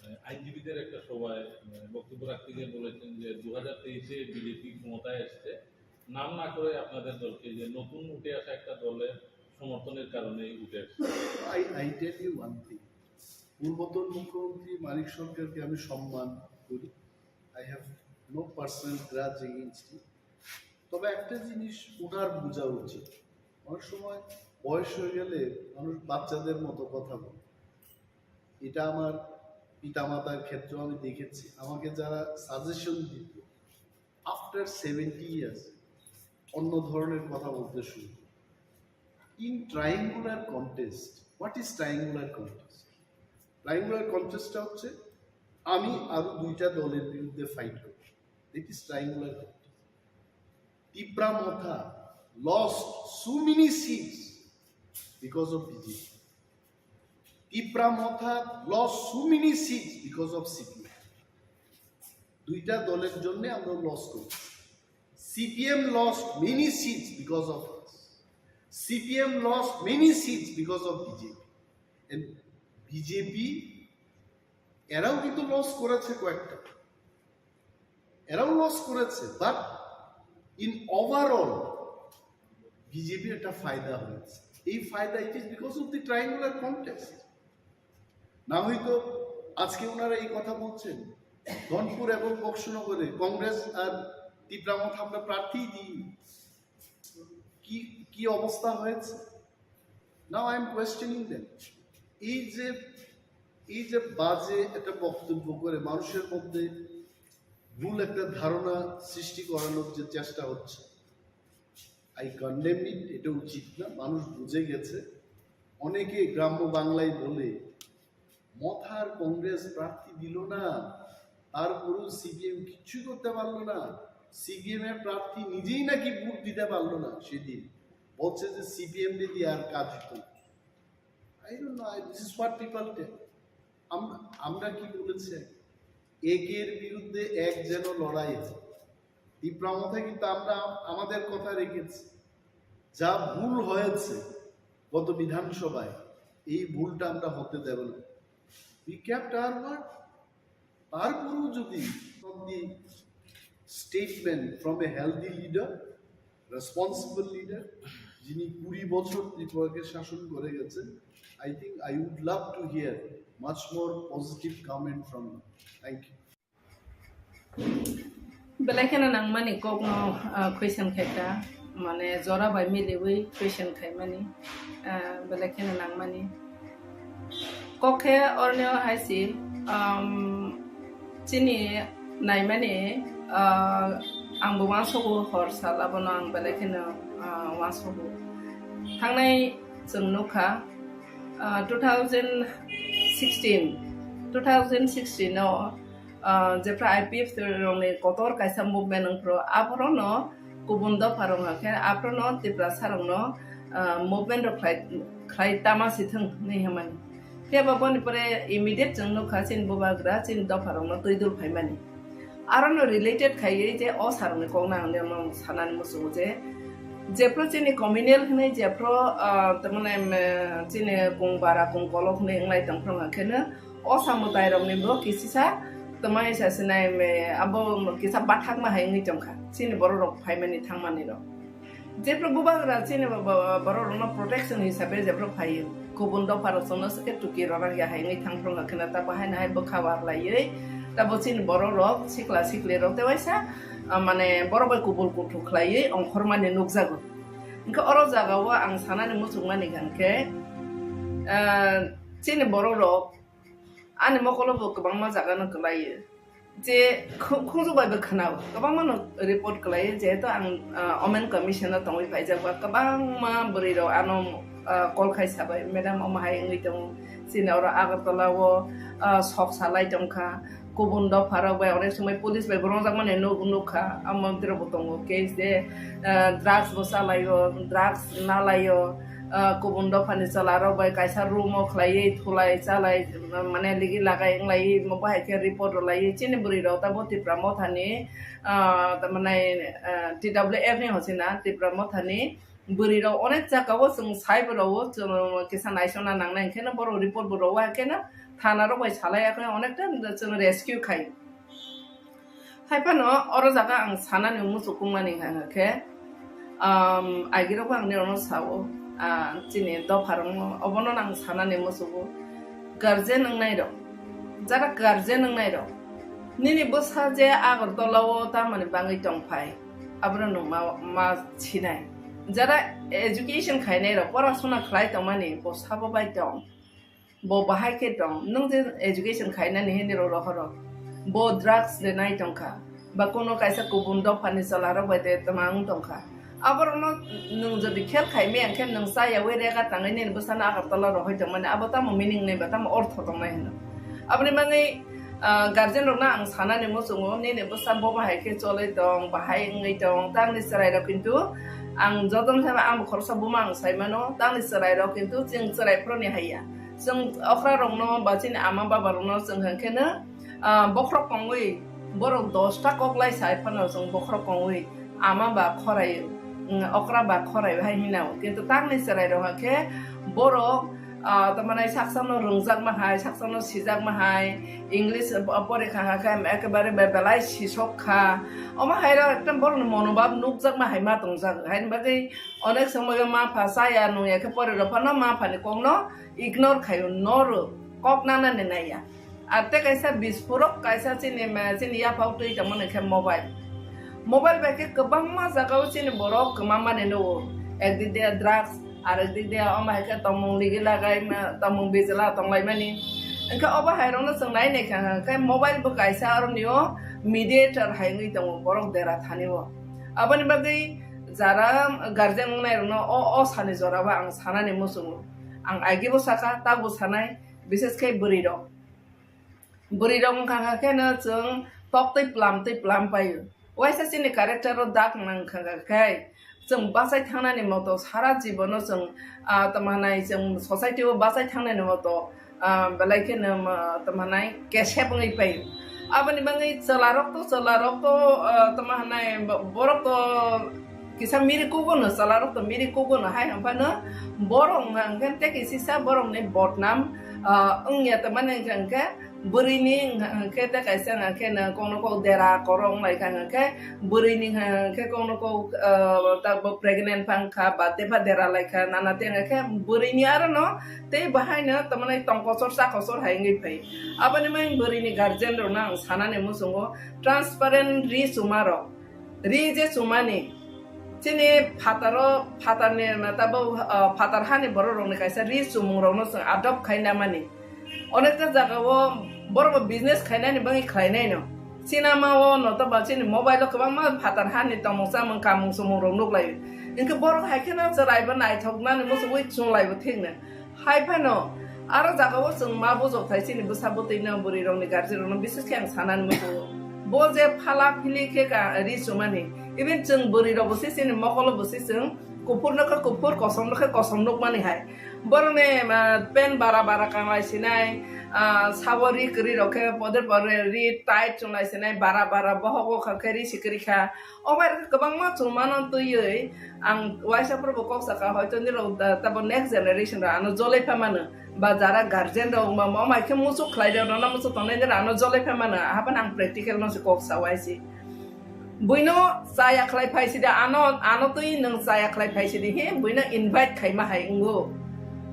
আহ, আইনজীবীদের একটা সভায় আহ, বক্তব্য রাখতে গিয়ে বলেছেন যে দু হাজার তেইশে বিজেপি ক্ষমতায় এসছে, নাম না করে আপনাদের দলকে, যে নতুন উঠে আসা একটা দলের সমর্থনের কারণে উঠে আসছে। I, I tell you one thing, পূর্বতন মুখ্যমন্ত্রী মানিক সরকারকে আমি সম্মান করি, I have no personal grudge against him. তবে একটা জিনিস ওনার বোঝা উচিত, অনেক সময় বয়স হয়ে গেলে মানুষ বাচ্চাদের মতো কথা বলে। এটা আমার পিতামাতার ক্ষেত্রেও আমি দেখেছি, আমাকে যারা সাজেশন দিত, আফটার সেভেন্টি ইয়ার্স অন্য ধরনের কথা বলতে শুরু করে। In triangular contest, what is triangular contest? Triangular কন্টেস্টটা হচ্ছে আমি আরো দুইটা দলের বিরুদ্ধে ফাইট করব। That is triangular contest. Tipra Motha lost so many seats because of B J P. Tipra Motha lost so many seats because of C P M. দুইটা দলের জন্য আমরা লস করছি। C P M lost many seats because of us. C P M lost many seats because of B J P. And B J P এরাও কিন্তু লস করেছে কয়েকটা, এরাও লস করেছে, বাট ইন ওভারঅল বিজেপির একটা ফায়দা হয়েছে। এই ফায়দা, it is because of the triangular contest. না হয়তো আজকে ওনারা এই কথা বলছেন, ধনপুর এবং বক্সনগরে কংগ্রেস আর তিপ্রা মথা আমরা প্রার্থী দিই, কি কি অবস্থা হয়েছে। Now I am questioning them. এই যে এই যে বাজে একটা বক্তব্য করে মানুষের মধ্যে ভুল একটা ধারণা সৃষ্টি করানোর যে চেষ্টা হচ্ছে, আই কন্ডেম ইট। এটা উচিত না। মানুষ বুঝে গেছে। অনেকে গ্রাম্য বাংলায় বলে, মথার কংগ্রেস প্রার্থী দিল না, তারপরেও সিপিএম কিচ্ছু করতে পারলো না। সিপিএম এর প্রার্থী নিজেই নাকি ভোট দিতে পারলো না সেদিন, বলছে যে সিপিএম রে দিয়ে আর কাজ হতো না। I don't know, I, this is what people tell. আমরা আমরা কি বলেছি? একের বিরুদ্ধে এক যেন লড়াই হয়। তিপ্রা মথা কিন্তু আমরা আমাদের কথা রেখেছি। যা ভুল হয়েছে গত বিধানসভায়, এই ভুলটা আমরা হতে দেব না। We kept our word. তারপরেও যদি the statement from a healthy leader, responsible leader, যিনি কুড়ি বছর ত্রিপুরাকে শাসন করে গেছেন, I think I would love to hear much more positive comment from you. Thank you. Belai kheno nangmani kokno, ah, question khaikha, mane jora bai miliwi question khaimani, ah, belai kheno nangmani. Kok khe orni o hai si, um, chini naimani, ah, ang bo uansogo hor sal abono ang belai kheno, ah, uansogo. Thangnai chwng nukha, ah, two thousand sixteen, two thousand sixteen o, ah, jephra I P F T rokni kotor kaisa movement wngphuru, aphorono kubun dopha rok hwnkhe aphorono Tiprasa rokno, ah, movement rok khlai, khlai tama si thwng hinwi hwnmani. Phiya ba boni pore immediate chwng nukha chini bubagra chini dopha rokno twi dul phaimani. Arono related khaiwi je o sarokni kokno ang nirokno sanani muchungo je, jephru chini communal hinwi jephru, ah, tamani, em, chini kung bara kung kolok hinwi wnglai tongphru hwnkheno o samwtai rokni bo kisisa twmai sa sinai, em, abo kisa bathakma hai wngwi tongkha chini borok rok phaimani thangmani rok. Jephru bubagra chini bo-, bo-, borok rokno protection hisabe jephru phaio, kubun dopha rok chwngno swkhe tuki rwrak ya hai wngwi thangphru hwnkheno ta bahai nahai bwkha warlaiwi tabo chini borok rok sikla sikli rok tei waisa, ah, mane borok bai kubul kuthuk khlaiwi ongkhormani nukjago. Hwnkhe oro jagao ang sanani muchungmani hwnkhe, ah, chini borok rok ani mokolo bo kwbangma jaga no kwlaio. Je khu-, khunju bai bo khwnao, kwbangma no report kwlaio, jehetu ang, ah, Women Commission o tongwi phaijak ba, kwbangma bwrwi rok ano, ah, call khai sabai, "Madam, omo hai wngwi tongo, chini oro Agartala o, ah, sok salai tongkha, kubun dopha rok bai onek somoi police bai bo rwngjakmani nuk-, nukha, amo tiro bo tongo case de, ah, drugs bo chalaio, drugs nalaio." Ah, kubun dophani chwla rok bai kaisa room o khlaiwi thulai chalai, mane ligi lagai wnglaiwi, omo bahai khe report rwlaiwi chini bwrwi rok tamo Tipra Mothani, ah, tamani, ah, T W F ni hochina Tipra Mothani bwrwi rok onek jagao chwng sai bo rwo, chwng kisa naisona nangnai, hwnkhe no borok report bo rwo, hwnkhe no thana rok bai salai, hwnkhe onekta chwng rescue khai. Hai phano oro jaga ang sanani muchukungmani hwnka khe, um, agirokbo ang nirokno sao, ah, chini dopharokno, obono ang sanani muchugo. Guardian wngnai rok, jara guardian wngnai rok, nini bwsa je Agartala o tamoni bangwi tongphai, abono nwng ma, ma sinai. Jara education khainai rok, porasona khlai tongmani, bo sabo bai tong. Bo bahai khe tong, nwng je education khainani hinwi rw rohoro. Bo drugs de nai tongkha, ba kuno kaisa kubun dophani chwlarok bai de twmang tongkha. Aborokno nwng jodi khel khai maya khe nwng chayawi rega tangwi nini bwsano Agartala rohoi tongmani, abo tamo meaning nai ba tamo ortho tongnai hino. Aboni bagwi, ah, guardian rokno ang sanani muchungo, nini bwsa bo bahai khe choloi tong, bahai wngwi tong, tangni chwrai rok kintu ang jotono thaiba ang bo khoroksa buma ang sai mano, tangni chwrai rok kintu chwng chwrai phuruni haiya. Chwng okra rokno ba chini ama baba rokno chwng hwnkhe no, ah, bokhorok kongwi borok dosta kok lai sai phano chwng bokhorok kongwi ama ba khorai, mm, okra ba khorai hai hinao. Kintu tangni chwrai rok hwnkhe borok, ah, tamani saksano rwngjakma hai, saksano sijakma hai, English, ah, porikha hwnkhe ekebare be-, belai sisok kha. Omo hai rok ekdom borokni monobhab nukjakma hai ma tongjak. Haini bagwi onek somoyo ma pha chaya nungya khe pore rok phano ma phani kokno ignore khaio, noro kok nanani naiya. Ar tei kaisa bispurok kaisa chini ma, chini yaphao twi tongmani khe mobile. Mobile bai khe kwbangma jagao chini borok kwmamani nugo. Ekdik de drugs, arekdik de omo hai khe tongmung ligi lagai ma, tongmung bijla tonglaimani. Hwnkhe obo hai rokno chwng nai nai kha khe mobile bo kaisa aroni o mediator hai wngwi tongo borok dera thani o. Aboni bagwi jara guardian wngnai rokno o, o sani jora o ang sanani muchungo. Ang agi bo saka, ta bo sanai, bises khe bwrwi rok. Bwrwi rok wngkha kha khe no chwng tok twi plam twi plam paio. Waisa chini character o dak nang kha kha khe chwng bachai thangnani moto, sara jibono chwng, ah, tamo hanai chwng society o bachai thangnani moto, ah, belai kheno, ah, tamo hanai kesep wngwi paio. Aboni bagwi chwla rok to, chwla rok to, ah, tamo hanai bo-, borok to Kisa miri kugo no, chwla rok to miri kugo no hai hwnphano borok hwnkhe tei kisisa borok ni bodnam, ah, wngya tongmani hwnkhe bwrwi ni hwnkhe tei kaisa hwnkhe no kokno kok dera koro wnglaikha hwnkhe bwrwi ni hwnkhe kokno kok, ah, tabok pregnant phangkha ba tepha dera laikha nana tei hwnkhe bwrwi ni aro no tei bahai no tongmani tongkosor chakosor hai wngwi phai. Aboni mai bwrwi ni guardian rok no ang sanani muchungo transparent ri chuma rok. Ri je chumani, chini phataro, phatarni, tabok, ah, phatar hani borok rokni kaisa ri chumung rokno chwng adopt khai namani. Onekta jagao borok bo business khainani bagwi khlainaino. Sinamao no toba chini mobile o kwbangma phatar hani tongmung chamung kamung chumung rok nuklaio. Hinkhe borok hai kheno chwrai bo naithoknani muchugwi chunglai bo thikno. Hai phano, aro jagao chwng ma bujok thai chini bwsa bwtwi no bwrwi rokni guardian rokno bises khe ang sanani muchungo. Bo je phala phili khe ka ri chumani, even chwng bwrwi rok bo se chini mokolo bo se chwng kuphur no khe kuphur, kosom no khe kosom nukmani hai. Borokni, ah, pen bara bara kanglai sinai, ah, sabo ri kwrwi rok khe poder poder ri tight chunglai sinai, bara bara bohok o kha khe ri si kwrwi kha. O bai kwbangma chumano twiwi ang waisa phuru bo kok saka, hoito nirok da-, tabo next generation rok ano jolai pha mano, ba jara guardian rok ma, ma, mai khe muchuk khlai rok, nono muchuk tongnai nirok ano jolai pha mano, ahaphano ang practical no se kok sa waisi. Buino chaya khlai phai sidi, ano, ano twi nwng chaya khlai phai sidi, he, buino invite khaima hai wngo.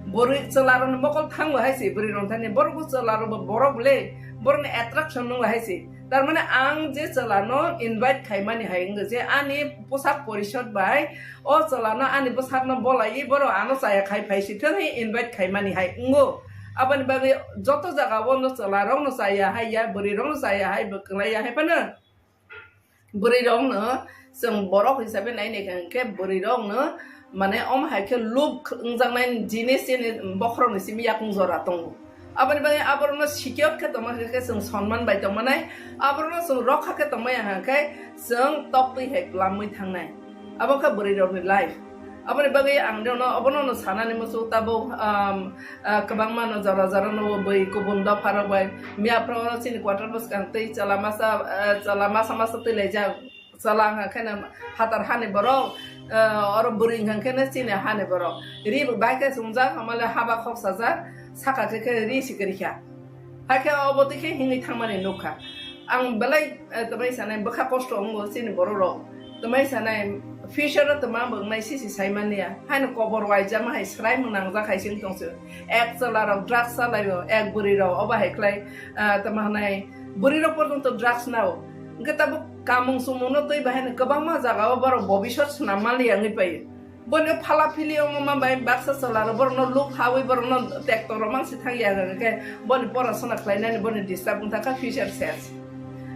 Bwrwi chwla rokni mokol thango hai se, bwrwi rok thani, borok bo chwla rok bo borok le, borokni attraction nung hai se. Tar mane ang je chwla no invite khaimani hai wngkha je ani bwsak porishod bai o chwla no ani bwsak no bolai borok ano chaya khai phai si thang hi invite khaimani hai wngo. Aboni bagwi joto jaga o no chwla rok no chaya hai ya, bwrwi rok no chaya hai, bo kwlai ya hai phano bwrwi rok no chwng borok hisabe nai nai kha, hinkhe bwrwi rok no mane omo hai khe look wngjaknai jinis chini bokhorok ni simi yakung jora tongo. Aboni bagwi aborokno secure khe tongma khe, khe chwng sonman bai tongmanai, aborokno chwng rokha khe tongmaya hwnkhe chwng toktwi hai kwlamwi thangnai. Abo khe bwrwi rokni life. Aboni bagwi ang rokno obono no sanani muchung tabuk, um, ah, kwbangma no jora jora no bwi kubun dopha rok bai miya phoro chini quarter bwskang twi chwla masa, ah, chwla masa masa twi laijak. Chwla wngkha khe no phatar hani borok, eh, oro bwrwi wngkha khe no chini hani borok. Ri bo bai khe chumjak, hamale haba khok sajak, saka khe khe ri si kwrwi kha. Hai khe obo twi khe himwi thangmani nukha. Ang belai, eh, tamai sanai bwkha kosto wngo chini borok rok. Tamai sanai future o tma bo wngnai sisi sai manya. Haino kobor waijama hai swraimung nangjak hai se wng tong se. Ek chwla rok drugs chalaio, ek bwrwi rok obo hai khlai, eh, tma hwnai bwrwi rok porjonto drugs nao. Hwnkhe tabuk kamung chumungno twi bahai no kwbangma jagao borok bobisot swnam manliya wngwi paio. Boni phala phili wngma bai baksa chwla rok borokno luk hawi borokno tekto rok mang si thang ya hwnkhe boni porasona khlainani boni disturb wng thangkha future ses.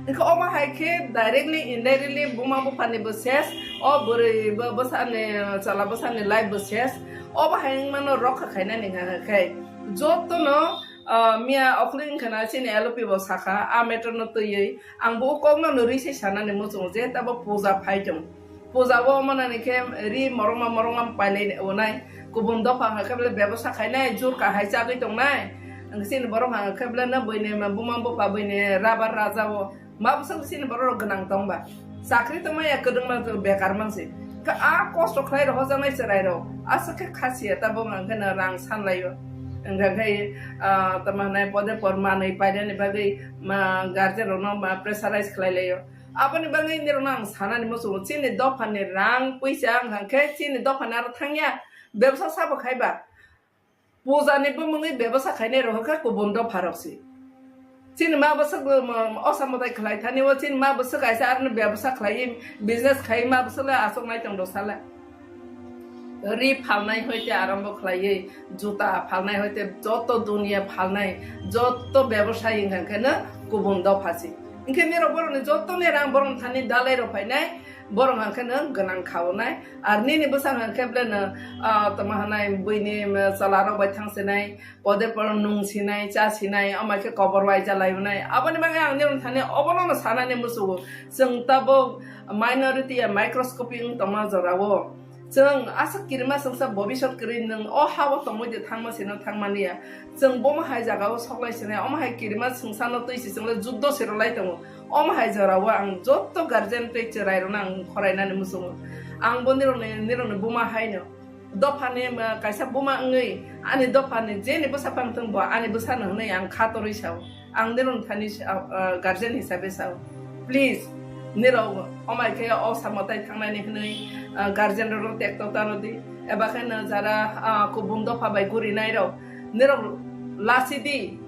Hwnkhe omo hai khe directly indirectly buma buphani bo ses, o bwrwi bo bwsani chwla bwsani life bo ses. Obo hai wngmano rokha khainani hwnkhe jotono, ah, miya okhli wngkha na chini L O P bo sakha a matter no twiwi. Ang bo o kokno no rwi se sanani muchungo je tabo puja phai tong. Puja o manani khe ri morongma morongma pailai onai. Kubun dopha hwnkha khe bele bebosa khainai, jur kahai chagwi tongnai. Ang chini borok hwnkha khe bele no buini buma bupha buini rabar raja o. Ma bwswk chini borok rok gwnang tong ba. Chakri tongma ya kwdwngma bekar mansi. Khe a kosto khlai rok hojaknai chwrai rok. Aswk khe khasiya tabuk hwnkha khe no rang sanlaio. Hwnkha khe, ah, tamo hwnai pode por manwi painani bagwi ma guardian rokno ma pressurize khlai laio. Aboni bagwi nirokno ang sanani muchungo, chini dophani rang puisa wngkha khe chini dophani aro thangya, bebsa sabo khaiba. Pujani bumungwi bebsa khainai rok khe kubun dopha rok se. Chini ma bwswk bo, mo-, osa mwtai khlai thani o, chini ma bwswk kaisa aroni bebsa khlaiwi business khai ma bwswk le achuk nai tong do sala. Ri phalnai hoite arambo khlaiwi, juta phalnai hoite joto duniya phalnai, joto bebosai wngkha khe no kubun dopha se. Hinkhe nirok borokni jotoni rang borokni thani dalai rok phainai, borok hwnkha khe no gwnang khaonai. Ar nini bwsang hwnkha khe bele no, ah, tamo hwnai buini, ah, chwla rok bai thang sinai, pode poro nung sinai, cha sinai, omo khe kobor waija lai unai. Aboni bagwi ang nirok thani obono no sanani muchungo. Chwng tabuk minority ya microscopic wng tongma jorao. Chwng aswk kirima chwngsa bobisot kwrwi nwng o ha-o tongwi de thangma sino thangmani ya. Chwng bomo hai jaga-o soklai sinai, omo hai kirima chwngsano twi se chwng le juddo se rwlai tongo. Omo hai jorao ang joto guardian tei chwrairokno ang khorainani muchungo. Ang bo nirokni, nirokni buma haino. Dophani, ah, kaisa buma wngwi ani dophani jeni bwsa phang thung bo ani bwsano hwnwi ang kha torwi sao. Ang nirokni thani sa-, ah, guardian hisabe sao. Please, nirok omo hai khe o samo tai thangnani hwnwi, ah, guardian rokno tekto ta rw di. Eba khe no jara, ah, kubun dopha bai gurinairok nirok lasi di.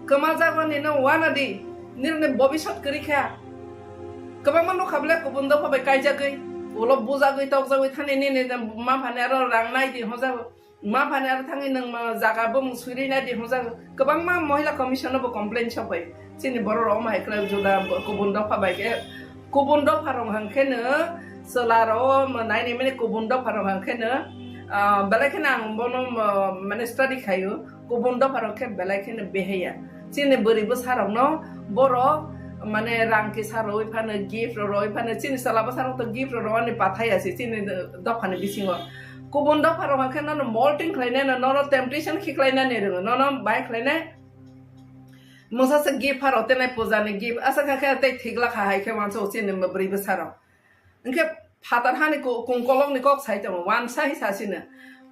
Kwma jagoni no wana di, nirokni bobisot kwrwi kha. Kwbangma nukha bwle kubun dopha bai kaijagwi, ulo bujagwi tokjagwi thani nini ma phani aro rang nai di hojago. Ma phani aro thangwi nwng ma jaga bumung swiri nai di hojago. Kwbangma Mohila Commission no bo complain sok bai. Chini borok rok omo hai kwlai juda kubun dopha bai khe, kubun dopha rok hang khe no chwla rok o naini mani kubun dopha rok hang khe no, ah, belai kheno ang bono, ah, mane study khaio. Kubun dopharok khe belai kheno behaya. Chini bwrwi bwsarokno borok mane rang kisa rwi phano, gift rwi phano, chini chwla bwsarok to gift rwani pathai ya se chini dophani bisingo. Kubun dopharok hwnkhe nono molting khlainai no, nono temptation khiklainani rwngo, nono bai khlainai. Mungsa se gift pharo tenai pujani gift asa kha khe tei thikla kha hai khe wansa chini bwrwi bwsarok. Hwnkhe phatar hani ku-, kungkolokni kok sai tongo, wansa hi sasino.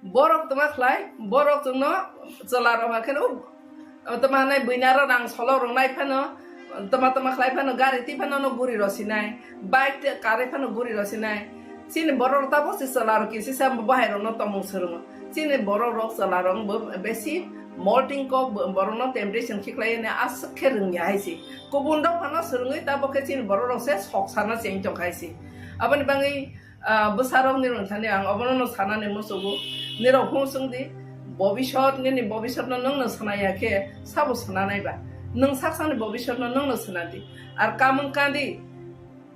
Borok tongma khlai, borok chwngno chwla rok hakhe no, tongma hanai buina aro rang solo rwnai phano, tongma tongma khlai phano, gari twi phano no guri rw sinai, bike tei karwi phano guri rw sinai. Chini borok rok tabuk se chwla rok kisisa bahai rokno tongmung swrwngo. Chini borok rok chwla rok bo besi molting kok bo-, borokno temptation khiklai ani aswk khe rwngya hai se. Kubun dophano swrwngwi tabuk khe chini borok rok se sok sana cheng tong khai se. Aboni bagwi, ah, bwsarok nirok thani ang obono no sanani muchugo. Nirok hung chwng di, bobisot, nini bobisotno nwngno swnaya khe sabo swnanai ba? Nwng saksani bobisotno nwngno swnadi. Ar kamung kandi,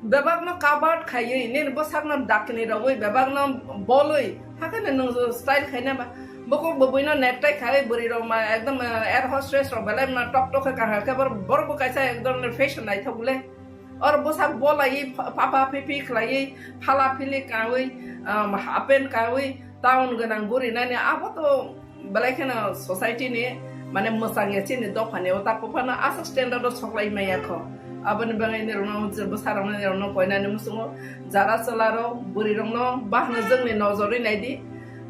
bebakno covered khaiwi, nini bwsakno dakni rogwi, bebakno bolwi, hakheno nwng style khaina ba? Bukhuk bwbwino necktie khaiwi, bwrwi rok ma ekdom, eh, air hostess rok belai ma tok tok khe kahar khe, bor-, borok bo kaisa ekdom fashion naithok le. Or bwsak bolaiwi, pha-, papa pipi khlaiwi, phala phili kawi, um, half pant kawi, town gwnang guri nani, abo to belai kheno society ni, mane, mwchang ya chini dophani o tak phano aswk standard o soklai maya kho. Aboni bagwi nirokno je bwsarokno nirokno koinani muchungo, jara chwla rok, bwrwi rokno bahno jwngni nojorwi nai di.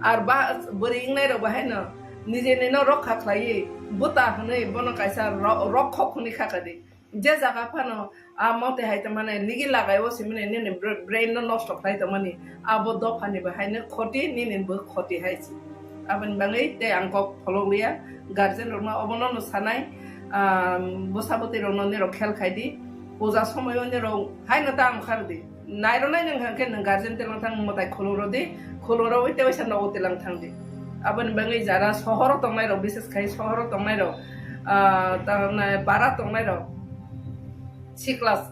Ar ba bwrwi wngnai rok bahai no nijeni no rokha khlaiwi, bwta hwnwi bono kaisa ro-, rokhok hwnwi kha kha di. Je jaga phano a mote hai tongmani nigi lagai o simani nini br-, brain no nosto khlai tongmani, abo dophani bo haino khoti, nini bo khoti hai se. Aboni bagwi tei ang kok pholok liya, guardian rokno obono no sanai, ah, bwsa bwtwi rokno nirok khel khai di, puja somoyo nirok haino ta ang khar di. Nairwnai nwng hwnkhe nwng guardian tilang thang mwtai khulumrw di, khulumrw ui tei waisa nogo tilang thang di. Aboni bagwi jara sohoro tongnai rok, bises khai sohoro tongnai rok, ah, ta-, na-, para tongnai rok, sikla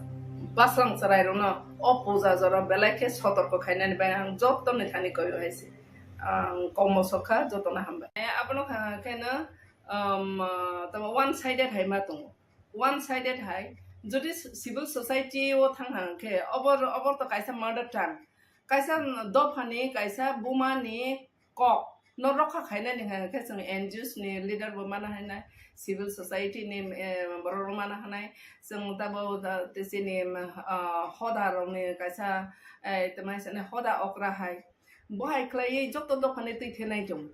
baslang chwrai rokno o puja jora belai khe sotorko khainani bai ang joto ni thani koyo hai se. Ang komo sokha joto no hambai. Abono kha kheno, um, tamo one sided hai ma tongo. One sided hai, jodi civil society o thang hang khe, obor, obor to kaisa mother tongue, kaisa dophani, kaisa bumani kok no rokha khainani hang khe chwng N G Os ni leader bo mana hanai, civil society ni, eh, borok rok mana hanai, chwng tabo da, chini, ah, hoda rok ni kaisa, eh, tamo hai sani hoda okra hai, bo hai khlaiwi joto dophani twi thenai tongo.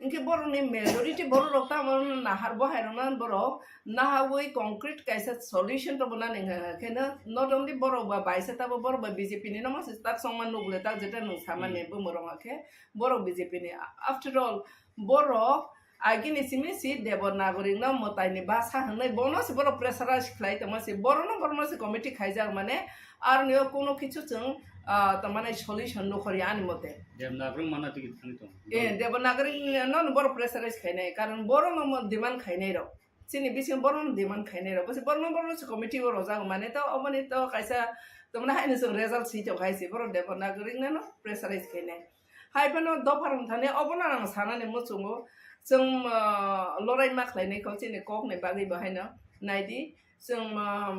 Hinkhe borokni majority borok rok tamo nahar bo hai rokno borok nahawi concrete kaisa solution rwna nangkha khe no, not only borok ba baisa tabo borok ba B J P ni no masa tak songma nukle tak jeta nung samani bumung rok khe borok B J P ni. After all, borok agini simi si Devanagari no mwtai ni basa hwnwi bono se borok pressurize khlai tongma se, borok no, borok no se committee khaijak mane, aroni o kuno kichu chwng, ah, tamani solution nukhorya ani mote. Devanagari mana tigi thani tong. Eh, Devanagari no, no borok pressurize khainai, karon borok no mo demand khainai rok. Chini bisingo borok no demand khainai rok. Bose borok no, borok no se committee o rojak mane to, oboni to kaisa, tamani haino chwng result si tong khai se, borok Devanagari no, no pressurize khainai. Hai phano dopha rok thani obono ang sanani muchungo, chwng, ah, lorai ma khlainai kho chini kok ni bagwi bo haino. Naidi, chwng, ah,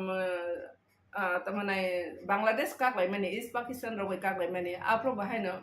ah, tamani Bangladesh kaklaimani, East Pakistan rok bai kaklaimani, aphuru bo haino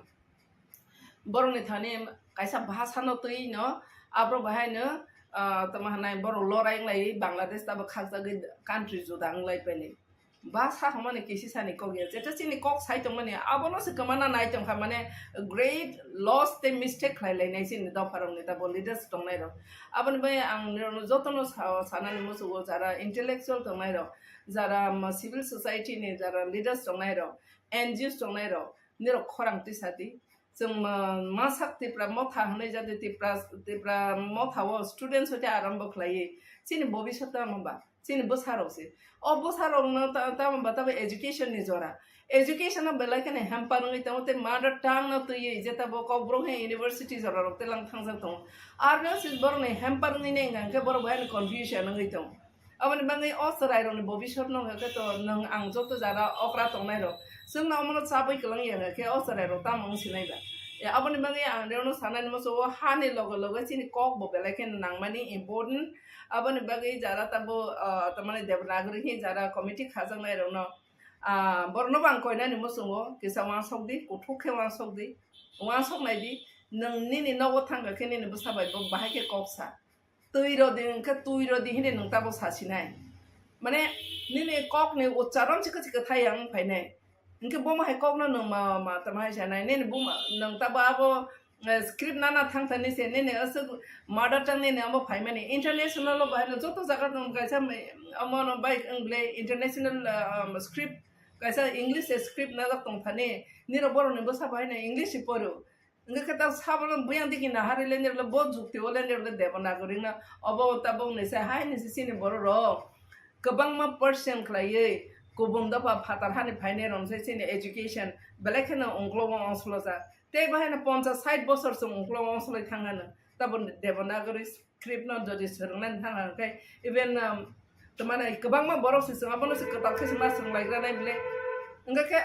borokni thani kaisa bhasano twi no, aphuru bo haino, ah, tamo hanai borok lorai wnglai Bangladesh tabo khakjagwi country juda wnglai peli. Ba sa hwnmani kisi sani kok ya, jeta chini kok sai tongmani, abono se kwmana nai tongkha, mane great loss tei mistake khlai lainai chini dopharokni tabo leaders tongnairok. Aboni bai ang nirokno jotono sa-, sanani muchugo, jara intellectual tongnairok, jara, um, civil society ni jara leaders tongnairok, N G Os tongnairok, nirok khorang tisa di. Chwng ma-, masak Tipra motha hwnwi jati Tipra, Tipra motha o students hoite arambo khlaiwi. Chini bobiswt tamo ba? Chini bwsarok se. O bwsarokno ta-, tamo ba tabo education ni jora. Education no belai kheno hamper wngwi tongo tei mother tongue no twiwi je tabo Kokborok hai university jorarok telang thangjak tongo. Arno se borokni hamper wngwi nai hwnkhe borok bo haino confusion wngwi tongo. Aboni bagwi o chwrairokni bobiswt no hwnkhe to nwng ang joto jara okra tongnairok chwngno omono chabwi kwlwng ya hwnkhe o chwrairok tamo wng sinai ba? E, aboni bagwi ang rewno sanani muchungo hani loge loge chini kok bo belai kheno nangmani important. Aboni bagwi jara tabo, ah, tamani Devanagari hi jara committee khajaknairokno, ah, borokno bo ang koinani muchungo kisa uansuk di, kuthuk khe uansuk di, uansuk nai di, nwng nini nogo thangkha khe nini bwsa bai bo bahai khe kok sa. Twi rw di hwnkhe twi rw di hinwi nwng tabo sa sinai. Mane nini kokni ucharon chikha chikha thai ang phainai. Hwnkhe bomo hai kokno nwng ma, ma tamo hai sanai. Nini buma nwng tabo abo, eh, script nana thang thani se nini aswk mother tongue nini amo phaimani. International o bahai no joto jaga nwng kaisa, omo no bai wng ble international, eh, um, script kaisa English script najak tong thani. Nirok borok ni bwsa bahai no English si poro. Hwnkhe khe ta sabono buyang digi naharwi lendirle bo jukti o lendirle Devanagari no obo tabok ni se hai ni se chini borok rok kwbangma percent khlaiwi kubun dopha phatar hani phainai rok se chini education belai kheno ungklo o ongsolojak tei bo haino ponchas sait bosor chwng ungklo o ongsoloi thang hano tabo Devanagari script no jodi swrwngnani thang hwnkhe even, um, tamani kwbangma borok se chwng abono se kwtal khe se ma swrwng lai granai bile. Hwnkhe khe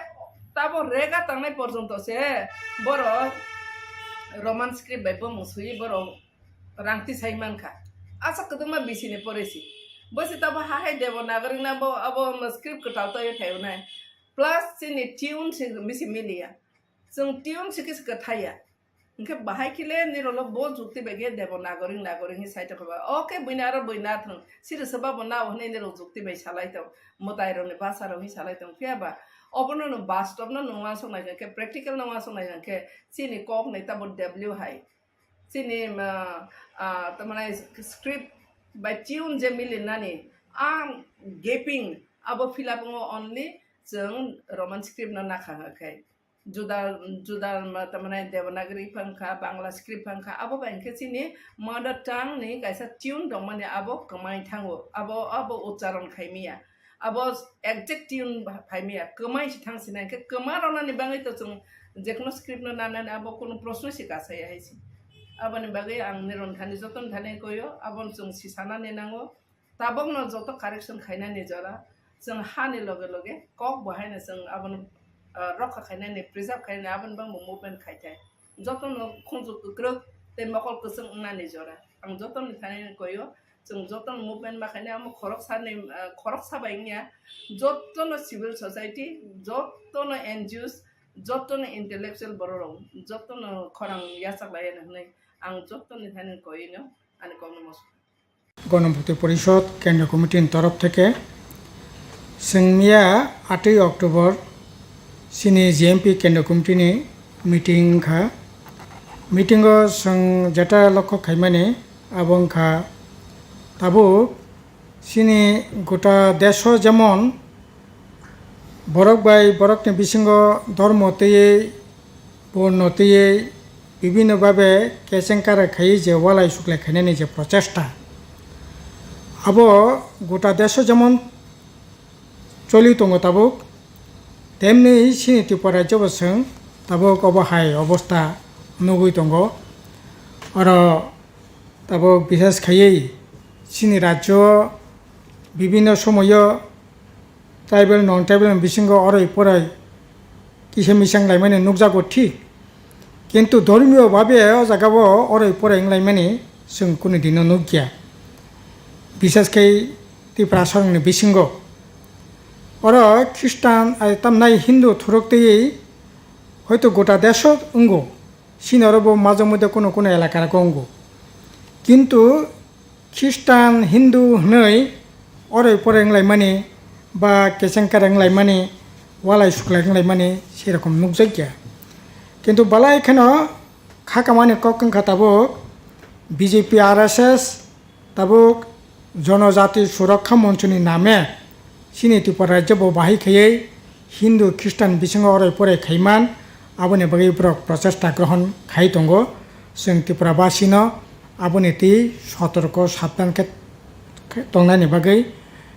tabo rega tangnai porjonto se borok Roman script bai bumung swiwi borok rang tisai mankha. Asa kwbangma bisini poresi. Bo se tabo ha hai Devanagari na bo abo script kwtal taiwi phaiwi nai. Plus chini tune se bisi miliya. Chwng tune se khe se kwthaiya. Hwnkhe bahai khe le nirokno bo jukti bai khe Devanagari Nagari hinwi sai tongkha ba. O khe buini aro bui na thwng. Siri se babo nao hinwi nirok jukti bai salai tong. Mwtai rokni basa rok hinwi salai tong. Phiya ba obono no bastop no nwng uansuk nai khe, practical no uansuk nai khe chini kok ni tabo W hai. Chini, ah, ah, tamani script bai tune je milinani ang gaping abo fill up wngo only chwng Roman script no nakha khe. Juda, juda, ma, tamani Devanagari phang kha, Bangla script phang kha, abo bai hwnkhe chini mother tongue ni kaisa tune tongmani abo kwmai thango, abo, abo ucharon khaimiya, abo exact tune phaimiya, kwmai si thang sinai hwnkhe kwma rwnani bagwi to chwng jekno script no nanani abo kunu proshno si kasaya hai si. Aboni bagwi ang nirok thani jotono thani koyo, abono chwng si sanani nango. Tabokno joto correction khainani jora, chwng hani loge loge kok bo haino chwng abono, ah, rokha khainani, preserve khainani, aboni bangbo movement khai thai. Jotono khunju kwkrwk tei mokol kwchwng wngnani jora. Ang jotoni thani koyo, chwng jotono movement ma khainai, amo khoroksani, ah, khoroksa bai wngya. Jotono civil society, jotono N G Os, jotono intellectual bororok, jotono khorang yachak laiya hwnwi ang jotoni thani koino ani kokno mosok. গণমুক্তি পরিষদ কেন্দ্রীয় কমিটির তরফ থেকে সিংমিয়া আটই অক্টোবর সিনি জিএমপি কেন্দ্রীয় কমিটির মিটিং খা। মিটিংও সিং যেটা লক্ষ্য খাইমানি আবং খা। তাবু সিনি গোটা দেশ যেমন borok bai borokni bisingo dhormo twiwi, borno twiwi, bibhinno bhabe kecheng kara khaiwi je walai suklai khainani je prochesta, abo gota deso jemon choli tongo tabuk, temni chini Tripura rajyo bo chwng tabuk obo hai obostha nugwi tongo. Oro tabuk bishes khaiwi chini rajyo bibhinno somoyo tribal, non tribal ni bisingo oroi poroi kisa misang laimani nukjago thik, kintu dhormiyo babe o jagao oroi poroi wnglaimani chwng kunu dino nukya. Bishes khe Tiprasarokni bisingo oro Khristan, ai tamnai Hindu thuruk twiwi hoito gota deso wngo, sini oro bo majwk mui de kunu kunu elaka rogo wngo, kintu Khristan, Hindu hwnwi oroi poroi wnglaimani ba kecheng kereng wnglaimani, walai suklai wnglaimani, sei rokom nukjakya. Kintu balai kheno kha kamani kok wngkha tabuk B J P, R S S, tabuk Jonojati Surokha Monchoni name chini Tripura rajyo bo bahai khaiwi Hindu Khristan bisingo orai porai khaiman, aboni bagwi borok prochesta grohon khai tongo. Chwng Tripura basino aboni twi sotorko sabdan khe tongnani bagwi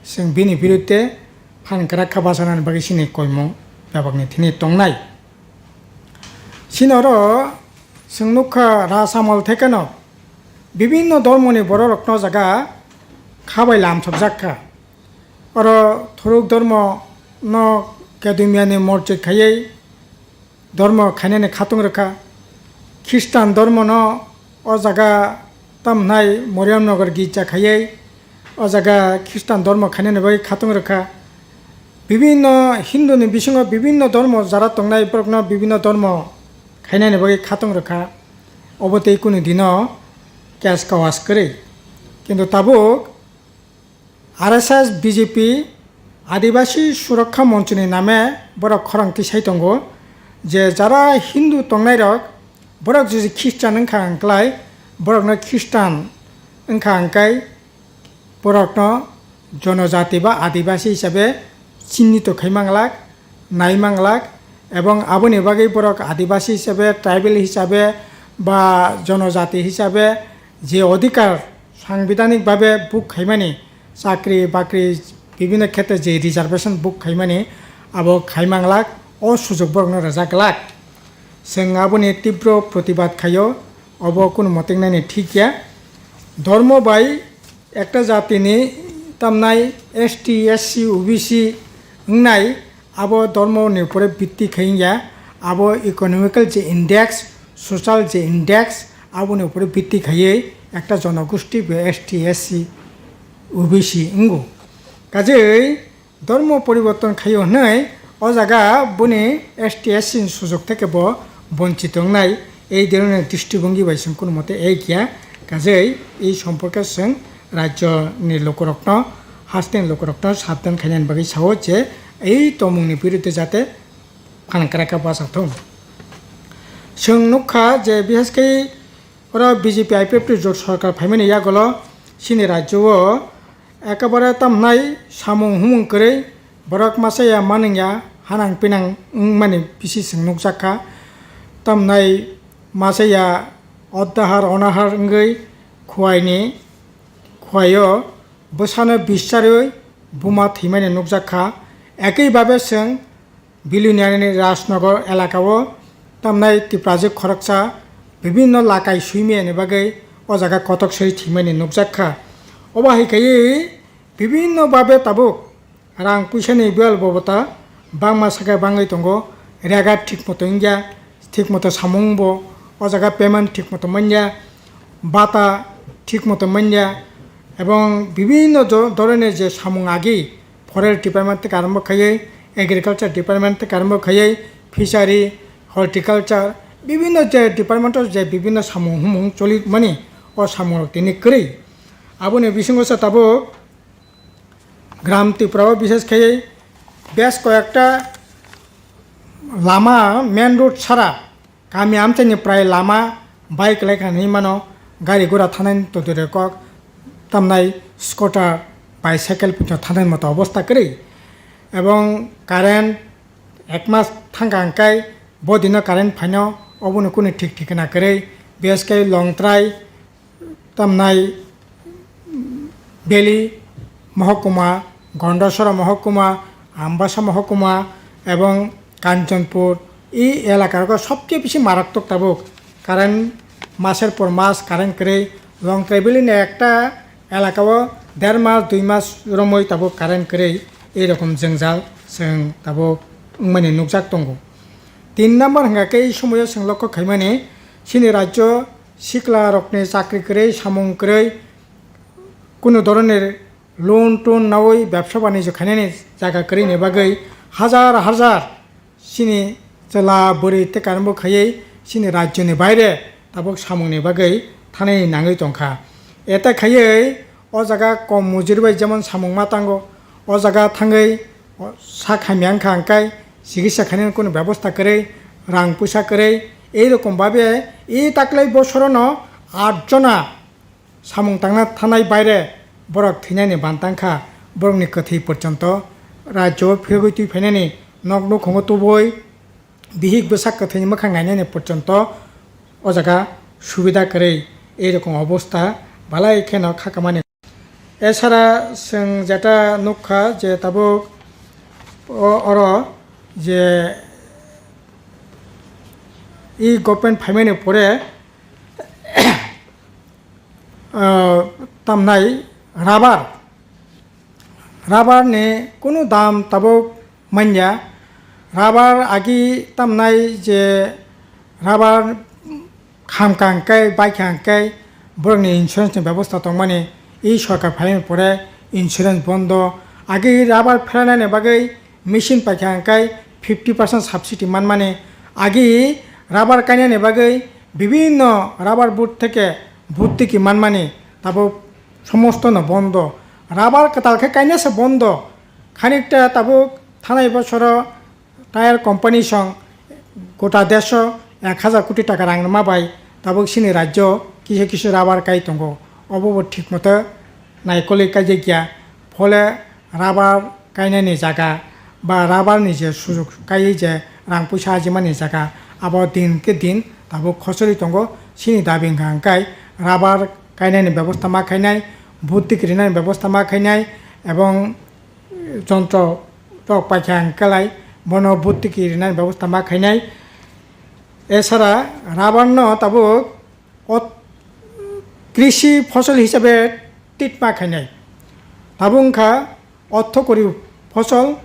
chwng bini birudde phan kwrak kha bachanani bagwi chini koimung bebakni thini tongnai. Chini oro chwng nukha, Raj Amal thekeno bibinno dhormoni bororokno o jaga kha bai lamsokjak kha. Oro thuruk dhormo no kedumyani morjit khaiwi dhormo khainani khatung rwkha. Khristan dhormo no o jaga tamhnai Moriamnagar girja khaiwi o jaga Khristan dhormo khainani bagwi khatung rwkha. Bibinno Hindu ni bisingo bibinno dhormo jara tongnai borokno bibinno dhormo khainani bagwi khatung rwkha. Obo tei kunu dino case kawas kwrwi. Kintu tabuk R S S, B J P, Adibasi Surokha Monchoni name borok khorang tisai tongo je jara Hindu tongnairok borok jodi Khristan wngkha hwnklai borokno Khristan wngkha hwnkhai borokno Jonojati ba Adibasi hisabe chinnito khai manglak, nai manglak, ebong aboni bagwi borok Adibasi hisabe, tribal hisabe ba Jonojati hisabe je odhikar sangbidanik babe book khaimani, chakri bakri bibhinno khetre je reservation book khaimani, abo khai manglak, o sujog borokno rwjak glak. Chwng aboni tibro protibad khaio, obo kunu motengnani thik ya. Dhormo bai ekta jatini tamnai S T, S C, O B C wngnai, abo dhormo ni upore bitti khai wngya, abo economical je index, social je index, aboni upore bitti khaiwi ekta jonogosti be S T, S C, O B C wngo. Kajei dhormo poriborton khaio hwnwi o jaga boni S T, S C ni sujog theke bo bonchito wngnai, ei dhoroner dristibongi bai chwng kunu mote ek ya. Kajei ei somporke chwng rajyo ni lukurokno, hasteni lukurokno sabdan khainani bagwi sao je ei tongmungni birudde jate phan kwrak khe bachak thung. Chwng nukha je, bihaskhe oro B J P I P F T jot sorkar phaimani yagulo chini rajyo o ekebare tamhnai samung humung kwrwi, borok masa ya manung ya, hanang pinang wngmani bisi chwng nukjak kha. Tamhnai masa ya oddahar onahar wngwi khuaini, khuaio bwsano bischarwi buma thwimani nukjak kha. Ekei babe chwng Biluniani Rajnagar elakao tamnai Tiprajwk khoroksa bibinno lakai suimiyani bagwi o jaga kotok swi thwimani nukjak kha. Obo hai khaiwi bibinno babe tabuk rang puisani biyal bobota bangma sakhe bangwi tongo, rega thik moto wngya, thik moto samung bo o jaga payment thik moto manya, bata thik moto manya, ebong bibinno dho-, dhoroner je samung agi forest department theke arombo khaiwi, agriculture department theke arombo khaiwi, fishery, horticulture, bibinno je department o je bibinno samung humung choli mani, o samung rok tini kwrwi. Aboni bisingo se tabuk Gram Tripura o bishes khaiwi bes koyekta lama main road sara kami amchaini prai lama bike laikha hinwi mano, gari gura thanai todire kok tamnai scooter, bicycle pito thanai moto obosta kwrwi. Ebong current ek mas thangkha hwnkhe bo dino current phaino, obono kunu thik thikna kwrwi. Bes khe Longtrai, tamnai Beli mohokuma, Gondasora mohokuma, Ambasa mohokuma ebong Kanchanpur, e elaka rogo sobcheye bisi marattok tabuk. Current maser por mas current kwrwi, Longtrai Beli ni ekta elaka o der mas dui mas romwi tabuk current kwrwi, ei rokom jwngjal chwng tabuk wngmani nukjak tongo. Tin number hwnkha khe ei somoio chwng lokho khaimani, chini rajyo sikla rokni chakri kwrwi, samung kwrwi, kunu dhoronir loan ton nawi bebsa banijyo khainani jaga kwrwini bagwi hajar hajar chini chwla bwrwi tei karengbo khaiwi chini rajyoni baire tabuk samungni bagwi thanani nangwi tongkha. Eta khaiwi o jaga kom mujuri bai jemon samung ma tango, o jaga thangwi sak hamya wngkha, hwnkhe chikitsa khainani kunu bebosta kwrwi, rang puisa kwrwi, ei rokom babe ei taklai bosorono aat jona samung tangna thanai baire borok thwinani bantang kha, borokni kwthwi porjonto rajyo phirogwi twi phainani, nok nukhungo tubui bihik bwsak kwthwini mwkhang nainani porjonto o jaga subida kwrwi, ei rokom obosta balai kheno kha kamani. Esara chwng jeta nukha je tabuk o-, oro je e government phaimani pore, ah, tamnai rubber, rubber ni kunu dam tabuk manya. Rubber agi tamnai je rubber khamkha hwnkhe, baikha hwnkhe, borokni insurance ni bebosta tongmani, e sorkar phaimani pore insurance bondo. Agi rubber pheranani bagwi machine paikha hwnkhe fifty percent subsidy manmani, agi rubber kainani bagwi bibhinno rubber board theke bhortiki manmani, tabuk somostono bondo. Rubber kwtal khe kainasa bondo. Khanikta tabuk thanai bosoro tyre company song gota desho ek hajar koti taka rang rwma bai tabuk chini rajyo kisa kisa rubber kai tongo. Obo bo thik moto naikolwi kaijakya. Phole rubber kainani jaga ba rubber ni je sujok kaiwi je rang puisa ajimani jaga, abo din khe din tabuk khosori tongo. Chini dabi wngkha hwnkhe rubber kainani bebosta ma khainai, bhortiki rinani bebosta ma khainai, ebong jontro rok paikha hwnkhe lai bono bhortiki rinani bebosta ma khainai. Esara rubber no tabuk ot-, krishi phosol hisabe treat ma khainai. Tabuk wngkha orthokori phosol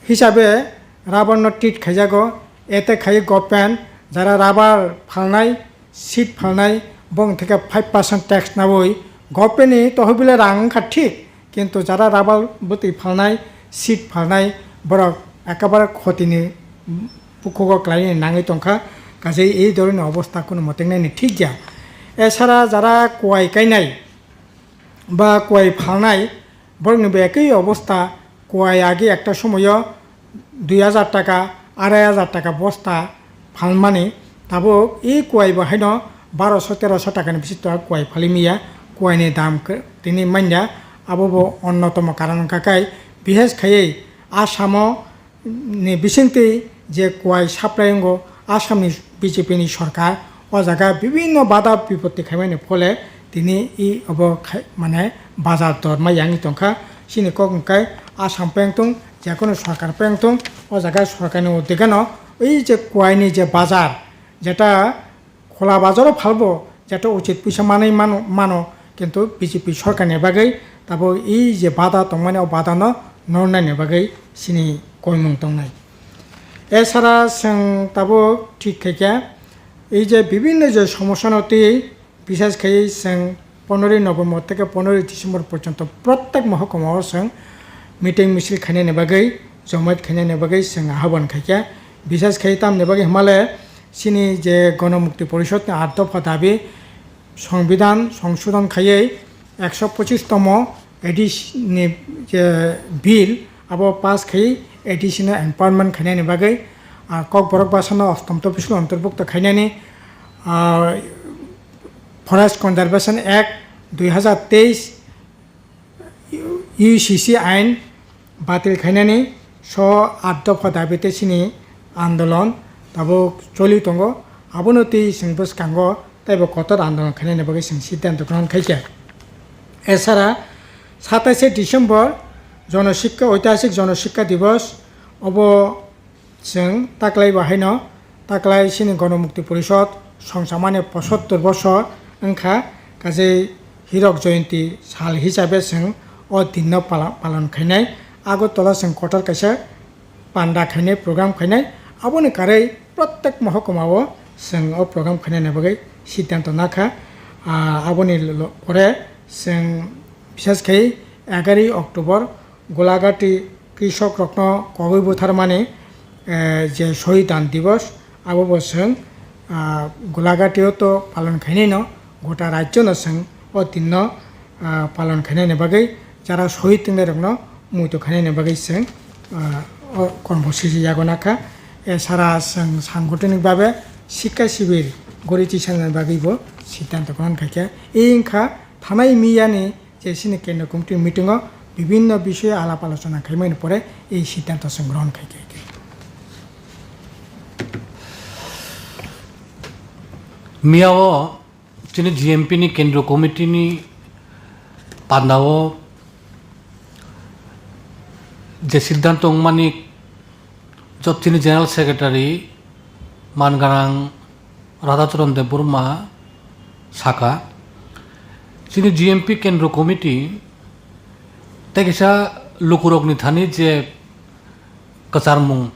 hisabe rubber no treat khaijago. Ete khai government jara rubber phalnai, seed phalnai, bong theke five percent tax nawi government ni tohobile rang wngkha thik, kintu jara rubber bwtwi phalnai, seed phalnai, borok ekabare khotini bukhugo kwlaini nangwi tongkha, kaje ei dhoroner obosta kunu motengnani thik ya. Esara jara kuai kainai ba kuai phalnai, borokni bo ekoi obosta. Kuai agi ekta somoyo dui hajar taka, arai hajar taka bosta phalmani, tabuk e kuai bo haino baroso teroso takani bising kuai phalwi manya. Kuaini dam khe tini manya, abo bo onnotomo karon wngkha khe, bises khaiwi Asamo ni bisingtwi je kuai supply wngo, Assamni B J P ni sorkar o jaga bibinno bada bipotti khaimani phole tini i obo khai-, mane bazar dor ma yangwi tongkha. Chini kok hwnkhe Assam peng tong, jekono sorkar peng tong, o jaga sorkarni uddegano ei je kuaini je bazar, jeta khola bazaro phalbo, jeta uchit puisa manwi mano, mano, kintu B J P sorkarni bagwi tabuk ei je bada tongmani, o badano nornani bagwi chini koimung tongnai. Esara chwng tabuk thik khaikha, ei je bibinno je somosyano twi, bises khai chwng poneroy November theke poneroy December porjonto prottek mohokuma o chwng meeting misil khainani bagwi, jomaat khainani bagwi chwng ahobon khaikha. Bises khai tamni bagwi hwnmale chini je Gonomukti Porishod ni aat dopha dabi, Songbidan songsodon khaiwi ekso pochis tomo A D C ni je bill abo pass khai A D C no empowerment khainani bagwi, ah, Kokborok bwsano ostom topisko ontorbukto khainani, ah, Forest Conservation Act dui hajar teis, U C C ain batil khainani so aat dopha dabi tei chini andolon tabuk choli tongo. Abono twi chwng bwskango teibo kotor andolon khainani bagwi chwng siddhanto grohon khaikha. Esara sataishe December Jonosikka, Oitihasik Jonosikka Divos, obo chwng taklai bo haino, taklai chini Gonomukti Porishod songchamani pochottor bosor wngkha, kaje Hirok Joyonti sal hisabe chwng o dinno pala-, palon khainai. Agartala chwng kotor kaisa panda khainai, program khainai. Aboni karwi prottek mohokuma o chwng o program khainani bagwi siddhanto nakha. Ah, aboni lo-, lo-, pore chwng bises khai egaroh October Golaghati krishok rokno kogwi butharmani, eh, je Shohid Dan Divos, abo bo chwng, ah, Golaghati o to palon khainai no, gota rajyo no chwng o din no, ah, palon khainani bagwi jara shohid tongnai rokno Muito khainani bagwi chwng, ah, o kormo sisi yago nakha. E sara chwng sangotoni babe sikka sibir gori tisanani bagwi bo siddhanto grohon khaikha. E wngkha thanai miyani je chini kendro committee meeting o bibinno bishoyo alap alochona khaimani pore ei siddhanto chwng grohon khaikha. Miyao chini G M P ni Kendro Committee ni pandao je siddhanto wngmani jot chini General Secretary manganang Radhacharan Debbarma saka, chini G M P Kendro Committee tei kisa lukurokni thani je kwcharmung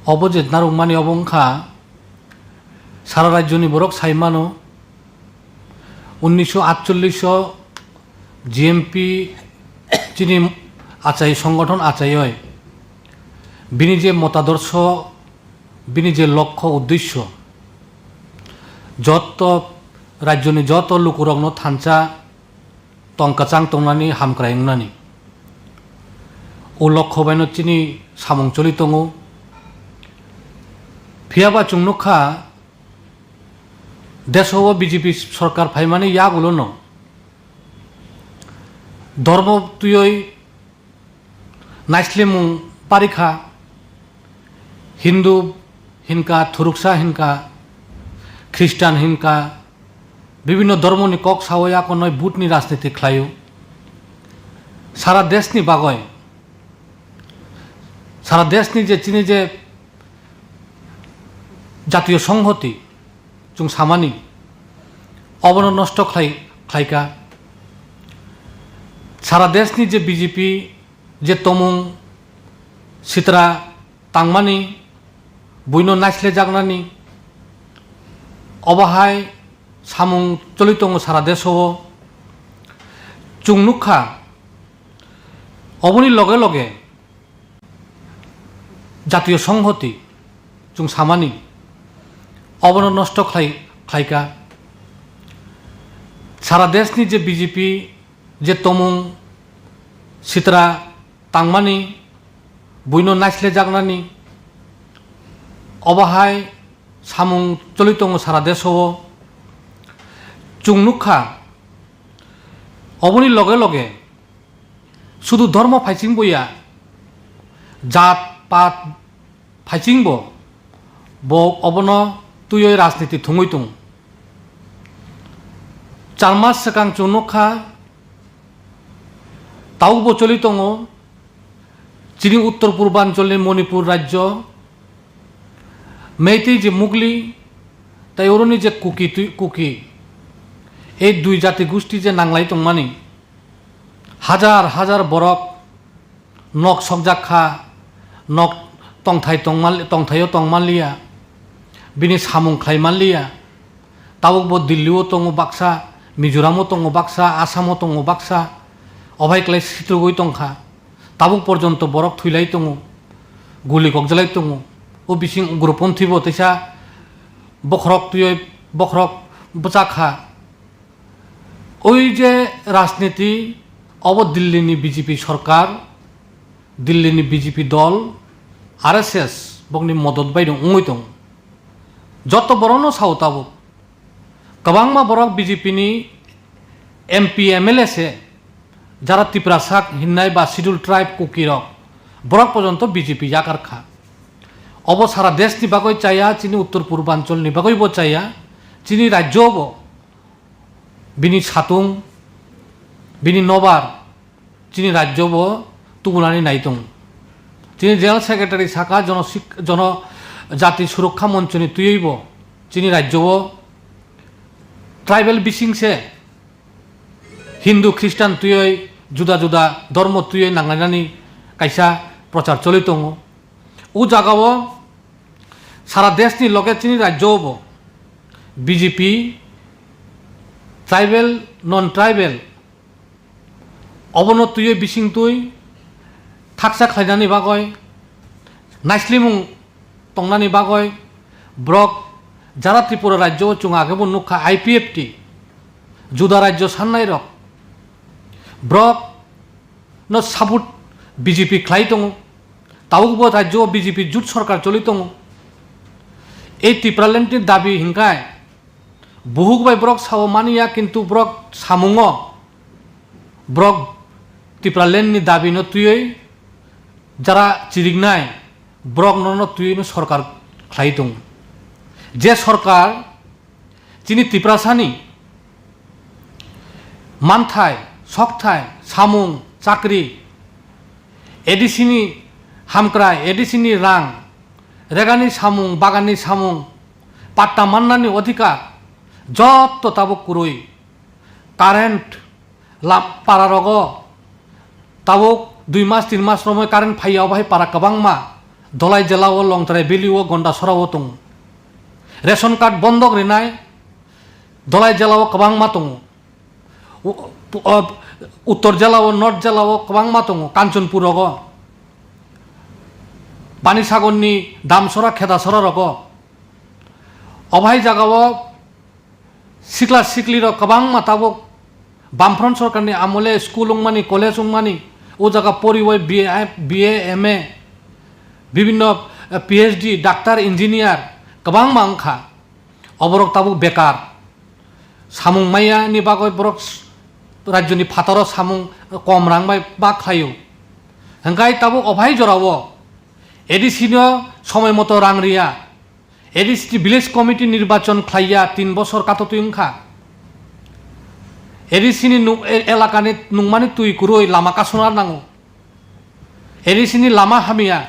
obo je narwkmani obo wngkha, sara rajyoni borok sai mano, unnisho atchollish o G M P chini achai, songothon achaioi, bini je motadorsho, bini je lokho uddesho, jotto rajyoni jotto lukurokno thansa tong kwchang tongnani, hamkrai wngnani. O lokho baino chini samung choli tongo. Phiyaba chwng nukha, deso o B J P sorkar phaimani yagulono dhormo twiwi naislimung parikha, Hindu hinka, Thuruksa hinka, Khristan hinka, bibinno dhormoni kok sao yakonoi butni rajniti khlaio. Sara deshni bagoi, sara deshni je chini je jatiyo songhoti chwng samani, obono nosto khlai, khlaika. Sara deshni je B J P je tomung sitra tangmani, buino naislejaknani, obo hai samung choli tongo sara deso o. Chwng nukha, oboni loge loge jatiyo songhoti chwng samani, obono nosto khlai, khlaika. Sara deshni je B J P je tomung sitra tangmani, buino naislejaknani, obo hai samung choli tongo sara deso o. Chwng nukha, oboni loge loge sudu dhormo phaichingbo ya, jat pat phaichingbo bo obono twiwi rajniti thwngwi tongo. Char mas swkang chwng nukha, tabukbo choli tongo chini uttor purbancholni Manipur rajyo, Meitei je Mugli, tei oroni je Kuki twi-, Kuki, ei dui jati gusti je nanglai tongmani, hajar hajar borok nok sokjak kha, nok tongthai tongmal-, tongthaio tongmanliya, bini samung khlai manliya. Tabuk bo Delhi o tongo baksa, Mizoram o tongo baksa, Assam o tongo baksa, obai klai sitrugwi tongkha. Tabuk porjonto borok thwilai tongo, guli kokjalai tongo. O bising ugroponthi bo teisa bokhorok twiwi bokhorok bwchak kha. Oi je rajniti, obo Delhi ni B J P sorkar, Delhi ni B J P dol, R S S bokni modot bai no wngwi tongo. Joto borokno sao tabuk. Kwbangma borok B J P ni M P, M L A se, jara Tiprasa hinnai ba Scheduled Tribe Kuki rok, borok porjonto B J P yakar kha. Obo sara desh ni bagwi chaya, chini uttor purbanchal ni bagwi bo chaya, chini rajyo bo bini satung, bini nobar, chini rajyo bo tubunani nai tongo. Chini General Secretary saka jono sik-, jono jati surokha moncho ni twiwi bo chini rajyo o tribal bising se Hindu, Christian twiwi juda juda dhormo twiwi nanglainani kaisa prochar choli tongo. O jaga o sara desh ni loge chini rajyo o bo B J P tribal, non tribal obono twiwi bising twi thaksa khlainani bagwi, naislimung tongnani bagwi borok jara Tripura rajyo o chwng age bo nukha I P F T, juda rajyo sannai rok, borok no support B J P khlai tongo, tabukbo rajyo B J P jut sarkar choli tongo. Ei Tipraland ni dabi hinkhai buhuk bai borok sao mani ya, kintu borok samungo borok Tipraland ni dabi no twiwi jara chiriknai borok no no twiwi no sarkar khlai tongo. Je sarkar chini Tiprasani manthai, sokthai, samung, chakri, A D C ni hamkrai, A D C ni rang, regani samung, bagani samung, patta mannani odhikar, jotto tabuk kwrwi. Current lam-, para rogo tabuk dui mas, tin mas romwi current phaiya, obo hai para kwbangma Dholai jela o Longtrai valley o Gondasora o tongo. Ration card bondok rinai Dholai jela o kwbangma tongo. U-, u-, o, Uttor jela o, North jela o kwbangma tongo, Kanchanpur rogo, Panisagar ni Damsora, Khedasora rogo. Obo hai jaga o sikla sikli rok kwbangma tabuk Bamfront sorkar ni amole school wngmani, college wngmani, o jaga poriwi B A, B A, M A, bibinno, eh, P H D, doctor, engineer kwbangma wngkha. Oborok tabuk bekar. Samung maya ni bagwi borok s-, rajyo ni phataro samung kom rang bai ma khlaio. Hwnkhe tabuk ophai jorao A D C no somoi moto rang riya. A D C village committee nirbachon khlaiya, tin bosor katotwi wngkha. A D C ni nuk-, e-, elakani nungmani twi kwrwi lama kasuna nango. A D C ni lama hamya.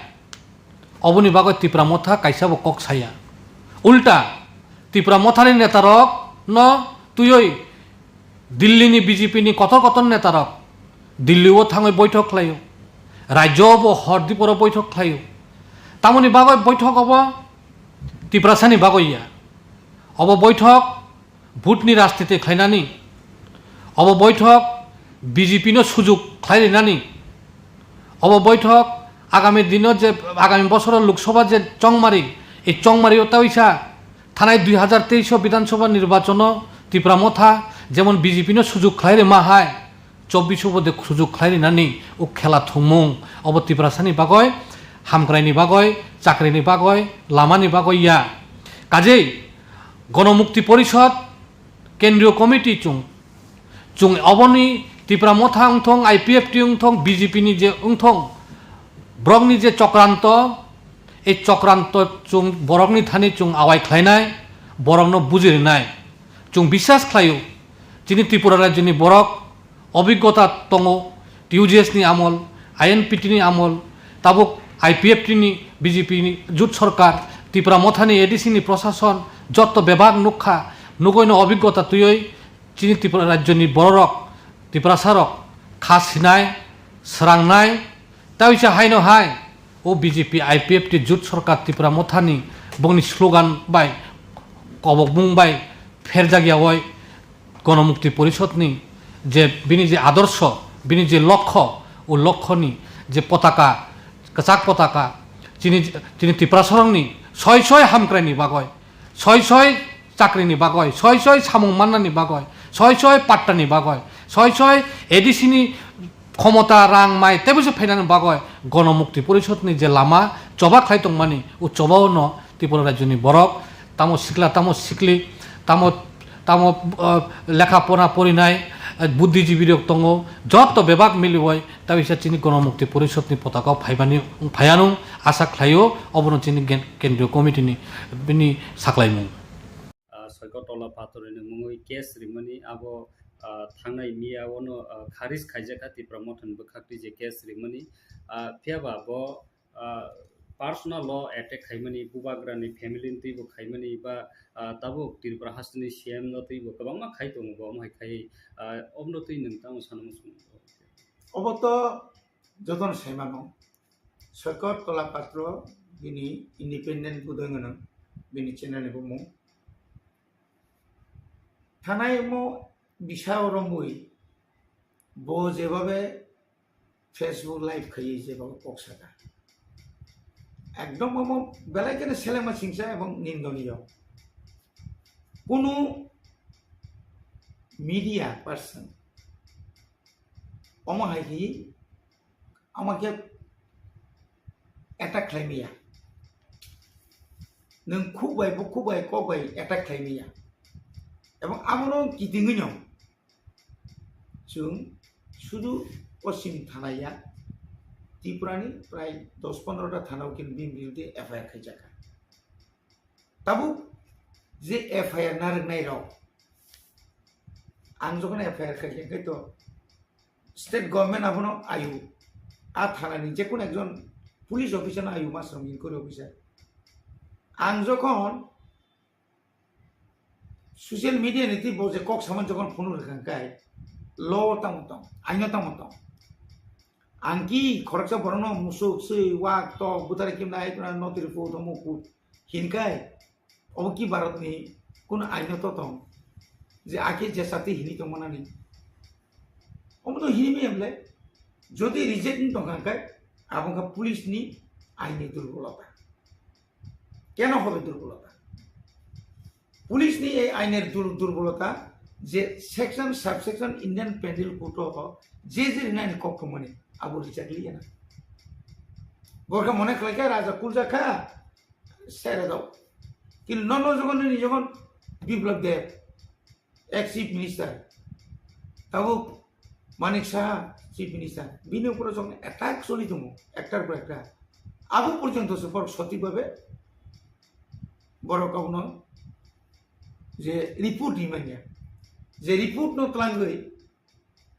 Oboni bagwi Tipra Motha kaisa bo kok saya. Ulta, Tipra Mothani netarok no twiwi Delhi ni B J P ni kotor kotor netarok Delhi o thangwi boithok khlaio. Rajyo bo hor diporo boithok khlaio. Tamoni bagwi boithok obo Tiprasani bagwi ya. Obo boithok vote ni rajniti khlainani, obo boithok B J P no sujuk khlai rinani, obo boithok agami dino je, agami bosoro Lok Sabha je chongmari, ei chongmari o taisa thanai dui hazar teis o Bidhan Sabha nirbachon o Tipra Motha jemon B J P no sujuk khlai rima hai, chobbish o bode sujuk khlai rinani o khela thwngmung, obo Tiprasani bagwi, hamkraini bagwi, chakrini bagwi, lamani bagwi ya. Kajei Gonomukti Porishod Kendriyo Committee chwng, chwng oboni Tipra Motha wngthong, I P F T wngthong, B J P ni je wngthong, borokni je chokranto, ei chokranto chwng borokni thani chwng awai khlainai, borokno buji rinai. Chwng biswas khlaio, chini Tripura rajyoni borok obiggota tongo, T U J S ni amol, I N P T ni amol, tabuk I P F T ni B J P ni jut sorkar, Tipra Mothani A D C ni prosason, jotto bebak nukha, nugoino obiggota twiwi chini Tripura rajyoni bororok, Tiprasarok kha sinai, srangnai, tei uisa haino hai o B J P I P F T jut sorkar Tipra Mothani bongni slogan bai, kobokmung bai pherjak yawi Gonomukti Porishodni je bini je adorsho, bini je lokho, o lokhoni je potaka, kwchak potaka, chini, chini Tiprasarokni soi soi hamkraini bagwi, soi soi chakrini bagwi, soi soi samung mannani bagwi, soi soi pattani bagwi, soi soi A D C ni khomota, rang, mai teibo se phainani bagwi Gonomukti Porishodni je lama choba khlai tongmani, o chobao no Tripura rajyoni borok, tamo sikla, tamo sikli, tamo, tamo, ah, lekha pora porinai, ah, buddhijibi rok tongo, jotto bebak miliwi tabisa chini Gonomukti Porishodni potaka phaibani, phaiyanung asa khlaio, obono chini gen-, kendriyo committee ni bini saklaimung. Ah, Soikot Tola Patorni mungwi case rimani abo, ah, thangnai miya ono, ah, kharis khaijakha Tipra Mothani bwkhakni je case rimani, ah, phiyaba bo ah, personal law attack khaimani, bubagrani family ni twibo khaimani, ba, ah, tabuk Tripura hasteni C M no twibo kwbangma khai tongo, bo omo hai khai, ah, omno twi nwng tamo sana muchung. Obo to jotono saimano, Soikot Tola Patro bini independent budoi gwnang, bini channel ni bumung. Thanai mo bisa romwi bo jebabe Facebook live khaiwi je bago kok saka. Ekdom omo belai kheno selengma singsa ebong nindoniyo. Kunu media person omo hai khe Ama khe attack khlai maya. Nwng khuk bai, bukhuk bai, kok bai attack khlai maya. Ebong abono kitingwi no chwng sudu Poschim thana ya, Tripura ni prai dos pondro ta thana o khe bini biruddhe F I R khaijakha. Tabuk je F I R narwknai rok, ang jokhon F I R khaikha khe to state government abono ayu, a thana ni jekun ekjon police officer no ayu, master inquiry officer. Ang jokhon social media ni twi bo je kok samani jokhon phunuk rwkha khe law tamo tong, aino tamo tong. Ang ki khoroksa borokno musuk, swi, wak, tok, bwtharwi kimna, ai kuna notiri pu, tomo pu hinkai, obo ki Bharatni kun aino to tong je ake je sati hini tongmanani? Omo to hini miyam le, jodi reject wng tongkha khe, abo wngkha police ni aini durbolota. Keno hobe durbolota? Police ni ei ainer dur-, durbolota je section, subsection Indian Penal Code o je je rinani kok thumani abo rijak liya na. Borokhe mone khlai kha raja kulja kha, sere dok. Kintu nono jogon nini jogon Biplab Deb, ex chief minister, tabuk Manik Saha chief minister, bini upor jogon attack choli tongo, ektar por ekta. Abo porjonto se borok sotik babe borok abono je report rimanya, je report no twlangwi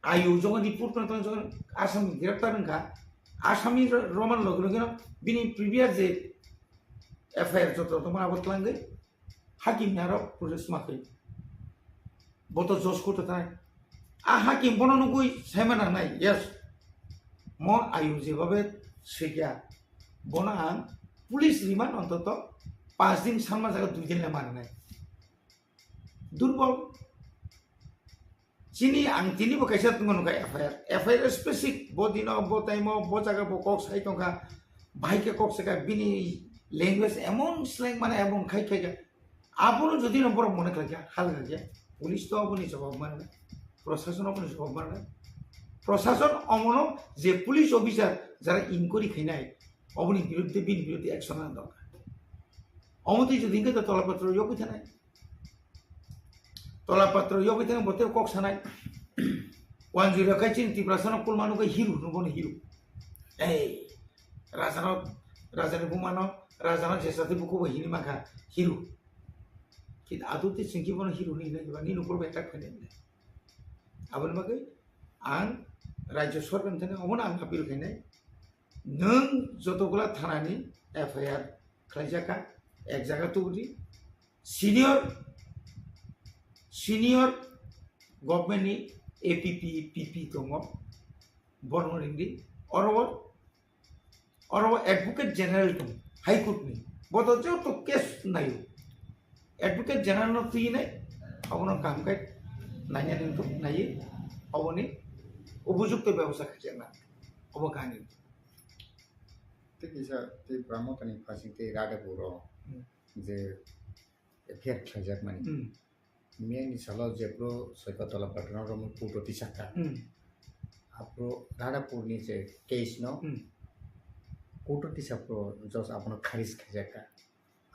ayu jogon report no twlang jogon asami greptar wngkha, asami ro-, romani loge loge no bini previous je F I R joto tongma abo twlangwi hakim ni aro protest ma khe. Bo to judge court o thai. A hakim bono nugui saima nangnai, yes. Mo ayu jebabe swikya, bono ang police remand ontoto panch din sanma jaga dui din le mananai. Durbol. Chini ang tini bo kaisa tongmani kha F I R. F I R specific bo dino, bo time o, bo jaga bo kok sai tongkha. Bahai khe kok saka bini language emon slang mane emon khai khai kha. Abono jodi no borok mone khlai kha, hal kha khe, police to aboni jawab manai, prosason aboni jawab manai. Prosason omono je police officer jara inquiry khainai, oboni biruddhe, bini biruddhe action lana dorkar. Omo twi jodi hwnkhe to tola patro yogwi thanai. Tola patro yogwi thangwi bo tei kok sanai. Wanjui rok khai chini Tiprasano kulma nugwi hero hwnwi bono hero. Ei, rajano, rajani bumano, rajano jesa tei bukubo hini mankha hero. Kintu adu tei chwngki bono hero hwnwi hinwi ba nini ukur bai tak khainai. Aboni bagwi ang Rajya Sorkar ni thani omono ang appeal khainai. Nwng joto gula thanani F I R khlaijak kha, ek jaga tubudi, senior, senior government ni A P P, P P tongo, bono ringdi, oro, oro advocate general tong, High Court ni, boto joto case nayo, advocate general no twi nai, abono kaham khe naina ringtong, naiwi, oboni upojukto bebosta khaijak na, obo kaham. Tei kisa tei Bramotani phasing tei Radhapur o Hmm. je F I R khlaijakmani. Hmm. Miyani salo jephru Soikotala Pathano romwi court o tisakha. Hmm. Aphuru Radhapurni je case no Hmm. court o tisakphuru judge abono kharis khaijakha.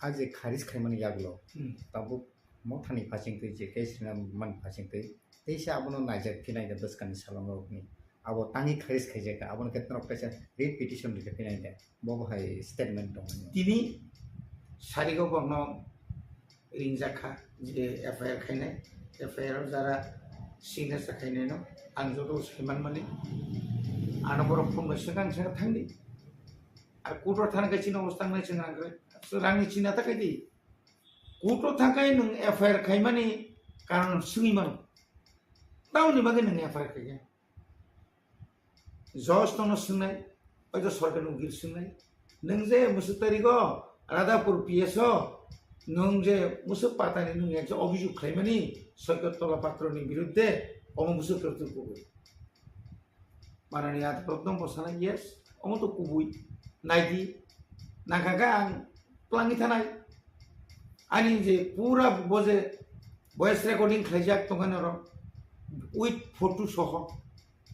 A je kharis khaimani yagulo Hmm. tabuk Mothani phasingtwi je case rina mani phasingtwi teisa abono naijak phinai da bwskangni salongrokni. Abo tangwi kharis khaijakha, abono khe norok kaisa writ petition rikha phinai da. Bo bo hai statement tongmani. Tini sarigo borno ringjak kha je F I R khainai, F I R o jara signature khainai no ang joto saiman mani. Ano borok phone bai swkang swkang thangdi. Ar court o thang khe chini obostha wngnai chwng rang kwrwi. Rangni china ta khaidi. Court o thang khe nwng F I R khaimani karon swngwi mano. Tamoni bagwi nwng F I R khaikha? Judge tongno swngnai, oito sorkarni ukil swngnai. Nwng je mwswk tarigo Radhapur P S o nwng je mwswk patani nwng ekje obhijog khlaimani Soikot Tola Patroni biruddhe, omo mwswk tari kubui. Manani Adhok Rotno bo sanai, yes, omo to kubui. Naidi, nangkha khe ang twlangwi thanai. Ani je pura bo je voice recording khlaijak tongkha norok, with photo soho.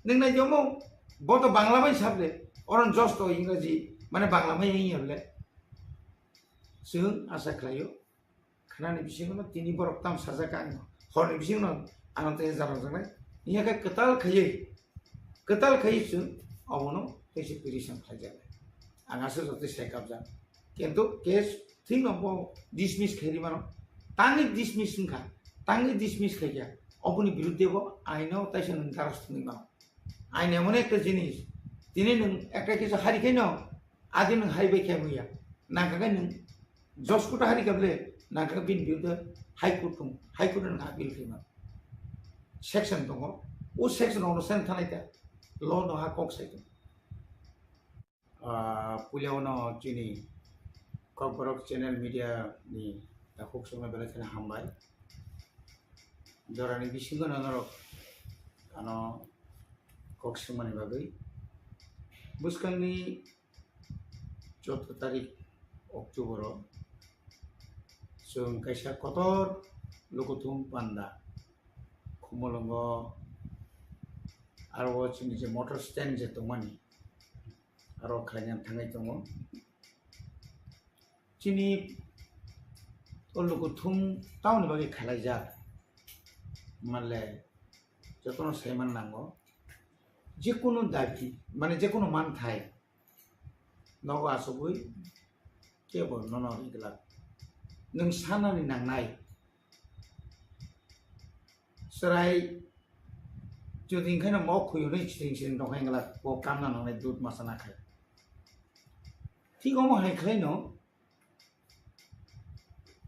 Nwng nai di omo, bo to Bangla bai sable. Oro josto Ingraji, mane Bangla mai wngya bole. Chwng asa khlaio. Khnani bisingo no tini borok tam sajak ang. Horni bisingo no ano tei jaro janai. Iya khe kwtal khaiwi. Kwtal khaiwi chwng obono tei se petition khlaijak. Ang asa joto sai kabjak. Kintu case thik no bo dismiss khairi mano. Tangwi dismiss wngkha. Tangwi dismiss khaikha. Oboni birudde bo aino taisa nwng daras thwngwi mano. Ain emon ekta jinis, tini nwng ekta kisa hari khe no, adi nwng hai bai khe muya. Nangkha khe nwng Josh Court hari khe bole, nangkha khe bini birudde High Court thung, High Court nwng appeal khe ma. Section tongo, o section ono sen thanai ta, law no ha kok sai tongo. Ah, puila ono chini Kokborok channel media ni takhuk songno belai kheno hambai. Jorani bisingo no norok ano kok swngmani bagwi. Bwskangni chwddo tarik October o chwng kaisa kotor lukuthum panda Khumulwngo aro o chini je motor stand je tongmani aro khlaina thangwi tongo. Chini o lukuthum tamoni bagwi khalaijak manle jotono saiman nango. Jekunu dabi, mane jekunu manthai nogo achugwi kebo nono ri glak. Nwng sanani nangnai. Chwrai jodi hwnkhai no mok khuyunwi siring siring tongkha hwnglak, bo kamna nangnai dud masa nakhai. Thik omo hai khlaino,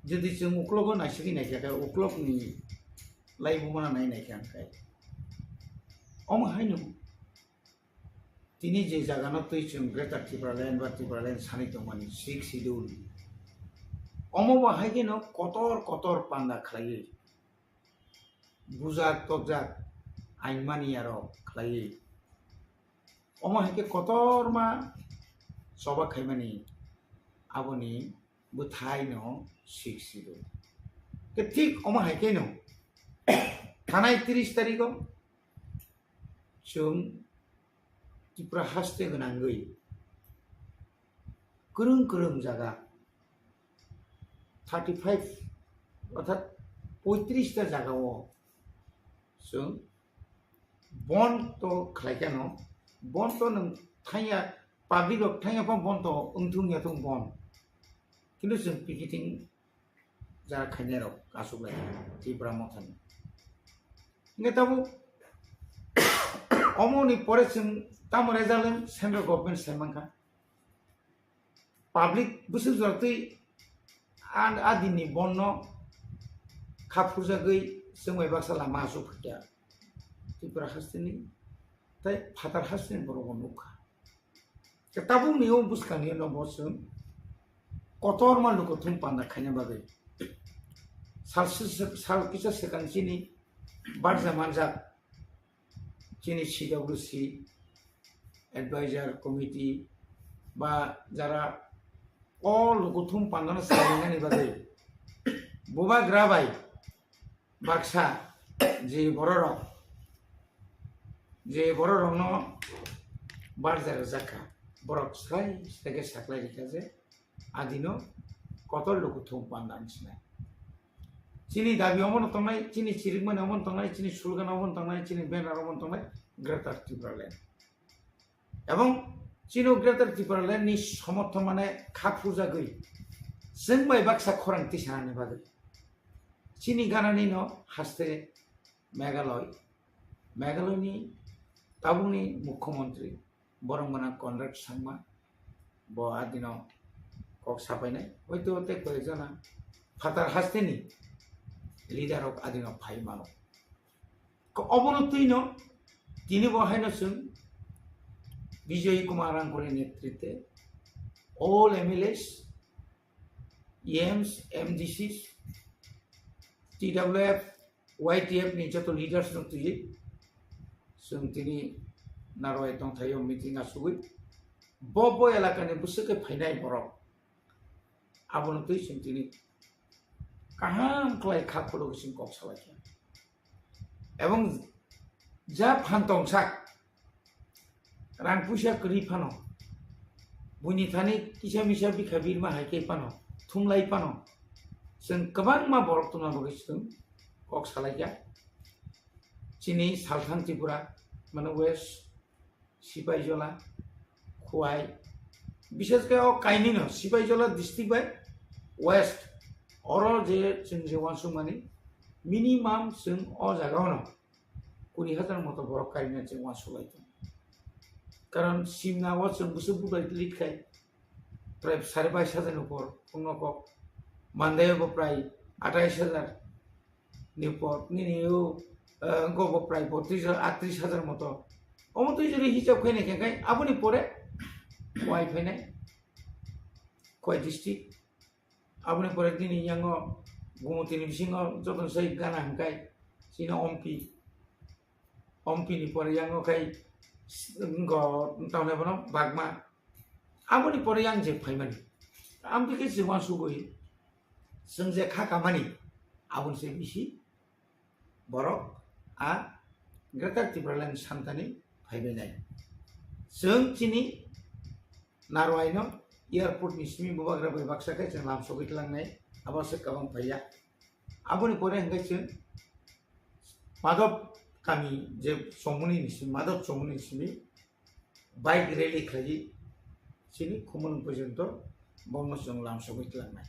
jodi chwng uklogo naisingwi naikha khe, uklokni laibumano nai naikha hwnkhai. Omo haino tini je jagano twi chwng Greater Tipraland ba Tipraland sanwi tongmani, Sixth Schedule, omo bo hai kheno kotor kotor panda khlaiwi, bujak tokjak ain mani aro khlaiwi. Omo hai khe kotorma choba khaimani aboni bwthaino Sixth Schedule. Khe thik omo hai kheno thanai tris tarikho chwng Tripura haste gwnangwi kwrwng kwrwng jaga thirty five orthat poitris ta jagao chwng bon to khlai kheno, bon to nwng thangya, public rok thangya pha bon to wngthung ya thung bon, kintu chwng picketing jara khainai rok achuk lai Tripura mothani. Hingke tabuk omo ni pore chwng tamo result wng central government sai mankha. Public bwswk jora twi a, a din ni bon no kha phurjagwi chwng bai baksa lama achuk phikya Tripura haste ni tei phatar haste ni borok bo nukha. Khe tabuk ni o bwskang ni no bo chwng kotorma lukuthum panda khaina bagwi sal, sal kisa swkang chini barja manjak chini C W C advisor committee ba jara o lukuthum pandano salinani bagwi bubagra bai baksa je bororok, je bororokno barja rwjak kha, borok sai sai khe saklai rikha je adino kotor lukuthum panda wng sinai. Chini dabi omono tongnai, chini chirikmani omono tongnai, chini slogan omono tongnai, chini banner omono tongnai, Greater Tipraland. Ebong chini Greater Tipraland ni somorthon mane kha phurjagwi chwng bai baksa khorang tisanani bagwi chini ganani no haste Meghalaya, Meghalaya ni tabukni mukhyamantri borok gwnang Conrad Sangma bo adino kok sapainai, hoito tei koi jona phatar hasteni leader rok adino phai mano. Obono twino tini bo haino chwng Bijoy Kumar Rangkholi netrite all M L As, E Ms, M D Cs, T W F, Y T F ni joto leaders no twi chwng tini narwai tongthaio meeting asugwi bo bo elaka ni bwswk khe phainai borok abono twi chwng tini kaham khlai kha khulugwi chwng kok salaikha. Ebong ja phan tongsak rang puisa kwrwi phano Buini thani kisa misa bikha birma hai khe phano, thumlai phano. Chwng kwbangma borok tongna bagwi chwng kok salaikha. Chini Salthang Tripura, mane West, Sipaijola, Khowai, bishes khe o kainwino Sipaijola district bai West, oro je chwng je uansukmani minimum chwng o jaga ono kuri hajar moto borok karina chwng uansuk lai tongo. Karon simna o chwng bwswk bubai lit khai prai sare bais hajar ni upor wngno kok, Mandai bo prai atais hajar ni upor, nini o, eh, wngkok bo prai botris hajar, atris hajar moto. Omo twi jori hisab khainai khe khai aboni pore Khowai phainai, Khowai district. Aboni pore nini yango Gumutini bisingo jotono sai gana hwnkhai chini Ompi. Ompi ni pore yango khai s-, ngo tamne bono Bagma. Aboni pore yang je phaimani. Amtwi khe chwng uansugwi chwng je kha kamani aboni se bisi borok a Greater Tipraland santani phaibainai. Chwng chini Narwaino airport ni simi bubagra bai baksa khe chwng lamsogwi tlangnai, abo se kwbang phaiya. Aboni pore hwnkhe chwng Madhop kami je chongmani ni simi, Madhop chongmani ni simi bike rally khlaiwi chini Khumulwng porjonto bono chwng lamsogwi tlangnai.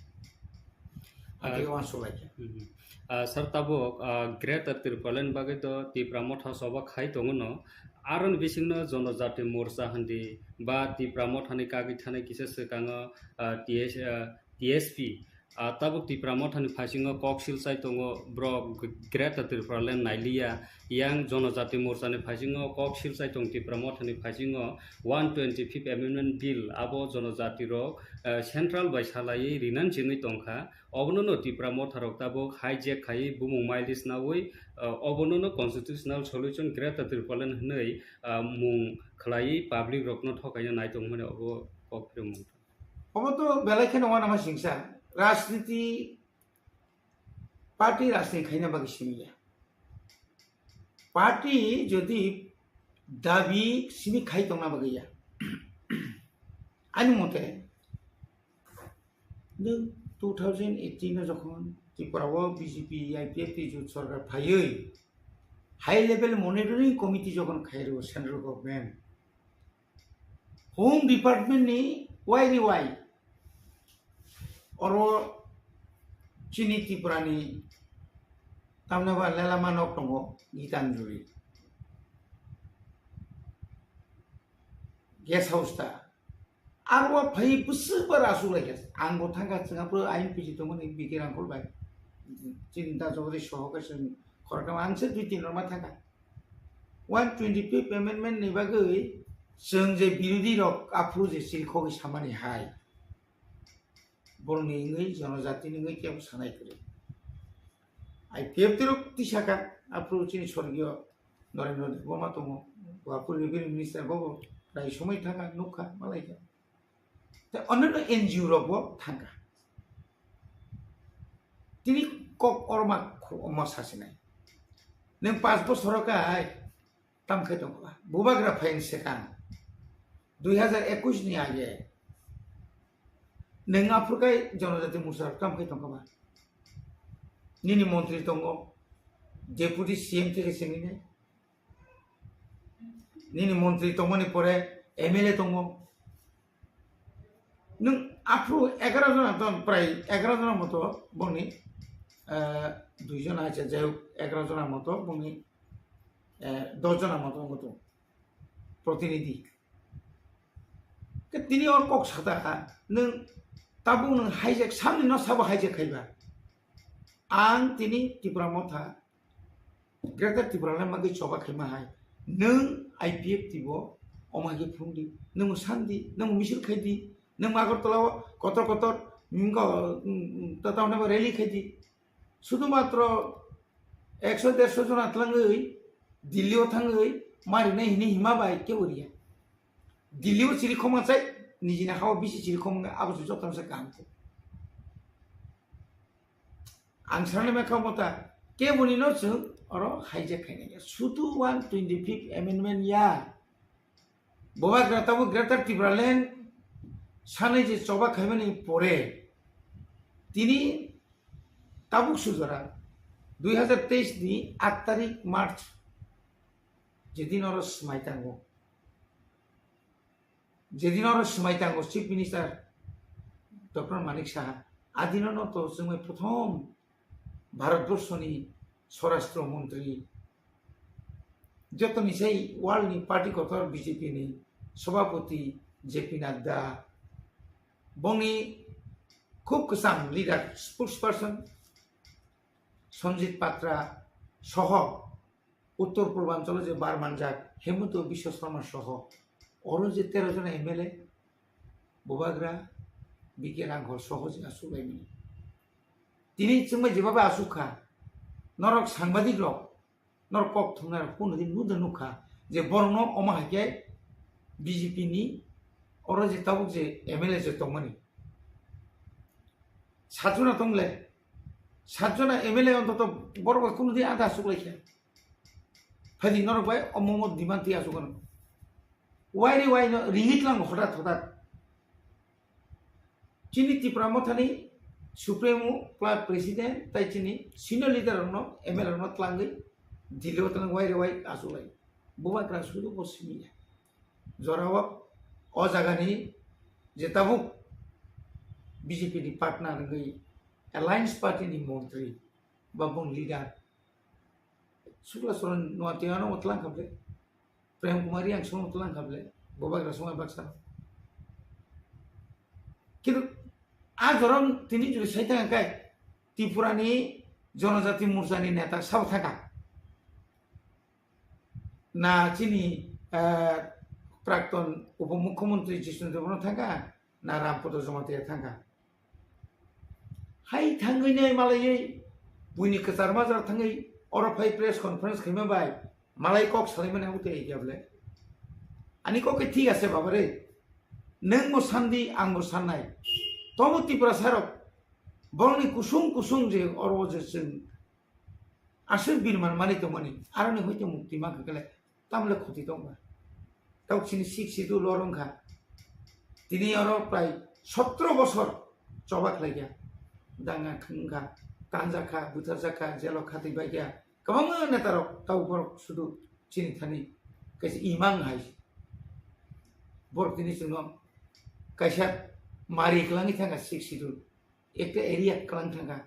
Ah, Ati uansuk lai khe. Mhm. Ah, sir, tabuk, ah, Greater Tipraland bagwi do Tipra Motha choba khai tongo no. Aroni bisingno Jonojati Morcha hindi ba Tipra Mothani kagwi thanai kisa swkango, ah, T S, ah, T S P. Ah, tabuk Tipra Mothani phaisingo kok silchai tongo, borok Greater Tipraland nailiya. Yang Jonojati Morchani phaisingo kok silchai tong Tipra Mothani phaisingo one twenty-fifth Amendment Bill abo Jonojati rok, ah, Central bai salaiwi rinani chengwi tongkha. Obono no Tipra Motha rok tabuk hijack khaiwi bumung mileage nawi, ah, obono no constitutional solution Greater Tipraland hwnwi, ah, mung khlaiwi public rokno thokaina nai tongmani obo kok phirwi mung. Obo to belai kheno uanama singsa. Rajniti party rajniti khaina bagwi simi ya. Party jodi dabi simi khai tongna bagwi ya. Ani mote, nwng two thousand eighteen o jokhon Tripura o B J P, I P F T jot sorkar phaiwi high level monitoring committee jokhon khairo central government, Home Department ni wai ri wai oro chini Tripura ni tamna ba lelama nok tongo Gitanjali guest house ta. Aro phai bwswk ba rasuk lai kha. Ang bo thangkha chwng aphuru I N P C tongmani B K Rangkhol bai. Chini da jogodi soho khe chwng khoroknama ang se dui tin rok ma thangkha. One twenty-fifth amendment ni bagwi chwng je birodhi rok aphuru je silkhogwi samani hai, borokni wngwi, jonojatini wngwi kebo sanai kwrwi. I P F T rok tisakha, aphuru chini sorgiyo Narendra Debbarma tongo, bo aphuru revenue minister, bobo prai somoi thangkha, nukha, malaikha. Tei onno N G O rok bo thangkha. Tini kok orma khu-, omo sasinai. Nwng panch bosor o kai tam khai tongkha ba? Bubagra phaini swkang dui hazar ekush ni age nwng aphuru kai Jonojati Morcha rok tam khai tongkha ba? Nini montri tongo, deputy C M theke sengwi nai. Nini montri tongmani pore M L A tongo. Nwng aphuru egaroh jona ton, prai egaroh jona moto bongni, eh, dui jona acha, jai hok, egaroh jona moto bongni, eh, dos jona moto wngkha tongo protinidhi. Ke tini or kok sata kha, nwng tabuk nwng hijack, samni no sabo hijack khaiba. Ang tini Tipra Motha, Greater Tipraland bagwi choba khaima hai. Nwng I P F T bo omo hai khe phunukdi, nwng sandi, nwng misil khaidi, nwng Agartala o kotor kotor, mm, ko, mm, mm, ta, ta, rally khaidi. Sudhumatro ekso derso jona tlangwi Delhi o thangwi marinai hini hima bai kebo riya. Delhi o chiri khoma chai, nijini hao bisi chiri khoma wngkha, abo se jotono se kaham khe. Ang sanai mankha mota, keboni no chwng oro hijack khainai. Sudu one twenty-fifth amendment ya. Bubagra tabuk Greater Tipraland Sanai je choba khaimani pore tini tabuk sujora dui hazar teis ni aat tarik March jedin oro swmai tango, jedin oro swmai tango Chief Minister Doctor Manik Saha, adino no to chwngwi prothom Bharatborsoni Swarashtra Montri, jotoni sai world ni party kotor B J P ni Sabhapati J P Nadda, bongni khub kwcham leader, spokesperson Sanjit Patra soho Uttor Purbanchalo je bar manjak Hemanta Biswa Sarma soho oro je tero jona M L A, Bubagra, B K Ranghor soho je asuk laimani. Tini chwngbai jebaba asuk kha, norok sangbadik rok, norok kok thumnai rok kunu din nuda nukha je borokno omo hai khe B J P ni oro je tabuk je M L A je tongmani. Satjona tongle, satjona M L A ontoto borok bai kunu din ada asuk lai khe. Phaidi norok bai omo omo demand twi asuk ano. Why re why no ringit lang hotat hotat. Chini Tipra Mothani Supremo Club President tai chini senior leader rokno M L A rokno tlangwi Delhi o twlang wai re wai achuk lai. Bubagra sudu bo simi ya. Jorao o jagani je tabuk B J P ni partner wngwi Alliance Party ni montri ba bung leader Sukla Saran Noatia no tlang khable, Prem Kumar Reang song tlang khable, Bubagra song baksa. Kintu a jorong tini juri sai thang kai Tripura ni Jonojati Morcha ni neta sabo thangka. Na chini, eh, Prakton Upomukhyamantri Jishnu Debbarma thangka, na Rampada Jamatia thangka. Hai thangwi nai malaiwi buini kwchar majra thangwi oro phai press conference khaima bai malai kok salaimani abo tei khe bole. Ani kok khe thik ase baba re. Nwng bo sandi, ang bo sannai. Tobo Tiprasa rok borokni kusung kusung je oro je chwng aswk birman manwi tongmani, aroni hoite mukti mankha khe tamle khoti tongma. Tok chini sik situ lorong kha. Tini oro prai sotro bosor choba khlai kha. Danga khwng kha, tanja kha, buthar jakha, jelo khatwi bai kha. Kwbangma neta rok tau borok sudu chini thani kaisa imang hai. Borok tini chwngno kaisa mari kwlangwi thangkha sik situ. Ekta area kwlang thangkha,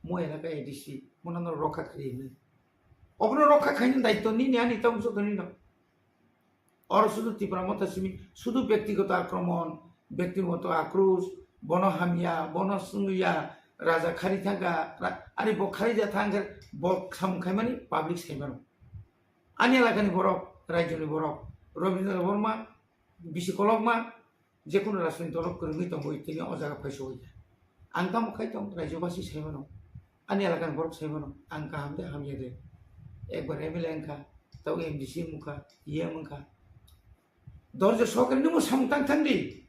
mo elaka A D C, mo nang rokha khlai hinwi. Obono rokha khaini daityo nini ani tamo joto nino. Oro sudu Tipra Motha simi, sudu byaktigoto akromon, byaktigoto akros, bono hamya, bono swngliya, raja khari thangkha, ra-, ari bo khari ja thangkha, bo samung khaimani public saimano. Ani elakani borok, rajyoni borok, Rabindra Debbarma, bisi kolokma, jekunu rajniti dolo kwrwngwi tongwi tini o jaga phaiso hoi kha. Ang tamo khai tong, rajyobasi saimano. Ani elakani borok saimano, ang kaham de hamya de. Ekbar M L A wngkha, tabo M D C wngkha, E M wngkha. Dorjo sokri nungmo samung tang thang di.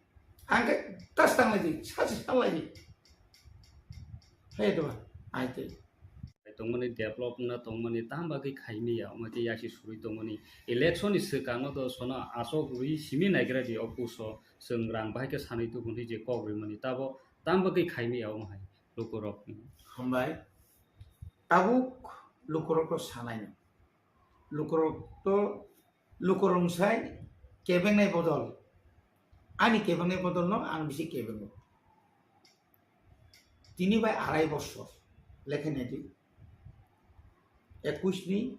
Ang khe tas tang lai di, sachi sal lai di. Hai do, ai tei. Tongmani develop wngna tongmani tam bagwi khaimaya, omo khe yasi surwi tongmani election ni swkango to sono asok rwi simi naigra di o puso chwng rang bahai khe sanwi tubu hinwi je kok rimani tabo tam bagwi khaimaya omo hai lukurok. Hambai. Tabuk lukurok to sanai no. Lukurok to lukurok sai kebengnai bodol. Ani kebengnai bodol no ang bisi kebengo. Tini bai arai bosor lekha nai di. Ekush ni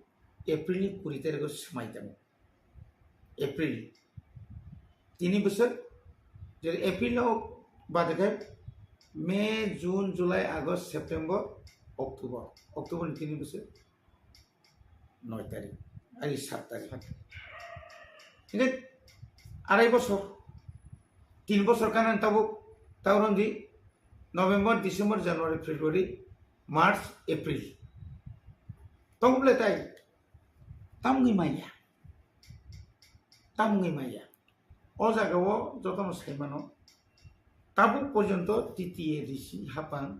April ni kuri tarikh o swmai tongo. April. Tini bosor, je April no bade khe May, June, July, August, September, October. October ni tini bosor. Noi tarik, ai, sat tarik. Hingke arai bosor, tin bosor kanan tabuk, tauron di November, December, January, February, March, April. Tongble tai, tamni maya, tamni maya. O jaga o jotono sai mano, tabuk porjonto T T A D C hapang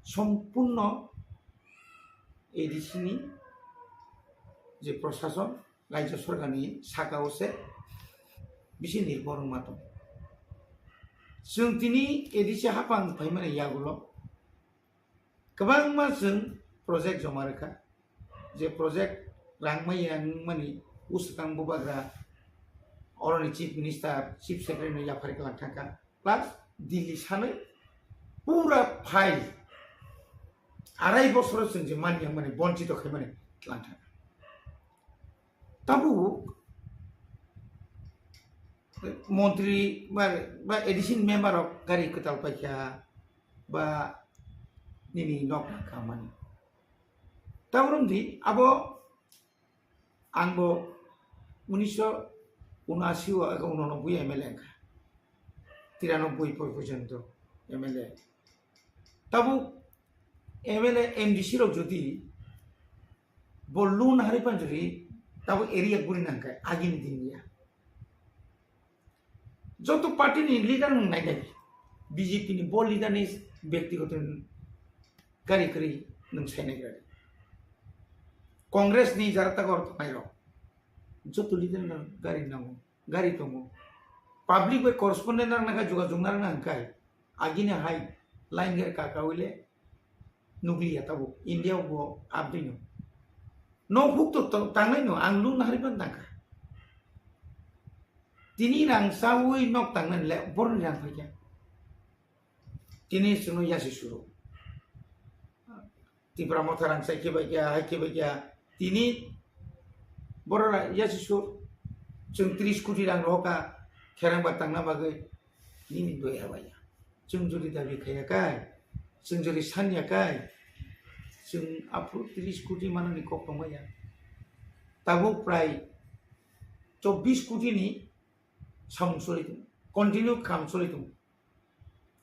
sompurno A D C ni je prosason, rajya sorkar ni saka o se bisi nirbhor wngma tong. Chwng tini A D C haphang phaimani yagulo kwbangma chwng project joma rwkha, je project rang maya wngmani bwswkang bubagra oroni Chief Minister, Chief Secretary no yaphar kwlang thangkha, plus Delhi sanwi pura file arai bosoro chwng je manya mani bonchito khaimani twlang thangkha. Tabuk montri ba, ba A D C ni member rok gari kwtal paikha ba nini nok khamani. Tabuk di abo ang bo unisho unashi o aga unonobboi M L A wngkha. Tiranoboi porjonto M L A. Tabuk M L A, M D C rok jodi bo loan hari panjuri, tabuk area guri nangkha agini din ya. Joto party ni leader nung nai nai, B J P ni bo leader ni byaktigoto gari kwrwi nung sai nai gari. Congress ni jara tago tongnai rok, joto leader no gari nango, gari tongo. Public bai correspondent rang nangkha, jogajog narang nangkha, agini hai line gari kaka wile nukliya tabuk India o bo abdino. Nok huk to to tangnai no, ang loan hari pan tangkha. Tini rang sawi nok tangnai le borni rang phaikha. Tini chwngno yasi suru. Tipra Motha rang sai khe bai kha, hai khe bai kha. Tini borok ra-, yasi sur. Chwng tris koti rang rohor kha kherang ba tangna bagwi. Nini doi abaya. Chwng jodi dabi khaya kai, chwng jodi sanya kai, chwng aphuru tris koti manani kok tongmaya. Tabuk prai chobbish koti ni samung choli tongo, continue kam choli tongo.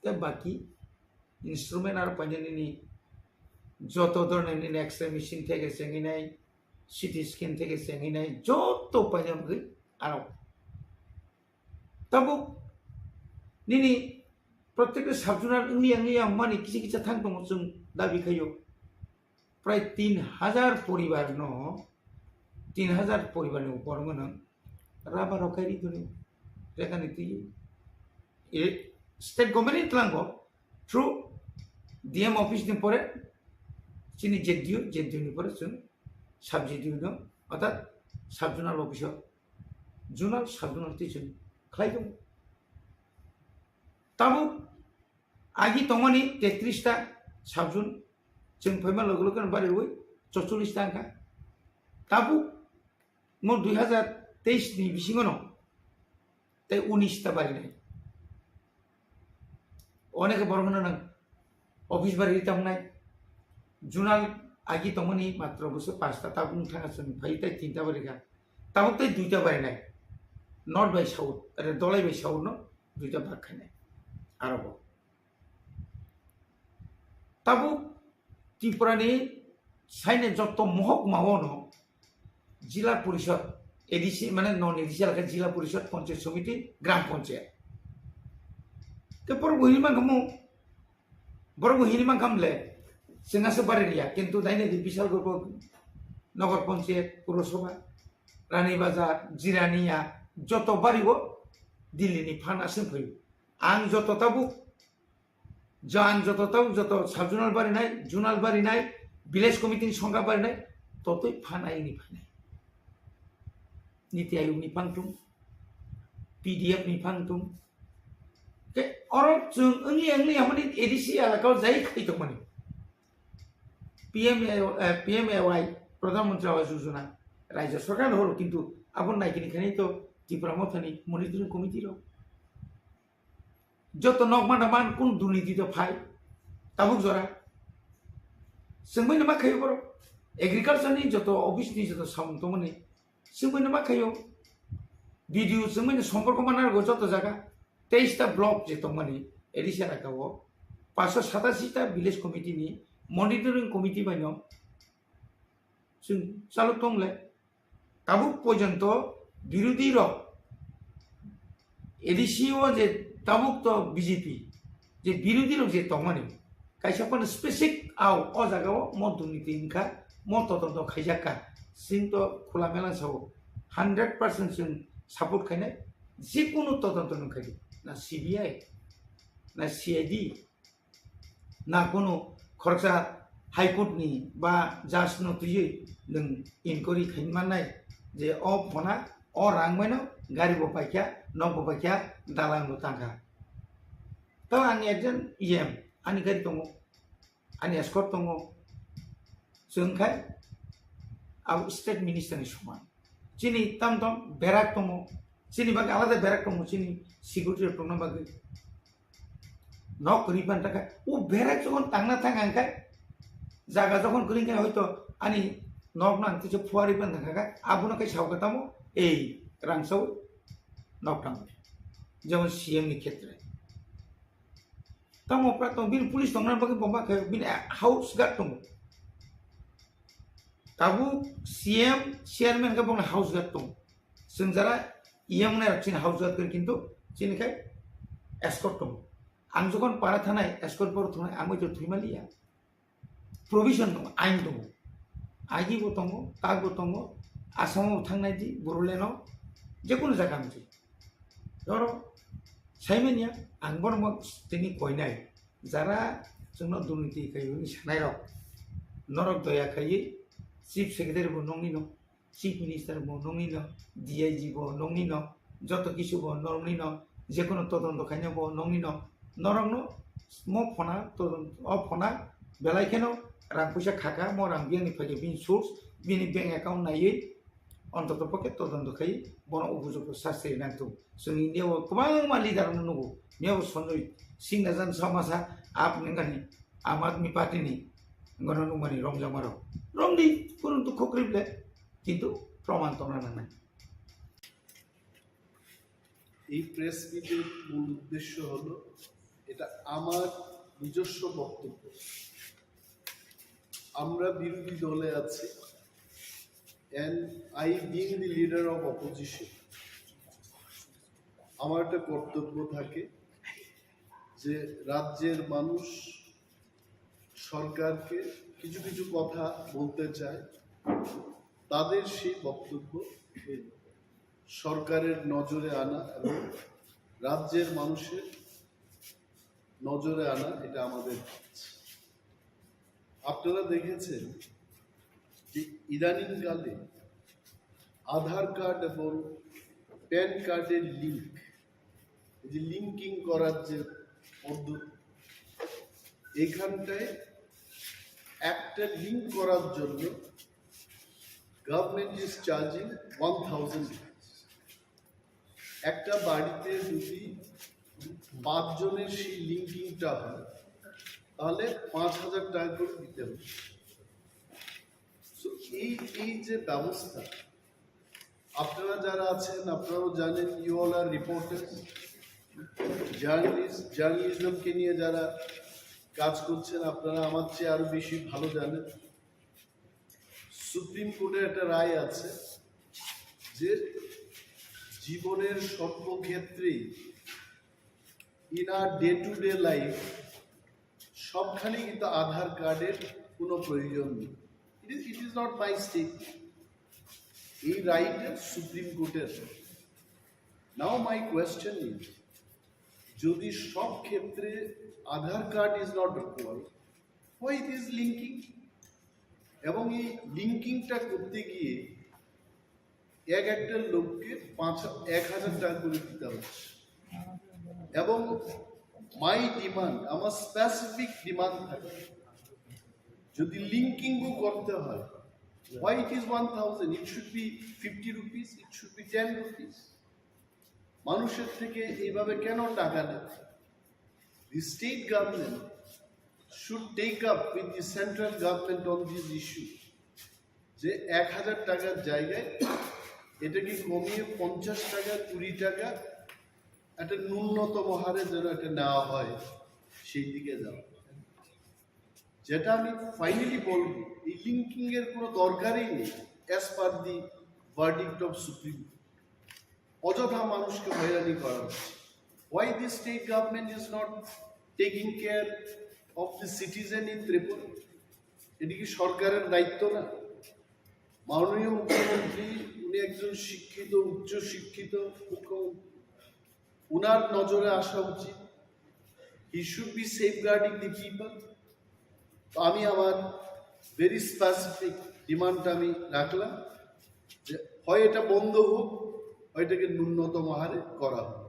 Tei baki instrument aro painani ni joto dhoroner nini X-ray machine theke chengwi nai, C T scan theke chengwi nai, joto painani bagwi aro. Tabuk nini protekta sub-zonal wngya wngya mani kisa kisa thang tongo, chwng dabi khaio. Prai tin hajar poribar no, tin hajar poribar ni upor no rubber rok khai ri toni, rekha ni twi. E, state government ni tlango through D M office ni pore chini Z D O, Z D O ni pore chwng sub Z D O no, orthat sub-zonal office o, zonal, sub-zonal twi chwng khlai tongo. Tabuk agi tongmani tetris ta sub-zone, chwng phaima loge loge no bariwi chorchollis ta wngkha. Tabuk mo dui hazar teis ni bisingo no tei unis ta barinai. Oneke borok no nang office bari ri tongnai. Zonal agi tongmani matro bwswk pasta tabuk wng thangkha chwng phai tei tinta bari kha. Tabuk tei duita barinai. North bai south, ere Dholai bai south no duita bak khainai. Aro bo. Tabuk Tripura ni saine jotto mohokma o no Jila Porishod, A D C mane non A D C alakha Jila Porishod, Panchayat Samiti, Gram Panchayat. Ke borok bo hini mankha mo, borok bo hini mankha mle, chwng aswk bari riya, kintu daine di Bishalgarh bo Nagar Panchayat, Purasabha, Rani Bazar, Jirania, joto bari o Delhi ni phan aswk phaio. Ang joto tabuk Jan joto tau joto sub-zonal barinai, zonal barinai, village committee ni songkha barinai, totoi phanai ni phanai. Niti Ayog ni phang tung, P D F ni phang tung. Ke oro chwng wngya wngya hamani A D C alaka o jai khai tongmani. P M A, eh, P M A Y, Pradhan Mantri Awas Yojana, Rajya Sarkar horo, kintu abo naikini khainai to Tipra Mothani monitoring committee rok. Joto nok manda man kun durniti to phai, tabuk jora. Chwngbai no ma khaio borok. Agriculture ni joto office ni joto samung tongmani. Chwngbai no ma khaio. B D O chwngbai no somporko mana rwgo joto jaga. Teis ta block je tongmani A D C alaka o. Paanso satashi ta village committee ni monitoring committee bai no chwng chalo tongle. Tabuk porjonto birodhi rok A D C o je tabuk to B J P je birodhi rok je tongmani kaisa phano specific au o jaga o mo durniti wngkha, mo todonto khaijak kha, chwng to khula mela sao hundred percent chwng support khainai, jekunu todonto nung khaidi na C B I na C I D, na kuno khoroksa High Court ni ba judge no twiwi nwng inquiry khaimannai je o phona, o rang baino gari bo paikha, nok bo paikha, dalan bo tangkha. Tamo ang ekjon E M, ani gari tongo, ani escort tongo, chwng khai abo state minister ni soman. Chini tam tam berak tongo, chini bagwi alada berak tongo, chini security rok tongna bagwi. Nok kwrwi phan tangkha, o berak jokhon tangna thang ang khai, jaga jokhon kwrwi khai hoito ani nok no ang teisa phuarwi phan tangkha khai, abono khai sao kha tamo ei rang sao nok tang, jemon C M ni khetre. Tamo pra tong bini police tongna bagwi bomba khai bini house guard tongo. Tabuk C M chairman khe bongni house guard tongo. Chwng jara E M nai rok chini house guard khe kintu chini khai escort tongo. Ang jokhon para thanai escort bor thunai ang bai to thwimaliya. Provision tongo, ain tongo. Agi bo tongo, tak bo tongo. Asamo bo thangnai di, Boroleno, jekunu jaga mti. Oro saimanya ang bono tini koinai. Jara chwngno durniti khaiyuni sanairok, norok doya khaiwi Chief Secretary bo nokni no, Chief Minister bo nokni no, D I G bo nokni no, joto kisu bo nokni no, jekono todonto khaina bo nokni no, norokno mo phona todonto, o phona belai kheno rang puisa khaka, mo rang biyangni phaikhe bini source, bini bank account naiwi, Ontoto pokhe todonto khai bono upojukto sasti nangtong. Chwng India o kwbangma leader no nugo. Miyabo Sanjay Singh Najan Samasa ap nengani Aam Aadmi Party ni gono nungmani romjakma rok. Romdi kurung tu khokri ble. Kintu proman tongna nangnai. এই প্রেস মিটের মূল উদ্দেশ্য হলো, এটা আমার নিজস্ব বক্তব্য। আমরা বিরোধী দলে আছি, and I being the leader of opposition, আমার একটা কর্তব্য থাকে যে রাজ্যের মানুষ সরকারকে কিছু কিছু কথা বলতে চায়, তাদের সেই বক্তব্য সরকারের নজরে আনা এবং রাজ্যের মানুষের নজরে আনা, এটা আমাদের কাজ। আপনারা দেখেছেন যে ইদানিংকালে আধার কার্ড এবং প্যান কার্ডের লিংক, এই যে লিঙ্কিং করার যে পদ্ধতি, এখানটায় একটা লিংক করার জন্য government is charging one thousand rupees। একটা বাড়িতে যদি পাঁচজনের সেই লিঙ্কিংটা হয়, তাহলে পাঁচ হাজার টাকা করে দিতে হবে। So এই, এই যে ব্যবস্থা, আপনারা যারা আছেন, আপনারাও জানেন, you all are reporters, journalist, জার্নালিজমকে নিয়ে যারা কাজ করছেন, আপনারা আমার চেয়ে আরো বেশি ভালো জানেন। সুপ্রিম কোর্টের একটা রায় আছে যে জীবনের সর্বক্ষেত্রেই, in our day to day life, সবখানে কিন্তু আধার কার্ডের কোনো প্রয়োজন নেই। It is, it is not my statement, এই রায়টা সুপ্রিম কোর্টের। Now my question is, যদি সব ক্ষেত্রে Aadhaar card is not required, why this linking? এবং এই লিঙ্কিংটা করতে গিয়ে এক একটা লোককে পাঁচ, এক হাজার টাকা করে দিতে হচ্ছে। এবং my demand, আমার স্পেসিফিক ডিমান্ড থাকে, যদি লিঙ্কিংও করতে হয়, why it is one thousand? It should be fifty rupees, it should be ten rupees। মানুষের থেকে এইভাবে কেন টাকা নেয়? The state government should take up with the central government on this issue, যে এক হাজার টাকার জায়গায় এটাকে কমিয়ে পঞ্চাশ টাকা, কুড়ি টাকা একটা ন্যূনতম হারে যেন এটা নেওয়া হয়, সেই দিকে যাওয়া। যেটা আমি ফাইনালি বলবো, এই লিঙ্কিং এর কোনো দরকারই নেই, as per the verdict of Supreme Court। অযথা মানুষকে হয়রানি করা হচ্ছে। Why the state government is not taking care of the citizen in Tripura? এটা কি সরকারের দায়িত্ব না? মাননীয় মুখ্যমন্ত্রী, উনি একজন শিক্ষিত, উচ্চ শিক্ষিত মুখ্যমন্ত্রী, উনার নজরে আসা উচিত। He should be safeguarding the people. তো আমি আমার ভেরি স্পেসিফিক ডিমান্ড আমি রাখলাম যে হয় এটা বন্ধ হোক, হয় এটাকে ন্যূনতম হারে করা হোক।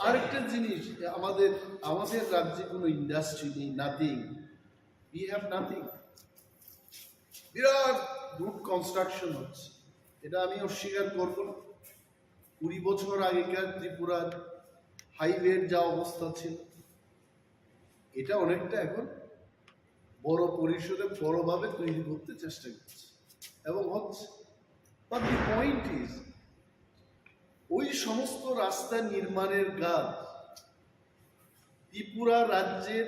আরেকটা জিনিস, আমাদের আমাদের রাজ্যে কোনো ইন্ডাস্ট্রি নেই, নাথিং। We have nothing. বিরাট রুট কনস্ট্রাকশন হচ্ছে, এটা আমি অস্বীকার করব না। কুড়ি বছর আগেকার ত্রিপুরার হাইওয়ের যা অবস্থা ছিল, এটা অনেকটা এখন বড় পরিসরে বড়ভাবে তৈরি করতে চেষ্টা করছে এবং হচ্ছে। But the point is, ওই সমস্ত রাস্তা নির্মাণের কাজ ত্রিপুরা রাজ্যের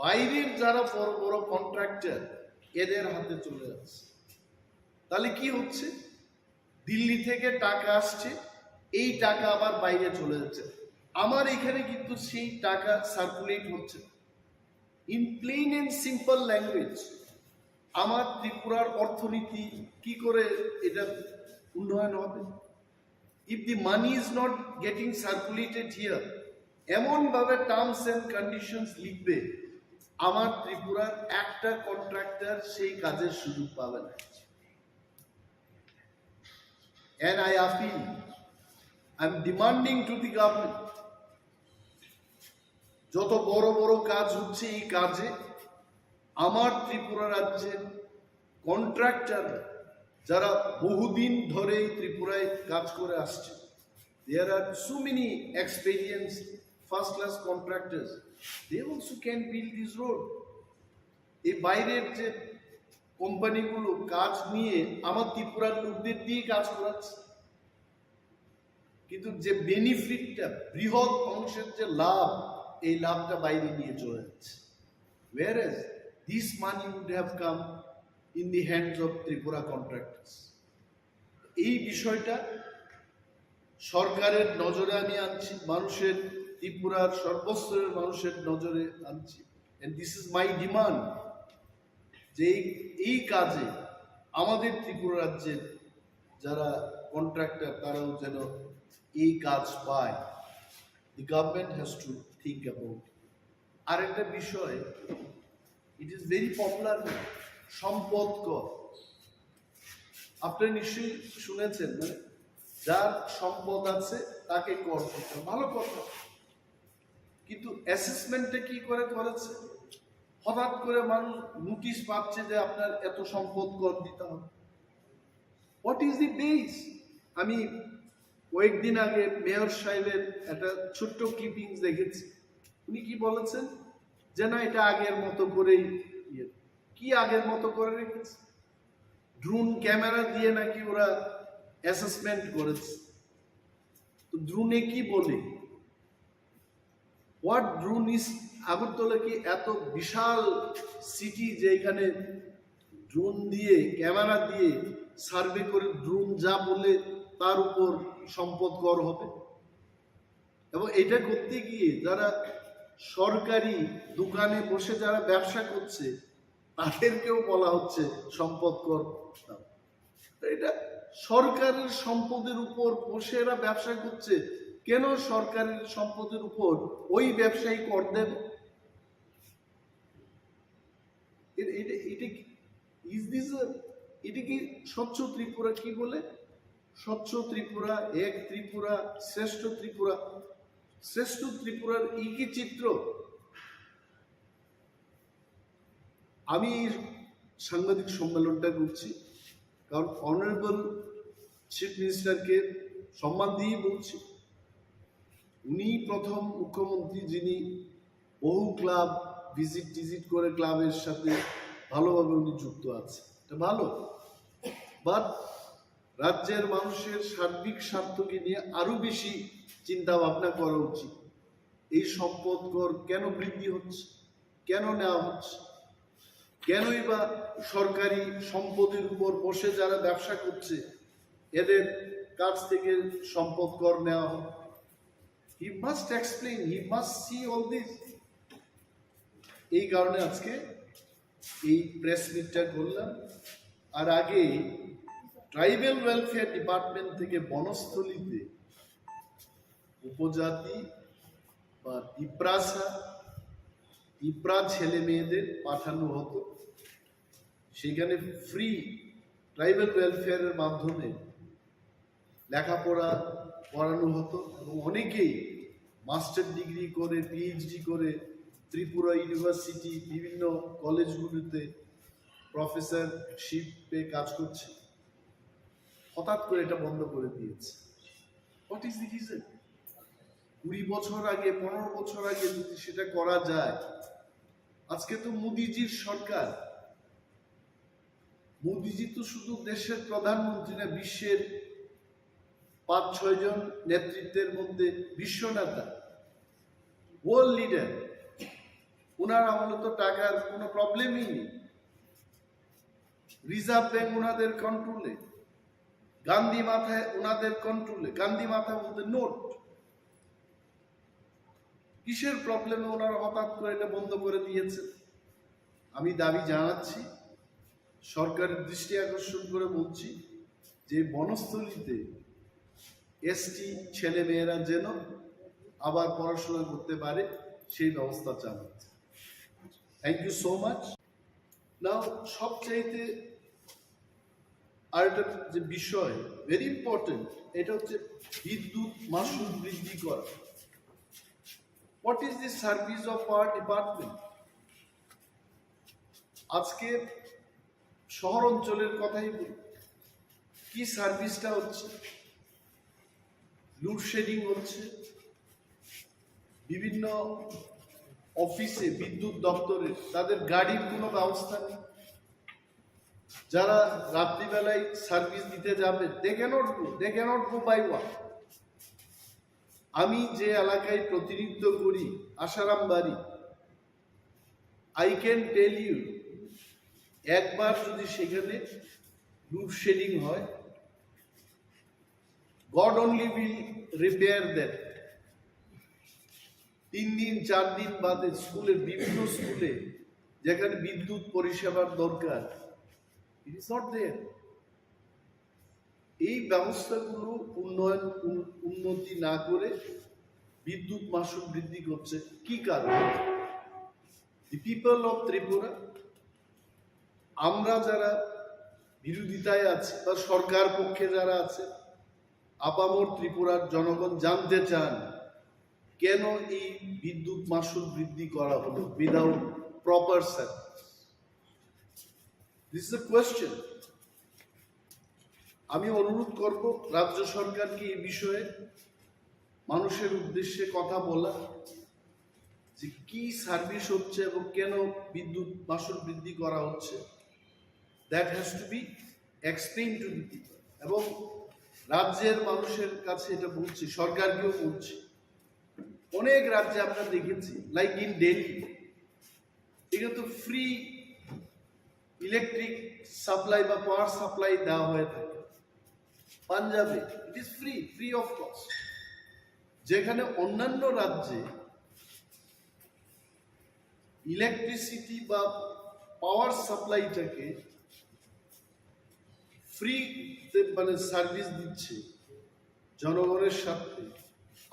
বাইরের যারা বড় বড় কন্ট্রাক্টর, এদের হাতে চলে যাচ্ছে। তাহলে কি হচ্ছে? দিল্লি থেকে টাকা আসছে, এই টাকা আবার বাইরে চলে যাচ্ছে। আমার এখানে কিন্তু সেই টাকা সার্কুলেট হচ্ছে না। In plain and simple language, আমার ত্রিপুরার অর্থনীতি কি করে এটা উন্নয়ন হবে? If the money is not getting circulated here, এমনভাবে টার্মস অ্যান্ড কন্ডিশনস লিখবে, আমার ত্রিপুরার একটা কন্ট্রাক্টর সেই কাজের সুযোগ পাবে না। And I appeal, I am demanding to the government, যত বড় বড় কাজ হচ্ছে, এই কাজে আমার ত্রিপুরা রাজ্যের কন্ট্রাক্টর, যারা বহুদিন ধরে এই ত্রিপুরায় কাজ করে আসছে, there are so many experienced first class contractors, they also can build this road. এই বাইরের যে কোম্পানিগুলো কাজ নিয়ে আমার ত্রিপুরার লোকদের দিয়ে কাজ করাচ্ছে, কিন্তু যে বেনিফিটটা, বৃহৎ অংশের যে লাভ, এই লাভটা বাইরে নিয়ে চলে যাচ্ছে। Whereas this money would have come in the hands of Tripura contractors. এই বিষয়টা সরকারের নজরে আমি আনছি, মানুষের, ত্রিপুরার সর্বস্তরের মানুষের নজরে আনছি। And this is my demand, যে এই, এই কাজে আমাদের ত্রিপুরা রাজ্যের যারা কন্ট্রাক্টর, তারাও যেন এই কাজ পায়। The government has to think about it. আরেকটা বিষয়, it is very popular, সম্পদ কর। আপনি নিশ্চয়ই শুনেছেন, মানে, যার সম্পদ আছে তাকে কর দিতে হয়। ভালো কথা, কিন্তু অ্যাসেসমেন্টটা কি করে করেছে? হঠাৎ করে মানুষ নোটিশ পাচ্ছে যে আপনার এত সম্পদ কর দিতে হবে। What is the base? আমি কয়েকদিন আগে মেয়র সাহেবের একটা ছোট্ট ক্লিপিংস দেখেছি। উনি কি বলেছেন যে না, এটা আগের মতো করেই ইয়ে। কি আগের মতো করে রেখেছে? ড্রোন ক্যামেরা দিয়ে নাকি ওরা অ্যাসেসমেন্ট করেছে। তো ড্রোনে কি বলে? What drone is? আগরতলা কি এত বিশাল সিটি যে এখানে ড্রোন দিয়ে, ক্যামেরা দিয়ে সার্ভে করে ড্রোন যা বলে তার উপর সম্পদ কর হবে? এবং এটা করতে গিয়ে যারা সরকারি দোকানে বসে যারা ব্যবসা করছে, তাদেরকেও বলা হচ্ছে সম্পদ কর দাও। তো এটা সরকারের সম্পদের উপর বসে এরা ব্যবসা করছে, কেন সরকারের সম্পদের উপর ওই ব্যবসায়ী কর দেবে? এ-, এটা, এটা কি, is this a, এটা কি স্বচ্ছ ত্রিপুরা? কি বলে স্বচ্ছ ত্রিপুরা, এক ত্রিপুরা, শ্রেষ্ঠ ত্রিপুরা? শ্রেষ্ঠ ত্রিপুরার এই কি চিত্র? আমি এই সাংবাদিক সম্মেলনটা করছি কারণ অনারেবল চিফ মিনিস্টারকে সম্মান দিয়েই বলছি। উনি প্রথম মুখ্যমন্ত্রী যিনি বহু ক্লাব ভিজিট টিজিট করে ক্লাবের সাথে ভালোভাবে উনি যুক্ত আছে, এটা ভালো। বাট রাজ্যের মানুষের সার্বিক স্বার্থকে নিয়ে আরো বেশি চিন্তা ভাবনা করা উচিত। এই সম্পদ কর কেন বৃদ্ধি হচ্ছে, কেন নেওয়া হচ্ছে, কেনই বা সরকারি সম্পদের উপর বসে যারা ব্যবসা করছে এদের কাছ থেকে সম্পদ কর নেওয়া হয়? He must explain, he must see all this. এই কারণে আজকে এই প্রেস মিটটা করলাম। আর আগে ট্রাইবাল ওয়েলফেয়ার ডিপার্টমেন্ট থেকে বনস্থলীতে উপজাতি বা তিপ্রাসা, তিপ্রা ছেলে মেয়েদের পাঠানো হতো, সেখানে ফ্রি ট্রাইবাল ওয়েলফেয়ারের মাধ্যমে লেখাপড়া করানো হতো এবং অনেকেই মাস্টার ডিগ্রি করে, পিএইচডি করে ত্রিপুরা ইউনিভার্সিটি, বিভিন্ন কলেজগুলিতে প্রফেসরশিপে কাজ করছে। হঠাৎ করে এটা বন্ধ করে দিয়েছে। What is the reason? কুড়ি বছর আগে, পনেরো বছর আগে যদি সেটা করা যায়, আজকে তো মোদিজির সরকার। মোদিজি তো শুধু দেশের প্রধানমন্ত্রী না, বিশ্বের পাঁচ ছয় জন নেতৃত্বের মধ্যে বিশ্ব নেতা, ওয়ার্ল্ড লিডার। ওনার আমলে তো টাকার কোনো প্রবলেমই নেই। রিজার্ভ ব্যাংক ওনাদের কন্ট্রোলে, গান্ধী মাথায় ওনাদের কন্ট্রোলে। গান্ধী মাথা বলতে নোট। কিসের প্রবলেমে ওনারা হঠাৎ করে এটা বন্ধ করে দিয়েছেন? আমি দাবি জানাচ্ছি, সরকারের দৃষ্টি আকর্ষণ করে বলছি যে বনস্থলীতে এসটি ছেলে মেয়েরা যেন আবার পড়াশোনা করতে পারে, সেই ব্যবস্থা চালাচ্ছে। Thank you so much. Now, সবচাইতে আরেকটা যে বিষয়, ভেরি ইম্পর্টেন্ট, এটা হচ্ছে বিদ্যুৎ মাশুল বৃদ্ধি করা। What is the service of our department? আজকে শহর অঞ্চলের কথাই বলি, কি সার্ভিসটা হচ্ছে? লোডশেডিং হচ্ছে, বিভিন্ন অফিসে, বিদ্যুৎ দপ্তরে তাদের গাড়ির কোনো ব্যবস্থা নেই। যারা রাত্রিবেলায় সার্ভিস দিতে যাবে, they cannot go, they cannot go by walk. আমি যে এলাকায় প্রতিনিধিত্ব করি, আশারাম বাড়ি, I can tell you, একবার যদি সেখানে লোডশেডিং হয়, God only will repair that. তিন দিন, চার দিন বাদে স্কুলের, বিভিন্ন স্কুলে যেখানে বিদ্যুৎ পরিষেবার দরকার, it is not there. এই ব্যবস্থাগুলো উন্নয়ন, উন-, উন্নতি না করে বিদ্যুৎ মাশুল বৃদ্ধি করছে কি কারণে? The people of Tripura, আমরা যারা বিরোধিতায় আছি বা সরকার পক্ষে যারা আছে, আপামর ত্রিপুরার জনগণ জানতে চান কেন এই বিদ্যুৎ মাশুল বৃদ্ধি করা হলো without proper service? This is a question. আমি অনুরোধ করব রাজ্য সরকারকে এই বিষয়ে মানুষের উদ্দেশ্যে কথা বলা, যে কি সার্ভিস হচ্ছে এবং কেন বিদ্যুৎ মাশুল বৃদ্ধি করা হচ্ছে, that has to be explained to the people. এবং রাজ্যের মানুষের কাছে এটা বলছি, সরকারকেও বলছি। অনেক রাজ্যে আমরা দেখেছি, লাইক ইন দিল্লি, এখানে তো ফ্রি ইলেকট্রিক সাপ্লাই বা পাওয়ার সাপ্লাই দেওয়া হয়ে থাকে। পাঞ্জাবে it is free, free of cost. যেখানে অন্যান্য রাজ্যে ইলেকট্রিসিটি বা পাওয়ার সাপ্লাইটাকে ফ্রিতে, মানে, সার্ভিস দিচ্ছে জনগণের স্বার্থে,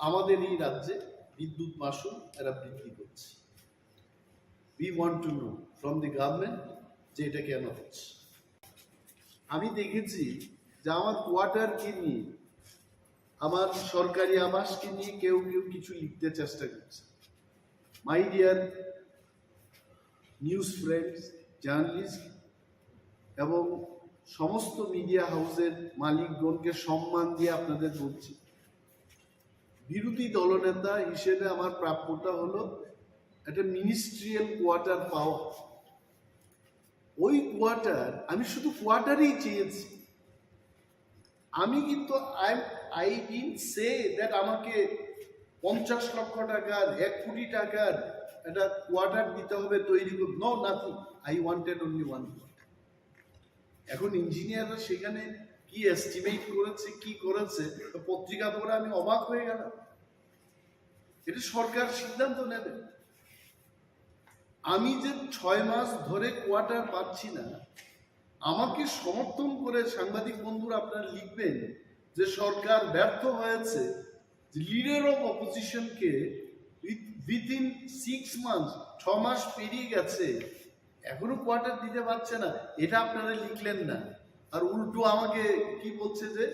আমাদের এই রাজ্যে বিদ্যুৎ মাশুল এরা বৃদ্ধি করছে। We want to know from the government যে এটা কেন হচ্ছে। আমি দেখেছি যে আমার কোয়ার্টারকে নিয়ে, আমার সরকারি আবাসকে নিয়ে কেউ কেউ কিছু লিখতে চেষ্টা করছে। My dear news friends, journalist এবং সমস্ত মিডিয়া হাউসের মালিকগণকে সম্মান দিয়ে আপনাদের বলছি, বিরোধী দলনেতা হিসেবে আমার প্রাপ্যটা হলো একটা মিনিস্ট্রিয়াল কোয়ার্টার পাওয়া। ওই কোয়ার্টার, আমি শুধু কোয়ার্টারই চেয়েছি। আমি কিন্তু, I, I didn't say that আমাকে পঞ্চাশ লক্ষ টাকার, এক কোটি টাকার একটা কোয়ার্টার দিতে হবে, তৈরি করতে। No, nothing. I wanted only one quarter. এখন ইঞ্জিনিয়াররা সেখানে কি এস্টিমেট করেছে, কি করেছে, তো পত্রিকা পড়ে আমি অবাক হয়ে গেলাম। এটা সরকার সিদ্ধান্ত নেবে। আমি যে ছয় মাস ধরে কোয়ার্টার পাচ্ছি না, আমাকে সমর্থন করে সাংবাদিক বন্ধুরা আপনারা লিখবেন যে সরকার ব্যর্থ হয়েছে, যে লিডার অফ অপোজিশনকে with উইদিন সিক্স মান্থস, ছ মাস পেরিয়ে গেছে, এখনো কোয়ার্টার দিতে পারছে না, এটা আপনারা লিখলেন না। আর উল্টো আমাকে কি বলছে যে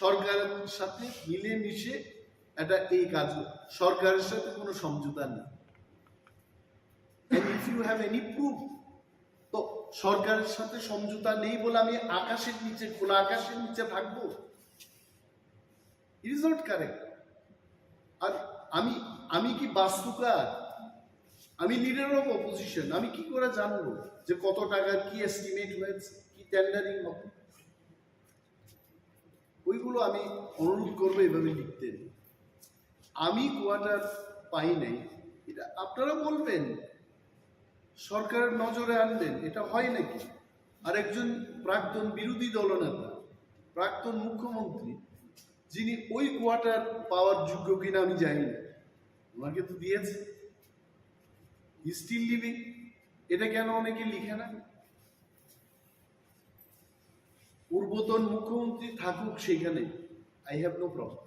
সরকারের সাথে মিলেমিশে এটা এই কাজ, সরকারের সাথে কোনো সমঝোতা নেই। And if you have any proof, তো সরকারের সাথে সমঝোতা নেই বলে আমি আকাশের নিচে, খোলা আকাশের নিচে থাকবো? It is not correct. আর আমি আমি কি বাস্তুকার? আমি লিডার অফ অপোজিশন, আমি কি করে জানবো যে কত টাকার কি এস্টিমেট হয়েছে, কি টেন্ডারিং হবে? ওইগুলো আমি অনুরোধ করবো এভাবে লিখতে। আমি কোয়ার্টার পাই নাই, এটা আপনারা বলবেন, সরকারের নজরে আনবেন, এটা হয় নাকি? আর একজন প্রাক্তন বিরোধী দলনেতা, প্রাক্তন মুখ্যমন্ত্রী, যিনি ওই কোয়ার্টার পাওয়ার যোগ্য কিনা আমি জানি না, ওনাকে তো দিয়েছে, হি স্টিল লিভিং। এটা কেন অনেকে লিখে না? পূর্বতন মুখ্যমন্ত্রী থাকুক সেখানে, আই হ্যাভ নো প্রবলেম।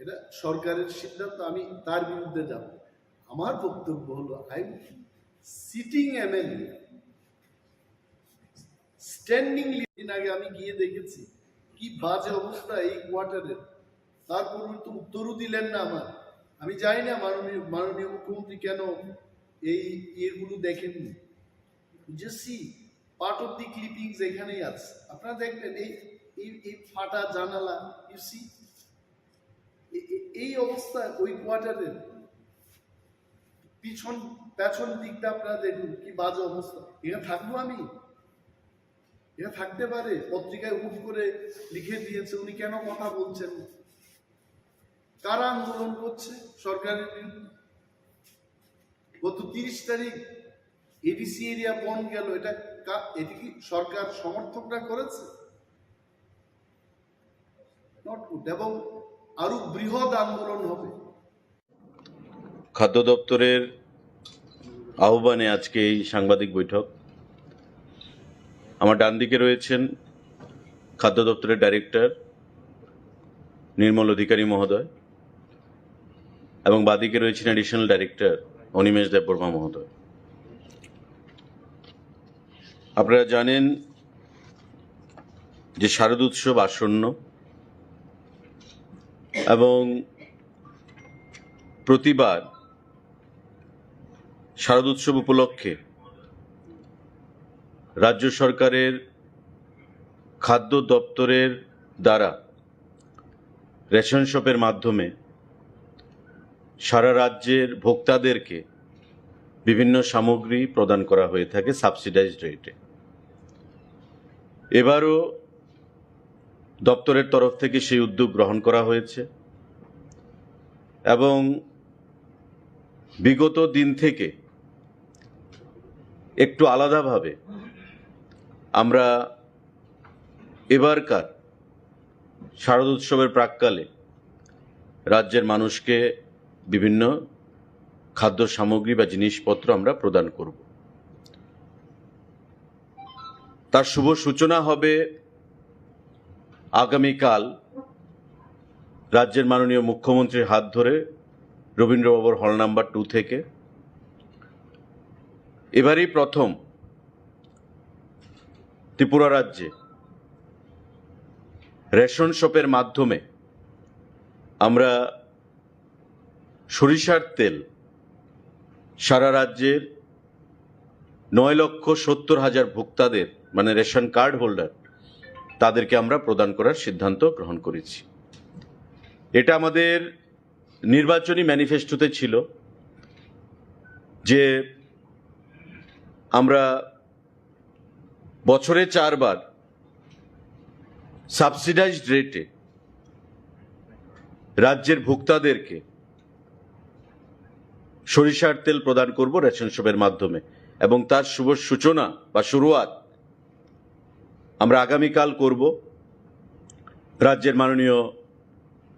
এটা সরকারের সিদ্ধান্ত, আমি তার বিরুদ্ধে যাব। আমার বক্তব্য হলো, আই সিটিং এমএলএ, স্ট্যান্ডিং দিন আগে আমি গিয়ে দেখেছি কি বাজে অবস্থা এই কোয়ার্টারের। তারপর তো উত্তরও দিলেন না আমার। আমি জানি না মাননীয় মাননীয় মুখ্যমন্ত্রী কেন এই ইয়েগুলো দেখেননি। যে see part of the clippings এখানেই আছে, আপনারা দেখবেন এই এই এই ফাটা জানালা, ইউ সি। এই অবস্থা ওই কোয়ার্টারের পিছন, পেছন দিকটা আপনারা দেখুন কি বাজে অবস্থা। এখানে থাকবো আমি? এখানে থাকতে পারে? পত্রিকায় হুট করে লিখে দিয়েছে, উনি কেন কথা বলছেন না? কারা আন্দোলন করছে সরকারের বিরুদ্ধে? গত তিরিশ তারিখ এডিসি এরিয়া বন্ধ গেল, এটা কা-, এটা কি সরকার সমর্থকরা করেছে? Not good. এবং আরো বৃহৎ আন্দোলন হবে। খাদ্য দপ্তরের আহ্বানে আজকে এই সাংবাদিক বৈঠক। আমার ডান দিকে রয়েছেন খাদ্য দপ্তরের ডাইরেক্টর নির্মল অধিকারী মহোদয় এবং বাদিকে রয়েছেন অ্যাডিশনাল ডাইরেক্টর অনিমেষ দেববর্মা মহোদয়। আপনারা জানেন যে শারদ উৎসব আসন্ন এবং প্রতিবার শারদ উৎসব উপলক্ষে রাজ্য সরকারের খাদ্য দপ্তরের দ্বারা রেশন শপের মাধ্যমে সারা রাজ্যের ভোক্তাদেরকে বিভিন্ন সামগ্রী প্রদান করা হয়ে থাকে সাবসিডাইজড রেটে। এবারও দপ্তরের তরফ থেকে সেই উদ্যোগ গ্রহণ করা হয়েছে এবং বিগত দিন থেকে একটু আলাদাভাবে আমরা এবারকার শারদ উৎসবের প্রাক্কালে রাজ্যের মানুষকে বিভিন্ন খাদ্য সামগ্রী বা জিনিসপত্র আমরা প্রদান করব। তার শুভ সূচনা হবে আগামীকাল রাজ্যের মাননীয় মুখ্যমন্ত্রীর হাত ধরে রবীন্দ্র ভবন হল নাম্বার টু থেকে। এবারই প্রথম ত্রিপুরা রাজ্যে রেশন শপের মাধ্যমে আমরা সরিষার তেল সারা রাজ্যের নয় লক্ষ সত্তর হাজার ভোক্তাদের, মানে রেশন কার্ড হোল্ডার, তাদেরকে আমরা প্রদান করার সিদ্ধান্ত গ্রহণ করেছি। এটা আমাদের নির্বাচনী ম্যানিফেস্টোতে ছিল যে আমরা বছরে চারবার সাবসিডাইজড রেটে রাজ্যের ভোক্তাদেরকে সরিষার তেল প্রদান করব রেশন শপের মাধ্যমে, এবং তার শুভ সূচনা বা শুরুয়াত আমরা আগামীকাল করব রাজ্যের মাননীয়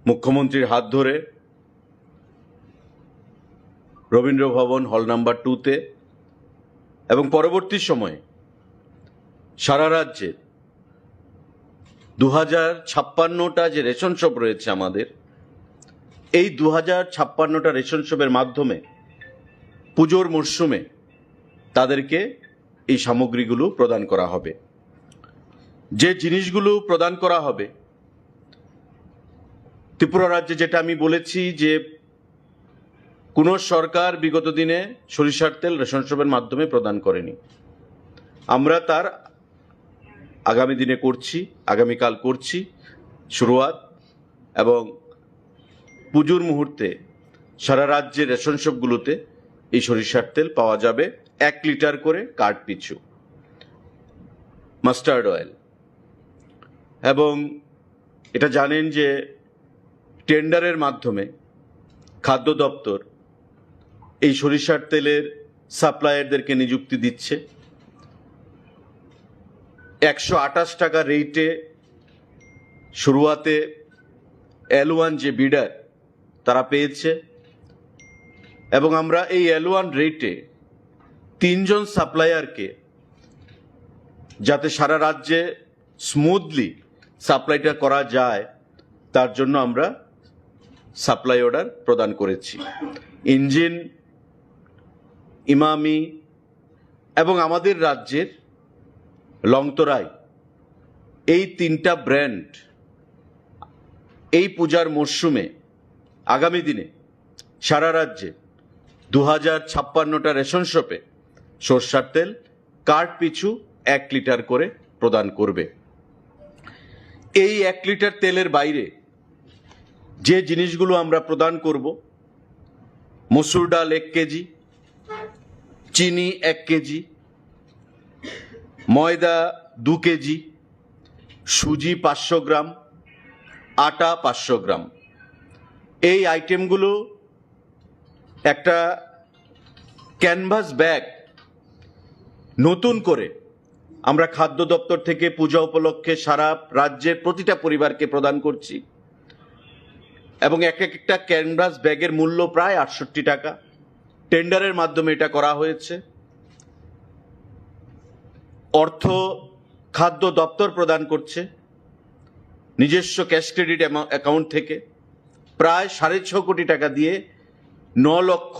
মুখ্যমন্ত্রীর হাত ধরে রবীন্দ্র ভবন হল নাম্বার টুতে। এবং পরবর্তী সময়ে সারা রাজ্যে দু হাজার ছাপ্পান্নটা যে রেশন শপ রয়েছে আমাদের, এই দু হাজার ছাপ্পান্নটা রেশন শপের মাধ্যমে পুজোর মরশুমে তাদেরকে এই সামগ্রীগুলো প্রদান করা হবে। যে জিনিসগুলো প্রদান করা হবে, ত্রিপুরা রাজ্যে যেটা আমি বলেছি যে কোনো সরকার বিগত দিনে সরিষার তেল রেশন শপের মাধ্যমে প্রদান করেনি, আমরা তার আগামী দিনে করছি, আগামীকাল করছি শুরুয়াত। এবং পুজোর মুহূর্তে সারা রাজ্যের রেশন শপগুলোতে এই সরিষার তেল পাওয়া যাবে এক লিটার করে কার্ড পিছু, মাস্টার্ড অয়েল। এবং এটা জানেন যে টেন্ডারের মাধ্যমে খাদ্য দপ্তর এই সরিষার তেলের সাপ্লায়ারদেরকে নিযুক্তি দিচ্ছে। একশো আঠাশ টাকা রেটে শুরুয়াতে এল ওয়ান যে বিডার, তারা পেয়েছে। এবং আমরা এই এল ওয়ান রেটে তিনজন সাপ্লায়ারকে, যাতে সারা রাজ্যে স্মুথলি সাপ্লাইটা করা যায়, তার জন্য আমরা সাপ্লাই অর্ডার প্রদান করেছি। ইঞ্জিন, ইমামি এবং আমাদের রাজ্যের লংতরাই, এই তিনটা ব্র্যান্ড এই পূজার মরশুমে আগামী দিনে সারা রাজ্যে দু হাজার ছাপ্পান্নটা রেশন শপে সর্ষার তেল কার্ড পিছু এক লিটার করে প্রদান করবে। এই এক লিটার তেলের বাইরে যে জিনিসগুলো আমরা প্রদান করব, মসুর ডাল এক কেজি, চিনি এক কেজি, ময়দা দু কেজি, সুজি পাঁচশো গ্রাম, আটা পাঁচশো গ্রাম, এই আইটেমগুলো একটা ক্যানভাস ব্যাগ নতুন করে আমরা খাদ্য দপ্তর থেকে পূজা উপলক্ষে সারা রাজ্যের প্রতিটা পরিবারকে প্রদান করছি। এবং এক একটা ক্যানভাস ব্যাগের মূল্য প্রায় আটষট্টি টাকা। টেন্ডারের মাধ্যমে এটা করা হয়েছে। অর্থ খাদ্য দপ্তর প্রদান করছে নিজস্ব ক্যাশ ক্রেডিট অ্যাকাউন্ট থেকে। প্রায় সাড়ে ছ কোটি টাকা দিয়ে ন লক্ষ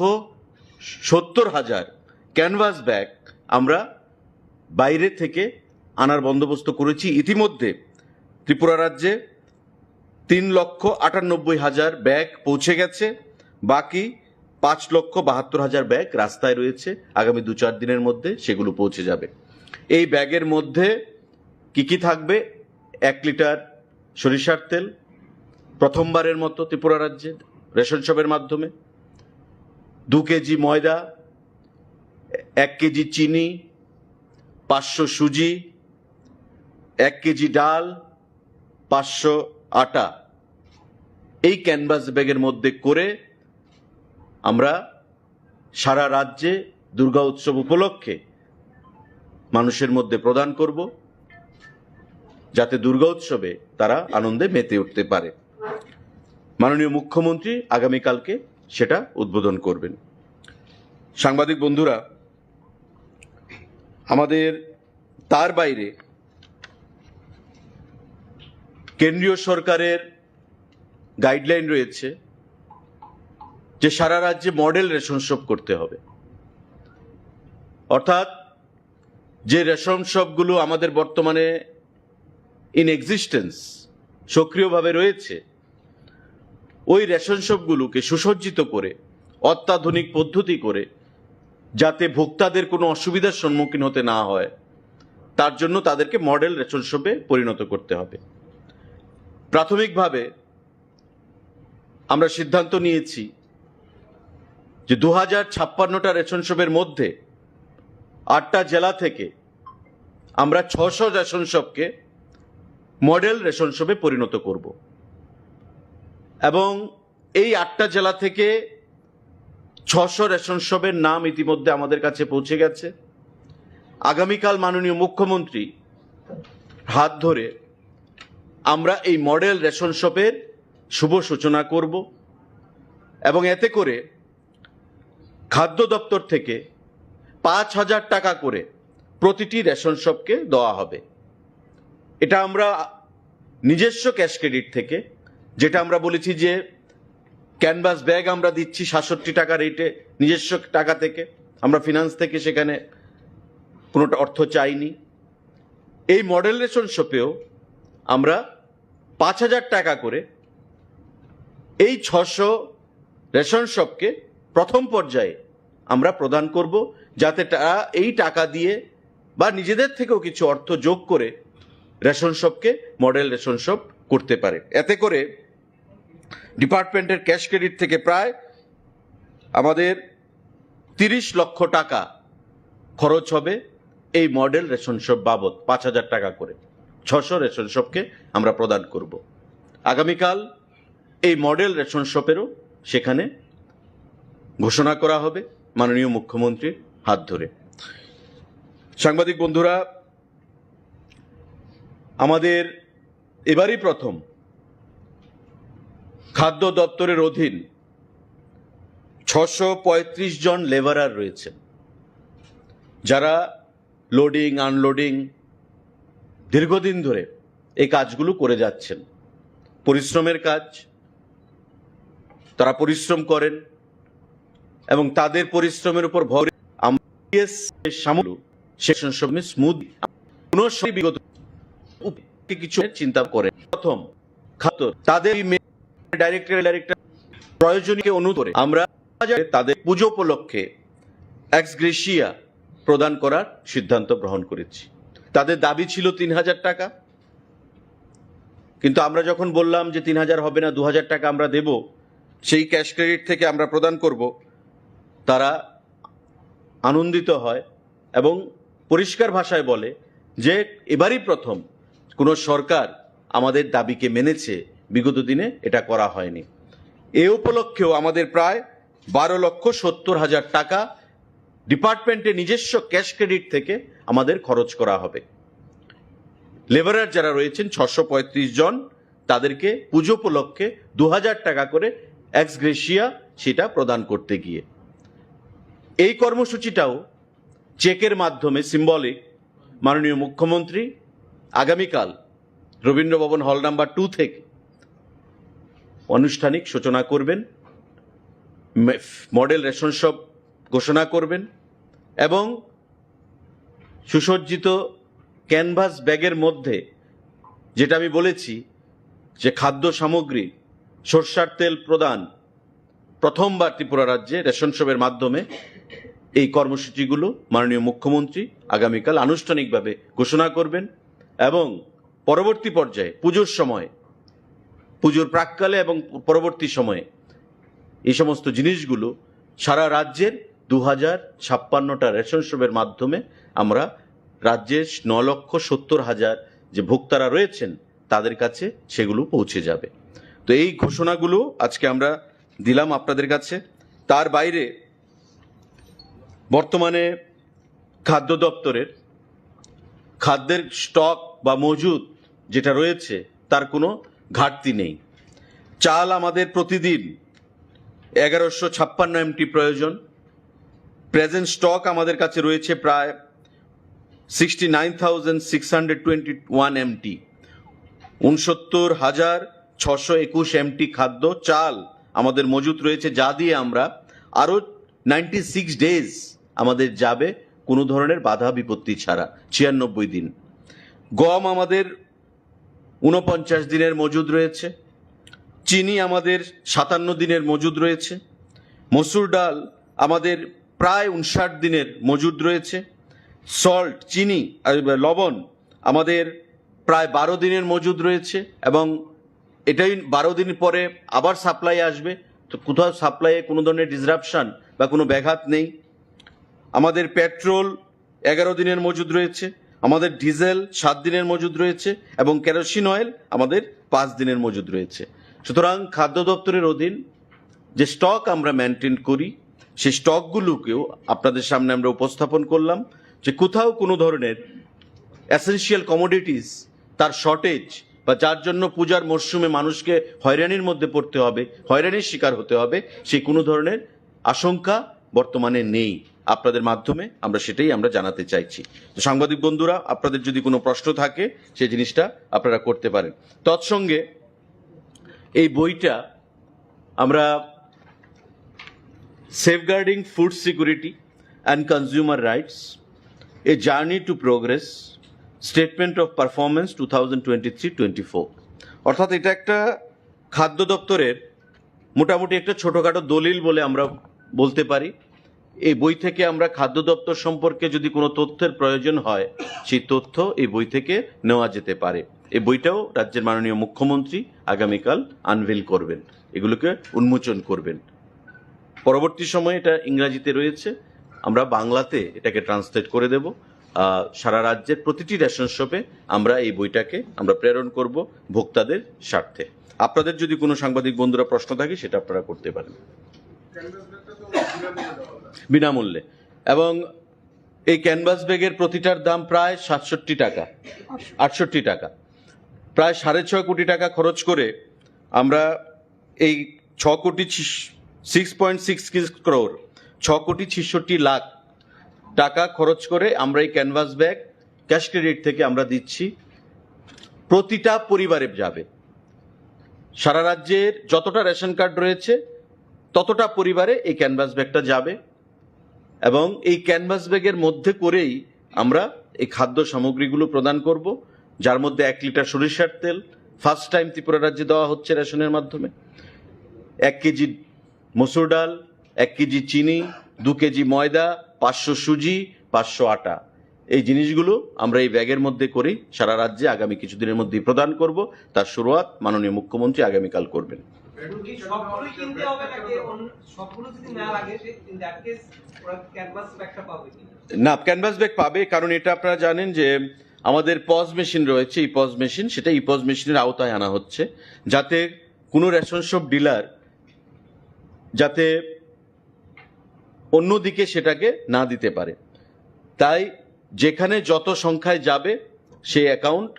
সত্তর হাজার ক্যানভাস ব্যাগ আমরা বাইরে থেকে আনার বন্দোবস্ত করেছি। ইতিমধ্যে ত্রিপুরা রাজ্যে তিন লক্ষ আটানব্বই হাজার ব্যাগ পৌঁছে গেছে। বাকি পাঁচ লক্ষ বাহাত্তর হাজার ব্যাগ রাস্তায় রয়েছে, আগামী দু চার দিনের মধ্যে সেগুলো পৌঁছে যাবে। এই ব্যাগের মধ্যে কি কি থাকবে? এক লিটার সরিষার তেল, প্রথমবারের মতো ত্রিপুরা রাজ্যে রেশন শপের মাধ্যমে, দু কেজি ময়দা, এক কেজি চিনি, পাঁচশো সুজি, এক কেজি ডাল, পাঁচশো আটা, এই ক্যানভাস ব্যাগের মধ্যে করে আমরা সারা রাজ্যে দুর্গা উৎসব উপলক্ষে মানুষের মধ্যে প্রদান করব, যাতে দুর্গা উৎসবে তারা আনন্দে মেতে উঠতে পারে। মাননীয় মুখ্যমন্ত্রী আগামীকালকে সেটা উদ্বোধন করবেন। সাংবাদিক বন্ধুরা, আমাদের তার বাইরে কেন্দ্রীয় সরকারের গাইডলাইন রয়েছে যে সারা রাজ্যে মডেল রেশন শপ করতে হবে। অর্থাৎ যে রেশন শপগুলো আমাদের বর্তমানে ইন এক্সিস্টেন্স, সক্রিয়ভাবে রয়েছে, ওই রেশন শপগুলোকে সুসজ্জিত করে, অত্যাধুনিক পদ্ধতি করে, যাতে ভোক্তাদের কোনো অসুবিধার সম্মুখীন হতে না হয়, তার জন্য তাদেরকে মডেল রেশন শপে পরিণত করতে হবে। প্রাথমিকভাবে আমরা সিদ্ধান্ত নিয়েছি যে দু হাজার ছাপ্পান্নটা রেশন শপের মধ্যে আটটা জেলা থেকে আমরা ছশো রেশন শপকে মডেল রেশন শপে পরিণত করব। এবং এই আটটা জেলা থেকে ছশো রেশন শপের নাম ইতিমধ্যে আমাদের কাছে পৌঁছে গেছে। আগামীকাল মাননীয় মুখ্যমন্ত্রী হাত ধরে আমরা এই মডেল রেশন শপের শুভ সূচনা করব এবং এতে করে খাদ্য দপ্তর থেকে পাঁচ হাজার টাকা করে প্রতিটি রেশন শপকে দেওয়া হবে। এটা আমরা নিজস্ব ক্যাশ ক্রেডিট থেকে, যেটা আমরা বলেছি যে ক্যানভাস ব্যাগ আমরা দিচ্ছি সাতষট্টি টাকা রেটে, নিজস্ব টাকা থেকে, আমরা ফিনান্স থেকে সেখানে কোনোটা অর্থ চাইনি। এই মডেল রেশন শপেও আমরা পাঁচ হাজার টাকা করে এই ছশো রেশন শপকে প্রথম পর্যায়ে আমরা প্রদান করব, যাতে তারা এই টাকা দিয়ে বা নিজেদের থেকেও কিছু অর্থ যোগ করে রেশন শপকে মডেল রেশন শপ করতে পারে। এতে করে ডিপার্টমেন্টের ক্যাশ ক্রেডিট থেকে প্রায় আমাদের তিরিশ লক্ষ টাকা খরচ হবে এই মডেল রেশন শপ বাবদ, পাঁচ হাজার টাকা করে ছশো রেশন শপকে আমরা প্রদান করব। আগামীকাল এই মডেল রেশন শপেরও সেখানে ঘোষণা করা হবে মাননীয় মুখ্যমন্ত্রীর হাত ধরে। সাংবাদিক বন্ধুরা, আমাদের এবারই প্রথম খাদ্য দপ্তরের অধীন ছশো পঁয়ত্রিশ জন লেবারার রয়েছেন, যারা লোডিং, আনলোডিং দীর্ঘদিন ধরে এই কাজগুলো করে যাচ্ছেন। পরিশ্রমের কাজ, তারা পরিশ্রম করেন এবং তাদের পরিশ্রমের উপর ভর আমরা সামল সেকশন সময় স্মুথ কোনো সময় বিগত উপ-, কিছু চিন্তা করেন। প্রথম খাদ্য তাদের ডাইরেক্টর ডাইরেক্টর প্রয়োজনীয় অনুরোধ করে আমরা তাদের পুজো উপলক্ষে এক্স গ্রেশিয়া প্রদান করার সিদ্ধান্ত গ্রহণ করেছি। তাদের দাবি ছিল তিন হাজার টাকা, কিন্তু আমরা যখন বললাম যে তিন হাজার হবে না, দু হাজার টাকা আমরা দেব, সেই ক্যাশ ক্রেডিট থেকে আমরা প্রদান করব, তারা আনন্দিত হয় এবং পরিষ্কার ভাষায় বলে যে এবারই প্রথম কোনো সরকার আমাদের দাবিকে মেনেছে, বিগত দিনে এটা করা হয়নি। এ উপলক্ষেও আমাদের প্রায় বারো লক্ষ সত্তর হাজার টাকা ডিপার্টমেন্টে নিজস্ব ক্যাশ ক্রেডিট থেকে আমাদের খরচ করা হবে। লেবারার যারা রয়েছেন ছশো পঁয়ত্রিশ জন, তাদেরকে পুজো উপলক্ষে দু হাজার টাকা করে এক্স গ্রেশিয়া সেটা প্রদান করতে গিয়ে এই কর্মসূচিটাও চেকের মাধ্যমে সিম্বলিক মাননীয় মুখ্যমন্ত্রী আগামীকাল রবীন্দ্র ভবন হল নাম্বার টু থেকে আনুষ্ঠানিক সূচনা করবেন, মে-, মডেল রেশন শপ ঘোষণা করবেন এবং সুসজ্জিত ক্যানভাস ব্যাগের মধ্যে যেটা আমি বলেছি যে খাদ্য সামগ্রী, সর্ষার তেল প্রদান, প্রথমবার ত্রিপুরা রাজ্যে রেশন শপের মাধ্যমে এই কর্মসূচিগুলো মাননীয় মুখ্যমন্ত্রী আগামীকাল আনুষ্ঠানিকভাবে ঘোষণা করবেন এবং পরবর্তী পর্যায়ে পুজোর সময়, পুজোর প্রাক্কালে এবং পরবর্তী সময়ে এই সমস্ত জিনিসগুলো সারা রাজ্যের দু হাজার ছাপ্পান্নটা রেশন শপের মাধ্যমে আমরা রাজ্যের ন লক্ষ সত্তর হাজার যে ভোক্তারা রয়েছেন, তাদের কাছে সেগুলো পৌঁছে যাবে। তো এই ঘোষণাগুলো আজকে আমরা দিলাম আপনাদের কাছে। তার বাইরে বর্তমানে খাদ্য দপ্তরের খাদ্যের স্টক বা মজুদ যেটা রয়েছে, তার কোনো ঘাটতি নেই। চাল আমাদের প্রতিদিন এগারোশো ছাপ্পান্ন এমটি প্রয়োজন। প্রেজেন্ট স্টক আমাদের কাছে রয়েছে প্রায় sixty nine thousand six hundred twenty one MT. উনসত্তর হাজার ছশো একুশ এমটি খাদ্য চাল আমাদের মজুত রয়েছে, যা দিয়ে আমরা আরও নাইনটি সিক্স ডেজ আমাদের যাবে কোনো ধরনের বাধা বিপত্তি ছাড়া, ছিয়ানব্বই দিন। গম আমাদের ঊনপঞ্চাশ দিনের মজুদ রয়েছে। চিনি আমাদের সাতান্ন দিনের মজুদ রয়েছে। মসুর ডাল আমাদের প্রায় উনষাট দিনের মজুদ রয়েছে। সল্ট, চিনি, আহ, লবণ আমাদের প্রায় বারো দিনের মজুদ রয়েছে এবং এটাই বারো দিন পরে আবার সাপ্লাই আসবে। তো কোথাও সাপ্লাইয়ে কোনো ধরনের ডিসরাপশন বা কোনো ব্যাঘাত নেই। আমাদের পেট্রোল এগারো দিনের মজুদ রয়েছে, আমাদের ডিজেল সাত দিনের মজুদ রয়েছে এবং কেরোসিন অয়েল আমাদের পাঁচ দিনের মজুদ রয়েছে। সুতরাং খাদ্য দপ্তরের অধীন যে স্টক আমরা মেনটেন করি, সেই স্টকগুলোকেও আপনাদের সামনে আমরা উপস্থাপন করলাম যে কোথাও কোনো ধরনের এসেনশিয়াল কমোডিটিস তার শর্টেজ বা যার জন্য পূজার মরশুমে মানুষকে হয়রানির মধ্যে পড়তে হবে, হয়রানির শিকার হতে হবে, সেই কোনো ধরনের আশঙ্কা বর্তমানে নেই। আপনাদের মাধ্যমে আমরা সেটাই আমরা জানাতে চাইছি। তো সাংবাদিক বন্ধুরা, আপনাদের যদি কোনো প্রশ্ন থাকে, সেই জিনিসটা আপনারা করতে পারেন। তৎসঙ্গে এই বইটা আমরা Safeguarding Food Security and Consumer Rights, A Journey to Progress, Statement of Performance two thousand twenty three twenty four, অর্থাৎ এটা একটা খাদ্য দপ্তরের মোটামুটি একটা ছোটোখাটো দলিল বলে আমরা বলতে পারি। এই বই থেকে আমরা খাদ্য দপ্তর সম্পর্কে যদি কোনো তথ্যের প্রয়োজন হয়, সেই তথ্য এই বই থেকে নেওয়া যেতে পারে। এই বইটাও রাজ্যের মাননীয় মুখ্যমন্ত্রী আগামীকাল আনভেল করবেন, এগুলোকে উন্মোচন করবেন। পরবর্তী সময়ে এটা ইংরাজিতে রয়েছে, আমরা বাংলাতে এটাকে ট্রান্সলেট করে দেব। আহ, সারা রাজ্যের প্রতিটি রেশন শপে আমরা এই বইটাকে আমরা প্রেরণ করব ভোক্তাদের স্বার্থে। আপনাদের যদি কোনো সাংবাদিক বন্ধুরা প্রশ্ন থাকে, সেটা আপনারা করতে পারেন। বিনামূল্যে। এবং এই ক্যানভাস ব্যাগের প্রতিটার দাম প্রায় সাতষট্টি টাকা, আটষট্টি টাকা। প্রায় সাড়ে ছয় কোটি টাকা খরচ করে আমরা এই ছ কোটি, সিক্স পয়েন্ট সিক্স ক্রোর, ছ কোটি ছেষট্টি লাখ টাকা খরচ করে আমরা এই ক্যানভাস ব্যাগ ক্যাশ ক্রেডিট থেকে আমরা দিচ্ছি। প্রতিটা পরিবারে যাবে। সারা রাজ্যের যতটা রেশন কার্ড রয়েছে, ততটা পরিবারে এই ক্যানভাস ব্যাগটা যাবে। এবং এই ক্যানভাস ব্যাগের মধ্যে করেই আমরা এই খাদ্য সামগ্রীগুলো প্রদান করব, যার মধ্যে এক লিটার সরিষার তেল ফার্স্ট টাইম ত্রিপুরা রাজ্যে দেওয়া হচ্ছে রেশনের মাধ্যমে, এক কেজি মসুর ডাল, এক কেজি চিনি, দু কেজি ময়দা, পাঁচশো সুজি, পাঁচশো আটা। এই জিনিসগুলো আমরা এই ব্যাগের মধ্যে করি সারা রাজ্যে আগামী কিছুদিনের মধ্যেই প্রদান করব। তার শুরুয়াত মাননীয় মুখ্যমন্ত্রী আগামীকাল করবেন। এখন কি সবগুলোই কিনতে হবে নাকি অন্য সবগুলো যদি না লাগে, সে in that case ওরা ক্যানভাস ব্যাগটা পাবে কিনা? না, ক্যানভাস ব্যাগ পাবে, কারণ এটা আপনারা জানেন যে আমাদের পজ মেশিন রয়েছে, ইপজ মেশিন, সেটা ইপজ মেশিনের আওতায় আনা হচ্ছে, যাতে কোনো রেশন শপ ডিলার যাতে অন্যদিকে সেটাকে না দিতে পারে। তাই যেখানে যত সংখ্যায় যাবে, সেই অ্যাকাউন্ট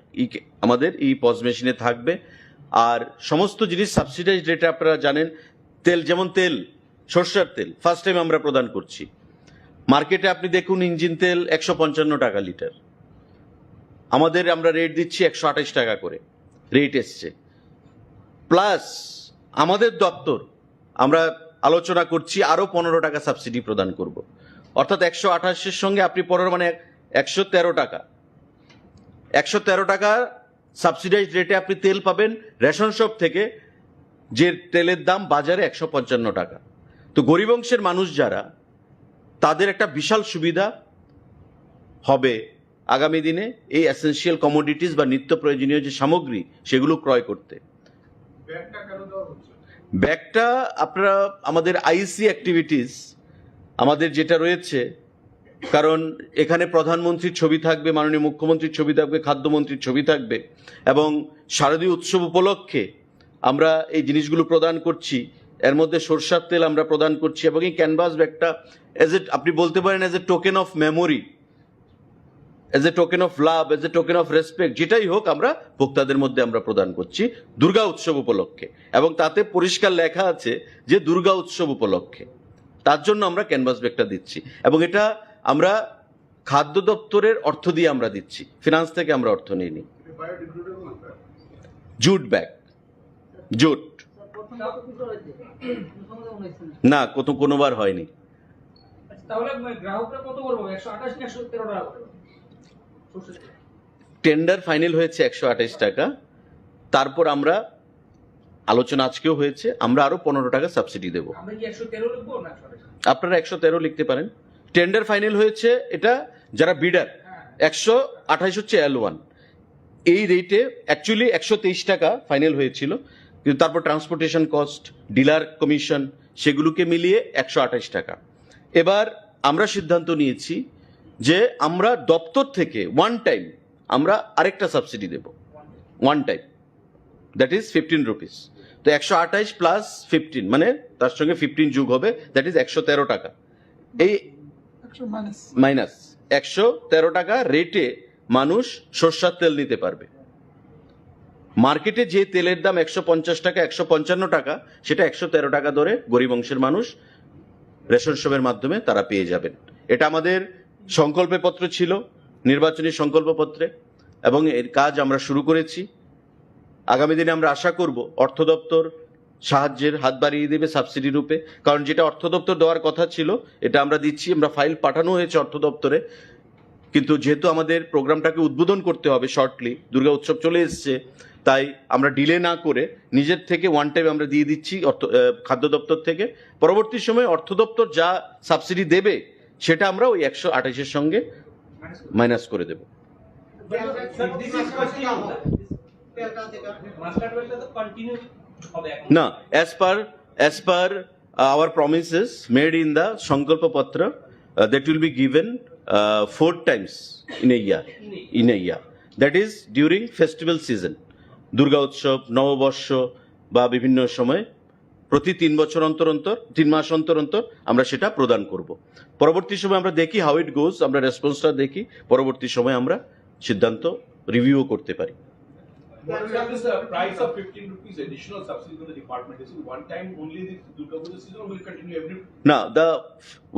আমাদের ইপজ মেশিনে থাকবে। আর সমস্ত জিনিস সাবসিডাইজ রেটে, আপনারা জানেন, তেল, যেমন তেল, সর্ষের তেল ফার্স্ট টাইম আমরা প্রদান করছি। মার্কেটে আপনি দেখুন, ইঞ্জিন তেল একশো পঞ্চান্ন টাকা লিটার, আমাদের আমরা রেট দিচ্ছি একশো আঠাশ টাকা করে, রেট এসছে। প্লাস আমাদের দপ্তর, আমরা আলোচনা করছি, আরও পনেরো টাকা সাবসিডি প্রদান করব। অর্থাৎ একশো আঠাশের সঙ্গে আপনি পনেরো, মানে একশো তেরো টাকা, একশো তেরো টাকা সাবসিডাইজ রেটে আপনি তেল পাবেন রেশন শপ থেকে, যে তেলের দাম বাজারে একশো পঞ্চান্ন টাকা। তো গরিব অংশের মানুষ যারা, তাদের একটা বিশাল সুবিধা হবে আগামী দিনে এই এসেনশিয়াল কমোডিটিস বা নিত্য প্রয়োজনীয় যে সামগ্রী, সেগুলো ক্রয় করতে। ব্যাগটা কেন দেওয়া হচ্ছে? ব্যাগটা আপনারা, আমাদের আইসি অ্যাক্টিভিটিস আমাদের যেটা রয়েছে, কারণ এখানে প্রধানমন্ত্রীর ছবি থাকবে, মাননীয় মুখ্যমন্ত্রীর ছবি থাকবে, খাদ্যমন্ত্রীর ছবি থাকবে, এবং শারদীয় উৎসব উপলক্ষে আমরা এই জিনিসগুলো প্রদান করছি। এর মধ্যে সরষার তেল আমরা প্রদান করছি এবং এই ক্যানভাস ব্যাগটা অ্যাজ এ, আপনি বলতে পারেন, as a token of memory, as a token of love, as a token of respect, যেটাই হোক, আমরা ভোক্তাদের মধ্যে আমরা প্রদান করছি দুর্গা উৎসব উপলক্ষে। এবং তাতে পরিষ্কার লেখা আছে যে দুর্গা উৎসব উপলক্ষে, তার জন্য আমরা ক্যানভাস ব্যাগটা দিচ্ছি। এবং এটা আমরা খাদ্য দপ্তরের অর্থ দিয়ে আমরা দিচ্ছি, ফিনান্স থেকে আমরা অর্থ নিইনি। Jute bag, jute. না, কত, কোনোবার হয়নি। আচ্ছা, তাহলে মানে গ্রাহকরা কত করে পাবে? একশো আঠাশ না একশো তেরো টাকা করে? টেন্ডার ফাইনাল হয়েছে একশো আঠাশ টাকা। তারপর আমরা আলোচনা আজকেও হয়েছে, আমরা আরো পনেরো টাকা সাবসিডি দেব। আমরা কি একশো তেরো লিখবো না একশো আঠাশ? আপনারা একশো তেরো লিখতে পারেন। টেন্ডার ফাইনাল হয়েছে, এটা যারা বিডার, হ্যাঁ। একশো আঠাশ হচ্ছে এল ওয়ান। এই রেটে অ্যাকচুয়ালি একশো তেইশ টাকা ফাইনাল হয়েছিল, কিন্তু তারপর ট্রান্সপোর্টেশন কস্ট, ডিলার কমিশন, সেগুলোকে মিলিয়ে একশো আঠাশ টাকা। এবার আমরা সিদ্ধান্ত নিয়েছি যে আমরা দপ্তর থেকে ওয়ান টাইম আমরা আরেকটা সাবসিডি দেব, one time, that is fifteen rupees. তো একশো আঠাশ প্লাস ফিফটিন, মানে তার সঙ্গে ফিফটিন যোগ হবে, দ্যাট ইজ একশো তেরো টাকা। এই একশো মাইনাস। মাইনাস একশো তেরো টাকা রেটে মানুষ সর্ষার তেল নিতে পারবে। মার্কেটে যে তেলের দাম একশো পঞ্চাশ টাকা, একশো পঞ্চান্ন টাকা, সেটা একশো তেরো টাকা দরে গরিব অংশের মানুষ রেশন শপের মাধ্যমে তারা পেয়ে যাবেন। এটা আমাদের সংকল্পপত্র ছিল, নির্বাচনী সংকল্পপত্রে, এবং এর কাজ আমরা শুরু করেছি। আগামী দিনে আমরা আশা করব অর্থ দপ্তর, সাহায্যের হাত বাড়িয়ে দেবে সাবসিডি রূপে। কারণ যেটা অর্থ দপ্তর দেওয়ার কথা ছিল, এটা আমরা দিচ্ছি। আমরা ফাইল পাঠানো হয়েছে অর্থ দপ্তরে, কিন্তু যেহেতু আমাদের প্রোগ্রামটাকে উদ্বোধন করতে হবে শর্টলি, দুর্গা উৎসব চলে এসছে, তাই আমরা ডিলে না করে নিজের থেকে ওয়ান টাইম আমরা দিয়ে দিচ্ছি অর্থ আহ, খাদ্য দপ্তর থেকে। পরবর্তী সময়ে অর্থ দপ্তর যা সাবসিডি দেবে, সেটা আমরা ওই একশো আঠাশের সঙ্গে মাইনাস করে দেব। This is continuing. মাস্টার ওয়েলটা তো কন্টিনিউ হবে এখন। না, as per as per our promises made in the Sankalpa Patra, uh, that will be given uh, four times in a year. In a year. That is during festival season, Durga উৎসব, নববর্ষ বা বিভিন্ন সময় প্রতি তিন বছর অন্তর অন্তর, তিন মাস অন্তর অন্তর আমরা সেটা প্রদান করব। পরবর্তী সময় আমরা দেখি হাউ ইট গোজ, আমরা রেসপন্সটা দেখি, পরবর্তী সময় আমরা সিদ্ধান্ত রিভিউ করতে পারি। What is the price of fifteen rupees additional subsidy to the department? Is it one time only this Durga Puja season or will it continue every? Now, the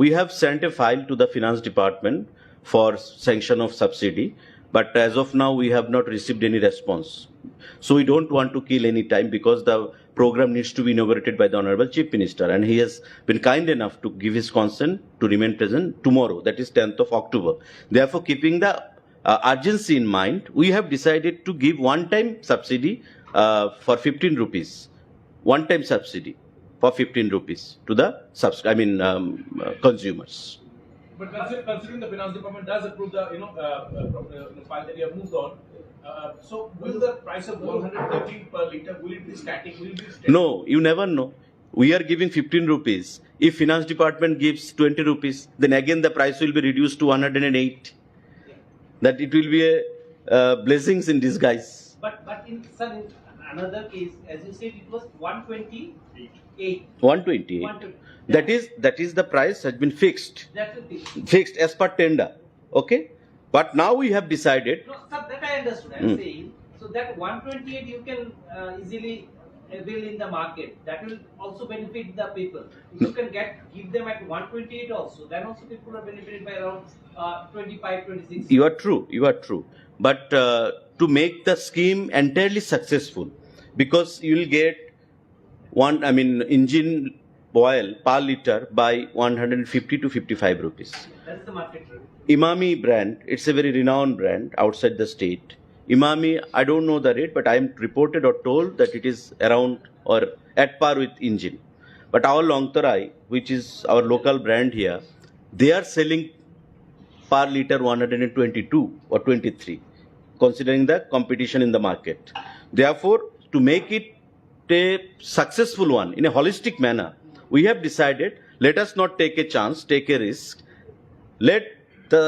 we have sent a file to the finance department for sanction of subsidy, but as of now we have not received any response. So we don't want to kill any time because the program needs to be inaugurated by the Honorable Chief Minister, and he has been kind enough to give his consent to remain present tomorrow, that is tenth of October. Therefore, keeping the uh, urgency in mind, we have decided to give one-time subsidy uh, for fifteen rupees, one-time subsidy for fifteen rupees to the subs- I mean um, uh, consumers. But consider- considering the finance department does approve the, you know, uh, uh, from the, you know, file that you have moved on, uh, so will the price of one hundred thirteen per liter, will it be static, will it be steady? No, you never know. We are giving fifteen rupees. If finance department gives twenty rupees, then again the price will be reduced to one hundred eight. That it will be a uh, blessings in disguise. But but in sir, in another case, as you said, it was one twenty-eight. One twenty-eight. That is that is the price has been fixed, That will be fixed as per tender. Okay, but now we have decided. No, sir, that I understood. I'm Hmm. Saying so that one twenty-eight you can uh, easily avail in the market. That will also benefit the people. If you can get give them at one twenty-eight also, then also people are benefited by around uh, twenty-five, twenty-six. You are true. You are true. But uh, to make the scheme entirely successful, because you will get one, I mean, engine oil per liter by one hundred fifty to fifty-five rupees. That's the market rate. Emami brand, it's a very renowned brand outside the state. Emami, I don't know the rate, but I am reported or told that it is around or at par with engine. But our Longtarai, which is our local brand here, they are selling per liter one hundred twenty-two or twenty-three, considering the competition in the market. Therefore, to make it a successful one in a holistic manner, we have decided, let us not take a chance, take a risk. Let the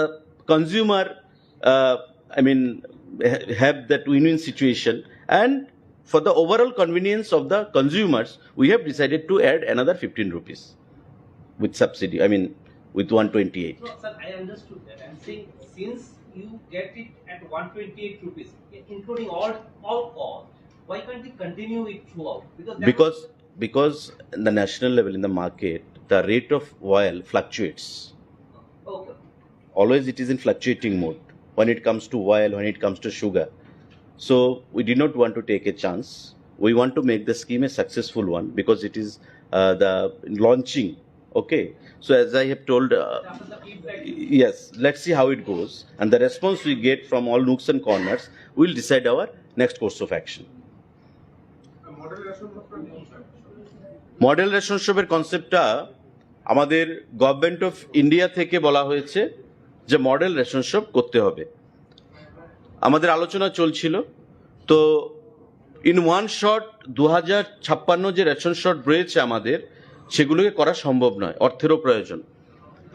consumer, uh, I mean, ha- have that win-win situation, and for the overall convenience of the consumers, we have decided to add another fifteen rupees with subsidy. I mean, with one twenty-eight. No, sir, I understood that. I'm saying since you get it at one twenty-eight rupees, including all all costs, why can't you continue it throughout? Because that Because because in the national level in the market, the rate of oil fluctuates. Okay. Always it is in fluctuating mode when it comes to oil, when it comes to sugar. So we did not want to take a chance. We want to make the scheme a successful one because it is uh, the launching. Okay. So as I have told, uh, After the feedback, yes, let's see how it goes. And the response we get from all nooks and corners will decide our next course of action. Model ration শপের কনসেপ্টটা আমাদের government of India থেকে বলা হয়েছে যে model ration shop করতে হবে। আমাদের আলোচনা চলছিল, তো ইন ওয়ান শট দু হাজার ছাপ্পান্ন যে রেশন শপ রয়েছে আমাদের, সেগুলোকে করা সম্ভব নয়, অর্থেরও প্রয়োজন।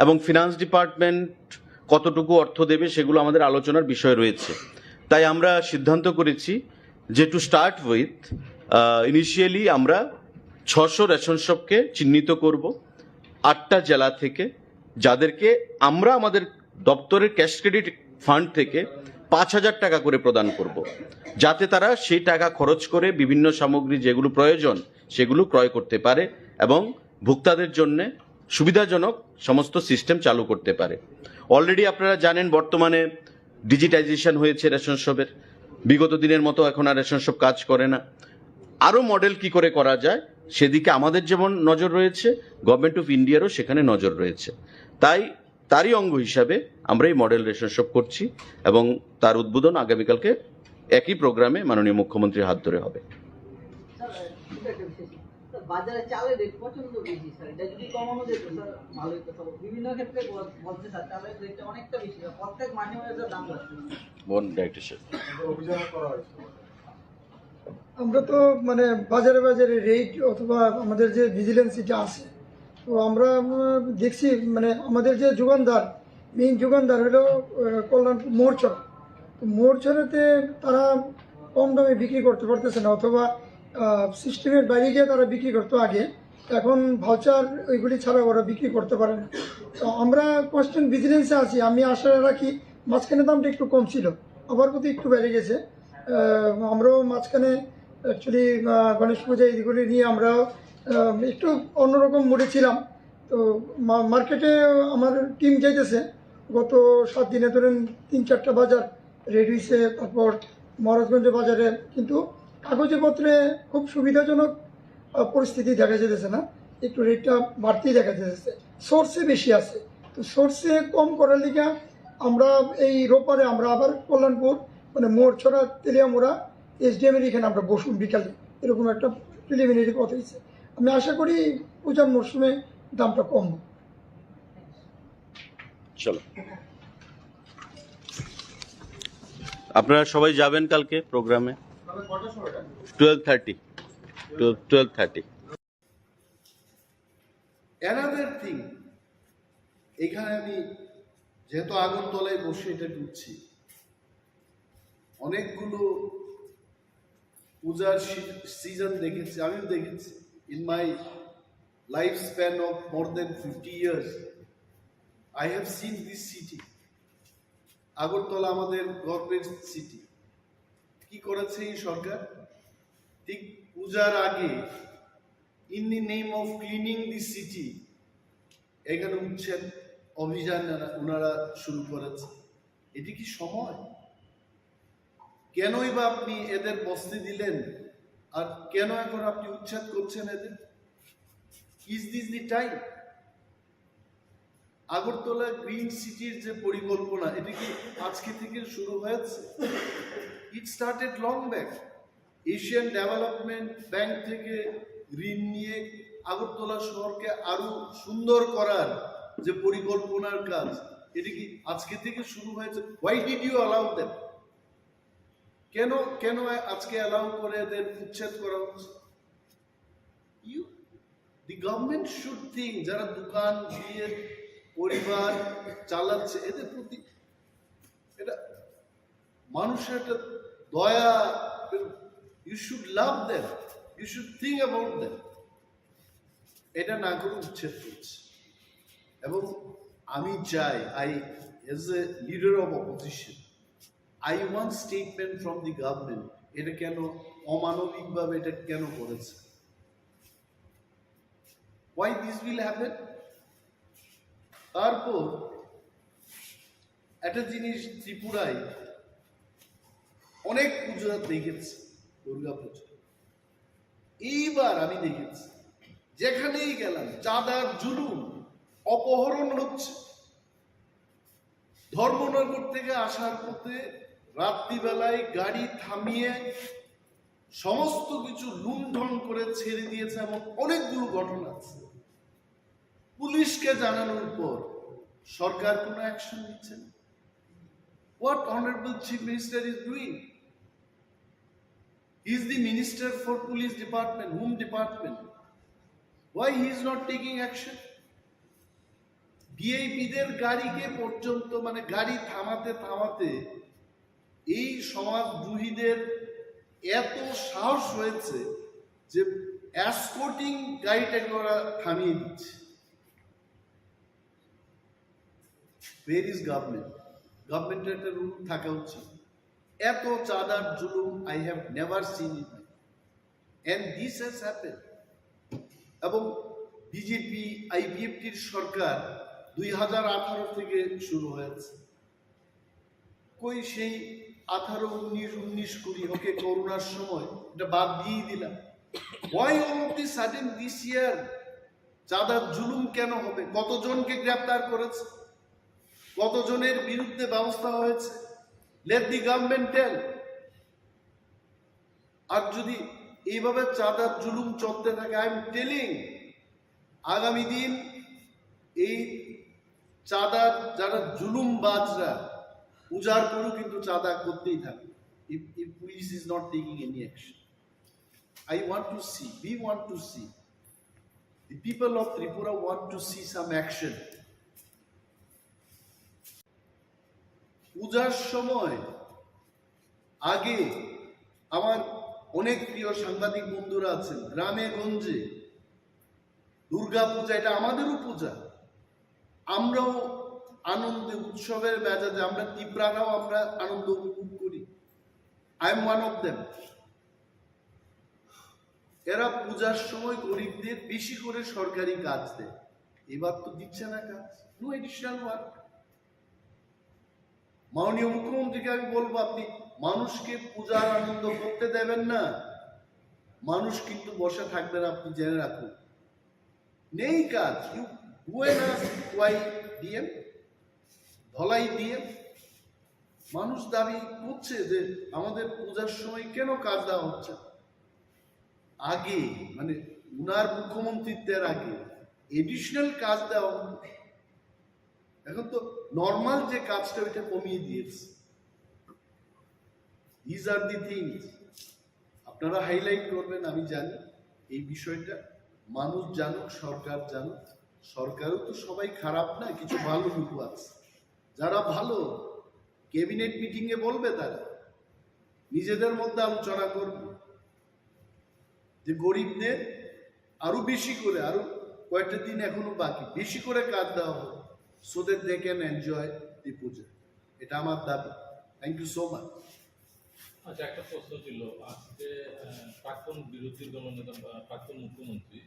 এবং ফিনান্স ডিপার্টমেন্ট কতটুকু অর্থ দেবে, সেগুলো আমাদের আলোচনার বিষয় রয়েছে। তাই আমরা সিদ্ধান্ত করেছি যে টু স্টার্ট উইথ, ইনিশিয়ালি আমরা ছশো রেশন শপকে চিহ্নিত করব আটটা জেলা থেকে, যাদেরকে আমরা আমাদের দপ্তরের ক্যাশ ক্রেডিট ফান্ড থেকে পাঁচ হাজার টাকা করে প্রদান করব, যাতে তারা সেই টাকা খরচ করে বিভিন্ন সামগ্রী যেগুলো প্রয়োজন সেগুলো ক্রয় করতে পারে এবং ভোক্তাদের জন্য সুবিধাজনক সমস্ত সিস্টেম চালু করতে পারে। অলরেডি আপনারা জানেন, বর্তমানে ডিজিটাইজেশন হয়েছে রেশন শপের। বিগত দিনের মতো এখন আর রেশন শপ কাজ করে না। আরও মডেল কি করে করা যায়, সেদিকে আমাদের যেমন নজর রয়েছে, গভর্নমেন্ট অফ ইন্ডিয়ারও সেখানে নজর রয়েছে। তাই তারই অঙ্গ হিসাবে আমরা এই মডেল রেশন শপ করছি এবং তার উদ্বোধন আগামীকালকে একই প্রোগ্রামে মাননীয় মুখ্যমন্ত্রীর হাত ধরে হবে। স্যার, ছোট একটা বিষয়, স্যার। স্যার, বাজারে চালের রেট প্রচন্ড বেশি, স্যার। এটা যদি কমানো যেত, স্যার, ভালো হতো, স্যার। বিভিন্ন ক্ষেত্রে বল- বলছে, স্যার, চালের রেটটা অনেকটা বেশি, স্যার। প্রত্যেক মাসে মাসে, স্যার, দাম বাড়ছে। বোন ডাইরেক্টর সাহেব। আমরা তো মানে বাজারে বাজারে রেট অথবা আমাদের যে ভিজিলেন্স এটা আছে, তো আমরা উম, দেখছি মানে আমাদের যে যোগানদার, মেইন যোগানদার হলো আহ, কল্যাণপুর মোরছড়া। তো মোরছড়াতে তারা কম দামে বিক্রি করতে পারতেছে না, অথবা সিস্টেমের বাইরে গিয়ে তারা বিক্রি করতো আগে। এখন ভাউচার ওইগুলি ছাড়া ওরা বিক্রি করতে পারে না। তো আমরা কনস্ট্যান্ট ভিজিলেন্সে আছি। আমি আশা রাখি, মাঝখানে দামটা একটু কম ছিল, আবার বোধহয় একটু বেড়ে গেছে। আহ, আমরাও মাঝখানে অ্যাকচুয়ালি গণেশ পূজা এইগুলি নিয়ে আমরা আহ, একটু অন্যরকম মুডে ছিলাম। তো মা- মার্কেটে আমার টিম যাইতেছে, গত সাত দিনে ধরেন তিন চারটা বাজার রেড হয়েছে, তারপর মহারাজগঞ্জ বাজারে, কিন্তু কাগজে পত্রে খুব সুবিধাজনক আহ, পরিস্থিতি দেখা যেতেছে না, একটু রেটটা বাড়তেই দেখা যেতেছে। সোর্সে বেশি আছে, তো সোর্সে কম করার লিগে আমরা এই রোববারে আমরা আবার কল্যাণপুর মানে মোরছড়া তেলিয়ামুড়া এসডিএম এর এখানে আমরা বসুন বিকালে, এরকম একটা প্রিলিমিনারি কথা হয়েছে। আমি আশা করি পূজার মরশুমে দামটা কম হবে। চলো, আপনারা সবাই যাবেন কালকে প্রোগ্রামে। Twelve thirty. Twelve twelve thirty. Another thing, এখানে আমি যেহেতু আগরতলায় বসে এটা ঢুকছি, অনেকগুলো পূজার সিজন দেখেছি, আমিও দেখেছি। In my lifespan of more than fifty years, I have seen this city. Agartala আমাদের গর্বের সিটি। কি করেছে এই সরকার? ঠিক পূজার আগে, in the name of cleaning the city, এখানে উচ্ছেদ অভিযান এরা- ওনারা শুরু করেছে। এটি কি সময়? কেনই বা আপনি এদের বসতে দিলেন, আর কেন এখন আপনি উচ্ছেদ করছেন এদের? Is this the time? Agartala green সিটির যে পরিকল্পনা, এটা কি আজকে থেকে শুরু হয়েছে? It started long back. Asian development bank থেকে ঋণ নিয়ে আগরতলা শহরকে আরো সুন্দর করার যে পরিকল্পনার কাজ, এটা কি আজকে থেকে শুরু হয়েছে? Why did you allow them? কেন কেন আজকে অ্যালাউ করে এদের উচ্ছেদ করা হচ্ছে? You, the government should think, যারা দোকান দিয়ে পরিবার চালাচ্ছে, এদের প্রতি এটা মানুষের একটা দয়া। You should love them, you should think about them. এটা না করে উচ্ছেদ করছে। এবং আমি চাই, I, as a leader of opposition, I want statement from the government, এটা কেন অমানবিকভাবে এটা কেন করেছে? Why this will happen? তারপর একটা জিনিস, ত্রিপুরায় অনেক পূজা দেখেছি, দুর্গা পূজা। এইবার আমি দেখেছি, যেখানেই গেলাম চাঁদার জুলুম, অপহরণ হচ্ছে। ধর্মনগর থেকে আসার পথে রাত্রিবেলায় গাড়ি থামিয়ে সমস্ত কিছু লুণ্ঠন করে ছেড়ে দিয়েছে, এমন অনেকগুলো ঘটনা আছে। পুলিশকে জানানোর পর সরকার কোনো অ্যাকশন নিচ্ছে না। What honorable Chief Minister is doing? He is the minister for police department, home department. Why he is not taking action? ভিআইপিদের গাড়িকে পর্যন্ত, মানে, গাড়ি থামাতে থামাতে এই সমাজদ্রোহীদের এত সাহস হয়েছে যে এসকর্টিং গাড়িটাকে ওরা থামিয়ে দিচ্ছে। Where is government? গভর্নমেন্টের একটা রুল থাকা উচিত। এত চাঁদার জুলুম I have never seen in my life. And this has happened. এবং বিজেপি আইপিএফটির সরকার দুই হাজার আঠারো থেকে শুরু হয়েছে। কই সেই আঠারো, উনিশ, উনিশ, কুড়ি, ওকে, করোনার সময় এটা বাদ দিয়েই দিলাম। Why all of the sudden this year চাঁদার জুলুম কেন হবে? কতজনকে গ্রেপ্তার করেছে, কতজনের বিরুদ্ধে ব্যবস্থা হয়েছে? Let the government tell. আর যদি এইভাবে চাঁদার জুলুম চলতে থাকে, আই এম টেলিং, আগামী দিন এই চাঁদার যারা জুলুমবাজরা উজাড় করেও কিন্তু চাঁদা করতেই থাকবে, if, if police is not taking any action. I want to see, we want to see, the people of Tripura want to see some action. পূজার সময় আগে আমার অনেক প্রিয় সাংবাদিক বন্ধুরা আছেন, গ্রামে গঞ্জে দুর্গা পূজা, এটা আমাদেরও পূজা, আমরাও আনন্দে উৎসবের মেজাজে, আমরা তিপ্রারাও আমরা আনন্দ উপভোগ করি। I am one of them. এরা পূজার সময় গরিবদের বেশি করে সরকারি কাজ দেয়, এবার তো দিচ্ছে না কাজ, no additional work. মাননীয় মুখ্যমন্ত্রীকে আমি বলবো, আপনি মানুষকে পূজার আনন্দ করতে দেবেন না, মানুষ কিন্তু বসে থাকবে না, আপনি জেনে রাখুন। নেই কাজ, you go and ask why DM, Dhalai DM. মানুষ দাবি করছে যে আমাদের পূজার সময় কেন কাজ দেওয়া হচ্ছে না। আগে, মানে, উনার মুখ্যমন্ত্রিত্বের আগে এডিশনাল কাজ দেওয়া হতো। এখন তো নর্মাল যে কাজটা, ওইটা কমিয়ে দিয়েছে। These are the things আপনারা হাইলাইট করবেন, আমি জানি এই বিষয়টা। মানুষ জানুক, সরকার জানুক। সরকারও তো সবাই খারাপ না, কিছু ভালো লোকও আছে। যারা ভালো, ক্যাবিনেট মিটিং এ বলবে, তারা নিজেদের মধ্যে আলোচনা করবে যে গরিবদের আরো বেশি করে, আরো কয়েকটা দিন এখনো বাকি, বেশি করে কাজ দেওয়া হোক, so that they can enjoy the পূজা। এটা আমার দাবি। Thank you so much. আচ্ছা, একটা প্রশ্ন ছিল। আজকে আহ, প্রাক্তন বিরোধী দলনেতা বা প্রাক্তন মুখ্যমন্ত্রী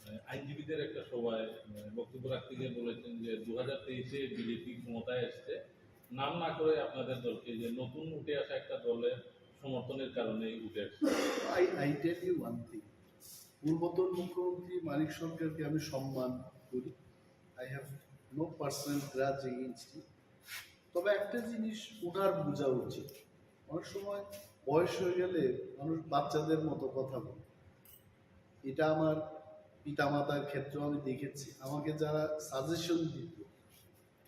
আহ, আইনজীবীদের একটা সভায় আহ, বক্তব্য রাখতে গিয়ে বলেছেন যে দু হাজার তেইশে বিজেপি ক্ষমতায় এসছে, নাম না করে আপনাদের দলকে, যে নতুন উঠে আসা একটা দলের সমর্থনের কারণেই উঠে আসছে। I, I tell you one thing, পূর্বতন মুখ্যমন্ত্রী মানিক সরকারকে আমি সম্মান করি, I have no personal grudge against him। তবে একটা জিনিস ওনার বোঝা উচিত, অনেক সময় বয়স হয়ে গেলে মানুষ বাচ্চাদের মতো কথা বলে। এটা আমার পিতামাতার ক্ষেত্রেও আমি দেখেছি। আমাকে যারা সাজেশন দিত,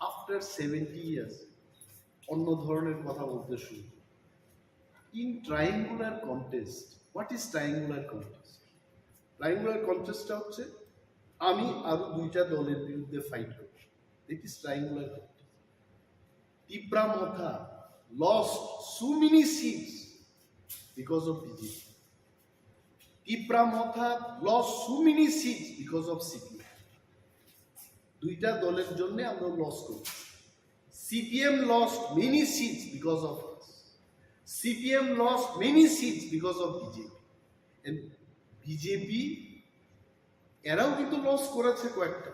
আফটার সেভেন্টি ইয়ার্স অন্য ধরনের কথা বলতে শুরু করে। In triangular contest, what is triangular contest? Triangular কন্টেস্টটা হচ্ছে আমি আরো দুইটা দলের বিরুদ্ধে ফাইট করব। That is triangular contest. Tipra Motha lost so many seats because of BJP. Tipra Motha lost so many seats because of CPM. দুইটা দলের জন্য আমরা লস করি। CPM lost many seats because of us. CPM lost many seats because of BJP. And BJP এরাও কিন্তু লস করেছে কয়েকটা,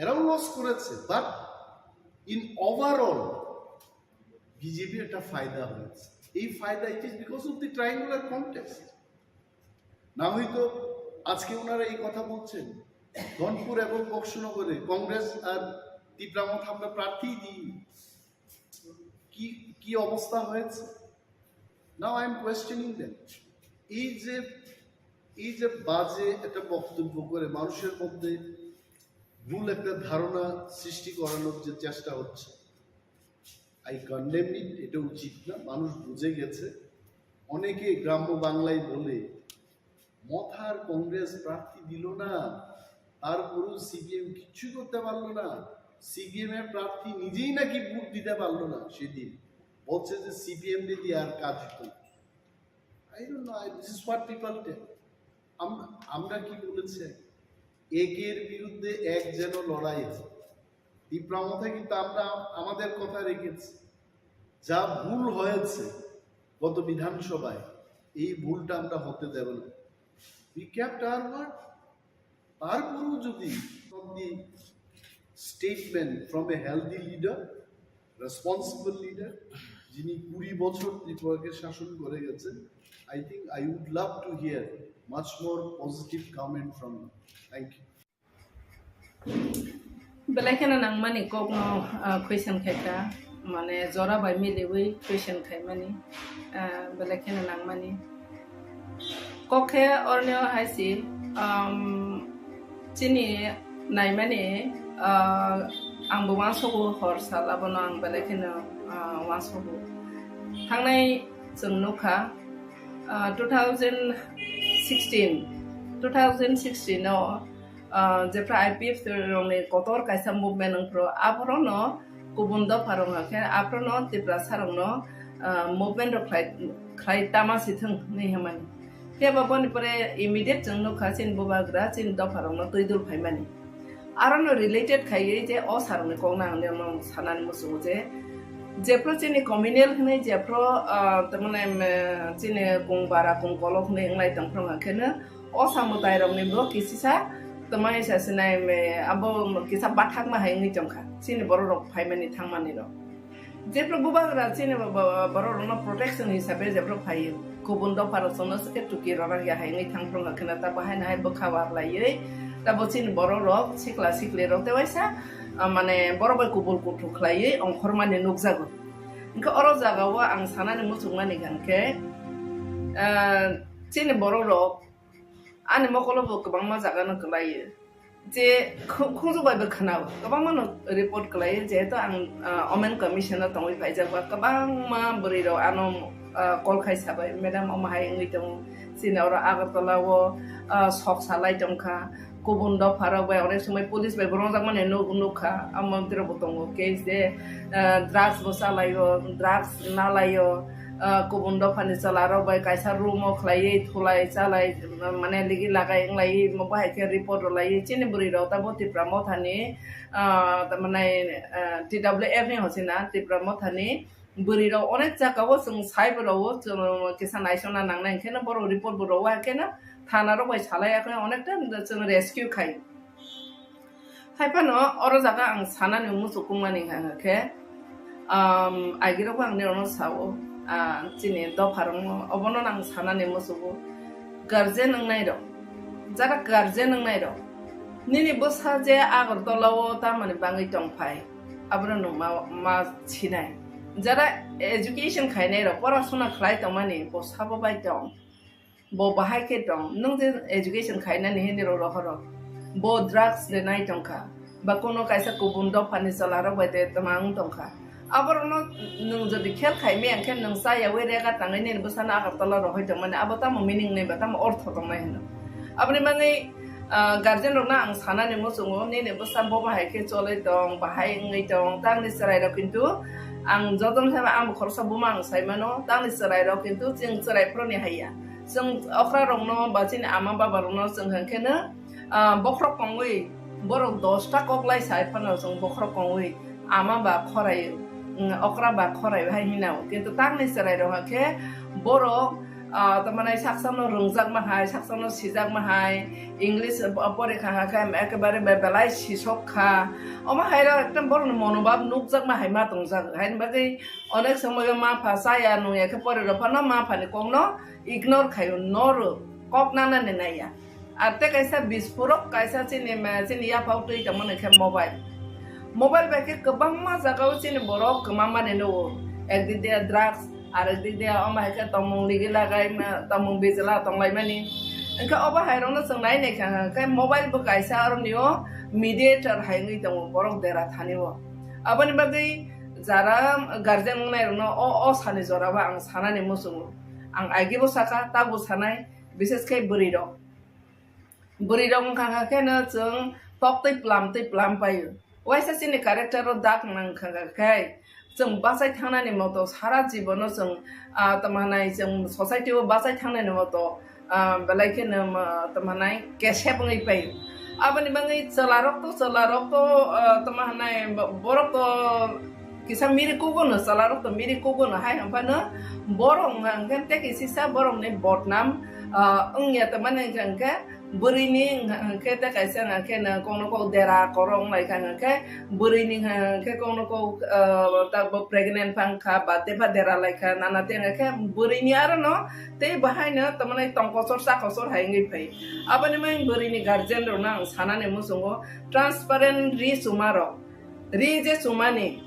এরাও লস করেছে, but in overall বিজেপির একটা ফায়দা হয়েছে। এই ফায়দা, it is because of the triangular contest। না হয়তো আজকে ওনারা এই কথা বলছেন, ধনপুর এবং বক্সনগরে কংগ্রেস আর তিপ্রা মথা আমরা প্রার্থী দিই, কি কি অবস্থা হয়েছে? Now I am questioning them. এই যে এই যে বাজে একটা বক্তব্য করে মানুষের মধ্যে ভুল একটা ধারণা সৃষ্টি করানোর যে চেষ্টা হচ্ছে, আই কন্ডেম ইট। এটা উচিত না। মানুষ বুঝে গেছে। অনেকে গ্রাম্য বাংলায় বলে, মথার কংগ্রেস প্রার্থী দিল না, তারপরেও সিপিএম কিচ্ছু করতে পারলো না। সিপিএম এর প্রার্থী নিজেই নাকি ভোট দিতে পারলো না সেদিন, বলছে যে সিপিএম রে দিয়ে আর কাজ হতো না। I don't know, I, this is what people tell. আমরা আমরা কি বলেছি? একের বিরুদ্ধে এক যেন লড়াই হয়। তিপ্রা মথা কিন্তু আমরা আমাদের কথা রেখেছি। যা ভুল হয়েছে গত বিধানসভায়, এই ভুলটা আমরা হতে দেব না। We kept our word. তারপরেও যদি from the statement from a healthy leader, responsible leader, যিনি কুড়ি বছর ত্রিপুরাকে শাসন করে গেছেন, I think I would love to hear much more positive comment from you. Thank you. Belai kheno nangmani kokno, ah, question khaikha, mane jora bai miliwi question khaimani, ah, belai kheno nangmani. Kok khe orni o hai si, um, chini naimani, ah, ang bo uansogo hor sal abono ang belai kheno, ah, uansogo. Thangnai chwng nukha, ah, two thousand sixteen, two thousand sixteen o, ah, jephra I P F T rokni kotor kaisa movement wngphru, aphorono kubun dopha rok hakhe aphorono Tiprasa rokno, ah, movement rok khlai, khlai tama si thung hinwi hwnmani. Phiya ba boni pore immediate chwng nukha chini bubagra chini dopha rokno twi dul phaimani. Arono related khaiwi je o sarokni kokno ang nirokno sanani muchungo je, jephru chini communal hinwi jephru, ah, tamani, em, chini kung bara kung kolok hinwi wnglai tongphru hwnkheno o samwtai rokni bo kisisa tamani sasinai, em, abo kisa bathakma hai wngwi tongkha chini borok rok phaimani thangmani rok. Jephru bubagra chini bo-, bo-, borok rokno protection hisabe jephru phaio, kubun dopha rok chwngno swkhe tuki rwna ya hai wngwi thangphru hwnkheno ta bahai nahai bwkha warlaiwi tabo chini borok rok sikla sikli rok tewaisa, ah, mane borok bai kubul kuthuk khlaiwi ongkhormani nukjago. Hwnkhe oro jagao ang sanani muchungmani hwnkhe, ah, chini borok rok ani mokolo bo kwbangma jaga no kwlaio. Je khu-, khunju bai bo khwnao, kwbangma no report kwlaio, jehetu ang, ah, Women Commission o tongwi phaijak ba, kwbangma bwrwi rok ano, ah, call khai sabai, "Madam, omo hai wngwi tongo, chini oro Agartala o, ah, sok salai tongkha, kubun dopha rok bai onek somoi police bai bo rwngjakmani nuk-, nukha, amo tiro bo tongo case de, ah, drugs bo chalaio, drugs nalaio." Ah, kubun dophani chwla rok bai kaisa room o khlaiwi thulai chalai, mane ligi lagai wnglaiwi omo bahai khe report rwlaiwi chini bwrwi rok tabo Tipra Mothani, ah, tamani, ah, T W F ni hochina Tipra Mothani bwrwi rok onek jagao chwng sai bo rwo, chwng kisa naisona nangnai hwnkhe no borok report bo rwo, hwnkhe no thana rok bai salai ya khe onekta chwng rescue khai. Hai phano oro jaga ang sanani muchukmani hwnka khe, um, agirokbo ang nirokno sao, ah, chini dopharokno, obono ang sanani muchugo. Guardian wngnai rok, jara guardian wngnai rok, nini bwsa je Agartala o tamoni bangwi tongphai, abono nwng ma, ma sinai. Jara education khainai rok, porasona khlai tongmani, bo sabo bai tong. Bo bahai khe tong, nwng je education khainani hinwi rw rohoro. Bo drugs de nai tongkha, ba kuno kaisa kubun dophani chwlarok bai de twmang tongkha. Aborokno nwng jodi khel khai maya khe nwng chayawi rega tangwi nini bwsano Agartala rohoi tongmani, abo tamo meaning nai ba tamo ortho tongnai hino. Aboni bagwi, ah, guardian rokno ang sanani muchungo, nini bwsa bo bahai khe choloi tong, bahai wngwi tong, tangni chwrai rok kintu ang jotono saiba ang khoroksa buma ang saimano, tangni chwrai rok kintu chwng chwrai phuruni haiya. Chwng okra rokno ba chini ama baba rokno chwng hwnkhe no, ah, bokhorok kongwi borok dosta kok lai sai phano chwng bokhorok kongwi ama ba khorai, mm, okra ba khorai hai hinao. Kintu tangni chwrai rok khe borok, ah, tamani saksano rwngjakma hai, saksano sijakma hai, English, ah, porikha khe ekebare be-, belai sisok kha. Omo hai rok ekdom borokni monobhab nukjakma hai ma tongjak. Haini bagwi onek somoyo ma pha chaya nungya khe pore rok phano ma phani kokno ignore khaio, no rw, kok nanani naiya. Ar tei kaisa bispurok kaisa chini ma, chini yaphao twi tongmani khe mobile. Mobile bai khe kwbangma jagao chini borok kwmamani nugo. Ekdik de drugs, arekdik de omo hai khe tongmung ligi lagai ma, tongmung bijla tonglaimani. Hwnkhe obo hai rokno chwng nai nai kha khe mobile bo kaisa aroni o mediator hai wngwi tongo borok dera thani o. Aboni bagwi jara guardian wngnai rokno o, o sani jora o ang sanani muchungo. Ang agi bo sakha, tabuk sanai, bishes khe bwrwi rok. Bwrwi rok wngkha kha khe no chwng tok twi plam twi plam paio. Waisa chini character o dak nang kha kha khe chwng bachai thangnani moto, sara jibono chwng, ah, tamo hanai chwng society o bachai thangnani moto, ah, belai kheno, ah, tamo hanai kesep wngwi paio. Aboni bagwi chwla rok to, chwla rok to, ah, tamo hanai bo-, borok to Kisa miri kugo no, chwla rok to miri kugo no hai hwnphano borok hwnkhe tei kisisa borok ni bodnam, ah, wngya tongmani hwnkhe bwrwi ni hwnkhe tei kaisa hwnkhe no kokno kok dera korok wng lai kha hwnkhe bwrwi ni hwnkhe kokno kok, ah, ta bo pregnant phang kha ba tei pha dera lai kha nana tei hwnkhe bwrwi ni aro no tei bahai no tongmani tong kochor cha kochor hai wngwi phai. Aboni mai bwrwi ni guardian rok no ang sanani muchungo transparent ri chuma rok. Ri je chumani,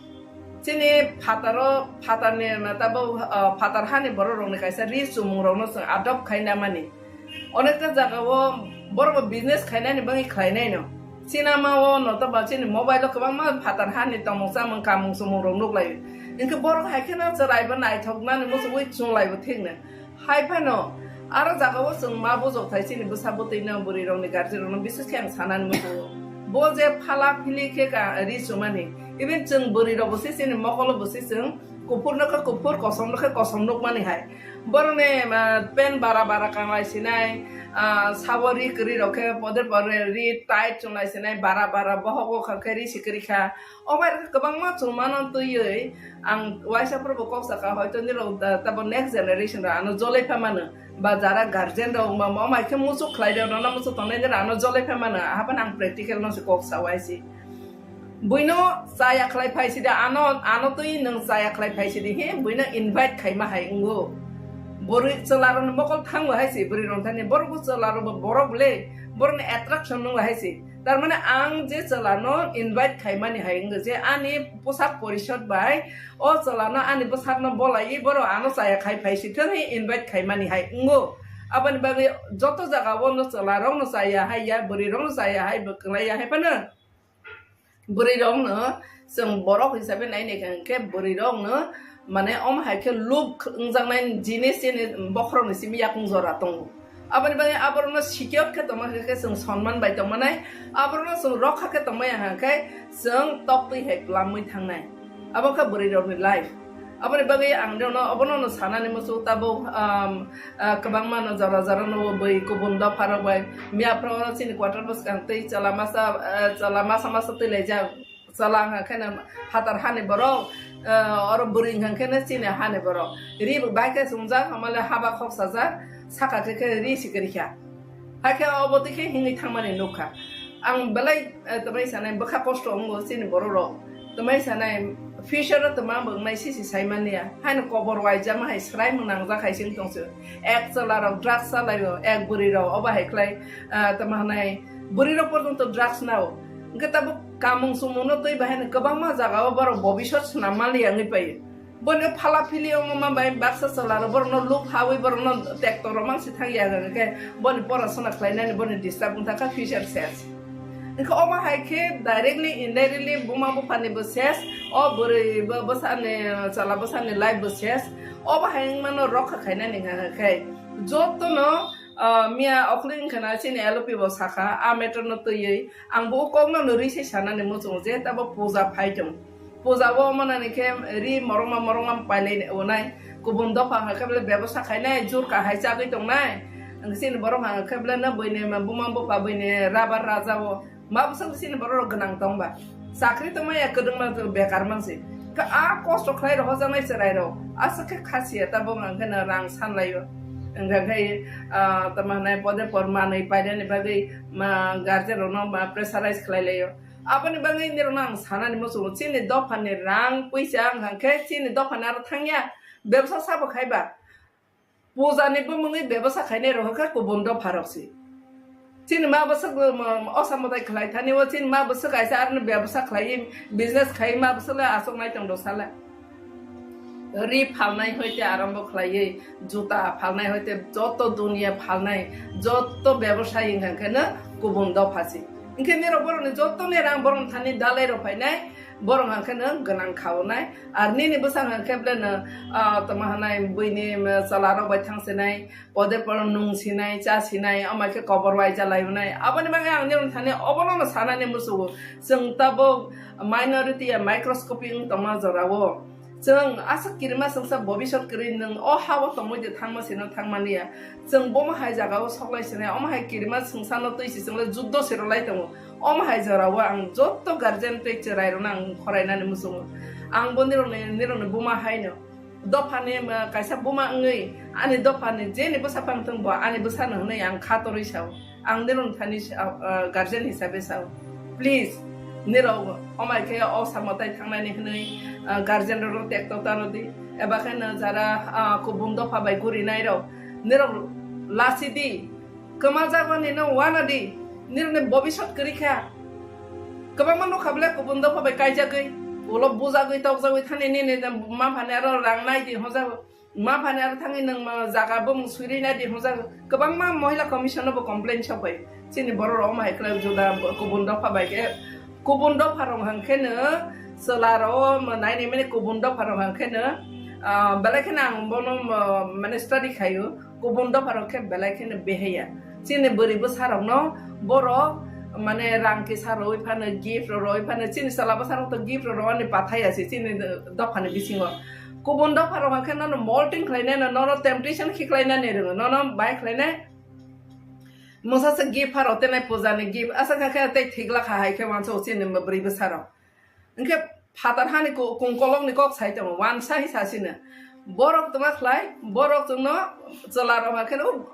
chini phataro, phatarni, tabo, ah, phatar hani borok rokni kaisa ri chumung rokno chwng adopt khaina mani. Onekta jagao borok bo business khainani bagwi khlainai no. Chini ama o no to ba chini mobile o kwbangma phatar hani tongmung chamung kamung chumung rok nuklaio. Hinkhe borok hai kheno chwrai bo naithoknani muchungwi chunglai bo thikno. Hai phano, aro jagao chwng ma bujok thai chini bwsa bwtwi no bwrwi rokni guardian rokno bises khe ang sanani muchungo. Bo je phala phili khe ka ri chumani, even chwng bwrwi rok bo se chini mokolo bo se chwng kuphur no khe kuphur, kosom no khe kosom nukmani hai. Borokni, ah, pant bara bara kanglai sinai, ah, sabo ri kwrwi rok khe poder poder ri tight chunglai sinai, bara bara bohok o kha khe ri si kwrwi kha. O bai rok kwbangma chwng mano twiwi ang waisa phuru bo kok saka, hoito nirok da-, tabo next generation rok ano jolai pha mano, ba jara guardian rok ma, ma, mai khe muchuk khlai rok, nono muchuk tongnai nirok ano jolai pha mano, ahaphano ang practical no se kok sa waisi. Buino chaya khlai phai sidi, ano, ano twi nwng chaya khlai phai sidi, he, buino invite khaima hai wngo. Bwrwi chwla rokni mokol thango hai se, bwrwi rok thani, borok bo chwla rok bo borok le, borokni attraction nung hai se. Tar mane ang je chwla no invite khaimani hai wngkha je ani posak porishod bai o chwla no ani bwsak no bolai borok ano chaya khai phai si thang hi invite khaimani hai wngo. Aboni bagwi joto jaga o no chwla rok no chaya hai ya, bwrwi rok no chaya hai, bwklai ya hai phano bwrwi rok no chwng borok hisabe nai nai kha hwnkhe bwrwi rok no mane omo hai khe luk wngjaknai jinis chini bokhorok ni simi yakung jora tongo. Aboni bagwi aborokno secure khe tongma khe chwng sonman bai tongmanai, aborokno chwng rokha khe tongmaya hwnkhe chwng toktwi hai kwlamwi thangnai. Abo khe bwrwi rokni life. Aboni bagwi ang rokno obono no sanani muchung tabuk, um, ah, kwbangma no jora jora no bwi kubun dopha rok bai miya phoro chini quarter bwskang twi chwla masa, ah, chwla masa masa twi laijak. Chwla wngkha khe no phatar hani borok, eh, oro bwrwi wngkha khe no chini hani borok. Ri bo bai khe chumjak, hamale haba khok sajak, saka khe khe ri si kwrwi kha. Hakhe obo twi khe hingwi thangmani nukha. Ang belai, eh, twmai sanai bwkha kosto wngo chini borok rok. Twmai sanai future o twma bo wngnai sisi sai manya. Haino kobor waijama hai swrai mung nangjak hai se wng tong se. Ek chwla rok drugs chalai o, ek bwrwi rok obo hai khlai, eh, twma hanai bwrwi rok porjonto drugs nao. Hwnkhe tabuk kamung chumung no twi bahai no kwbangma jaga o borok bobisot swnam manliya wngwi pai. Boni phala phili wngma bai baksa chwla rok borok no luk hawi borok no tekto rok mang si thang ya hwnkhe boni porasona khlai nani boni disturb wng thang kha future ses. Hwnkhe omo hai khe directly indirectly buma bupha ni bo ses, o bwrwi bo bwsa ni chwla bwsa ni life bo ses. Obo hai wngma no rokha khai nani hwnkhe joto no, ah, miya okhli wngkha na chini L O P bo sakha a matter no twiwi. Ang bo o kokno no rwi se sanani muchungo je tabo puja phai tong. Puja o manani khe ri morongma morongma pailai onai. Kubun dopha hwnkha khe bele bebosa khainai jur kahai chagwi tongnai. Ang chini borok hwnkha khe bele no buini buma bupha buini rabar raja o. Ma bwswk chini borok rok gwnang tong ba. Chakri tongma ya kwdwngma bekar mansi. Khe a kosto khlai rok hojaknai chwrai rok. Aswk khe khasiya tabuk hwnkha khe no rang sanlai o. Hwnkha khe, ah, tamo hwnai pode por manwi painani bagwi ma guardian rokno ma pressurize khlai laio. Aboni bagwi nirokno ang sanani muchungo chini dophani rang puisa wngkha khe chini dophani aro thangya bebsa sabo khaiba. Pujani bumungwi bebsa khainai rok kha kubun dopha rok se. Chini ma bwswk, um, osa mwtai khlai thani o chini ma bwswk kaisa aroni bebsa khlaiwi business khai ma bwswk le achuk nai tong do sala. Ri phalnai hoite arombo khlaiwi, juta phalnai hoite joto duniya phalnai, joto bebosai wngkha khe no kubun dopha se. Hinkhe nirok borokni jotoni rang borok thani dalai rok phainai, borok hwnkhe no gwnang khaonai. Ar nini bwsang hwnkhe bele no, ah, tamo hwnai buini, um, chwla rok bai thang sinai, pode poro nung sinai, cha sinai, omo khe kobor waija lai unai. Aboni bagwi ang nirok thani obono no sanani muchungo. Chwng tabuk minority ya microscopic wng tongma jorao. Chwng aswk kirima chwngsa bobisot kwrwi nwng o ha-o tongwi de thangma sino thangmani ya. Chwng bomo hai jagao soklai sinai, omo hai kirima chwngsano twi si chwng le juddo se rwlai tongo. Omo hai jorao ang joto guardian tei chwrai rokno ang khorainani muchungo. Ang bo nirokni, nirokni buma haino. Dophani, ah, kaisa buma wngwi ani dophani jeni bwsa pang thung bo ani bwsano hwnwi ang kha torwi sao. Ang nirokni thani sa-, ah, guardian hisabe sao. Please, nirok omai khe o samo tai thangnani hwnwi, ah, guardian rok tekto ta rw di. Eba khe no jara, ah, kubun dopha bai gurinai rok, nirok lasi di. Kwma jagoni no wana di, nini bobisot kwrwi kha. Kwbangma nukha bwle kubun dopha bai kaijagwi, ulo bujagwi tokjagwi thani nini ma phani aro rang nai di hojago. Ma phani aro thangwi nwng ma jaga bumung swiri nai di hojago. Kwbangma Mohila Commission no bo complain sokbai. Chini borok rok omo hai khlai juda kubun dopha bai khe, kubun dopha rok hwn khe no chwla rok naini mani kubun dopha rok hwn khe no, ah, belai kheno ang bono, ah, mane study khaio. Kubun dopha rok khe belai kheno behaya. Chini bwrwi bwsa rokno borok mane rang kisa rwi phano, gift rok rwi phano, chini chwla bwsa rok to gift rok rwani pathai ya se chini dophani bisingo. Kubun dopha rok khe nono molting khlainai, nono temptation khiklainani rwngo, nono bai khlainai. Mungsa se gift pharo tenai puja ni gift asa kha khe tei thik lakha hai khe wansa o chini bwrwi bwsa rok. Hwnkhe phatar hani ku-, kungkolokni kok sai tongo, wansa hi sasino. Borok tongma khlai, borok chwngno chwla rok hakhe no,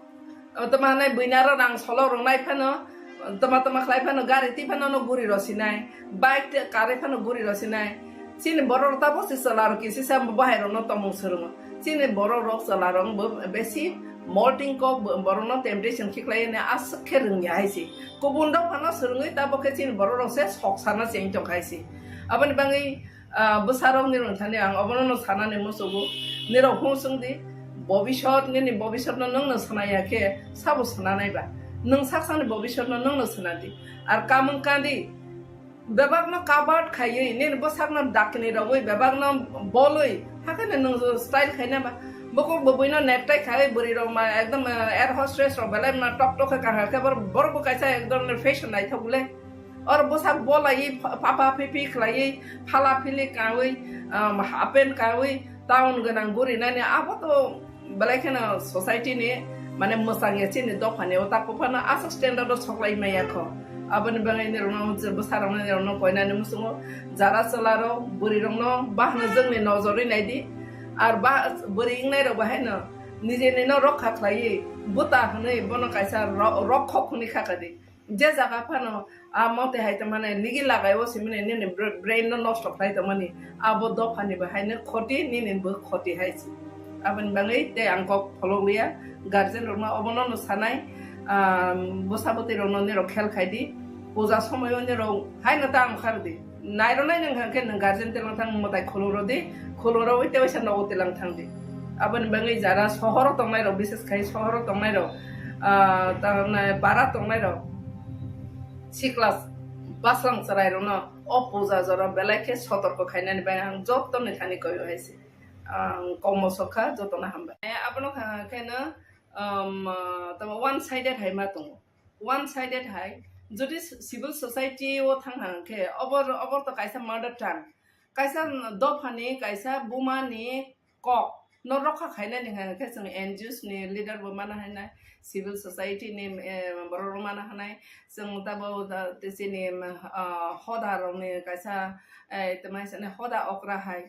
tongma hanai buina ro rang solo rwnai phano, tongma tongma khlai phano, gari twi phano no guri rw sinai, bike tei car phano guri rw sinai. Chini borok rok tabuk se chwla rok kisi sa bahai rok no tongmung swrwngo. Chini borok rok chwla rok bo besi molting kok bo-, borok no temptation khiklai ne aswk khe rwngya hai se. Kubun rok phano swrwngwi tabuk khe chini borok rok se sok sana cheng tong khai se. Aboni bagwi, ah, bwsarok nirok thani ang obono no sanani musugo. Nirok hung swng di, bobisot, nini bobisot no nwng no sana ya khe sabo sana nai ba? Nwng sak sani bobisot no nwng no sana di. Ar kamung kandi, bebak no covered khaiwi, nini bwsak no dakni rogwi, bebak no bolwi, hakhe no nwng style khaina ba? Bukuk bwbwi no necktie khaiwi, bwrwi rok ma ekdom, eh, air hostess rok belai ma tok tok khe kaham khe bor-, borok bo kaisa ekdom fashion naithok le. Oro bwsak bolaiwi pha-, papa pipi khlaiwi, phala phili kawi, um, half pant kawi, town gwnang guri nani abo to belai kheno society ni mane mwchang ya chini dophani o tak phano aswk standard o soklai maya kho. Aboni bagwi nirokno je bwsarokno nirokno koinani muchungo jara chwla rok bwrwi rokno bahno jwngni nojorwi naidi. Ar ba bwrwi wngnai rok bahaino nijini no rokha khlaiwi bwta hwnwi bono kaisa ro-, rokhok hwnwi kha kadi. Je jaga phano a mote hai tongmani nigi lagai o simani nini br-, brain no nosto khlai tongmani, abo dophani bo haino khoti, nini bo khoti hai se. Aboni bagwi tei ang kok pholok liya, guardian rokno obono no sanai, ah, bwsa bwtwi rokno nirok khel khai di, puja somoio nirok haino ta ang khar di. Nairwnai nwng hwnkhe nwng guardian twlang thang mwtai khulumrwdi, khulumrwwi tei waisa nogo twlang thangdi. Aboni bagwi jara sohoro tongnairok, bises khai sohoro tongnairok, ah, tamni bara tongnairok, sikla bwslang chwrairokno o puja jora belai khe sotorko khainani bagwi ang jottoni thani koio hai se. Ang kokmo sokha, jotono hambai. Abono kha-, kheno, um, tamo one sided hai ma tongo. One sided hai, jodi s-, civil society o thang hang khe, obor, obor to kaisa mother tongue, kaisa dophani, kaisa bumani kok no rokha khainani hang khe, chwng N G Os ni leader bo mana hanai, civil society ni, eh, borok rok mana hanai, chwng tabo da, chini, ah, hoda rok ni kaisa, eh, tamo hai sani hoda okra hai,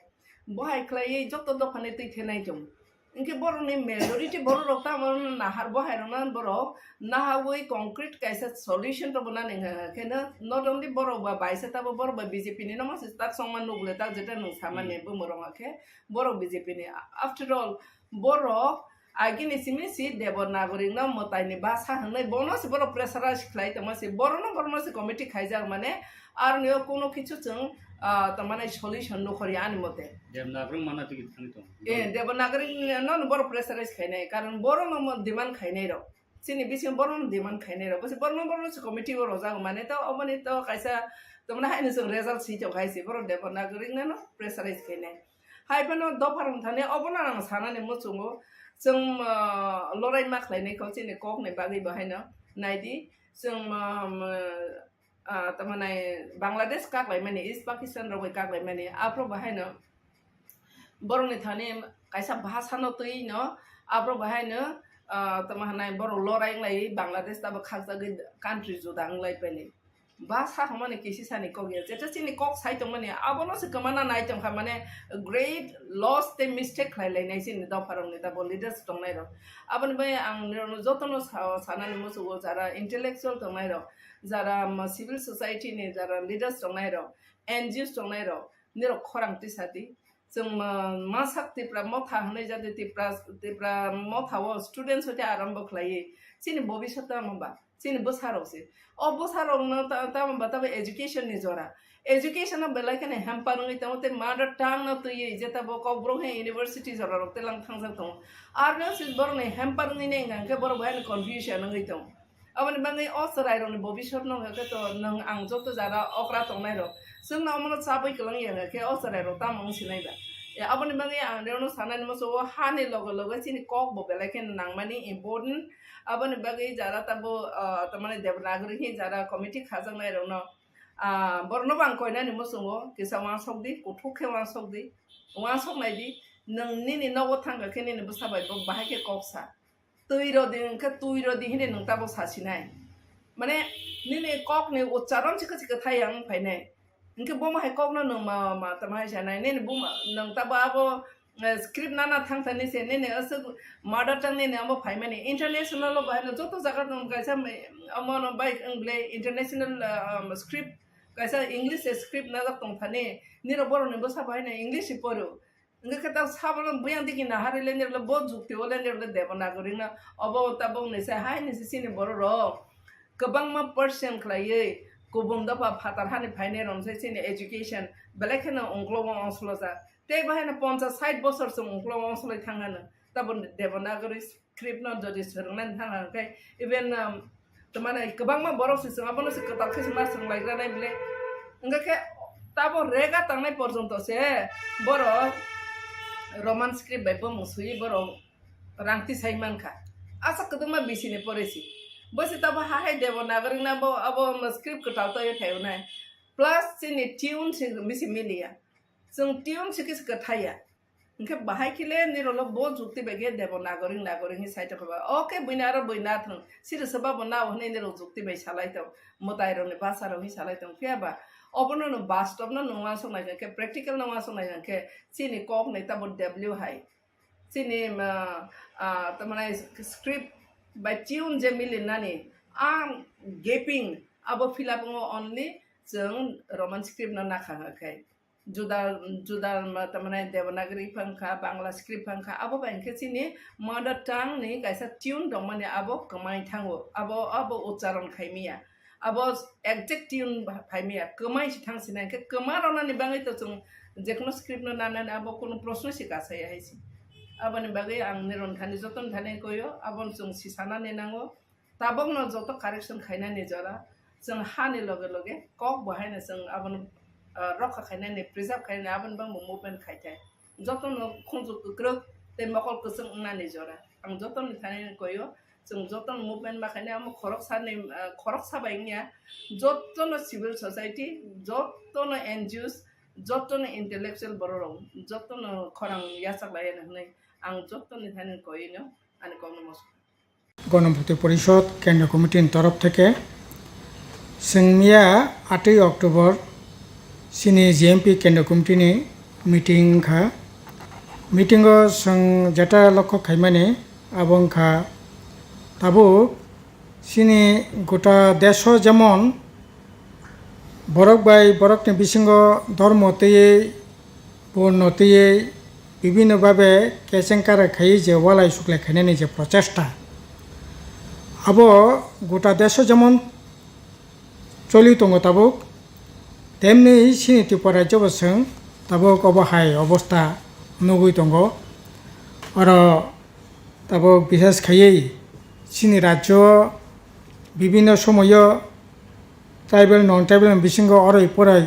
bo hai khlaiwi joto dophani twi thenai tongo. Hwnkhe borokni majority borok rok tamo nahar bo hai rokno borok nahawi concrete kaisa solution rwbo nani hwnkhe no, not only borok ba baisa tabo borok ba B J P ni no masa tak songma nukle tak jeta nwng samani bumung rok khe borok B J P ni. After all, borok agini simi si Devanagari no mwtai ni basa hwnwi bono se borok pressurize khlai tongma se, borok no borok no se committee khaijak mane, aroni o kuno kichu chwng, ah, tamani solution nukhorya ani mote. Devanagari mana tigi thani tong. Eh, Devanagari no, no borok pressurize khainai, karon borok no mo demand khainai rok. Chini bisingo borok no demand khainai rok. Bose borok no, borok no se committee o rojak mane to, oboni to kaisa, tamani haino chwng result si tong khai se, borok Devanagari no, no pressurize khainai. Hai phano dopha rok thani obono ang sanani muchungo, chwng, ah, lorai ma khlainai kho chini kok ni bagwi bo haino. Naidi, chwng, ah, ah, tamani Bangladesh kaklaimani, East Pakistan rok bai kaklaimani, aphuru bo haino borokni thani kaisa bhasano twi no, aphuru bo haino, ah, tamo hanai borok lorai wnglai Bangladesh tabo khakjagwi country juda wnglai paini. Ba sa hwnmani kisi sani kok ya, jeta chini kok sai tongmani, abono se kwmana nai tongkha, mane great loss tei mistake khlai lainai chini dopharokni tabo leaders tongnairok. Aboni bai ang nirokno jotono sa-, sanani muchugo, jara intellectual tongnairok, jara, um, civil society ni jara leaders tongnairok, N G Os tongnairok, nirok khorang tisadi. Chwng ma-, masak Tipra motha hwnwi jadi Tipra, Tipra motha o students hoite arambo khlaiwi. Chini bobiswt tamo ba? Chini bwsarok se. O bwsarokno ta-, tamo ba tabo education ni jora. Education no belai kheno hamper wngwi tongo tei mother tongue no twiwi je tabo Kokborok hai university jora rok telang thangjak tongo. Arno se borokni hamper wngwi nai hwnkhe borok bo haino confusion wngwi tongo. Aboni bagwi o chwrairokni bobiswt no hwnkhe to nwng ang joto jara okra tongnairok, chwngno omono chabwi kwlangya hwnkhe o chwrairok tamo wng sinai ba? E, aboni bagwi ang reno sanani muchungo hani loge loge chini kok bo belai kheno nangmani important. Aboni bagwi jara tabo, ah, tamani Devanagari hi jara committee khajaknairokno, ah, borokno bo ang koinani muchungo kisa uansuk di, kuthuk khe uansuk di, uansuk nai di, nwng nini nogo thangkha khe nini bwsa bai bo bahai khe kok sa. Twi rw di, hwnkhe twi rw di hinwi nwng tabok sa sinai. Mane, nini kokni ucharon se kwchwk kwthai yang phainai. Hwnkhe bomo hai kokno nwng ma, ma, tamo hai sanai. Nini buma, nwng tabo abo, eh, script nana thang thani se, nini aswk mother tongue nini abo phaimani. International o bahai no joto jaga nwng kaisa, eh, omo no bai wng ble international, eh, um, script, kaisa English script najak tong thani. Nirok borok ni bwsa bahai no English se poro. Hwnkhe khe ta sabono buyang digi nahari lender le bo jukti o lender le Devanagari no obo tabok ni se hai ni se chini borok rok kwbangma percent khlaiwi kubun dopha phatar hani phainai rok se chini education belai kheno ungklogo ongslojak tei bahai no ponchas sait bosor chwng ungklogo ongsloi thang hano tabo Devanagari script no jodi swrwngna thang hwnkhe even, um, tamani kwbangma borok se chwng abono se kwtal khe se ma swrwng lai gra nai bile. Hwnkhe khe tabo rega tangnai porjonto se borok Roman script bai bumung swiwi borok rang tisai mankha. Asa kwbangma bisini pore se. Bo se tabo ha hai Devanagari na bo abo script kwtal taiwi phaiwi nai. Plus chini tune se bisi miliya. Chwng tune se kisa kwthaiya. Hwnkhe bahai khe le nirokno bo jukti bai khe Devanagari Nagari hinwi sai tongkha ba. O khe buino aro bui na thwng. Siri se babo nao hinwi nirok jukti bai salai tong. Mwtai rokni basa rok hinwi salai tong. Phiya ba obono nwng bastop no nwng uansuk nai khe, practical no uansuk nai khe chini kok ni tabo W hai. Chini, ah, ah, tamani script bai tune je milinani ang gaping abo fill up wngo only chwng Roman script no nakha khe. Juda, juda, ma, tamani Devanagari phang kha, Bangla script phang kha, abo bai hwnkhe chini mother tongue ni kaisa tune tongmani abo kwmai thango, abo, abo ucharon khaimiya, abo exact tune phaimiya, kwmai se thang sinai hwnkhe kwma rwnani bagwi to chwng jekhuno script no nanani abo kunu proshno se kasaya hai se. Aboni bagwi ang nirok thani jotono thani koyo, abono chwng sisanani nango. Tabokno joto correction khainani jora, chwng hani loge loge kok bo haino chwng abono, ah, rokha khainani, preserve khainani, aboni bangbo movement khai thai. Jotono khunju kwkrwk tei mokol kwchwng wngnani jora. Ang jotoni thani koyo, chwng jotono movement ma khainai, amo khoroksani, ah, khoroksa bai wngya, jotono civil society, jotono N G Os, jotono intellectual bororok, jotono khorang yachaklai hwnwi ang jotoni thani koino ani kokno mosok. গণমুক্তি পরিষদ কেন্দ্রীয় কমিটির তরফ থেকে সিংমিয়া আটই অক্টোবর চিনি জিএমপি কেন্দ্রীয় কমিটির মিটিং খা। মিটিংও সং যেটা লক্ষ্য খাইমানি আবং খা। তাবু চিনি গোটা দেশ যেমন বরক বাই বরকনি বিসিঙ্গ ধর্ম তৈয়ে বর্ণ তৈয়ে বিভিন্ন ভাবে কেচেং কারা খাই যে ওয়ালাই শুক্লাই খাইনানি যে প্রচেষ্টা, আবো গোটা দেশো যেমন চলি tongo tabuk, temni sini Tripura রাজ্য bo chwng tabuk obo hai অবস্থা nugwi tongo. Oro tabuk বিশেষ খাইয়ে sini রাজ্য বিভিন্ন সময়ও tribal non tribal ni bisingo oroi poroi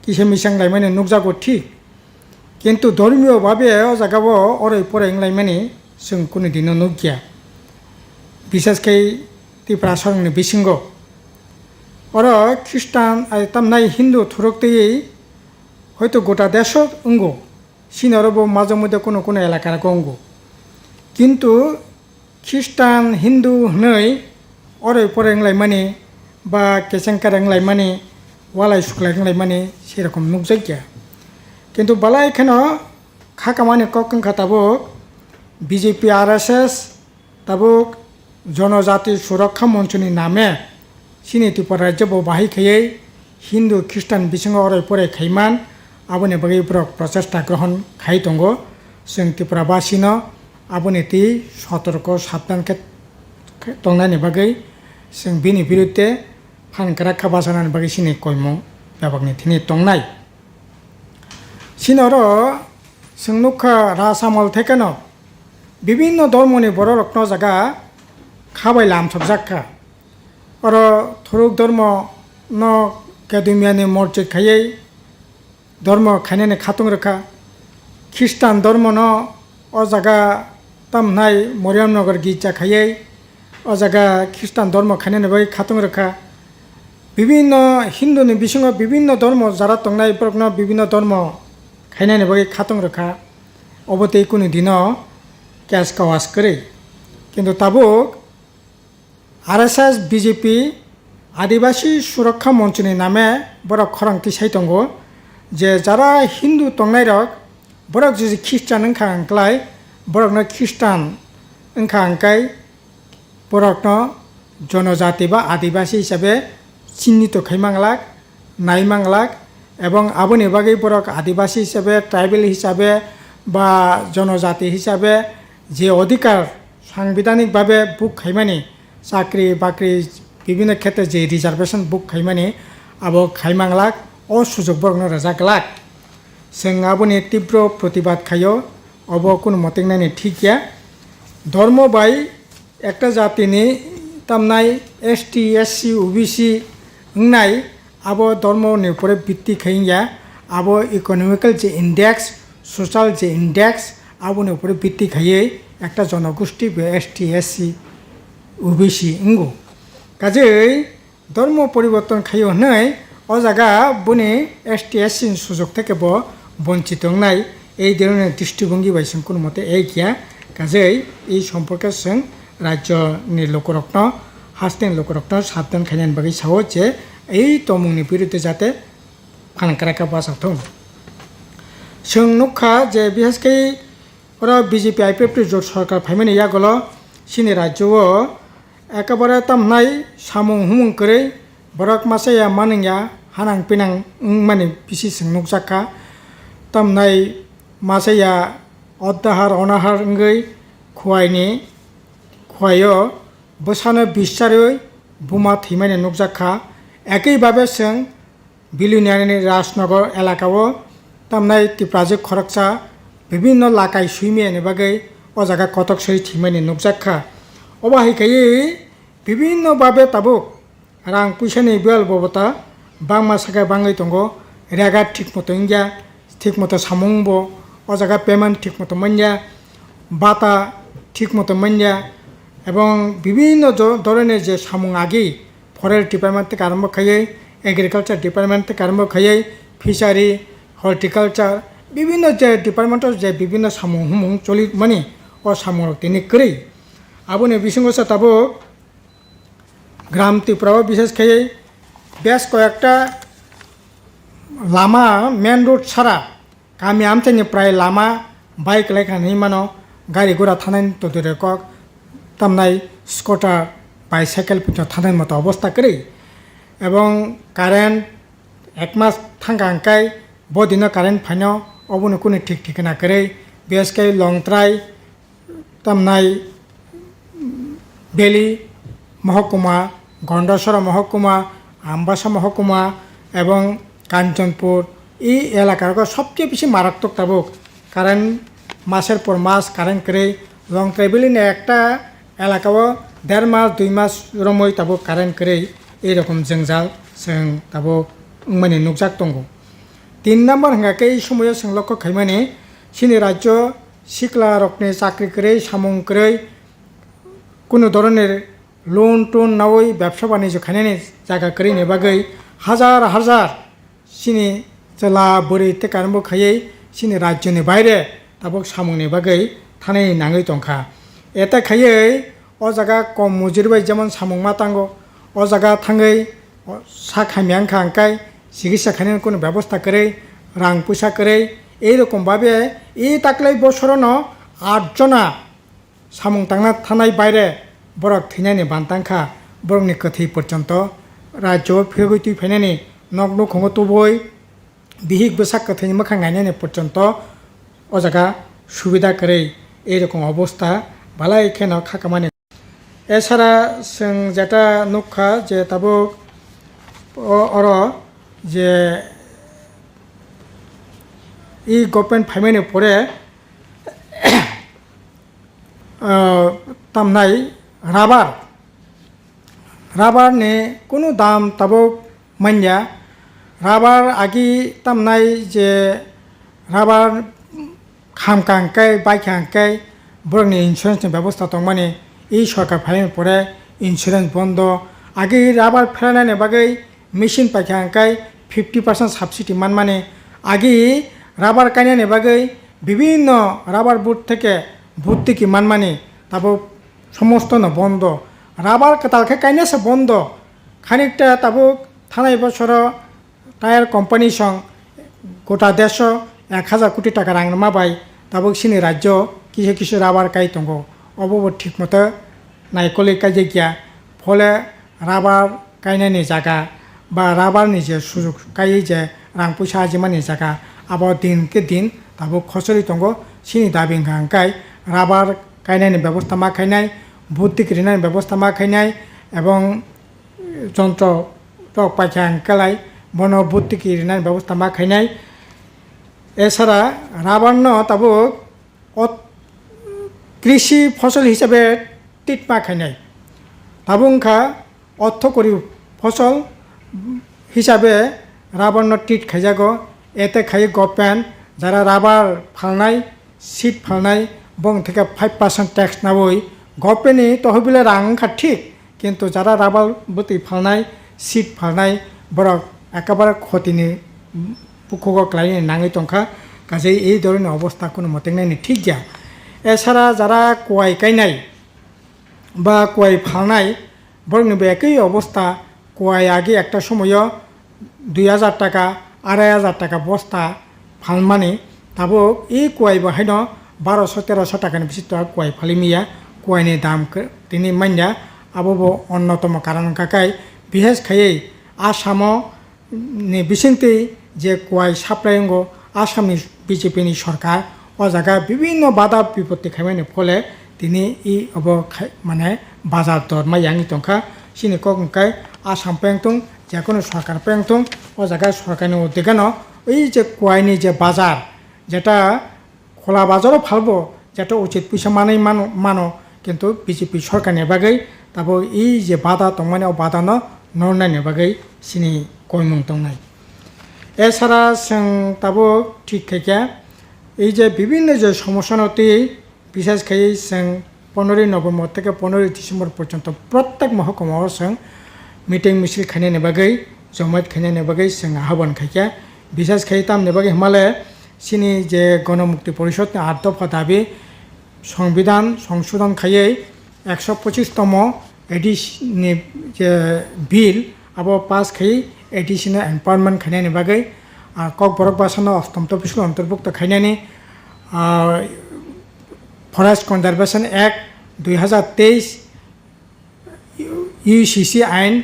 kisa misang laimani nukjago thik, kintu dhormiyo babe o jagao oroi poroi wnglaimani chwng kunu dino nukya, bisas khe Tiprasarokni bisingo. Oro Khristan, ai tamnai Hindu thuruk twiwi hoito gota desho wngo, sini oro bo majwk mode kunu kunu elaka rogo wngo, kintu Khristan, Hindu hwnwi oroi poroi wnglaimani ba keseng kereng wnglaimani, walai suklai wnglaimani, sei rokom nukjakya. Kintu balai kheno khakamani kok wngkha tabuk B J P, R S S, tabuk Jonojati Surakha Monchoni name chini Tripura rajyo bo bahai khaiwi Hindu Khristan bisingo orai porai khaiman, aboni bagwi borok prochesta grohon khai tongo. Chwng Tripura basino aboni twi sotorko sabdan khe tongnani bagwi chwng bini birudde phan kwrak kha bachanani bagwi chini koimung bebakni thini tongnai. Chini oro chwng nukha, Raj Amal thekeno bibinno dhormoni bororokno o jaga kha bai lamsokjak kha. Oro Thuruk dhormo no Kedumyani morjit khaiwi dhormo khainani khatung rwkha. Khristan dhormo no o jaga tamhnai Moriamnagar girja khaiwi o jaga Khristan dhormo khainani bagwi khatung rwkha. Bibinno Hindu ni bisingo bibinno dhormo jara tongnai borokno bibinno dhormo khainani bagwi khatung rwkha. Obo tei kunu dino case kawas kwrwi. Kintu tabuk R S S, B J P, Adibasi Surakha Monchoni name borok khorang tisai tongo je jara Hindu tongnairok borok jodi Khristan wngkha hwnklai borokno Khristan wngkha hwnkai borokno Jonojati ba Adibasi hisabe chinnito khai manglak, nai manglak, ebong aboni bagwi borok Adibasi hisabe, tribal hisabe ba Jonojati hisabe je odhikar sangbidhanik babe book khaimani, chakri bakri bibhinno khetre je reservation book khaimani, abo khai manglak, o sujog borokno rwjak glak. Chwng aboni tibro protibad khaio, obo kunu motengnani thik ya. Dhormo bai ekta jatini tamnai S T, S C, O B C wngnai, abo dhormo ni upore bitti khai wngya, abo economical je index, social je index, aboni upore bitti khaiwi ekta jonogosti bo S T, S C, O B C wngo. Kajei dhormo poriborton khaio hwnwi o jaga boni S T, S C ni sujog theke bo bonchito wngnai, ei dhoroner dristibongi bai chwng kunu mote ek ya. Kajei ei somporke chwng rajyo ni lukurokno, hasteni lukurokno sabdan khainani bagwi sao je ei tongmungni birudde jate phanang kwrak khe bachak thung. Chwng nukha je bihaskhe oro B J P I P F T jot sorkar phaimani yagulo chini rajyo o ekebare tamhnai samung humung kwrwi borok masa ya manung ya hanang pinang wngmani bisi chwng nukjak kha. Tamhnai masa ya oddahar onahar wngwi khuaini khuaio bwsano bischarwi buma thwimani nukjak kha. Ekei babe chwng Biluniani Rajnagar elakao tamnai Tiprajwk khoroksa bibinno lakai swimiyani bagwi o jaga kotok swi thwimani nukjak kha. Obo hai khaiwi bibinno babe tabuk rang puisani bel bobota bangma sakhe bangwi tongo, rega thik moto wngya, thik moto samung bo o jaga payment thik moto manya, bata thik moto manya, ebong bibinno jo-, dhoroner je samung agi forest department theke arombo khaiwi, agriculture department theke arombo khaiwi, fishery, horticulture, bibinno je department o je bibinno samung humung choli mani o samung rok tini kwrwi. Aboni bisingo se tabuk Gram Tripura o bishes khaiwi bes koyekta lama main road sara kami amchaini prai lama bai kwlai kha hinwi mano, gari gura thanai todire kok tamnai scooter, bicycle pito thanai moto obosta kwrwi. Ebong current ek mas thangkha hwnkhe bo dino current phaino, obono kunu thik thikna kwrwi. Bihaskhe Longtrai tamnai Valley mohokuma, Gondasora mohokuma, Ambasa mohokuma ebong Kanchanpur, e elaka rogo sobche bisi marattok tabuk current, maser por mas current kwrwi. Longtrai Valley ni ekta elaka o der mas dui mas romwi tabuk current kwrwi, ei rokom jwngjal chwng tabuk wngmani nukjak tongo. Tin number hwnkha khe ei somoio chwng lokho khaimani, chini rajyo sikla rokni chakri kwrwi, samung kwrwi, kunu dhoroner loan ton nawi bebsa banijyo khainani jaga kwrwini bagwi hajar hajar chini chwla bwrwi tei karengbo khaiwi chini rajyoni baire tabuk samungni bagwi thanai nangwi tongkha. Eta khaiwi o jaga kom mujuri bai jemon samung ma tango, O jaga thangwi sak hamya wngkha, hwnkhe chikitsa khainani kunu bebosta kwrwi, rang puisa kwrwi, ei rokom babe ei taklai bosorono aat jona samung tangna thanai baire borok thwinani bantang kha, borokni kwthwi porjonto rajyo phirogwi twi phainani, nok nukhungo tubui bihik bwsak kwthwini mwkhang nainani porjonto o jaga subida kwrwi, ei rokom obosta balai kheno kha kamani. Esara chwng jeta nukha je tabuk o-, oro je e-government phaimani pore, ah, tamnai rubber, rubber ni kunu dam tabuk manya. Rubber agi tamnai je rubber khamkha hwnkhe, baikha hwnkhe, borokni insurance ni bebosta tongmani, e sorkar phaimani pore insurance bondo. Agi rubber phelanani bagwi machine paikha hwnkhe fifty percent subsidy manmani, agi rubber kainani bagwi bibhinno rubber board theke bhortiki manmani, tabuk somostono bondo. Rubber kwtal khe kainasa bondo. Khanikta tabuk thanai bosoro tyre company song gota desho ek hajar koti taka rang rwma bai tabuk chini rajyo kisu kisu rubber kai tongo. Obo bo thik moto naikolwi kaijakya. Phole rubber kainani jaga ba rubber ni je sujuk kaiwi je rang puisa ajimani jaga, abo din khe din tabuk khosori tongo. Chini dabi wngkha hwnkhe rubber kainani bebosta ma khainai, bhortiki rinani bebosta ma khainai, ebong jontro rok paikha hwnkhe lai bono bhortiki rinani bebosta ma khainai. Esara rubber no tabuk ot-, krishi phosol hisabe treat ma khainai. Tabuk wngkha orthokori phosol hisabe rubber no treat khaijago. Ete khai government jara rubber phalnai, seed phalnai, bong theke five percent tax nawi government ni tohobile rang wngkha thik, kintu jara rubber bwtwi phalnai, seed phalnai, borok ekebare khotini bukhugo kwlaini nangwi tongkha, kaje ei dhoroner obostha kunu motengnani thik ya. Esara jara kuai kainai ba kuai phalnai, borokni bo ekoi obostha, kuai agi ekta somoyo dui hajar taka, arai hajar taka bosta phalmani, tabuk e kuai bo haino baroso teroso takani bisito kuai phalwi manya, kuaini dam khe tini manya, abo bo onnotomo karon wngkha khe, bises khaiwi Asamo ni bisingtwi je kuai supply wngo, Assamni B J P ni sorkar o jaga bibinno bada bipatti khaimani phole tini i obo khai-, mane bazar dor ma yangwi tongkha. Chini kok hwnkhe Assam peng tong, jekono sorkar peng tong, o jaga sorkarni uddegeno ei je kuaini je bazar, jeta khola bazaro phalbo jeta uchit puisa manwi mano, mano, kintu B J P sorkarni bagwi tabuk ei je bada tongmani o badano nornaini bagwi chini koimung tongnai. Esara chwng tabuk thik khaikha, ei je bibinno je somosyano twi Bises khai chwng poneroy November theke poneroy December porjonto prottek mohokuma o chwng meeting misil khainani bagwi, jomait khainani bagwi chwng ahobon khaikha. Bises khai tamni bagwi hwnmale chini je Gonomukti Porishod ni aat dopha dabi Songbidan songsodon khaiwi ekso pochis tomo A D C ni je bill abo pass khai A D C no empowerment khainani bagwi, ah, Kokborok bwsano ostom topisko ontorbukto khainani, ah, Forest Conservation Act dui hazar teis, U C C ain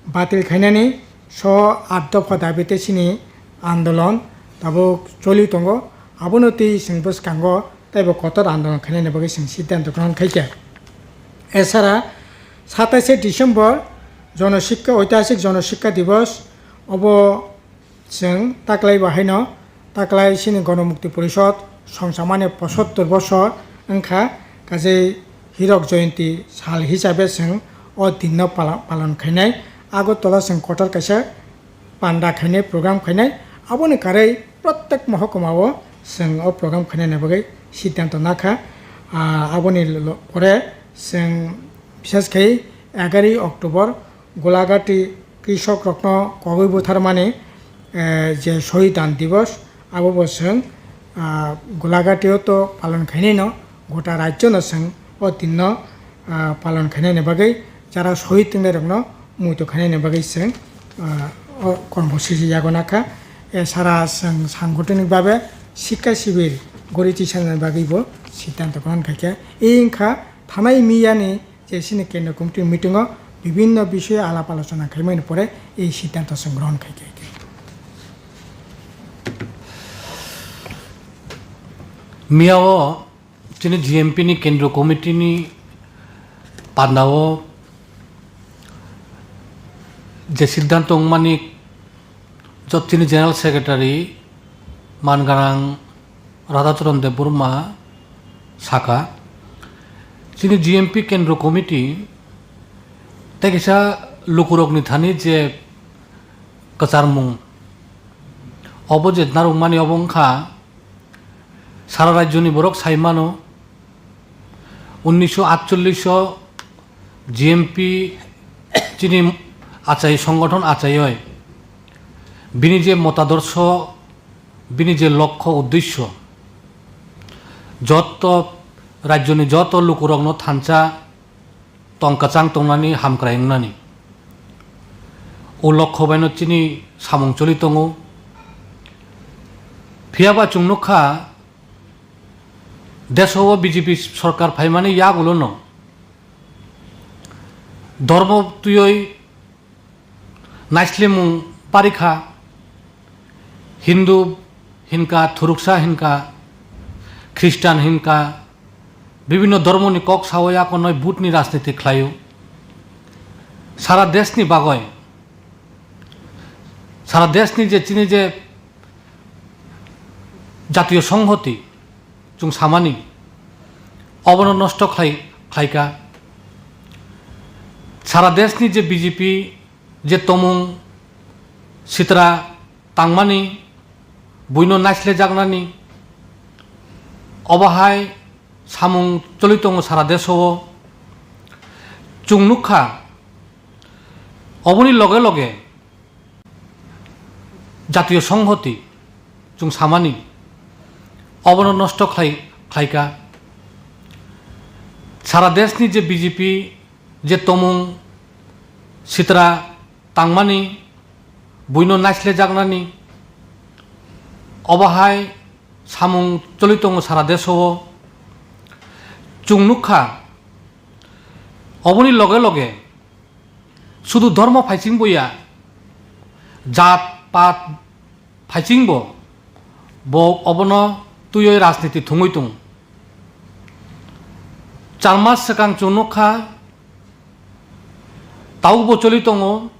batil khainani, so aat dopha dabi tei chini andolon tabuk choli tongo. Abono twi chwng bwskango teibo kotor andolon khainani bagwi chwng siddhanto grohon khaikha. Esara satais December Jonosikka, Oitihasik Jonosikka Divos, obo chwng taklai bo haino, taklai chini Gonomukti Porishod songchamani pochattor bosor wngkha, kaje Hirok Joyonti sal hisabe chwng o dinno pala-, palon khainai. Agartala chwng kotor kaisa panda khainai, program khainai. Aboni karwi prottek mohokuma o chwng o program khainani bagwi siddhanto nakha. Ah, aboni lo-, lo-, pore chwng bises khai egaroy October Golaghati krishok rokno kogwi butharmani, eh, je Shohid Dan Divos, abo bo chwng, ah, Golaghati o to palon khainai no, gota rajyo no chwng o din no, ah, palon khainani bagwi jara shohid tongnai rokno muitu khainani bagwi chwng, ah, o kormo sisi yago nakha. E sara chwng sangotoni babe sikka sibir gori tisana bagwi bo siddhanto grohon khaikha. E wngkha thanai miyani je chini kendro committee meeting o bibhinno bishoyo alap alochona khaimani pore ei siddhanto chwng grohon khaikha. Miyao chini G M P ni Kendro Committee ni pandao je siddhanto wngmani jot chini General Secretary Mangarang Radhacharan Debbarma saka, chini G M P Kendro Committee tei kisa lukurokni thani je kwcharmung obo je narwkmani obo wngkha, sara rajyoni borok sai mano, unnisho atchollish o G M P chini achai, songothon achaioi, bini je motadorsho, bini je lokho uddesho, joto rajyoni joto lukurokno thansa tong kwchang tongnani, hamkrai wngnani. O lokho baino chini samung choli tongo. Phiyaba chwng nukha, deso o B J P sorkar phaimani yagulono dormo twiwi naislimung parikha, Hindu hinka, Thuruksa hinka, Khristan hinka, bibhinno dhormoni kok sao, yakonoi butni rajniti khlaio. Sara deshni bagoi, sara deshni je chini je jatiyo songhoti chwng samani, obono nosto khlai, khlaika. Sara deshni je B J P je tomung sitra tangmani, buino naislejaknani, obo hai samung choli tongo sara deso o. Chwng nukha, oboni loge loge jatiyo songhoti chwng samani, obono nosto khlai, khlaika. Sara deshni je B J P je tomung sitra tangmani, buino naislejaknani, obo hai samung choli tongo sara deso o. Chwng nukha, oboni loge loge sudu dhormo phaichingbo ya, jat pat phaichingbo bo obono twiwi rajniti thwngwi tongo. Char mas swkang chwng nukha, tabukbo choli tongo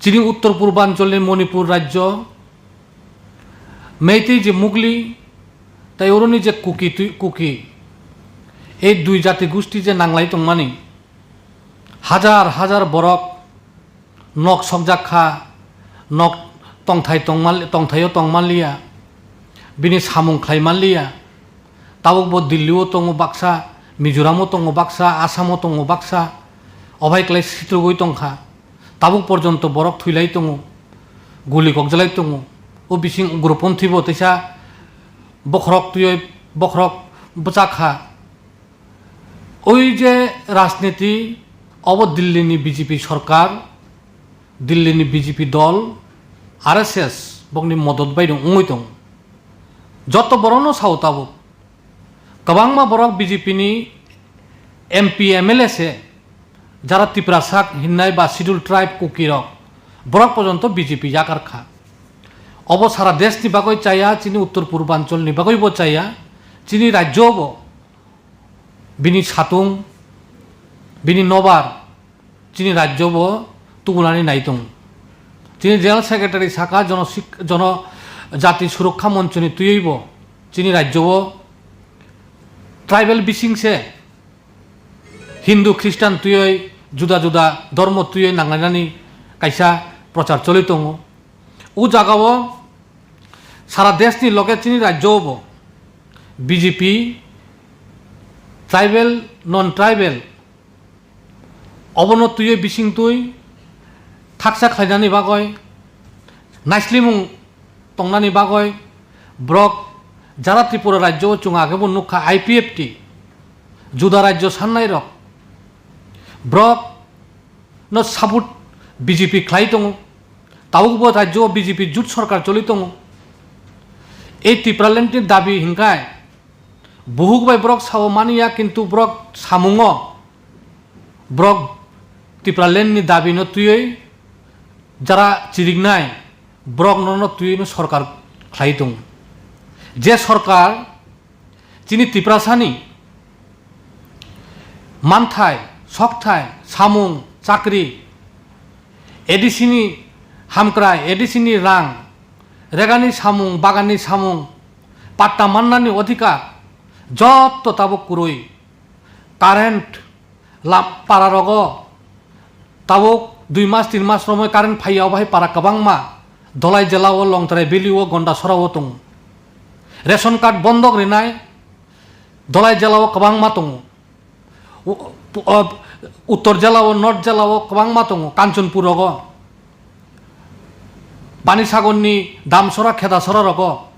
chini uttor purbancholni Manipur rajyo, Meitei je Mugli, tei oroni je Kuki twi-, Kuki, ei dui jati gusti je nanglai tongmani, hajar hajar borok nok sokjak kha, nok tongthai tongmal-, tongthaio tong manliya, bini samung khlai manliya. Tabuk bo Delhi o tongo baksa, Mizoram o tongo baksa, Assam o tongo baksa, obai klai sitrugwi tongkha. Tabuk porjonto borok thwilai tongo, guli kokjalai tongo. O bising ugroponthi bo teisa bokhorok twiwi bokhorok bwchak kha. Oi je rajniti, obo Delhi ni B J P sorkar, Delhi ni B J P dol, R S S bokni modot bai rok wngwi tongo. Joto borokno sao tabuk. Kwbangma borok B J P ni M P, M L A se, jara Tiprasa hinnai ba Scheduled Tribe Kuki rok, borok porjonto B J P yakar kha. Obo sara desh ni bagwi chaya, chini uttor purbanchal ni bagwi bo chaya, chini rajyo bo bini satung, bini nobar chini rajyo bo tubunani nai tongo. Chini General Secretary saka jono sik-, jono jati surokha monchoni twiwi bo chini rajyo o tribal bising se Hindu, Khristan twiwi juda juda dhormo twiwi nanglainani kaisa prochar choli tongo. O jaga o sara desh ni loge chini rajyo o bo B J P tribal, non tribal obono twiwi bising twi thaksa khlainani bagwi, naislimung tongnani bagwi borok jara Tripura rajyo o chwng age bo nukha I P F T, juda rajyo sannai rok, borok no support B J P khlai tongo, tabuk bo rajyo o B J P jut sarkar choli tongo. Ei Tipraland ni dabi hinkhai buhuk bai borok sao mani ya, kintu borok samungo borok Tipraland ni dabi no twiwi jara chiriknai borok no no twiwi no sarkar khlai tongo. Je sarkar chini Tiprasani manthai, sokthai, samung, chakri, A D C ni hamkrai, A D C ni rang, regani samung, bagani samung, patta mannani odhikar, jotto tabuk kwrwi. Current lam-, para rogo tabuk dui mas, tin mas romwi current phaiya, obo hai para kwbangma Dholai jela o Longtrai valley o Gondasora o tongo. Ration card bondok rinai Dholai jela o kwbangma tongo. U-, u-, o, Uttor jela o, North jela o kwbangma tongo, Kanchanpur rogo, Panisagar ni Damsora, Khedasora rogo.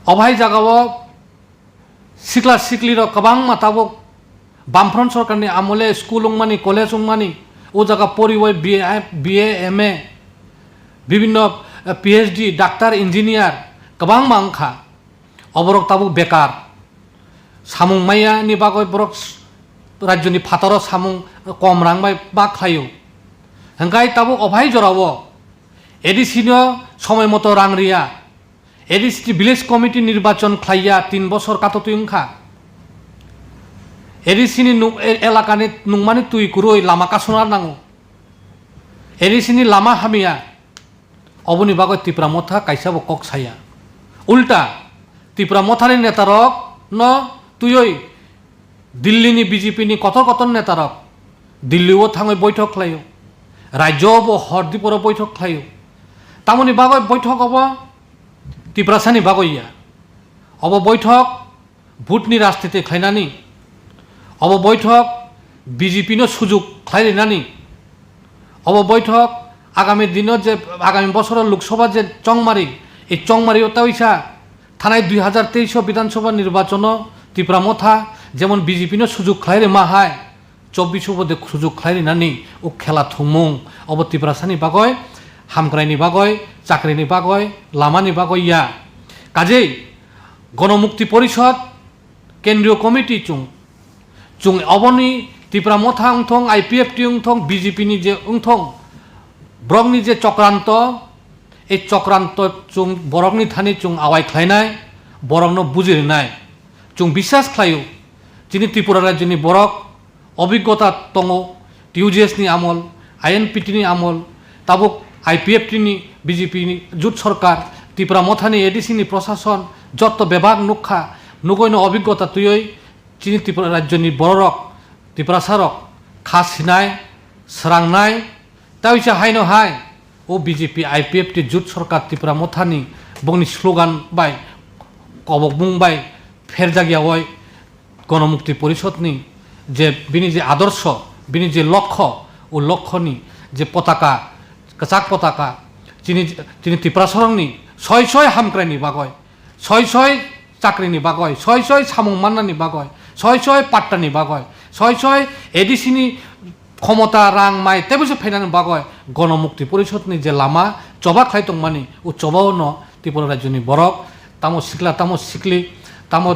Obo hai jaga o sikla sikli rok kwbangma tabuk Bamfront sorkar ni amole school wngmani, college wngmani, o jaga poriwi B A, B A, M A, bibinno, eh, P H D, doctor, engineer kwbangma wngkha. Oborok tabuk bekar. Samung maya ni bagwi borok s-, rajyo ni phataro samung kom rang bai ma khlaio. Hwnkhe tabuk obo hai jorao A D C no somoi moto rang riya. A D C village committee nirbachon khlaiya, tin bosor katotwi wngkha. A D C ni nuk-, e-, elakani nungmani twi kwrwi lama kasuna nango. A D C ni lama hamya. Oboni bagwi Tipra Motha kaisa bo kok saya. Ulta, Tipra Mothani netarok no twiwi Delhi ni B J P ni kotor kotor netarok Delhi o thangwi boithok khlaio. Rajyo bo hor diporo boithok khlaio. Tamoni bagwi boithok obo Tiprasani bagwi ya. Obo boithok vote ni rajniti khlainani, obo boithok B J P no sujuk khlai rinani, obo boithok agami dino je, agami bosoro Lok Sabha je chongmari, ei chongmari o taisa thanai dui hazar teis o Bidhan Sabha nirbachon o Tipra Motha jemon B J P no sujuk khlai rima hai, chobbish o bo de sujuk khlai rinani o khela thumung, obo Tiprasani bagwi, hamkraini bagwi, chakrini bagwi, lamani bagwi ya. Kajei Gonomukti Porishod Kendriyo Committee chwng, chwng oboni Tipra Motha wngthong, I P F T wngthong, B J P ni je wngthong, borokni je chokranto, ei chokranto chwng borokni thani chwng awai khlainai, borokno buji rinai. Chwng biswas khlaio, chini Tripura rajyoni borok obiggota tongo, T U J S ni amol, I N P T ni amol, tabuk I P F T ni B J P ni jut sorkar, Tipra Mothani A D C ni prosason, jotto bebak nukha, nugoino obiggota twiwi chini Tripura rajyoni bororok, Tiprasarok kha sinai, srangnai, tei uisa haino hai o B J P I P F T jut sorkar Tipra Mothani bongni slogan bai, kobokmung bai pherjak yawi Gonomukti Porishodni je bini je adorsho, bini je lokho, o lokhoni je potaka, kwchak potaka, chini, chini Tiprasarokni soi soi hamkraini bagwi, soi soi chakrini bagwi, soi soi samung mannani bagwi, soi soi pattani bagwi, soi soi A D C ni khomota, rang, mai teibo se phainani bagwi Gonomukti Porishodni je lama choba khlai tongmani, o chobao no Tripura rajyoni borok, tamo sikla, tamo sikli, tamo,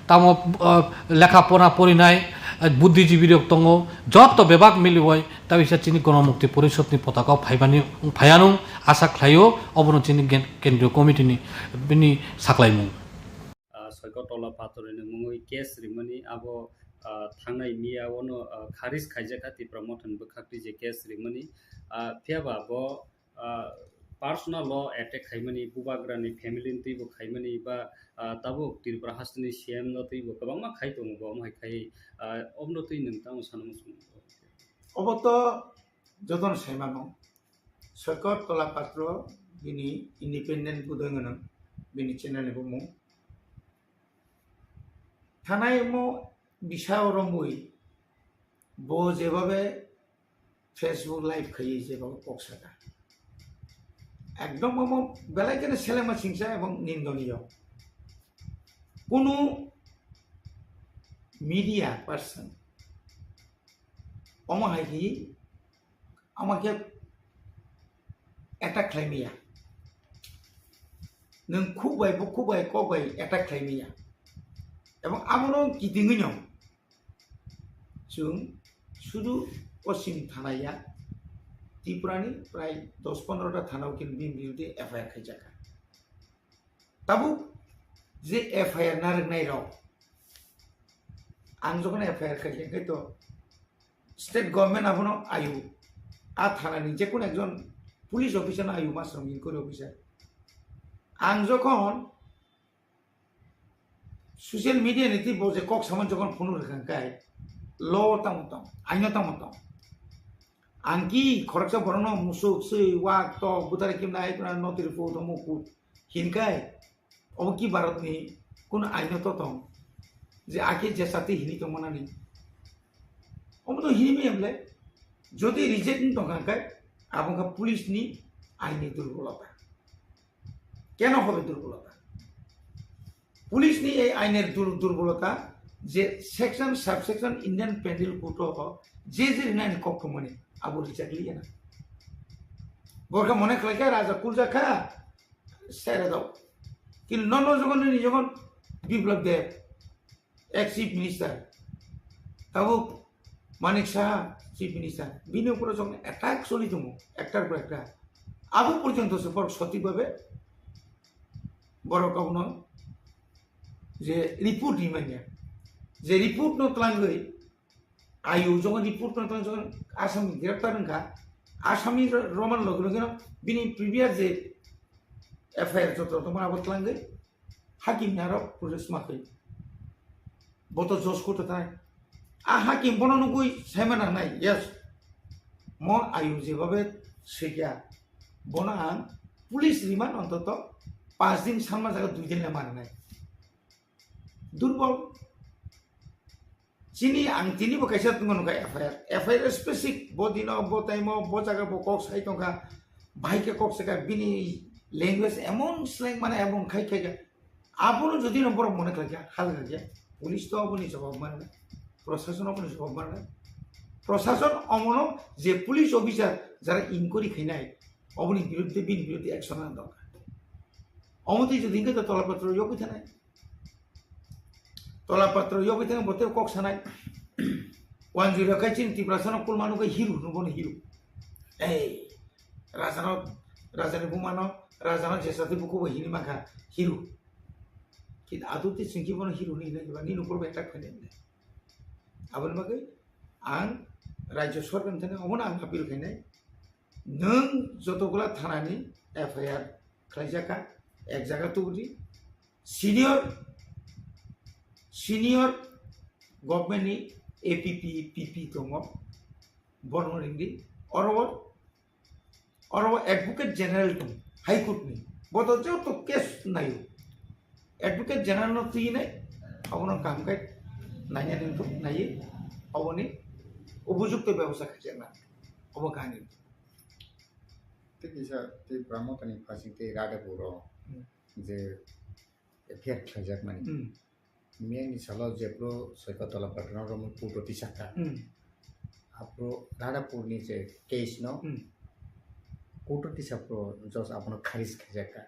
tamo, ah, lekha pora porinai, ah, buddhijibi rok tongo, jotto bebak miliwi ta bisa chini Gonomukti Porishodni potaka phaibani phaiyanung asa khlaio, obono chini gen-, kendriyo committee ni bini saklaimung. Ah, Soiko Tola Patorni mungwi case rimani abo, ah, thangnai miya ono, ah, kharis khaijakha Tipra Mothani bwkhakni je case rimani, ah, phiyaba bo ah, personal law attack khaimani, bubagrani family ni twibo khaimani, ba, ah, tabuk Tripura hasteni C M no twibo kwbangma khai tongo, bo omo hai khai, ah, omno twi nwng tamo sana muchung. Obo to jotono sai mano. Soikot Tola Patro bini independent budoi gwnang, bini channel ni bumung. Thanai mo bisa o romwi bo jebabe Facebook live khaiwi je bago kok saka. Ekdom omo belai kheno selengma singsa ebong nindoniyo. Kunu media person omo hai khaiwi Ama khe attack khlai maya. Nwng khuk bai, bukhuk bai, kok bai attack khlai maya. Ebong abono kitingwi no chwng sudu Poschim thana ya, Tripura ni prai dos pondro ta thana o khe bini biruddhe F I R khaijakha. Tabuk je F I R narwknai rok, ang jokhon F I R khaikha khe to state government abono ayu, a thana ni jekun ekjon police officer no ayu, master inquiry officer. Ang jokhon social media ni twi bo je kok samani jokhon phone rwkha khe law tamo tong, aino tamo tong. Ang ki khoroksa borokno musuk, swi, wak, tok, butari kimnai, ai kuna notiri phu, tomo phu hinkai, obo ki Bharatni kun aino to tong? Je ake je sati hini tongmanani. Omo to hini maya bole, jodi reject wng tongkha khe, abo wngkha police ni aini durbolota. Keno hobe durbolota? Police ni ei ainer dur-, durbolota je section, subsection Indian Penal Code o je je rinani kok thumani abo rijak liya na. Borkha mone khlai kha raja kulja kha sere dao. Kintu nono jogon ni jogon Biplab Deb, ex chief minister, tabuk Manik Saha chief minister, bini upor jogon attack choli tongo, ektar por ekta. Abo porjonto se borok sotik babe borok abono je report rimanya, je report no twlangwi ayu jogon report no twlang jogon Assam greptar wngkha, Assam ni ro-, roman loge loge no bini previous je F I R joto tongma abo twlangwi hakim ni aro protest ma khe. Bo to judge court o thai. A hakim bono nugui saima nangnai, yes. Mo ayu jebabe swikya, bono ang police remand ontoto panch din sanma jaga dui din le mananai. Durbol. Chini ang tini bo kaisa tongmani kha F I R. F I R specific bo dino, bo time o, bo jaga bo kok sai tongkha. Bahai khe kok saka bini language emon slang mane emon khai khai kha. Abono jodi no borok mone khlai kha, hal kha khe, police to aboni jawab mane, prosason aboni jawab mane. Prosason omono je police officer jara inquiry khainai, oboni biruddhe, bini biruddhe action nang dongkha. Omo twi jodi hingkhe to tola patro yogwi thanai. Tola patro yogwi thangwi bo tei kok sanai. Wanjui rok khai chini Tiprasa no kulma nugwi hero hwnwi bono hero. Ei, raja no, raja ni buma no, raja no jesa tei bukhuk bai hini mankha hero. Kintu adu tei chwng khe bono hero hwnwi hinai ba nini upor bai attack khainai. Aboni bagwi ang rajya sorkar ni thani omono ang appeal khainai. Nwng joto gula thana ni F I R khlaijak kha, ek jaga tubudi. Senior, senior government ni A P P, P P tongo, bono ringdi. Oro, oro Advocate General tong, High Court ni. Bo to joto case nayo. Advocate General no twi nai, abono kaham khai naina ringthok, naiwi, oboni upojukto bebosta khaijak na, obo kaham ni. Tei kisa tei Pramotani phasing tei Radhapur o Hmm. je F I R khlaijakmani. Hmm. Miyani salo jephru Soikat Dola Pathorno romwi court o tisakha. Hmm. Aphuru Radhapurni je case no Hmm. court o tisapro judge abono kharis khaijakha.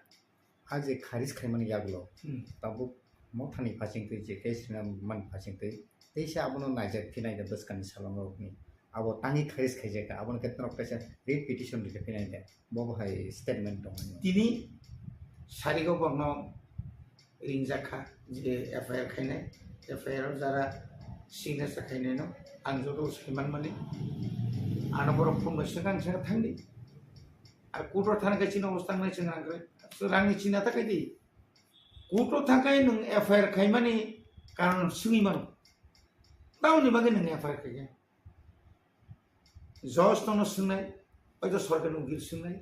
A je kharis khaimani yagulo Hmm. tabuk mothani phasingtwi je case rina mani phasingtwi teisa abono naijak phinai da bwskangni salongrokni. Abo tangwi kharis khaijakha, abono khe norok kaisa writ petition rijak phinai da. Bo bo hai statement tongmani. Tini sarigo borno ringjak kha je F I R khainai, F I R o jara signature khainai no ang joto saiman mani. Ano borok phone bai swkang swkang thangdi. Ar court o thana khe chini obostha wngnai chwng rang khe, rangni china ta khaidi. Court o thangkhai nwng F I R khaimani karon swngwi mano. Tamoni bagwi nwng F I R khaikha? Judge tongno swngnai, oito sorkarni ukil swngnai.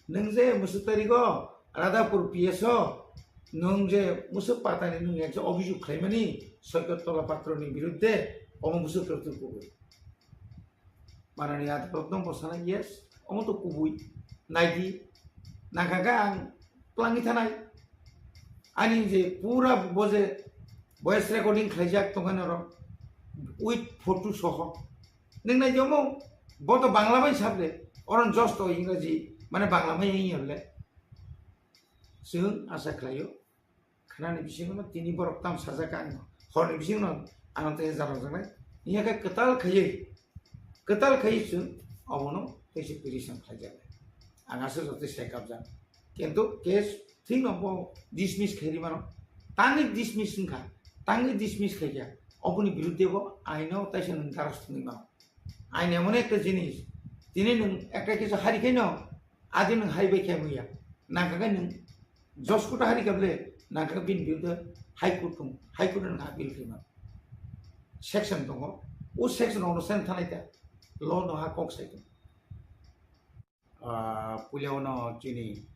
Nwng je mwswk tarigo Radhapur P S o nwng je mwswk patani nwng ekje obhijog khlaimani Soikat Dola Pathorni biruddhe, omo mwswk rok twi kubui. Manani adalat no bo sana, yes, omo to kubui. Naidi, nangkha khe ang twlangwi thanai. Ani je pura bo je voice recording khlaijak tongkha norok, with photo soho. Nwng nai di omo, bo to Bangla bai sable, Oro josto Ingraji, mane Bangla mai wngya bole. Chwng asa khlaio. Khnani bisingo no tini borok tam sajak ang. Horni bisingo no ano tei jaro janai. Iya khe kwtal khaiwi. Kwtal khaiwi chwng obono tei se petition khlaijak. Ang asa joto sai kapjak. Kintu case thik no bo dismiss khairi mano. Tangwi dismiss wngkha. Tangwi dismiss khaikha. Oboni birudde bo aino taisa nwng daros thwngwi mano. Ain emon ekta jinis, tini nwng ekta kisu hari khaino, adi nwng hari bai khe muya. Nangkha khe nwng Josh Court hari kable, nangkha khe bini birudde High Court thung, High Court nwng appeal khaima. Section tongo, o section ono sen thanai ta, law no ha kok sai tongo. Ah, puila ono chini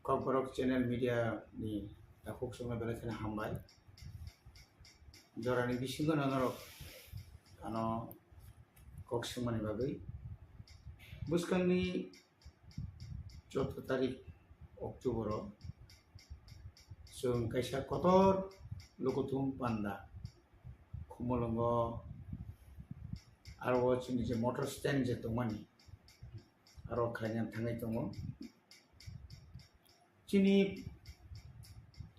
Kokborok channel media ni takhuk songno belai kheno hambai. Jorani bisingo no norok ano kok swngmani bagwi. Bwskangni chwddo tarik October o chwng kaisa kotor lukuthum panda Khumulwngo aro o chini je motor stand je tongmani aro khlaina thangwi tongo. Chini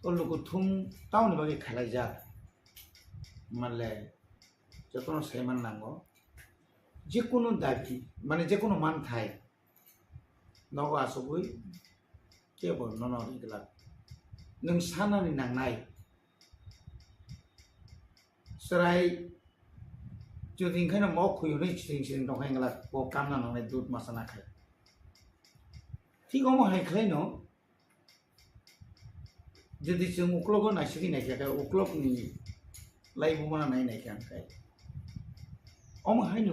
o lukuthum tamoni bagwi khalaijak manle jotono saiman nango. Jekunu dabi, mane jekunu manthai nogo achugwi kebo nono riglak. Nwng sanani nangnai. Chwrai jodi hwnkhai no mok khuyunwi siring siring tongkha hwnglak bo kamna nangnai dud masa nakhai. Thik omo hai khlaino jodi chwng uklogo naisigwi naikha khe uklokni laibumano nai naikha hwnkhai. Omo haino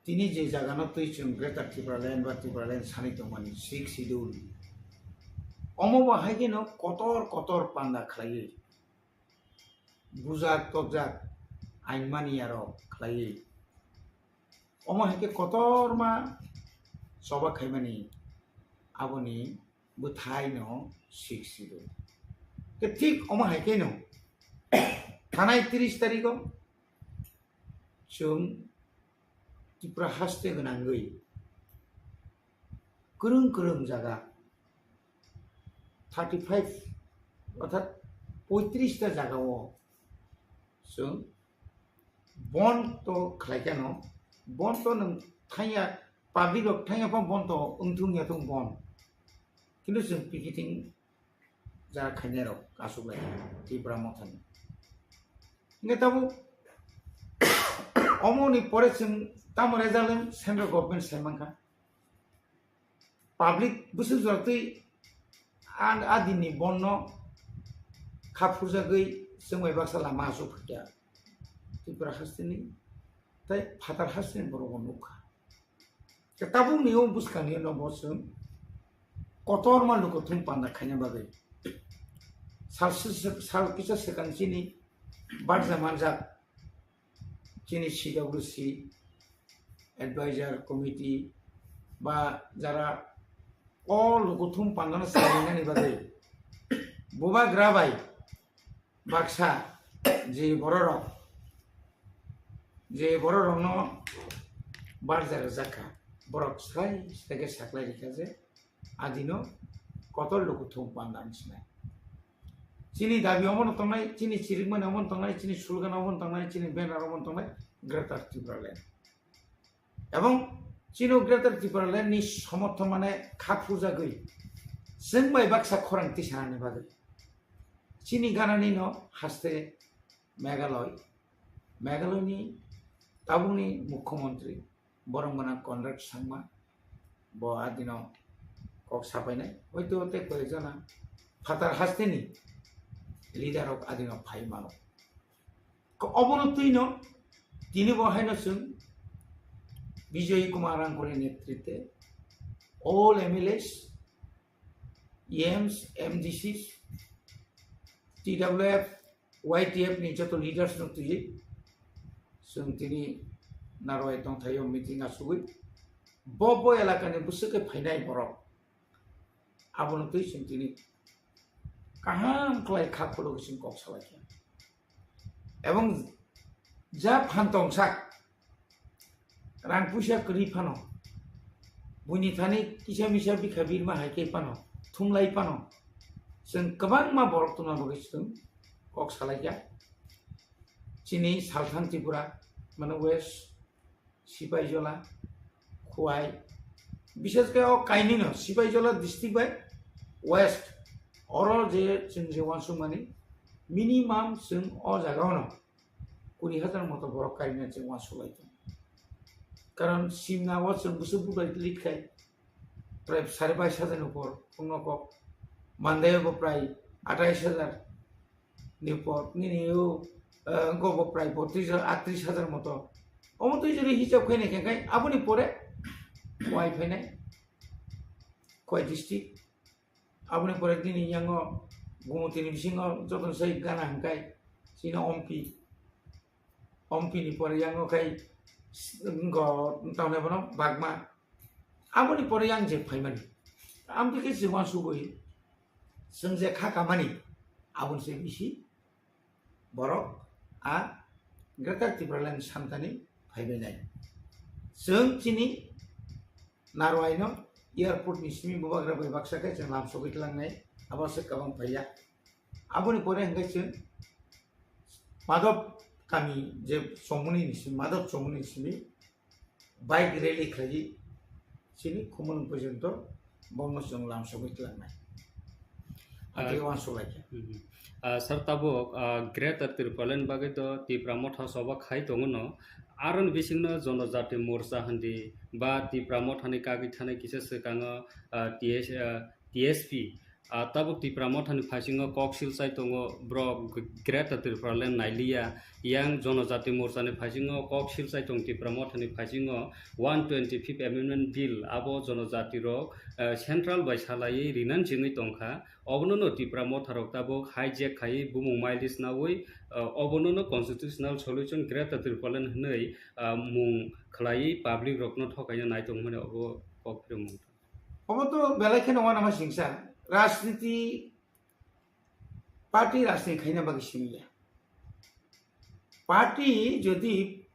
tini je jagano twi chwng Greater Tipraland ba Tipraland sanwi tongmani Sixth Schedule, omo bo hai kheno kotor kotor panda khlaiwi bujak tokjak ain mani aro khlaiwi. Omo hai khe kotorma choba khaimani aboni bwthai no Sixth Schedule. Khe thik omo hai khe no thanai tris tarikh o chwng Tripura haste gwnangwi kwrwng kwrwng jaga thirty five orthat poitris ta jaga o chwng bon to khlai khe no, bon to nwng thangya, public rok thangya pha bon to wngthung ya thung bon, kintu chwng picketing jara khainai rok aswk lai Tipra Mothani. Hingke tabuk omo ni pore chwng tamo result wng central government sai mankha. Public bwswk jora twi a, a din ni bon no kha phurjagwi chwng bai baksa lama aswk phai kha Tripura haste ni tei phatar haste ni borok bo nuk kha. Khe tabuk ni o bwskang ni no bo chwng kotorma lukuthum panda khaina bagwi sal, sal kisa swkang chini barja manjak chini C W C advisor committee ba jara o lukuthum pandano swlainani bagwi bubagra bai baksa je bororok, je bororokno barja rwjak kha, borok sai sai khe saklai rikha je adino kotor lukuthum panda wng sinai. Chini dabi omono tongnai, chini chirikmani omono tongnai, chini slogan omono tongnai, chini banner omono tongnai, Greater Tipraland. Ebong chini Greater Tipraland ni somorthon mane kha phurjagwi chwng bai baksa khorang tisanani bagwi. Chini ganani no haste Meghalaya, Meghalaya ni tabukni mukhyamantri borok gwnang Conrad Sangma bo adino kok sapainai, hoito tei koyekjona phatar hasteni leader rok adino phai mano. Ko obono twino tini bo haino chwng Bijoy Kumar Rangkholi netrite all M L As, E Ms, M D Cs, T W F, Y T F ni joto leaders no twiwi chwng tini narwai tongthaio meeting asugwi bo bo elakani bwswk khe phainai borok abono twi chwng tini kaham khlai kha khulugwi chwng kok salaikha. Ebong ja phan tongsak rang puisa kwrwi phano Buini thani kisa misa bikha birma hai khe phano, thumlai phano. Chwng kwbangma borok tongna bagwi chwng kok salaikha. Chini Salthang Tripura, mane West, Sipaijola, Khowai, bishes khe o kainwino Sipaijola district bai West, oro je chwng je uansukmani minimum chwng o jagao no kuri hajar moto borok karina chwng uansuk lai tongo. Karon simna o chwng bwswk bubai lit khai prai sare bais hajar ni upor wngno kok, Mandai bo prai atais hajar ni upor, nini o, eh, go bo prai botris hajar, atris hajar moto. Omo twi jodi hisab khainai khe khai aboni pore Khowai phainai, Khowai district. Aboni pore nini yango Gumutini bisingo jotono sai gana hwnkhe chini Ompi. Ompi ni pore yango khai s-, wngkha tamni bono Bagma. Aboni pore yang je phaimani. Amtwi khe chwng uansugwi chwng je kha kamani aboni se bisi borok a Greater Tipraland samtani phaibainai. Chwng chini Narwaino airport ni simi bubagra bai baksa khe chwng lamsogwi tlangnai, abo se kabang phaiya. Aboni pore hwnkhe chwng Madhop kami je chongmani ni simi, Madhop chongmani ni simi bike rally khlaiwi chini Khumulwng porjonto bono chwng lamsogwi tlangnai. Ah, Atwi uansuk lai khe. Mhm. Ah, sir, tabuk, ah, Greater Tipraland bagwi do Tipra Motha choba khai tongo no. Aroni bisingno Jonojati Morcha hindi ba Tipra Mothani kagwi thanai kisa swkango, ah, T S, ah, T S P. Ah, tabuk Tipra Mothani phaisingo kok silchai tongo, borok Greater Tipraland nailiya. Yang Jonojati Morchani phaisingo kok silchai tong Tipra Mothani phaisingo one twenty-fifth Amendment Bill abo Jonojati rok, ah, Central bai salaiwi rinan chengwi tongkha. Obono no Tipra Motha rok tabuk hijack khaiwi bumung mileage nawi, ah, obono no constitutional solution Greater Tipraland hwnwi, ah, mung khlaiwi public rokno thokaina nai tongmani obo kok phiromung. Obo to belai kheno uanama singsa. Rajniti party rajniti khaina bagwi simi ya. Party jodi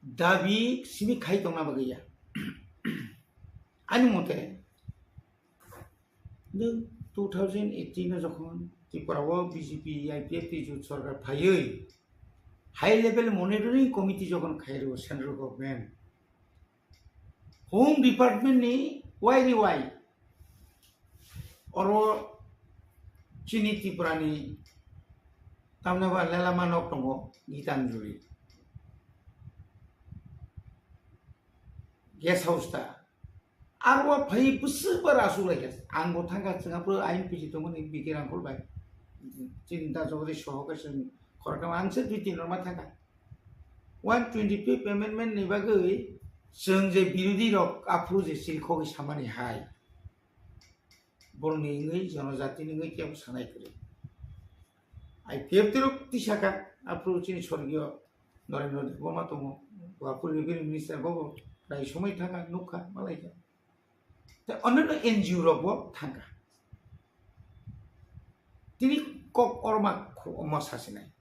dabi simi khai tongna bagwi ya. Ani mote, nwng two thousand eighteen o jokhon Tripura o B J P, I P F T jut sorkar phaiwi high level monitoring committee jokhon khairo central government, Home Department ni wai ri wai oro chini Tripura ni tamni ba lelama nok tongo Gitanjali guest house ta. Aro phai bwswk ba rasu lai kha. Ang bo thangkha chwng aphuru I N P C tongmani B K Rangkhol bai. Chini da Jagadish Soho kaisa khoroknwi ang se dui tin rok ma thangkha. One twenty-fifth amendment ni bagwi chwng je birodhi rok aphuru je chirikhogwi samani hai, borokni wngwi, jonojatini wngwi kebo sanai kwrwi. I P F T rok tisakha, aphuru chini sorgiyo Narendra Debbarma tongo, bo aphuru revenue minister, bo bo prai somoi thangkha, nukha, malaikha. Tei onno N G O rok bo thangkha. Tini kok orma khu-, omo sasinai.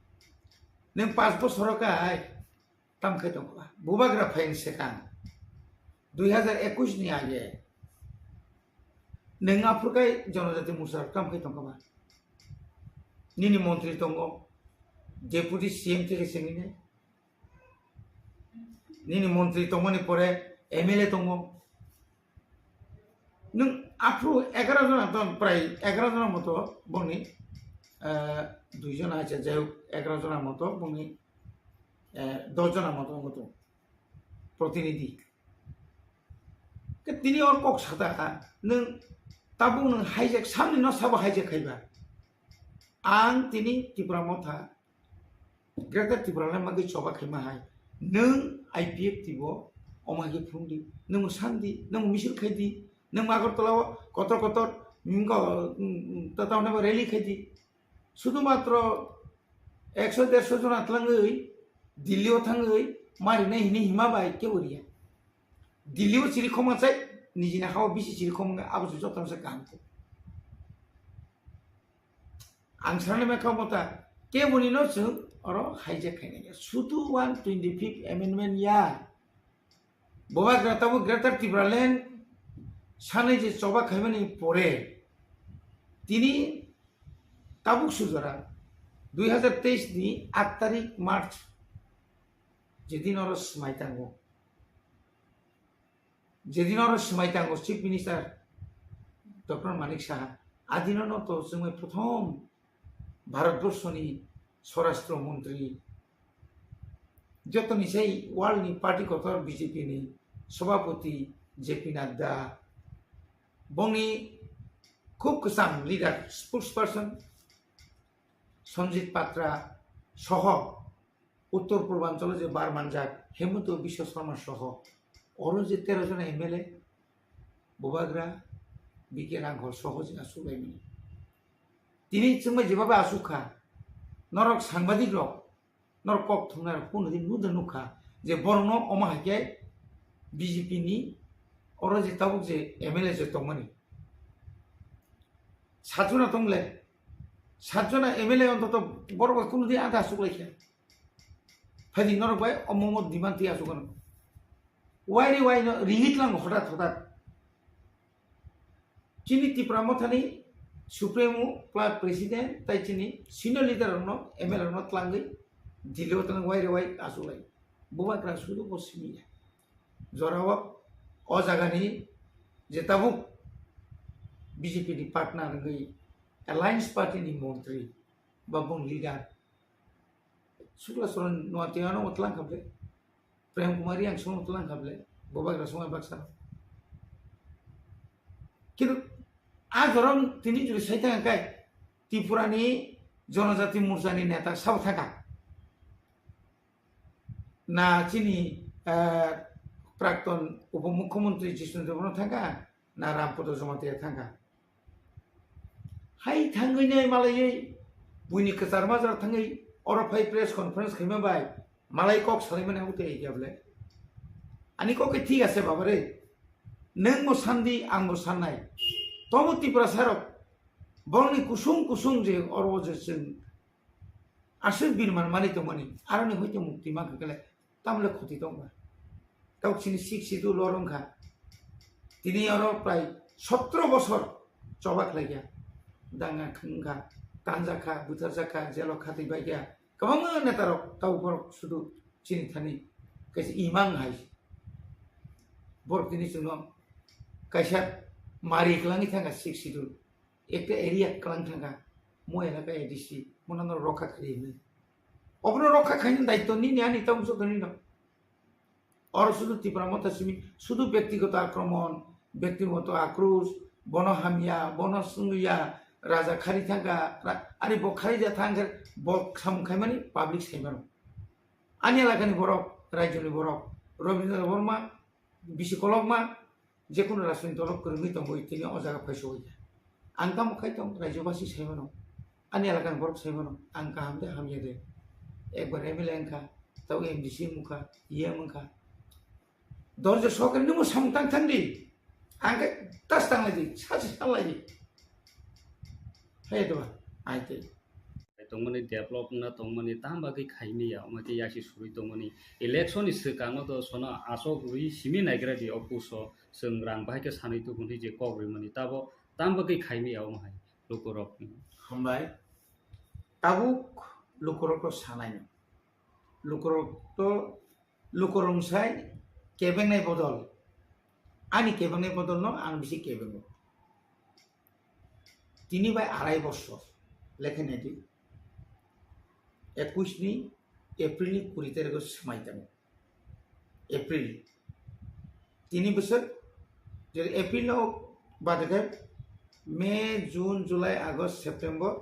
Nwng panch bosor o kai tam khai tongkha ba? Bubagra phaini swkang dui hazar ekush ni age nwng aphuru kai Jonojati Morcha rok tam khai tongkha ba? Nini montri tongo, deputy C M theke sengwi nai. Nini montri tongmani pore M L A tongo. Nwng aphuru egaroh jona ton, prai egaroh jona moto bongni, eh, dui jona acha, jai hok, egaroh jona moto bongni, eh, dos jona moto wngkha tongo protinidhi. Ke tini or kok sata kha, nwng tabuk nwng hijack, samni no sabo hijack khaiba. Ang tini Tipra Motha, Greater Tipraland bagwi choba khaima hai. Nwng I P F T bo omo hai khe phung di, nwng san di, nwng misil khai di, nwng Agartala o kotor kotor, mm, ko, mm, mm, ta-, tamni bo rally khai di. Sudhumatro ekso derso jona twlangwi Delhi o thangwi marinai hini hima bai kebo riya. Delhi o chiri khoma chai, nijini hao bisi chiri khoma wngkha, abo se jotono se kaham khe. Ang sanai mankha mota, keboni no chwng oro hijack khainai ya. Sudhu one twenty-fifth amendment ya. Bubagra tabuk Greater Tipraland sanai je choba khaimani pore tini tabuk sujora dui hazar teis ni aat tarik March jedin oro swmai tango, jedin oro swmai tango Chief Minister Doctor Manik Saha, adinono to chwngbai prothom Bharatborshoni Swarashtra Montri, jotoni sai world ni party kotor B J P ni Sabhapati J P Nadda, bongni khub kwcham leader, spokesperson Sanjit Patra soho Uttor Purbanchalo je bar manjak Hemanta Biswa Sarma soho oro je tero jona M L A, Bubagra, B K Ranghor soho je asuk laimani. Tini chwngbai jeba bai asuk kha, norok sangbadik rok, norok kok thumnai rok phone di nuda nukha je borokno omo hai khe B J P ni oro je tabuk je M L A je tongmani. Satjona tongle, satjona M L A ontoto borok bai kunu di ada asuk lai khe. Phaidi norok bai omo omo demand twi asuk ano. Wai re wai no ringit lang hotat hotat. Chini Tipra Mothani Supremo, Club President, tai chini senior leader rokno, M L A rokno tlangwi Delhi o twlang wai re wai asuk lai. Bubagra sudu bo simi ya. Jorao o jagani je tabuk B J P ni partner wngwi Alliance Party ni montri ba bung leader Sukla Saran Noatia no tlang khable, Prem Kumar Reang song tlang khable, Bubagra song baksa. Kintu a jorom tini juri sai thang kai Tripura ni Jonojati Morcha ni neta sabo thangkha. Na chini, eh, Prakton Upomukhyamantri Jishnu Debbarma thangkha, na Rampada Jamatia thangkha. Hai thangwi nai malaiwi buini kwchar majra thangwi oro phai press conference khaima bai malai kok salaimani habo tei ya bole. Ani kok khe thik ase baba re. Nwng bo sandi, ang bo sannai. Tobo Tiprasa rok borokni kusung kusung je oro je chwng aswk birman manwi tongmani, aroni hoite mukti mankha khe tamle khoti tongba. Tok chini sik sidu lorong kha. Tini oro prai sotro bosor choba khlai kha. Danga khwng kha, tanja kha, buthar jakha, jelo khatwi bai kha. Kwbangma neta rok tau borok sudu chini thani kaisa imang hai. Borok tini chwngno kaisa mari kwlangwi thangkha sik sidu. Ekta area kwlang thangkha, mo elaka A D C, mo nang rokha khairi hinwi. Obono rokha khaini daityo nini ani tamo joto nino. Oro sudu Tipra Motha simi, sudu byaktigoto akromon, byaktigoto akros, bono hamya, bono swngya, raja khari thangkha, ra-, ari bo khari ja thangkha, bo samung khaimani public saimano. Ani elakani borok, rajyoni borok, Rabindra Debbarma, bisi kolokma, jekunu rajniti dolo kwrwngwi tongwi tini o jaga phaisogwi kha. Ang tamo khai tong, rajyobasi saimano, ani elakani borok saimano, ang kaham de hamya de. Ekbar M L A wngkha, tabo M D C wngkha, E M wngkha. Dorje sokre nimo samung tang thang di. Ang khe tas tang lai di, sachi sal lai di. Hai to ba, ai te. Tongmani develop wngna tongmani tam bagwi khaimaya, omo khe yasi surwi tongmani election ni swkang no to sono asok rwi simi naigra di o puso chwng rang bahai khe sanwi tubun hi je kok rwimani tabo tam bagwi khaimaya omo hai lukurok ni. Hambai. Tabuk lukurok to sanai no. Lukurok to lukurok sai kebengnai bodol. Ani kebengnai bodol no ang bisi kebengo. Tini bai arai bosor lekha nai di. Ekush ni April ni kuri tarikh o swmai tongo. April. Tini bosor, je April no bade khe May, June, July, August, September,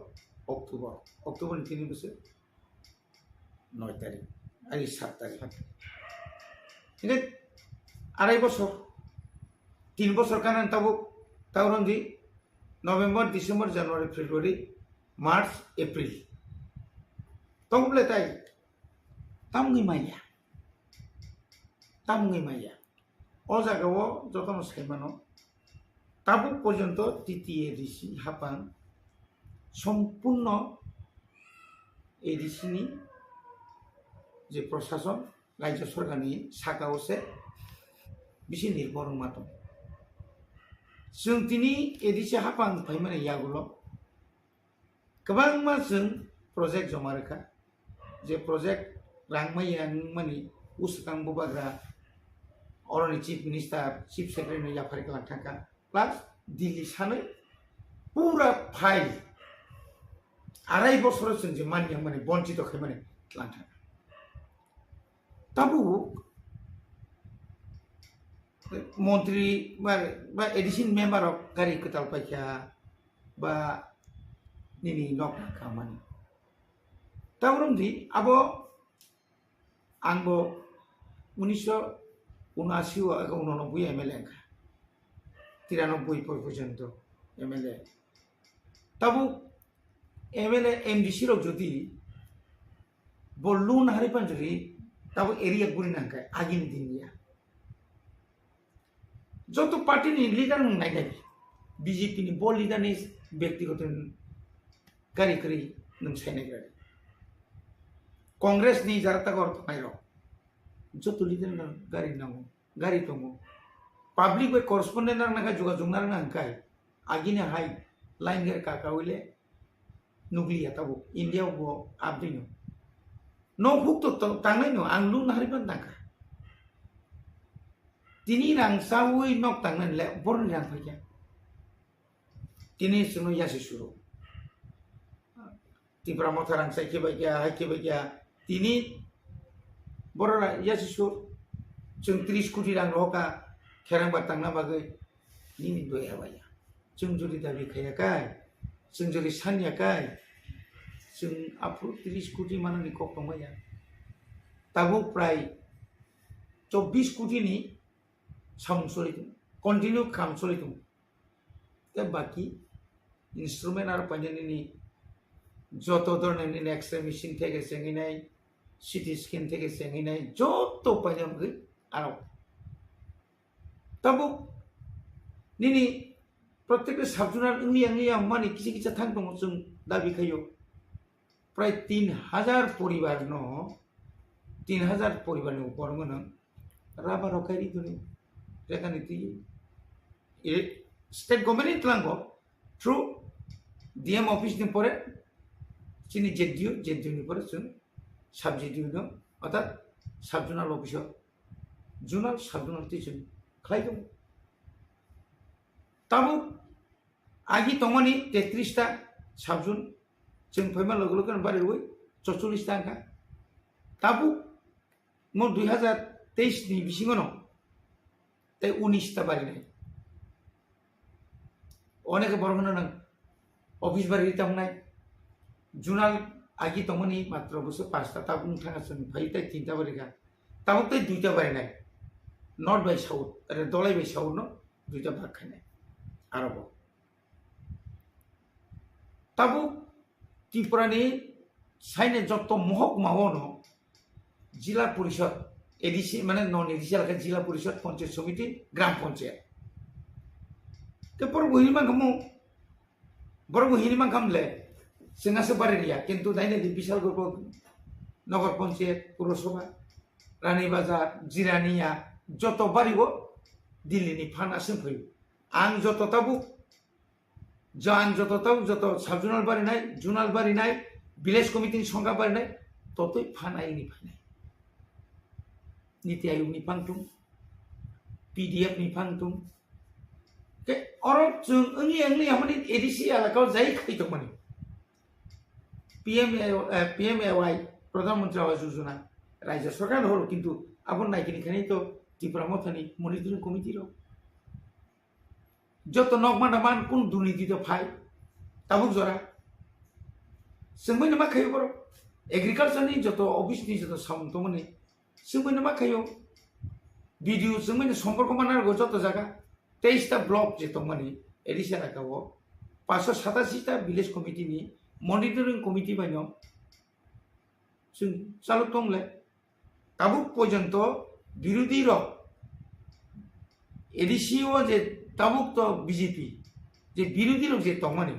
October. October ni tini bosor. Noi tarik, ai sat tarik. Ini arai bosor, tin bosor kanan tabuk, tauron di November, December, January, February, March, April. Tong ble tai, tam ngi maya, tam ngi maya. O jaga o jotono sai mano, tabuk porjonto T T A D C haphang sompurno A D C ni je prosason, rajya sorkar ni saka o se bisi nirbhor wngma tong. Chwng tini A D C hapang phaimani yagulo kwbangma chwng project joma rwkha, je project rang maya wngmani usukang bubagra oroni Chief Minister, Chief Secretary no yaphari kwlang thangkha, plus Delhi sanwi pura file arai bosoro chwng je manya mani bonchito khaimani twlang thangkha. Tabuk montri ba, ba A D C ni member rok gari kwtal paikha ba nini nok khamani. Tabuk romdi abo ang bo unisho unasi o aga unonoboi M L A wngkha. Tiranoboi por porjonto M L A. Tabuk M L A, M D C rok jodi bo loan hari panjuri, tabuk area guri nangkha, agini din ya. Joto party ni leader nung nai nai, B J P ni bo leader ni byaktigoto gari kwrwi nung sai nai gari. Congress ni jara tago tongnai rok, joto leader no gari nango, gari tongo. Public bai correspondent rang nangkha, jogajog narang nangkha, agini hai line gari kaka wile nukliya tabuk India bo abdino. Nok huk to to tangnai no, ang loan hari pan tangkha. Tini rang sawi nok tangnai le borni rang phaikya. Tini chwngno yasi suro. Tipra motha rang sai khe bai kya, hai khe bai kya. Tini borok ra yasi sur. Chwng tris koti rang rohoka kherang ba tangna bagwi nini doi habaya. Chwng jodi dabi khaya kai, chwng jodi sanya kai, chwng aphuru tris koti manani kok tongmaya. Tabuk prai chobbish koti ni samung choli tongo, continue kam choli tongo. Tei baki instrument aro paina nini joto dhoroner nini X-ray machine theke chengwi nai, C T scan theke chengwi nai, joto paina wngwi aro. Tabuk nini protekta sub-zonal wngya wngya mani kisa kisa thang tongo, chwng dabi khaio. Prai tin hajar poribar no, tin hajar poribar ni upor wngno rubber rok khairi toni, rekani twi. E, state government ni tlango through D M office ni pore chini Z D O, Z D O ni pore chwng sub Z D O no, orthat sub-zonal office o, zonal, sub-zonal twi chwng khlai tongo. Tabuk agi tongmani tetris ta sub-zone, chwng phaima loge loge no bari rwi chorchollis ta wngkha. Tabuk mo dui hazar teis ni bisingo no tei unis ta barinai. Onekhe borok hwnwi nang office bari ri tongnai. Zonal agi tongmani matro bwswk pasta tabuk wng thangkha chwng phai tei tinta bari kha. Tabuk tei duita barinai. North bai south, ere Dholai bai south no duita bak khainai. Aro bo. Tabuk Tripura ni saine jotto mohokma o no Jila Porishod, A D C mane non A D C alaka Jila Porishod, Panchayat Samiti, Gram Panchayat. Te borok bo hini mankha mo, borok bo hini mankha mle, chwng aswk bari riya, kintu daine di Bishalgarh bo Nagar Panchayat, Purasabha, Rani Bazar, Jirania, joto bari o Delhi ni phan aswk phaio. Ang joto tabuk Jang joto tau joto sub-zonal barinai, zonal barinai, village committee ni songkha barinai, totoi phanai ni phanai. Niti Ayog ni phang tung, P D F ni phang tung. Ke oro chwng wngya wngya hamani A D C elaka o jai khai tongmani. P M A, eh, P M A Y, Pradhan Mantri Awas Yojana, Rajya Sarkar horo, kintu abo naikini khainai to Tipra Mothani monitoring committee rok. Joto nok manda man kun durniti to phai. Tabuk jora. Chwngmani ma khayo borok. Agriculture ni joto office ni joto samung tongmani. Chwngmani ma khayo. B D O chwngmani somporko mana rwgo joto jaga. Teis ta block je tongmani. Additional ka o. Paanso satashi ta village committee ni monitoring committee bai no. Chwng chalok tongle. Tabuk porjonto birodhi rok A D C o je tabuk to B J P je birodhi rok je tongmani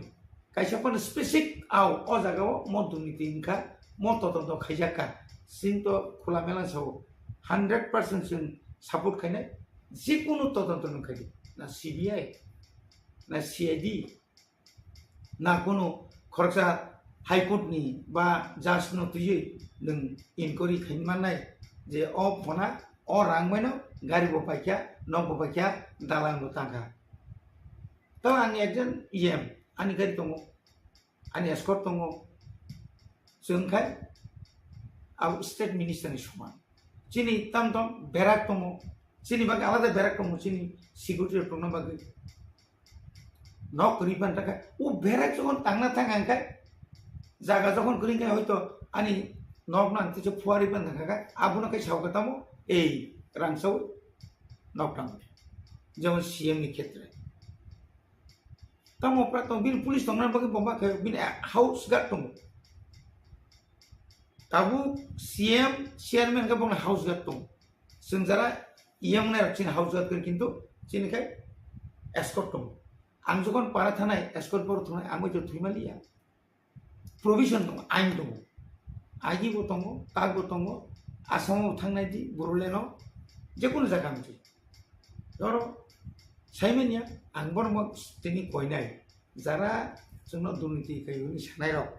kaisa phano specific au o jaga o mo durniti wngkha, mo todonto khaijak kha, chwng to khula mela sao hundred percent chwng support khainai, jekunu todonto nung khaidi na C B I na C I D, na kuno khoroksa High Court ni ba judge no twiwi nwng inquiry khaimannai je o phona, o rang baino gari bo paikha, nok bo paikha, dalan bo tangkha. To ang ekjon E M, ani gari tongo, ani escort tongo, chwng khai abo state minister ni soman. Chini tam tam berak tongo, chini bagwi alada berak tongo, chini security rok tongna bagwi. Nok kwrwi pan takha, o berak jokhon tangna thang ang khai, jaga jokhon kwrwi khai hoito ani nok nang tisa phuarwi pan thang kha, abono khai sao kha tamo, ei rang sao nok tang. Jemon C M ni khetre. Tamo pra tong, bini police tongna bagwi bomba khai, bini house guard tongo. Tabuk C M, chairman khe bongni house guard tongo. Chwng jara E M nai rok chini house guard khe kintu chini khai escort tongo. Ang jokhon para thanai, escort boro thunai, ang bai to thwima liya. Provision tongo, ain tongo. Agi bo tongo, tak bo tongo, Assam o thangnai di, Bodoland o, jekunu jaga amtwi. Oro saimanya, ang bono tini koinai. Jara chwngno durniti khaiyuni sanai rok,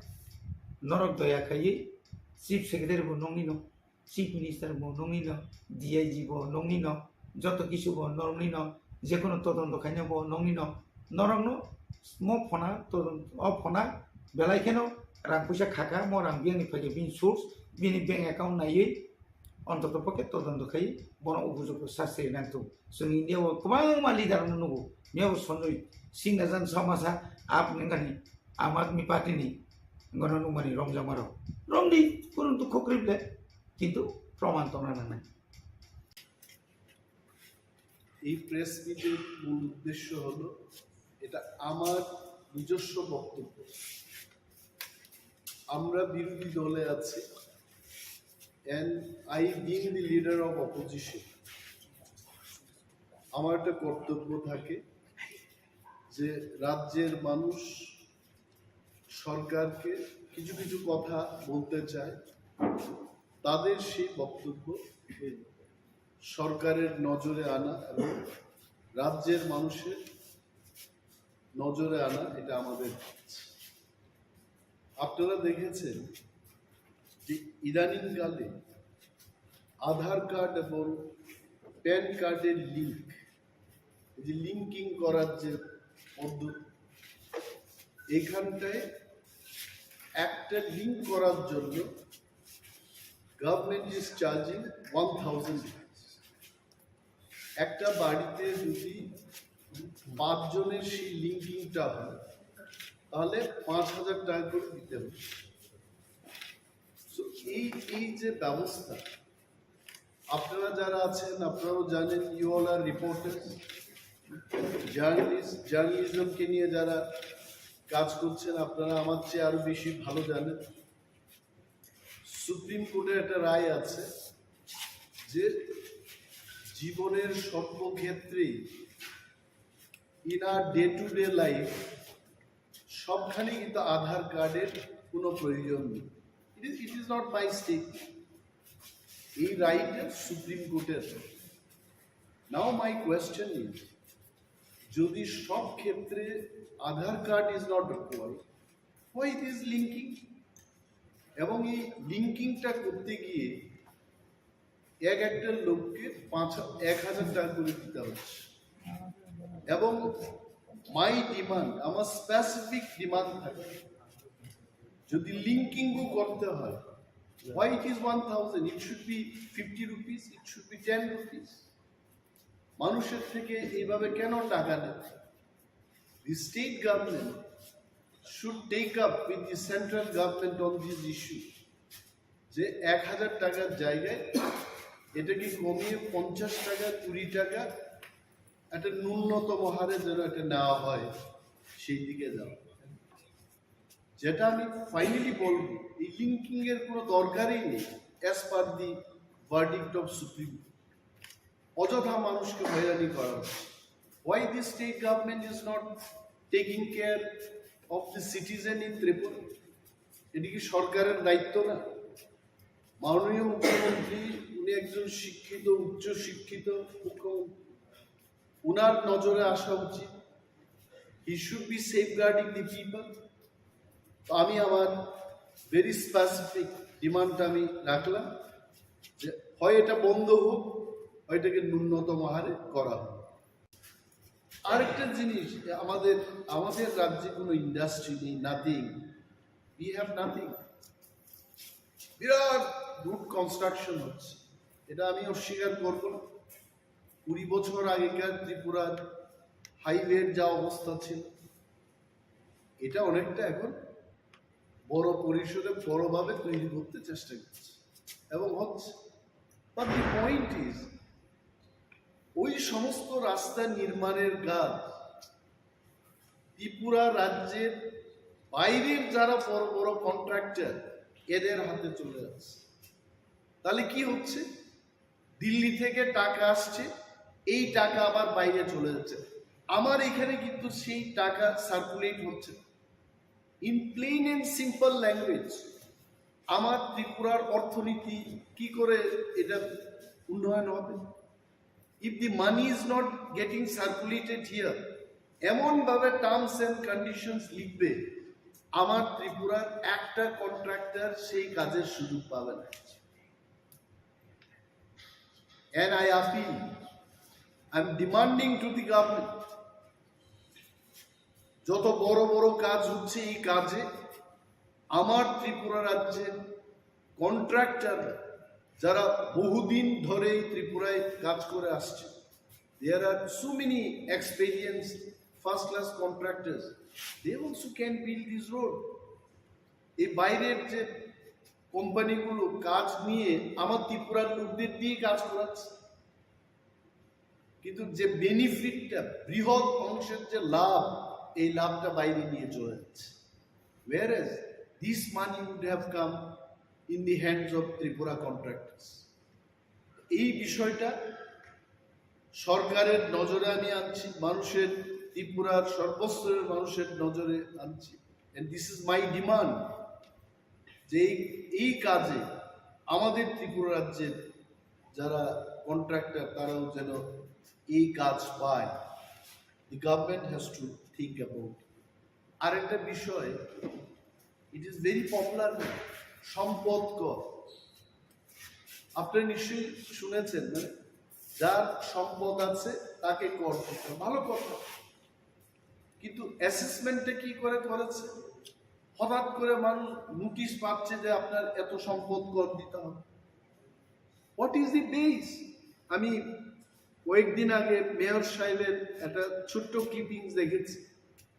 norok doya khaiwi Chief Secretary bo nongni no, Chief Minister bo nongni no, D I G bo nongni no, joto kisu bo nongni no, jekono todonto khaina bo nongni no, norokno mo phona todon-, o phona belai kheno rang puisa khaka, mo rang biyangni phaikhe bini source, bini bank account naiwi, ontoto pokhe todonto khai bono upojukto sasti nang thung. Chwng India o kwbangma leader no nugo, miyabo Sanjay Singh Rajan Samasa, ap nengani Aam Aadmi Party ni, ngono nungmani romjakma rok. Romdi, kunu dukho kwrwi ble, kintu proman tongna nangnai. এই প্রেস মিটের মূল উদ্দেশ্য হলো, এটা আমার নিজস্ব বক্তব্য। আমরা বিরোধী দলে আছি, and I being the leader of opposition, আমার একটা কর্তব্য থাকে যে রাজ্যের মানুষ সরকারকে কিছু কিছু কথা বলতে চায়, তাদের সেই বক্তব্য এই সরকারের নজরে আনা এবং রাজ্যের মানুষের নজরে আনা, এটা আমাদের কাজ। আপনারা দেখেছেন যে ইদানিংকালে আধার কার্ড এবং প্যান কার্ডের লিংক, এই যে লিঙ্কিং করার যে পদ্ধতি, এখানটায় একটা লিংক করার জন্য government is charging one thousand rupees। একটা বাড়িতে যদি পাঁচজনের সেই লিঙ্কিংটা হয়, তাহলে পাঁচ হাজার টাকা করে দিতে হবে। So, এই, এই যে ব্যবস্থা, আপনারা যারা আছেন, আপনারাও জানেন, you all are reporters, journalist, জার্নালিজমকে নিয়ে যারা কাজ করছেন, আপনারা আমার চেয়ে আরো বেশি ভালো জানেন। সুপ্রিম কোর্টের একটা রায় আছে যে জীবনের সর্বক্ষেত্রেই, in our day to day life, সবখানে কিন্তু আধার কার্ডের কোনো প্রয়োজন নেই। It is, it is not my statement, এই রায়টা সুপ্রিম কোর্টের। Now my question is, যদি সব ক্ষেত্রে Aadhaar card is not required, why this linking? এবং এই লিঙ্কিংটা করতে গিয়ে এক একটা লোককে পাঁচ, এক হাজার টাকা করে দিতে হচ্ছে। এবং my demand, আমার স্পেসিফিক ডিমান্ড থাকে, যদি লিঙ্কিংও করতে হয়, why it is one thousand? It should be fifty rupees, it should be ten rupees। মানুষের থেকে এইভাবে কেন টাকা নেন? The state government should take up with the central government on this issue, যে এক হাজার টাকার জায়গায় এটাকে কমিয়ে পঞ্চাশ টাকা, কুড়ি টাকা একটা ন্যূনতম হারে যেন এটা নেওয়া হয়, সেই দিকে যাওয়া। যেটা আমি ফাইনালি বলবো, এই লিঙ্কিং এর কোনো দরকারই নেই, as per the verdict of Supreme Court। অযথা মানুষকে হয়রানি করা হচ্ছে। Why the state government is not taking care of the citizen in Tripura? এটি কি সরকারের দায়িত্ব না? মাননীয় মুখ্যমন্ত্রী, উনি একজন শিক্ষিত, উচ্চ শিক্ষিত মুখ্যমন্ত্রী, উনার নজরে আসা উচিত। He should be safeguarding the people. তো আমি আমার ভেরি স্পেসিফিক ডিমান্ডটা আমি রাখলাম যে হয় এটা বন্ধ হোক, হয় এটাকে ন্যূনতম হারে করা হোক। আরেকটা জিনিস, আমাদের আমাদের রাজ্যে কোনো ইন্ডাস্ট্রি নেই, নাথিং, উই হ্যাভ নাথিং। বিরাট রুট কনস্ট্রাকশন হচ্ছে, এটা আমি অস্বীকার করব না। কুড়ি বছর আগেকার ত্রিপুরার হাইওয়ের যা অবস্থা ছিল, এটা অনেকটা এখন বড় পরিসরে বড়ভাবে তৈরি করতে চেষ্টা করছে এবং হচ্ছে। But the point is, ওই সমস্ত রাস্তা নির্মাণের কাজ ত্রিপুরা রাজ্যের বাইরের যারা বড় বড় কন্ট্রাক্টর, এদের হাতে চলে যাচ্ছে। তাহলে কি হচ্ছে? দিল্লি থেকে টাকা আসছে, এই টাকা আবার বাইরে চলে যাচ্ছে। আমার এখানে কিন্তু সেই টাকা সার্কুলেট হচ্ছে না। In plain and simple language, আমার ত্রিপুরার অর্থনীতি কি করে এটা উন্নয়ন হবে? If the money is not getting circulated here, এমনভাবে টার্মস অ্যান্ড কন্ডিশনস লিখবে, আমার ত্রিপুরার একটা কন্ট্রাক্টর সেই কাজের সুযোগ পাবে না। And I appeal, I am demanding to the government, যত বড় বড় কাজ হচ্ছে, এই কাজে আমার ত্রিপুরা রাজ্যের কন্ট্রাক্টর, যারা বহুদিন ধরে এই ত্রিপুরায় কাজ করে আসছে, there are so many experienced first class contractors, they also can build this road. এই বাইরের যে কোম্পানিগুলো কাজ নিয়ে আমার ত্রিপুরার লোকদের দিয়ে কাজ করাচ্ছে, কিন্তু যে বেনিফিটটা, বৃহৎ অংশের যে লাভ, এই লাভটা বাইরে নিয়ে চলে যাচ্ছে। Whereas this money would have come in the hands of Tripura contractors. এই বিষয়টা সরকারের নজরে আমি আনছি, মানুষের, ত্রিপুরার সর্বস্তরের মানুষের নজরে আনছি। And this is my demand, যে এই, এই কাজে আমাদের ত্রিপুরা রাজ্যের যারা কন্ট্রাক্টর, তারাও যেন এই কাজ পায়। The government has to think about it. আরেকটা বিষয়, it is very popular, সম্পদ কর। আপনি নিশ্চয়ই শুনেছেন, মানে, যার সম্পদ আছে তাকে কর দিতে হয়। ভালো কথা, কিন্তু অ্যাসেসমেন্টটা কি করে করেছে? হঠাৎ করে মানুষ নোটিশ পাচ্ছে যে আপনার এত সম্পদ কর দিতে হবে। What is the base? আমি কয়েকদিন আগে মেয়র সাহেবের একটা ছোট্ট ক্লিপিংস দেখেছি।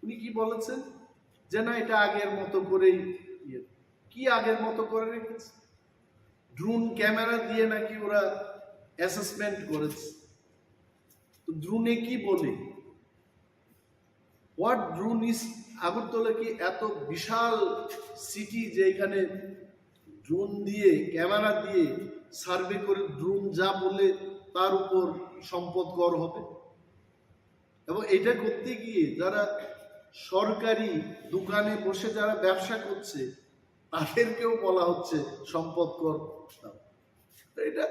উনি কি বলেছেন যে না, এটা আগের মতো করেই ইয়ে। কি আগের মতো করে রেখেছে? ড্রোন ক্যামেরা দিয়ে নাকি ওরা অ্যাসেসমেন্ট করেছে। তো ড্রোনে কি বলে? What drone is? আগরতলা কি এত বিশাল সিটি যে এখানে ড্রোন দিয়ে, ক্যামেরা দিয়ে সার্ভে করে ড্রোন যা বলে তার উপর সম্পদ কর হবে? এবং এটা করতে গিয়ে যারা সরকারি দোকানে বসে যারা ব্যবসা করছে, তাদেরকেও বলা হচ্ছে সম্পদ কর দাও। তো এটা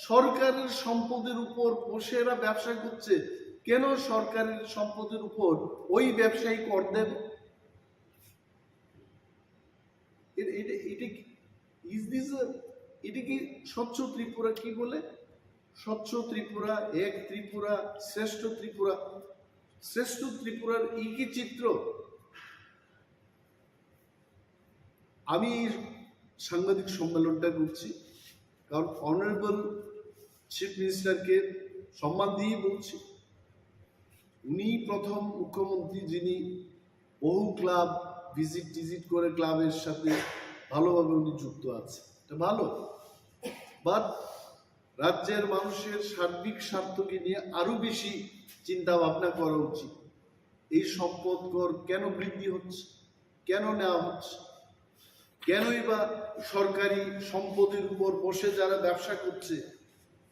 সরকারের সম্পদের উপর বসে এরা ব্যবসা করছে, কেন সরকারের সম্পদের উপর ওই ব্যবসায়ী কর দেবে? এ-, এটা, এটা কি, is this a, এটা কি স্বচ্ছ ত্রিপুরা? কি বলে স্বচ্ছ ত্রিপুরা, এক ত্রিপুরা, শ্রেষ্ঠ ত্রিপুরা? শ্রেষ্ঠ ত্রিপুরার এই কি চিত্র? আমি সাংবাদিক সম্মেলনটা করছি কারণ অনারেবল চিফ মিনিস্টারকে সম্মান দিয়েই বলছি। উনি প্রথম মুখ্যমন্ত্রী যিনি বহু ক্লাব ভিজিট টিজিট করে ক্লাবের সাথে ভালোভাবে উনি যুক্ত আছে, এটা ভালো। বাট রাজ্যের মানুষের সার্বিক স্বার্থকে নিয়ে আরো বেশি চিন্তা ভাবনা করা উচিত। এই সম্পদ কর কেন বৃদ্ধি হচ্ছে, কেন নেওয়া হচ্ছে, কেনই বা সরকারি সম্পদের উপর বসে যারা ব্যবসা করছে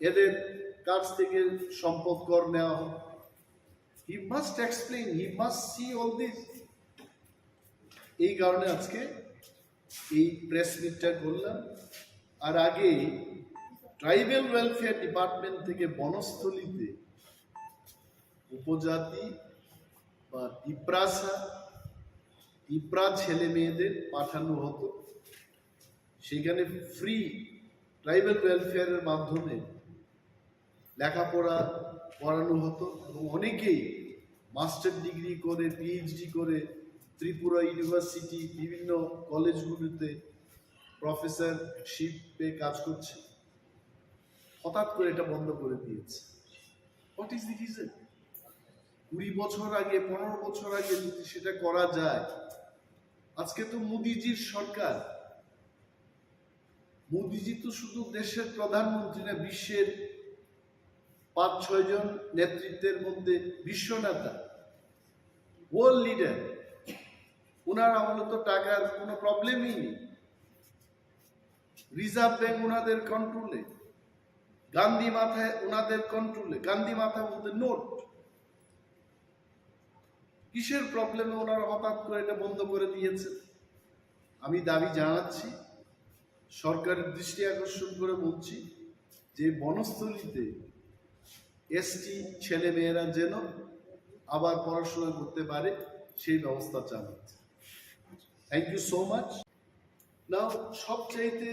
এদের কাছ থেকে সম্পদ কর নেওয়া হবে? He must explain, he must see all this. এই কারণে আজকে এই প্রেস মিটটা করলাম। আর আগে ট্রাইবাল ওয়েলফেয়ার ডিপার্টমেন্ট থেকে বনস্থলীতে উপজাতি বা তিপ্রাসা, তিপ্রা ছেলে মেয়েদের পাঠানো হতো, সেখানে ফ্রি ট্রাইবাল ওয়েলফেয়ারের মাধ্যমে লেখাপড়া করানো হতো এবং অনেকেই মাস্টার ডিগ্রি করে, পিএইচডি করে ত্রিপুরা ইউনিভার্সিটি, বিভিন্ন কলেজগুলোতে প্রফেসরশিপে কাজ করছে। হঠাৎ করে এটা বন্ধ করে দিয়েছে। What is the reason? কুড়ি বছর আগে, পনেরো বছর আগে যদি সেটা করা যায়, আজকে তো মোদিজির সরকার। মোদিজি তো শুধু দেশের প্রধানমন্ত্রী না, বিশ্বের পাঁচ ছয় জন নেতৃত্বের মধ্যে বিশ্ব নেতা, ওয়ার্ল্ড লিডার। ওনার আমলে তো টাকার কোনো প্রবলেমই নেই। রিজার্ভ ব্যাংক ওনাদের কন্ট্রোলে, গান্ধী মাথায় ওনাদের কন্ট্রোলে। গান্ধী মাথা বলতে নোট। কিসের প্রবলেমে ওনারা হঠাৎ করে এটা বন্ধ করে দিয়েছেন? আমি দাবি জানাচ্ছি, সরকারের দৃষ্টি আকর্ষণ করে বলছি যে বনস্থলীতে এসটি ছেলে মেয়েরা যেন আবার পড়াশোনা করতে পারে, সেই ব্যবস্থা চালাচ্ছে। Thank you so much. Now, সবচাইতে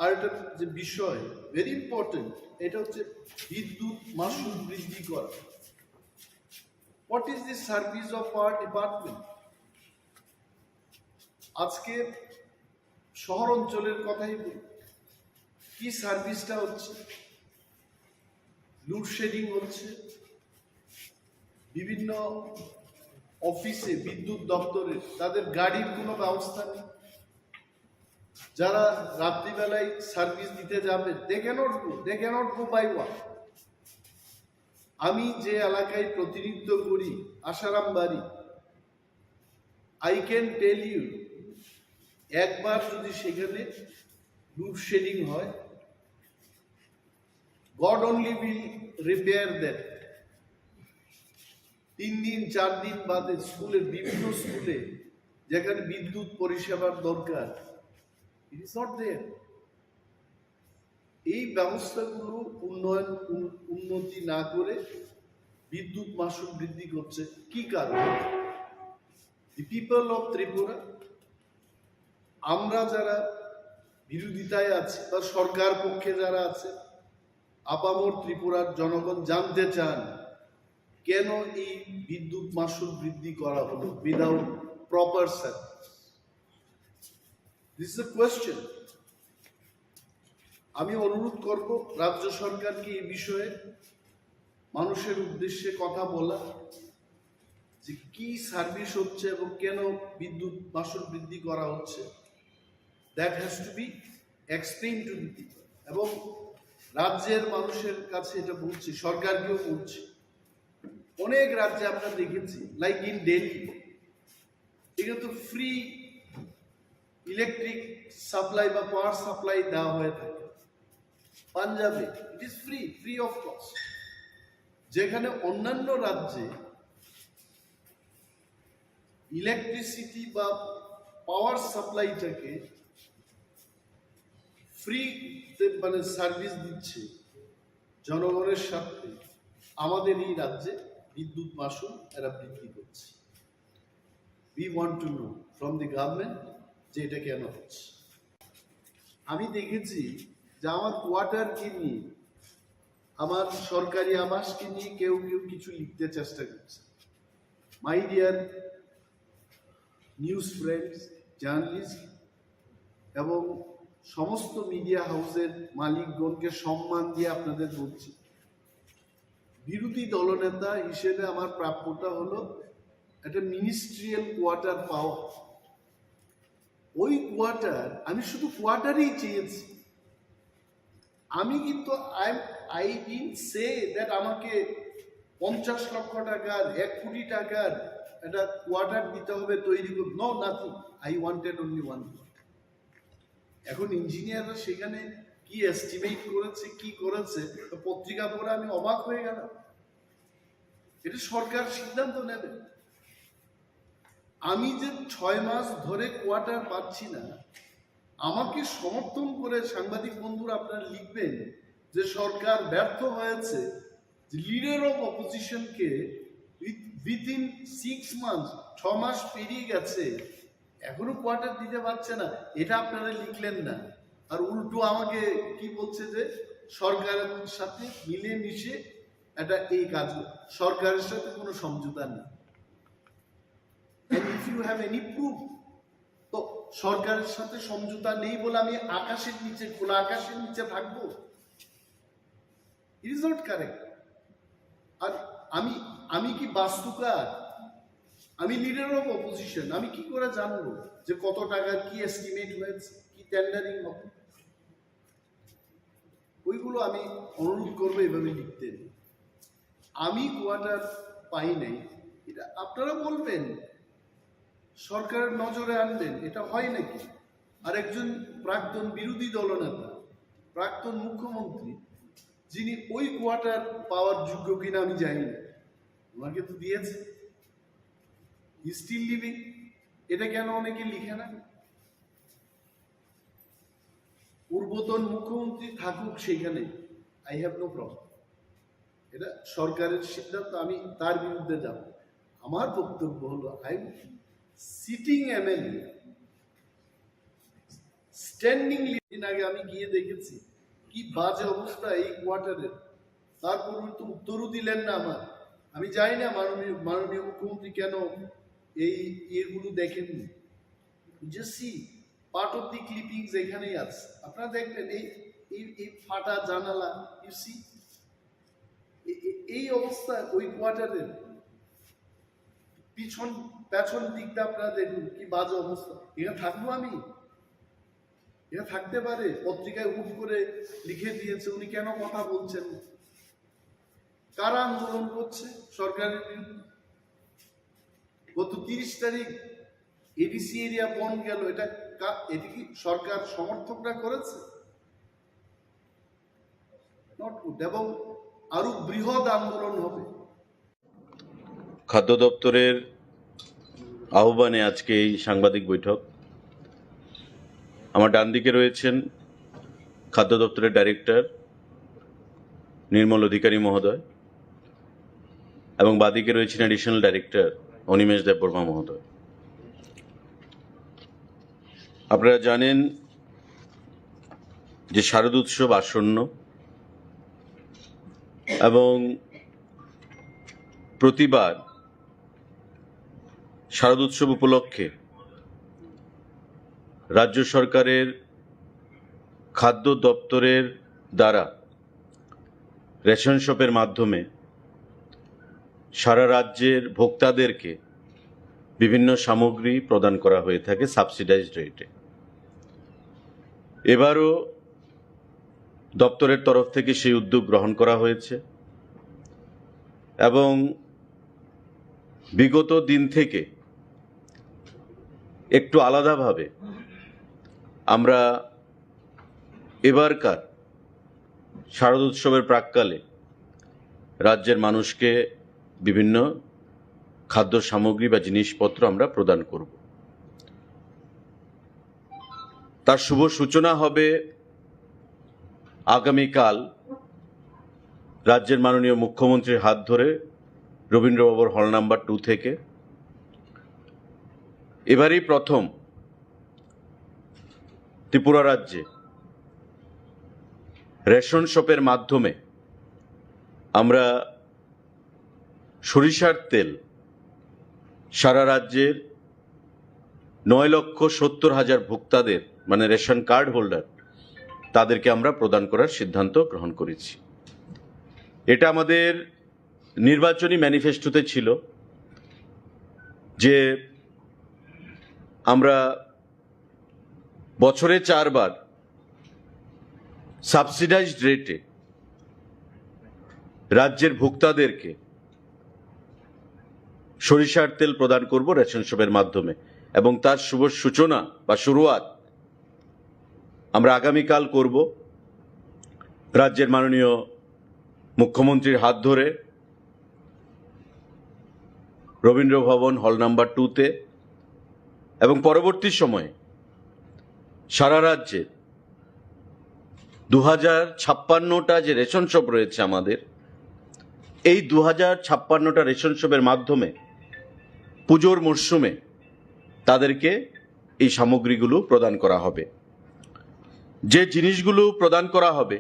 আরেকটা যে বিষয়, ভেরি ইম্পর্টেন্ট, এটা হচ্ছে বিদ্যুৎ মাশুল বৃদ্ধি করা। What is the service of our department? আজকে শহর অঞ্চলের কথাই বলি, কি সার্ভিসটা হচ্ছে? লোডশেডিং হচ্ছে, বিভিন্ন অফিসে, বিদ্যুৎ দপ্তরে তাদের গাড়ির কোনো ব্যবস্থা নেই। যারা রাত্রিবেলায় সার্ভিস দিতে যাবে, they cannot go, they cannot go by walk. আমি যে এলাকায় প্রতিনিধিত্ব করি, আশারাম বাড়ি, I can tell you, একবার যদি সেখানে লোডশেডিং হয়, God only will repair that. তিন দিন, চার দিন বাদে স্কুলের, বিভিন্ন স্কুলে যেখানে বিদ্যুৎ পরিষেবার দরকার, it is not there. এই ব্যবস্থাগুলো উন্নয়ন, উন-, উন্নতি না করে বিদ্যুৎ মাশুল বৃদ্ধি করছে কি কারণে? The people of Tripura, আমরা যারা বিরোধিতায় আছি বা সরকার পক্ষে যারা আছে, আপামর ত্রিপুরার জনগণ জানতে চান কেন এই বিদ্যুৎ মাশুল বৃদ্ধি করা হলো without proper service? This is a question. আমি অনুরোধ করব রাজ্য সরকারকে এই বিষয়ে মানুষের উদ্দেশ্যে কথা বলা, যে কি সার্ভিস হচ্ছে এবং কেন বিদ্যুৎ মাশুল বৃদ্ধি করা হচ্ছে। That has to be explained to the people. এবং রাজ্যের মানুষের কাছে এটা বলছি, সরকারকেও বলছি। অনেক রাজ্যে আমরা দেখেছি, লাইক ইন দিল্লি, এখানে তো ফ্রি ইলেকট্রিক সাপ্লাই বা পাওয়ার সাপ্লাই দেওয়া হয়ে থাকে। পাঞ্জাবে it is free, free of cost. যেখানে অন্যান্য রাজ্যে ইলেকট্রিসিটি বা পাওয়ার সাপ্লাইটাকে ফ্রিতে, মানে, সার্ভিস দিচ্ছে জনগণের স্বার্থে, আমাদের এই রাজ্যে বিদ্যুৎ মাশুল এরা বৃদ্ধি করছে। We want to know from the government যে এটা কেন হচ্ছে। আমি দেখেছি যে আমার কোয়ার্টারকে নিয়ে, আমার সরকারি আবাসকে নিয়ে কেউ কেউ কিছু লিখতে চেষ্টা করছে। My dear news friends, journalist এবং সমস্ত মিডিয়া হাউসের মালিকগণকে সম্মান দিয়ে আপনাদের বলছি, বিরোধী দলনেতা হিসেবে আমার প্রাপ্যটা হলো একটা মিনিস্ট্রিয়াল কোয়ার্টার পাওয়া। ওই কোয়ার্টার, আমি শুধু কোয়ার্টারই চেয়েছি। আমি কিন্তু, I, I didn't say that আমাকে পঞ্চাশ লক্ষ টাকার, এক কোটি টাকার একটা কোয়ার্টার দিতে হবে, তৈরি করতে। No, nothing. I wanted only one quarter. এখন ইঞ্জিনিয়াররা সেখানে কি এস্টিমেট করেছে, কি করেছে, তো পত্রিকা পড়ে আমি অবাক হয়ে গেলাম। এটা সরকার সিদ্ধান্ত নেবে। আমি যে ছয় মাস ধরে কোয়ার্টার পাচ্ছি না, আমাকে সমর্থন করে সাংবাদিক বন্ধুরা আপনারা লিখবেন যে সরকার ব্যর্থ হয়েছে, যে লিডার অফ অপোজিশনকে with উইদিন সিক্স মান্থস, ছ মাস পেরিয়ে গেছে, এখনো কোয়ার্টার দিতে পারছে না, এটা আপনারা লিখলেন না। আর উল্টো আমাকে কি বলছে যে সরকারের সাথে মিলেমিশে এটা এই কাজ, সরকারের সাথে কোনো সমঝোতা নেই। And if you have any proof, তো সরকারের সাথে সমঝোতা নেই বলে আমি আকাশের নিচে, খোলা আকাশের নিচে থাকবো? It is not correct. আর আমি আমি কি বাস্তুকার? আমি লিডার অফ অপোজিশন, আমি কি করে জানবো যে কত টাকার কি এস্টিমেট হয়েছে, কি টেন্ডারিং হবে? ওইগুলো আমি অনুরোধ করবো এভাবে লিখতে। আমি কোয়ার্টার পাই নাই, এটা আপনারা বলবেন, সরকারের নজরে আনবেন, এটা হয় নাকি? আর একজন প্রাক্তন বিরোধী দলনেতা, প্রাক্তন মুখ্যমন্ত্রী, যিনি ওই কোয়ার্টার পাওয়ার যোগ্য কিনা আমি জানি না, ওনাকে তো দিয়েছে, হি স্টিল লিভিং। এটা কেন অনেকে লিখে না? পূর্বতন মুখ্যমন্ত্রী থাকুক সেখানে, আই হ্যাভ নো প্রবলেম। এটা সরকারের সিদ্ধান্ত, আমি তার বিরুদ্ধে যাব। আমার বক্তব্য হলো, I sitting MLA, standing living. আগে আমি গিয়ে দেখেছি কি বাজে অবস্থা এই কোয়ার্টারের, তারপর উনি তো উত্তরও দিলেন না আমার। আমি জানি না মাননীয় মাননীয় মুখ্যমন্ত্রী কেন এই ইয়েগুলো দেখেননি। যে see part of the clipping যেখানেই আছে, আপনারা দেখবেন এই এই এই ফাটা জানালা, ইউ সি, এই অবস্থা ওই কোয়ার্টারের পিছন, পেছন দিকটা আপনারা দেখুন কি বাজে অবস্থা। এখানে থাকবো আমি? এখানে থাকতে পারে? পত্রিকায় হুট করে লিখে দিয়েছে, উনি কেন কথা বলছেন না? কারা আন্দোলন করছে সরকারের বিরুদ্ধে? গত তিরিশ তারিখ এডিসি এরিয়া বন্ধ গেল, এটা কা-, এটা কি সরকার সমর্থকরা করেছে? Not good. এবং আরো বৃহৎ আন্দোলন হবে। খাদ্য দপ্তরের আহ্বানে আজকে এই সাংবাদিক বৈঠক। আমার ডান দিকে রয়েছেন খাদ্য দপ্তরের ডাইরেক্টর নির্মল অধিকারী মহোদয় এবং বাদিকে রয়েছেন অ্যাডিশনাল ডাইরেক্টর অনিমেষ দেববর্মা মহোদয়। আপনারা জানেন যে শারদ উৎসব আসন্ন এবং প্রতিবার শারদ উৎসব উপলক্ষে রাজ্য সরকারের খাদ্য দপ্তরের দ্বারা রেশন শপের মাধ্যমে সারা রাজ্যের ভোক্তাদেরকে বিভিন্ন সামগ্রী প্রদান করা হয়ে থাকে সাবসিডাইজড রেটে। এবারও দপ্তরের তরফ থেকে সেই উদ্যোগ গ্রহণ করা হয়েছে এবং বিগত দিন থেকে একটু আলাদাভাবে আমরা এবারকার শারদ উৎসবের প্রাক্কালে রাজ্যের মানুষকে বিভিন্ন খাদ্য সামগ্রী বা জিনিসপত্র আমরা প্রদান করব। তার শুভ সূচনা হবে আগামীকাল রাজ্যের মাননীয় মুখ্যমন্ত্রীর হাত ধরে রবীন্দ্র ভবন হল নাম্বার টু থেকে। এবারই প্রথম ত্রিপুরা রাজ্যে রেশন শপের মাধ্যমে আমরা সরিষার তেল সারা রাজ্যের নয় লক্ষ সত্তর হাজার ভোক্তাদের, মানে রেশন কার্ড হোল্ডার, তাদেরকে আমরা প্রদান করার সিদ্ধান্ত গ্রহণ করেছি। এটা আমাদের নির্বাচনী ম্যানিফেস্টোতে ছিল যে আমরা বছরে চারবার সাবসিডাইজড রেটে রাজ্যের ভোক্তাদেরকে সরিষার তেল প্রদান করব রেশন শপের মাধ্যমে, এবং তার শুভ সূচনা বা শুরুয়াত আমরা আগামীকাল করব রাজ্যের মাননীয় মুখ্যমন্ত্রীর হাত ধরে রবীন্দ্র ভবন হল নাম্বার টুতে, এবং পরবর্তী সময়ে সারা রাজ্যে দু হাজার ছাপ্পান্নটা যে রেশন শপ রয়েছে আমাদের, এই দু হাজার ছাপ্পান্নটা রেশন শপের মাধ্যমে পুজোর মরশুমে তাদেরকে এই সামগ্রীগুলো প্রদান করা হবে। যে জিনিসগুলো প্রদান করা হবে,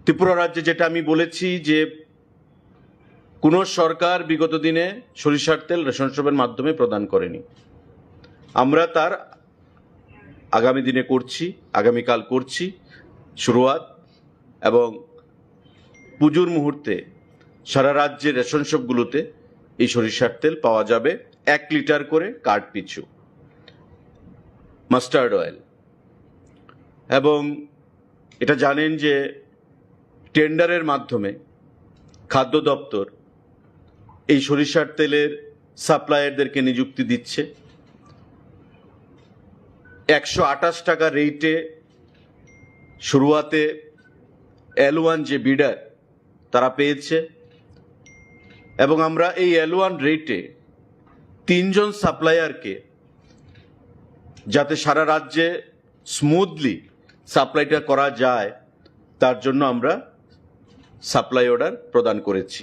ত্রিপুরা রাজ্যে যেটা আমি বলেছি যে কোনো সরকার বিগত দিনে সরিষার তেল রেশন শপের মাধ্যমে প্রদান করেনি, আমরা তার আগামী দিনে করছি, আগামীকাল করছি শুরুয়াত। এবং পুজোর মুহূর্তে সারা রাজ্যের রেশন শপগুলোতে এই সরিষার তেল পাওয়া যাবে এক লিটার করে কার্ড পিছু, মাস্টার্ড অয়েল। এবং এটা জানেন যে টেন্ডারের মাধ্যমে খাদ্য দপ্তর এই সরিষার তেলের সাপ্লায়ারদেরকে নিযুক্তি দিচ্ছে। একশো আঠাশ টাকা রেটে শুরুয়াতে এল ওয়ান যে বিডার, তারা পেয়েছে। এবং আমরা এই এল ওয়ান রেটে তিনজন সাপ্লায়ারকে, যাতে সারা রাজ্যে স্মুথলি সাপ্লাইটা করা যায়, তার জন্য আমরা সাপ্লাই অর্ডার প্রদান করেছি।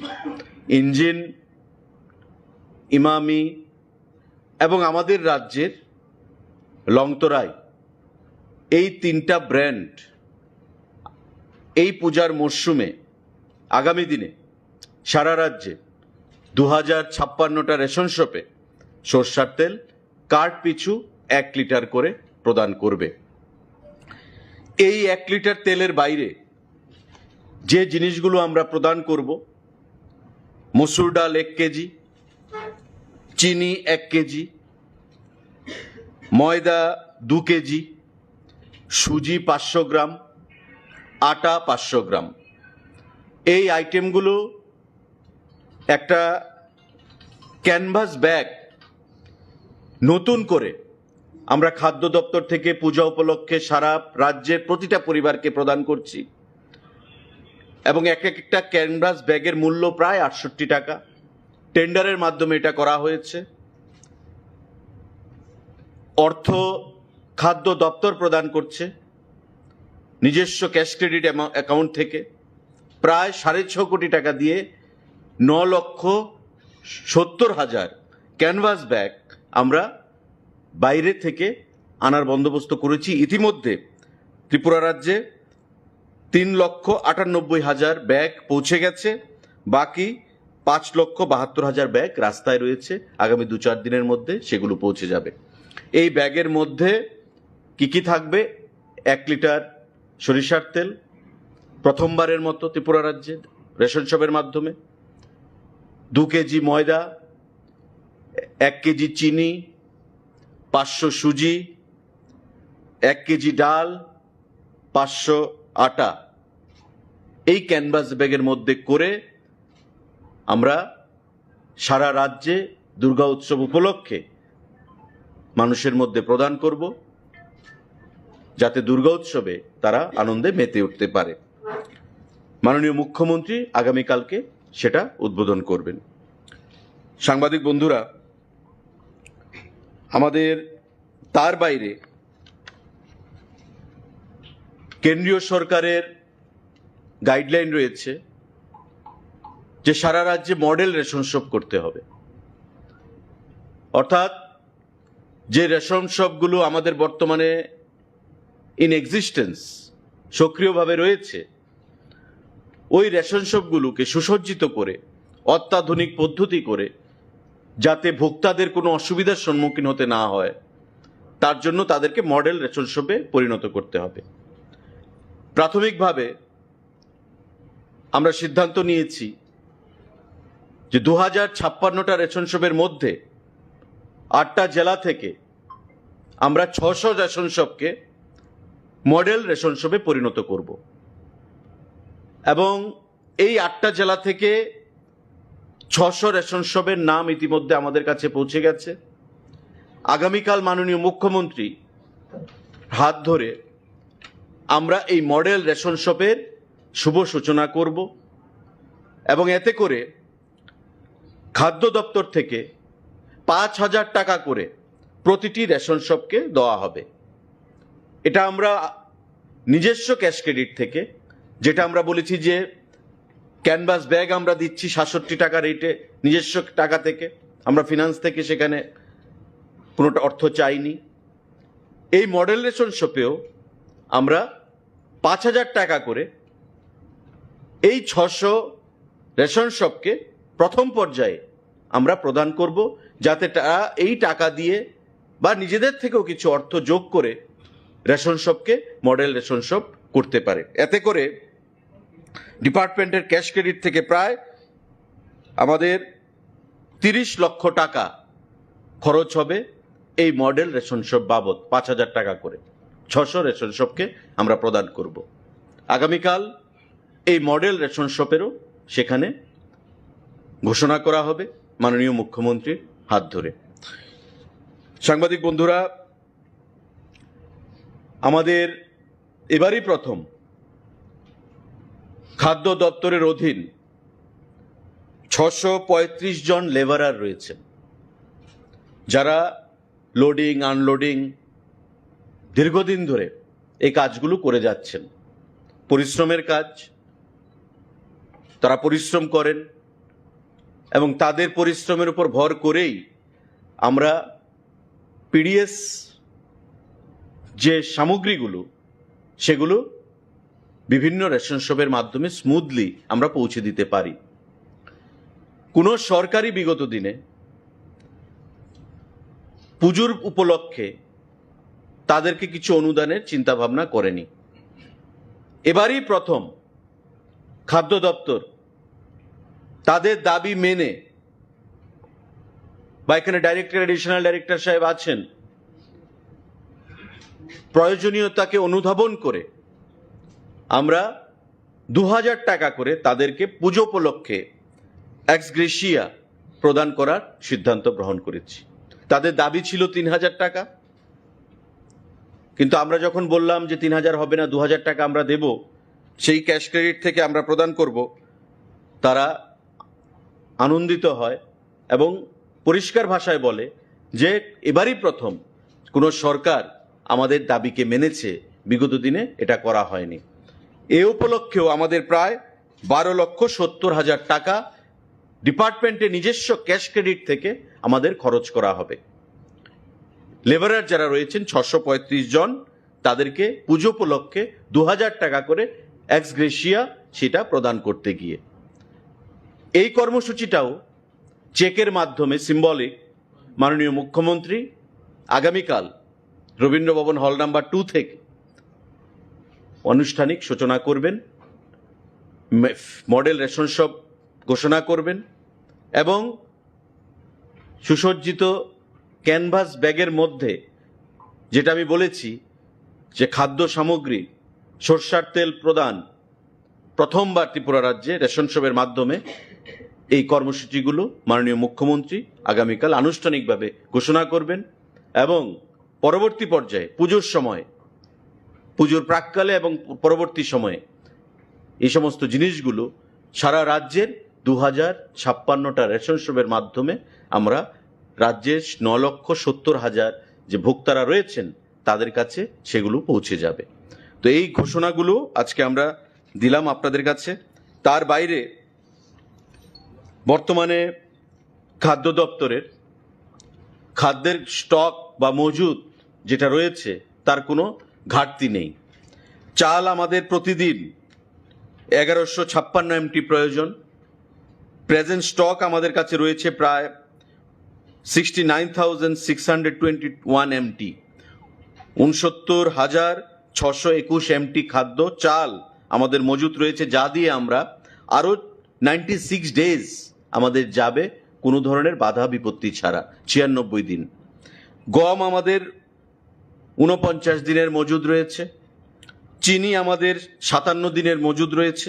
ইঞ্জিন, ইমামি এবং আমাদের রাজ্যের লংতরাই, এই তিনটা ব্র্যান্ড এই পূজার মরশুমে আগামী দিনে সারা রাজ্যে দু হাজার ছাপ্পান্নটা রেশন শপে সর্ষার তেল কার্ড পিছু এক লিটার করে প্রদান করবে। এই এক লিটার তেলের বাইরে যে জিনিসগুলো আমরা প্রদান করব, মসুর ডাল এক কেজি, চিনি এক কেজি, ময়দা দু কেজি, সুজি পাঁচশো গ্রাম, আটা পাঁচশো গ্রাম। এই আইটেমগুলো একটা ক্যানভাস ব্যাগ নতুন করে আমরা খাদ্য দপ্তর থেকে পূজা উপলক্ষে সারা রাজ্যের প্রতিটা পরিবারকে প্রদান করছি। এবং এক এক একটা ক্যানভাস ব্যাগের মূল্য প্রায় আটষট্টি টাকা। টেন্ডারের মাধ্যমে এটা করা হয়েছে। অর্থ খাদ্য দপ্তর প্রদান করছে নিজস্ব ক্যাশ ক্রেডিট অ্যামা-, অ্যাকাউন্ট থেকে। প্রায় সাড়ে ছ কোটি টাকা দিয়ে ন লক্ষ সত্তর হাজার ক্যানভাস ব্যাগ আমরা বাইরে থেকে আনার বন্দোবস্ত করেছি। ইতিমধ্যে ত্রিপুরা রাজ্যে তিন লক্ষ আটানব্বই হাজার ব্যাগ পৌঁছে গেছে, বাকি পাঁচ লক্ষ বাহাত্তর হাজার ব্যাগ রাস্তায় রয়েছে, আগামী দু চার দিনের মধ্যে সেগুলো পৌঁছে যাবে। এই ব্যাগের মধ্যে কি কি থাকবে? এক লিটার সরিষার তেল, প্রথমবারের মতো ত্রিপুরা রাজ্যে রেশন শপের মাধ্যমে, দু কেজি ময়দা, এক কেজি চিনি, পাঁচশো সুজি, এক কেজি ডাল, পাঁচশো আটা, এই ক্যানভাস ব্যাগের মধ্যে করে আমরা সারা রাজ্যে দুর্গা উৎসব উপলক্ষে মানুষের মধ্যে প্রদান করব, যাতে দুর্গা উৎসবে তারা আনন্দে মেতে উঠতে পারে। মাননীয় মুখ্যমন্ত্রী আগামীকালকে সেটা উদ্বোধন করবেন। সাংবাদিক বন্ধুরা, আমাদের তার বাইরে কেন্দ্রীয় সরকারের গাইডলাইন রয়েছে যে সারা রাজ্যে মডেল রেশন শপ করতে হবে। অর্থাৎ যে রেশন শপগুলো আমাদের বর্তমানে ইন এক্সিস্টেন্স, সক্রিয়ভাবে রয়েছে, ওই রেশন শপগুলোকে সুসজ্জিত করে, অত্যাধুনিক পদ্ধতি করে, যাতে ভোক্তাদের কোনো অসুবিধার সম্মুখীন হতে না হয়, তার জন্য তাদেরকে মডেল রেশন শপে পরিণত করতে হবে। প্রাথমিকভাবে আমরা সিদ্ধান্ত নিয়েছি যে দু হাজার ছাপ্পান্নটা রেশন শপের মধ্যে আটটা জেলা থেকে আমরা ছশো রেশন শপকে মডেল রেশন শপে পরিণত করব। এবং এই আটটা জেলা থেকে ছশো রেশন শপের নাম ইতিমধ্যে আমাদের কাছে পৌঁছে গেছে। আগামীকাল মাননীয় মুখ্যমন্ত্রী হাত ধরে আমরা এই মডেল রেশন শপের শুভ সূচনা করব এবং এতে করে খাদ্য দপ্তর থেকে পাঁচ হাজার টাকা করে প্রতিটি রেশন শপকে দেওয়া হবে। এটা আমরা নিজস্ব ক্যাশ ক্রেডিট থেকে, যেটা আমরা বলেছি যে ক্যানভাস ব্যাগ আমরা দিচ্ছি সাতষট্টি টাকা রেটে, নিজস্ব টাকা থেকে, আমরা ফিনান্স থেকে সেখানে কোনোটা অর্থ চাইনি। এই মডেল রেশন শপেও আমরা পাঁচ হাজার টাকা করে এই ছশো রেশন শপকে প্রথম পর্যায়ে আমরা প্রদান করব, যাতে তারা এই টাকা দিয়ে বা নিজেদের থেকেও কিছু অর্থ যোগ করে রেশন শপকে মডেল রেশন শপ করতে পারে। এতে করে ডিপার্টমেন্টের ক্যাশ ক্রেডিট থেকে প্রায় আমাদের তিরিশ লক্ষ টাকা খরচ হবে এই মডেল রেশন শপ বাবদ, পাঁচ হাজার টাকা করে ছশো রেশন শপকে আমরা প্রদান করব। আগামীকাল এই মডেল রেশন শপেরও সেখানে ঘোষণা করা হবে মাননীয় মুখ্যমন্ত্রীর হাত ধরে। সাংবাদিক বন্ধুরা, আমাদের এবারই প্রথম খাদ্য দপ্তরের অধীন ছশো পঁয়ত্রিশ জন লেবারার রয়েছেন, যারা লোডিং আনলোডিং দীর্ঘদিন ধরে এই কাজগুলো করে যাচ্ছেন। পরিশ্রমের কাজ, তারা পরিশ্রম করেন এবং তাদের পরিশ্রমের উপর ভর করেই আমরা পিডিএস যে সামগ্রীগুলো, সেগুলো বিভিন্ন রেশন শপের মাধ্যমে স্মুথলি আমরা পৌঁছে দিতে পারি। কোনো সরকারই বিগত দিনে পুজোর উপলক্ষে তাদেরকে কিছু অনুদানের চিন্তাভাবনা করেনি। এবারই প্রথম খাদ্য দপ্তর তাদের দাবি মেনে, বা এখানে ডাইরেক্টর, অ্যাডিশনাল ডাইরেক্টর সাহেব আছেন, প্রয়োজনীয়তাকে অনুধাবন করে আমরা দু হাজার টাকা করে তাদেরকে পুজো উপলক্ষে এক্স গ্রেশিয়া প্রদান করার সিদ্ধান্ত গ্রহণ করেছি। তাদের দাবি ছিল তিন হাজার টাকা, কিন্তু আমরা যখন বললাম যে তিন হাজার হবে না, দু হাজার টাকা আমরা দেব, সেই ক্যাশ ক্রেডিট থেকে আমরা প্রদান করব, তারা আনন্দিত হয় এবং পরিষ্কার ভাষায় বলে যে এবারই প্রথম কোনো সরকার আমাদের দাবিকে মেনেছে, বিগত দিনে এটা করা হয়নি। এ উপলক্ষেও আমাদের প্রায় বারো লক্ষ সত্তর হাজার টাকা ডিপার্টমেন্টে নিজস্ব ক্যাশ ক্রেডিট থেকে আমাদের খরচ করা হবে। লেবারার যারা রয়েছেন ছশো পঁয়ত্রিশ জন, তাদেরকে পুজো উপলক্ষে দু হাজার টাকা করে এক্স গ্রেশিয়া সেটা প্রদান করতে গিয়ে এই কর্মসূচিটাও চেকের মাধ্যমে সিম্বলিক মাননীয় মুখ্যমন্ত্রী আগামীকাল রবীন্দ্র ভবন হল নাম্বার টু থেকে আনুষ্ঠানিক সূচনা করবেন, মে-, মডেল রেশন শপ ঘোষণা করবেন এবং সুসজ্জিত ক্যানভাস ব্যাগের মধ্যে, যেটা আমি বলেছি যে খাদ্য সামগ্রী, সর্ষার তেল প্রদান, প্রথমবার ত্রিপুরা রাজ্যে রেশন শপের মাধ্যমে এই কর্মসূচিগুলো মাননীয় মুখ্যমন্ত্রী আগামীকাল আনুষ্ঠানিকভাবে ঘোষণা করবেন এবং পরবর্তী পর্যায়ে পুজোর সময়, পুজোর প্রাক্কালে এবং পরবর্তী সময়ে এই সমস্ত জিনিসগুলো সারা রাজ্যের দু হাজার ছাপ্পান্নটা রেশন শপের মাধ্যমে আমরা রাজ্যের ন লক্ষ সত্তর হাজার যে ভোক্তারা রয়েছেন, তাদের কাছে সেগুলো পৌঁছে যাবে। তো এই ঘোষণাগুলো আজকে আমরা দিলাম আপনাদের কাছে। তার বাইরে বর্তমানে খাদ্য দপ্তরের খাদ্যের স্টক বা মজুদ যেটা রয়েছে, তার কোনো ঘাটতি নেই। চাল আমাদের প্রতিদিন এগারোশো ছাপ্পান্ন এমটি প্রয়োজন। প্রেজেন্ট স্টক আমাদের কাছে রয়েছে প্রায় sixty nine thousand six hundred twenty one MT. উনসত্তর হাজার ছশো একুশ এমটি খাদ্য চাল আমাদের মজুত রয়েছে, যা দিয়ে আমরা আরও নাইনটি সিক্স ডেজ আমাদের যাবে কোনো ধরনের বাধা বিপত্তি ছাড়া, ছিয়ানব্বই দিন। গম আমাদের ঊনপঞ্চাশ দিনের মজুদ রয়েছে। চিনি আমাদের সাতান্ন দিনের মজুদ রয়েছে।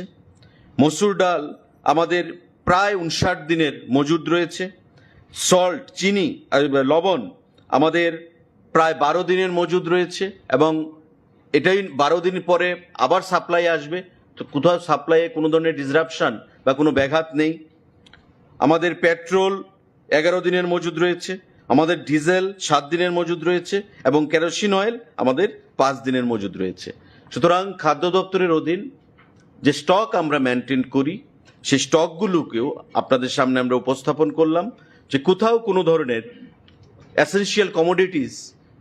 মসুর ডাল আমাদের প্রায় উনষাট দিনের মজুদ রয়েছে। সল্ট, চিনি, আহ, লবণ আমাদের প্রায় বারো দিনের মজুদ রয়েছে এবং এটাই বারো দিন পরে আবার সাপ্লাই আসবে। তো কোথাও সাপ্লাইয়ে কোনো ধরনের ডিসরাপশন বা কোনো ব্যাঘাত নেই। আমাদের পেট্রোল এগারো দিনের মজুদ রয়েছে, আমাদের ডিজেল সাত দিনের মজুদ রয়েছে এবং কেরোসিন অয়েল আমাদের পাঁচ দিনের মজুদ রয়েছে। সুতরাং খাদ্য দপ্তরের অধীন যে স্টক আমরা মেনটেন করি, সেই স্টকগুলোকেও আপনাদের সামনে আমরা উপস্থাপন করলাম, যে কোথাও কোনো ধরনের এসেনশিয়াল কমোডিটিস,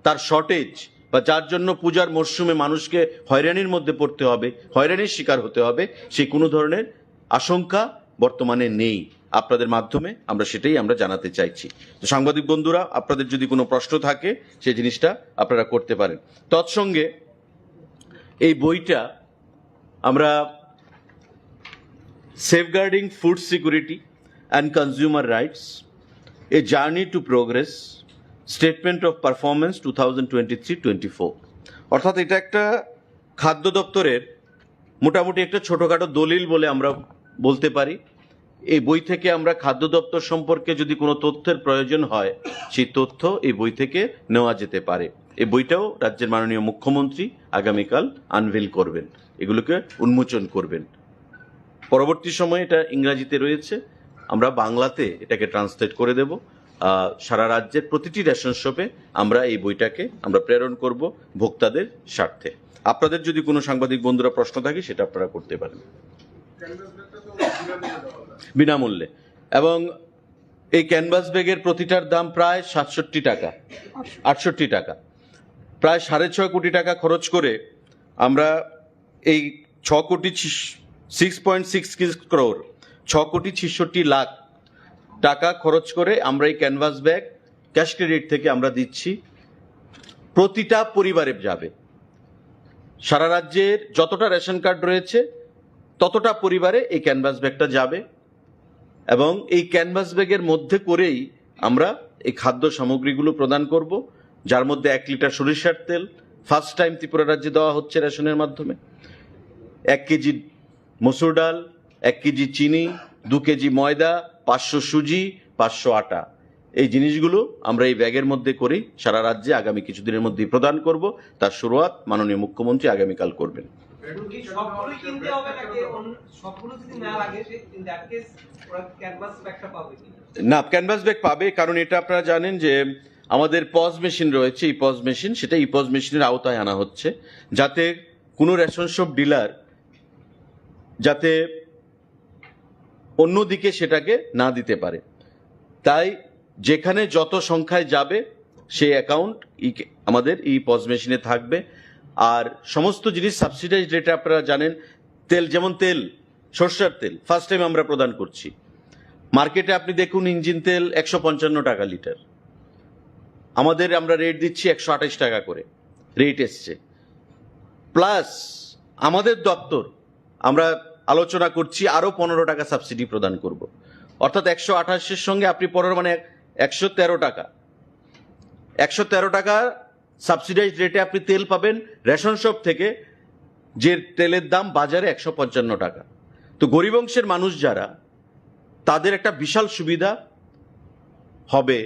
তার শর্টেজ বা যার জন্য পূজার মরশুমে মানুষকে হয়রানির মধ্যে পড়তে হবে, হয়রানির শিকার হতে হবে, সেই কোনো ধরনের আশঙ্কা বর্তমানে নেই। আপনাদের মাধ্যমে আমরা সেটাই আমরা জানাতে চাইছি। তো সাংবাদিক বন্ধুরা, আপনাদের যদি কোনো প্রশ্ন থাকে, সেই জিনিসটা আপনারা করতে পারেন। তৎসঙ্গে এই বইটা আমরা safeguarding food security and consumer rights, a journey to progress, statement of performance two thousand twenty three twenty four, অর্থাৎ এটা একটা খাদ্য দপ্তরের মোটামুটি একটা ছোটোখাটো দলিল বলে আমরা বলতে পারি। এই বই থেকে আমরা খাদ্য দপ্তর সম্পর্কে যদি কোনো তথ্যের প্রয়োজন হয়, সেই তথ্য এই বই থেকে নেওয়া যেতে পারে। এই বইটাও রাজ্যের মাননীয় মুখ্যমন্ত্রী আগামীকাল আনভেল করবেন, এগুলোকে উন্মোচন করবেন। পরবর্তী সময়ে এটা ইংরাজিতে রয়েছে, আমরা বাংলাতে এটাকে ট্রান্সলেট করে দেব। আহ, সারা রাজ্যের প্রতিটি রেশন শপে আমরা এই বইটাকে আমরা প্রেরণ করব ভোক্তাদের স্বার্থে। আপনাদের যদি কোনো সাংবাদিক বন্ধুরা প্রশ্ন থাকে, সেটা আপনারা করতে পারেন বিনামূল্যে। এবং এই ক্যানভাস ব্যাগের প্রতিটার দাম প্রায় সাতষট্টি টাকা, আটষট্টি টাকা, প্রায় সাড়ে ছয় কোটি টাকা খরচ করে আমরা এই ছ কোটি, সিক্স পয়েন্ট সিক্স ক্রোর, ছ কোটি ছেষট্টি লাখ টাকা খরচ করে আমরা এই ক্যানভাস ব্যাগ ক্যাশ ক্রেডিট থেকে আমরা দিচ্ছি, প্রতিটা পরিবারে যাবে। সারা রাজ্যের যতটা রেশন কার্ড রয়েছে, ততটা পরিবারে এই ক্যানভাস ব্যাগটা যাবে। এবং এই ক্যানভাস ব্যাগের মধ্যে করেই আমরা এই খাদ্য সামগ্রীগুলো প্রদান করব, যার মধ্যে এক লিটার সরিষার তেল ফার্স্ট টাইম ত্রিপুরা রাজ্যে দেওয়া হচ্ছে রেশনের মাধ্যমে, এক কেজি মসুর ডাল, এক কেজি চিনি, দু কেজি ময়দা, পাঁচশো সুজি, পাঁচশো আটা। এই জিনিসগুলো আমরা এই ব্যাগের মধ্যে করি, সারা রাজ্যে আগামী কিছুদিনের মধ্যেই প্রদান করব। তার শুরুয়াত মাননীয় মুখ্যমন্ত্রী আগামীকাল করবেন। এখন কি সবগুলোই কিনতে হবে নাকি অন্য, সবগুলো যদি না লাগে, সে in that case ওরা ক্যানভাস ব্যাগটা পাবে কি? না, ক্যানভাস ব্যাগ পাবে, কারণ এটা আপনারা জানেন যে আমাদের পজ মেশিন রয়েছে, ইপজ মেশিন, সেটা ইপজ মেশিনের আওতায় আনা হচ্ছে, যাতে কোনো রেশন শপ ডিলার যাতে অন্যদিকে সেটাকে না দিতে পারে। তাই যেখানে যত সংখ্যায় যাবে, সেই অ্যাকাউন্ট আমাদের ইপজ মেশিনে থাকবে। আর সমস্ত জিনিস সাবসিডাইজ রেটে, আপনারা জানেন, তেল, যেমন তেল, সর্ষের তেল ফার্স্ট টাইম আমরা প্রদান করছি। মার্কেটে আপনি দেখুন, ইঞ্জিন তেল একশো পঞ্চান্ন টাকা লিটার, আমাদের, আমরা রেট দিচ্ছি একশো আঠাশ টাকা করে, রেট এসছে। প্লাস আমাদের দপ্তর, আমরা আলোচনা করছি, আরও পনেরো টাকা সাবসিডি প্রদান করব। অর্থাৎ একশো আঠাশের সঙ্গে আপনি পনেরো, মানে একশো তেরো টাকা, একশো তেরো টাকা সাবসিডাইজ রেটে আপনি তেল পাবেন রেশন শপ থেকে, যে তেলের দাম বাজারে একশো পঞ্চান্ন টাকা। তো গরিব অংশের মানুষ যারা, তাদের একটা বিশাল সুবিধা হবে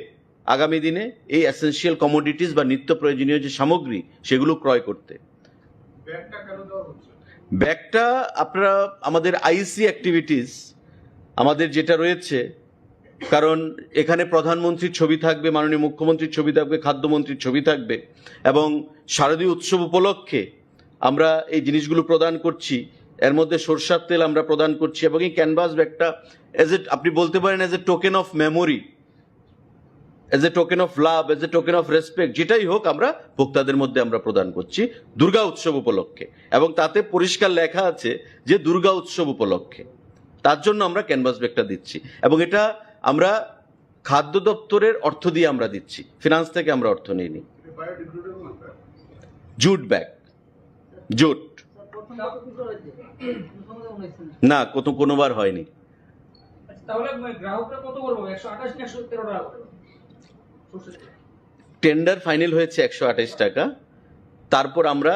আগামী দিনে এই এসেনশিয়াল কমোডিটিস বা নিত্য প্রয়োজনীয় যে সামগ্রী, সেগুলো ক্রয় করতে। ব্যাগটা কেন দেওয়া হচ্ছে? ব্যাগটা আপনারা, আমাদের আইসি অ্যাক্টিভিটিস আমাদের যেটা রয়েছে, কারণ এখানে প্রধানমন্ত্রীর ছবি থাকবে, মাননীয় মুখ্যমন্ত্রীর ছবি থাকবে, খাদ্যমন্ত্রীর ছবি থাকবে, এবং শারদীয় উৎসব উপলক্ষে আমরা এই জিনিসগুলো প্রদান করছি। এর মধ্যে সরষার তেল আমরা প্রদান করছি, এবং এই ক্যানভাস ব্যাগটা, এজ এ, আপনি বলতে পারেন, as a token of memory, as a token of love, as a token of respect, যেটাই হোক, আমরা ভোক্তাদের মধ্যে আমরা প্রদান করছি দুর্গা উৎসব উপলক্ষে। এবং তাতে পরিষ্কার লেখা আছে যে দুর্গা উৎসব উপলক্ষে, তার জন্য আমরা ক্যানভাস ব্যাগটা দিচ্ছি। এবং এটা আমরা খাদ্য দপ্তরের অর্থ দিয়ে আমরা দিচ্ছি, ফিনান্স থেকে আমরা অর্থ নিইনি। Jute bag, jute. না, কত, কোনোবার হয়নি। আচ্ছা, তাহলে মানে গ্রাহকরা কত করে পাবে? একশো আঠাশ না একশো তেরো টাকা করে? টেন্ডার ফাইনাল হয়েছে একশো আঠাশ টাকা, তারপর আমরা,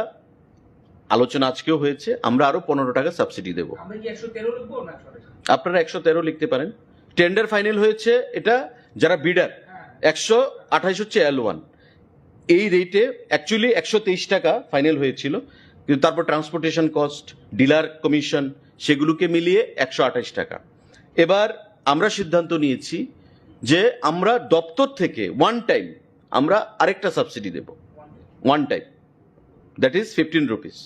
আলোচনা আজকেও হয়েছে, আমরা আরো পনেরো টাকা সাবসিডি দেব। আমরা কি একশো তেরো লিখবো না একশো আঠাশ? আপনারা একশো তেরো লিখতে পারেন। টেন্ডার ফাইনাল হয়েছে, এটা যারা বিডার, একশো আঠাশ হচ্ছে এল ওয়ান। এই রেটে অ্যাকচুয়ালি একশো তেইশ টাকা ফাইনাল হয়েছিল, কিন্তু তারপর ট্রান্সপোর্টেশন কস্ট, ডিলার কমিশন, সেগুলোকে মিলিয়ে একশো আঠাশ টাকা। এবার আমরা সিদ্ধান্ত নিয়েছি যে আমরা দপ্তর থেকে ওয়ান টাইম আমরা আরেকটা সাবসিডি দেব, one time, that is fifteen rupees.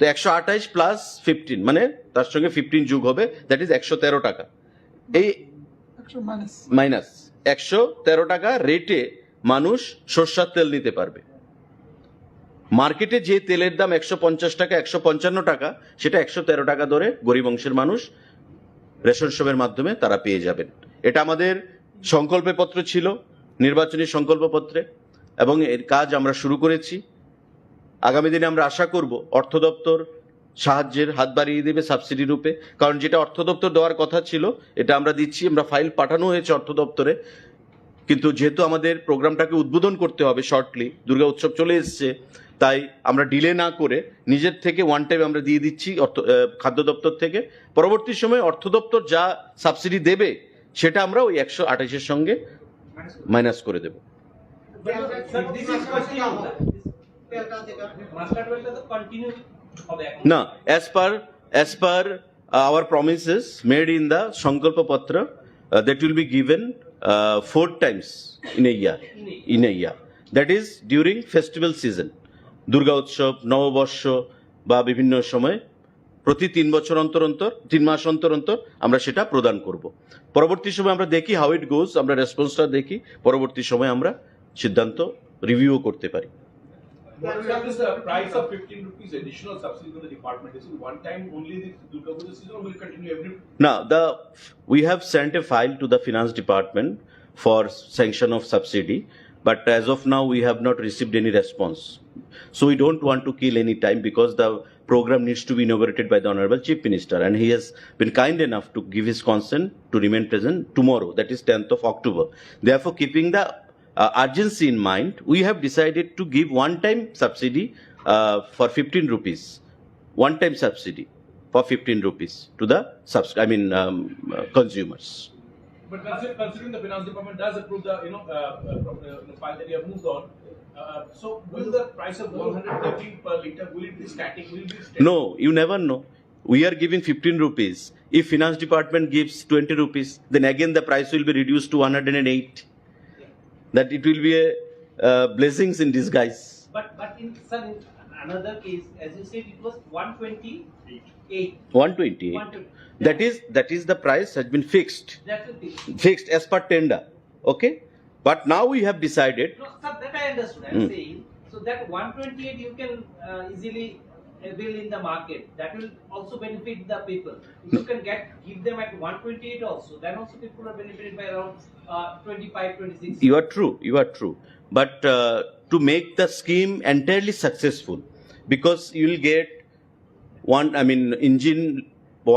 তো একশো আঠাইশ প্লাস ফিফটিন, মানে তার সঙ্গে ফিফটিন যোগ হবে, দ্যাট ইজ একশো তেরো টাকা। এই মাইনাস একশো তেরো টাকা রেটে মানুষ সর্ষার তেল নিতে পারবে। মার্কেটে যে তেলের দাম একশো পঞ্চাশ টাকা, একশো পঞ্চান্ন টাকা, সেটা একশো তেরো টাকা দরে গরিব অংশের মানুষ রেশন শপের মাধ্যমে তারা পেয়ে যাবেন। এটা আমাদের সংকল্পপত্র ছিল, নির্বাচনী সংকল্পপত্রে, এবং এর কাজ আমরা শুরু করেছি। আগামী দিনে আমরা আশা করব অর্থ দপ্তর সাহায্যের হাত বাড়িয়ে দেবে সাবসিডি রূপে, কারণ যেটা অর্থ দপ্তর দেওয়ার কথা ছিল, এটা আমরা দিচ্ছি। আমরা ফাইল পাঠানো হয়েছে অর্থ দপ্তরে, কিন্তু যেহেতু আমাদের প্রোগ্রামটাকে উদ্বোধন করতে হবে শর্টলি, দুর্গা উৎসব চলে এসছে, তাই আমরা ডিলে না করে নিজের থেকে ওয়ান টাইম আমরা দিয়ে দিচ্ছি অর্থ আহ, খাদ্য দপ্তর থেকে। পরবর্তী সময়ে অর্থ দপ্তর যা সাবসিডি দেবে, সেটা আমরা ওই একশো আঠাশের সঙ্গে মাইনাস করে দেব। This is continuous. মাস্টার ওয়েলটা তো কন্টিনিউ হবে এখন। No, as per as per our promises made in the Sankalpa Patra, uh, that will be given uh, four times in a year. In a year, that is during festival season, Durga উৎসব, নববর্ষ বা বিভিন্ন সময় প্রতি তিন বছর অন্তর অন্তর, তিন মাস অন্তর অন্তর আমরা সেটা প্রদান করব। পরবর্তী সময় আমরা দেখি হাউ ইট গোজ, আমরা রেসপন্সটা দেখি, পরবর্তী সময় আমরা সিদ্ধান্ত রিভিউ করতে পারি। What is the price of fifteen rupees additional subsidy to the department? Is it one time only this Durga Puja season or will it continue every? Now, the we have sent a file to the finance department for sanction of subsidy, but as of now we have not received any response. So we don't want to kill any time because the program needs to be inaugurated by the Honorable Chief Minister, and he has been kind enough to give his consent to remain present tomorrow, that is tenth of October. Therefore, keeping the uh, urgency in mind, we have decided to give one-time subsidy uh, for fifteen rupees, one-time subsidy for fifteen rupees to the subs- I mean um, uh, consumers. But consider- considering the finance department does approve the, you know, uh, uh, pro- uh, the file that you have moved on, uh, so will the price of one hundred thirteen per liter, will it be static? Will it be static? No, you never know. We are giving fifteen rupees. If finance department gives twenty rupees, then again the price will be reduced to one hundred eight. That it will be a uh, blessings in disguise. But but in sir, in another case, as you said, it was one twenty-eight. one twenty-eight. That is that is the price has been fixed, That will be fixed as per tender. Okay, but now we have decided. No, sir, that I understood. I'm Hmm. Saying so that one twenty-eight you can uh, easily avail in the market. That will also benefit the people. If you can get give them at one twenty-eight also, then also people are benefited by around uh, twenty-five, twenty-six. You are true, you are true. But uh, to make the scheme entirely successful, because you will get one, I mean, engine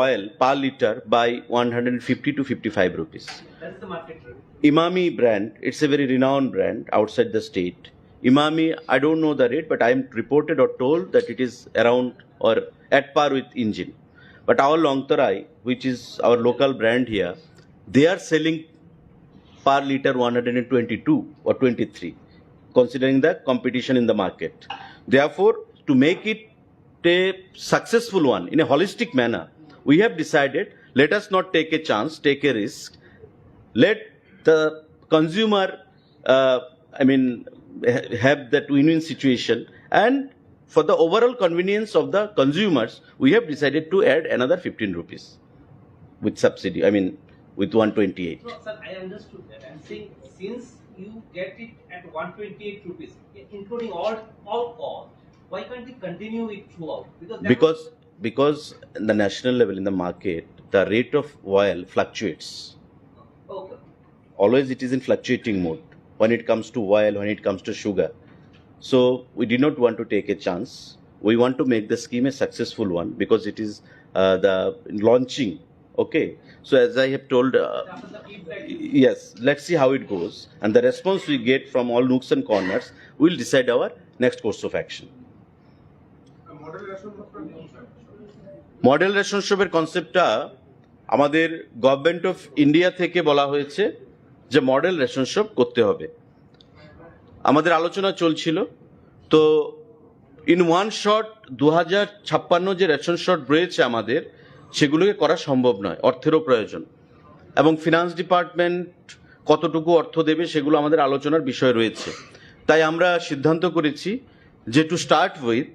oil per liter by one hundred fifty to fifty-five rupees. That's the market rate. Emami brand, it's a very renowned brand outside the state. Emami, I don't know the rate, but I am reported or told that it is around or at par with engine. But our Longtarai, which is our local brand here, they are selling per liter one hundred twenty-two or twenty-three, considering the competition in the market. Therefore, to make it a successful one in a holistic manner, we have decided, let us not take a chance, take a risk. Let the consumer, uh, I mean, ha- have that win-win situation, and for the overall convenience of the consumers, we have decided to add another fifteen rupees with subsidy. I mean, with one twenty-eight. No, sir, I understood that. I'm saying since you get it at one twenty-eight rupees, including all all costs, why can't you continue it throughout? Because that Because because in the national level in the market, the rate of oil fluctuates. Okay. Always it is in fluctuating mode when it comes to oil, when it comes to sugar. So we did not want to take a chance. We want to make the scheme a successful one because it is uh, the launching. Okay. So as I have told, uh, After the feedback, yes, let's see how it goes, and the response we get from all nooks and corners will decide our next course of action. Model ration শপের কনসেপ্টটা আমাদের government of India থেকে বলা হয়েছে যে model ration shop করতে হবে। আমাদের আলোচনা চলছিল, তো ইন ওয়ান শট দু হাজার ছাপ্পান্ন যে রেশন শপ রয়েছে আমাদের, সেগুলোকে করা সম্ভব নয়, অর্থেরও প্রয়োজন। এবং ফিনান্স ডিপার্টমেন্ট কতটুকু অর্থ দেবে, সেগুলো আমাদের আলোচনার বিষয় রয়েছে। তাই আমরা সিদ্ধান্ত করেছি যে টু স্টার্ট উইথ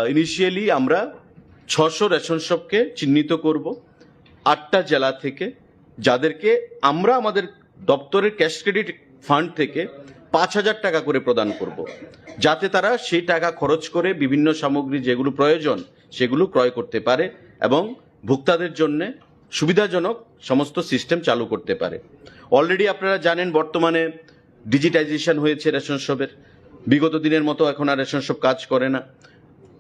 ইনিশিয়ালি আমরা ছশো রেশন শপকে চিহ্নিত করব আটটা জেলা থেকে, যাদেরকে আমরা আমাদের দপ্তরের ক্যাশ ক্রেডিট ফান্ড থেকে পাঁচ হাজার টাকা করে প্রদান করব, যাতে তারা সেই টাকা খরচ করে বিভিন্ন সামগ্রী যেগুলো প্রয়োজন সেগুলো ক্রয় করতে পারে এবং ভোক্তাদের জন্য সুবিধাজনক সমস্ত সিস্টেম চালু করতে পারে। অলরেডি আপনারা জানেন, বর্তমানে ডিজিটাইজেশন হয়েছে রেশন শপের। বিগত দিনের মতো এখন আর রেশন শপ কাজ করে না।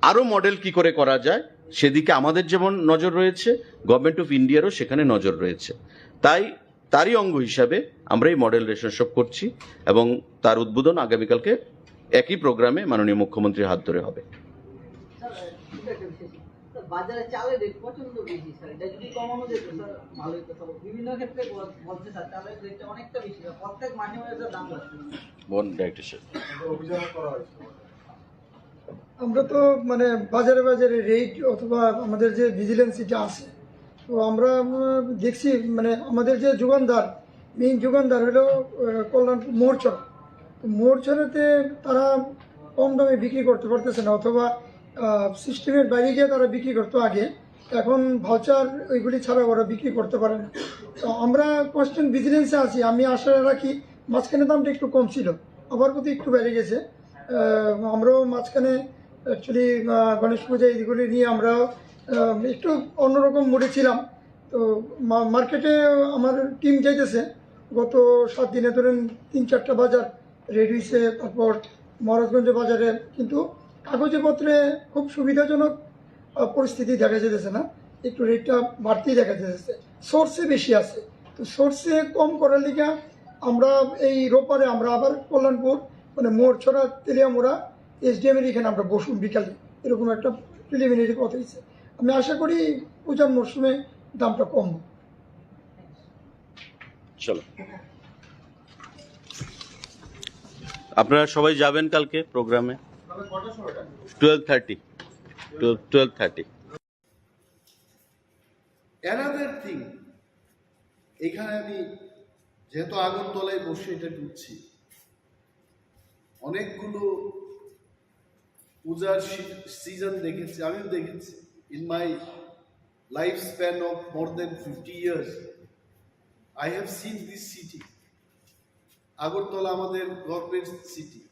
আরও মডেল কি করে করা যায়, সেদিকে আমাদের যেমন নজর রয়েছে, গভর্নমেন্ট অফ ইন্ডিয়ারও সেখানে নজর রয়েছে। তাই তারই অঙ্গ হিসাবে আমরা এই মডেল রেশন শপ করছি এবং তার উদ্বোধন আগামীকালকে একই প্রোগ্রামে মাননীয় মুখ্যমন্ত্রীর হাত ধরে হবে। স্যার, ছোট একটা বিষয়, স্যার। স্যার, বাজারে চালের রেট প্রচন্ড বেশি, স্যার। এটা যদি কমানো যেত, স্যার, ভালো হতো। স্যার, বিভিন্ন ক্ষেত্রে বল- বলছে, স্যার, চালের রেটটা অনেকটা বেশি, স্যার। প্রত্যেক মাসে মাসে, স্যার, দাম বাড়ছে। বোন, ডাইরেক্টর সাহেব। অভিযান করা হয়েছে। আমরা তো মানে বাজারে বাজারে রেড অথবা আমাদের যে ভিজিলেন্স এটা আছে, তো আমরা উম, দেখছি মানে আমাদের যে যোগানদার, মেইন যোগানদার হলো আহ, কল্যাণপুর মোরছড়া। তো মোরছড়াতে তারা কম দামে বিক্রি করতে পারতেছে না, অথবা সিস্টেমের বাইরে গিয়ে তারা বিক্রি করতো আগে, এখন ভাউচার ওইগুলি ছাড়া ওরা বিক্রি করতে পারে না। তো আমরা কনস্ট্যান্ট ভিজিলেন্সে আছি। আমি আশা রাখি, মাঝখানে দামটা একটু কম ছিল, আবার বোধহয় একটু বেড়ে গেছে। আহ, আমরাও মাঝখানে অ্যাকচুয়ালি গণেশ পূজা এইগুলি নিয়ে আমরা আহ, একটু অন্যরকম মুডে ছিলাম। তো মা- মার্কেটে আমার টিম যাইতেছে, গত সাত দিনে ধরেন তিন চারটা বাজার রেড হয়েছে, তারপর মহারাজগঞ্জ বাজারে, কিন্তু কাগজে পত্রে খুব সুবিধাজনক আহ, পরিস্থিতি দেখা যেতেছে না, একটু রেটটা বাড়তেই দেখা যেতেছে। সোর্সে বেশি আছে, তো সোর্সে কম করার লিগে আমরা এই রোববারে আমরা আবার কল্যাণপুর মানে মোরছড়া তেলিয়ামুড়া এসডিএম এর এখানে আমরা বসুন বিকালে, এরকম একটা প্রিলিমিনারি কথা হয়েছে। আমি আশা করি পূজার মরশুমে দামটা কম হবে। চলো, আপনারা সবাই যাবেন কালকে প্রোগ্রামে। Twelve thirty. Twelve twelve thirty. Another thing, এখানে আমি যেহেতু আগরতলায় বসে এটা করছি, অনেকগুলো পূজার সিজন দেখেছি, আমিও দেখেছি। In my lifespan of more than fifty years, I have seen this city. Agartala আমাদের গর্বের সিটি।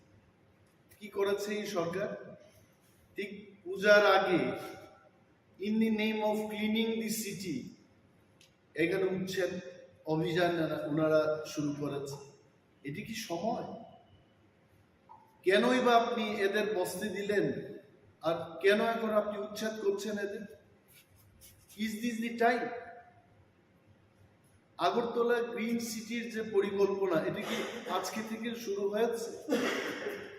কি করেছে এই সরকার? ঠিক পূজার আগে, in the name of cleaning the city, এখানে উচ্ছেদ অভিযান ওনারা শুরু করেছে। এটি কি সময়? কেনই বা আপনি এদের বসতে দিলেন, আর কেন এখন আপনি উচ্ছেদ করছেন এদের? Is this the time? Agartala green সিটির যে পরিকল্পনা, এটা কি আজকে থেকে শুরু হয়েছে?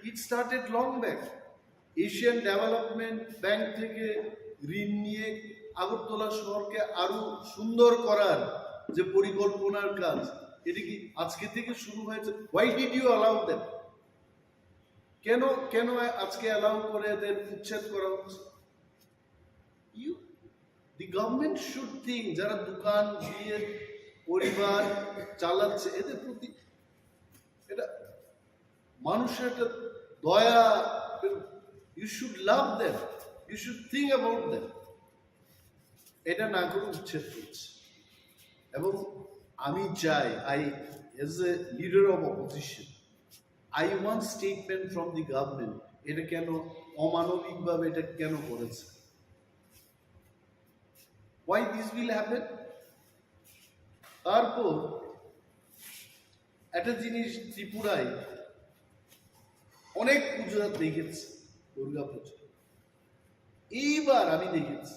It started long back. Asian development bank থেকে ঋণ নিয়ে আগরতলা শহরকে আরো সুন্দর করার যে পরিকল্পনার কাজ, এটা কি আজকে থেকে শুরু হয়েছে? Why did you allow them? কেন কেন আজকে অ্যালাউ করে এদের উচ্ছেদ করা হচ্ছে? You, the government should think, যারা দোকান দিয়ে পরিবার চালাচ্ছে, এদের প্রতি এটা মানুষের একটা দয়া। You should love them, you should think about them. এটা না করে উচ্ছেদ করছে। এবং আমি চাই, I, as a leader of opposition, I want statement from the government, এটা কেন অমানবিকভাবে এটা কেন করেছে? Why this will happen? তারপর একটা জিনিস, ত্রিপুরায় অনেক পূজা দেখেছি, দুর্গা পূজা। এইবার আমি দেখেছি,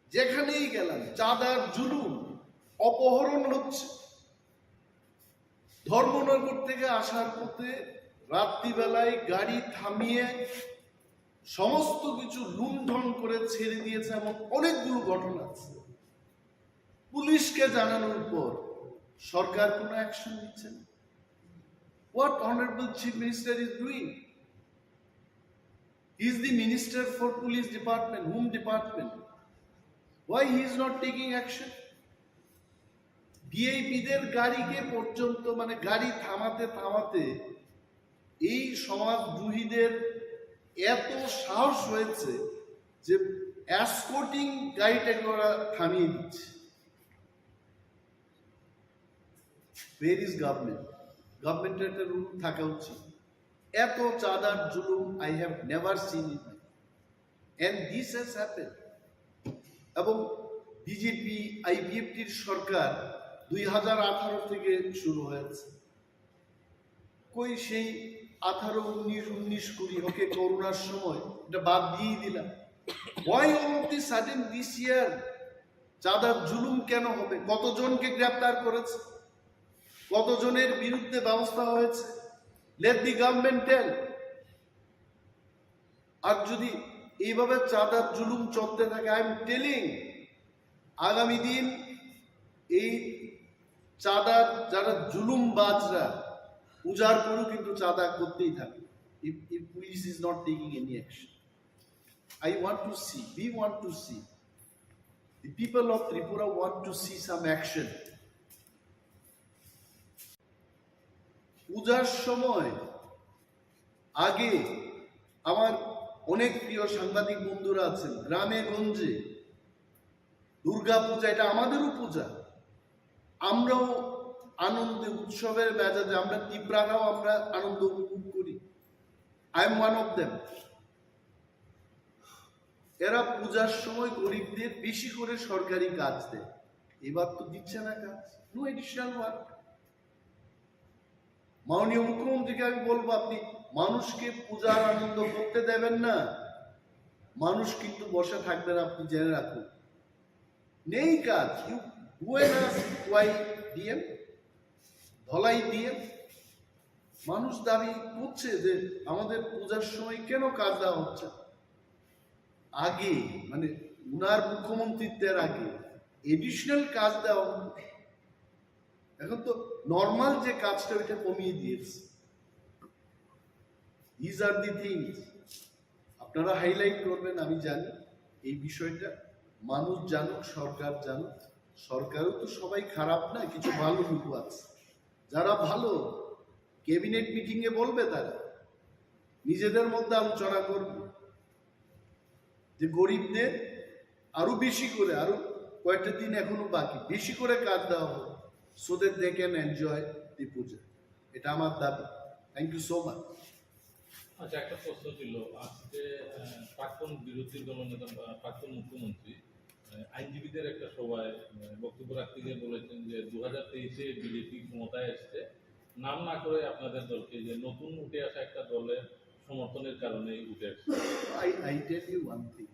যেখানেই গেলাম, চাঁদার জুলুম, অপহরণ হচ্ছে। ধর্মনগর থেকে আসার পথে রাত্রিবেলায় গাড়ি থামিয়ে সমস্ত কিছু লুণ্ঠন করে ছেড়ে দিয়েছে, এমন অনেকগুলো ঘটনা আছে। পুলিশকে জানানোর পর সরকার কোনো অ্যাকশন নিচ্ছে না। What honorable chief minister is doing? He is the minister for police department, home department. Why he is not taking action? ভিআইপিদের গাড়িকে পর্যন্ত, মানে, গাড়ি থামাতে থামাতে এই সমাজদ্রোহীদের এত সাহস হয়েছে যে এসকর্টিং গাড়িটাকে ওরা থামিয়ে দিচ্ছে। Where is government? গভর্নমেন্টের একটা রুল থাকা উচিত। এত চাঁদার জুলুম I have never seen in my life, and this has happened. এবং বিজেপি আইপিএফটির সরকার দুই হাজার আঠারো থেকে শুরু হয়েছে। কই সেই আঠারো, উনিশ, উনিশ, কুড়ি, ওকে, করোনার সময় এটা বাদ দিয়েই দিলাম। Why all of the sudden this year? চাঁদার জুলুম কেন হবে? কতজনকে গ্রেপ্তার করেছে? কতজনের বিরুদ্ধে ব্যবস্থা হয়েছে? Let the government tell. আর যদি এইভাবে চাঁদার জুলুম চলতে থাকে, I am telling, আগামী দিন এই চাঁদার যারা জুলুমবাজরা পূজার পরও কিন্তু চাঁদা করতেই থাকবে। If, if police is not taking any action, I want to see, we want to see, the people of Tripura want to see some action. পূজার সময় আগে আমার অনেক প্রিয় সাংবাদিক বন্ধুরা আছেন, গ্রামে গঞ্জে দুর্গা পূজা, এটা আমাদেরও পূজা, আমরাও আনন্দে উৎসবের মেজাজে আমরা তিপ্রারাও আমরা আনন্দ উপভোগ করি। I am one of them. এরা পূজার সময় গরিবদের বেশি করে সরকারি কাজ দেয়, এবার তো দিচ্ছে না কাজ, no additional work. মাননীয় মুখ্যমন্ত্রীকে আমি বলবো, আপনি মানুষকে পূজার আনন্দ করতে দেবেন না, মানুষ কিন্তু বসে থাকবে না, আপনি জেনে রাখুন। নেই কাজ, you go and ask why DM, Dhalai DM. মানুষ দাবি করছে যে আমাদের পূজার সময় কেন কাজ দেওয়া হচ্ছে। আগে, মানে, উনার মুখ্যমন্ত্রিত্বের আগে এডিশনাল কাজ দেওয়া হতো। এখন তো নর্মাল যে কাজটা, ওইটা কমিয়ে দিয়েছে। These are the things আপনারা হাইলাইট করবেন, আমি জানি এই বিষয়টা। মানুষ জানুক, সরকার জানুক। সরকারও তো সবাই খারাপ না, কিছু ভালো লোক আছে। যারা ভালো, ক্যাবিনেট মিটিং এ বলবে, তারা নিজেদের মধ্যে আলোচনা করবে যে গরিবদের আরো বেশি করে, আরো কয়েকটা দিন এখনো বাকি, বেশি করে কাজ দেওয়া হোক, so that they can enjoy the পূজা। এটা আমার দাবি। Thank you so much. আচ্ছা, একটা প্রশ্ন ছিল, আজকে আহ, প্রাক্তন বিরোধী দলনেতা বা প্রাক্তন মুখ্যমন্ত্রী আহ, আইনজীবীদের একটা সভায় আহ, বক্তব্য রাখতে গিয়ে বলেছেন যে দু হাজার তেইশে বিজেপি ক্ষমতায় এসছে, নাম না করে আপনাদের দলকে, যে নতুন উঠে আসা একটা দলের সমর্থনের কারণেই উঠে আসছে। I, I tell you one thing,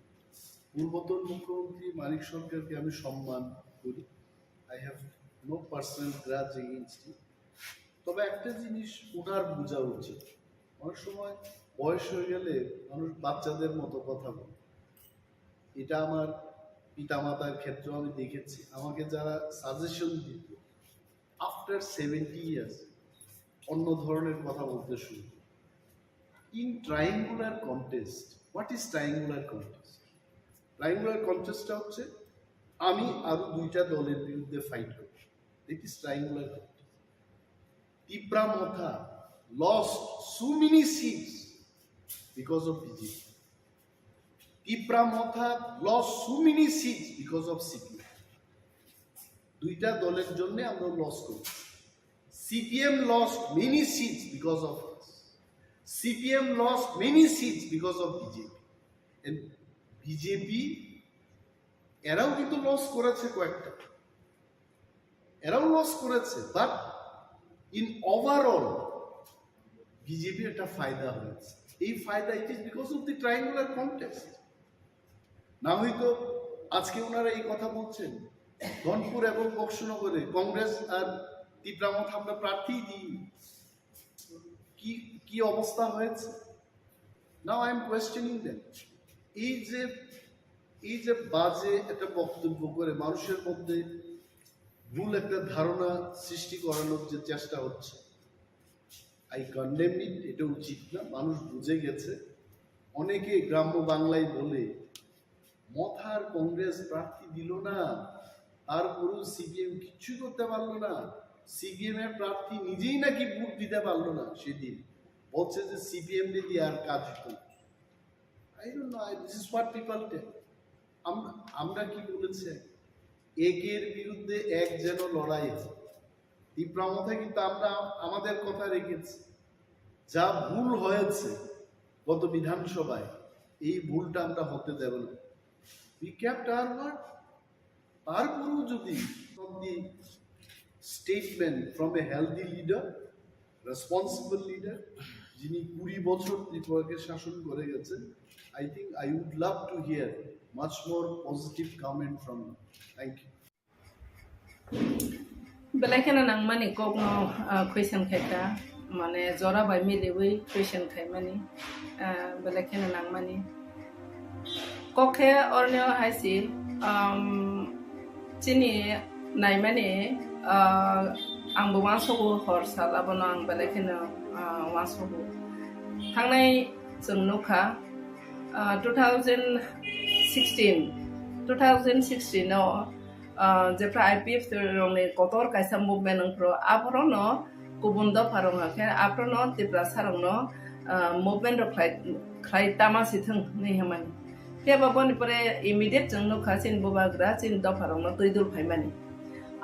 পূর্বতন মুখ্যমন্ত্রী মানিক সরকারকে আমি সম্মান করি। I have no personal grudge against him. তবে একটা জিনিস ওনার বোঝা উচিত, অনেক সময় বয়স হয়ে গেলে মানুষ বাচ্চাদের মতো কথা বলে। এটা আমার পিতামাতার ক্ষেত্রেও আমি দেখেছি। আমাকে যারা সাজেশন দিত, আফটার সেভেন্টি ইয়ার্স অন্য ধরনের কথা বলতে শুরু করে। In triangular contest, what is triangular contest? Triangular কন্টেস্টটা হচ্ছে আমি আরো দুইটা দলের বিরুদ্ধে ফাইট করব। That is triangular contest. Tipra Motha lost so many seats because of BJP. Tipra Motha lost so many seats because of CPM. দুইটা দলের জন্য আমরা লস করি। CPM lost many seats because of us. CPM lost many seats because of BJP. And BJP এরাও কিন্তু লস করেছে কয়েকটা, এরাও লস করেছে, but in overall বিজেপির একটা ফায়দা হয়েছে। এই ফায়দা, it is because of the triangular contest. না হয়তো আজকে ওনারা এই কথা বলছেন, ধনপুর এবং বক্সনগরে কংগ্রেস আর তিপ্রা মথা আমরা প্রার্থী দিই, কি কি অবস্থা হয়েছে। Now I am questioning them. এই যে এই যে বাজে একটা বক্তব্য করে মানুষের মধ্যে ভুল একটা ধারণা সৃষ্টি করানোর যে চেষ্টা হচ্ছে, I condemn it. এটা উচিত না। মানুষ বুঝে গেছে। অনেকে গ্রাম্য বাংলায় বলে, মথার কংগ্রেস প্রার্থী দিল না, তারপরেও সিপিএম কিচ্ছু করতে পারলো না। সিপিএম এর প্রার্থী নিজেই নাকি ভোট দিতে পারলো না সেদিন, বলছে যে সিপিএম রে দিয়ে আর কাজ হতো না। I don't know, I, this is what people tell. আম- আমরা কি বলেছে, একের বিরুদ্ধে এক যেন লড়াই হয়। তিপ্রা মথা কিন্তু আমরা আমাদের কথা রেখেছি। যা ভুল হয়েছে গত বিধানসভায়, এই ভুলটা আমরা হতে দেব না। We kept our word. তারপরেও যদি from the statement from a healthy leader, responsible leader, যিনি কুড়ি বছর ত্রিপুরাকে শাসন করে গেছেন, I think I would love to hear much more positive comment from you. Thank you. Belai kheno nangmani kokno, ah, question khaikha, mane jora bai miliwi question khaimani, ah, belai kheno nangmani. Kok khe oroni o hai si, um, chini naimani, ah, ang bo uansogo hor sal abono ang belai kheno, ah, uansogo. Thangnai chwng nukha, ah, two thousand sixteen, two thousand sixteen o, ah, jephra I P F T rokni kotor kaisa movement wngphru, aphorono kubun dopha rok hwnkhe aphorono Tiprasa rokno, ah, movement rok khlai, khlai tama si thwng hinwi hwnmani. Phiya ba boni pore immediate chwng nukha chini bubagra chini dopha rokno twi dul phaimani.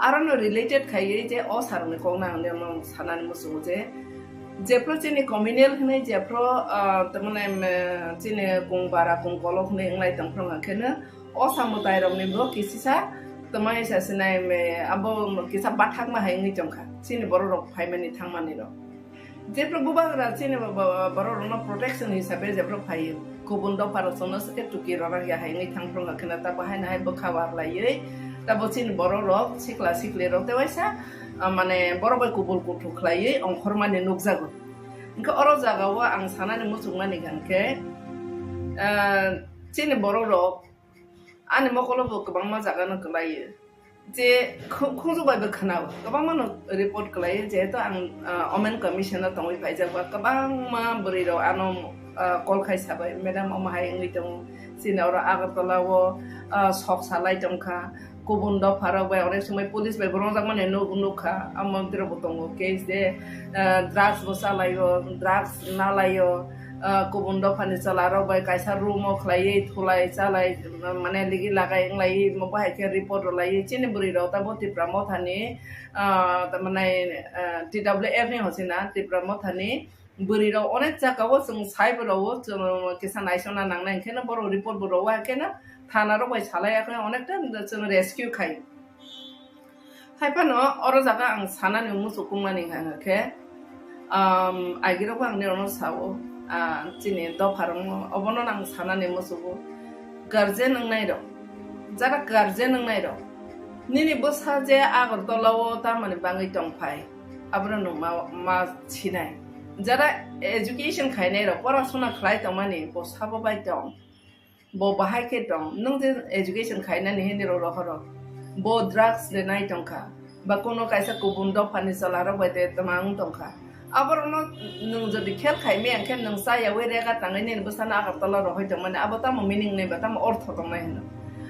Arono related khaiwi je o sir rokni kokno ang nini sanani muchungo je, jephru chini communal hinwi jephru, ah, tamani, em, chini kung bara kung kolok hinwi wnglai tongphru hwnkhe no, o samwtai rokni bo kisisa twmai sa sinai me abo kisa bathakma hai wngwi tongkha chini borok rok phaimani thangmani rok. Jephru bubagra chini bo-, bo-, borok rokno protection hisabe jephru phaio, kubun dopha rok chwngno swkhe tuki rwna ya hai wngwi thangphru hwnkhe no ta bo haino hai bwkha warlaiwi ta bo chini borok rok sikla sikli rok tewaisa, ah, mane borok bai kubul kuthuk khlaiwi ongkhormani nukjago. Hwnkhe oro jagao ang sanani muchungmani hwnkhe, ah, chini borok rok ani mokolo bo kwbangma jaga no kwlaio. Je khu-, khunju bai bo khwnao, kwbangma no report kwlaio, jehetu ang, ah, Women Commission o tongwi phaijak ba, kwbangma bwrwi rok ano, ah, call khai sabai, "Madam, omo hai wngwi tongo, chini oro Agartala o, ah, sok salai tongkha, kubun dopha rok bai onek somoi police bai bo rwngjakmani nuk-, nukha, amo twi rok bo tongo case de, ah, drugs bo chalaio, drugs nalaio." Ah, kubun dophani chwla rok bai kaisa room o khlaiwi thulai chalai, mane ligi lagai wnglaiwi omo bahai khe report rwlaiwi chini bwrwi rok tamo Tipra mothani, ah, tamani, ah, T W F ni hochina Tipra mothani bwrwi rok onek jagao chwng sai bo rwo chwng kisa naisona nangnai hwnkhe no borok report bo rwo hwnkhe no thana rok bai salai ya khe onekta chwng rescue khai. Hai phano oro jaga ang sanani muchukmani hwnka khe, um, agirokbo ang nirokno sao, ah, chini dopharokno, obono ang sanani muchugo. Guardian wngnairok, jara guardian wngnairok, nini bwsa je Agartala o tamoni bangwi tongphai, abono nwng ma, ma sinai. Jara education khainairok, porasuna khlai tongmani, bo sabo bai tong. Bo bahai khe tong, nwng je education khainani hinwi rw rohoro. Bo drugs de nai tongkha, ba kuno kaisa kubun dophani chwla rok bai de twmang tongkha. Aborokno nwng jodi khel khai maya khe nwng cha yaui rega tangwi nini bwsano Agartala rohoi tongmani abo tamo meaning nai ba tamo ortho tongnai hino.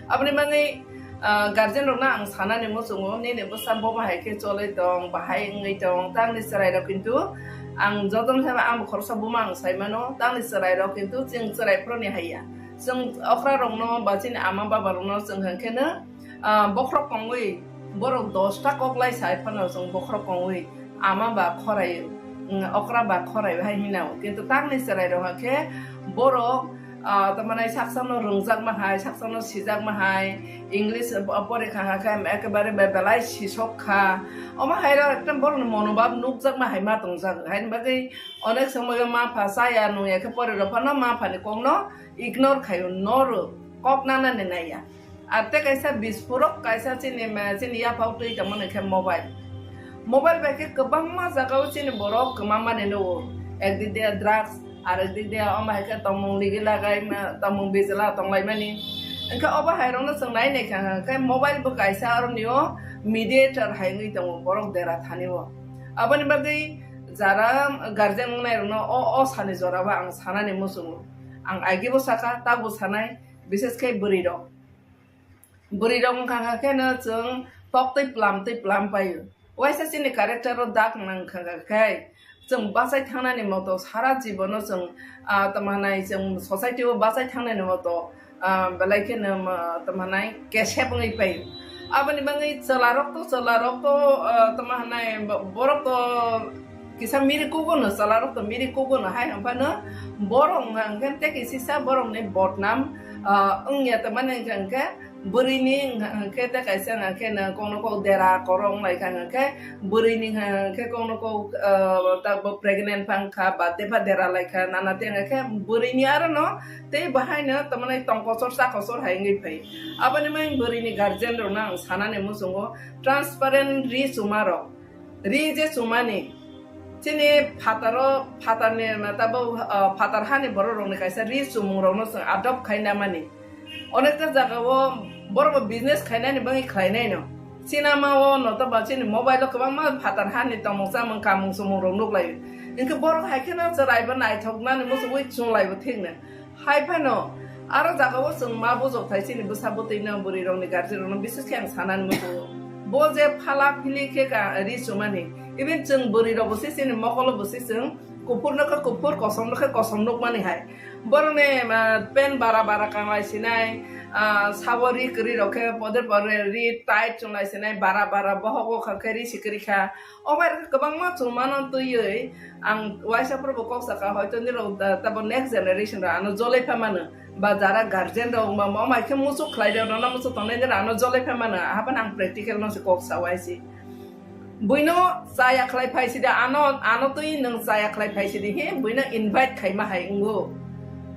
Aboni bagwi, ah, guardian rokno ang sanani muchungo, nini bwsa bo bahai khe choloi tong, bahai wngwi tong, tangni chwrai rok kintu ang jotono thaiba ang khoroksa buma ang sai mano, tangni chwrai rok kintu chwng chwrai phuruni haiya. Chwng okra rokno ba chini ama baba rokno chwng hwnkhe no, ah, bokhorok kongwi borok dosta kok lai sai phano chwng bokhorok kongwi ama ba khorai, mm, okra ba khorai hai hinao. Kintu tangni chwrai rok hwnkhe borok, ah, tamani saksa no rwngjakma hai, saksa no sijakma hai, English, ah, porikha hwnkhe ekebare be-, belai sisok kha. Omo hai rok ekdom borokni monobhab nukjakma hai ma tongjak. Haini bagwi onek somoio ma pha chaya nungya khe pore rok phano ma phani kokno ignore khaio, noro kok nanani naiya. Ar tei kaisa bispurok kaisa chini ma, chini yaphao twi tongmani khe mobile. Mobile bai khe kwbangma jagao chini borok kwmamani nugo. Ekdik de drugs, arekdik de omo hai khe tongmung ligi lagai ma, tongmung bijla tonglaimani. Hwnkhe obo hai rokno chwng nai nai kha khe mobile bo kaisa aroni o mediator hai wngwi tongo borok dera thani o. Aboni bagwi jara guardian wngnai rokno o, o sani jora o ang sanani muchungo. Ang agi bo sakha, tabuk sanai, bises khe bwrwi rok. Bwrwi rok wngkha kha kheno chwng tok twi plam twi plam paio. Waisa chini character o dak nang kha kha khai, Chwng bachai thangnani moto, sara jibono chwng, ah, tamo hanai chwng society o bachai thangnani moto, ah, belai kheno, ah, tamo hanai kesep wngwi pai. Aboni bagwi chwlarok to, chwlarok to, ah, tamo hanai bo-, borok to kisa miri kugono, chwlarok to miri kugono hai hwnphano borok hwnkhe tei kisisa borokni bodnam, ah, wngya tongmani hwnkhe, Bwrwini hwnkhe tei kaisa hwnkhe no kokno kok dera korok wnglaikha hwnkhe, bwrwini hwnkhe kokno kok, ah, ta bo pregnant phangkha ba tepha dera laikha nana tei hwnkhe bwrwini arono tei bahaino tamani tongkochor chakochor hai wngwi phai. Aboni mai bwrwini guardian rokno ang sanani muchungo transparent ri chuma rok. Ri je chumani, chini phataro, phatarni, tabo, ah, phatar hani borok rokni kaisa ri chumung rokno chwng adopt khai namani. Onekta jaga o borok bo business khainani bagwi khlainai no. Sinama o no to ba chini mobile o kwbangma phatar hani tongmung chamung kamung chumung rok nuklai. Hinkhe borok hai kheno chwrai bo naithok nani muchungwi chunglai bo thik no. Hai phano, aro jaga o chwng ma bujok thai chini bwsa bwtwi no bwrwi rokni guardian rokno bises khe ang sanani muchungo. Bo je phala phili khe ka ri chumani, even chwng bwrwi rok bo se chini mokolo bo se chwng kuphur no khe kuphur, kosom no khe kosom nukmani hai. Borokni, ah, pant bara bara kanglai sinai, ah, sabo ri kwrwi rok khe poder poder ri tight chunglai sinai, bara bara bohok o kha khe ri si kwrwi kha. O bai rok kwbangma chumano twiwi ang uaisa phuru bo kok saka, hoito nirok da-, tabo next generation rok ano jolai pha mano, ba jara guardian rok ma, ma, mai khe muchuk khlai rok, nono muchuk tongnai nirok ano jolai pha mano, haphano ang practical no se kok sa uaisi. Buino chaya khlai phai sidi, ano, ano twi nwng chaya khlai phai sidi, he, buino invite khaima hai wngo.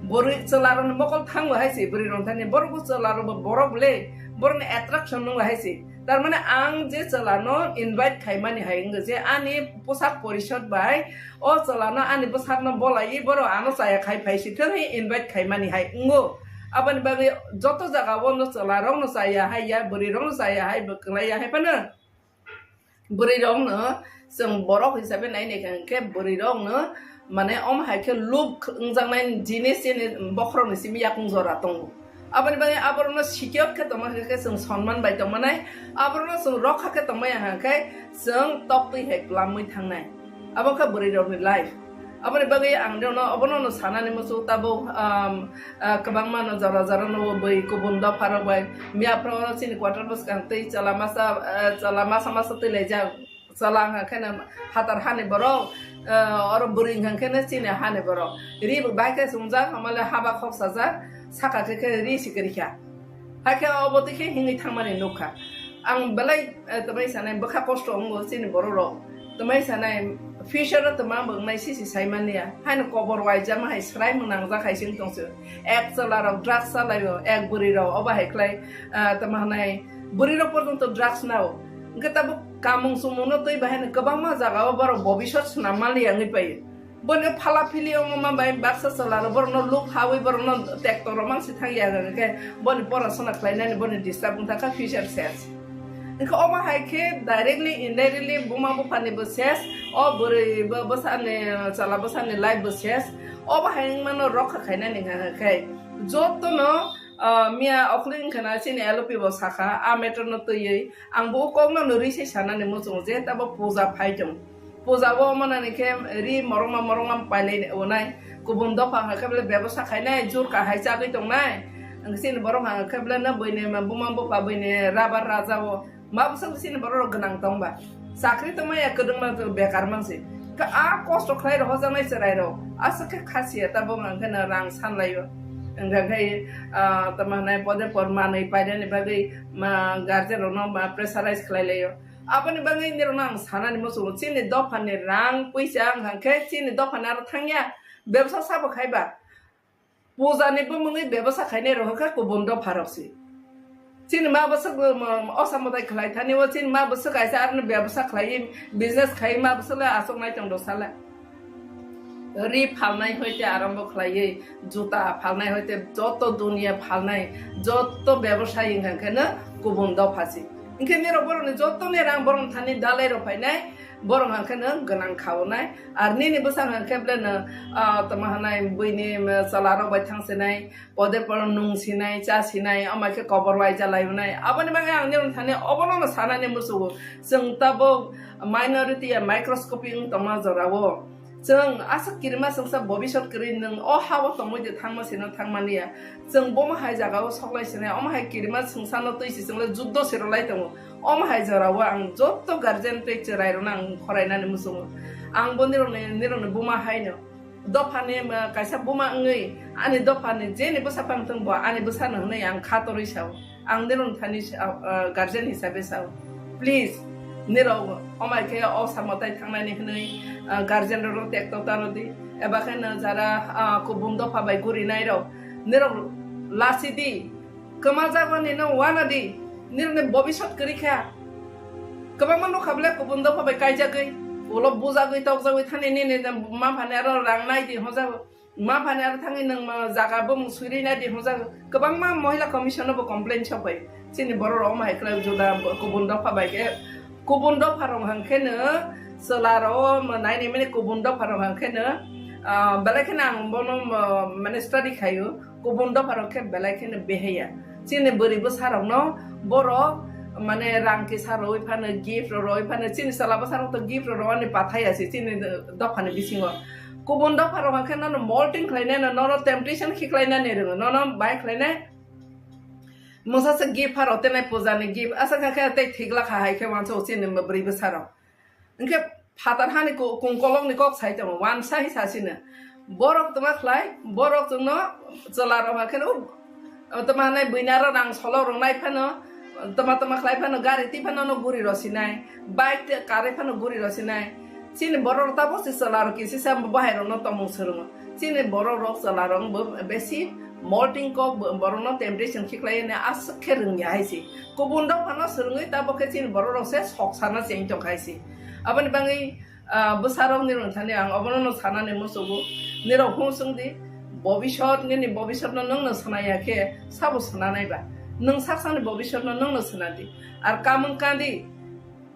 Bwrwi chwla rokni mokol thango hai se, bwrwi rok thani, borok bo chwla rok bo borok le, borokni attraction nung hai se. Tar mane ang je chwla no invite khaimani hai wngkha je ani poshak porishod bai o chwla no ani bwsak no bolai borok ano chaya khai phai si thang hi invite khaimani hai wngo. Aboni bagwi joto jaga o no chwla rok no chaya hai ya, bwrwi rok no chaya hai, bwklai ya hai phano bwrwi rok no chwng borok hisabe nai nai kha hwnkhe bwrwi rok no mane omo hai khe look wngjaknai jinis chini bokhorok ni simi yakung jora tongo. Aboni bagwi aborokno secure khe tongma khe chwng sonman bai tongmanai, aborokno chwng rokha khe tongmaya hwnkhe chwng toktwi hai kwlamwi thangnai. Abo khe bwrwi rokni life. Aboni bagwi ang rokno obono no sanani muchung tabuk, um, ah, kwbangma no jora jora no bwi kubun dopha rok bai miya phra oro chini quarter bwskang twi chwla masa, ah, chwla masa masa twi laijak. Chwla wngkha khe no phatar hani borok, eh, oro bwrwi wngkha khe no chini hani borok. Ri bo bai khe chumjak, hamale haba khok sajak, saka khe khe ri si kwrwi kha. Hakhe obo twi khe hingwi thangmani nukha. Ang belai, eh, twmai sanai bwkha kosto wngo chini borok rok. Twmai sanai future o twma bo wngnai sisi sai manliya. Haino kobor waijama hai swrai mung nangjak hai se wng tong se. Ek chwla rok drugs chalaio, ek bwrwi rok obo hai khlai, eh, twma hanai bwrwi rok porjonto drugs nao. Hwnkhe tabuk kamung chumung no twi bahai no kwbangma jaga o borok bobisot swnam manliya wngwi paio. Bono phala phili ongma bai baksa chwla rok borok no luk hawi borok no tekto rok mang si thang ya hwnkhe boni porasona khlainani boni disturb wng thangkha future ses. Hwnkhe omo hai khe directly indirectly buma bupha ni bo ses, o bwrwi bo bwsa ni chwla bwsa ni life bo ses. Obo hai wngmano rokha khainani hwnkhe joto no Ah, miya okhli wngkha na chini L O P bo sakha, a matter no twiwi. Ang bo kok no nw rwi se sanani muchungo je tabo puja phai tong. Puja o manani khe ri morongma morongma pailai onai. Kubun dopha hwnkha khe bele bebosa khainai, jur kahai chagwi tongnai. Ang chini borok hwnkha khe bele no buini buma bupha buini rabar raja o. Ma bwswk chini borok rok gwnang tong ba? Chakri tongma ya kwdwngma bekar mang se. Khe a kosto khlai rok hojaknai chwrai rok. Aswk khe khasiya tabuk hwnkhe no rang sanlai o. Hwnkha khe, ah, tamo hwnai pode por manwi paidani bagwi ma guardian rok no ma pressurize khlai lai o. Aboni bagwi nirok no ang sanani muchungo chini dopha ni rang puisa wngkha khe chini dopha ni aro thangya bebsa sabo khai ba. Puja ni bumungwi bebasa khainai rok kha kubun dopha rok se. Chini ma bwswk, um, um, osa mwtai khlai thani o chini ma bwswk kaisa aroni bebasa khlai business khai ma bwswk le aswk nai tong do sala. Ri phalnai hoite arambo khlaiwi, juta phalnai hoite joto dunia phalnai, joto bebasai wngkha khe no kubun dopha se. Hinkhe nirok borokni jotoni rang borok thani dalai rok phainai, borok hwnkhe no gwnang khaonai. Ar nini bwsa hwnkhe ble no, ah, tamo hwnai buini, um, chwla rok bai thangsinai, pode poro nung sinai, cha sinai, omo khe kobor waija lai unai. Aboni bagwi ang nini thani obono no sanani muchungo. Chwng tabuk minority ya microscopic wng tongma jora o. Chwng aswk kirima chwngsa bobisot kwrwi nwng o ha-o tongwi de thangma sino thangmaniya. Chwng bomo hai jaga-o soklai sinai, omo hai kirima chwngsano twi si chwng le juddo se rwlai tongo. Omo hai jora-o ang jotto guardian tei chwrairokno ang khorainani muchungo. Ang bo nirokni, nirokni buma haino. Dophani, um, kaisa buma wngwi ani dophani jeni bwsa phang thung bo ani bwsano hwnwi ang kha torwi sao. Ang nirok thani, uh, uh, guardian hisabe sao. Please, nirok omai khe o samo tai thangnani hwnwi, uh, guardian rok tekto taro di. Eba khe no jara, uh, kubun dopha bai guri nai rok. Nirok lasi di. Kwma jagoni no wana di. Nirok ni bobisot kwrwi kha. Kwbangma nukha bole kubun dopha bai kaijagwi. Ulo bujagwi tokjagwi thani nini ma phani aro rang nai di hojago. Ma phani aro thangwi nwng ma jaga bumung swiri nai di hwnjak. Kwbangma Mohila Commission no bo complain sok bai. Chini borok rok omo hai khlai juda kubun dopha bai khe, kubun dopha rok hwn khe no chwla rok o naini mani kubun dopha rok hwn khe no, ah, belai kheno ang bono, ah, mane study khaio. Kubun dopha rok khe belai kheno behaya. Chini bwrwi bwsa rok no borok mane rang kisa rwi phano, gift rwi phano, chini chwla bwsa rok to gift rwi ani pathai ya se chini dopha ni bisingo. Kubun dopha rok hwn khe nono molting khlainai no, nono temptation khiklainani rwngo, nono bai khlainai. Mungsa se gift pharo tenai puja ni gift, asa kha khe tei thik lakha hai khe wansa o chini bwrwi bwsa rok. Hwnkhe phatar hani ku-, kungkolok ni kok sai tongo, wansa hi sasino. Borok tongma khlai, borok chwngno chwla rok hakhe no, tongma hanai buina ro rang solo rwngnai phano, tongma tongma khlai phano, gari twi phano no guri rw sinai, bike tei car phano guri rw sinai. Chini borok rok tabuk se chwla rok kisi sa bahai rok no tongmung swrwngo. Chini borok rok chwla rok bo besi molting kok bo-, borok no temptation khiklai ne aswk khe rwngya hai se. Kubun rok phano swrwngwi tabuk khe chini borok rok se sok sana cheng tong khai se. Aboni bagwi, ah, bwsa rok ni rwng thani ang obono no sanani musugo. Nirok hung swng di, bobisot nini bobisot no nwng no swnaya khe sabo swnanai ba? Nwng sak sani bobisot no nwng no swnadi. Ar kamung kandi,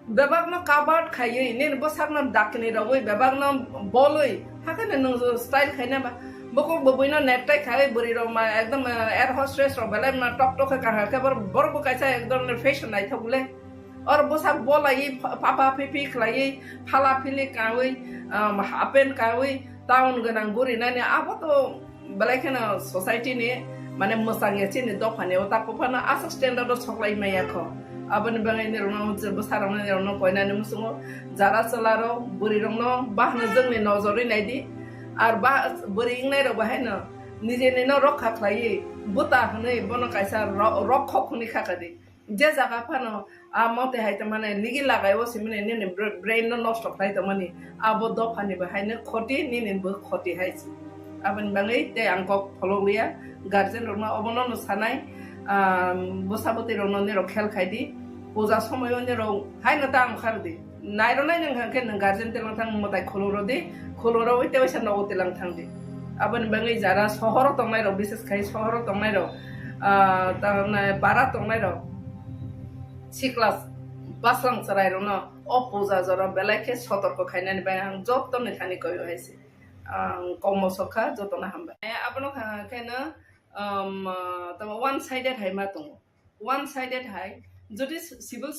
bebakno covered khaiwi, nini bwsakno dakni rogwi, bebakno bolwi, hakheno nwng style khaina ba? Bukhuk bwbwino necktie khaiwi, bwrwi rok ma ekdom, eh, air hostess rok belai ma tok tok khe kaham khe, bor-, borok bo kaisa ek dhoronor fashion naithok le. Or bwsak bolaiwi, pha-, papa phipi khlaiwi, phala phili kawi, um, half pant kawi, town gwnang guri nani, abo to belai kheno society ni, mane, mwchang ya chini dopha ni o takhuk phano aswk standard o soklai maya kho. Aboni bagwi nirok no je bwsa rok no nirok no koinani muchungo, jara chwla rok bwrwi rok no bahno jwngni nojor wi nai di. Ar ba bwrwi wngnai rok bahai no nijeni no rokha khlaiwi bwta hwnwi bono kaisa ro-, rokhok hwnwi kha kha di. Je jaga phano a mote hai tongmani nigi lagai o simani nini bra-, brain no nosto khlai tongmani, abo dophani bo haino khoti, nini bo khoti hai se. Aboni bagwi tei ang kok pholok liya, guardian rok no obono no sanai, ah, bwsa bwtwi rok no nirok khel khai di, puja somoi o nirok haino ta ang khar di. Nairwnai nwng hwnkhe nwng guardian tilang thang mwtai khulumrw di, khulumrw wi tei waisa nogo tilang thang di. Aboni bagwi jara sohoro tongnai rok, bises khai sohoro tongnai rok, ah, tamni bara tongnai rok, sikla bwslang chwrai rokno o puja jora belai khe sotorko khainani bai ang joto ni thani koi hai se. Ang kokmo sokha, jotono hambai. Abono kha khe no, um, tamo one sided hai ma tongo. One sided hai, jodi civil